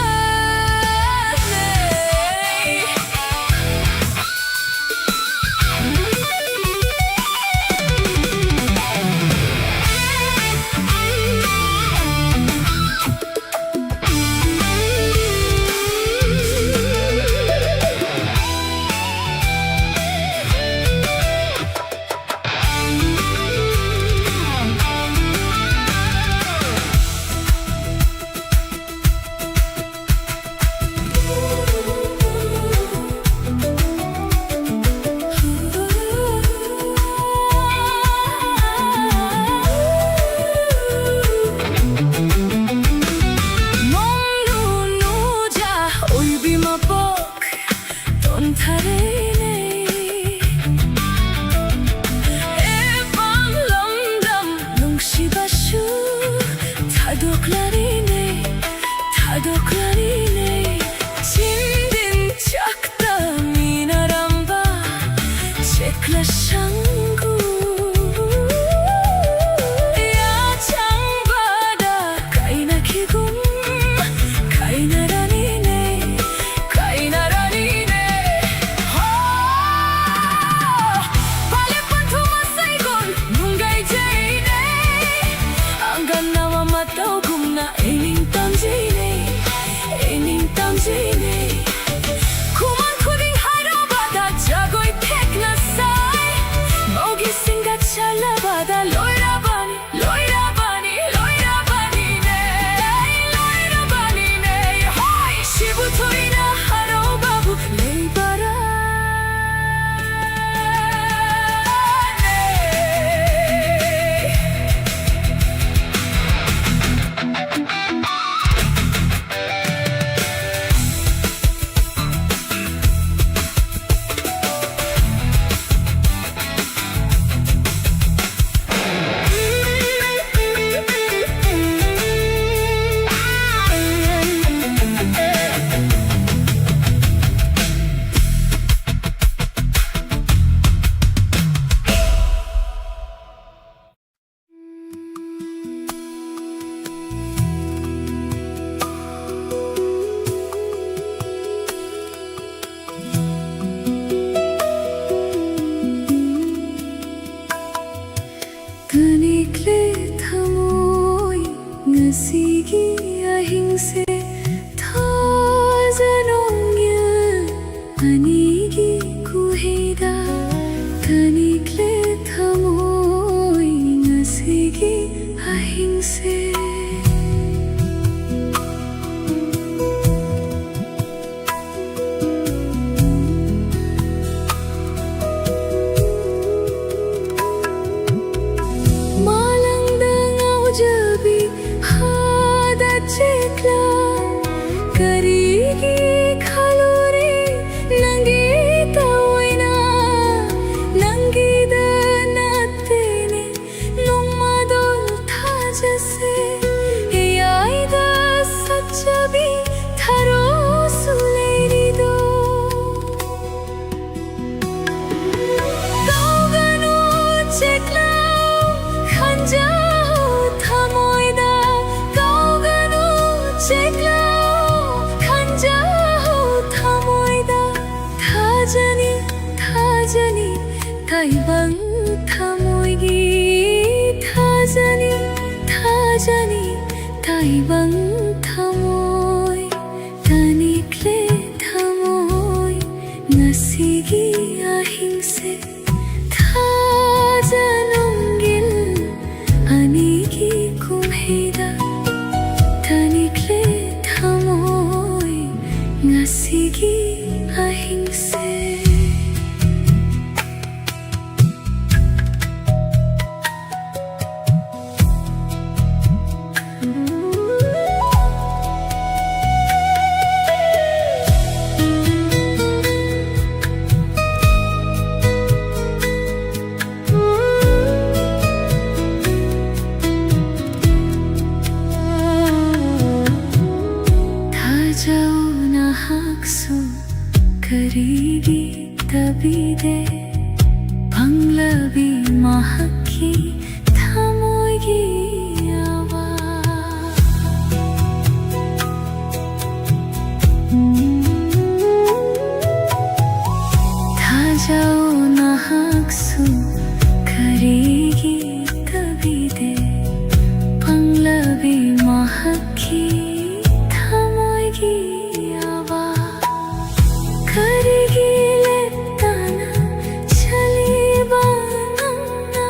ꯇꯥꯏꯕꯪ ꯊꯃꯣꯏꯒꯤ ꯊꯥꯖꯅꯤ, ꯊꯥꯖꯅꯤ, ꯇꯥꯏꯕꯪ ꯊꯃꯣꯏ꯫ ꯇꯥꯅꯤꯡꯂꯦ ꯊꯃꯣꯏ ꯉꯁꯤꯒꯤ ꯑꯍꯤꯡꯁꯦ꯫ ꯊꯥꯖ ꯅꯨꯡꯒꯤꯜ ꯑꯅꯤꯒꯤ ꯀꯨꯝꯍꯩꯗ꯫ ꯇꯥꯅꯤꯡꯂꯦ ꯊꯃꯣꯏ ꯉꯁꯤꯒꯤ ꯑꯍꯤꯡꯁꯦ꯫ ꯊꯥꯖꯧ ꯅꯍꯥꯛꯁꯨ ꯀꯔꯤꯒꯤ ꯇꯕꯤꯗꯦ ꯄꯪꯂꯕꯤ ꯃꯍꯥꯛꯀꯤ ꯊꯃꯣꯏꯒꯤ ꯑꯋꯥ꯫ ꯊꯥꯖꯧ ꯅꯍꯥꯛꯁꯨ ꯀꯔꯤꯒꯤ ꯇꯕꯤꯗꯦ ꯄꯪꯂꯕꯤ ꯃꯍꯥꯛꯀꯤ ꯊꯃꯣꯏꯒꯤ ꯑꯋꯥ꯫ ꯀꯔꯤꯒꯤ ꯂꯦꯞꯇꯅ ꯆꯠꯂꯤꯕ ꯅꯪꯅ?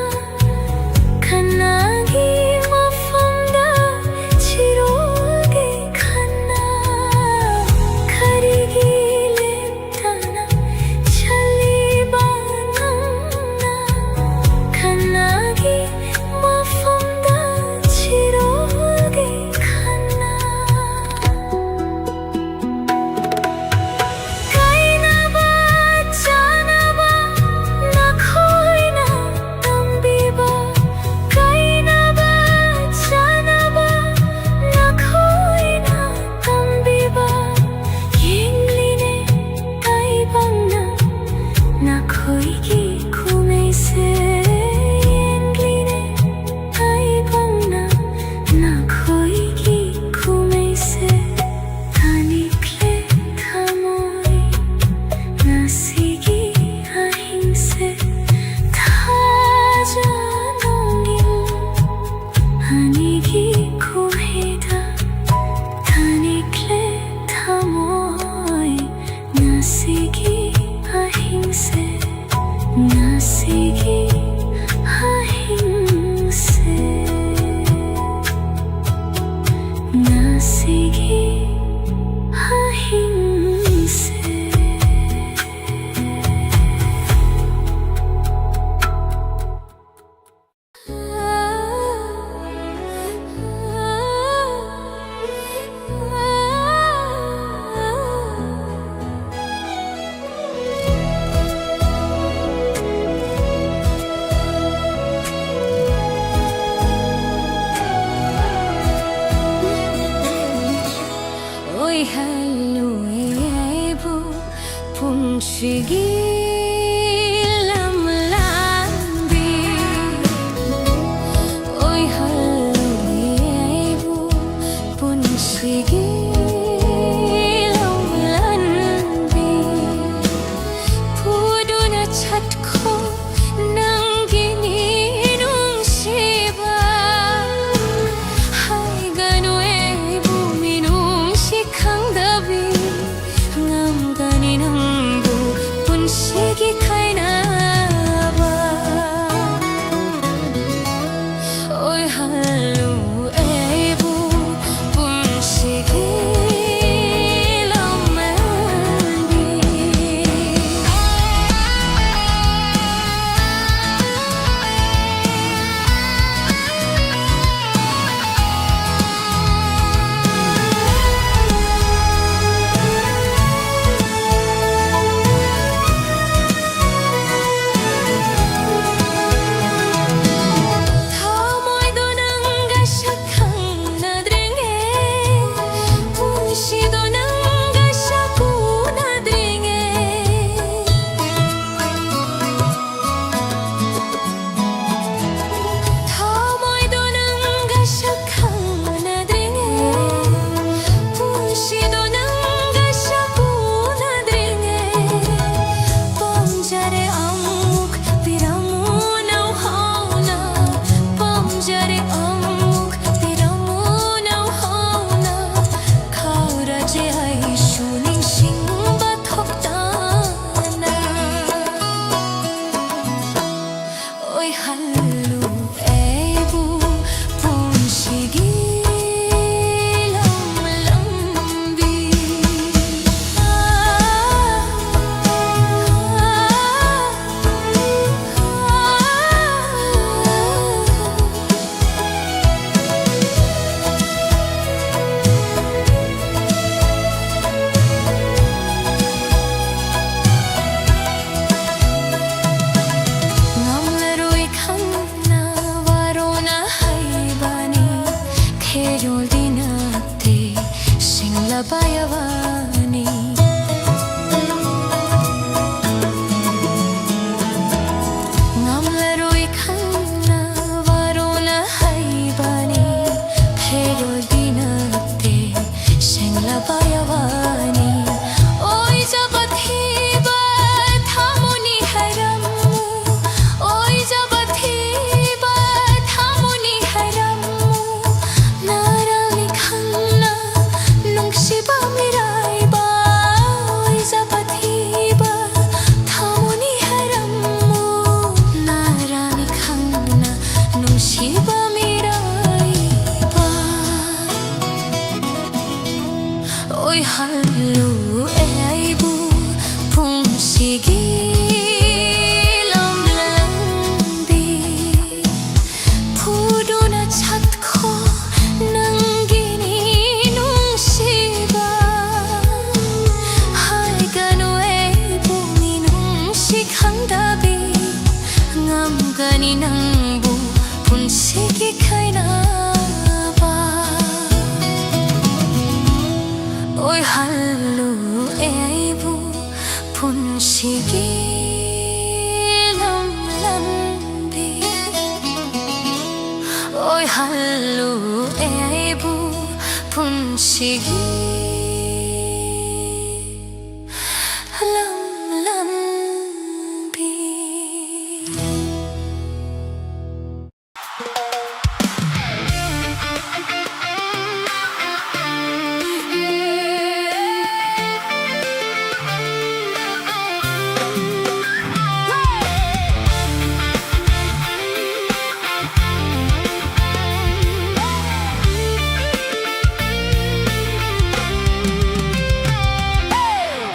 ꯁꯤꯒꯤ ꯂꯝꯂꯥꯟꯕꯤ ꯑꯣꯏꯍꯜꯂꯨꯅꯦ ꯑꯩꯕꯨ ꯄꯨꯟꯁꯤꯒꯤ ꯂꯧꯂꯥꯟꯕꯤ꯫ ꯐꯨꯗꯨꯅ ꯆꯠꯈꯣ ꯅꯪꯒꯤꯅꯤ ꯅꯨꯡꯁꯤꯕ꯫ ꯍꯥꯏꯒꯅꯨ ꯑꯩꯕꯨ ꯃꯤꯅꯨꯡꯁꯤ ꯈꯪꯗꯕꯤ꯫ ꯉꯝꯒꯅꯤ ꯅꯪꯕꯨ ꯄꯨꯟꯁꯤ ꯑꯩꯕꯨ ꯄꯨꯟꯁꯤꯒꯤ ꯂꯝꯂꯝꯕꯤ ꯑꯣꯏꯍꯜꯂꯨ, ꯑꯩꯕꯨ ꯄꯨꯟꯁꯤꯒꯤ ꯂꯝꯂꯝꯕꯤ꯫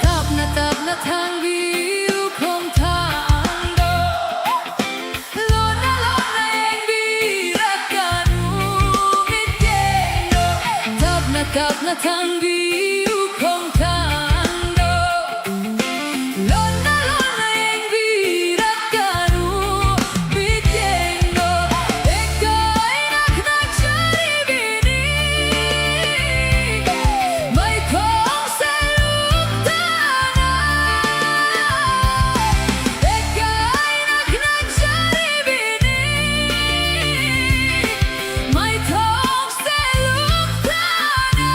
ꯇꯞꯅ ꯇꯞꯅ ꯊꯥꯡꯕꯤꯌꯨ ꯈꯣꯡꯊꯥꯡꯗꯣ꯫ ꯂꯣꯟꯅ ꯂꯣꯟꯅ ꯌꯦꯡꯕꯤꯔꯛꯀꯅꯨ ꯃꯤꯠꯌꯦꯡꯗꯣ꯫ ꯇꯞꯅ ꯇꯞꯅ ꯊꯥꯡꯕꯤꯌꯨ ꯈꯣꯡꯊꯥꯡꯗꯣ꯫ ꯂꯣꯟꯅ ꯂꯣꯟꯅ ꯌꯦꯡꯕꯤꯔꯛꯀꯅꯨ ꯃꯤꯠꯌꯦꯡꯗꯣ꯫ ꯏꯀꯥꯏꯅ ꯈꯪꯖꯔꯤꯕꯤꯅꯤ ꯃꯥꯏꯊꯣꯡꯁꯦ ꯂꯨꯞꯇꯅ꯫ ꯏꯀꯥꯏꯅ ꯈꯪꯖꯔꯤꯕꯤꯅꯤ ꯃꯥꯏꯊꯣꯡꯁꯦ ꯂꯨꯞꯇꯅ꯫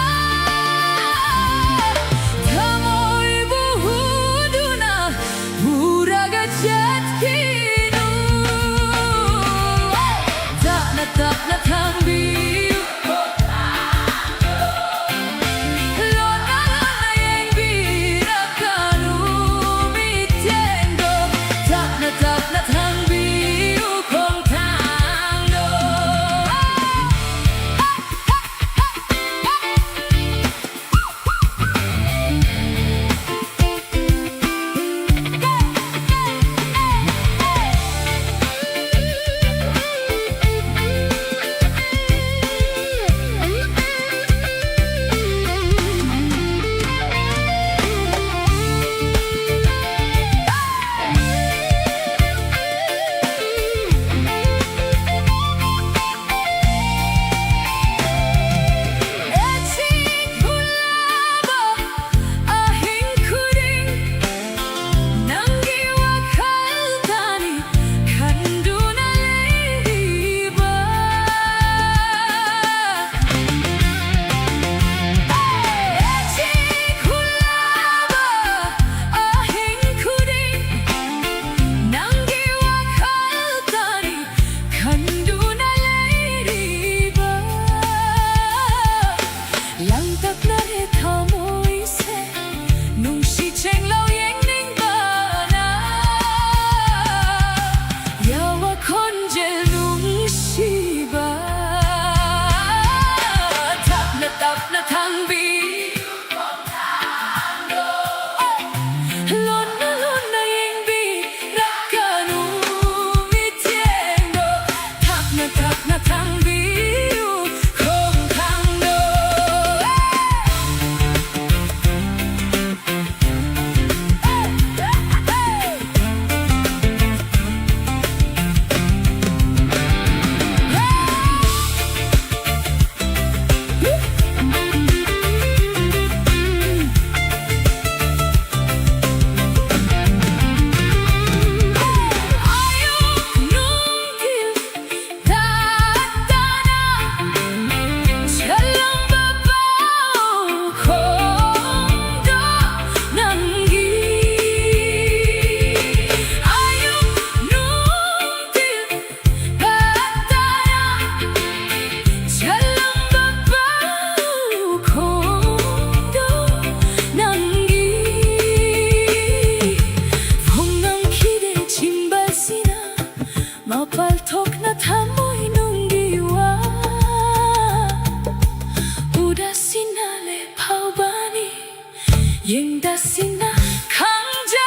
ꯁꯤꯡꯅ ꯈꯪꯖꯍꯧꯕꯅꯤ꯫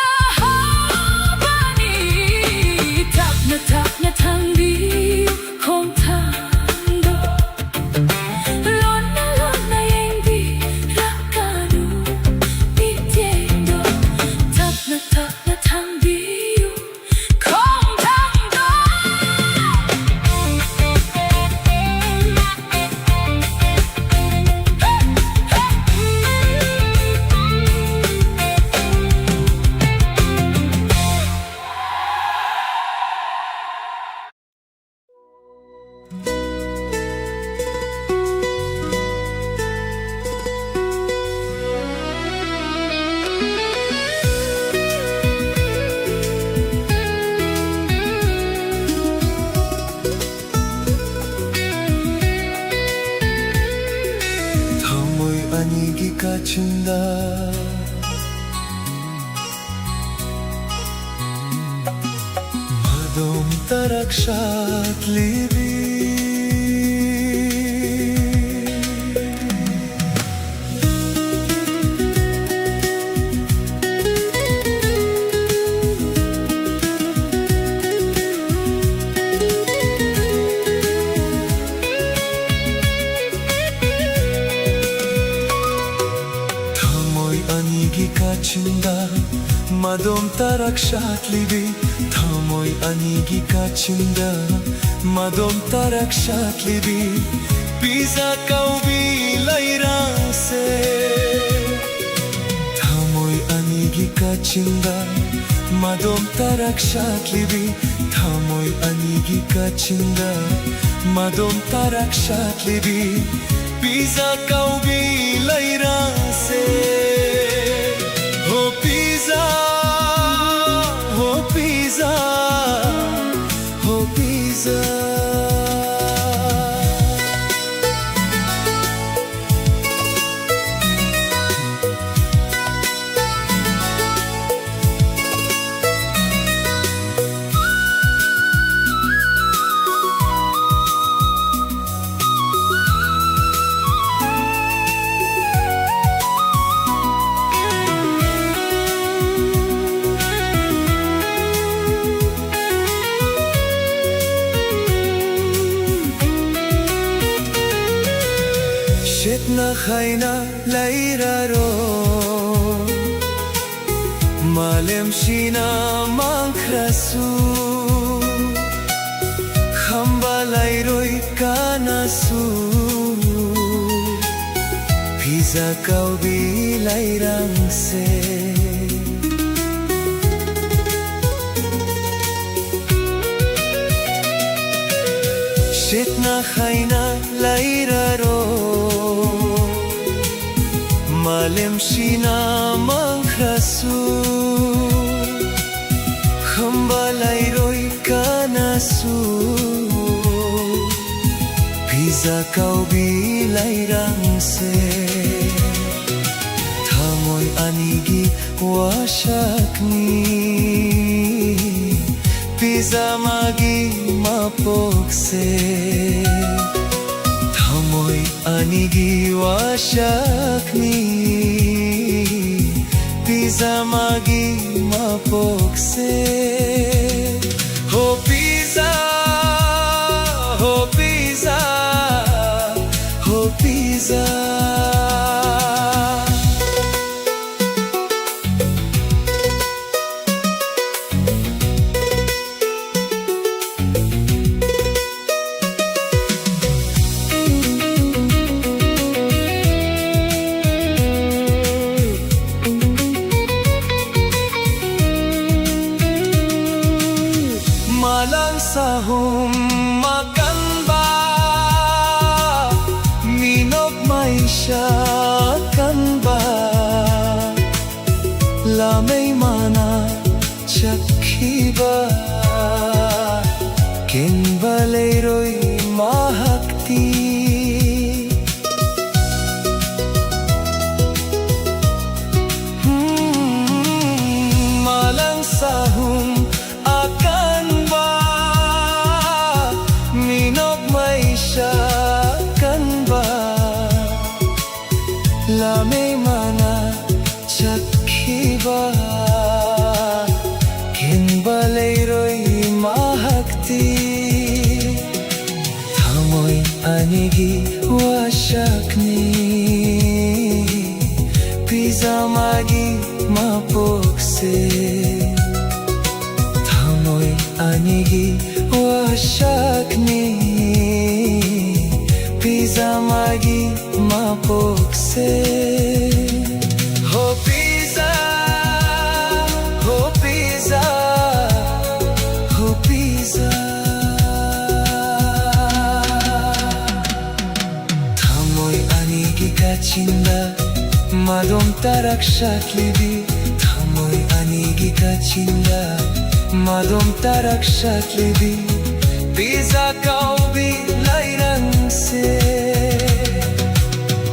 ꯇꯞꯅ ꯇꯞꯅ ꯊꯥꯡꯕꯤꯌꯨ ꯈꯣꯡꯊꯥꯡꯗꯣ꯫ ꯂꯣꯟꯅ ꯂꯣꯟꯅ ꯌꯦꯡꯕꯤꯔꯛꯀꯅꯨ ꯃꯤꯠꯌꯦꯡꯗꯣ꯫ ꯇꯞꯅ ꯇꯞꯅ ꯊꯥꯡꯕꯤꯌꯨ ꯈꯣꯡꯊꯥꯡꯗꯣ꯫ ꯊꯃꯣꯏ ꯑꯅꯤꯒꯤ ꯀꯥꯆꯤꯟꯗ ꯃꯗꯣꯝ ꯇꯔꯛ ꯁꯥꯠꯂꯤꯕꯤ꯫ ꯊꯃꯣꯏ ꯑꯅꯤꯒꯤ ꯀꯥꯆꯤꯟꯗ ꯃꯗꯣꯝ ꯇꯔꯛ ꯁꯥꯠꯂꯤꯕꯤ꯫ ꯊꯃꯣꯏ ꯑꯅꯤꯒꯤ ꯀꯥꯆꯤꯟꯗ ꯃꯗꯣꯝ ꯇꯔꯛ ꯁꯥꯠꯂꯤꯕꯤ꯫ ꯄꯤꯖꯥ ꯀꯧꯕꯤ ꯂꯩꯔꯥꯡꯁꯦ꯫ ꯊꯃꯣꯏ ꯑꯅꯤꯒꯤ ꯀꯥꯆꯤꯟꯗ ꯃꯗꯣꯝ ꯇꯔꯛ ꯁꯥꯠꯂꯤꯕꯤ꯫ ꯊꯃꯣꯏ ꯑꯅꯤꯒꯤ ꯀꯥꯆꯤꯟꯗ ꯃꯗꯣꯝ ꯇꯔꯛ ꯁꯥꯠꯂꯤꯕꯤ꯫ ꯄꯤꯖꯥ ꯀꯧꯕꯤ ꯂꯩꯔꯥꯡꯁꯦ꯫ ꯍꯣ ꯄꯤꯖꯥ, ꯍꯣ ꯄꯤꯖꯥ, ꯍꯣ ꯄꯤꯖꯥ꯫ ꯍꯥꯏꯅ ꯂꯩꯔꯔꯣꯏ꯫ ꯃꯥꯂꯦꯝꯁꯤꯅ ꯃꯥꯡꯈ꯭ꯔꯁꯨ, ꯈꯝꯕ ꯂꯩꯔꯣꯏ ꯀꯅꯥꯁꯨ, ꯐꯤꯖꯥ ꯀꯧꯕꯤ ꯂꯩꯔꯪꯁꯦ꯫ ꯁꯤꯠꯅ ꯍꯥꯏꯅ ꯂꯩꯔꯔꯣꯏ꯫ ꯃꯥꯂꯦꯝꯁꯤꯅ ꯃꯥꯡꯈ꯭ꯔꯁꯨ, ꯈꯝꯕ ꯂꯩꯔꯣꯏ ꯀꯅꯥꯁꯨ, ꯐꯤꯖꯥ ꯀꯧꯕꯤ ꯂꯩꯔꯪꯁꯦ꯫ ꯊꯃꯣꯏ ꯑꯅꯤꯒꯤ ꯋꯥꯁꯛꯅꯤ ꯐꯤꯖꯥ ꯑꯃꯒꯤ ꯃꯄꯣꯛꯁꯦ꯫ ꯊꯃꯣꯏ ꯑꯅꯤꯒꯤ ꯋꯥꯁꯛꯅꯤ ꯐꯤꯖꯥ ꯑꯃꯒꯤ ꯃꯄꯣꯛꯁꯦ꯫ ꯍꯣ ꯐꯤꯖꯥ, ꯍꯣ ꯐꯤꯖꯥ, ꯍꯣ ꯐꯤꯖꯥ꯫ ꯃꯥꯂꯪ ꯁꯥꯍꯨꯝ ꯑꯀꯟꯕ, ꯃꯤꯅꯣꯛ ꯃꯩꯁꯥ ꯑꯀꯟꯕ, ꯂꯥꯃꯩ ꯃꯥꯅ ꯆꯠꯈꯤꯕ, ꯀꯦꯟꯕ ꯂꯩꯔꯣꯏ ꯃꯍꯥꯛꯇꯤ꯫ ꯃꯥꯂꯪ ꯁꯥꯍꯨꯝ ꯑꯀꯟꯕ, ꯃꯤꯅꯣꯛ ꯃꯩꯁꯥ ꯑꯀꯟꯕ, ꯂꯥꯃꯩ ꯃꯥꯅ ꯆꯠꯈꯤꯕ, ꯀꯦꯟꯕ ꯂꯩꯔꯣꯏ ꯃꯍꯥꯛꯇꯤ꯫ ꯊꯃꯣꯏ ꯑꯅꯤꯒꯤ ꯋꯥꯁꯛꯅꯤ꯫ ꯑꯃꯒꯤ ꯃꯄꯣꯛꯁꯦ, ꯊꯃꯣꯏ ꯑꯅꯤꯒꯤ ꯋꯥꯁꯛꯅꯤ꯫ ꯄꯤꯖꯥ ꯑꯃꯒꯤ ꯃꯄꯣꯛꯁꯦ꯫ ꯍꯣ ꯄꯤꯖꯥ, ꯍꯣ ꯄꯤꯖꯥ, ꯍꯣ ꯄꯤꯖꯥ꯫ ꯊꯃꯣꯏ ꯑꯅꯤꯒꯤ ꯀꯥꯆꯤꯟꯗ ꯃꯗꯣꯝ ꯇꯥꯔꯛ ꯁꯛꯂꯤꯕꯤ, ꯊꯃꯣꯏ ꯑꯅꯤꯒꯤ ꯀꯥꯆꯤꯟꯗ ꯃꯗꯣꯝ ꯇꯥꯔꯛ ꯁꯛꯂꯤꯕꯤ, ꯄꯤꯖꯥ ꯀꯧꯕꯤ ꯂꯩꯔꯪꯁꯦ꯫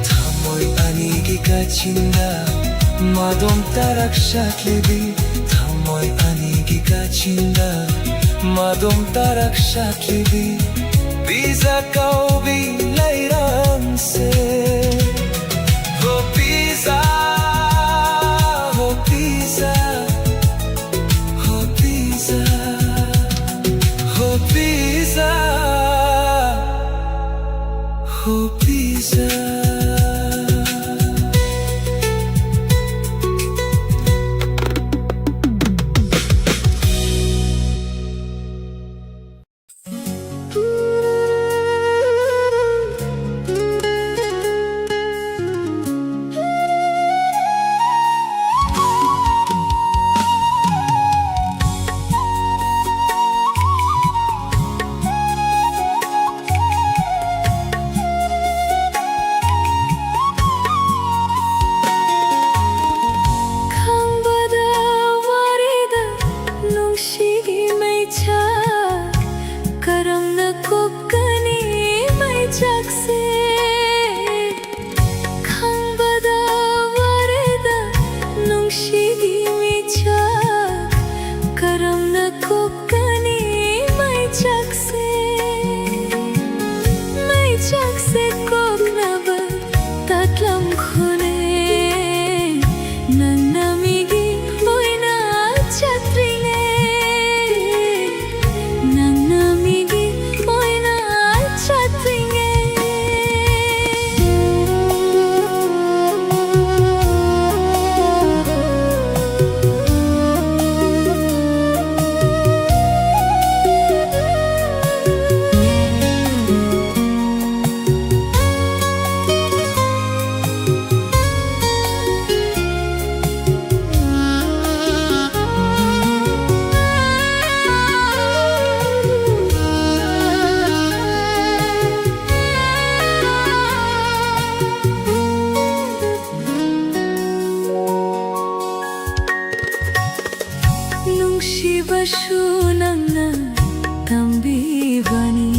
ꯊꯃꯣꯏ ꯑꯅꯤꯒꯤ ꯀꯥꯆꯤꯟꯗ ꯃꯗꯣꯝ ꯇꯥꯔꯛ ꯁꯛꯂꯤꯕꯤ, ꯊꯃꯣꯏ ꯑꯅꯤꯒꯤ ꯀꯥꯆꯤꯟꯗ ꯃꯗꯣꯝ ꯇꯥꯔꯛ ꯁꯛꯂꯤꯕꯤ, ꯄꯤꯖꯥ ꯀꯧꯕꯤ ꯂꯩꯔꯪꯁꯦ꯫ ꯍꯣ ꯄꯤꯖꯥ, ꯍꯣ ꯄꯤꯖꯥ, ꯍꯣ ꯄꯤꯖꯥ, ꯍꯣ ꯄꯤꯖꯥ, ꯍꯣ ꯄꯤꯖꯥ꯫ ꯁꯨ ꯅꯪꯅ ꯇꯝꯕꯤꯕꯅꯤ,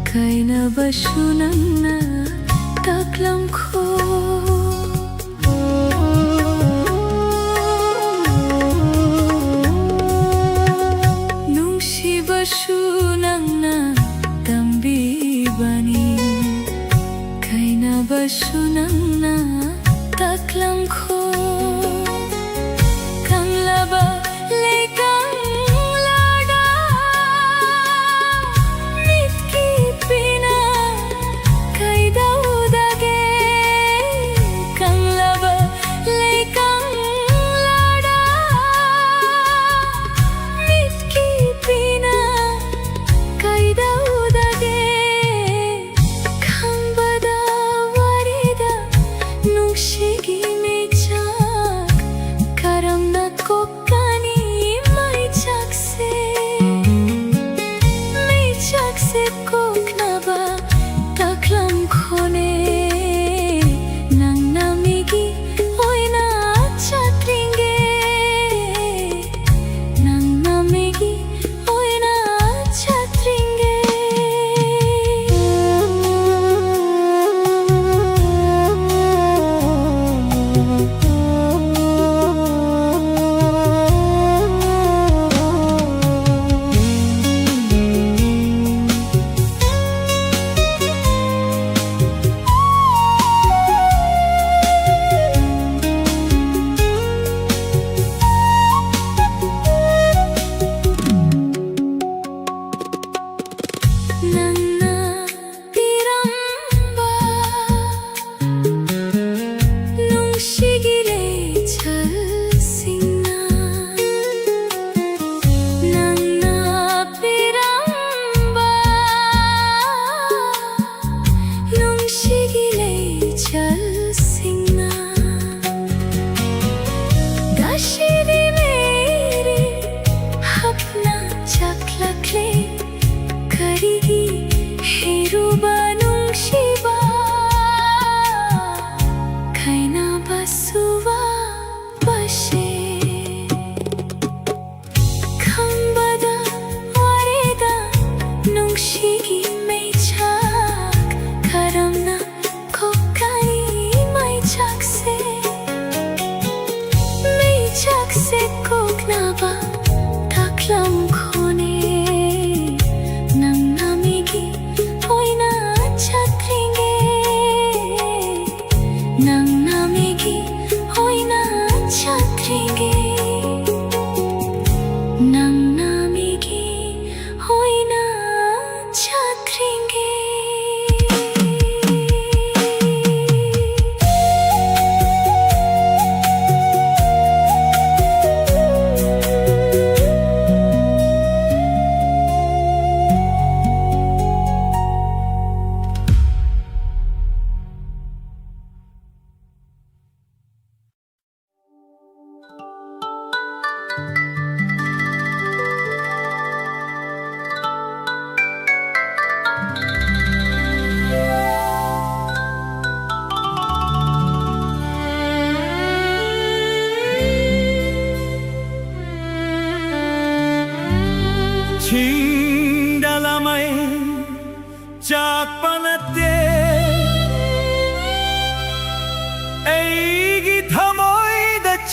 ꯀꯥꯏꯅꯕꯁꯨ ꯅꯪꯅ ꯇꯥꯛꯂꯝꯈꯣ꯫ ꯅꯨꯡꯁꯤꯕꯁꯨ ꯅꯪꯅ ꯇꯝꯕꯤꯕꯅꯤ, ꯀꯥꯏꯅꯕꯁꯨ ꯅꯪꯅ ꯇꯥꯛꯂꯝꯈꯣ꯫ ꯀꯪꯂꯕ ꯂꯩꯀꯪꯂꯥꯗ ꯃꯤꯠꯀꯤ ꯄꯤꯅ ꯀꯩꯗꯧꯗꯒꯦ? ꯀꯪꯂꯕ ꯂꯩꯀꯪꯂꯥꯗ ꯃꯤꯠꯀꯤ ꯄꯤꯅ ꯀꯩꯗꯧꯗꯒꯦ? ꯈꯝꯕꯗ ꯋꯥꯔꯤꯗ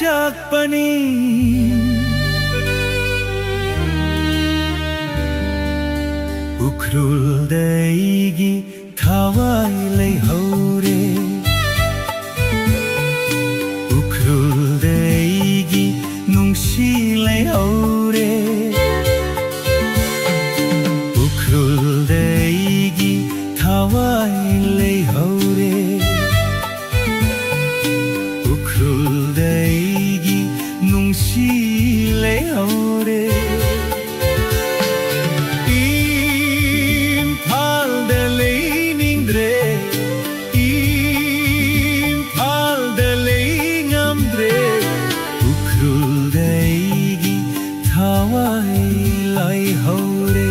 ꯆꯥꯛꯄꯅꯤ꯫ ꯎꯈ꯭ꯔꯨꯜꯗ ꯑꯩꯒꯤ ꯊꯋꯥꯏ ꯂꯩꯍꯧꯔꯦ꯫ ꯎꯈ꯭ꯔꯨꯜꯗ ꯑꯩꯒꯤ ꯅꯨꯡꯁꯤ ꯂꯩꯍꯧꯔꯦ꯫ ꯎꯈ꯭ꯔꯨꯜꯗ ꯑꯩꯒꯤ ꯊꯋꯥꯏ ꯂꯩꯍꯧꯔꯦ꯫ ꯎꯈ꯭ꯔꯨꯜꯗ ꯑꯩꯒꯤ ꯅꯨꯡꯁꯤ ꯂꯩꯍꯧꯔꯦ꯫ ꯏꯝꯐꯥꯜꯗ ꯂꯩꯅꯤꯡꯗ꯭ꯔꯦ, ꯏꯝꯐꯥꯜꯗ ꯂꯩ ꯉꯝꯗ꯭ꯔꯦ, ꯎꯈ꯭ꯔꯨꯜꯗ ꯑꯩꯒꯤ ꯊꯋꯥꯏ ꯂꯩꯍꯧꯔꯦ꯫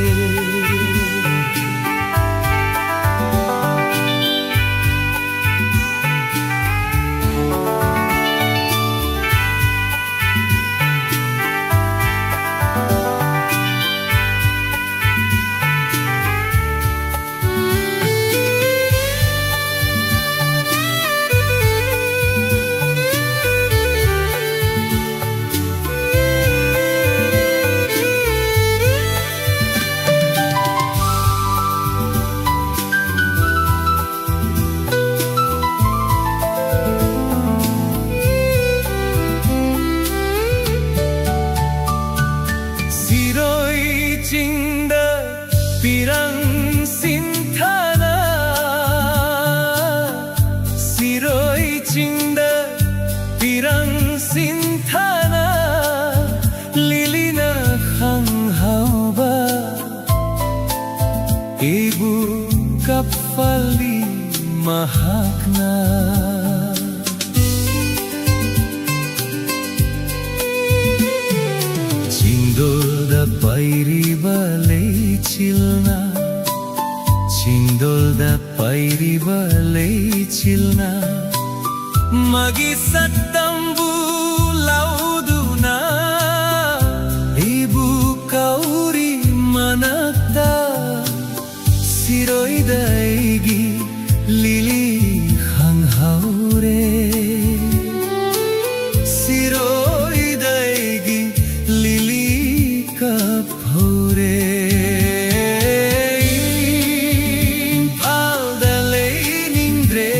ꯁꯤꯔꯣꯏ ꯆꯤꯡꯗ ꯄꯤꯔꯪ ꯁꯤꯟꯊꯥꯅ, ꯁꯤꯔꯣꯏ ꯆꯤꯡꯗ ꯄꯤꯔꯪ ꯁꯤꯟꯊꯥꯅ, ꯂꯤꯂꯤꯅ ꯈꯪꯍꯧꯕ ꯑꯩꯕꯨ ꯀꯞꯍꯜꯂꯤ ꯃꯍꯥꯛꯅ꯫ ꯆꯤꯡꯗꯣꯜꯗ ꯄꯥꯏꯔꯤꯕ ꯂꯩꯆꯤꯜꯅ, ꯆꯤꯡꯗꯣꯜꯗ ꯄꯥꯏꯔꯤꯕ ꯂꯩꯆꯤꯜꯅ, ꯃꯥꯒꯤ ꯁꯛꯇꯝꯕꯨ ꯂꯧꯗꯨꯅ ꯑꯩꯕꯨ ꯀꯧꯔꯤ ꯃꯅꯥꯛꯇ꯫ ꯁꯤꯔꯣꯏꯗ ꯑꯩꯒꯤ ꯂꯤꯂꯤ ꯈꯪꯍꯧꯔꯦ꯫ ꯏꯔꯣꯏꯗ ꯑꯩꯒꯤ ꯂꯤꯂꯤ ꯀꯞꯍꯧꯔꯦ꯫ ꯏꯝꯐꯥꯜꯗ ꯂꯩꯅꯤꯡꯗ꯭ꯔꯦ,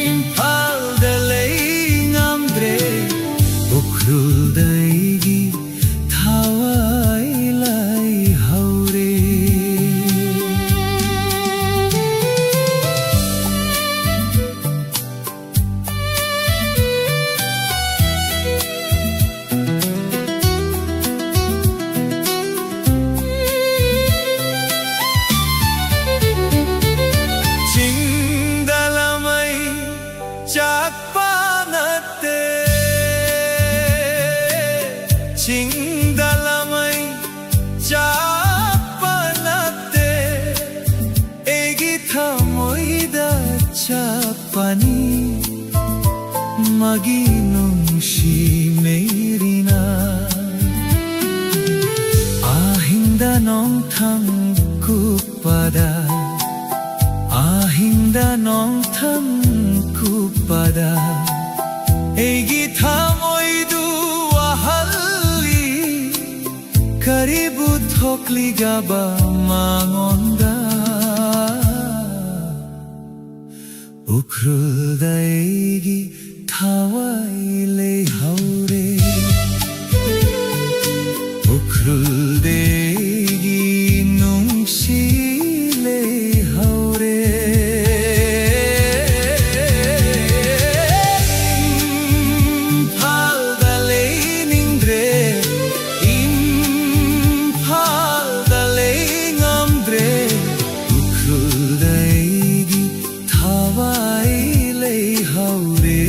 ꯏꯝꯐꯥꯜꯗ ꯂꯩ ꯉꯝꯗ꯭ꯔꯦ, ꯎꯈ꯭ꯔꯨꯜꯗ ꯑꯩꯒꯤ ꯊꯋꯥꯏ ꯂꯩꯍꯧꯔꯦ꯫ ꯆꯤꯡꯗ ꯂꯃꯩ ꯆꯥꯛꯄ ꯅꯠꯇꯦ, ꯆꯤꯡꯗ ꯂꯃꯩ ꯆꯥꯛꯄ ꯅꯠꯇꯦ, ꯑꯩꯒꯤ ꯊꯃꯣꯏꯗ ꯆꯥꯛꯄꯅꯤ ꯃꯥꯒꯤ ꯅꯨꯡꯁꯤ ꯃꯩꯔꯤꯅ꯫ ꯑꯍꯤꯡꯗ ꯅꯣꯡꯊꯪ ꯀꯨꯞꯄꯗ, ꯑꯍꯤꯡꯗ ꯅꯣꯡꯊꯪ ꯀꯨꯞꯄꯗ, ꯑꯩꯒꯤ ꯊꯃꯣꯏꯗꯨ ꯋꯥꯍꯜꯂꯤ꯫ ꯀꯔꯤꯕꯨ ꯊꯣꯛꯂꯤꯒꯕ ꯃꯉꯣꯟꯗ? ꯎꯈ꯭ꯔꯨꯜꯗ ꯑꯩꯒꯤ ꯊꯋꯥꯏ ꯂꯩꯍꯧꯔꯦ꯫ ꯎꯈ꯭ꯔꯨꯜꯗ ꯑꯩꯒꯤ ꯅꯨꯡꯁꯤ ꯂꯩꯍꯧꯔꯦ꯫ ꯏꯝꯐꯥꯜꯗ ꯂꯩꯅꯤꯡꯗ꯭ꯔꯦ, ꯏꯝꯐꯥꯜꯗ ꯂꯩ ꯉꯝꯗ꯭ꯔꯦ, ꯎꯈ꯭ꯔꯨꯜꯗ ꯑꯩꯒꯤ ꯊꯋꯥꯏ ꯂꯩꯍꯧꯔꯦ꯫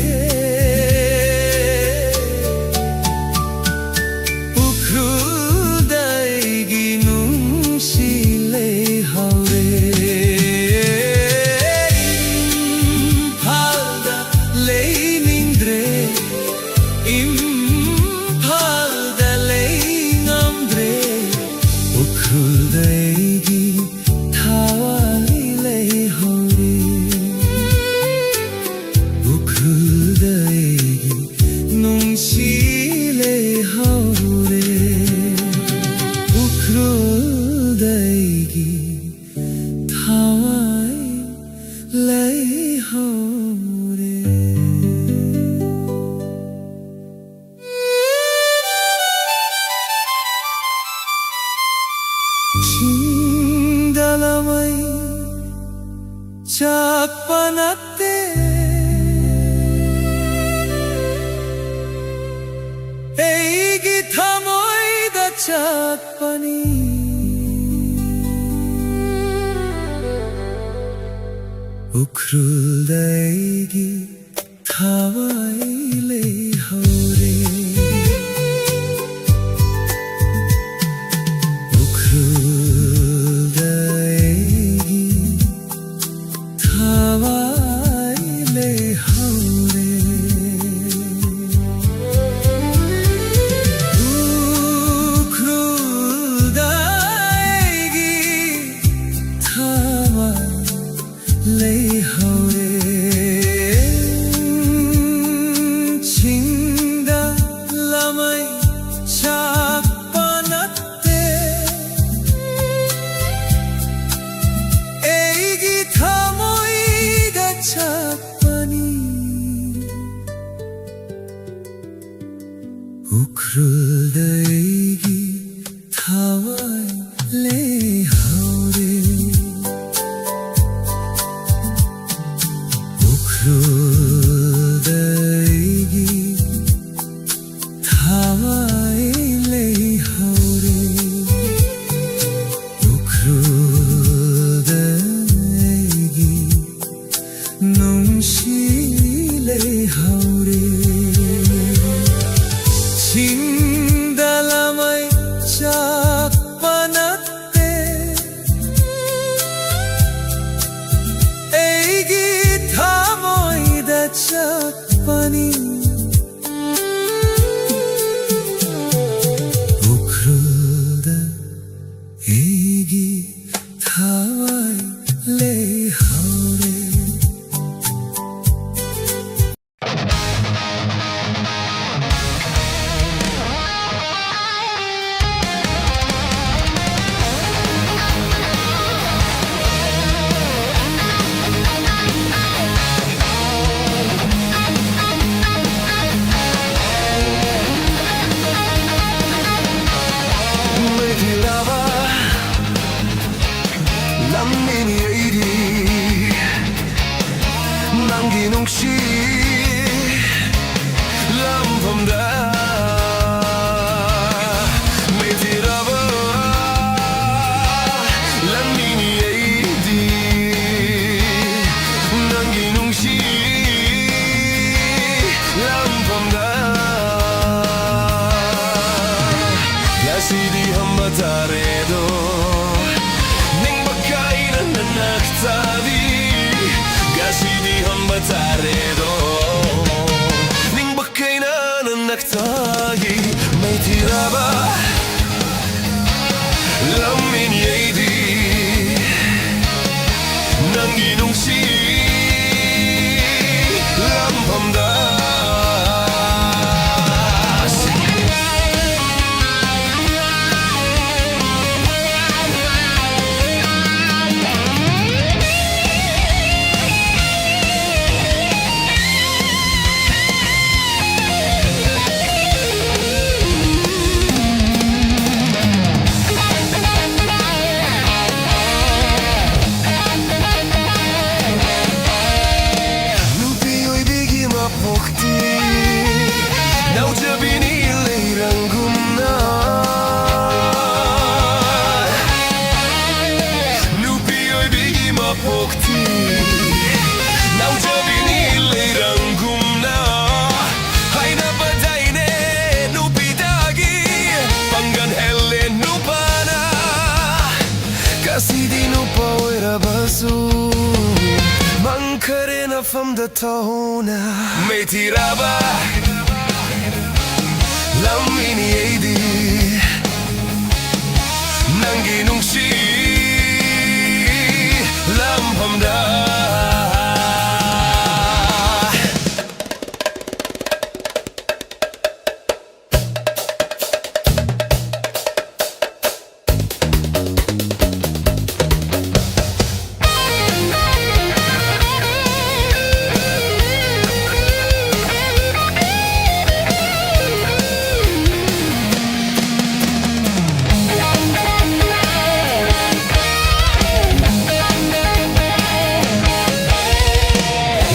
ꯑꯩꯒꯤ ꯊꯃꯣꯏꯗ ꯆꯠꯄꯅꯤ꯫ ꯎꯈ꯭ꯔꯨꯜꯗ ꯑꯩꯒꯤ ꯊꯋꯥꯏ ꯂꯩꯍꯧꯔꯦ꯫ ꯎꯈ꯭ꯔꯨꯜꯗ ꯑꯩꯒꯤ ꯊꯋꯥꯏ ꯂꯩꯍꯧꯔꯦ꯫ ꯎꯈ꯭ꯔꯨꯜꯗ ꯑꯩꯒꯤ ꯊꯋꯥꯏ ꯂꯩꯍꯧꯔꯦ꯫ ꯆꯤꯡꯗ ꯂꯃꯩ ꯆꯥꯛꯄ ꯅꯠꯇꯦ, ꯑꯩꯒꯤ ꯊꯃꯣꯏꯗ ꯆꯥꯛꯄꯅꯤ꯫ ꯎꯈ꯭ꯔꯨꯜꯗ ꯑꯩꯒꯤ ꯊꯋꯥꯏ ꯂꯩꯍꯧꯔꯦ꯫ ꯎꯈ꯭ꯔꯨꯜꯗ ꯑꯩꯒꯤ ꯊꯋꯥꯏ ꯂꯩꯍꯧꯔꯦ꯫ ꯎꯈ꯭ꯔꯨꯜꯗ ꯑꯩꯒꯤ ꯅꯨꯡꯁꯤ ꯂꯩꯍꯧꯔꯦ꯫ ꯆꯤꯡꯗ ꯂꯃꯩ Sidi hamba taredo. Ning bakaina nanakta di. Gasidi hamba taredo. Ning bakaina nanakta di. Maitiraba. Lam in yeidi. Nanggi nungsi. Lam pamda. Nupi oibigi mapokti. Naujabini leirangumna. Nupi oibigi mapokti. Naujabini leirangumna. Haina padaine nupi dagi. Pangan hele nupana. Kasidi nupa oirabasu. Mangkarena famda tona. Maitiraba. Lam in yeidi. Nanggi nungsi. Lam pamda.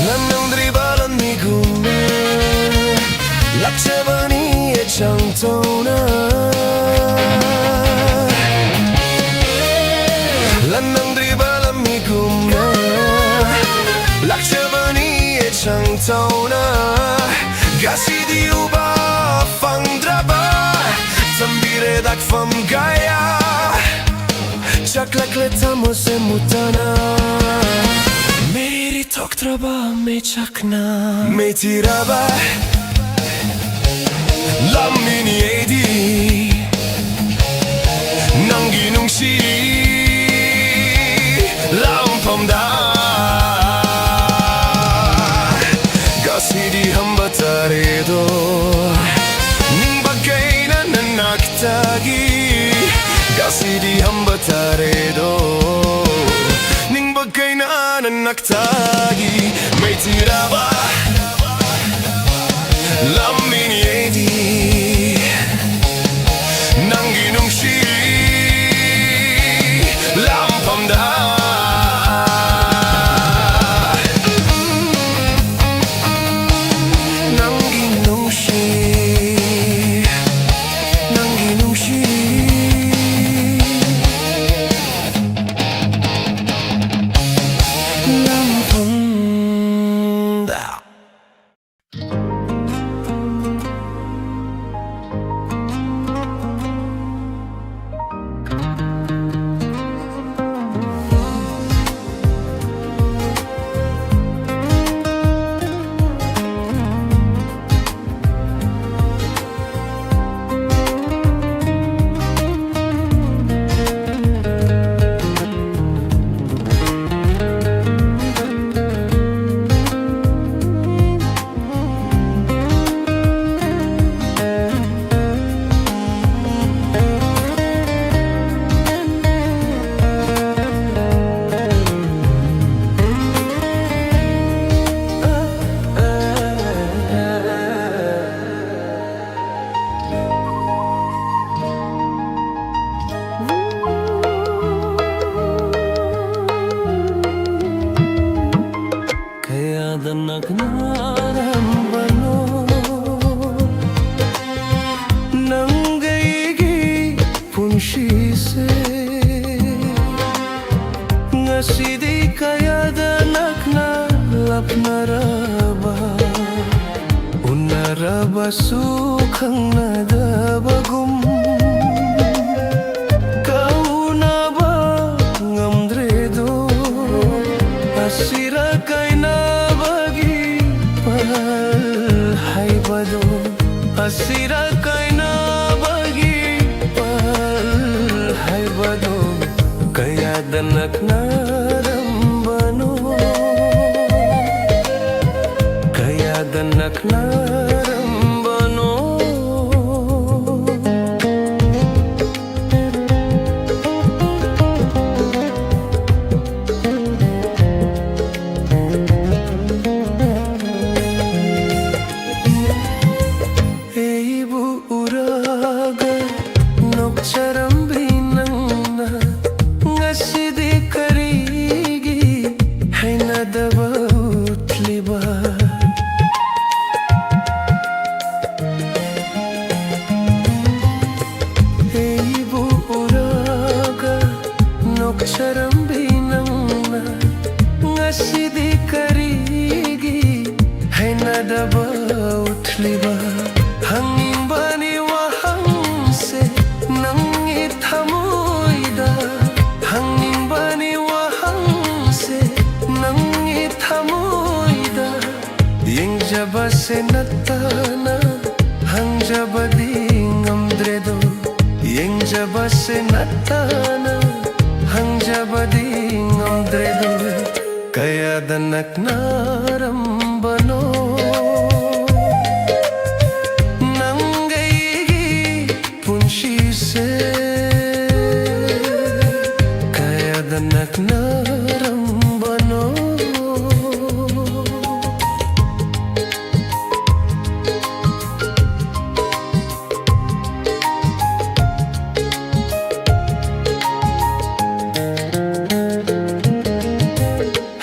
Lanang dribalan migume. Lakchabani echang tona. Lanang dribalan migume. Lakchabani echang tona. Gasidi uba fangdraba. Tambire dak ꯃꯁꯦ ꯃꯨꯠꯇꯅ ꯃꯩꯔꯤ ꯊꯣꯛꯇ꯭ꯔꯕ ꯃꯩꯆꯥꯛꯅ ꯃꯩꯊꯤꯔꯕ ꯂꯝꯃꯤꯅꯤ ꯑꯩꯗꯤ ꯅꯪꯒꯤ ꯅꯨꯡꯁꯤ ꯂꯥꯡꯐꯝꯗ꯫ ꯉꯁꯤꯗꯤ ꯍꯟꯕ ꯇꯥꯔꯦꯗꯣ ꯅꯤꯡꯕ ꯀꯩꯅ ꯅꯅꯥꯛꯇꯒꯤ꯫ ꯉꯁꯤꯗꯤ ꯍꯟꯕ ꯇꯥꯔꯦꯗꯣ ꯅꯤꯡꯕ ꯀꯩꯅ ꯅꯅꯥꯛꯇꯒꯤ꯫ ꯃꯩꯊꯤꯔꯕ ꯂꯝꯃꯤꯅꯤ ꯑꯩꯗꯤ ꯅꯪꯒꯤ ꯅꯨꯡꯁꯤ ꯂꯥꯡꯐꯝꯗ꯫ ꯅꯪꯒꯤ ꯅꯨꯡꯁꯤ, ꯅꯪꯒꯤ ꯅꯨꯡꯁꯤ ꯂꯥꯡꯐꯝꯗ꯫ ꯀꯌꯥꯗ ꯅꯛꯅꯔꯝꯕꯅꯣ ꯅꯪꯒ ꯑꯩꯒꯤ ꯄꯨꯟꯁꯤꯁꯦ꯫ ꯉꯁꯤꯗꯤ ꯀꯌꯥꯗ ꯅꯛꯅ ꯂꯥꯞꯅꯔꯕ, ꯎꯅꯔꯕꯁꯨ ꯈꯪꯅꯗꯕꯒꯨꯝ, ꯀꯥꯎꯅꯕ ꯉꯝ ꯑꯁꯤꯔ ꯀꯥꯏꯅꯕꯒꯤ ꯄꯜ ꯍꯥꯏꯕꯗꯣ ꯀꯌꯥꯗ ꯅꯛꯅꯔꯝꯕꯅꯣ, ꯀꯌꯥꯗ ꯅꯛꯅꯔꯝꯕꯅꯣ꯫ ꯑꯩꯕꯨ ꯎꯔꯒ ꯅꯣꯛꯆꯔꯝꯕꯤ ꯅꯪꯅ ꯉꯁꯤꯗꯤ ꯀꯔꯤꯒꯤ ꯍꯩꯅꯗꯕ ꯎꯠꯂꯤꯕ? ꯑꯩꯕꯨ ꯎꯔꯒ ꯅꯣꯛꯆꯔꯝꯕꯤ ꯅꯪꯅ ꯉꯁꯤꯗꯤ ꯀꯔꯤꯒꯤ ꯍꯩꯅꯗꯕ ꯎꯠꯂꯤꯕ? ꯍꯪꯅꯤꯡꯕꯅꯤ ꯋꯥꯍꯪꯁꯦ ꯅꯪꯒꯤ ꯊꯃꯣꯏꯗ, ꯍꯪꯅꯤꯡꯕꯅꯤ ꯋꯥꯍꯪꯁꯦ ꯅꯪꯒꯤ ꯊꯃꯣꯏꯗ꯫ ꯌꯦꯡꯖꯕꯁꯦ ꯅꯠꯇꯅ ꯍꯪꯖꯕꯗꯤ ꯉꯝꯗ꯭ꯔꯦꯗꯣ, ꯌꯦꯡꯖꯕꯁꯦ ꯅꯠꯇꯅ ꯍꯪꯖꯕꯗꯤ ꯉꯝꯗ꯭ꯔꯦꯗꯣ꯫ ꯀꯌꯥꯗ ꯅꯛꯅꯔꯝꯕꯅꯣ ꯅꯪꯒꯩꯒꯤ ꯄꯨꯟꯁꯤꯁꯦ, ꯀꯌꯥꯗ ꯅꯛꯅꯔꯝꯕꯅꯣ꯫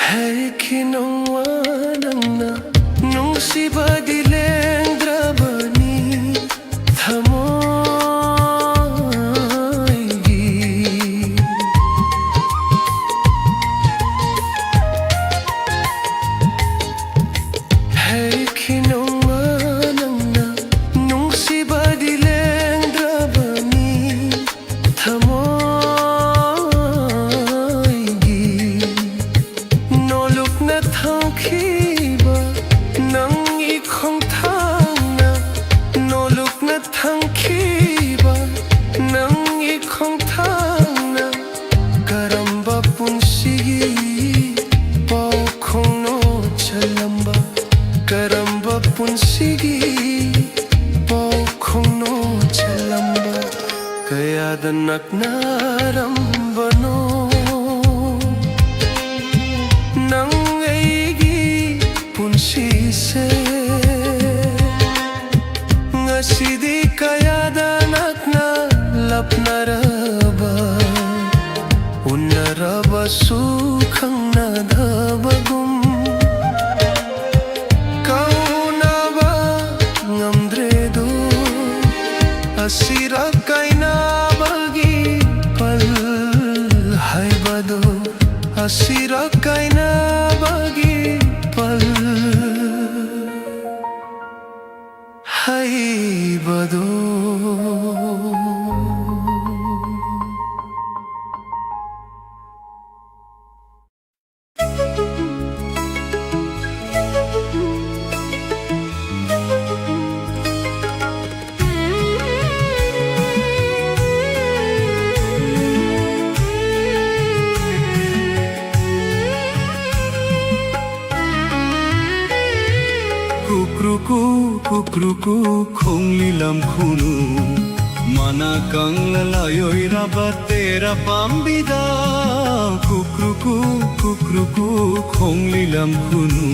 ꯍꯥꯏꯈꯤ ꯅꯣꯡꯃ ꯄꯥꯎ ꯈꯣꯡꯅꯣ ꯆꯜꯂꯝꯕ ꯀꯌꯥꯗ ꯅꯛꯅꯔꯝꯕꯅꯣ꯫ ꯅꯪ ꯑꯩꯒꯤ ꯄꯨꯟꯁꯤꯁꯦ ꯉꯁꯤꯗꯤ ꯀꯌꯥꯗ ꯅꯛꯅ ꯂꯥꯞꯅꯔꯕ, ꯎꯅꯔꯕꯁꯨ ꯈꯪꯅꯗꯕꯒꯨꯝ, ꯀꯧꯅꯕ ꯉꯝꯗ꯭ꯔꯦꯗꯣ꯫ ꯑꯁꯤꯔꯛ ꯀꯥꯏꯅꯕꯒꯤ ꯄꯜ ꯍꯥꯏꯕꯗꯣ, ꯑꯁꯤꯔꯛ ꯀꯥꯏꯅꯕꯒꯤ ꯄꯜ ꯍꯥꯏꯕꯗꯣ꯫ ꯀꯨꯀ꯭ꯔꯨꯀꯨ, ꯀꯨꯀ꯭ꯔꯨꯀꯨ, ꯈꯣꯡꯂꯤ ꯂꯝꯈꯨꯅꯨ, ꯃꯅꯥ ꯀꯪꯂ ꯂꯥꯏꯑꯣꯏꯔꯕ ꯇꯦꯔꯥ ꯄꯥꯝꯕꯤꯗ꯫ ꯀꯨꯀ꯭ꯔꯨꯀꯨ, ꯀꯨꯀ꯭ꯔꯨꯀꯨ, ꯈꯣꯡꯂꯤ ꯂꯝꯈꯨꯅꯨ,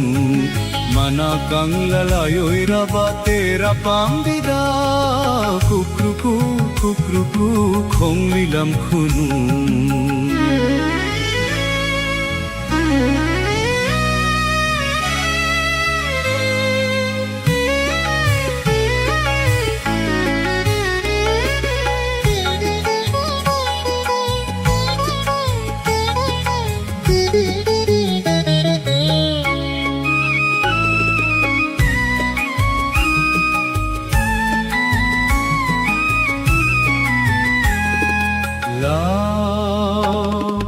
ꯃꯅꯥ ꯀꯪꯂ ꯂꯥꯏꯑꯣꯏꯔꯕ ꯇꯦꯔꯥ ꯄꯥꯝꯕꯤꯗ꯫ ꯀꯨꯀ꯭ꯔꯨꯀꯨ, ꯀꯨꯀ꯭ꯔꯨꯀꯨ, ꯈꯣꯡꯂꯤ ꯂꯝꯈꯨꯅꯨ꯫ ꯂꯥꯎ,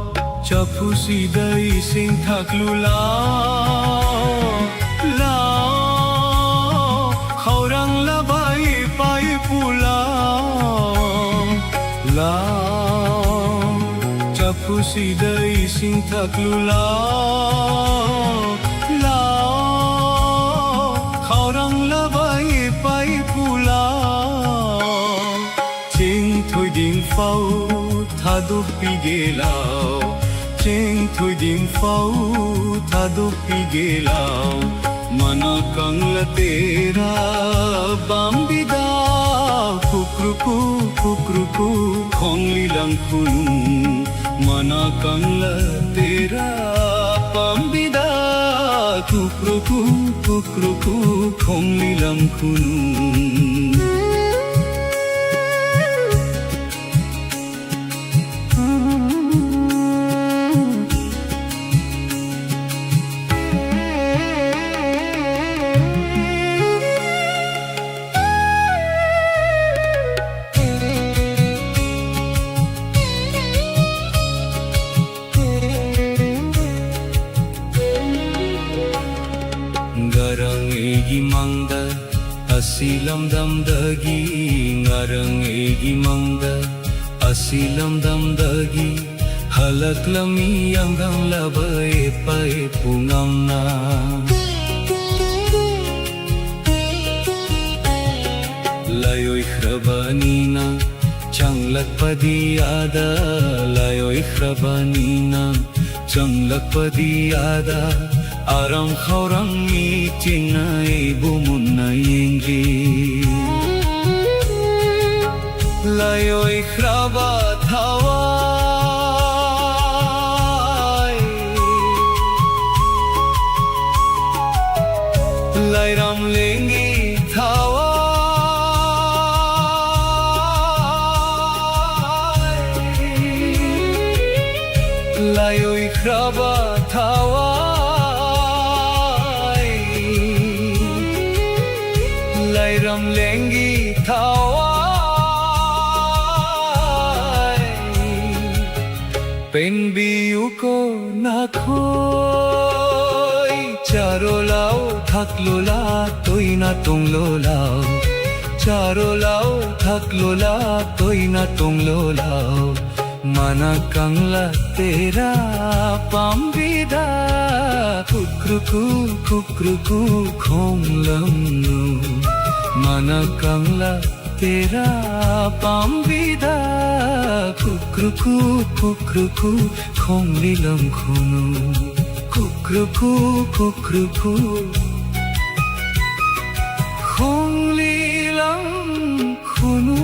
ꯆꯐꯨꯁꯤꯗ ꯏꯁꯤꯡ ꯊꯛꯂꯨ ꯂꯥꯎ꯫ ꯂꯥꯎ, ꯈꯧꯔꯥꯡꯂꯕ ꯏꯄꯥ ꯏꯄꯨ ꯂꯥꯎ꯫ ꯂꯥꯎ, ꯆꯐꯨꯁꯤꯗ ꯏꯁꯤꯡ ꯊꯛꯂꯨ ꯂꯥꯎ꯫ ꯂꯥꯎ, ꯈꯧꯔꯥꯡꯂꯕ Thadokpi gelau, cheng thoidim phau thadokpi gelau, mana kangla tera pambida, kukruku, kukruku, khongli langkhunung, mana kangla tera pambida, kukruku, kukruku, khongli langkhunung. Ngarang eigi mangda, asi lamdamdagi, ngarang eigi mangda, asi lamdamdagi, halaklami yanggang laba epa epu ngamna. Layoi khraba nina, changlakpadi ada, layoi khraba nina, changlakpadi ada, aram khaurang mi chinna ebu munna yengli. Layoi khraba thawai, lairam lenggi thawai, layoi khraba thawai, lairam lenggi thawai. Penbiuko nakhoi, charo lao, thaklo la, toina tonglo lao, charo lao, thaklo la, toina tonglo lao. Mana kangla tera pambida, kukruku, kukruku, khonglamnu. Mana kangla ꯇꯦꯔꯥ ꯄꯥꯝꯕꯤꯗ ꯀꯨꯀ꯭ꯔꯨꯀꯨ ꯀꯨꯀ꯭ꯔꯨꯀꯨ ꯈꯣꯡꯂꯤꯂꯝ ꯈꯨꯅꯨ꯫ ꯀꯨꯀ꯭ꯔꯨꯀꯨ ꯀꯨꯀ꯭ꯔꯨꯀꯨ ꯈꯣꯡꯂꯤꯂꯝ ꯈꯨꯅꯨ꯫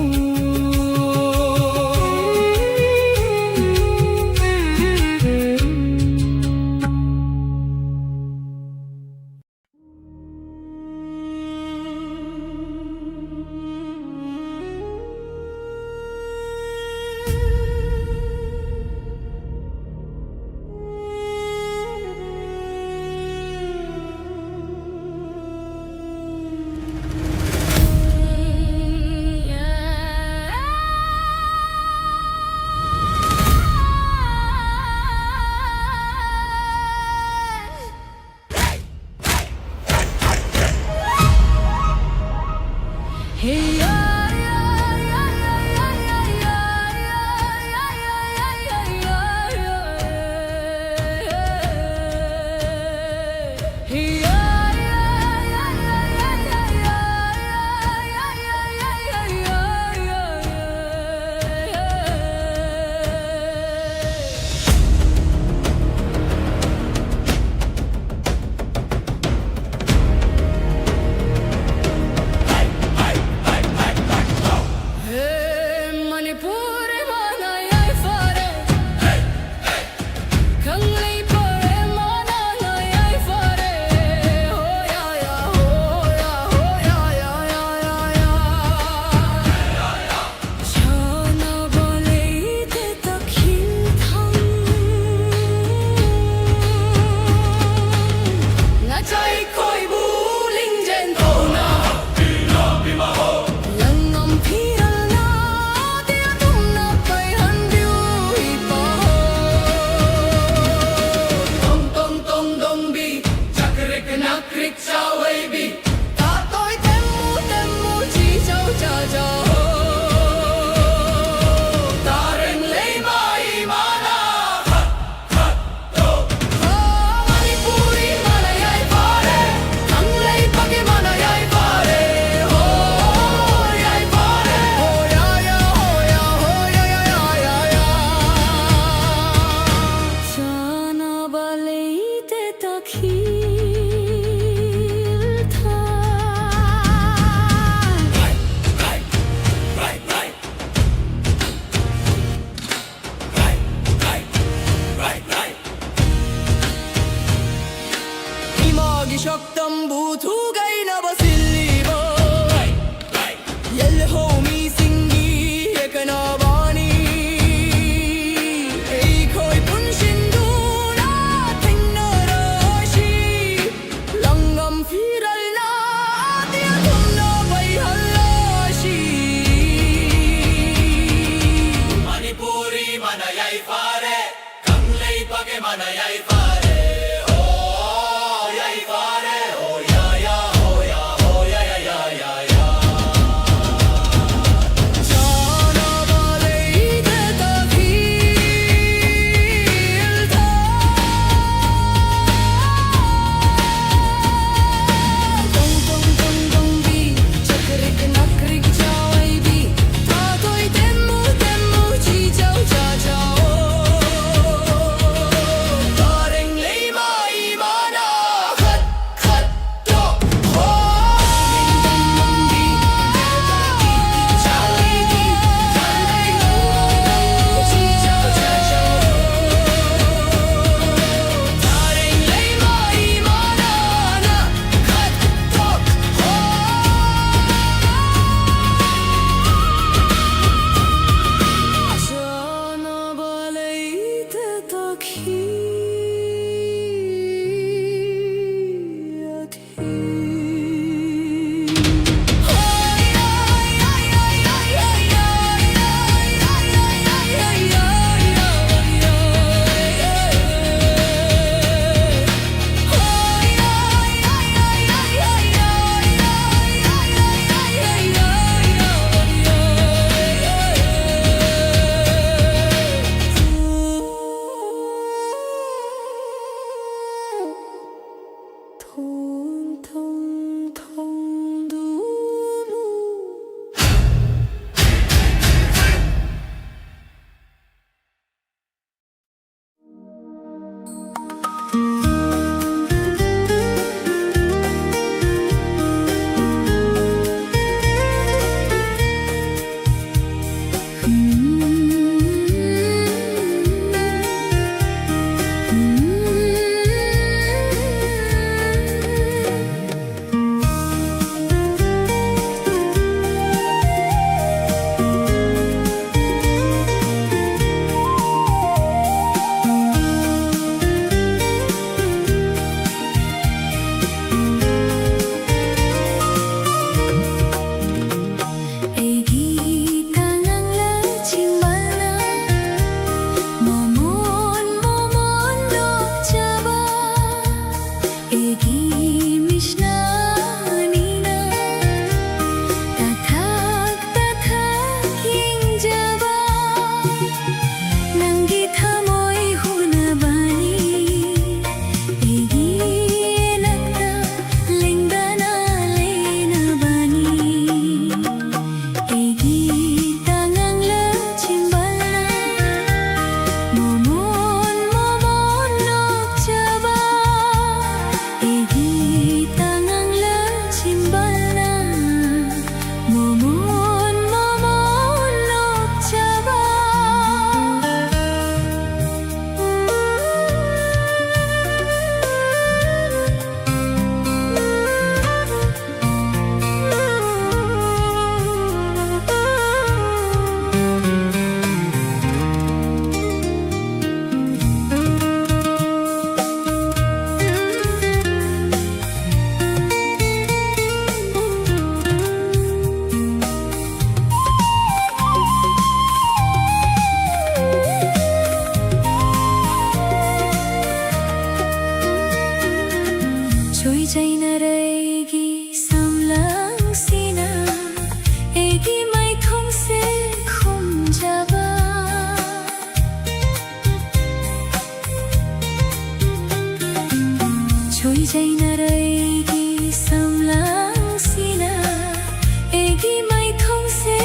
ꯏꯃꯩ ꯊꯣꯡꯁꯦ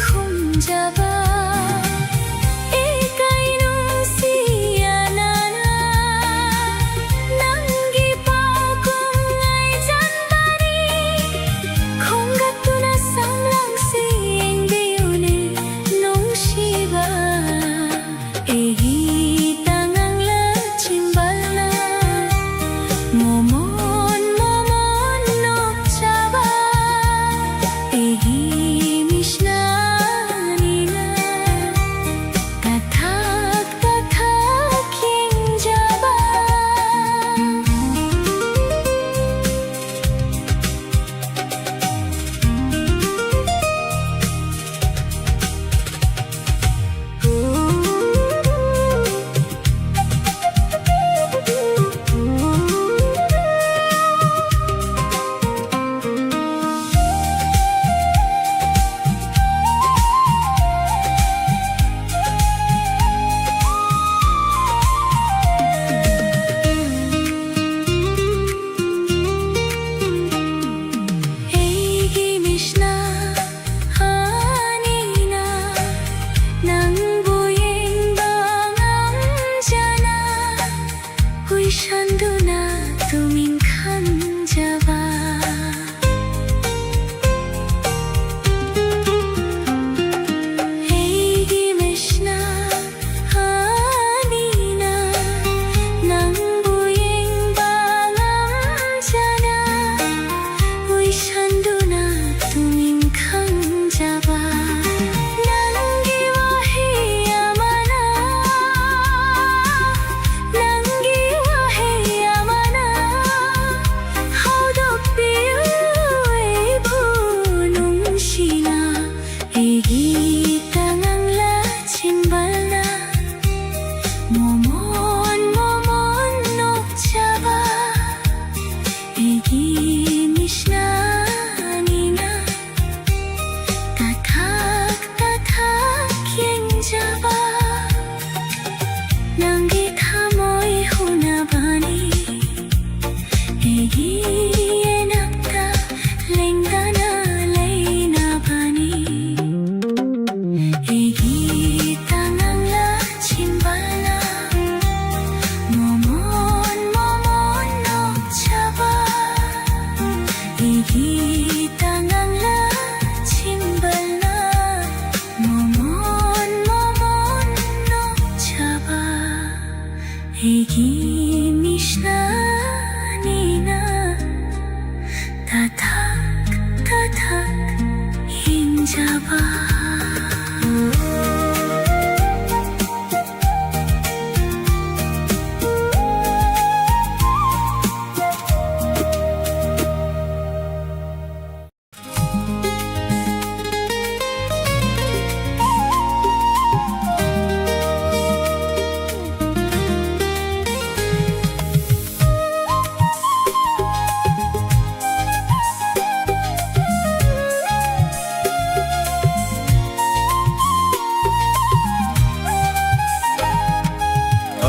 ꯈꯨꯝꯖꯕ, ꯏꯀꯥꯏ ꯅꯨꯡꯁꯤ ꯑꯅꯥꯅ, ꯅꯪꯒꯤ ꯄꯥꯎꯈꯨꯝ ꯉꯥꯏꯖꯟꯕꯅꯤ꯫ ꯈꯣꯝꯒꯠꯇꯨꯅ ꯁꯝꯂꯥꯡꯁꯤ ꯌꯦꯡꯕꯤꯌꯨꯅꯦ ꯅꯨꯡꯁꯤꯕ꯫ ꯑꯩꯒꯤ ꯇꯉꯥꯡꯂ ꯆꯤꯝꯕꯥꯜꯅ ꯃꯣꯃꯣꯟ ꯃꯣꯃꯣꯟ ꯅꯣꯛꯆꯕ, ꯑꯩꯒꯤ ꯃꯤꯠꯁꯤꯅ ꯇꯊꯛ ꯇꯊꯛ ꯌꯦꯡꯖꯕ꯫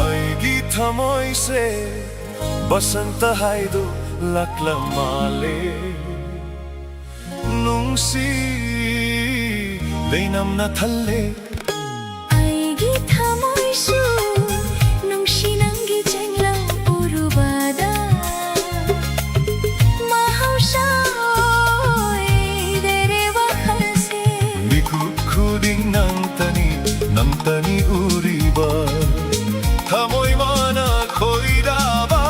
ꯑꯩꯒꯤ ꯊꯃꯣꯏꯁꯦ ꯕꯁꯟꯇ ꯍꯥꯏꯗꯣꯛꯂꯛꯂ ꯃꯥꯜꯂꯦ꯫ ꯅꯨꯡꯁꯤ ꯂꯩꯅꯝꯅ ꯊꯜꯂꯦ꯫ ꯑꯩꯒꯤ ꯊꯃꯣꯏꯁꯨ ꯅꯨꯡꯁꯤ ꯅꯪꯒꯤ ꯆꯦꯡꯂꯧ ꯎꯔꯨꯕꯗ ꯃꯍꯧꯁꯥ ꯑꯣꯏꯗꯔꯦ ꯋꯥꯈꯜꯁꯦ꯫ ꯃꯤꯀꯨꯞ ꯈꯨꯗꯤꯡ ꯅꯪꯇꯅꯤ, ꯅꯪꯇꯅꯤ ꯎꯔꯤꯕ꯫ ꯊꯃꯣꯏ ꯃꯥꯅ ꯈꯣꯏꯔꯥꯕ꯫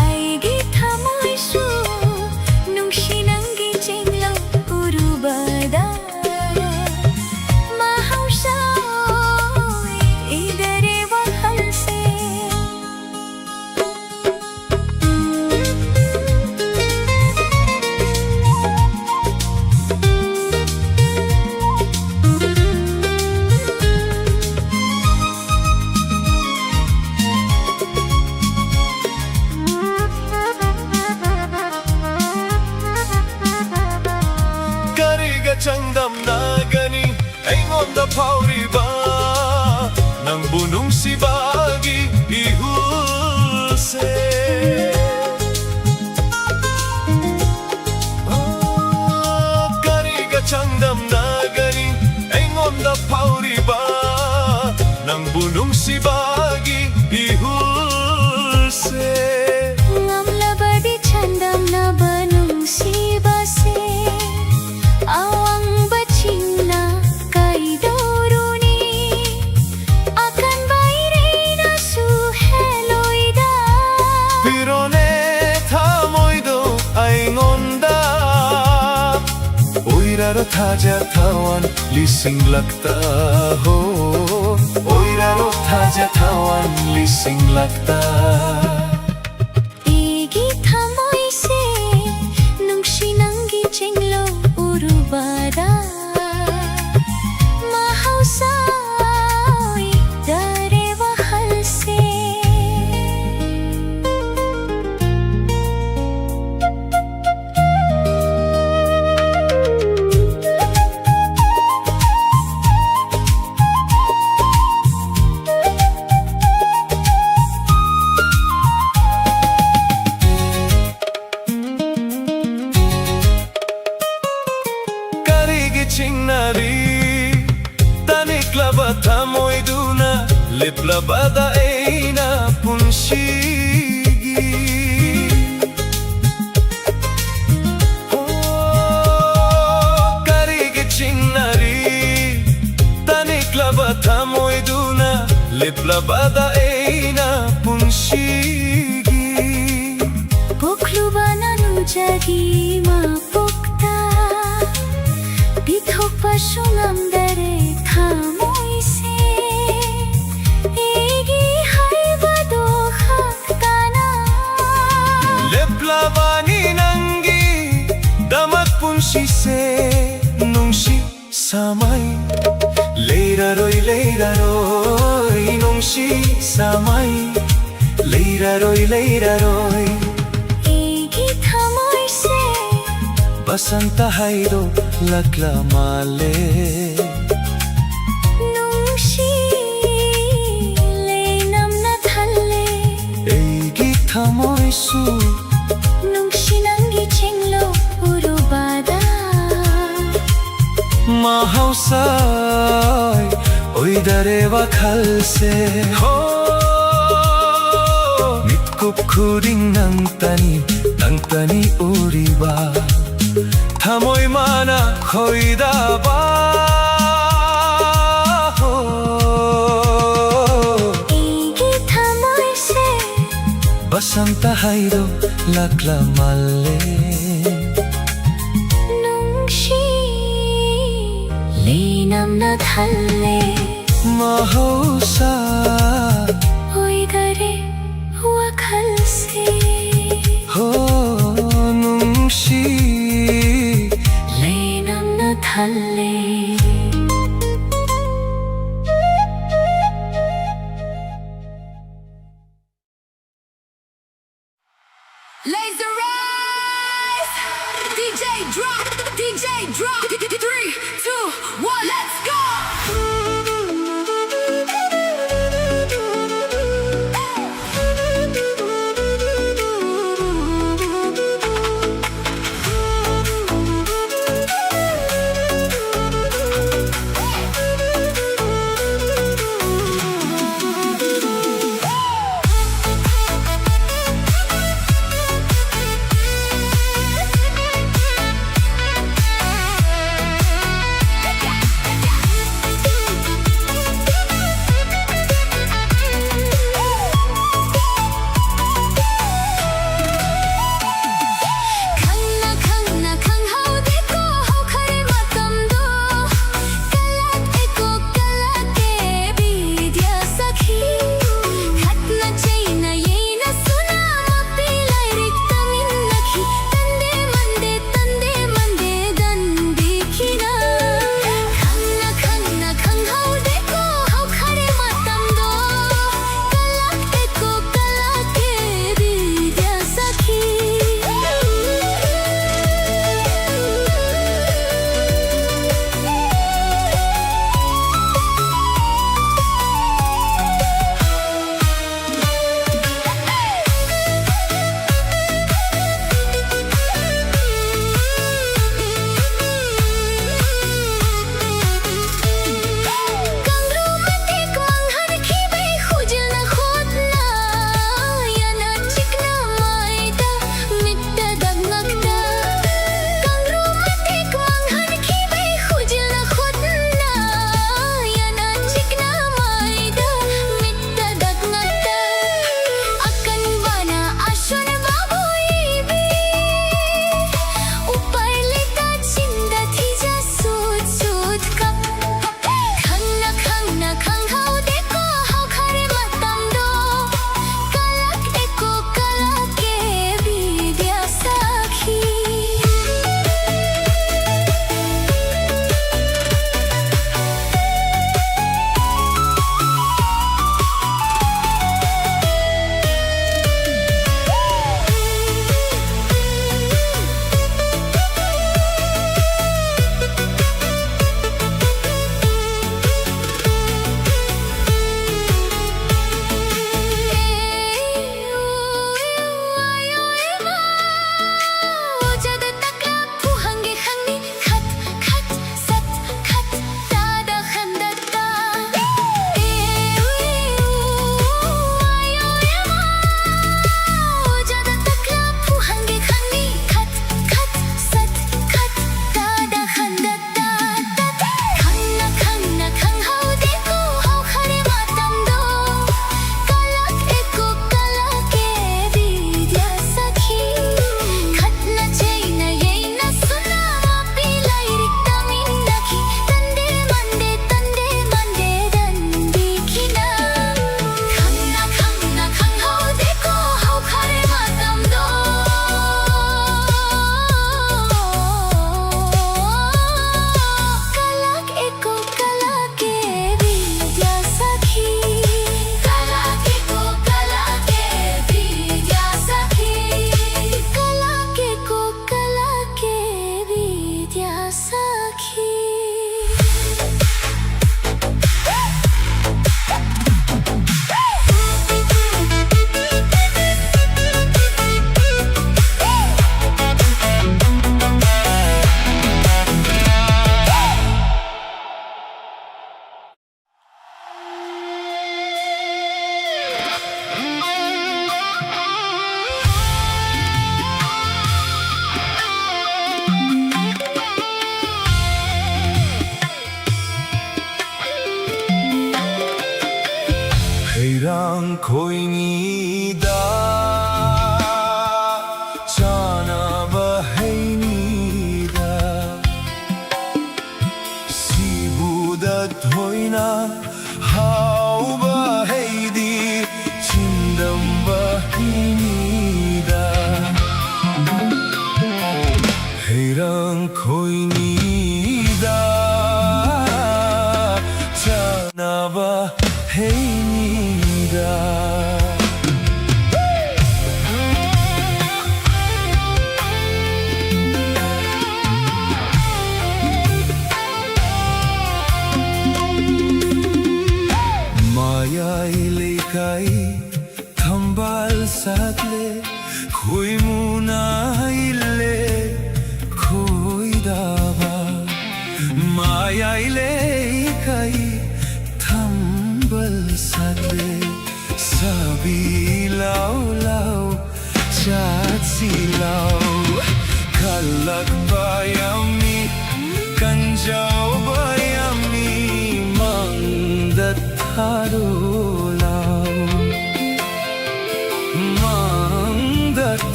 ꯑꯩꯒꯤ ꯊꯃꯣꯏꯁꯨ ꯅꯨꯡꯁꯤ ꯅꯪꯒꯤ ꯆꯦꯡꯂꯧ ꯎꯔꯨꯕꯗ ꯃꯍꯧꯁꯥ ꯑꯣꯏꯗꯔꯦ ꯋꯥꯈꯜꯁꯦ꯫ ꯀꯔꯤꯒ ꯆꯥꯡꯗꯝꯅꯒꯅꯤ ꯑꯩꯉꯣꯟꯗ ꯐꯥꯎꯔꯤꯕ ꯅꯪꯕꯨ ꯅꯨꯡꯁꯤꯕꯒꯤ ꯏꯍꯨꯜꯁꯦ? ꯀꯔꯤꯒ ꯆꯥꯡꯗꯝꯅꯒꯅꯤ ꯑꯩꯉꯣꯟꯗ ꯐꯥꯎꯔꯤꯕ ꯅꯪꯕꯨ ꯅꯨꯡꯁꯤꯕꯒꯤ ꯏꯍꯨꯜꯁꯦ? ꯉꯝꯂꯕꯗꯤ ꯆꯥꯡꯗꯝꯅꯕ ꯅꯨꯡꯁꯤꯕꯁꯦ ꯑꯋꯥꯡꯕ ꯆꯤꯡꯅ ꯀꯩꯗꯧꯔꯨꯅꯤ? ꯑꯀꯟꯕ ꯏꯔꯩꯅꯁꯨ ꯍꯦꯜꯂꯣꯏꯗ꯫ ꯑꯣꯏꯔꯥꯔꯣ ꯊꯥꯖ ꯊꯋꯥꯟ ꯂꯤꯁꯤꯡ ꯂꯛꯇ ꯍꯣ, ꯑꯣꯏꯔꯥꯔꯣ ꯊꯥꯖ ꯊꯋꯥꯟ ꯂꯤꯁꯤꯡ ꯂꯛꯇ꯫ ꯑꯩꯒꯤ ꯊꯃꯣꯏꯁꯦ ꯅꯨꯡꯁꯤ ꯅꯪꯒꯤ ꯆꯤꯡꯂꯣ ꯎꯔꯨꯕꯗ ꯃꯍꯧꯁꯥ ꯑꯣꯏꯗꯔꯦ ꯋꯥꯈꯜꯁꯦ꯫ ꯀꯔꯤꯒꯤ ꯆꯤꯡꯅꯔꯤ? ꯇꯅꯤꯛꯂꯕ ꯊꯃꯣꯏꯗꯨꯅ ꯂꯦꯞꯂꯕꯗ ꯑꯩꯅ ꯄꯨꯟꯁꯤꯒꯤ꯫ ꯍꯣ, ꯀꯔꯤꯒꯤ ꯆꯤꯡꯅꯔꯤ? ꯇꯅꯤꯛꯂꯕ ꯊꯃꯣꯏꯗꯨꯅ ꯂꯦꯞꯂꯕꯗ ꯑꯩꯅ ꯄꯨꯟꯁꯤꯒꯤ꯫ ꯄꯣꯛꯂꯨꯕ ꯅꯅꯨꯖꯒꯤ ꯃꯄꯣꯛꯇ ꯄꯤꯊꯣꯛꯄꯁꯨ ꯉꯝꯗꯔꯦ ꯊꯃꯣꯏꯁꯦ꯫ ꯑꯩꯒꯤ ꯍꯥꯏꯕꯗꯣ ꯈꯛꯇꯅ ꯂꯦꯞꯂꯕꯅꯤ ꯅꯪꯒꯤꯗꯃꯛ ꯄꯨꯟꯁꯤꯁꯦ꯫ ꯅꯨꯡꯁꯤ ꯁꯥꯃꯩ ꯂꯩꯔꯔꯣꯏ, ꯂꯩꯔꯔꯣꯏ, ꯅꯨꯡꯁꯤ ꯁꯥꯃꯩ ꯂꯩꯔꯔꯣꯏ, ꯂꯩꯔꯔꯣꯏ꯫ ꯑꯩꯒꯤ ꯊꯃꯣꯏꯁꯦ ꯕꯁꯟꯇ ꯍꯥꯏꯗꯣꯛꯂꯛꯂ ꯃꯥꯜꯂꯦ꯫ ꯅꯨꯡꯁꯤ ꯂꯩꯅꯝꯅ ꯊꯜꯂꯦ꯫ ꯑꯩꯒꯤ ꯊꯃꯣꯏꯁꯨ ꯅꯨꯡꯁꯤ ꯅꯪꯒꯤ ꯆꯤꯡꯂꯣ ꯎꯔꯨꯕꯗ ꯃꯍꯧꯁꯥ ꯑꯣꯏꯗꯔꯦ ꯋꯥꯈꯜꯁꯦ꯫ ꯍꯣ, ꯃꯤꯠꯀꯨꯞ ꯈꯨꯗꯤꯡ ꯅꯪꯇꯅꯤ, ꯅꯪꯇꯅꯤ ꯎꯔꯤꯕ꯫ ꯊꯃꯣꯏ ꯃꯥꯅ ꯈꯣꯏꯗꯥꯕ꯫ ꯍꯣ, ꯑꯩꯒꯤ ꯊꯃꯣꯏꯁꯦ ꯕꯁꯟꯇ ꯍꯥꯏꯗꯣꯛꯂꯛꯂ ꯃꯥꯜꯂꯦ꯫ ꯅꯨꯡꯁꯤ ꯅ ꯊꯜꯂꯦ꯫ ꯃꯍꯧꯁꯥ ꯑꯣꯏꯗꯔꯦ ꯋꯥꯈꯜꯁꯦ꯫ ꯍꯣ ꯅꯨꯡꯁꯤ ꯂꯩꯅꯝꯅ ꯊꯜꯂꯦ꯫ Laser Eyes! D J drop, D J drop. Three, two, one, let's go!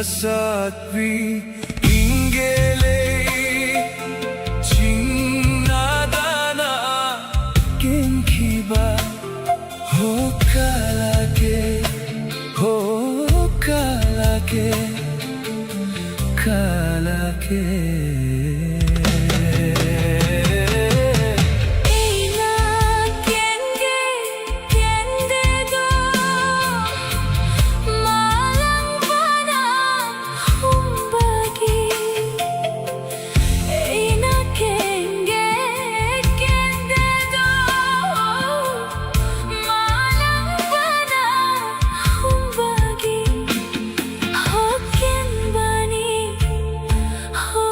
ꯁꯥꯠꯄꯤ ꯏꯪꯒꯦ ꯂꯩ ꯆꯤꯡꯅꯗꯅ ꯀꯦꯟꯈꯤꯕ꯫ ꯍꯣ ꯀꯂꯛꯑꯦ, ꯍꯣ ꯀꯂꯛꯑꯦ, ꯀꯂꯛꯑꯦ꯫ ꯑꯩꯅ ꯀꯦꯟꯒꯦ ꯀꯦꯟꯗꯦꯗꯣ ꯃꯥꯂꯪꯕꯅ ꯍꯨꯝꯕꯒꯤ꯫ ꯑꯩꯅ ꯀꯦꯟꯒꯦ ꯀꯦꯟꯗꯦꯗꯣ ꯃꯥꯂꯪꯕꯅ ꯍꯨꯝꯕꯒꯤ꯫ ꯍꯣ ꯀꯦꯟꯕꯅꯤ, ꯍꯣ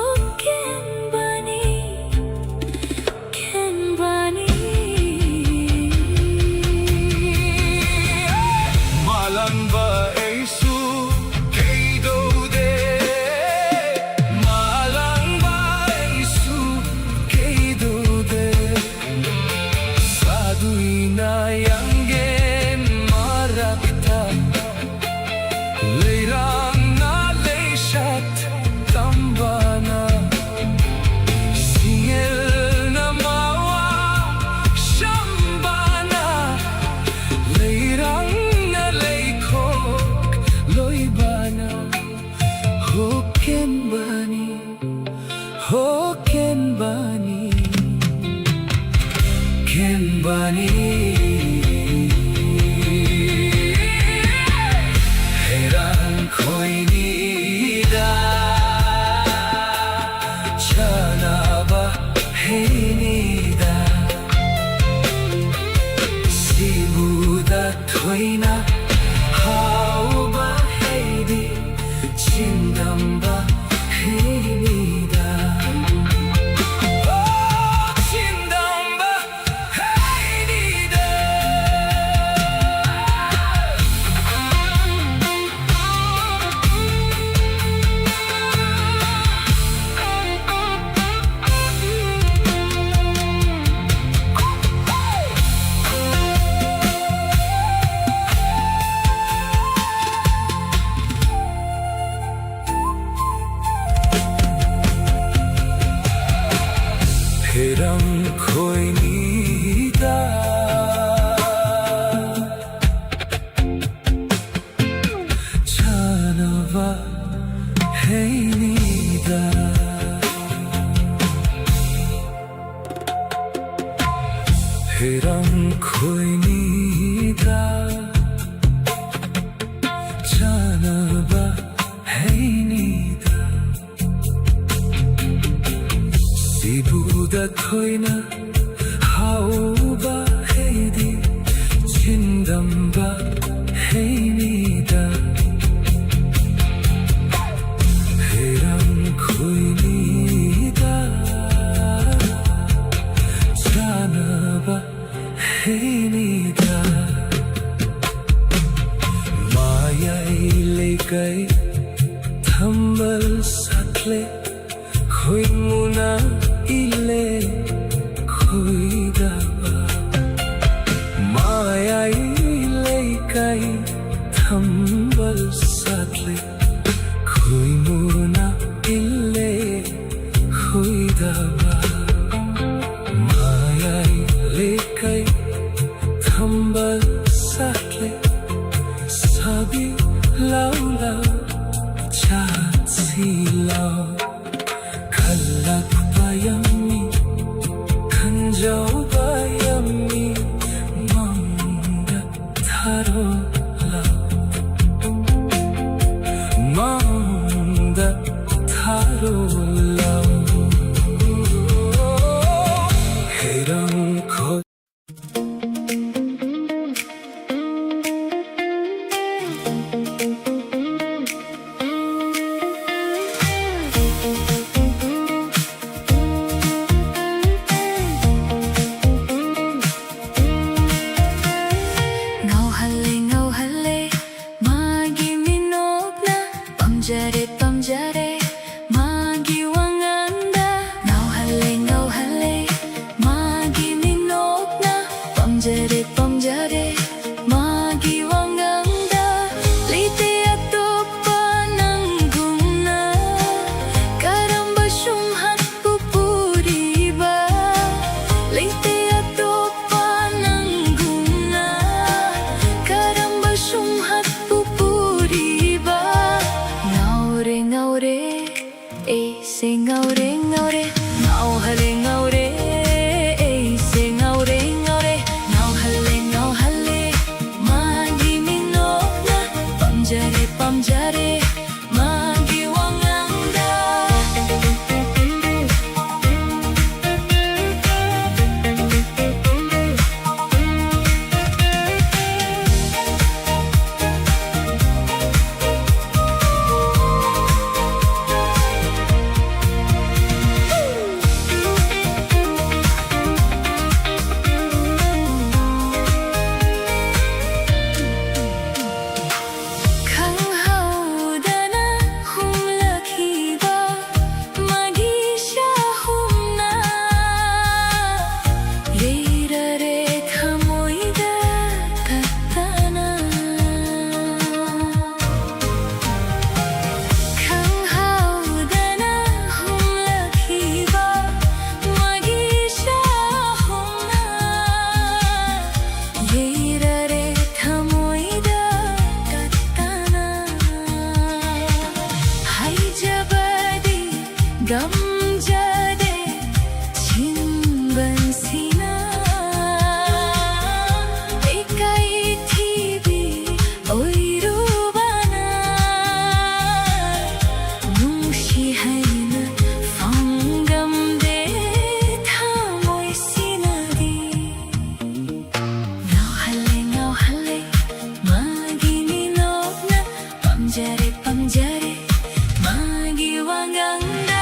ꯈꯣꯏꯅ ꯍꯥꯎꯕ ꯍꯩꯗꯤ ꯆꯤꯟꯗꯝꯕ ꯍꯩꯅꯤꯗ꯫ ꯍꯩꯔꯝ ꯈꯣꯏꯅꯤꯗ ꯆꯥꯅꯕ ꯍꯩꯅꯤꯗ꯫ ꯃꯌꯥꯏ ꯂꯩꯀꯥꯏ ꯊꯝꯕꯥꯜ ꯁꯥꯠꯂꯦ, ꯈꯣꯏꯃꯨꯅ ꯏꯜꯂꯦ ꯈꯣꯏꯗꯕ꯫ ꯃꯌꯥꯏ ꯂꯩꯀꯥꯏ ꯊꯝꯕꯥꯜ ꯁꯥꯠꯂꯦ, ꯈꯣꯏꯃꯨꯅ ꯏꯜꯂꯦ ꯈꯣꯏꯗꯕ꯫ ꯃꯌꯥꯏ ꯂꯩꯀꯥꯏ ꯊꯝꯕꯥꯜ ꯁꯥꯠꯂꯦ, ꯁꯥꯕꯤ ꯂꯥꯎ ꯂꯥꯎ ꯆꯥꯁꯤ ꯂꯥꯎ꯫ ꯈꯜꯂꯛꯄ ꯌꯥꯝꯃꯤ, ꯈꯟꯖꯧꯕ ꯌꯥꯝꯃꯤ, ꯃꯥꯡꯗ ꯊꯥꯔꯣ ꯂꯥꯎ꯫ ꯃꯥꯡꯗ ꯊꯥꯔꯣ ꯂꯥꯎ꯫ ꯍꯩꯔꯝ ꯈꯣꯏ ꯉꯥꯎꯍꯜꯂꯦ, ꯉꯥꯎꯍꯜꯂꯦ, ꯃꯥꯒꯤ ꯃꯤꯅꯣꯛꯅ꯫ ꯄꯥꯝꯖꯔꯦ, ꯄꯥꯝꯖꯔꯦ, ꯃꯥꯒꯤ ꯋꯥꯉꯥꯡꯗ꯫ ꯉꯥꯎꯍꯜꯂꯦ, ꯉꯥꯎꯍꯜꯂꯦ, ꯃꯥꯒꯤ ꯃꯤꯅꯣꯛꯅ꯫ ꯄꯥꯝꯖꯔꯦ, ꯄꯥꯝꯖꯔꯦ, ꯃꯥꯒꯤ ꯋꯥꯉꯥꯡꯗ꯫ ꯉꯝꯖꯗꯦ ꯆꯤꯟꯕꯁꯤꯅ ꯏꯀꯥꯏ ꯊꯤꯕꯤ ꯑꯣꯏꯔꯨꯕꯅ ꯅꯨꯡꯁꯤ ꯍꯥꯏꯅ ꯐꯣꯡꯉꯝꯗꯦ ꯊꯃꯣꯏꯁꯤꯅꯗꯤ ꯉꯥꯎꯍꯜꯂꯦ ꯉꯥꯎꯍꯜꯂꯦ ꯃꯥꯒꯤ ꯃꯤꯅꯣꯛꯅ ꯄꯥꯝꯖꯔꯦ ꯄꯥꯝꯖꯔꯦ ꯃꯥꯒꯤ ꯋꯥꯉꯥꯡꯗ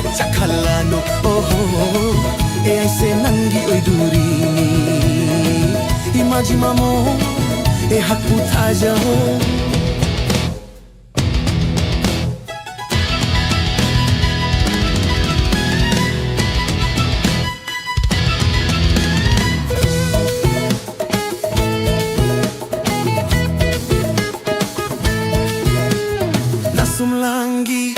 ꯆꯥꯛꯍꯜꯂꯅꯨ꯫ ꯑꯣꯍꯣ, ꯑꯦ ꯑꯩꯁꯦ ꯅꯪꯒꯤ ꯑꯣꯏꯗꯣꯔꯤꯅꯤ꯫ ꯏꯃꯥꯖꯤ ꯃꯃꯣ, ꯑꯦ ꯍꯛꯄꯨ ꯊꯥꯖꯍꯣ꯫ ꯅꯁꯨꯝ ꯂꯥꯡꯒꯤ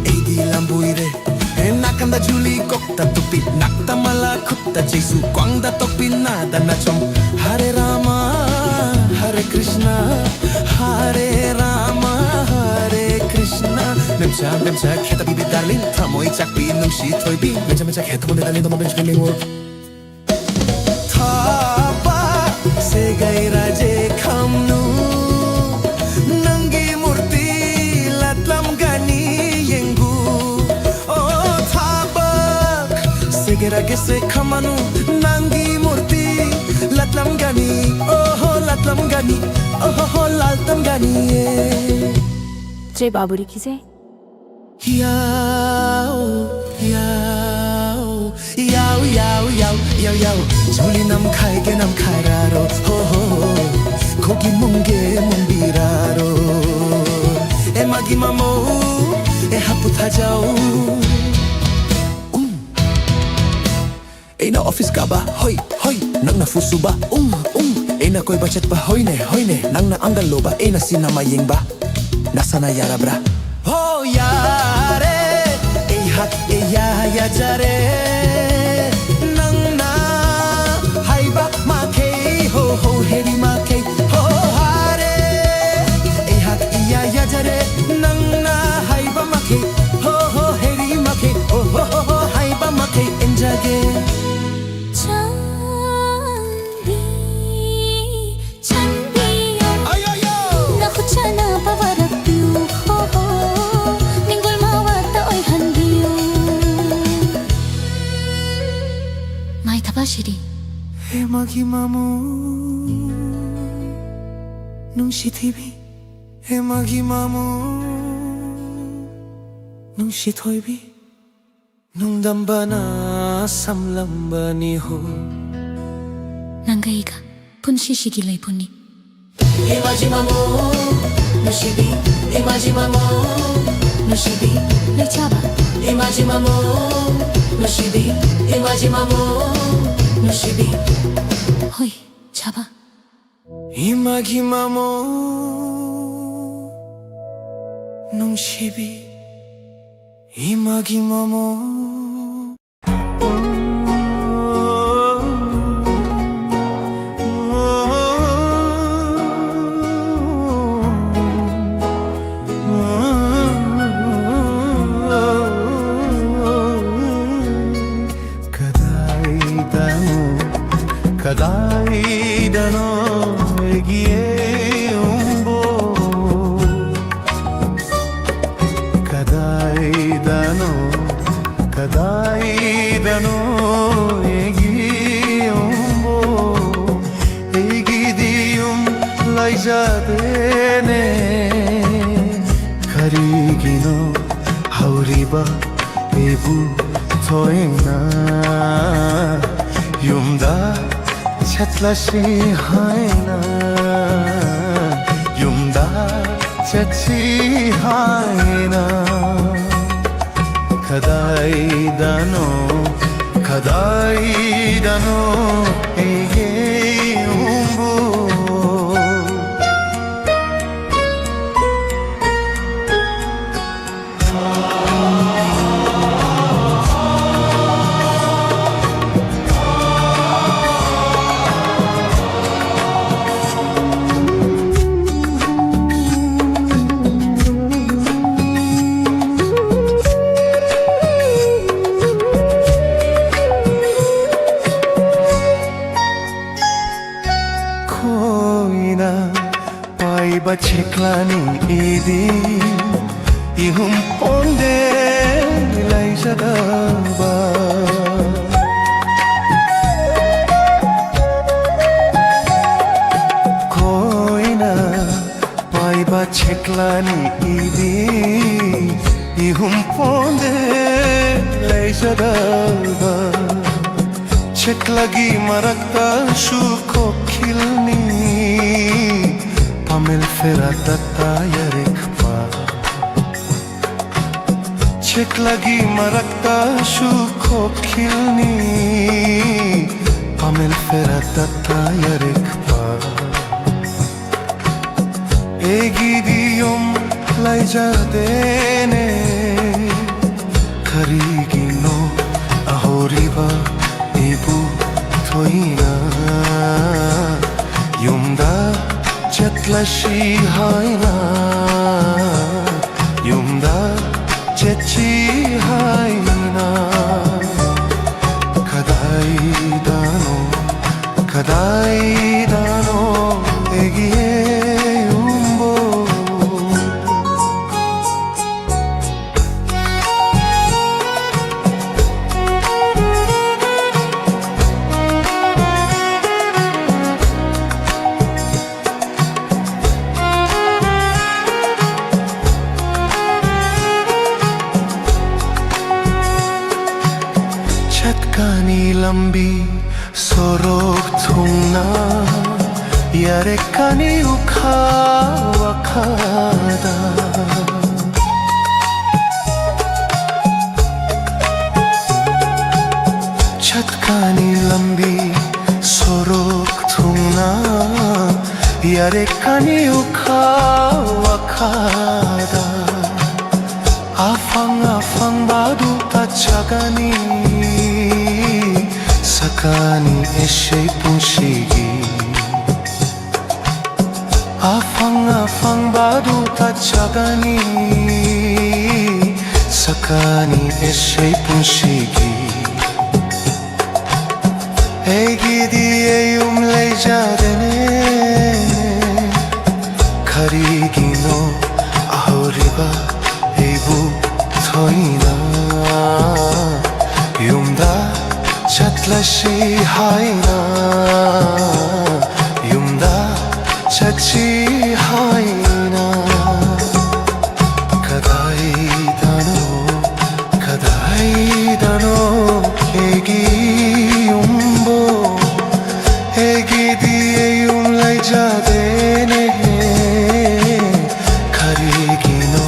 ꯑꯩꯗꯤ ꯂꯥꯝꯕꯨꯏꯔꯦ꯫ ꯍꯦ ꯅꯥꯀꯟꯗ ꯖꯨꯂꯤ ꯀꯣꯛꯇ ꯇꯨꯄꯤ, ꯅꯥꯛꯇ ꯃꯂꯥ ꯈꯨꯠꯇ ꯆꯩꯁꯨ, ꯈ꯭ꯋꯥꯡꯗ ꯇꯣꯄꯤ ꯅꯥꯗꯅ ꯆꯣꯡ꯫ ꯍꯔꯦ ꯔꯥꯃ, ꯍꯔꯦ ꯀ꯭ꯔꯤꯁꯅ, ꯍꯔꯦ ꯌꯥꯝꯆꯥꯛ ꯍꯦꯛꯇ ꯄꯤꯕꯤ darling, ꯊꯃꯣꯏ ꯆꯥꯛꯄꯤ ꯅꯨꯡꯁꯤ ꯊꯣꯏꯕꯤ, ꯃꯆꯥ ꯃꯆꯥ ꯍꯦꯛꯇ ꯃꯨꯟꯗꯦ darling, ꯅꯣꯡꯃ ꯕꯦꯟꯁ ꯄꯤꯅꯤꯡꯉꯣ꯫ ꯊꯥꯕ ꯁꯦꯒꯥꯏꯔꯥꯖꯦ ꯈꯝꯅꯨ, ꯅꯪꯒꯤ ꯃꯨꯔꯇꯤ ꯂꯥꯠꯂꯝꯒꯅꯤ ꯌꯦꯡꯉꯨ꯫ ꯑꯣ ꯊꯥꯕ ꯁꯦꯒꯥꯏꯔꯥꯒꯦ ꯁꯦ ꯈꯝꯃꯅꯨ, ꯅꯪꯒꯤ ꯃꯨꯔꯇꯤ ꯂꯥꯠꯂꯝꯒꯅꯤ, ꯑꯣꯍꯣ ꯂꯥꯠꯂꯝꯒꯅꯤ, ꯑꯣꯍꯣ ꯂꯥꯠꯂꯝꯒꯅꯤꯌꯦ꯫ जय बाबुरी की जय। Yow, yow, yow, yow, yow, yow, yow. ঝুলি নাম খাইগে নাম খাইরারো, হো, হো, হো। খোগি মুংগে মুংবিরারো। এ মাগি মামু, এ হাপু থাজাও। উম। ꯑꯩꯅ office ꯀꯥꯕ, ꯍꯣꯏ, ꯍꯣꯏ, ꯅꯪꯅ ꯐꯨ ꯁꯨꯕ, ꯎꯝ, ꯎꯝ꯫ ꯑꯩꯅ ꯀꯣꯏꯕ ꯆꯠꯄ, ꯍꯣꯏꯅꯦ, ꯍꯣꯏꯅꯦ, ꯅꯪꯅ ꯑꯪꯒꯜ ꯂꯣꯕ, ꯑꯩꯅ cinema ꯌꯦꯡꯕ꯫ ꯅꯁꯥꯅ ꯌꯥꯔꯕ꯭ꯔꯥ? ꯍꯣ, ꯌꯥꯔꯦ, ꯑꯩꯍꯥꯛ ꯏꯌꯥ ꯌꯥꯖꯔꯦ꯫ ꯅꯪꯅ ꯍꯥꯏꯕ ꯃꯈꯩ, ꯍꯣ, ꯍꯣ, ꯍꯦꯔꯤ ꯃꯈꯩ, ꯍꯣ, ꯍꯥꯔꯦ꯫ ꯑꯩꯍꯥꯛ ꯏꯌꯥ ꯌꯥꯖꯔꯦ, ꯅꯪꯅ ꯍꯥꯏꯕ ꯃꯈꯩ, ꯍꯣ, ꯍꯣ, ꯍꯦꯔꯤ ꯃꯈꯩ, ꯍꯣ, ꯍꯣ, ꯍꯣ, ꯍꯣ, ꯍꯥꯏꯕ ꯃꯈꯩ ꯏꯟꯖꯒꯦ꯫ ꯆꯥꯟꯕꯤ, ꯆꯥꯟꯕꯤꯌꯨ, ꯑꯌꯣ, ꯌꯣ꯫ ꯅꯈꯨꯠ ꯆꯥꯟꯅꯕ ꯋꯥꯔꯛꯄꯤꯌꯨ, ꯍꯣ, ꯍꯣ, ꯅꯤꯡꯒꯨꯜ ꯃꯥꯋꯥꯠꯇ ꯑꯣꯏꯍꯟꯕꯤꯌꯨ꯫ ꯃꯥꯏ ꯊꯕ ꯁꯤꯔꯤ꯫ ꯍꯦ ꯃꯥꯒꯤ ꯃꯃꯨ, ꯅꯨꯡꯁꯤ ꯊꯤꯕꯤ꯫ ꯍꯦ ꯃꯥꯒꯤ ꯃꯃꯨ, ꯅꯨꯡꯁꯤ ꯊꯣꯏꯕꯤ꯫ ꯅꯨꯡꯗꯝꯕꯅ ꯁꯝꯂꯝꯕꯅꯤ ꯍꯣ꯫ ꯅꯪꯒ ꯑꯩꯒ ꯄꯨꯟꯁꯤꯁꯤꯒꯤ ꯂꯩꯄꯨꯅꯤ꯫ ꯏꯃꯥꯖꯤ ꯃꯃꯣ ꯅꯨꯡꯁꯤꯕꯤ, ꯏꯃꯥꯖꯤ ꯃꯃꯣ ꯅꯨꯡꯁꯤꯕꯤ꯫ ꯂꯩꯆꯥꯕ꯫ ꯏꯃꯥꯖꯤ ꯃꯃꯣ ꯅꯨꯡꯁꯤꯕꯤ, ꯏꯃꯥꯖꯤ ꯃꯃꯣ ꯅꯨꯡꯁꯤꯕꯤ꯫ ꯍꯣꯏ, ꯆꯥꯕ꯫ ꯏꯃꯥꯒꯤ ꯃꯃꯣ ꯅꯨꯡꯁꯤꯕꯤ, ꯏꯃꯥꯒꯤ ꯃꯃꯣ꯫ ꯀꯗꯥꯏꯗꯅꯣ ꯑꯩꯒꯤ ꯌꯨꯝꯕꯨ? ꯀꯗꯥꯏꯗꯅꯣ, ꯀꯗꯥꯏꯗꯅꯣ ꯑꯩꯒꯤ ꯌꯨꯝꯕꯨ? ꯑꯩꯒꯤꯗꯤ ꯌꯨꯝ ꯂꯩꯖꯗꯦꯅꯦ꯫ ꯀꯔꯤꯒꯤꯅꯣ ꯍꯧꯔꯤꯕ ꯑꯩꯕꯨ ꯊꯣꯏꯅ ꯌꯨꯝꯗ ꯆꯠꯂꯁꯤ ꯍꯥꯏꯅ, ꯌꯨꯝꯗ ꯆꯠꯁꯤ ꯍꯥꯏꯅ? ꯀꯗꯥꯏꯗꯅꯣ, ꯀꯗꯥꯏꯗꯅꯣ ꯑꯩꯒꯤ ꯌꯨꯝꯕꯨ? ꯈꯣꯏꯅ ꯄꯥꯏꯕ ꯆꯦꯛꯂꯥꯅꯤ ꯏꯗꯤ, ꯏꯍꯨꯝ ꯄꯣꯟꯗꯦ ꯂꯩꯖꯗꯕ꯫ ꯈꯣꯏꯅ ꯄꯥꯏꯕ ꯆꯦꯛꯂꯥꯅꯤ ꯏꯗꯤ, ꯏꯍꯨꯝ ꯄꯣꯟꯗꯦ ꯂꯩꯖꯗꯕ꯫ ꯆꯦꯛꯂꯥꯒꯤ ꯃꯔꯛꯇꯁꯨ ꯈꯣꯛꯈꯤꯜꯅꯤ, ꯄꯥꯃꯦꯜ ꯐꯦꯔꯥ ꯇꯠꯇ ꯌꯥꯔꯦꯛꯄ꯫ ꯆꯦꯛꯂꯥꯒꯤ ꯃꯔꯛꯇꯁꯨ ꯈꯣꯛꯈꯤꯜꯅꯤ, ꯄꯥꯃꯦꯜ ꯐꯦꯔꯥ ꯇꯠꯇ ꯌꯥꯔꯦꯛꯄ꯫ ꯑꯩꯒꯤꯗꯤ ꯌꯨꯝ ꯂꯩꯖꯗꯦꯅꯦ꯫ ꯀꯔꯤꯒꯤꯅꯣ ꯑꯍꯧꯔꯤꯕ ꯏꯕꯨ ꯊꯣꯏꯅ ꯌꯨꯝꯗ ꯆꯠꯂꯁꯤ ꯍꯥꯏꯅ, ꯌꯨꯝꯗ ꯆꯠꯁꯤ ꯍꯥꯏꯅ? ꯀꯗꯥꯏꯗꯅꯣ, ꯀꯗꯥꯏꯗꯅꯣ ꯑꯩꯒꯤ ꯌꯨꯝꯕꯨ꯫ ꯆꯠꯀꯅꯤ ꯂꯝꯕꯤ ꯁꯣꯔꯣꯛ ꯊꯨꯡꯅ, ꯌꯥꯔꯛꯀꯅꯤ ꯎꯈꯥ ꯋꯥꯈꯥꯗ꯫ ꯆꯠꯀꯅꯤ ꯂꯝꯕꯤ ꯁꯣꯔꯣꯛ ꯊꯨꯡꯅ, ꯌꯥꯔꯛꯀꯅꯤ ꯎꯈꯥ ꯋꯥꯈꯥꯗ꯫ ꯑꯐꯪ ꯑꯐꯪꯕꯗꯨ ꯇꯠꯆꯒꯅꯤ, ꯁꯛꯀꯅꯤ ꯑꯩꯁꯦ ꯄꯨꯟꯁꯤꯒꯤ꯫ ꯑꯐꯪ ꯑꯐꯪꯕꯗꯨ ꯇꯠꯆꯒꯅꯤ, ꯁꯛꯀꯅꯤ ꯑꯩꯁꯦ ꯄꯨꯟꯁꯤꯒꯤ꯫ ꯑꯩꯒꯤꯗꯤ ꯑꯩ ꯌꯨꯝ ꯂꯩꯖꯗꯦꯅꯦ, ꯀꯔꯤꯒꯤꯅꯣ ꯑꯍꯧꯔꯤꯕ ꯑꯩꯕꯨ ꯊꯣꯏꯅ ꯌꯨꯝꯗ ꯆꯠꯂꯁꯤ ꯍꯥꯏꯅ, ꯌꯨꯝꯗ ꯆꯠꯁꯤ ꯍꯥꯏꯅ꯫ ꯀꯗꯥꯏꯗꯅꯣ, ꯀꯗꯥꯏꯗꯅꯣ ꯑꯩꯒꯤ ꯌꯨꯝꯕꯨ? ꯑꯩꯒꯤꯗꯤ ꯑꯩ ꯌꯨꯝ ꯂꯩꯖꯗꯦꯅꯦ, ꯀꯔꯤꯒꯤꯅꯣ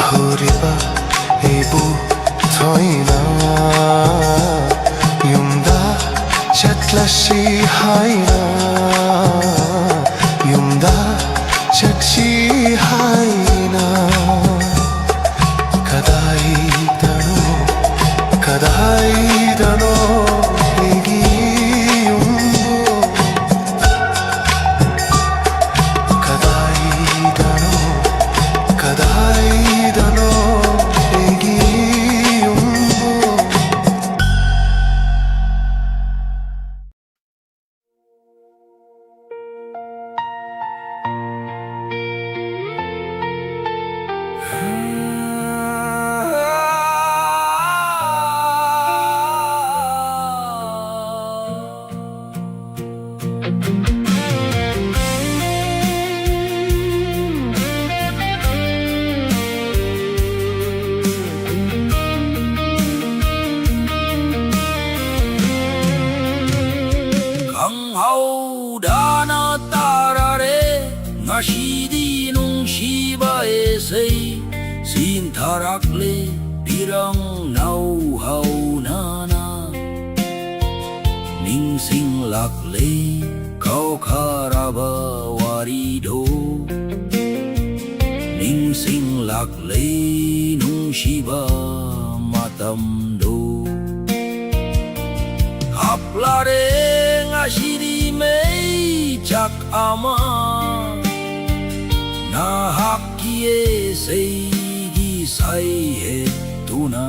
ꯑꯍꯧꯔꯤꯕ ꯑꯩꯕꯨ ꯊꯣꯏꯅ ꯌꯨꯝꯗ ꯆꯠꯂꯁꯤ ꯍꯥꯏꯅ, ꯌꯨꯝꯗ ꯆꯠꯁꯤ ꯍꯥꯏꯅ꯫ ꯀꯗꯥꯏꯗꯅꯣ, ꯀꯗꯥꯏꯗꯅꯣ ꯑꯩꯒꯤ ꯌꯨꯝꯕꯨ? ꯀꯗꯥꯏꯗꯅꯣ, ꯀꯗꯥꯏꯗꯅꯣ ꯑꯩꯒꯤ ꯌꯨꯝꯕꯨ? ꯉꯁꯤꯗꯤ ꯅꯨꯡꯁꯤꯕ ꯏꯁꯩ ꯁꯤꯟꯊꯔꯛꯂꯦ, ꯄꯤꯔꯪ ꯅꯧꯍꯧꯅꯅ꯫ ꯅꯤꯡꯁꯤꯡꯂꯛꯂꯦ ꯀꯥꯎꯈ꯭ꯔꯕ ꯋꯥꯔꯤꯗꯣ, ꯅꯤꯡꯁꯤꯡꯂꯛꯂꯦ ꯅꯨꯡꯁꯤꯕ ꯃꯇꯝꯗꯣ꯫ ꯍꯥꯞꯂꯔꯦ ꯉꯁꯤꯗꯤ ꯃꯩꯆꯥꯛ ꯑꯃ, ꯅꯍꯥꯛꯀꯤ ꯏꯁꯩꯒꯤ ꯁꯩꯍꯦꯠꯇꯨꯅ,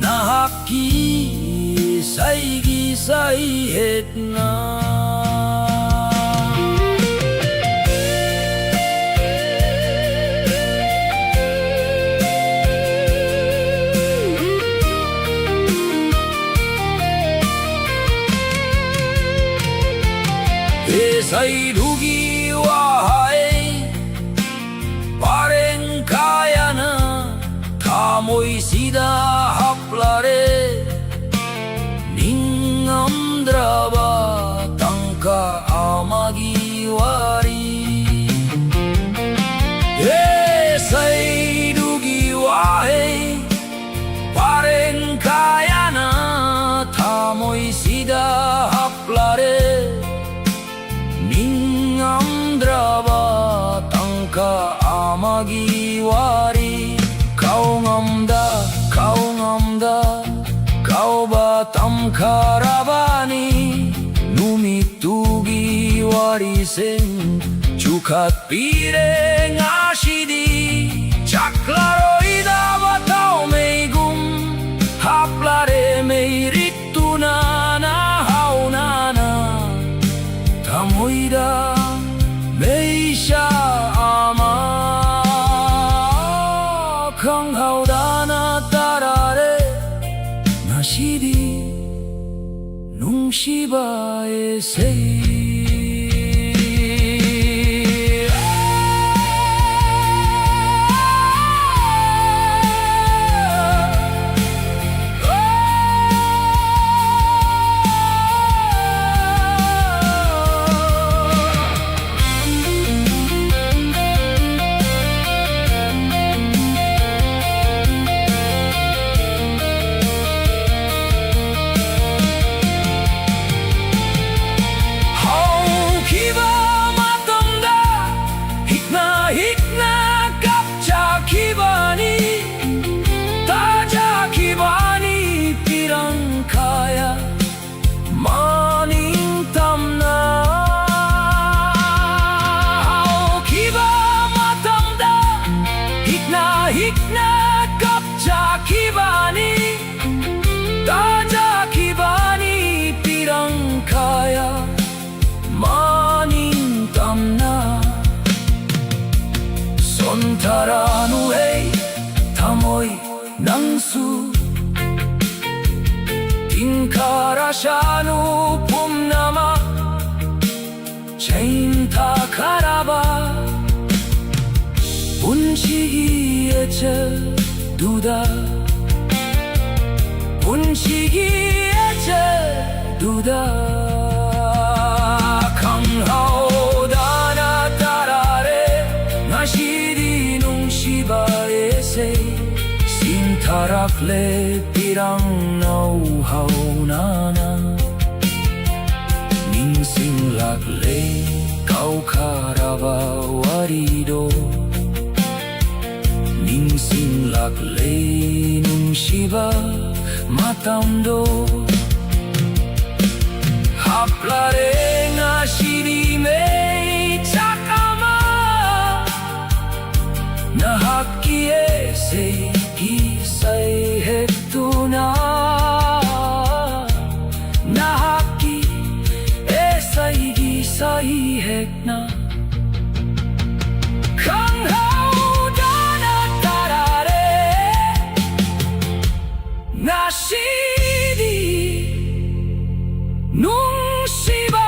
ꯅꯍꯥꯛꯀꯤ ꯏꯁꯩꯒꯤ ꯁꯩꯍꯦꯠꯅ꯫ ꯏꯁꯩꯗꯨꯒꯤ ꯋꯥꯍꯩ ꯄꯔꯦꯡ ꯀꯌꯥꯅ ꯊꯃꯣꯏꯁꯤꯗ ꯍꯥꯞꯂꯔꯦ꯫ ꯅꯤꯡꯉꯝꯗ꯭ꯔꯕ ꯇꯥꯡꯀꯛ ꯑꯃꯒꯤ ꯋꯥꯔꯤ꯫ ꯏꯁꯩꯗꯨꯒꯤ ꯋꯥꯍꯩ ꯄꯔꯦꯡ ꯀꯌꯥꯅ ꯊꯃꯣꯏꯁꯤꯗ ꯍꯥꯞꯂꯔꯦ꯫ ꯅꯤꯡꯉꯝꯗ꯭ꯔꯕ ꯇꯥꯡꯀꯛ ꯑꯃꯒꯤ ꯋꯥꯔꯤ꯫ ꯀꯥꯎꯉꯝꯗ, ꯀꯥꯎꯉꯝꯗ, ꯀꯥꯎꯕ ꯇꯝꯈ꯭ꯔꯕꯅꯤ꯫ ꯅꯨꯃꯤꯠꯇꯨꯒꯤ ꯋꯥꯔꯤꯁꯤꯡ ꯆꯨꯈꯠꯄꯤꯔꯦ ꯉꯁꯤꯗꯤ꯫ ꯆꯥꯛꯂꯔꯣꯏꯗꯕ ꯊꯥꯎꯃꯩꯒꯨꯝ ꯍꯥꯞꯂꯔꯦ ꯃꯩꯔꯤꯠ ꯇꯨꯅ ꯅꯧꯍꯧꯅꯅ꯫ ꯊꯃꯣꯏꯗ ꯃꯩꯁꯥ ꯑꯃ ꯈꯪꯍꯧꯗꯅ ꯊꯥꯔꯛꯂꯦ ꯉꯁꯤꯗꯤ꯫ ꯅꯨꯡꯁꯤꯕ ꯏꯁꯩ꯫ ꯏꯆꯥꯅꯨ ꯄꯨꯝꯅꯃꯛ ꯆꯦꯟꯊꯈ꯭ꯔꯕ ꯄꯨꯟꯁꯤꯒꯤ ꯑꯦꯖꯦꯟꯗꯥꯗꯨꯗ, ꯄꯨꯟꯁꯤꯒꯤ ꯑꯦꯖꯦꯟꯗꯥꯗꯨꯗ ꯈꯪꯍꯧꯗꯅ ꯇꯥꯔꯦ꯫ ꯉꯁꯤꯗꯤ ꯅꯨꯡꯁꯤꯕ ꯏꯁꯩ ꯁꯤꯟꯊꯔꯛꯂꯦ꯫ ꯄꯤꯔꯪ ꯅꯧꯍꯧꯅꯅ ꯅꯤꯡꯁꯤꯡꯂꯛꯂꯦ ꯀꯥꯎꯈ꯭ꯔꯕ ꯋꯥꯔꯤꯗꯣ꯫ ꯅꯤꯡꯁꯤꯡꯂꯛꯂꯦ ꯅꯨꯡꯁꯤꯕ ꯃꯇꯝꯗꯣ꯫ ꯍꯥꯞꯂꯔꯦ ꯉꯁꯤꯗꯤ ꯃꯩꯆꯥꯛ ꯑꯃ, ꯅꯍꯥꯛꯀꯤ ꯏꯁꯩꯒꯤ ꯁꯩꯍꯦꯛꯇꯨꯅ, ꯅꯍꯥꯛꯀꯤ ꯏꯁꯩꯒꯤ ꯁꯩꯍꯦꯛꯅ ꯈꯪꯍꯧꯗꯅ ꯇꯥꯔꯦ꯫ ꯉꯁꯤꯗꯤ ꯅꯨꯡꯁꯤꯕ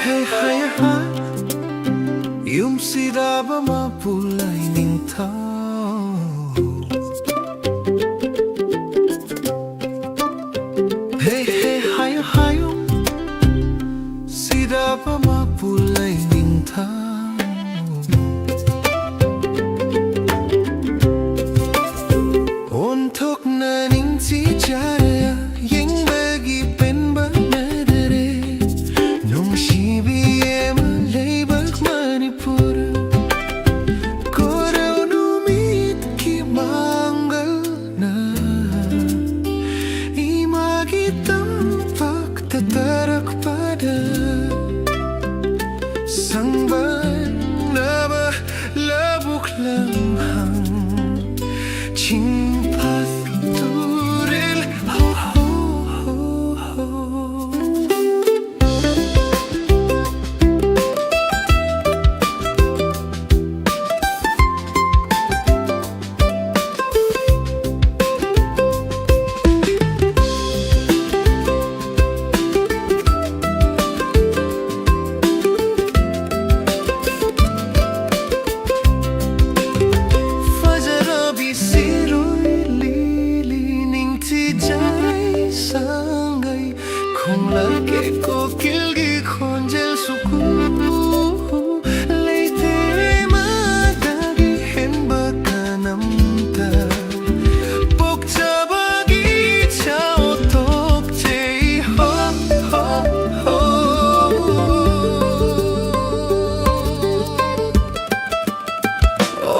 Hey, hey, hey. Yum sidaba mapulay ningtao. Hey, hey, hey, hey. Sidaba mapulay ningtao. Onthokna ningthijare, yengbagi penba nadare. Nungshibi ema leibak Manipur. Koreu numitki mangalna. Imagi tampak tatarak pada. Sangban laba labuk lamhang. Chingpat turil ho, ho, ho, ho. Fajarabi sirui lili ningthijai sangai. Khonglake kokilgi khonjel suku. Leite madagi henba kanamta. Pokchabagi chao tokche ho, ho, ho.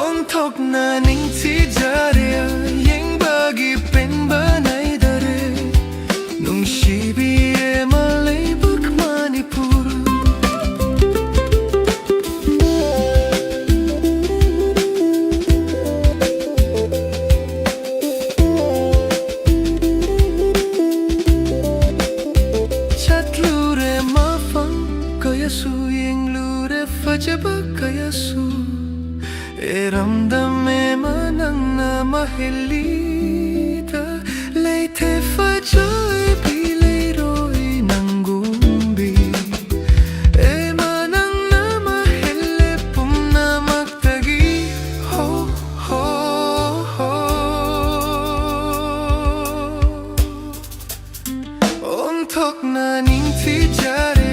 Onthokna ningthijare, yengbagi penba naidare. Nungshibi ema leibak Manipur. Chatlure mafang kayasu, yenglure fajaba kayasu. Eramdam ema nangna mahelida. Leite fajoi bi leiroi ꯑꯣꯟꯊꯣꯛꯅ ꯅꯤꯡꯊꯤꯖꯔꯦ,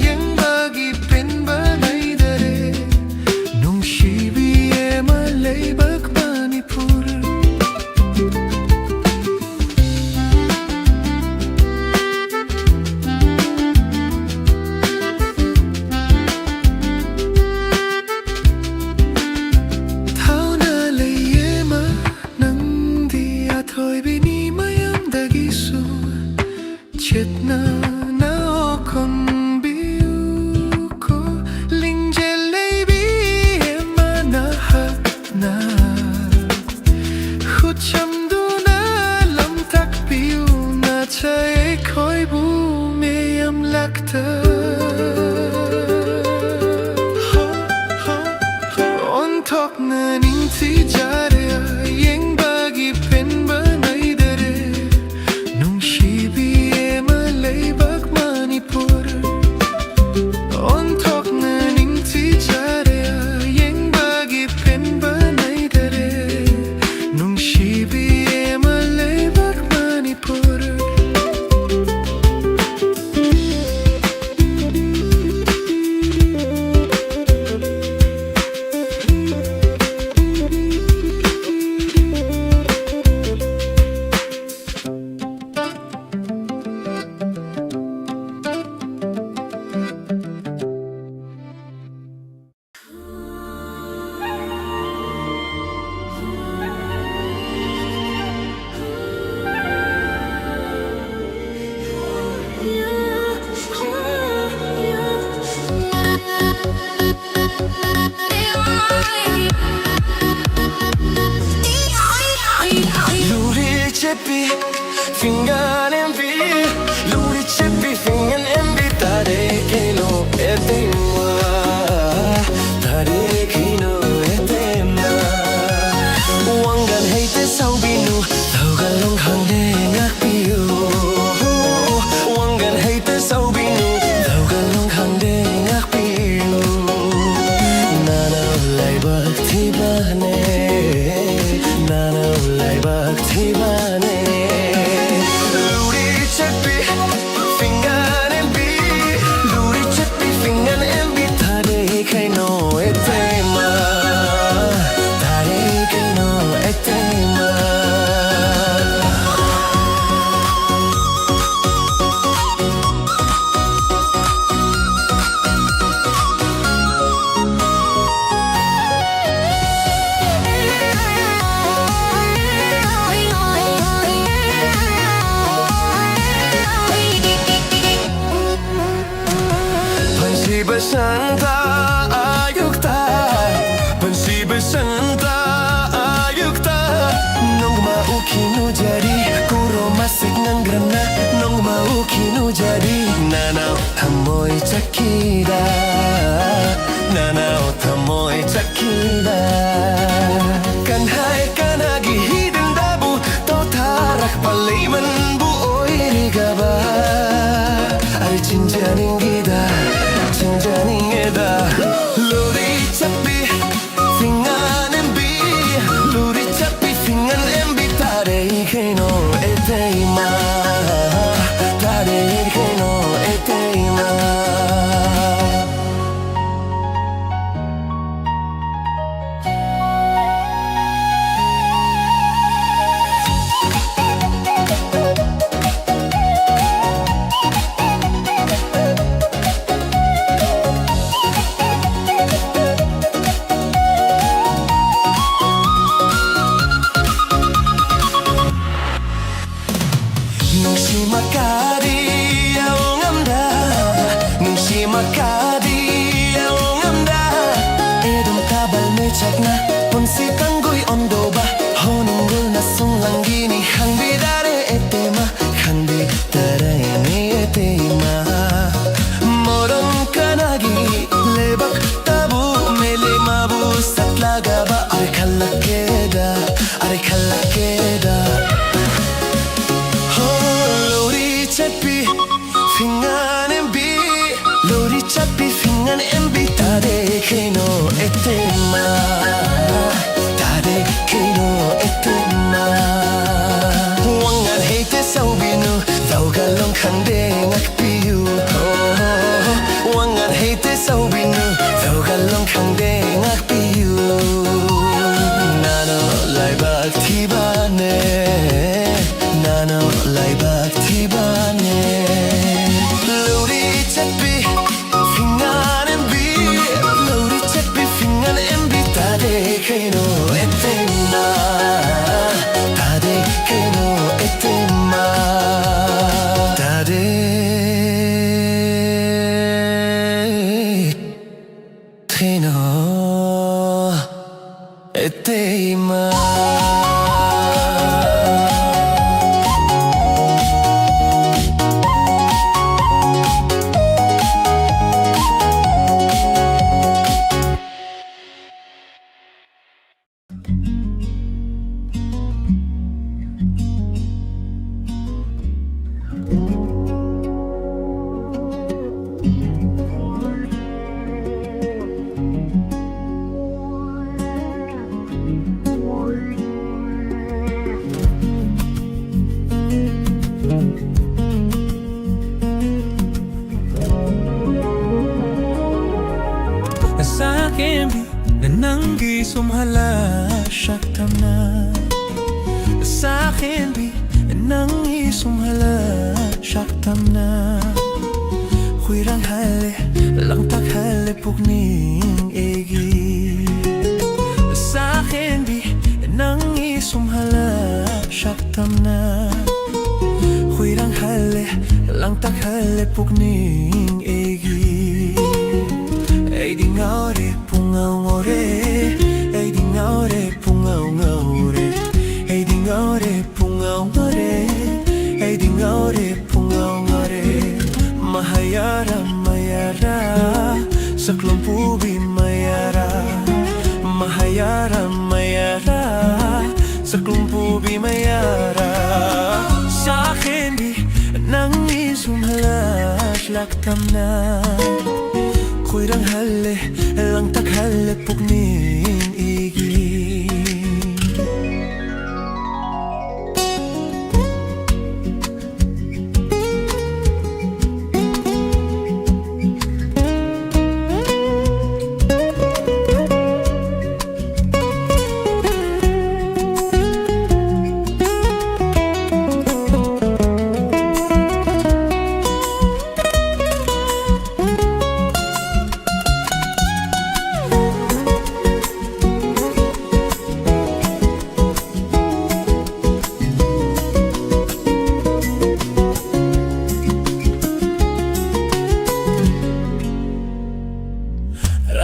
ꯌꯦꯡꯕꯒꯤ ꯄꯦꯟꯕ ꯅꯥꯏꯗꯔꯦ, ꯅꯨꯡꯁꯤꯕꯤ ꯏꯃꯥ ꯂꯩꯕꯥꯛ ꯃꯅꯤꯄꯨꯔ꯫ ꯊꯧꯅꯥ ꯂꯩꯌꯦ ꯏꯃꯥ, ꯅꯪꯗꯤ ꯑꯊꯣꯏꯕꯤꯅꯤ, ꯃꯌꯥꯝꯗꯒꯤꯁꯨ ꯆꯦꯠꯅ ꯅꯣꯛꯈꯣꯟꯕꯤꯌꯨꯀꯣ꯫ ꯂꯤꯡꯖꯦꯜ ꯂꯩꯕꯤ ꯏꯃꯥ ꯅꯍꯥꯛꯅ ꯈꯨꯠ ꯁꯝꯗꯨꯅ ꯂꯝ ꯇꯥꯛꯄꯤꯌꯨ, ꯅꯆꯥ ꯑꯩꯈꯣꯏꯕꯨ ꯃꯌꯥꯝ ꯂꯥꯛꯇ꯫ ꯑꯣꯟꯊꯣꯛꯅ ꯅꯤꯡꯊꯤꯖꯔꯦ, ꯌꯦꯡꯕꯒꯤ ꯄꯦꯟꯕ ꯅꯥꯏꯗꯔꯦ, ꯅꯨꯡꯁꯤꯕꯤ ꯏꯃꯥ ꯂꯩꯕꯥꯛ ꯃꯅꯤꯄꯨꯔ꯫ ꯑꯣꯟꯊꯣꯛꯅ ꯅꯤꯡꯊꯤꯖꯔꯦ, ꯌꯦꯡꯕꯒꯤ ꯄꯦꯟꯕ ꯅꯥꯏꯗꯔꯦ, ꯅꯨꯡꯁꯤꯕꯤ ꯏꯃꯥ ꯂꯩꯕꯥꯛ Manipur. Santa ayukta, pansibe santa ayukta. Nongma uki nujari, kuro masik nanggrana. Nongma uki nujari, nanao thamoi chakida, nanao thamoi chakida. Kanhai kanagi hidin dabu, to tharak paleiman bu oiri gaba. Ai chinjaning gida, chinjaning eda. Lori chapi, fingan embi. Lori chapi, fingan embi. Tadei keno eteima. Tadei keno eteima. Nungsi makadi aongamda, nungsi makadi aongamda. Edum tabal mechakna, punsi tanggui ondoba. Honunggul nasung langgini, hangbidare etema, hangbidare ni etema. Morom kanagi, lebak tabu, mele mabu satlagaba, are kalakeda, are kalakeda. Ho, lori chapi, fingan embi. Lori chapi, fingan embi. Tadei keno etema. Tadei keno etema. Wangan heite saubinu, daugalong khangde ngakpiu. Ho, wangan heite saubinu, daugalong khangde ngakpiu. Nano laibak thibane, nano laibak thibane. Lori chapi, fingan embi. Lori chapi, fingan embi. Tadei keno etema. Tadei keno etema. Tadei Saqenbi, nanggi sumhala shaktamna. Saqenbi, nanggi sumhala shaktamna. Khuirang hale, langtak hale pukning eigi. Saqenbi, nanggi sumhala shaktamna. Khuirang hale, langtak hale pukning eigi. Eidi ngaure, pungao ngaure, eidi ngaure, pungao ngaure, eidi ngaure, pungao ngaure, eidi ngaure, pungao ngaure. Mahayara, mayara, saklum pubi mayara. Mahayara, mayara, saklum pubi mayara. Saqenbi, nanggi sumhala shaktamna. Khuirang hale, langtak hale pukning eigi.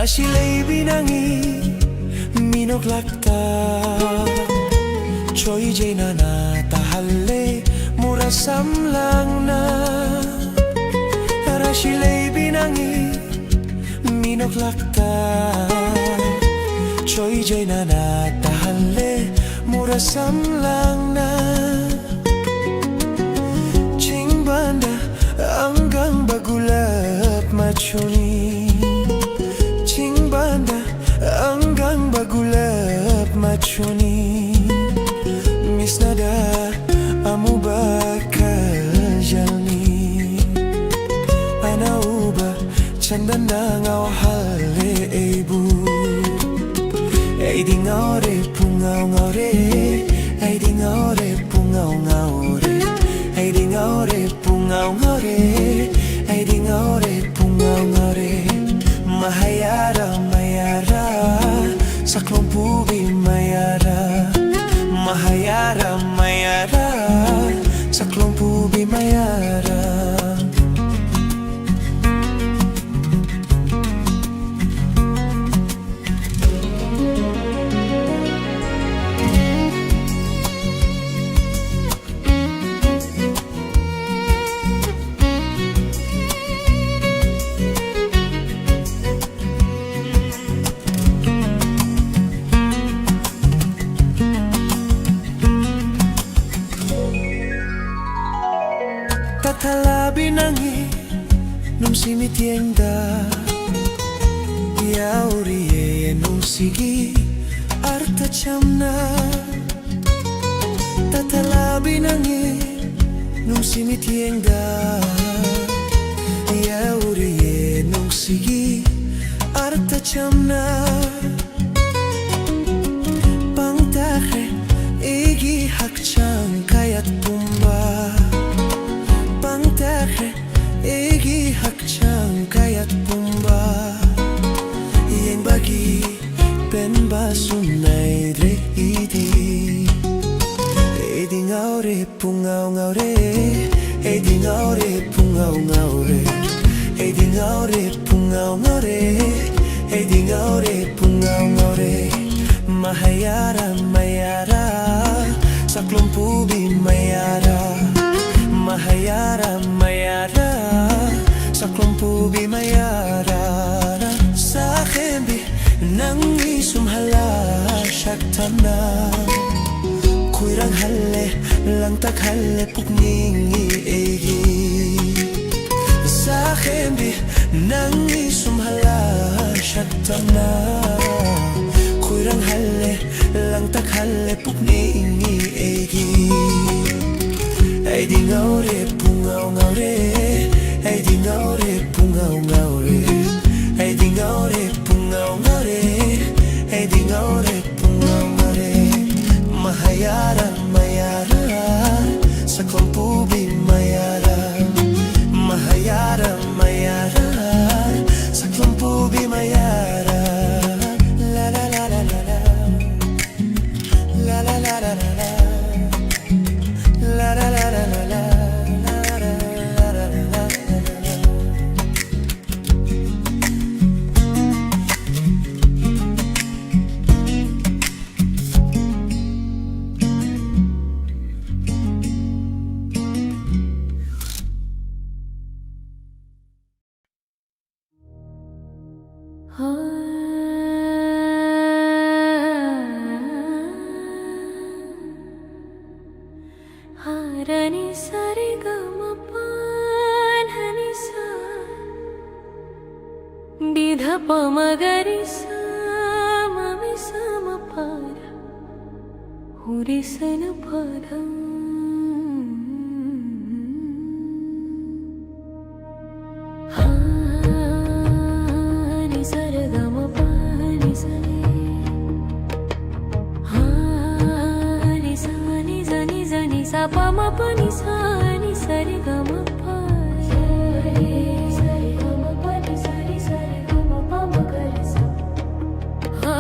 Rashi leibi nanggi minok lakta. Choijai nana tahale mura samlangna. Rashi leibi nanggi minok lakta. Choijai nana tahale mura samlangna. Chingbanda anggang bagulap machuni. Chingbanda anggang bagulap machuni. Misnada amuba kajalni. Ana uba chandana ngao hale eibu. ꯑꯩꯗꯤ ꯉꯥꯎꯔꯦ, ꯄꯨꯡꯉꯥꯎ ꯉꯥꯎꯔꯦ꯫ ꯑꯩꯗꯤ ꯉꯥꯎꯔꯦ, ꯄꯨꯡꯉꯥꯎ ꯉꯥꯎꯔꯦ꯫ ꯑꯩꯗꯤ ꯉꯥꯎꯔꯦ, ꯄꯨꯡꯉꯥꯎ ꯉꯥꯎꯔꯦ꯫ ꯑꯩꯗꯤ ꯉꯥꯎꯔꯦ, ꯄꯨꯡꯉꯥꯎ ꯉꯥꯎꯔꯦ꯫ ꯃꯍꯩꯌꯥꯔꯥ, ꯃꯌꯥꯔꯥ, ꯁꯛꯂꯣꯝ ꯄꯨꯕꯤ ꯃꯌꯥꯔꯥ꯫ ꯃꯍꯩꯌꯥꯔꯥ, ꯃꯌꯥꯔꯥ, ꯁꯛꯂꯣꯝ ꯄꯨꯕꯤ ꯃꯌꯥꯔꯥ꯫ ꯇꯊꯂꯥꯕꯤ ꯅꯪꯒꯤ ꯅꯨꯡꯁꯤ ꯃꯤꯠꯌꯦꯡꯗ ꯌꯥꯎꯔꯤꯌꯦ ꯅꯨꯡꯁꯤꯒꯤ ꯑꯔꯊ ꯆꯝꯅ꯫ ꯇꯊꯂꯥꯕꯤ ꯅꯪꯒꯤ ꯅꯨꯡꯁꯤ ꯃꯤꯠꯌꯦꯡꯗ ꯌꯥꯎꯔꯤꯌꯦ ꯅꯨꯡꯁꯤꯒꯤ ꯑꯔꯊ ꯆꯝꯅ꯫ ꯄꯥꯡꯊꯈ꯭ꯔꯦ ꯑꯩꯒꯤ ꯍꯛꯆꯥꯡ ꯀꯌꯥꯠ ꯄꯨꯝꯕ꯫ ꯄꯥꯡꯊꯈ꯭ꯔꯦ ꯑꯩꯒꯤ ꯍꯛꯆꯥꯡ ꯀꯌꯥꯠ ꯄꯨꯝꯕ꯫ ꯌꯦꯡꯕꯒꯤ ꯄꯦꯟꯕꯁꯨ ꯅꯥꯏꯗ꯭ꯔꯦ ꯑꯩꯗꯤ꯫ ꯑꯩꯗꯤ ꯉꯥꯎꯔꯦ, ꯄꯨꯡꯉꯥꯎ ꯉꯥꯎꯔꯦ꯫ ꯑꯩꯗꯤ ꯉꯥꯎꯔꯦ, ꯄꯨꯡꯉꯥꯎ ꯉꯥꯎꯔꯦ꯫ ꯑꯩꯗꯤ ꯉꯥꯎꯔꯦ, ꯄꯨꯡꯉꯥꯎ ꯉꯥꯎꯔꯦ꯫ ꯑꯩꯗꯤ ꯉꯥꯎꯔꯦ, ꯄꯨꯡꯉꯥꯎ ꯉꯥꯎꯔꯦ꯫ ꯃꯍꯩꯌꯥꯔꯥ, ꯃꯌꯥꯔꯥ, ꯁꯛꯂꯣꯝ ꯄꯨꯕꯤ ꯃꯌꯥꯔꯥ꯫ ꯃꯍꯩꯌꯥꯔꯥ, ꯃꯌꯥꯔꯥ, ꯁꯛꯂꯣꯝ ꯄꯨꯕꯤ ꯃꯌꯥꯔꯥ꯫ ꯁꯛꯍꯦꯟꯕꯤ ꯅꯪꯒꯤ ꯁꯨꯝꯍꯠꯂ ꯁꯛꯇꯝꯅ ꯈꯣꯏꯔꯥꯡꯍꯜꯂꯦ, ꯂꯥꯡꯇꯛꯍꯜꯂꯦ ꯄꯨꯛꯅꯤꯡꯒꯤ ꯑꯩꯒꯤ꯫ ꯁꯛꯍꯦꯟꯕꯤ ꯅꯪꯒꯤ ꯁꯨꯝꯍꯠꯂ ꯁꯛꯇꯝꯅ ꯈꯣꯏꯔꯥꯡꯍꯜꯂꯦ, ꯂꯥꯡꯇꯛꯍꯜꯂꯦ ꯄꯨꯛꯅꯤꯡꯒꯤ ꯑꯩꯒꯤ꯫ ꯑꯩꯗꯤ ꯉꯥꯎꯔꯦ, ꯄꯨꯡꯉꯥꯎ ꯉꯥꯎꯔꯦ꯫ ꯑꯩꯗꯤ ꯉꯥꯎꯔꯦ, ꯄꯨꯡꯉꯥꯎ ꯉꯥꯎꯔꯦ꯫ ꯑꯩꯗꯤ ꯉꯥꯎꯔꯦ, ꯄꯨꯡꯉꯥꯎ ꯉꯥꯎꯔꯦ꯫ ꯑꯩꯗꯤ ꯉꯥꯎꯔꯦ, ध प म ग रि स म रि स म प ध उ रि स न प ध। हा नि स रे ग म प नि स रे। हा नि सा नि सा नि सा नि सा प म प नि सा नि सा रे ग म प। सा रे सा रे ग म प नि सा नि सा रे ग म प म ग रे सा। हा।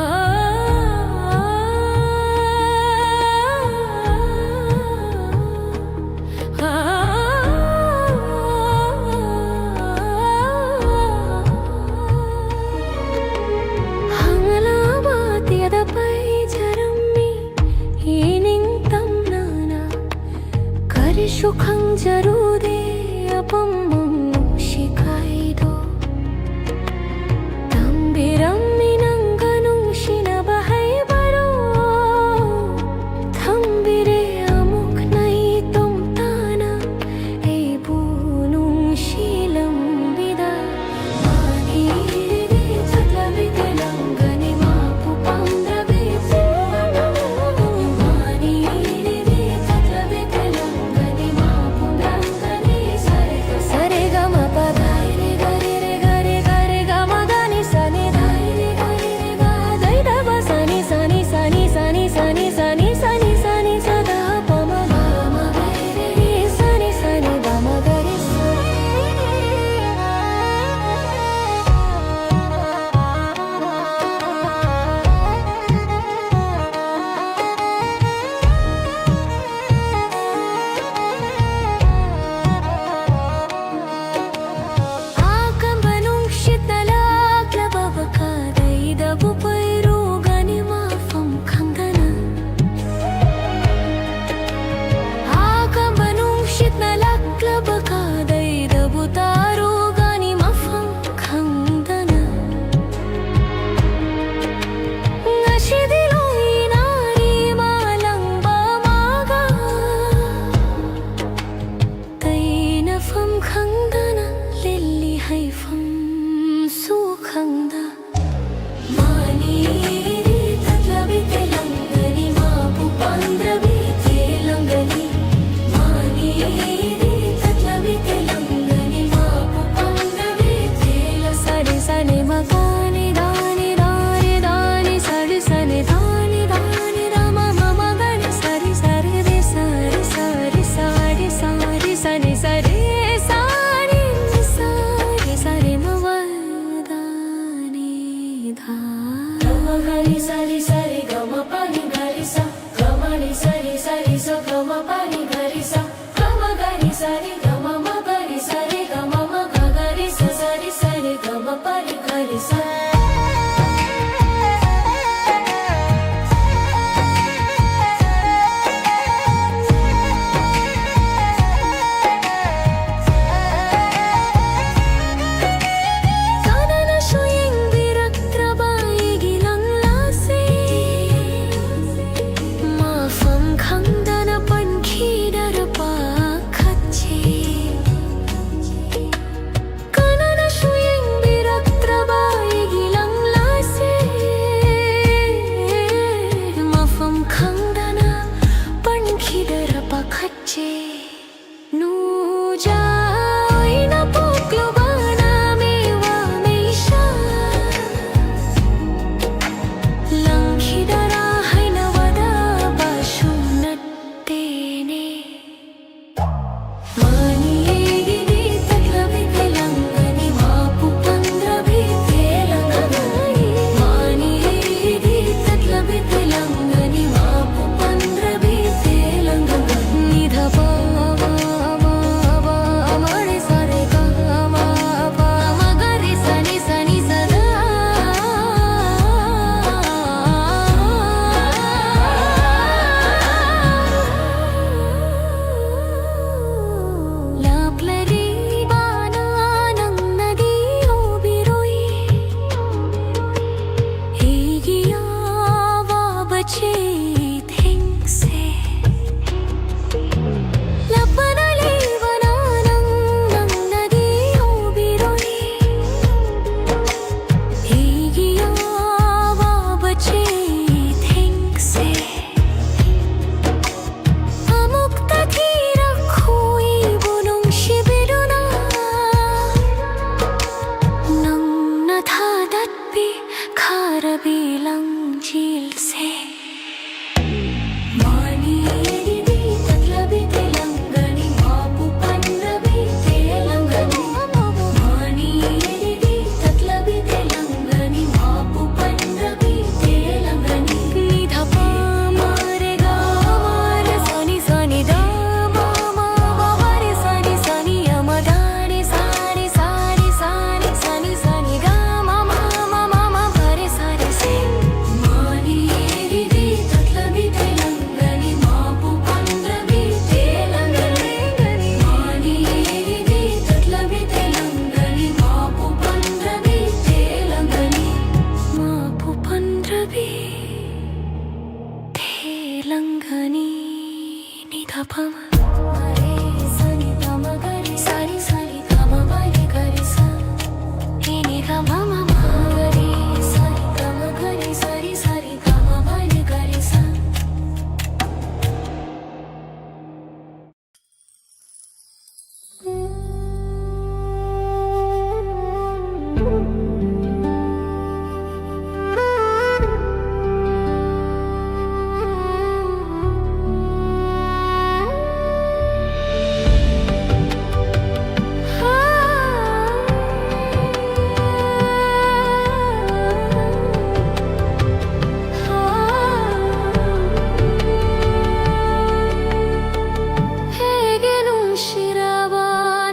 ꯍꯦꯒꯦ ನುಂಗ್ ಶಿರಬ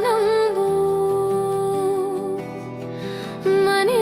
ನಂಬು ಮನೆ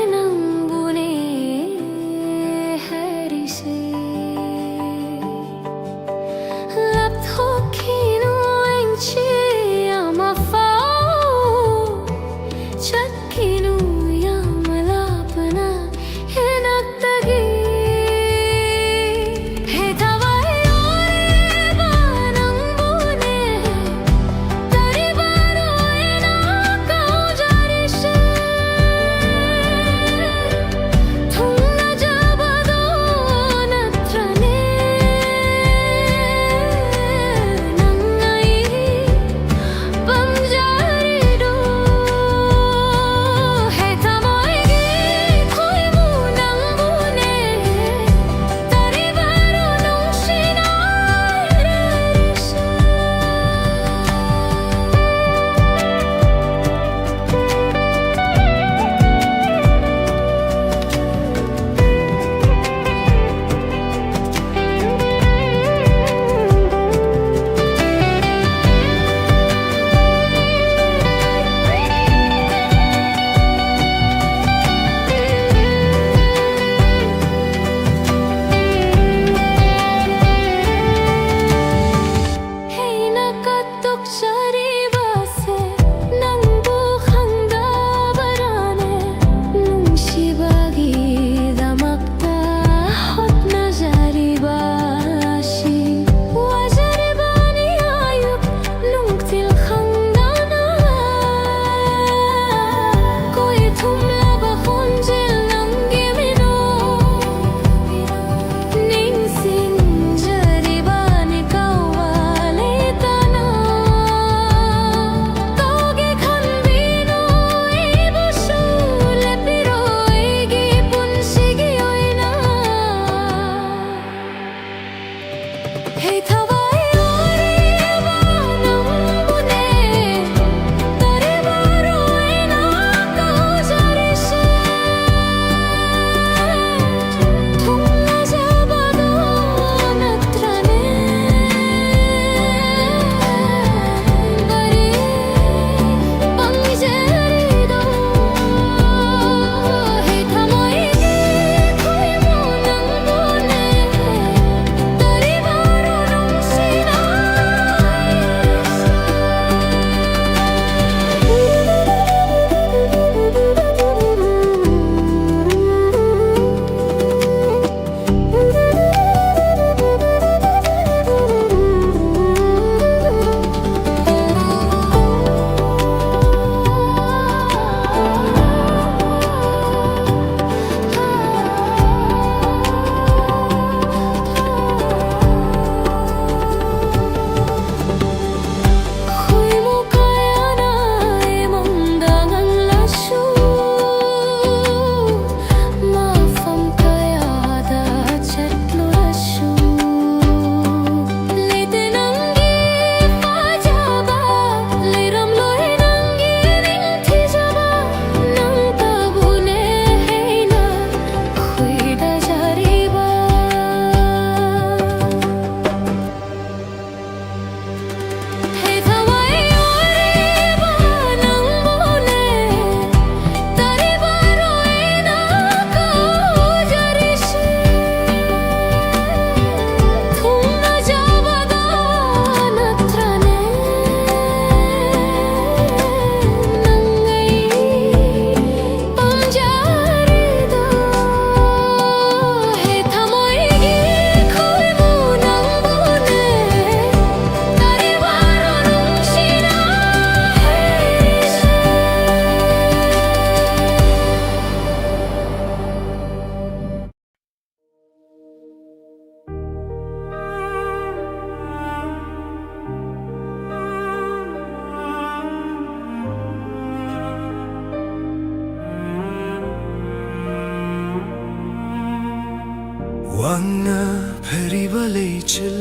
ꯋꯥꯡꯅ ꯐꯦꯔꯤꯕ ꯂꯩꯆꯤꯜ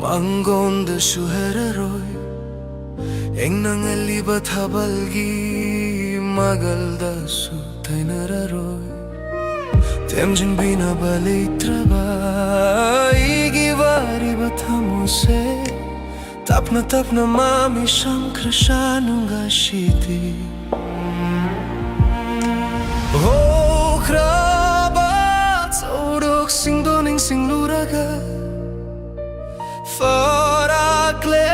ꯃꯥꯡꯒꯣꯟꯗꯁꯨ ꯍꯥꯏꯔꯔꯣꯏ꯫ ꯏꯪꯅ ꯉꯜꯂꯤꯕ ꯊꯥꯕꯜꯒꯤ ꯃꯒꯜꯗꯁꯨ ꯇꯥꯏꯅꯔꯔꯣꯏ꯫ ꯊꯦꯝꯖꯤꯟꯕꯤꯅꯕ ꯂꯩꯇ꯭ꯔꯕ ꯑꯩꯒꯤ ꯋꯥꯔꯤꯕ ꯊꯃꯣꯏꯁꯦ, ꯇꯞꯅ ꯇꯞꯅ ꯃꯃꯤ ꯁꯥꯝꯈ꯭ꯔꯁꯅꯨ ꯉꯁꯤꯗꯤ꯫ ꯍꯧꯈ꯭ꯔꯕ ꯊꯧꯗꯣꯛꯁꯤꯡꯗꯣ ꯅꯤꯡꯁꯤꯡꯂꯨꯔꯒ, ꯐꯥꯔꯛꯂꯦ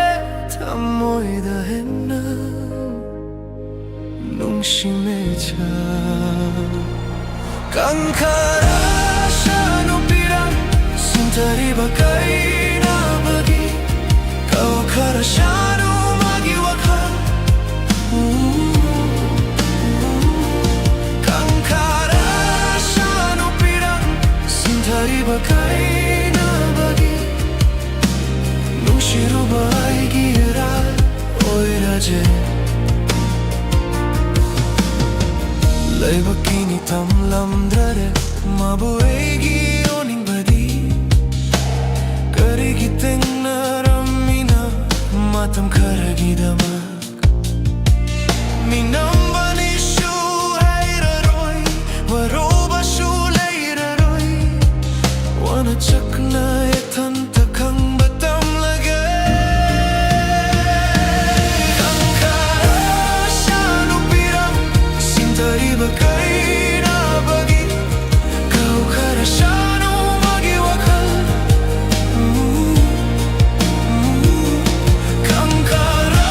ꯊꯃꯣꯏꯗ ꯍꯦꯟꯅ ꯅꯨꯡꯁꯤ ꯃꯩꯁꯥ꯫ ꯀꯪꯈꯔꯁꯅꯨ ꯄꯤꯔꯥꯡ ꯁꯤꯟꯊꯔꯤꯕ ꯀꯥꯏꯅꯕꯒꯤ, ꯀꯥꯎꯈꯔꯁꯅꯨ ꯃꯥꯒꯤ ꯋꯥꯈꯜ꯫ ꯀꯪꯈꯔꯁꯅꯨ ꯄꯤꯔꯥꯡ ꯁꯤꯟꯊꯔꯤꯕ ꯀꯥꯏꯅꯕꯒꯤ, ꯅꯨꯡꯁꯤꯔꯨꯕ ꯑꯩꯒꯤ ꯏꯔꯥꯜ ꯑꯣꯏꯔꯖꯦ꯫ ꯂꯥꯏꯕꯛꯀꯤꯅꯤ ꯇꯝꯂꯝꯗ꯭ꯔꯦ ꯃꯥꯕꯨ ꯑꯩꯒꯤ ꯑꯣꯟꯅꯤꯡꯕꯗꯤ꯫ ꯀꯔꯤꯒꯤ ꯇꯦꯡꯅꯔꯝꯃꯤꯅ ꯃꯇꯝ ꯈꯔꯒꯤꯗꯃꯛ? ꯃꯤꯅꯝꯕꯅꯤꯁꯨ ꯍꯩꯔꯔꯣꯏ, ꯋꯥꯔꯧꯕꯁꯨ ꯂꯩꯔꯔꯣꯏ꯫ ꯋꯥꯅ ꯆꯥꯛꯅ ꯏꯊꯟꯇ ꯈꯪꯕ ꯇꯝꯂꯒꯦ꯫ ꯀꯪꯈꯔꯁꯅꯨ ꯄꯤꯔꯥꯡ ꯁꯤꯟꯊꯔꯤꯕ ꯀꯥꯏꯅꯕꯒꯤ, ꯀꯥꯎꯈꯔꯁꯅꯨ ꯃꯥꯒꯤ ꯋꯥꯈꯜ꯫ ꯀꯪꯈꯔ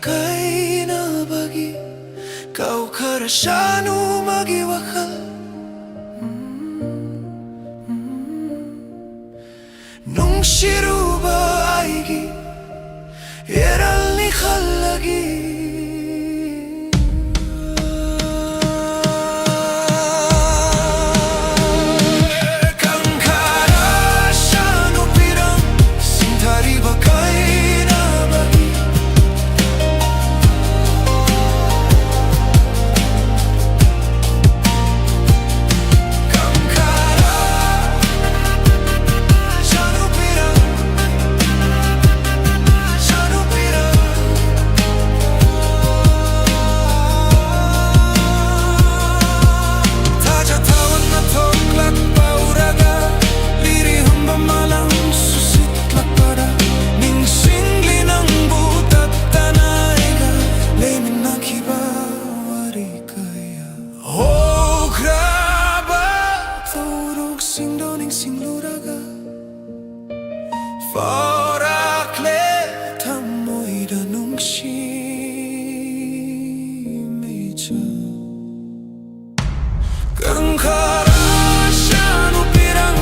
ꯀꯥꯏꯅꯕꯒꯤ ꯀꯥꯎꯈ꯭ꯔꯁꯅꯨ ꯃꯥꯒꯤ ꯋꯥꯈꯜ꯫ ꯅꯨꯡꯁꯤꯔꯨꯕ ꯑꯩꯒꯤ ꯏꯔꯜꯅꯤ ꯈꯜꯂꯒꯤ꯫ ꯀꯪꯈ꯭ꯔꯁꯅꯨ ꯄꯤꯔꯥꯡ ꯁꯤꯟꯊꯔꯤꯕ ꯀꯥꯏꯅꯕꯒꯤ꯫ ꯅꯤꯡꯁꯤꯡꯂꯤ ꯅꯪꯕꯨ ꯇꯠꯇꯅ ꯑꯩꯒ ꯂꯩꯃꯤꯟꯅꯈꯤꯕ ꯋꯥꯔꯤ ꯀꯌꯥ꯫ ꯍꯧꯈ꯭ꯔꯕ ꯊꯧꯗꯣꯛꯁꯤꯡꯗꯣ ꯅꯤꯡꯁꯤꯡꯂꯨꯔꯒ ꯐꯥꯎꯔꯛꯂꯦ ꯊꯃꯣꯏꯗ ꯅꯨꯡꯁꯤ ꯃꯩꯆꯥꯛ꯫ ꯀꯪꯈ꯭ꯔꯁꯅꯨ ꯄꯤꯔꯥꯡ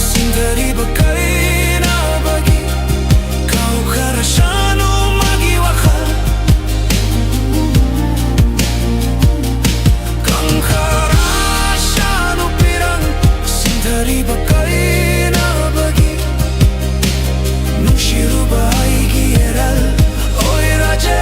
ꯁꯤꯟꯊꯔꯤꯕ ꯀꯥꯏꯅꯕꯒꯤ꯫ ꯀꯥꯎꯈ꯭ꯔꯁꯅꯨ ꯃꯥꯒꯤ ꯋꯥꯈꯜ꯫ ꯀꯪꯈ꯭ꯔꯁꯅꯨ ꯄꯤꯔꯥꯡ ꯁꯤꯟꯊꯔꯤꯕ ꯀꯥꯏꯅꯕꯒꯤ꯫ ꯅꯨꯡꯁꯤꯔꯨꯕ ꯑꯩꯒꯤ ꯏꯔꯜ ꯑꯣꯏꯔꯖꯦ꯫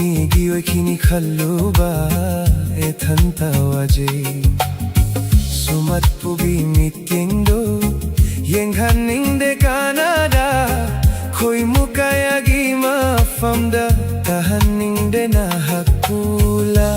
ꯃꯤꯒꯤ ꯑꯣꯏꯈꯤꯅꯤ ꯈꯜꯂꯨꯕ ꯏꯊꯟꯇ ꯋꯥꯖꯩ꯫ ꯁꯨꯝꯍꯠꯄꯨꯕꯤ ꯃꯤꯠꯌꯦꯡꯗꯣ ꯌꯦꯡꯍꯟꯅꯤꯡꯗꯦ ꯀꯅꯥꯗ꯫ ꯈꯣꯏꯃꯨ ꯀꯌꯥꯒꯤ ꯃꯐꯝꯗ ꯇꯥꯍꯟꯅꯤꯡꯗꯦ ꯅꯍꯥꯛꯄꯨ ꯂꯥ꯫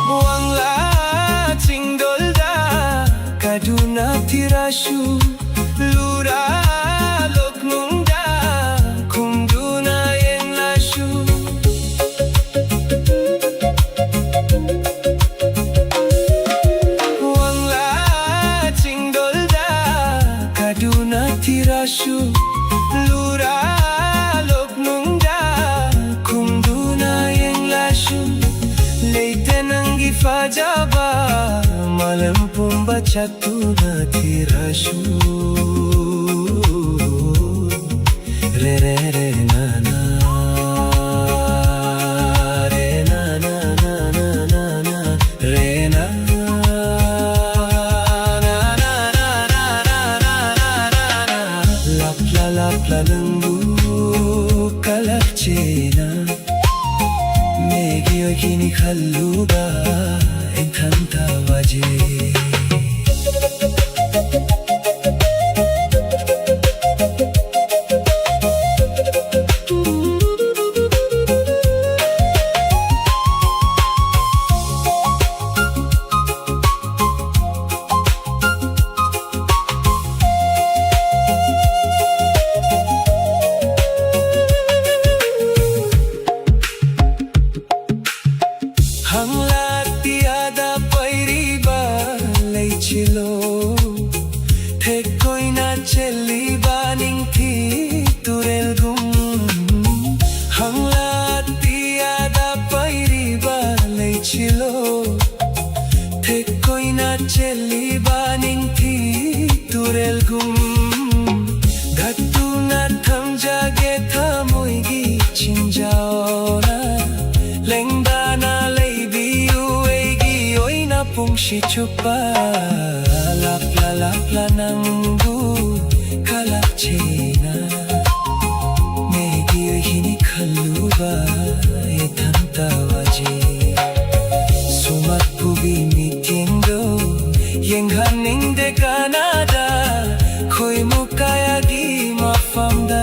ꯋꯥꯡꯂꯥ ꯆꯤꯡꯗꯣꯜꯗ ꯀꯥꯗꯨꯅ ꯊꯤꯔꯁꯨ, ꯂꯨꯔꯥ ꯂꯣꯛꯅꯨꯡꯗ ꯈꯨꯝꯗꯨꯅ ꯌꯦꯡꯂꯁꯨ, ꯋꯥꯡꯂꯥ ꯆꯤꯡꯗꯣꯜꯗ ꯀꯥꯗꯨꯅ ꯊꯤꯔꯁꯨ, ꯂꯨꯔꯥ ꯂꯣꯛꯅꯨꯡꯗ ꯈꯨꯝꯗꯨꯅ ꯌꯦꯡꯂꯁꯨ, ꯂꯩꯇꯦ ꯅꯪꯒꯤ ꯐꯖꯕ ꯃꯥꯂꯦꯝ ꯄꯨꯝꯕ ꯆꯠꯇꯨꯅ ꯊꯤꯔꯁꯨ꯫ ꯔꯦ ꯔꯦ ꯔꯦ ꯅ ꯅ, ꯔꯦ ꯅ ꯅ ꯅ ꯅ ꯅ ꯅ, ꯔꯦ ꯅ ꯅ ꯅ ꯅ ꯅ꯫ ꯂꯥꯞꯂ ꯂꯥꯞꯂ ꯅꯪꯕꯨ ꯀꯜꯂꯛꯆꯩꯅ꯫ ꯃꯤꯒꯤ ꯑꯣꯏꯈꯤꯅꯤ ꯈꯜꯂꯨꯕ ꯏꯊꯟꯇ ꯋꯥꯖꯩ꯫ ꯍꯪꯂꯥ ꯑꯇꯤꯌꯥꯗ ꯄꯩꯔꯤꯕ ꯊꯃꯣꯏꯒꯤ ꯆꯤꯟꯖꯥꯎꯅ ꯂꯦꯡꯗꯅ ꯂꯩꯕꯤꯌꯨ ꯑꯩꯒꯤ ꯑꯣꯏꯅ ꯄꯨꯟꯁꯤ ꯆꯨꯞꯄ꯫ ꯂꯥꯞꯂ ꯂꯥꯞꯂ ꯅꯪꯕꯨ ꯀꯂꯛꯆꯦꯅ ꯃꯦꯒꯤ ꯑꯣꯏꯒꯤꯅꯤ ꯈꯜꯂꯨꯕ ꯏꯊꯟꯇ ꯋꯥꯖꯩ꯫ ꯁꯨꯃꯛꯄꯨꯒꯤ ꯃꯤꯠꯌꯦꯡꯗꯣ ꯌꯦꯡꯍꯟꯅꯤꯡꯗꯦ ꯀꯅꯥꯗ꯫ ꯈꯣꯏꯃꯨ ꯀꯌꯥꯒꯤ ꯃꯐꯝꯗ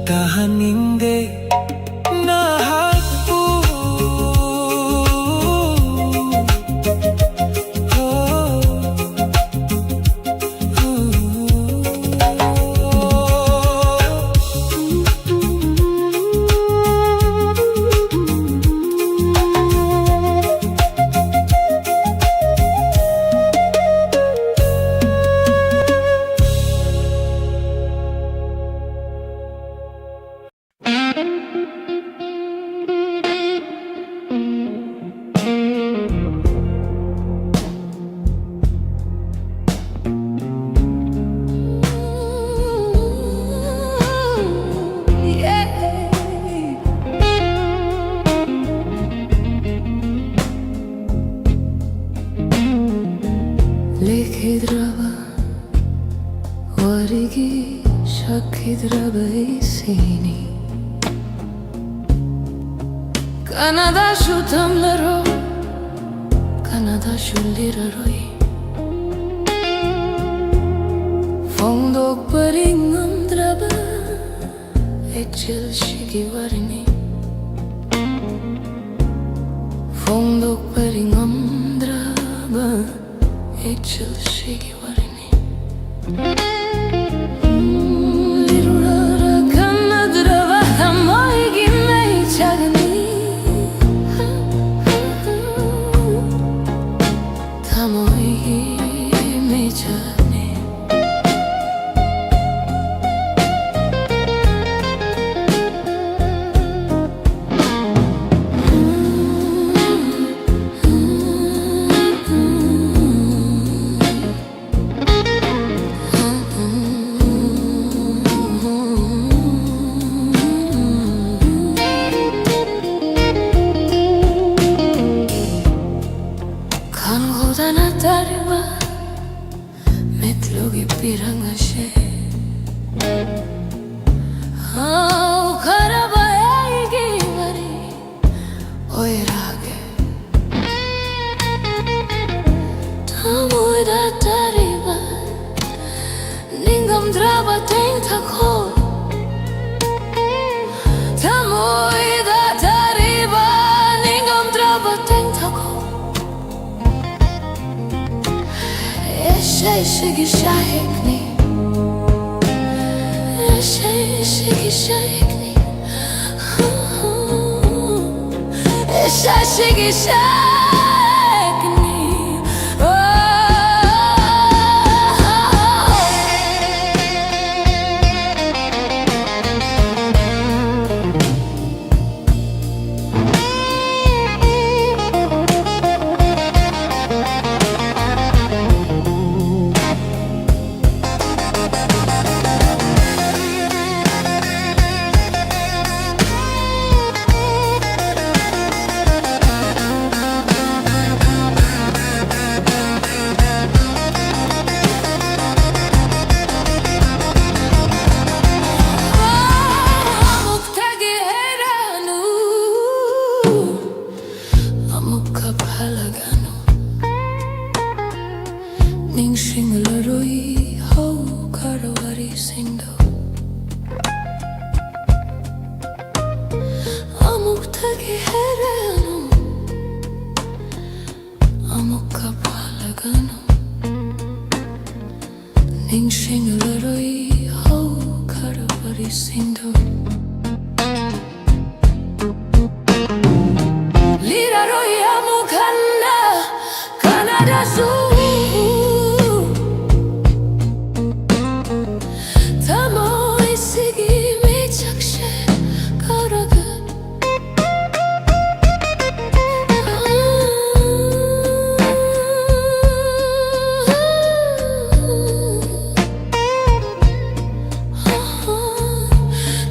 ꯇꯥꯍꯟꯅꯤꯡꯗꯦ ꯅꯍꯥꯛꯄꯨ꯫ ꯂꯦꯛꯈꯤꯗ꯭ꯔꯕ ꯋꯥꯔꯤꯒꯤ ꯁꯛꯈꯤꯗ꯭ꯔꯕ ꯏꯁꯩꯅꯤ꯫ ꯀꯅꯥꯗꯁꯨ ꯇꯝꯂꯔꯣꯏ, ꯀꯅꯥꯗꯁꯨ ꯂꯤꯔꯔꯣꯏ꯫ ꯐꯣꯡꯗꯣꯛꯄꯗꯤ ꯉꯝꯗ꯭ꯔꯕ ꯏꯆꯤꯜꯁꯤꯒꯤ ꯋꯥꯔꯤꯅꯤ꯫ ꯐꯣꯡꯗꯣꯛꯄꯗꯤ ꯉꯝꯗ꯭ꯔꯕ ꯏꯆꯤꯜꯁꯤꯒꯤ ꯋꯥꯔꯤꯅꯤ꯫ ꯂꯤꯔꯨꯔꯒ ꯀꯥꯟꯅꯗ꯭ꯔꯕ ꯊꯃꯣꯏꯒꯤ ꯃꯩꯆꯥꯛꯅꯤ꯫ ꯊꯃꯣꯏꯒꯤ ꯃꯩꯆꯥꯛꯅꯤ꯫ Shake, shake, shake me. Shake, shake, shake me. Shake, shake, shake me. Oh. ꯑꯃꯨꯛꯇꯒꯤ ꯍꯦꯟꯅ ꯑꯃꯨꯛꯀ ꯐꯥꯜꯂꯒꯅꯨ꯫ ꯅꯤꯡꯁꯤꯡꯂꯔꯣꯏ ꯍꯧꯈ꯭ꯔꯕ ꯋꯥꯔꯤꯁꯤꯡꯗꯣ꯫ ꯑꯃꯨꯛꯇꯒꯤ ꯍꯦꯟꯅ ꯑꯃꯨꯛꯀ ꯐꯥꯜꯂꯒꯅꯨ꯫ ꯅꯤꯡꯁꯤꯡꯂꯔꯣꯏ ꯍꯧꯈ꯭ꯔꯕ ꯋꯥꯔꯤꯁꯤꯡꯗꯣ꯫ ꯂꯤꯔꯔꯣꯏ ꯑꯃꯨꯛ ꯍꯟꯅ ꯀꯅꯥꯗꯁꯨ꯫ ꯊꯃꯣꯏꯁꯤꯒꯤ ꯃꯤꯆꯥꯛꯁꯦ ꯀꯧꯔꯒ꯫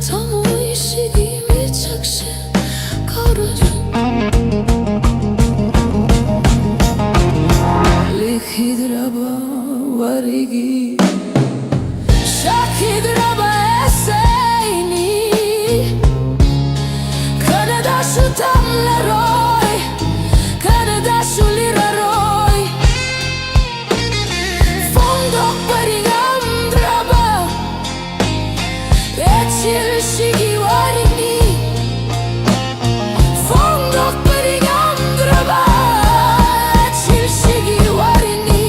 ꯊꯃꯣꯏꯁꯤꯒꯤ ꯃꯤꯆꯥꯛꯁꯦ ꯀꯧꯔꯁꯨ꯫ ꯂꯤꯈꯤꯗ꯭ꯔꯕ ꯋꯥꯔꯤꯒꯤ ꯁꯥꯈꯤꯗ꯭ꯔꯕ ꯏꯁꯩꯅꯤ꯫ ꯀꯅꯥꯗꯁꯨ ꯇꯝꯂꯔꯣꯏ, ꯀꯅꯥꯗꯁꯨ ꯂꯤꯔꯔꯣꯏ꯫ ꯐꯣꯡꯗꯣꯛꯄꯗꯤ ꯉꯝꯗ꯭ꯔꯕ ꯂꯩꯆꯤꯜꯁꯤꯒꯤ ꯋꯥꯔꯤꯅꯤ꯫ ꯐꯣꯡꯗꯣꯛꯄꯗꯤ ꯉꯝꯗ꯭ꯔꯕ ꯂꯩꯆꯤꯜꯁꯤꯒꯤ ꯋꯥꯔꯤꯅꯤ꯫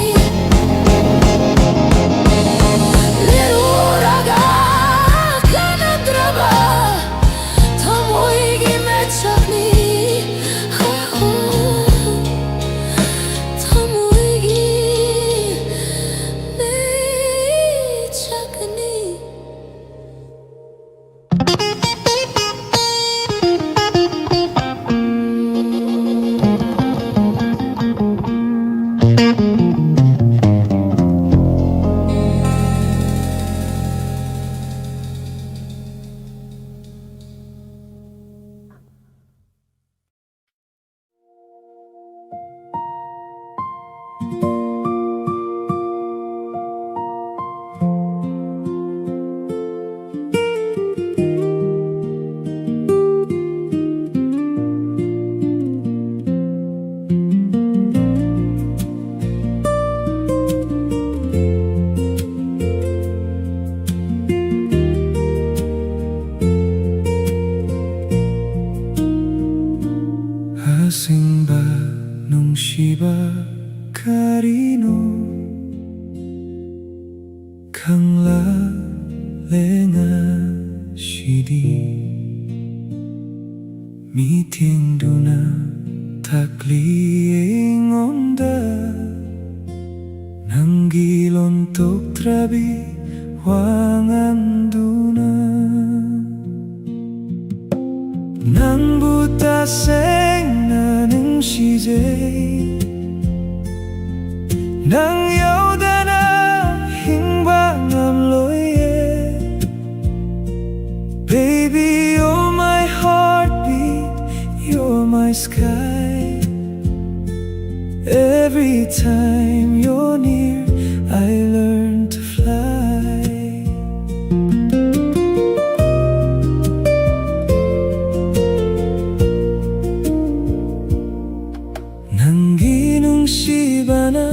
ꯑꯁꯦꯡꯕ ꯅꯨꯡꯁꯤꯕ ꯀꯔꯤꯅꯣ ꯈꯪꯂꯛꯂꯦ ꯉꯁꯤꯗꯤ꯫ ꯃꯤꯠꯌꯦꯡꯗꯨꯅ ꯇꯥꯛꯂꯤ ꯑꯩꯉꯣꯟꯗ ꯅꯪꯒꯤ ꯂꯣꯟꯊꯣꯛꯇ꯭ꯔꯕꯤ ꯋꯥꯉꯥꯡꯗꯨꯅ꯫ ꯅꯪꯕꯨ ꯇꯁꯦꯡꯅ ꯅꯨꯡꯁꯤꯖꯩ꯫ ꯅꯪ ꯌꯥꯎꯗꯅ ꯍꯤꯡꯕ ꯉꯝꯂꯣꯏꯌꯦ꯫ Baby, you're my heartbeat, you're my sky. Every time you're near, I learn to fly. ꯅꯪꯒꯤ ꯅꯨꯡꯁꯤꯕꯅ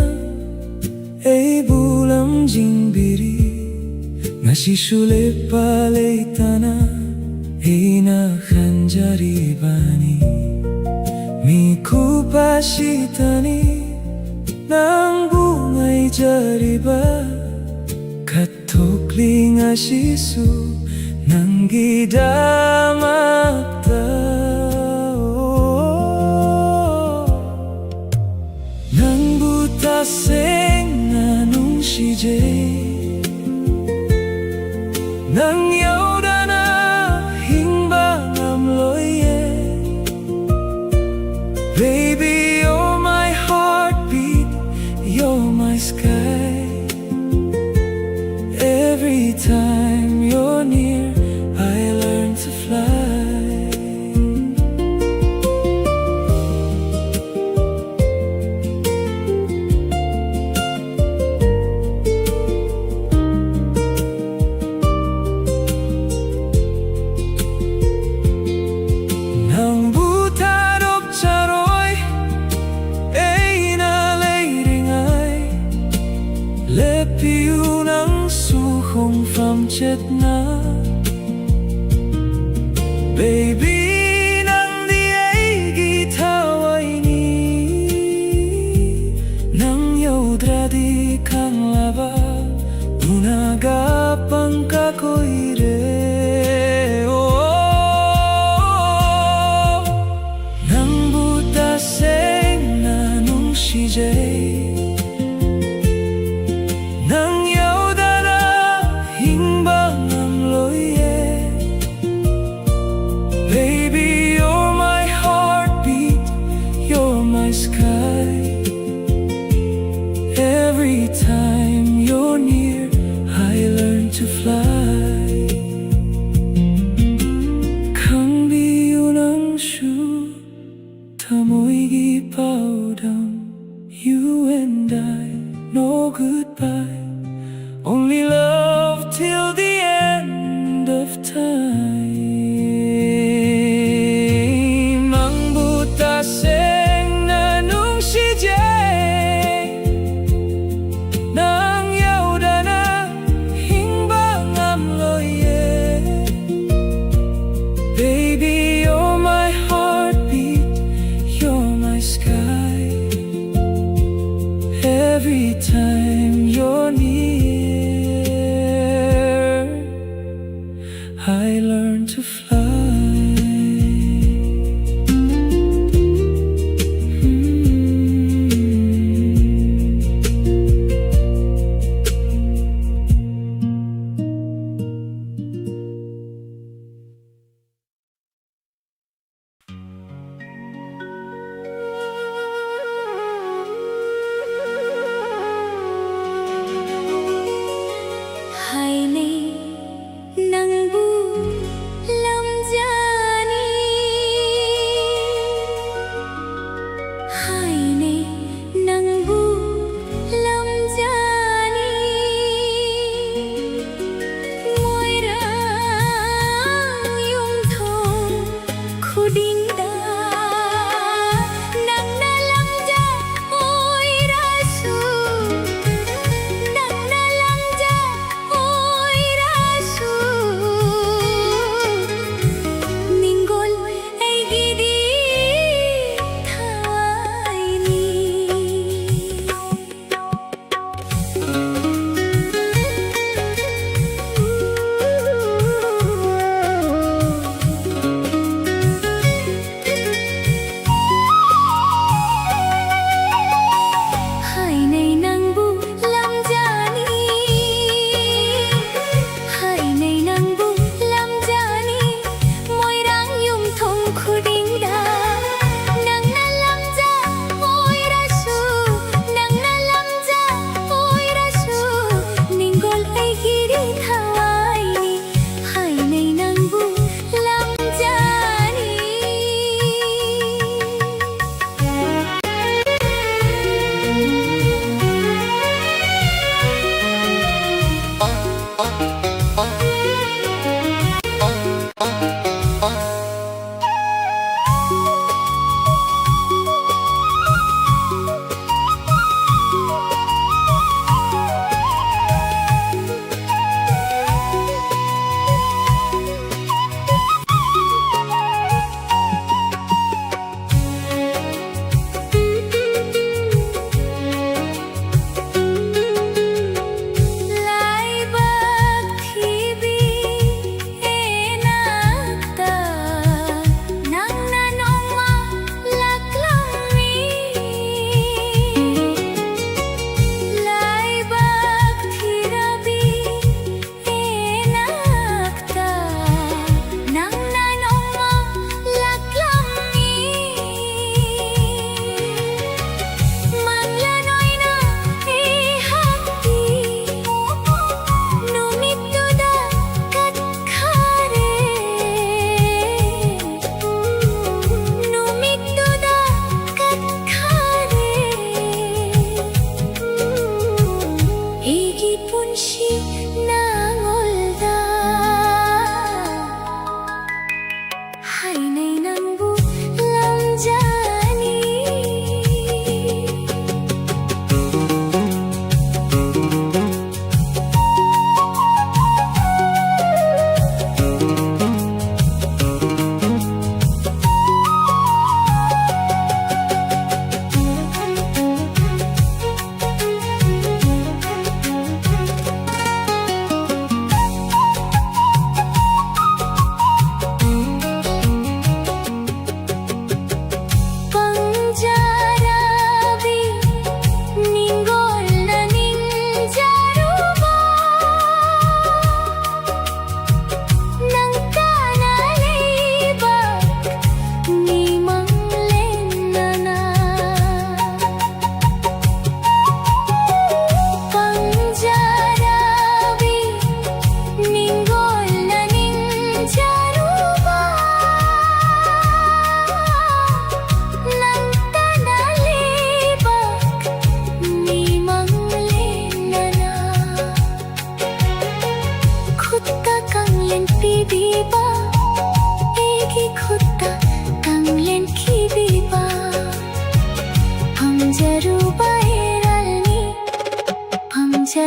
ꯑꯩꯕꯨ ꯂꯝꯖꯤꯡꯕꯤꯔꯤ꯫ ꯉꯁꯤꯁꯨ ꯂꯦꯞꯄ ꯂꯩꯇꯅ ꯑꯩꯅ ꯈꯟꯖꯔꯤꯕꯅꯤ꯫ ꯃꯤꯀꯨꯞ ꯑꯁꯤꯗꯅꯤ ꯅꯪꯕꯨ ꯉꯥꯏꯖꯔꯤꯕ꯫ ꯀꯠꯊꯣꯛꯂꯤ ꯉꯁꯤꯁꯨ ꯅꯪꯒꯤꯗꯃꯛꯇ꯫ ꯅꯪꯕꯨ ꯇꯁꯦꯡꯅ ꯅꯨꯡꯁꯤꯖꯩ꯫ ꯅꯪ ꯌꯥꯎꯗꯅ ꯍꯤꯡꯕ ꯉꯝꯂꯣꯏꯌꯦ꯫ Baby, you're my heartbeat, you're my sky. Every time you're near, I learn to fly. ꯅꯪꯕꯨ ꯊꯥꯗꯣꯛꯆꯔꯣꯏ ꯑꯩꯅ ꯂꯩꯔꯤꯉꯩ꯫ ꯂꯦꯞꯄꯤꯌꯨ ꯅꯪꯁꯨ ꯈꯣꯡꯐꯝ ꯆꯦꯠꯅ꯫ Baby, ꯅꯪꯗꯤ ꯑꯩꯒꯤ ꯊꯋꯥꯏ꯫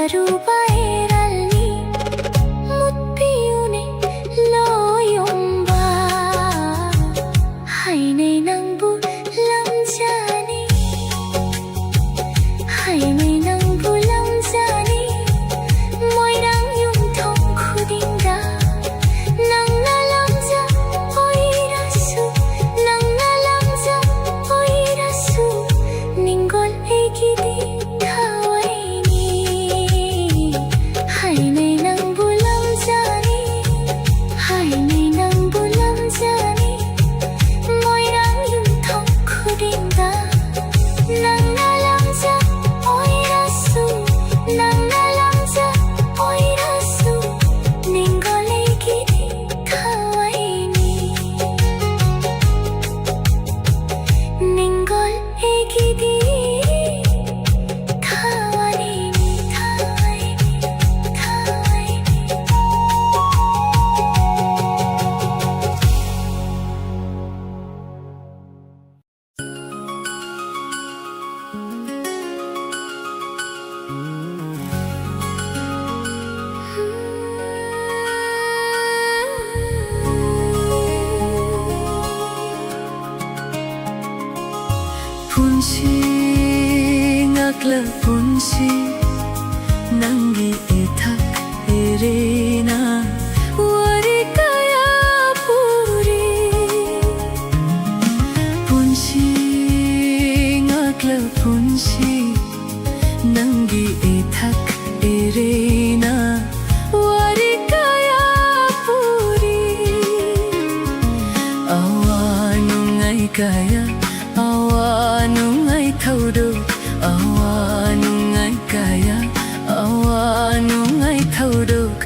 ꯑꯔꯨꯕ ꯏꯔꯜꯅꯤ ꯃꯨꯠꯄꯤꯌꯨꯅꯦ ꯂꯣꯏꯌꯣꯝꯕ꯫ ꯍꯥꯏꯅꯩ ꯅꯪꯕꯨ ꯂꯝꯖꯥꯅꯤ, ꯍꯥꯏꯅꯩ ꯅꯪꯕꯨ ꯂꯝꯖꯥꯅꯤ꯫ ꯃꯣꯏꯔꯥꯡ ꯌꯨꯝꯊꯣꯡ ꯈꯨꯗꯤꯡꯗ ꯅꯪꯅ ꯂꯝꯖꯥ ꯑꯣꯏꯔꯁꯨ, ꯅꯪꯅ ꯂꯝꯖꯥ ꯑꯣꯏꯔꯁꯨ, ꯅꯤꯡꯒꯣꯜ ꯑꯩꯒꯤꯗꯤ ꯊꯋꯥꯏꯅꯤ꯫ ꯍꯥꯏꯅꯩ ꯅꯪꯕꯨ ꯂꯝꯖꯥꯅꯤ, ꯍꯥꯏꯅꯩ ꯅꯪꯕꯨ ꯂꯝꯖꯥꯅꯤ꯫ ꯃꯣꯏꯔꯥꯡ ꯌꯨꯝꯊꯣꯡ ꯈꯨꯗꯤꯡꯗ ꯅꯪꯅ ꯂꯝꯖꯥ ꯑꯣꯏꯔꯁꯨ, ꯅꯪꯅ ꯂꯝꯖꯥ ꯑꯣꯏꯔꯁꯨ, ꯅꯤꯡꯒꯣꯜ ꯑꯩꯒꯤꯗꯤ ꯊꯋꯥꯏꯅꯤ꯫ ꯅꯤꯡꯒꯣꯜ ꯑꯩꯒꯤꯗꯤ ꯊꯋꯥꯏꯅꯤ, ꯊꯋꯥꯏꯅꯤ, ꯊꯋꯥꯏꯅꯤ꯫ ꯄꯨꯟꯁꯤ ꯉꯥꯛꯂ ꯄꯨꯟꯁꯤ ꯅꯪꯒꯤ ꯏꯊꯛ ꯏꯔꯦꯅ ꯋꯥꯔꯤ ꯀꯌꯥ ꯄꯨꯔꯤ꯫ ꯄꯨꯟꯁꯤ ꯉꯥꯛꯂ ꯄꯨꯟꯁꯤ ꯅꯪꯒꯤ ꯏꯊꯛ ꯏꯔꯦꯅ ꯋꯥꯔꯤ ꯀꯌꯥ ꯄꯨꯔꯤ꯫ ꯑꯋꯥ ꯅꯨꯡꯉꯥꯏ ꯀꯌꯥ, ꯑꯋꯥ ꯅꯨꯡꯉꯥꯏ ꯊꯧꯗꯣꯛ, ꯑꯋꯥ ꯅꯨꯡꯉꯥꯏ ꯀꯌꯥ, ꯑꯋꯥ ꯅꯨꯡꯉꯥꯏ ꯊꯧꯗꯣꯛ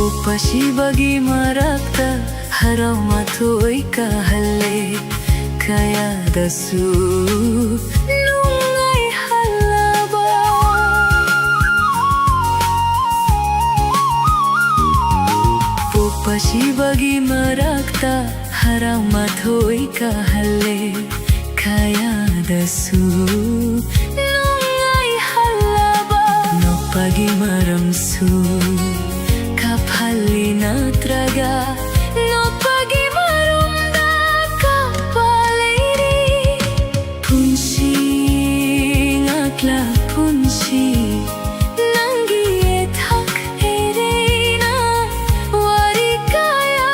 ꯎꯄꯥꯁꯤꯕꯒꯤ ꯃꯔꯛꯇ ꯍꯔꯥꯎ ꯃꯊꯣꯏ ꯀꯥꯍꯜꯂꯦ, ꯀꯌꯥꯗꯁꯨ ꯅꯨꯡꯉꯥꯏꯍꯜꯂꯕ꯫ ꯎꯄꯥꯁꯤꯕꯒꯤ ꯃꯔꯛꯇ ꯍꯔꯥꯎ ꯃꯊꯣꯏ ꯀꯥꯍꯜꯂꯦ, ꯀꯌꯥꯗꯁꯨ ꯅꯨꯡꯉꯥꯏꯍꯜꯂꯕ꯫ ꯅꯣꯛꯄꯒꯤ ꯃꯔꯝꯁꯨ ꯀꯥꯞꯍꯜꯂꯤ ꯅꯠꯇ꯭ꯔꯒ, ꯅꯣꯛꯄꯒꯤ ꯃꯔꯝꯗ ꯀꯥꯞꯄ ꯂꯩꯔꯤ꯫ ꯄꯨꯟꯁꯤ ꯉꯥꯛꯂ ꯄꯨꯟꯁꯤ, ꯅꯪꯒꯤ ꯌꯦꯊꯛ ꯍꯦꯔꯦꯅ ꯋꯥꯔꯤ ꯀꯌꯥ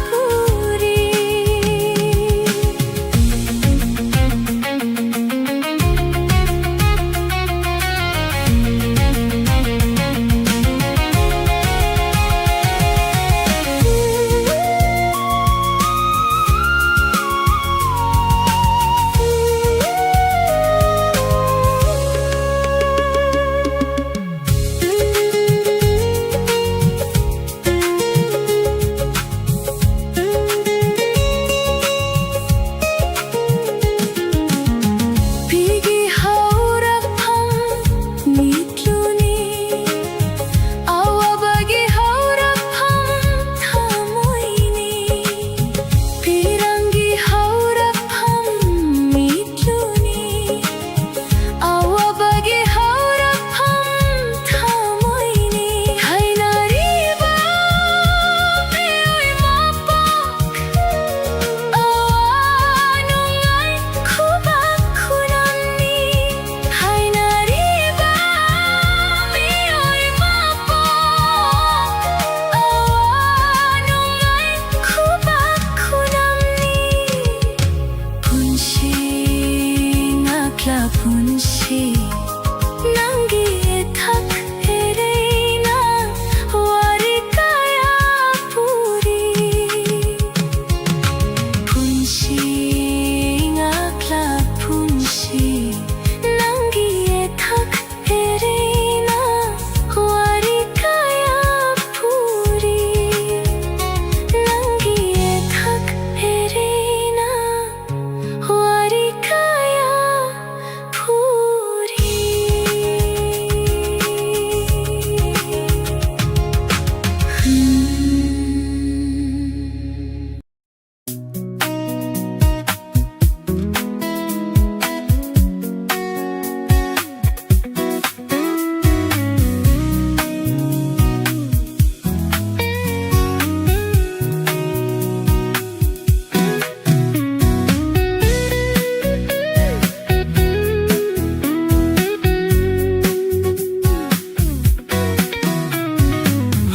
ꯄꯨꯔꯤ꯫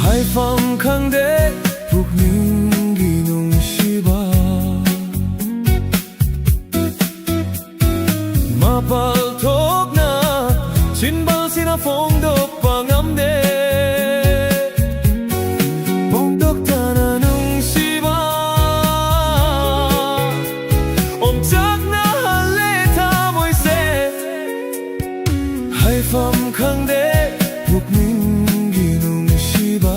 ꯍꯥꯏꯐꯝ ꯈꯪꯗꯦ ꯄꯨꯛꯅꯤꯡꯒꯤ ꯅꯨꯡꯁꯤꯕ, ꯃꯄꯥꯜ ꯊꯣꯛꯅ ꯆꯤꯟꯕꯥꯜꯁꯤꯅ ꯐꯣꯡꯗꯣꯛꯄ ꯉꯝꯗꯦ꯫ ꯐꯣꯡꯗꯣꯛꯇꯅ ꯅꯨꯡꯁꯤꯕ ꯑꯣꯝꯆꯥꯛꯅꯍꯜꯂꯦ ꯊꯃꯣꯏꯁꯦ꯫ ꯍꯥꯏꯐꯝ ꯈꯪꯗꯦ ꯄꯨꯛꯅꯤꯡꯒꯤ ꯅꯨꯡꯁꯤꯕ꯫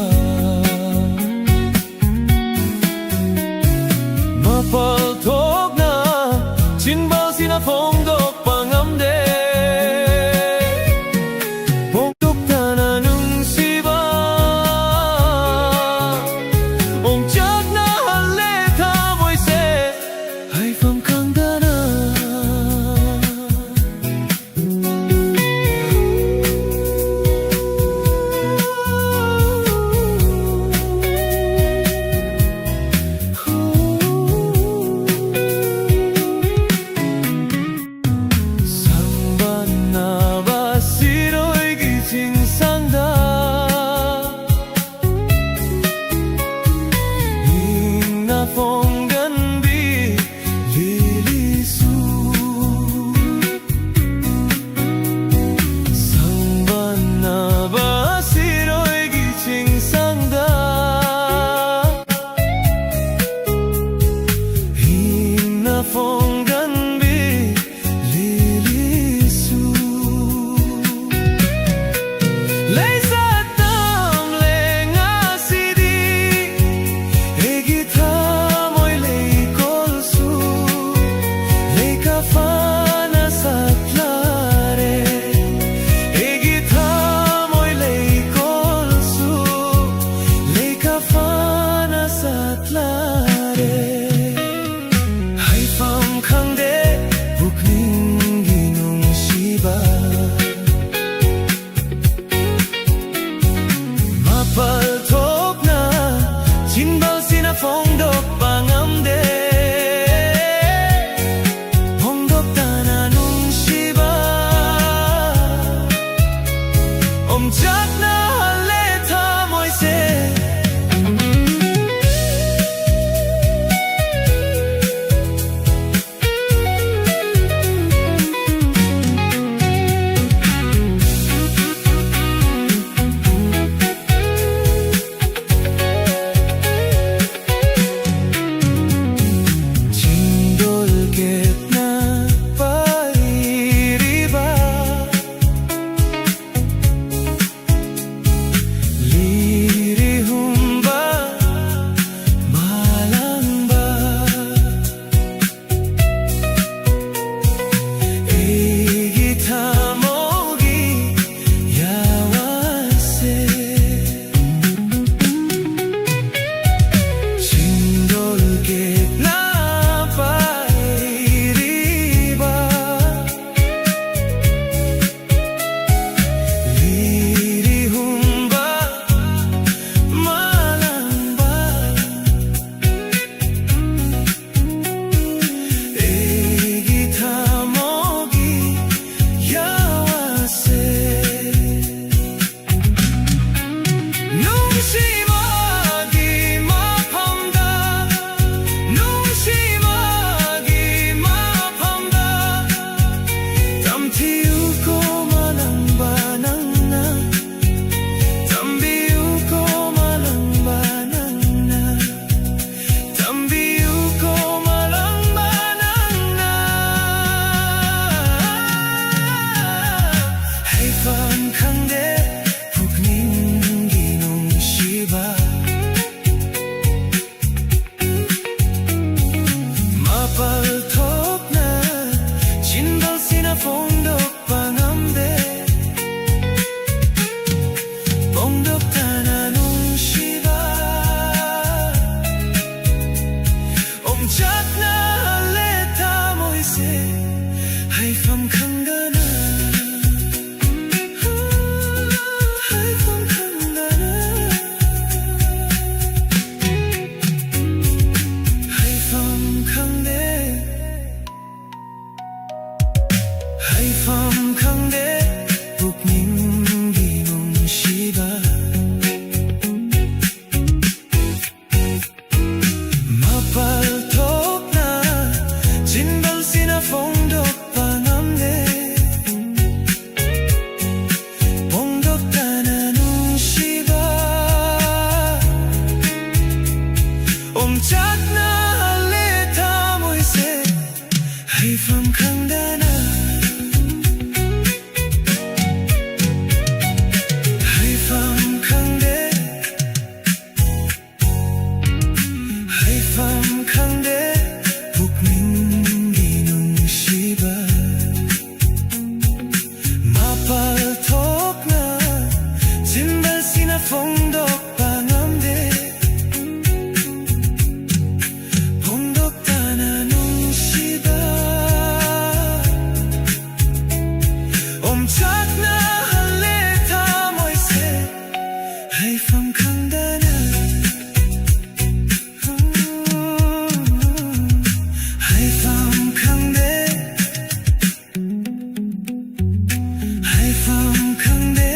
ꯆꯥꯛꯅꯍꯜꯂꯦ ꯊꯃꯣꯏꯁꯦ ꯍꯩꯐꯝ ꯈꯪꯗꯅ꯫ ꯍꯩꯐꯝ ꯈꯪꯗꯦ, ꯍꯩꯐꯝ ꯈꯪꯗꯦ, ꯄꯨꯛꯅꯤꯡꯒꯤ ꯅꯨꯡꯁꯤꯕ꯫ ꯃꯄꯥꯜ ꯊꯣꯛꯅ ꯆꯤꯟꯕꯁꯤꯅ ꯐꯣꯡꯗꯣꯛꯄ ꯉꯝꯗꯦ꯫ ꯐꯣꯡꯗꯣꯛꯇꯅ ꯅꯨꯡꯁꯤꯕ꯫ ꯑꯣꯝꯆꯥꯛꯅꯍꯜꯂꯦ ꯊꯃꯣꯏꯁꯦ ꯍꯩꯐꯝ ꯈꯪꯗꯅ꯫ ꯍꯩꯐꯝ ꯈꯪꯗꯦ, ꯍꯩꯐꯝ ꯈꯪꯗꯦ,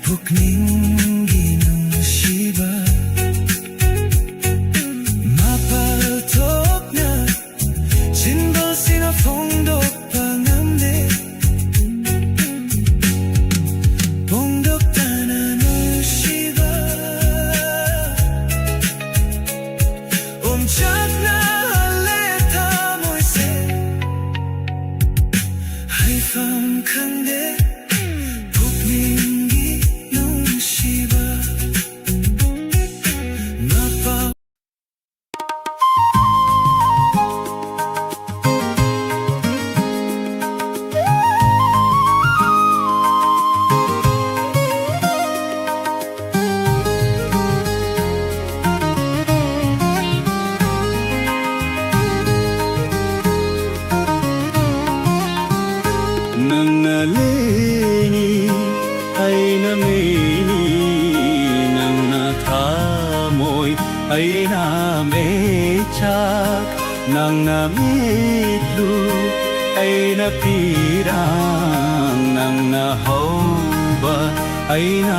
ꯄꯨꯛꯅꯤꯡꯒꯤ ꯅꯨꯡꯁꯤꯕ꯫ ꯃꯄꯥꯜ ꯊꯣꯛꯅ ꯆꯤꯟꯕꯁꯤꯅ ꯐꯣꯡꯗꯣꯛꯄ ꯉꯝꯗꯦ꯫ ꯐꯣꯡꯗꯣꯛꯇꯅ ꯅꯨꯡꯁꯤꯕ꯫ ꯑꯣꯝꯆꯥꯛꯅꯍꯜꯂꯦ ꯊꯃꯣꯏꯁꯦ ꯍꯩꯐꯝ ꯈꯪꯗꯦ, ꯄꯨꯛꯅꯤꯡꯒꯤ ꯅꯨꯡꯁꯤꯕ꯫ ꯃꯄꯥ ꯅꯪꯅ ꯂꯦꯡꯉꯤ, ꯑꯩꯅ ꯃꯩꯅꯤ, ꯅꯪꯅ ꯊꯃꯣꯏ, ꯑꯩꯅ ꯃꯩꯆꯥꯛ, ꯅꯪꯅ ꯃꯤꯠꯂꯨ, ꯑꯩꯅ ꯄꯤꯔꯥꯡ, ꯅꯪꯅ ꯍꯧꯕ, ꯑꯩꯅ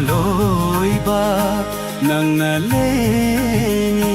ꯂꯣꯏꯕ, ꯅꯪꯅ ꯂꯦꯡꯉꯤ꯫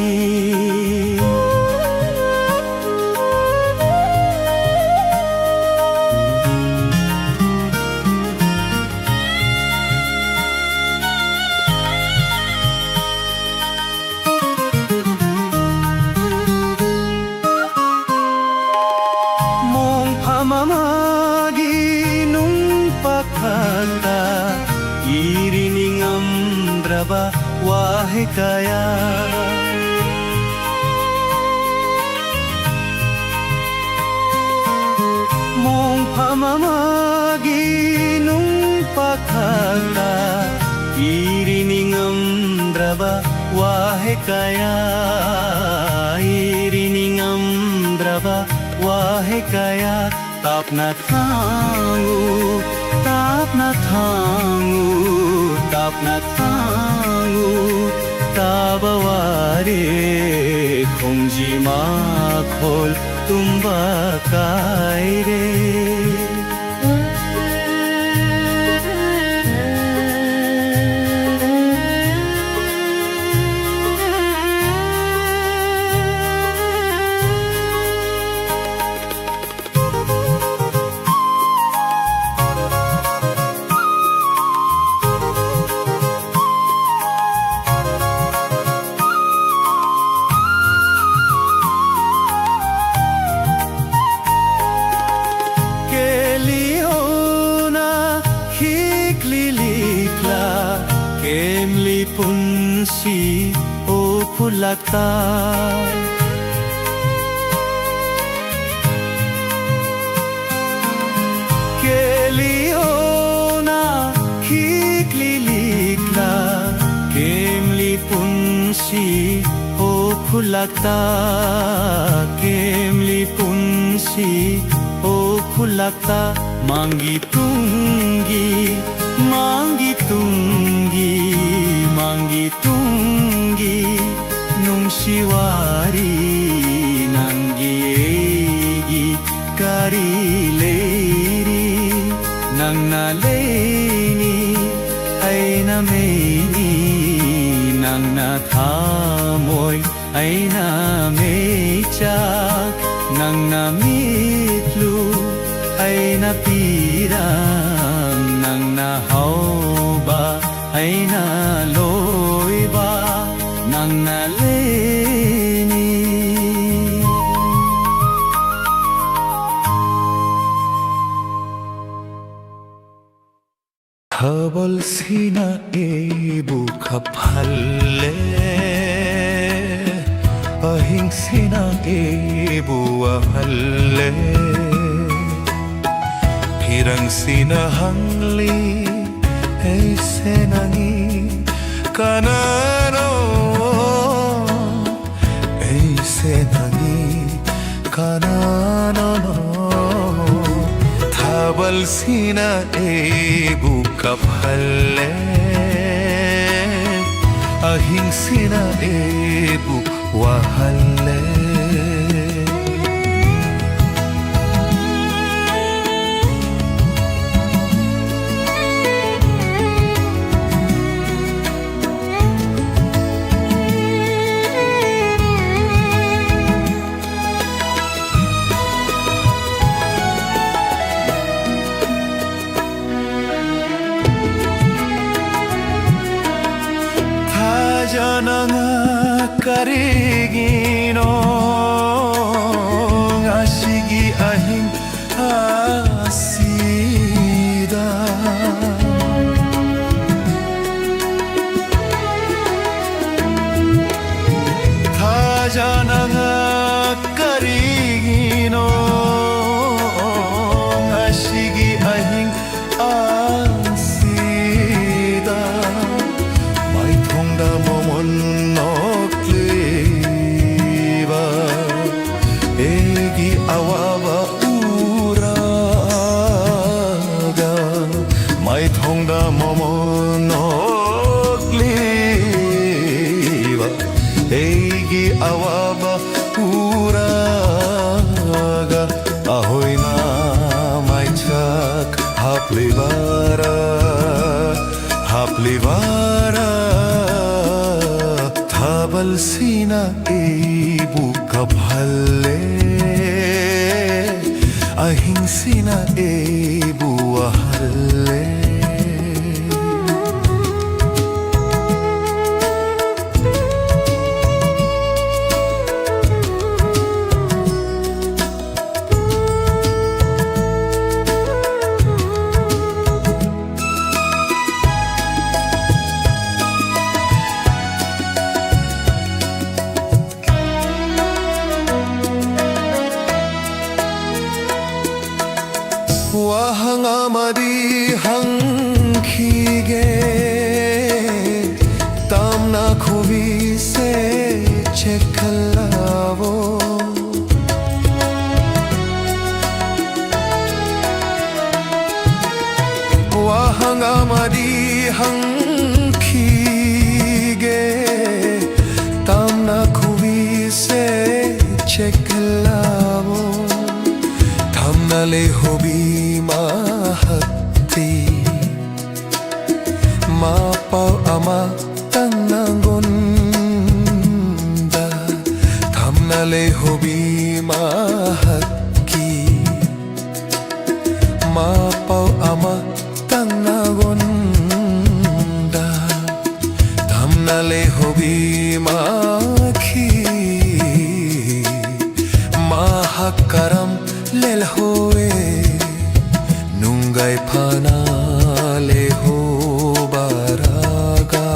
ꯀꯌꯥ꯫ ꯃꯣꯡꯐꯝ ꯑꯃꯒꯤ ꯅꯨꯡ ꯄꯥꯊꯛꯇ ꯏꯔꯤ ꯅꯤꯡꯉꯝꯗ꯭ꯔꯕ ꯋꯥꯍꯩ ꯀꯌꯥ, ꯏꯔꯤ ꯅꯤꯡꯉꯝꯗ꯭ꯔꯕ ꯋꯥꯍꯩ ꯀꯌꯥ꯫ ꯇꯞꯅ ꯊꯥꯡꯉꯨ, ꯇꯞꯅ ꯊꯥꯡꯉꯨ, ꯇꯞꯅ ꯊꯥꯡꯉꯨ, ꯇꯥꯕ ꯋꯥꯔꯦ, ꯈꯣꯡꯖꯤ ꯃꯈꯣꯜ ꯇꯨꯝꯕ ꯀꯥꯏꯔꯦ꯫ ꯀꯦꯂꯤꯑꯣꯅ ꯍꯤꯛꯂꯤ ꯂꯤꯛꯂꯥ, ꯀꯦꯝꯂꯤ ꯄꯨꯟꯁꯤ ꯎꯐꯨꯜꯂꯛꯇ꯫ ꯀꯦꯂꯤꯑꯣꯅ ꯍꯤꯛꯂꯤ ꯂꯤꯛꯂꯥ, ꯀꯦꯝꯂꯤ ꯄꯨꯟꯁꯤ ꯎꯐꯨꯜꯂꯛꯇ, ꯀꯦꯝꯂꯤ ꯄꯨꯟꯁꯤ ꯎꯐꯨꯜꯂꯛꯇ꯫ ꯃꯥꯡꯒꯤ ꯇꯨꯡꯒꯤ, ꯃꯥꯡꯒꯤ ꯇꯨꯡꯒꯤ, ꯃꯥꯡꯒꯤ ꯇꯨꯡꯒꯤ ꯅꯨꯡꯁꯤ ꯋꯥꯔꯤ꯫ ꯅꯪꯒꯤ ꯑꯩꯒꯤ ꯀꯔꯤ ꯂꯩꯔꯤ? ꯅꯪꯅ ꯂꯩꯅꯤ, ꯑꯩꯅ ꯃꯩꯅꯤ, ꯅꯪꯅ ꯊꯃꯣꯏ, ꯑꯩꯅ ꯃꯩꯆꯥꯛ, ꯅꯪꯅ ꯃꯤꯠꯂꯨ, ꯑꯩꯅ ꯄꯤꯔꯝ, ꯅꯪꯅ ꯍꯧꯕ, ꯑꯩꯅ ꯂꯣꯏꯕ, ꯅꯪꯅ ꯂꯩꯅꯤ꯫ ꯊꯥꯕꯜꯁꯤꯅ ꯑꯩꯕꯨ ꯈꯞꯍꯜꯂꯦ꯫ ꯁꯤꯅ ꯑꯩꯕꯨ ꯋꯥꯍꯜꯂꯦ꯫ ꯐꯤꯔꯪꯁꯤꯅ ꯍꯪꯂꯤ, ꯑꯩꯁꯦ ꯅꯪꯒꯤ ꯀꯅꯥꯅꯣ? ꯑꯩꯁꯦ ꯅꯪꯒꯤ ꯀꯅꯥꯅꯣ? ꯊꯥꯕꯜꯁꯤꯅ ꯑꯩꯕꯨ ꯀꯞꯍꯜꯂꯦ꯫ ꯑꯍꯤꯡꯁꯤꯅ ꯑꯩꯕꯨ ꯋꯥꯍꯜꯂꯦ꯫ ꯊꯥꯖꯅꯉꯥ ꯀꯔꯤꯒꯤꯅꯣ ꯉꯁꯤꯒꯤ ꯑꯍꯤꯡ ꯑꯁꯤꯗ? ꯊꯥꯖꯅꯉꯥ ꯀꯔꯤꯒꯤꯅꯣ ꯉꯁꯤꯒꯤ ꯑꯍꯤꯡ ꯑꯁꯤꯗ ꯃꯥꯏꯊꯣꯡꯗ ꯃꯣꯃꯣꯟ ꯅꯣꯛꯂꯤꯕ ꯑꯩꯒꯤ ꯑꯋꯥꯕ ꯎꯔꯒ ꯃꯥꯏꯊꯣꯡꯗ ꯃꯣꯃꯣꯟ ꯅꯣꯛꯂꯤꯕ ꯑꯩꯒꯤ ꯑꯋꯥꯕ ꯎꯔꯒ ꯑꯍꯣꯏꯅ ꯃꯩꯆꯥꯛ ꯍꯥꯞꯂꯤꯕꯔꯥ, ꯍꯥꯞꯂꯤꯕꯔꯥ? ꯊꯥꯕꯜꯁꯤꯅ ꯑꯩꯕꯨ ꯀꯞꯍꯜꯂꯦ, ꯑꯍꯤꯡꯁꯤꯅ ꯑꯩꯕꯨ ꯋꯥꯍꯜꯂꯦ꯫ ꯍꯥꯟꯅ ꯂꯩꯍꯧꯕꯔꯒ,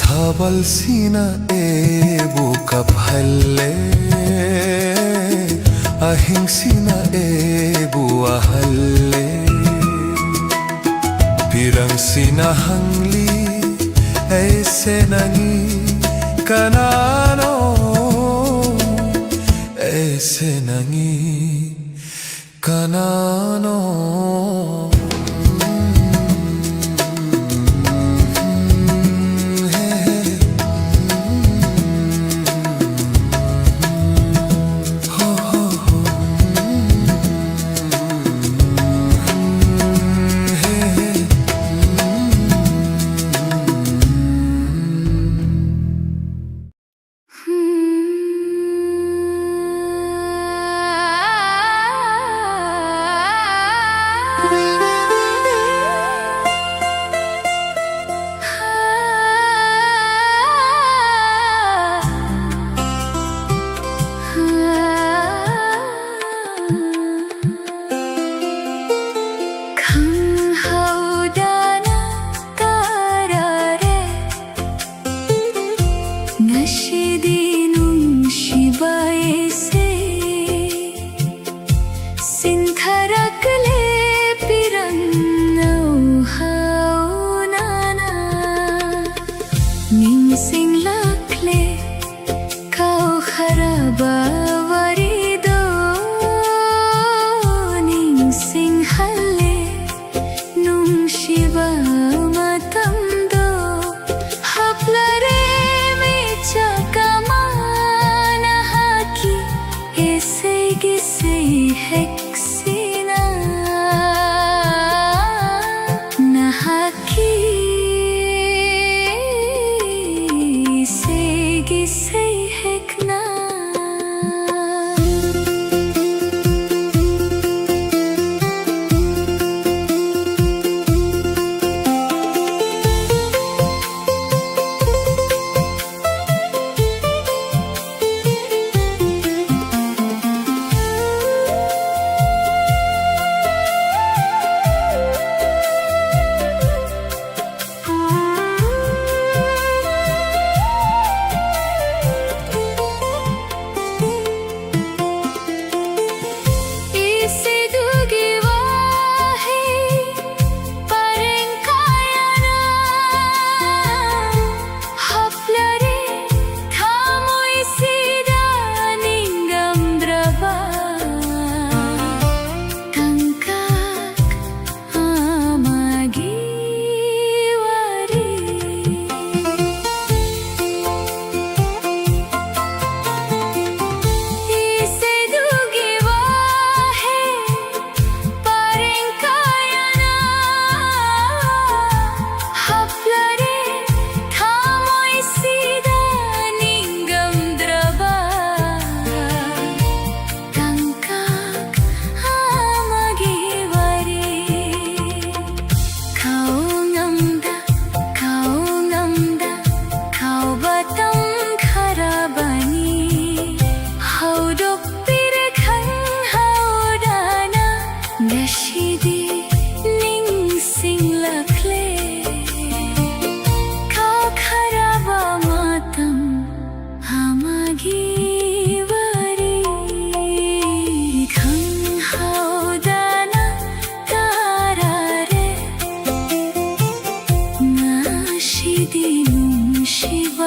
ꯊꯥꯕꯜꯁꯤꯅ ꯑꯩꯕꯨ ꯀꯞꯍꯜꯂꯦ, ꯑꯍꯤꯡꯁꯤꯅ ꯑꯩꯕꯨ ꯋꯥꯍꯜꯂꯦ꯫ ꯄꯤꯔꯪꯁꯤꯅ ꯍꯪꯂꯤ, ꯑꯩꯁꯦ ꯅꯪꯒꯤ ꯀꯅꯥꯅꯣ? ꯑꯩꯁꯦ ꯅꯪꯒꯤ ꯀꯅꯥꯅꯣ? ꯈꯪꯍꯧꯗꯅ ꯇꯥꯔꯔꯦ ꯉꯁꯤꯗꯤ ꯅꯨꯡꯁꯤꯕ ꯏꯁꯩ꯫ ꯁꯤꯟꯊꯔꯛꯂꯦ ꯄꯤꯔꯪ ꯅꯧꯍꯧꯅꯅ꯫ ꯅꯤꯡꯁꯤꯡꯂꯛꯂꯦ ꯀꯥꯎꯈ꯭ꯔꯕ ꯋꯥꯔꯤꯗꯣ ꯅꯤꯡꯁꯤꯡꯍꯜꯂꯦ꯫ ꯅꯨꯡꯁꯤꯕ ꯃꯇꯝꯗꯣ ꯍꯥꯞꯂꯔꯦ ꯃꯤꯆꯥꯛ ꯑꯃ ꯅꯍꯥꯛꯀꯤ ꯏꯁꯩꯒꯤ ꯁꯩꯍꯦꯛꯁꯤꯅ꯫ ꯅꯍꯥꯛꯀꯤ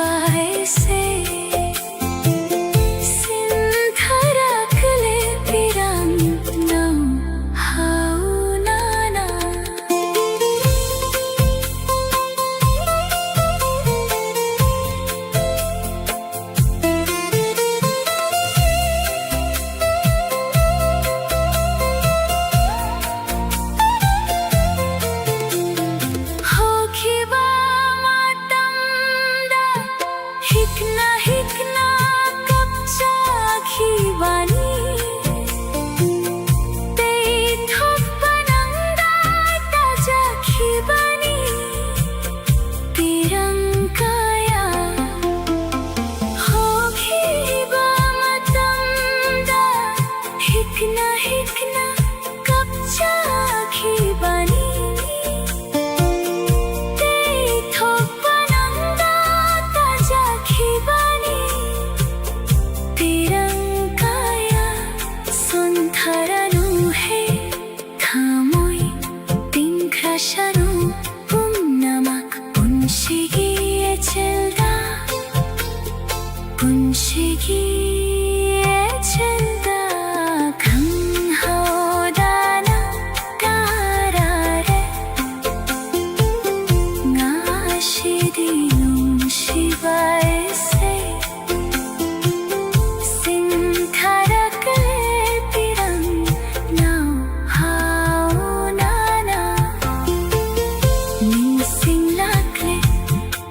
Aise sintharakle pirang nau haunana. ꯍꯧꯈꯤꯕ ꯃꯇꯝꯗ ꯍꯤꯛꯅ ꯍꯤꯛꯅ ꯀꯞꯆꯈꯤꯕꯅꯤ꯫ ꯇꯩꯊꯣꯛꯄ ꯅꯪꯗ ꯇꯥꯖꯈꯤꯕꯅꯤ꯫ ꯄꯤꯔꯪ ꯀꯌꯥ ꯍꯧꯈꯤꯕ ꯃꯇꯝꯗ ꯍꯤꯛꯅ ꯍꯤꯛꯅ ꯀꯞꯆꯈꯤꯕꯅꯤ꯫ ꯇꯩꯊꯣꯛꯄ ꯅꯪꯗ ꯇꯥꯖꯈꯤꯕꯅꯤ꯫ ꯄꯤꯔꯪ ꯀꯌꯥ ꯁꯣꯟꯊꯔꯅꯨ ꯍꯦ, ꯊꯃꯣꯏ ꯇꯤꯡꯈ꯭ꯔꯁꯅꯨ ꯄꯨꯝꯅꯃꯛ ꯄꯨꯟꯁꯤꯒꯤ ꯏꯆꯦꯜꯗ, ꯄꯨꯟꯁꯤꯒꯤ ꯏꯆꯦꯜꯗ ꯈꯪꯍꯧꯗꯅ ꯇꯥꯔꯔꯦ ꯉꯁꯤꯗꯤ ꯅꯨꯡꯁꯤꯕ ꯏꯁꯩ꯫ ꯁꯤꯟꯊꯔꯛꯂꯦ ꯄꯤꯔꯪ ꯅꯧꯍꯧꯅꯅ꯫ ꯅꯤꯡꯁꯤꯡꯂꯛꯂꯦ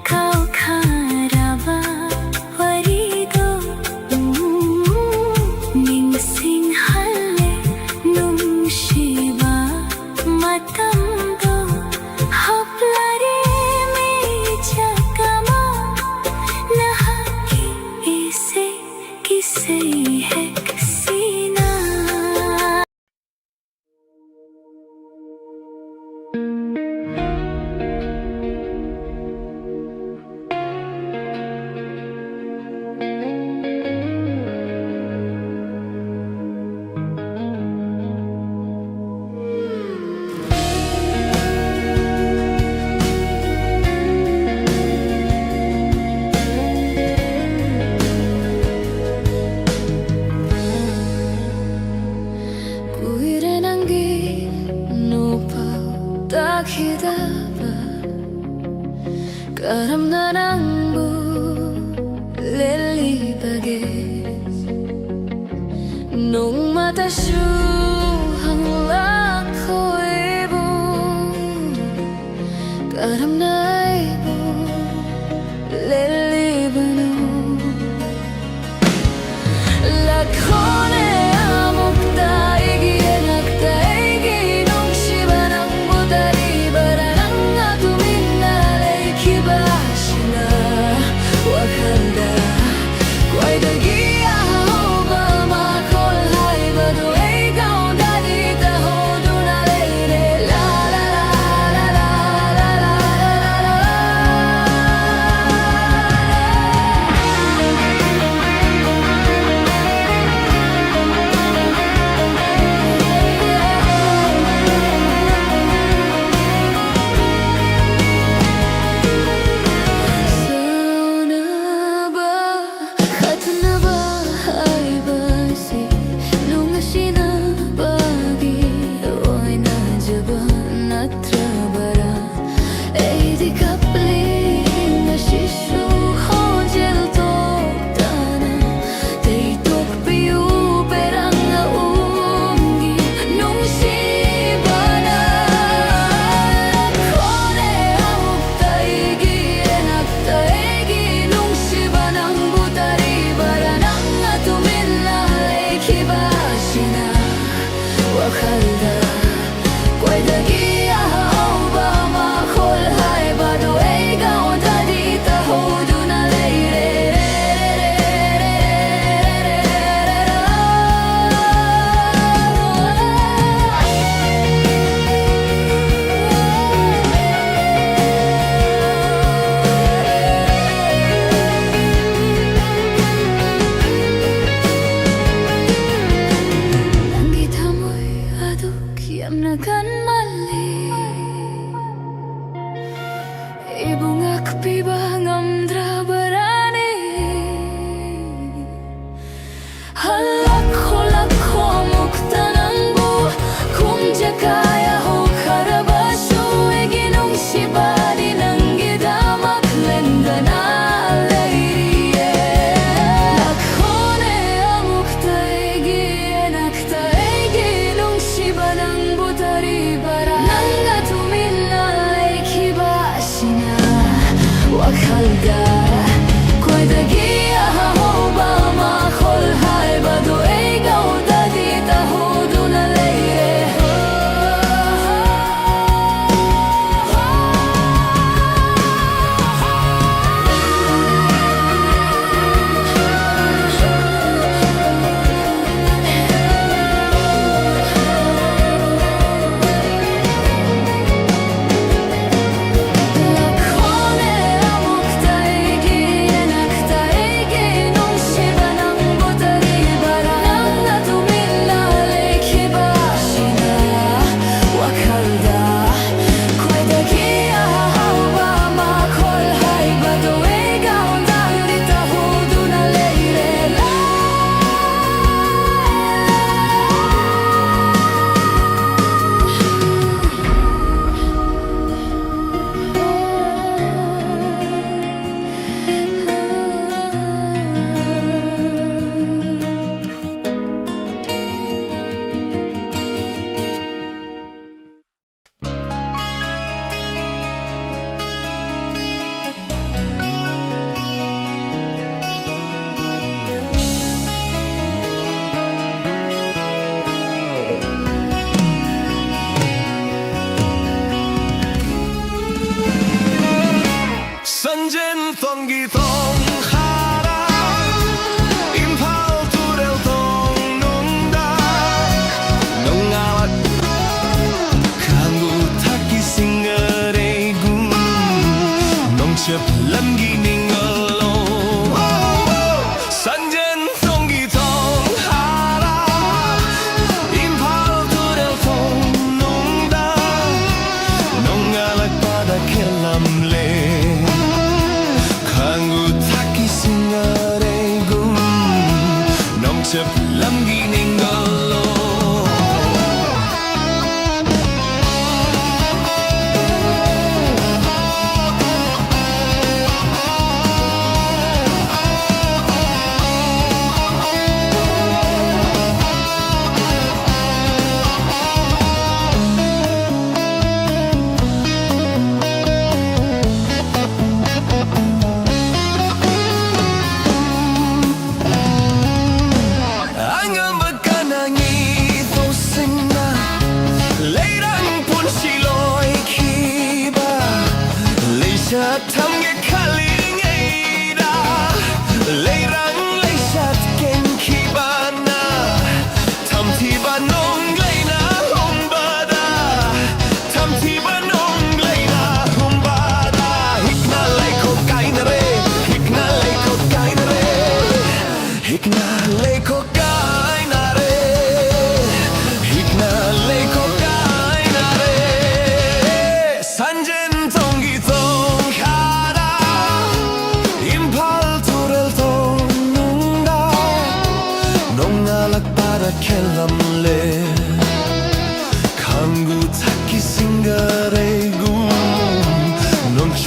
ꯀꯥꯎꯈ꯭ꯔꯕ ꯋꯥꯔꯤꯗꯣ꯫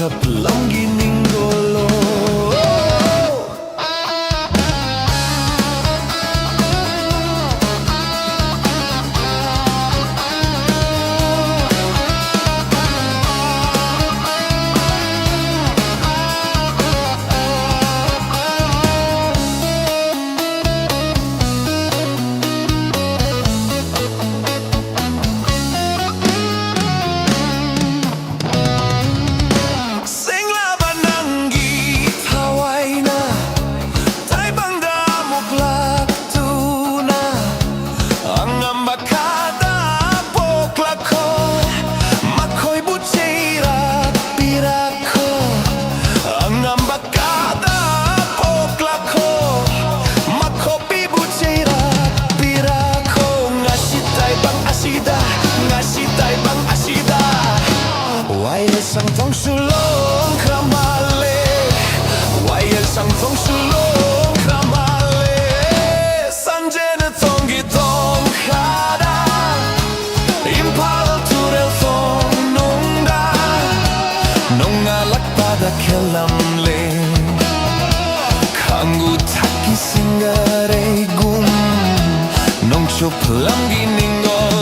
ꯂꯝꯒꯤ ꯅꯤꯡꯒꯣꯜꯂꯣ꯫ ꯁꯦꯡꯂꯕ ꯅꯪꯒꯤ ꯊꯋꯥꯏꯅ ꯇꯥꯏꯕꯪꯗ ꯑꯃꯨꯛ ꯂꯥꯛꯇꯨꯅ ꯑꯉꯝꯕ ꯀꯥꯗ ꯄꯣꯛꯂꯛꯈꯣ, ꯃꯈꯣꯏꯕꯨ ꯆꯩꯔꯛꯄꯤꯔꯛꯈꯣ꯫ ꯑꯉꯝꯕ ꯀꯥꯗ ꯄꯣꯛꯂꯛꯈꯣ, ꯃꯈꯣꯏꯕꯨ ꯆꯩꯔꯛꯄꯤꯔꯛꯈꯣ꯫ ꯉꯁꯤ ꯇꯥꯏꯕꯪ ꯑꯁꯤꯗ, ꯉꯁꯤ ꯇꯥꯏꯕꯪ ꯑꯁꯤꯗ ꯋꯥꯌꯦꯜ ꯁꯪꯐꯝꯁꯨ ꯂꯣꯡꯈ꯭ꯔ ꯃꯥꯜꯂꯦ, ꯋꯥꯌꯦꯜ ꯁꯪꯐꯝꯁꯨ ꯂꯣꯡꯈ꯭ꯔ ꯃꯥꯜꯂꯦ꯫ ꯁꯟꯖꯦꯟ ꯊꯣꯡꯒꯤ ꯊꯣꯡꯈꯥꯗ, ꯏꯝꯐꯥꯜ ꯇꯨꯔꯦꯜ ꯊꯣꯡꯅꯨꯡꯗ ꯅꯣꯡꯉꯥꯜꯂꯛꯄꯗ ꯈꯦꯠꯂꯝꯂꯦ꯫ ꯈꯥꯡꯉꯨ ꯊꯛꯀꯤ ꯁꯤꯡꯒꯔꯩꯒꯨꯝ ꯅꯣꯡꯆꯨꯞ ꯂꯝꯒꯤ ꯅꯤꯡꯒꯣꯜ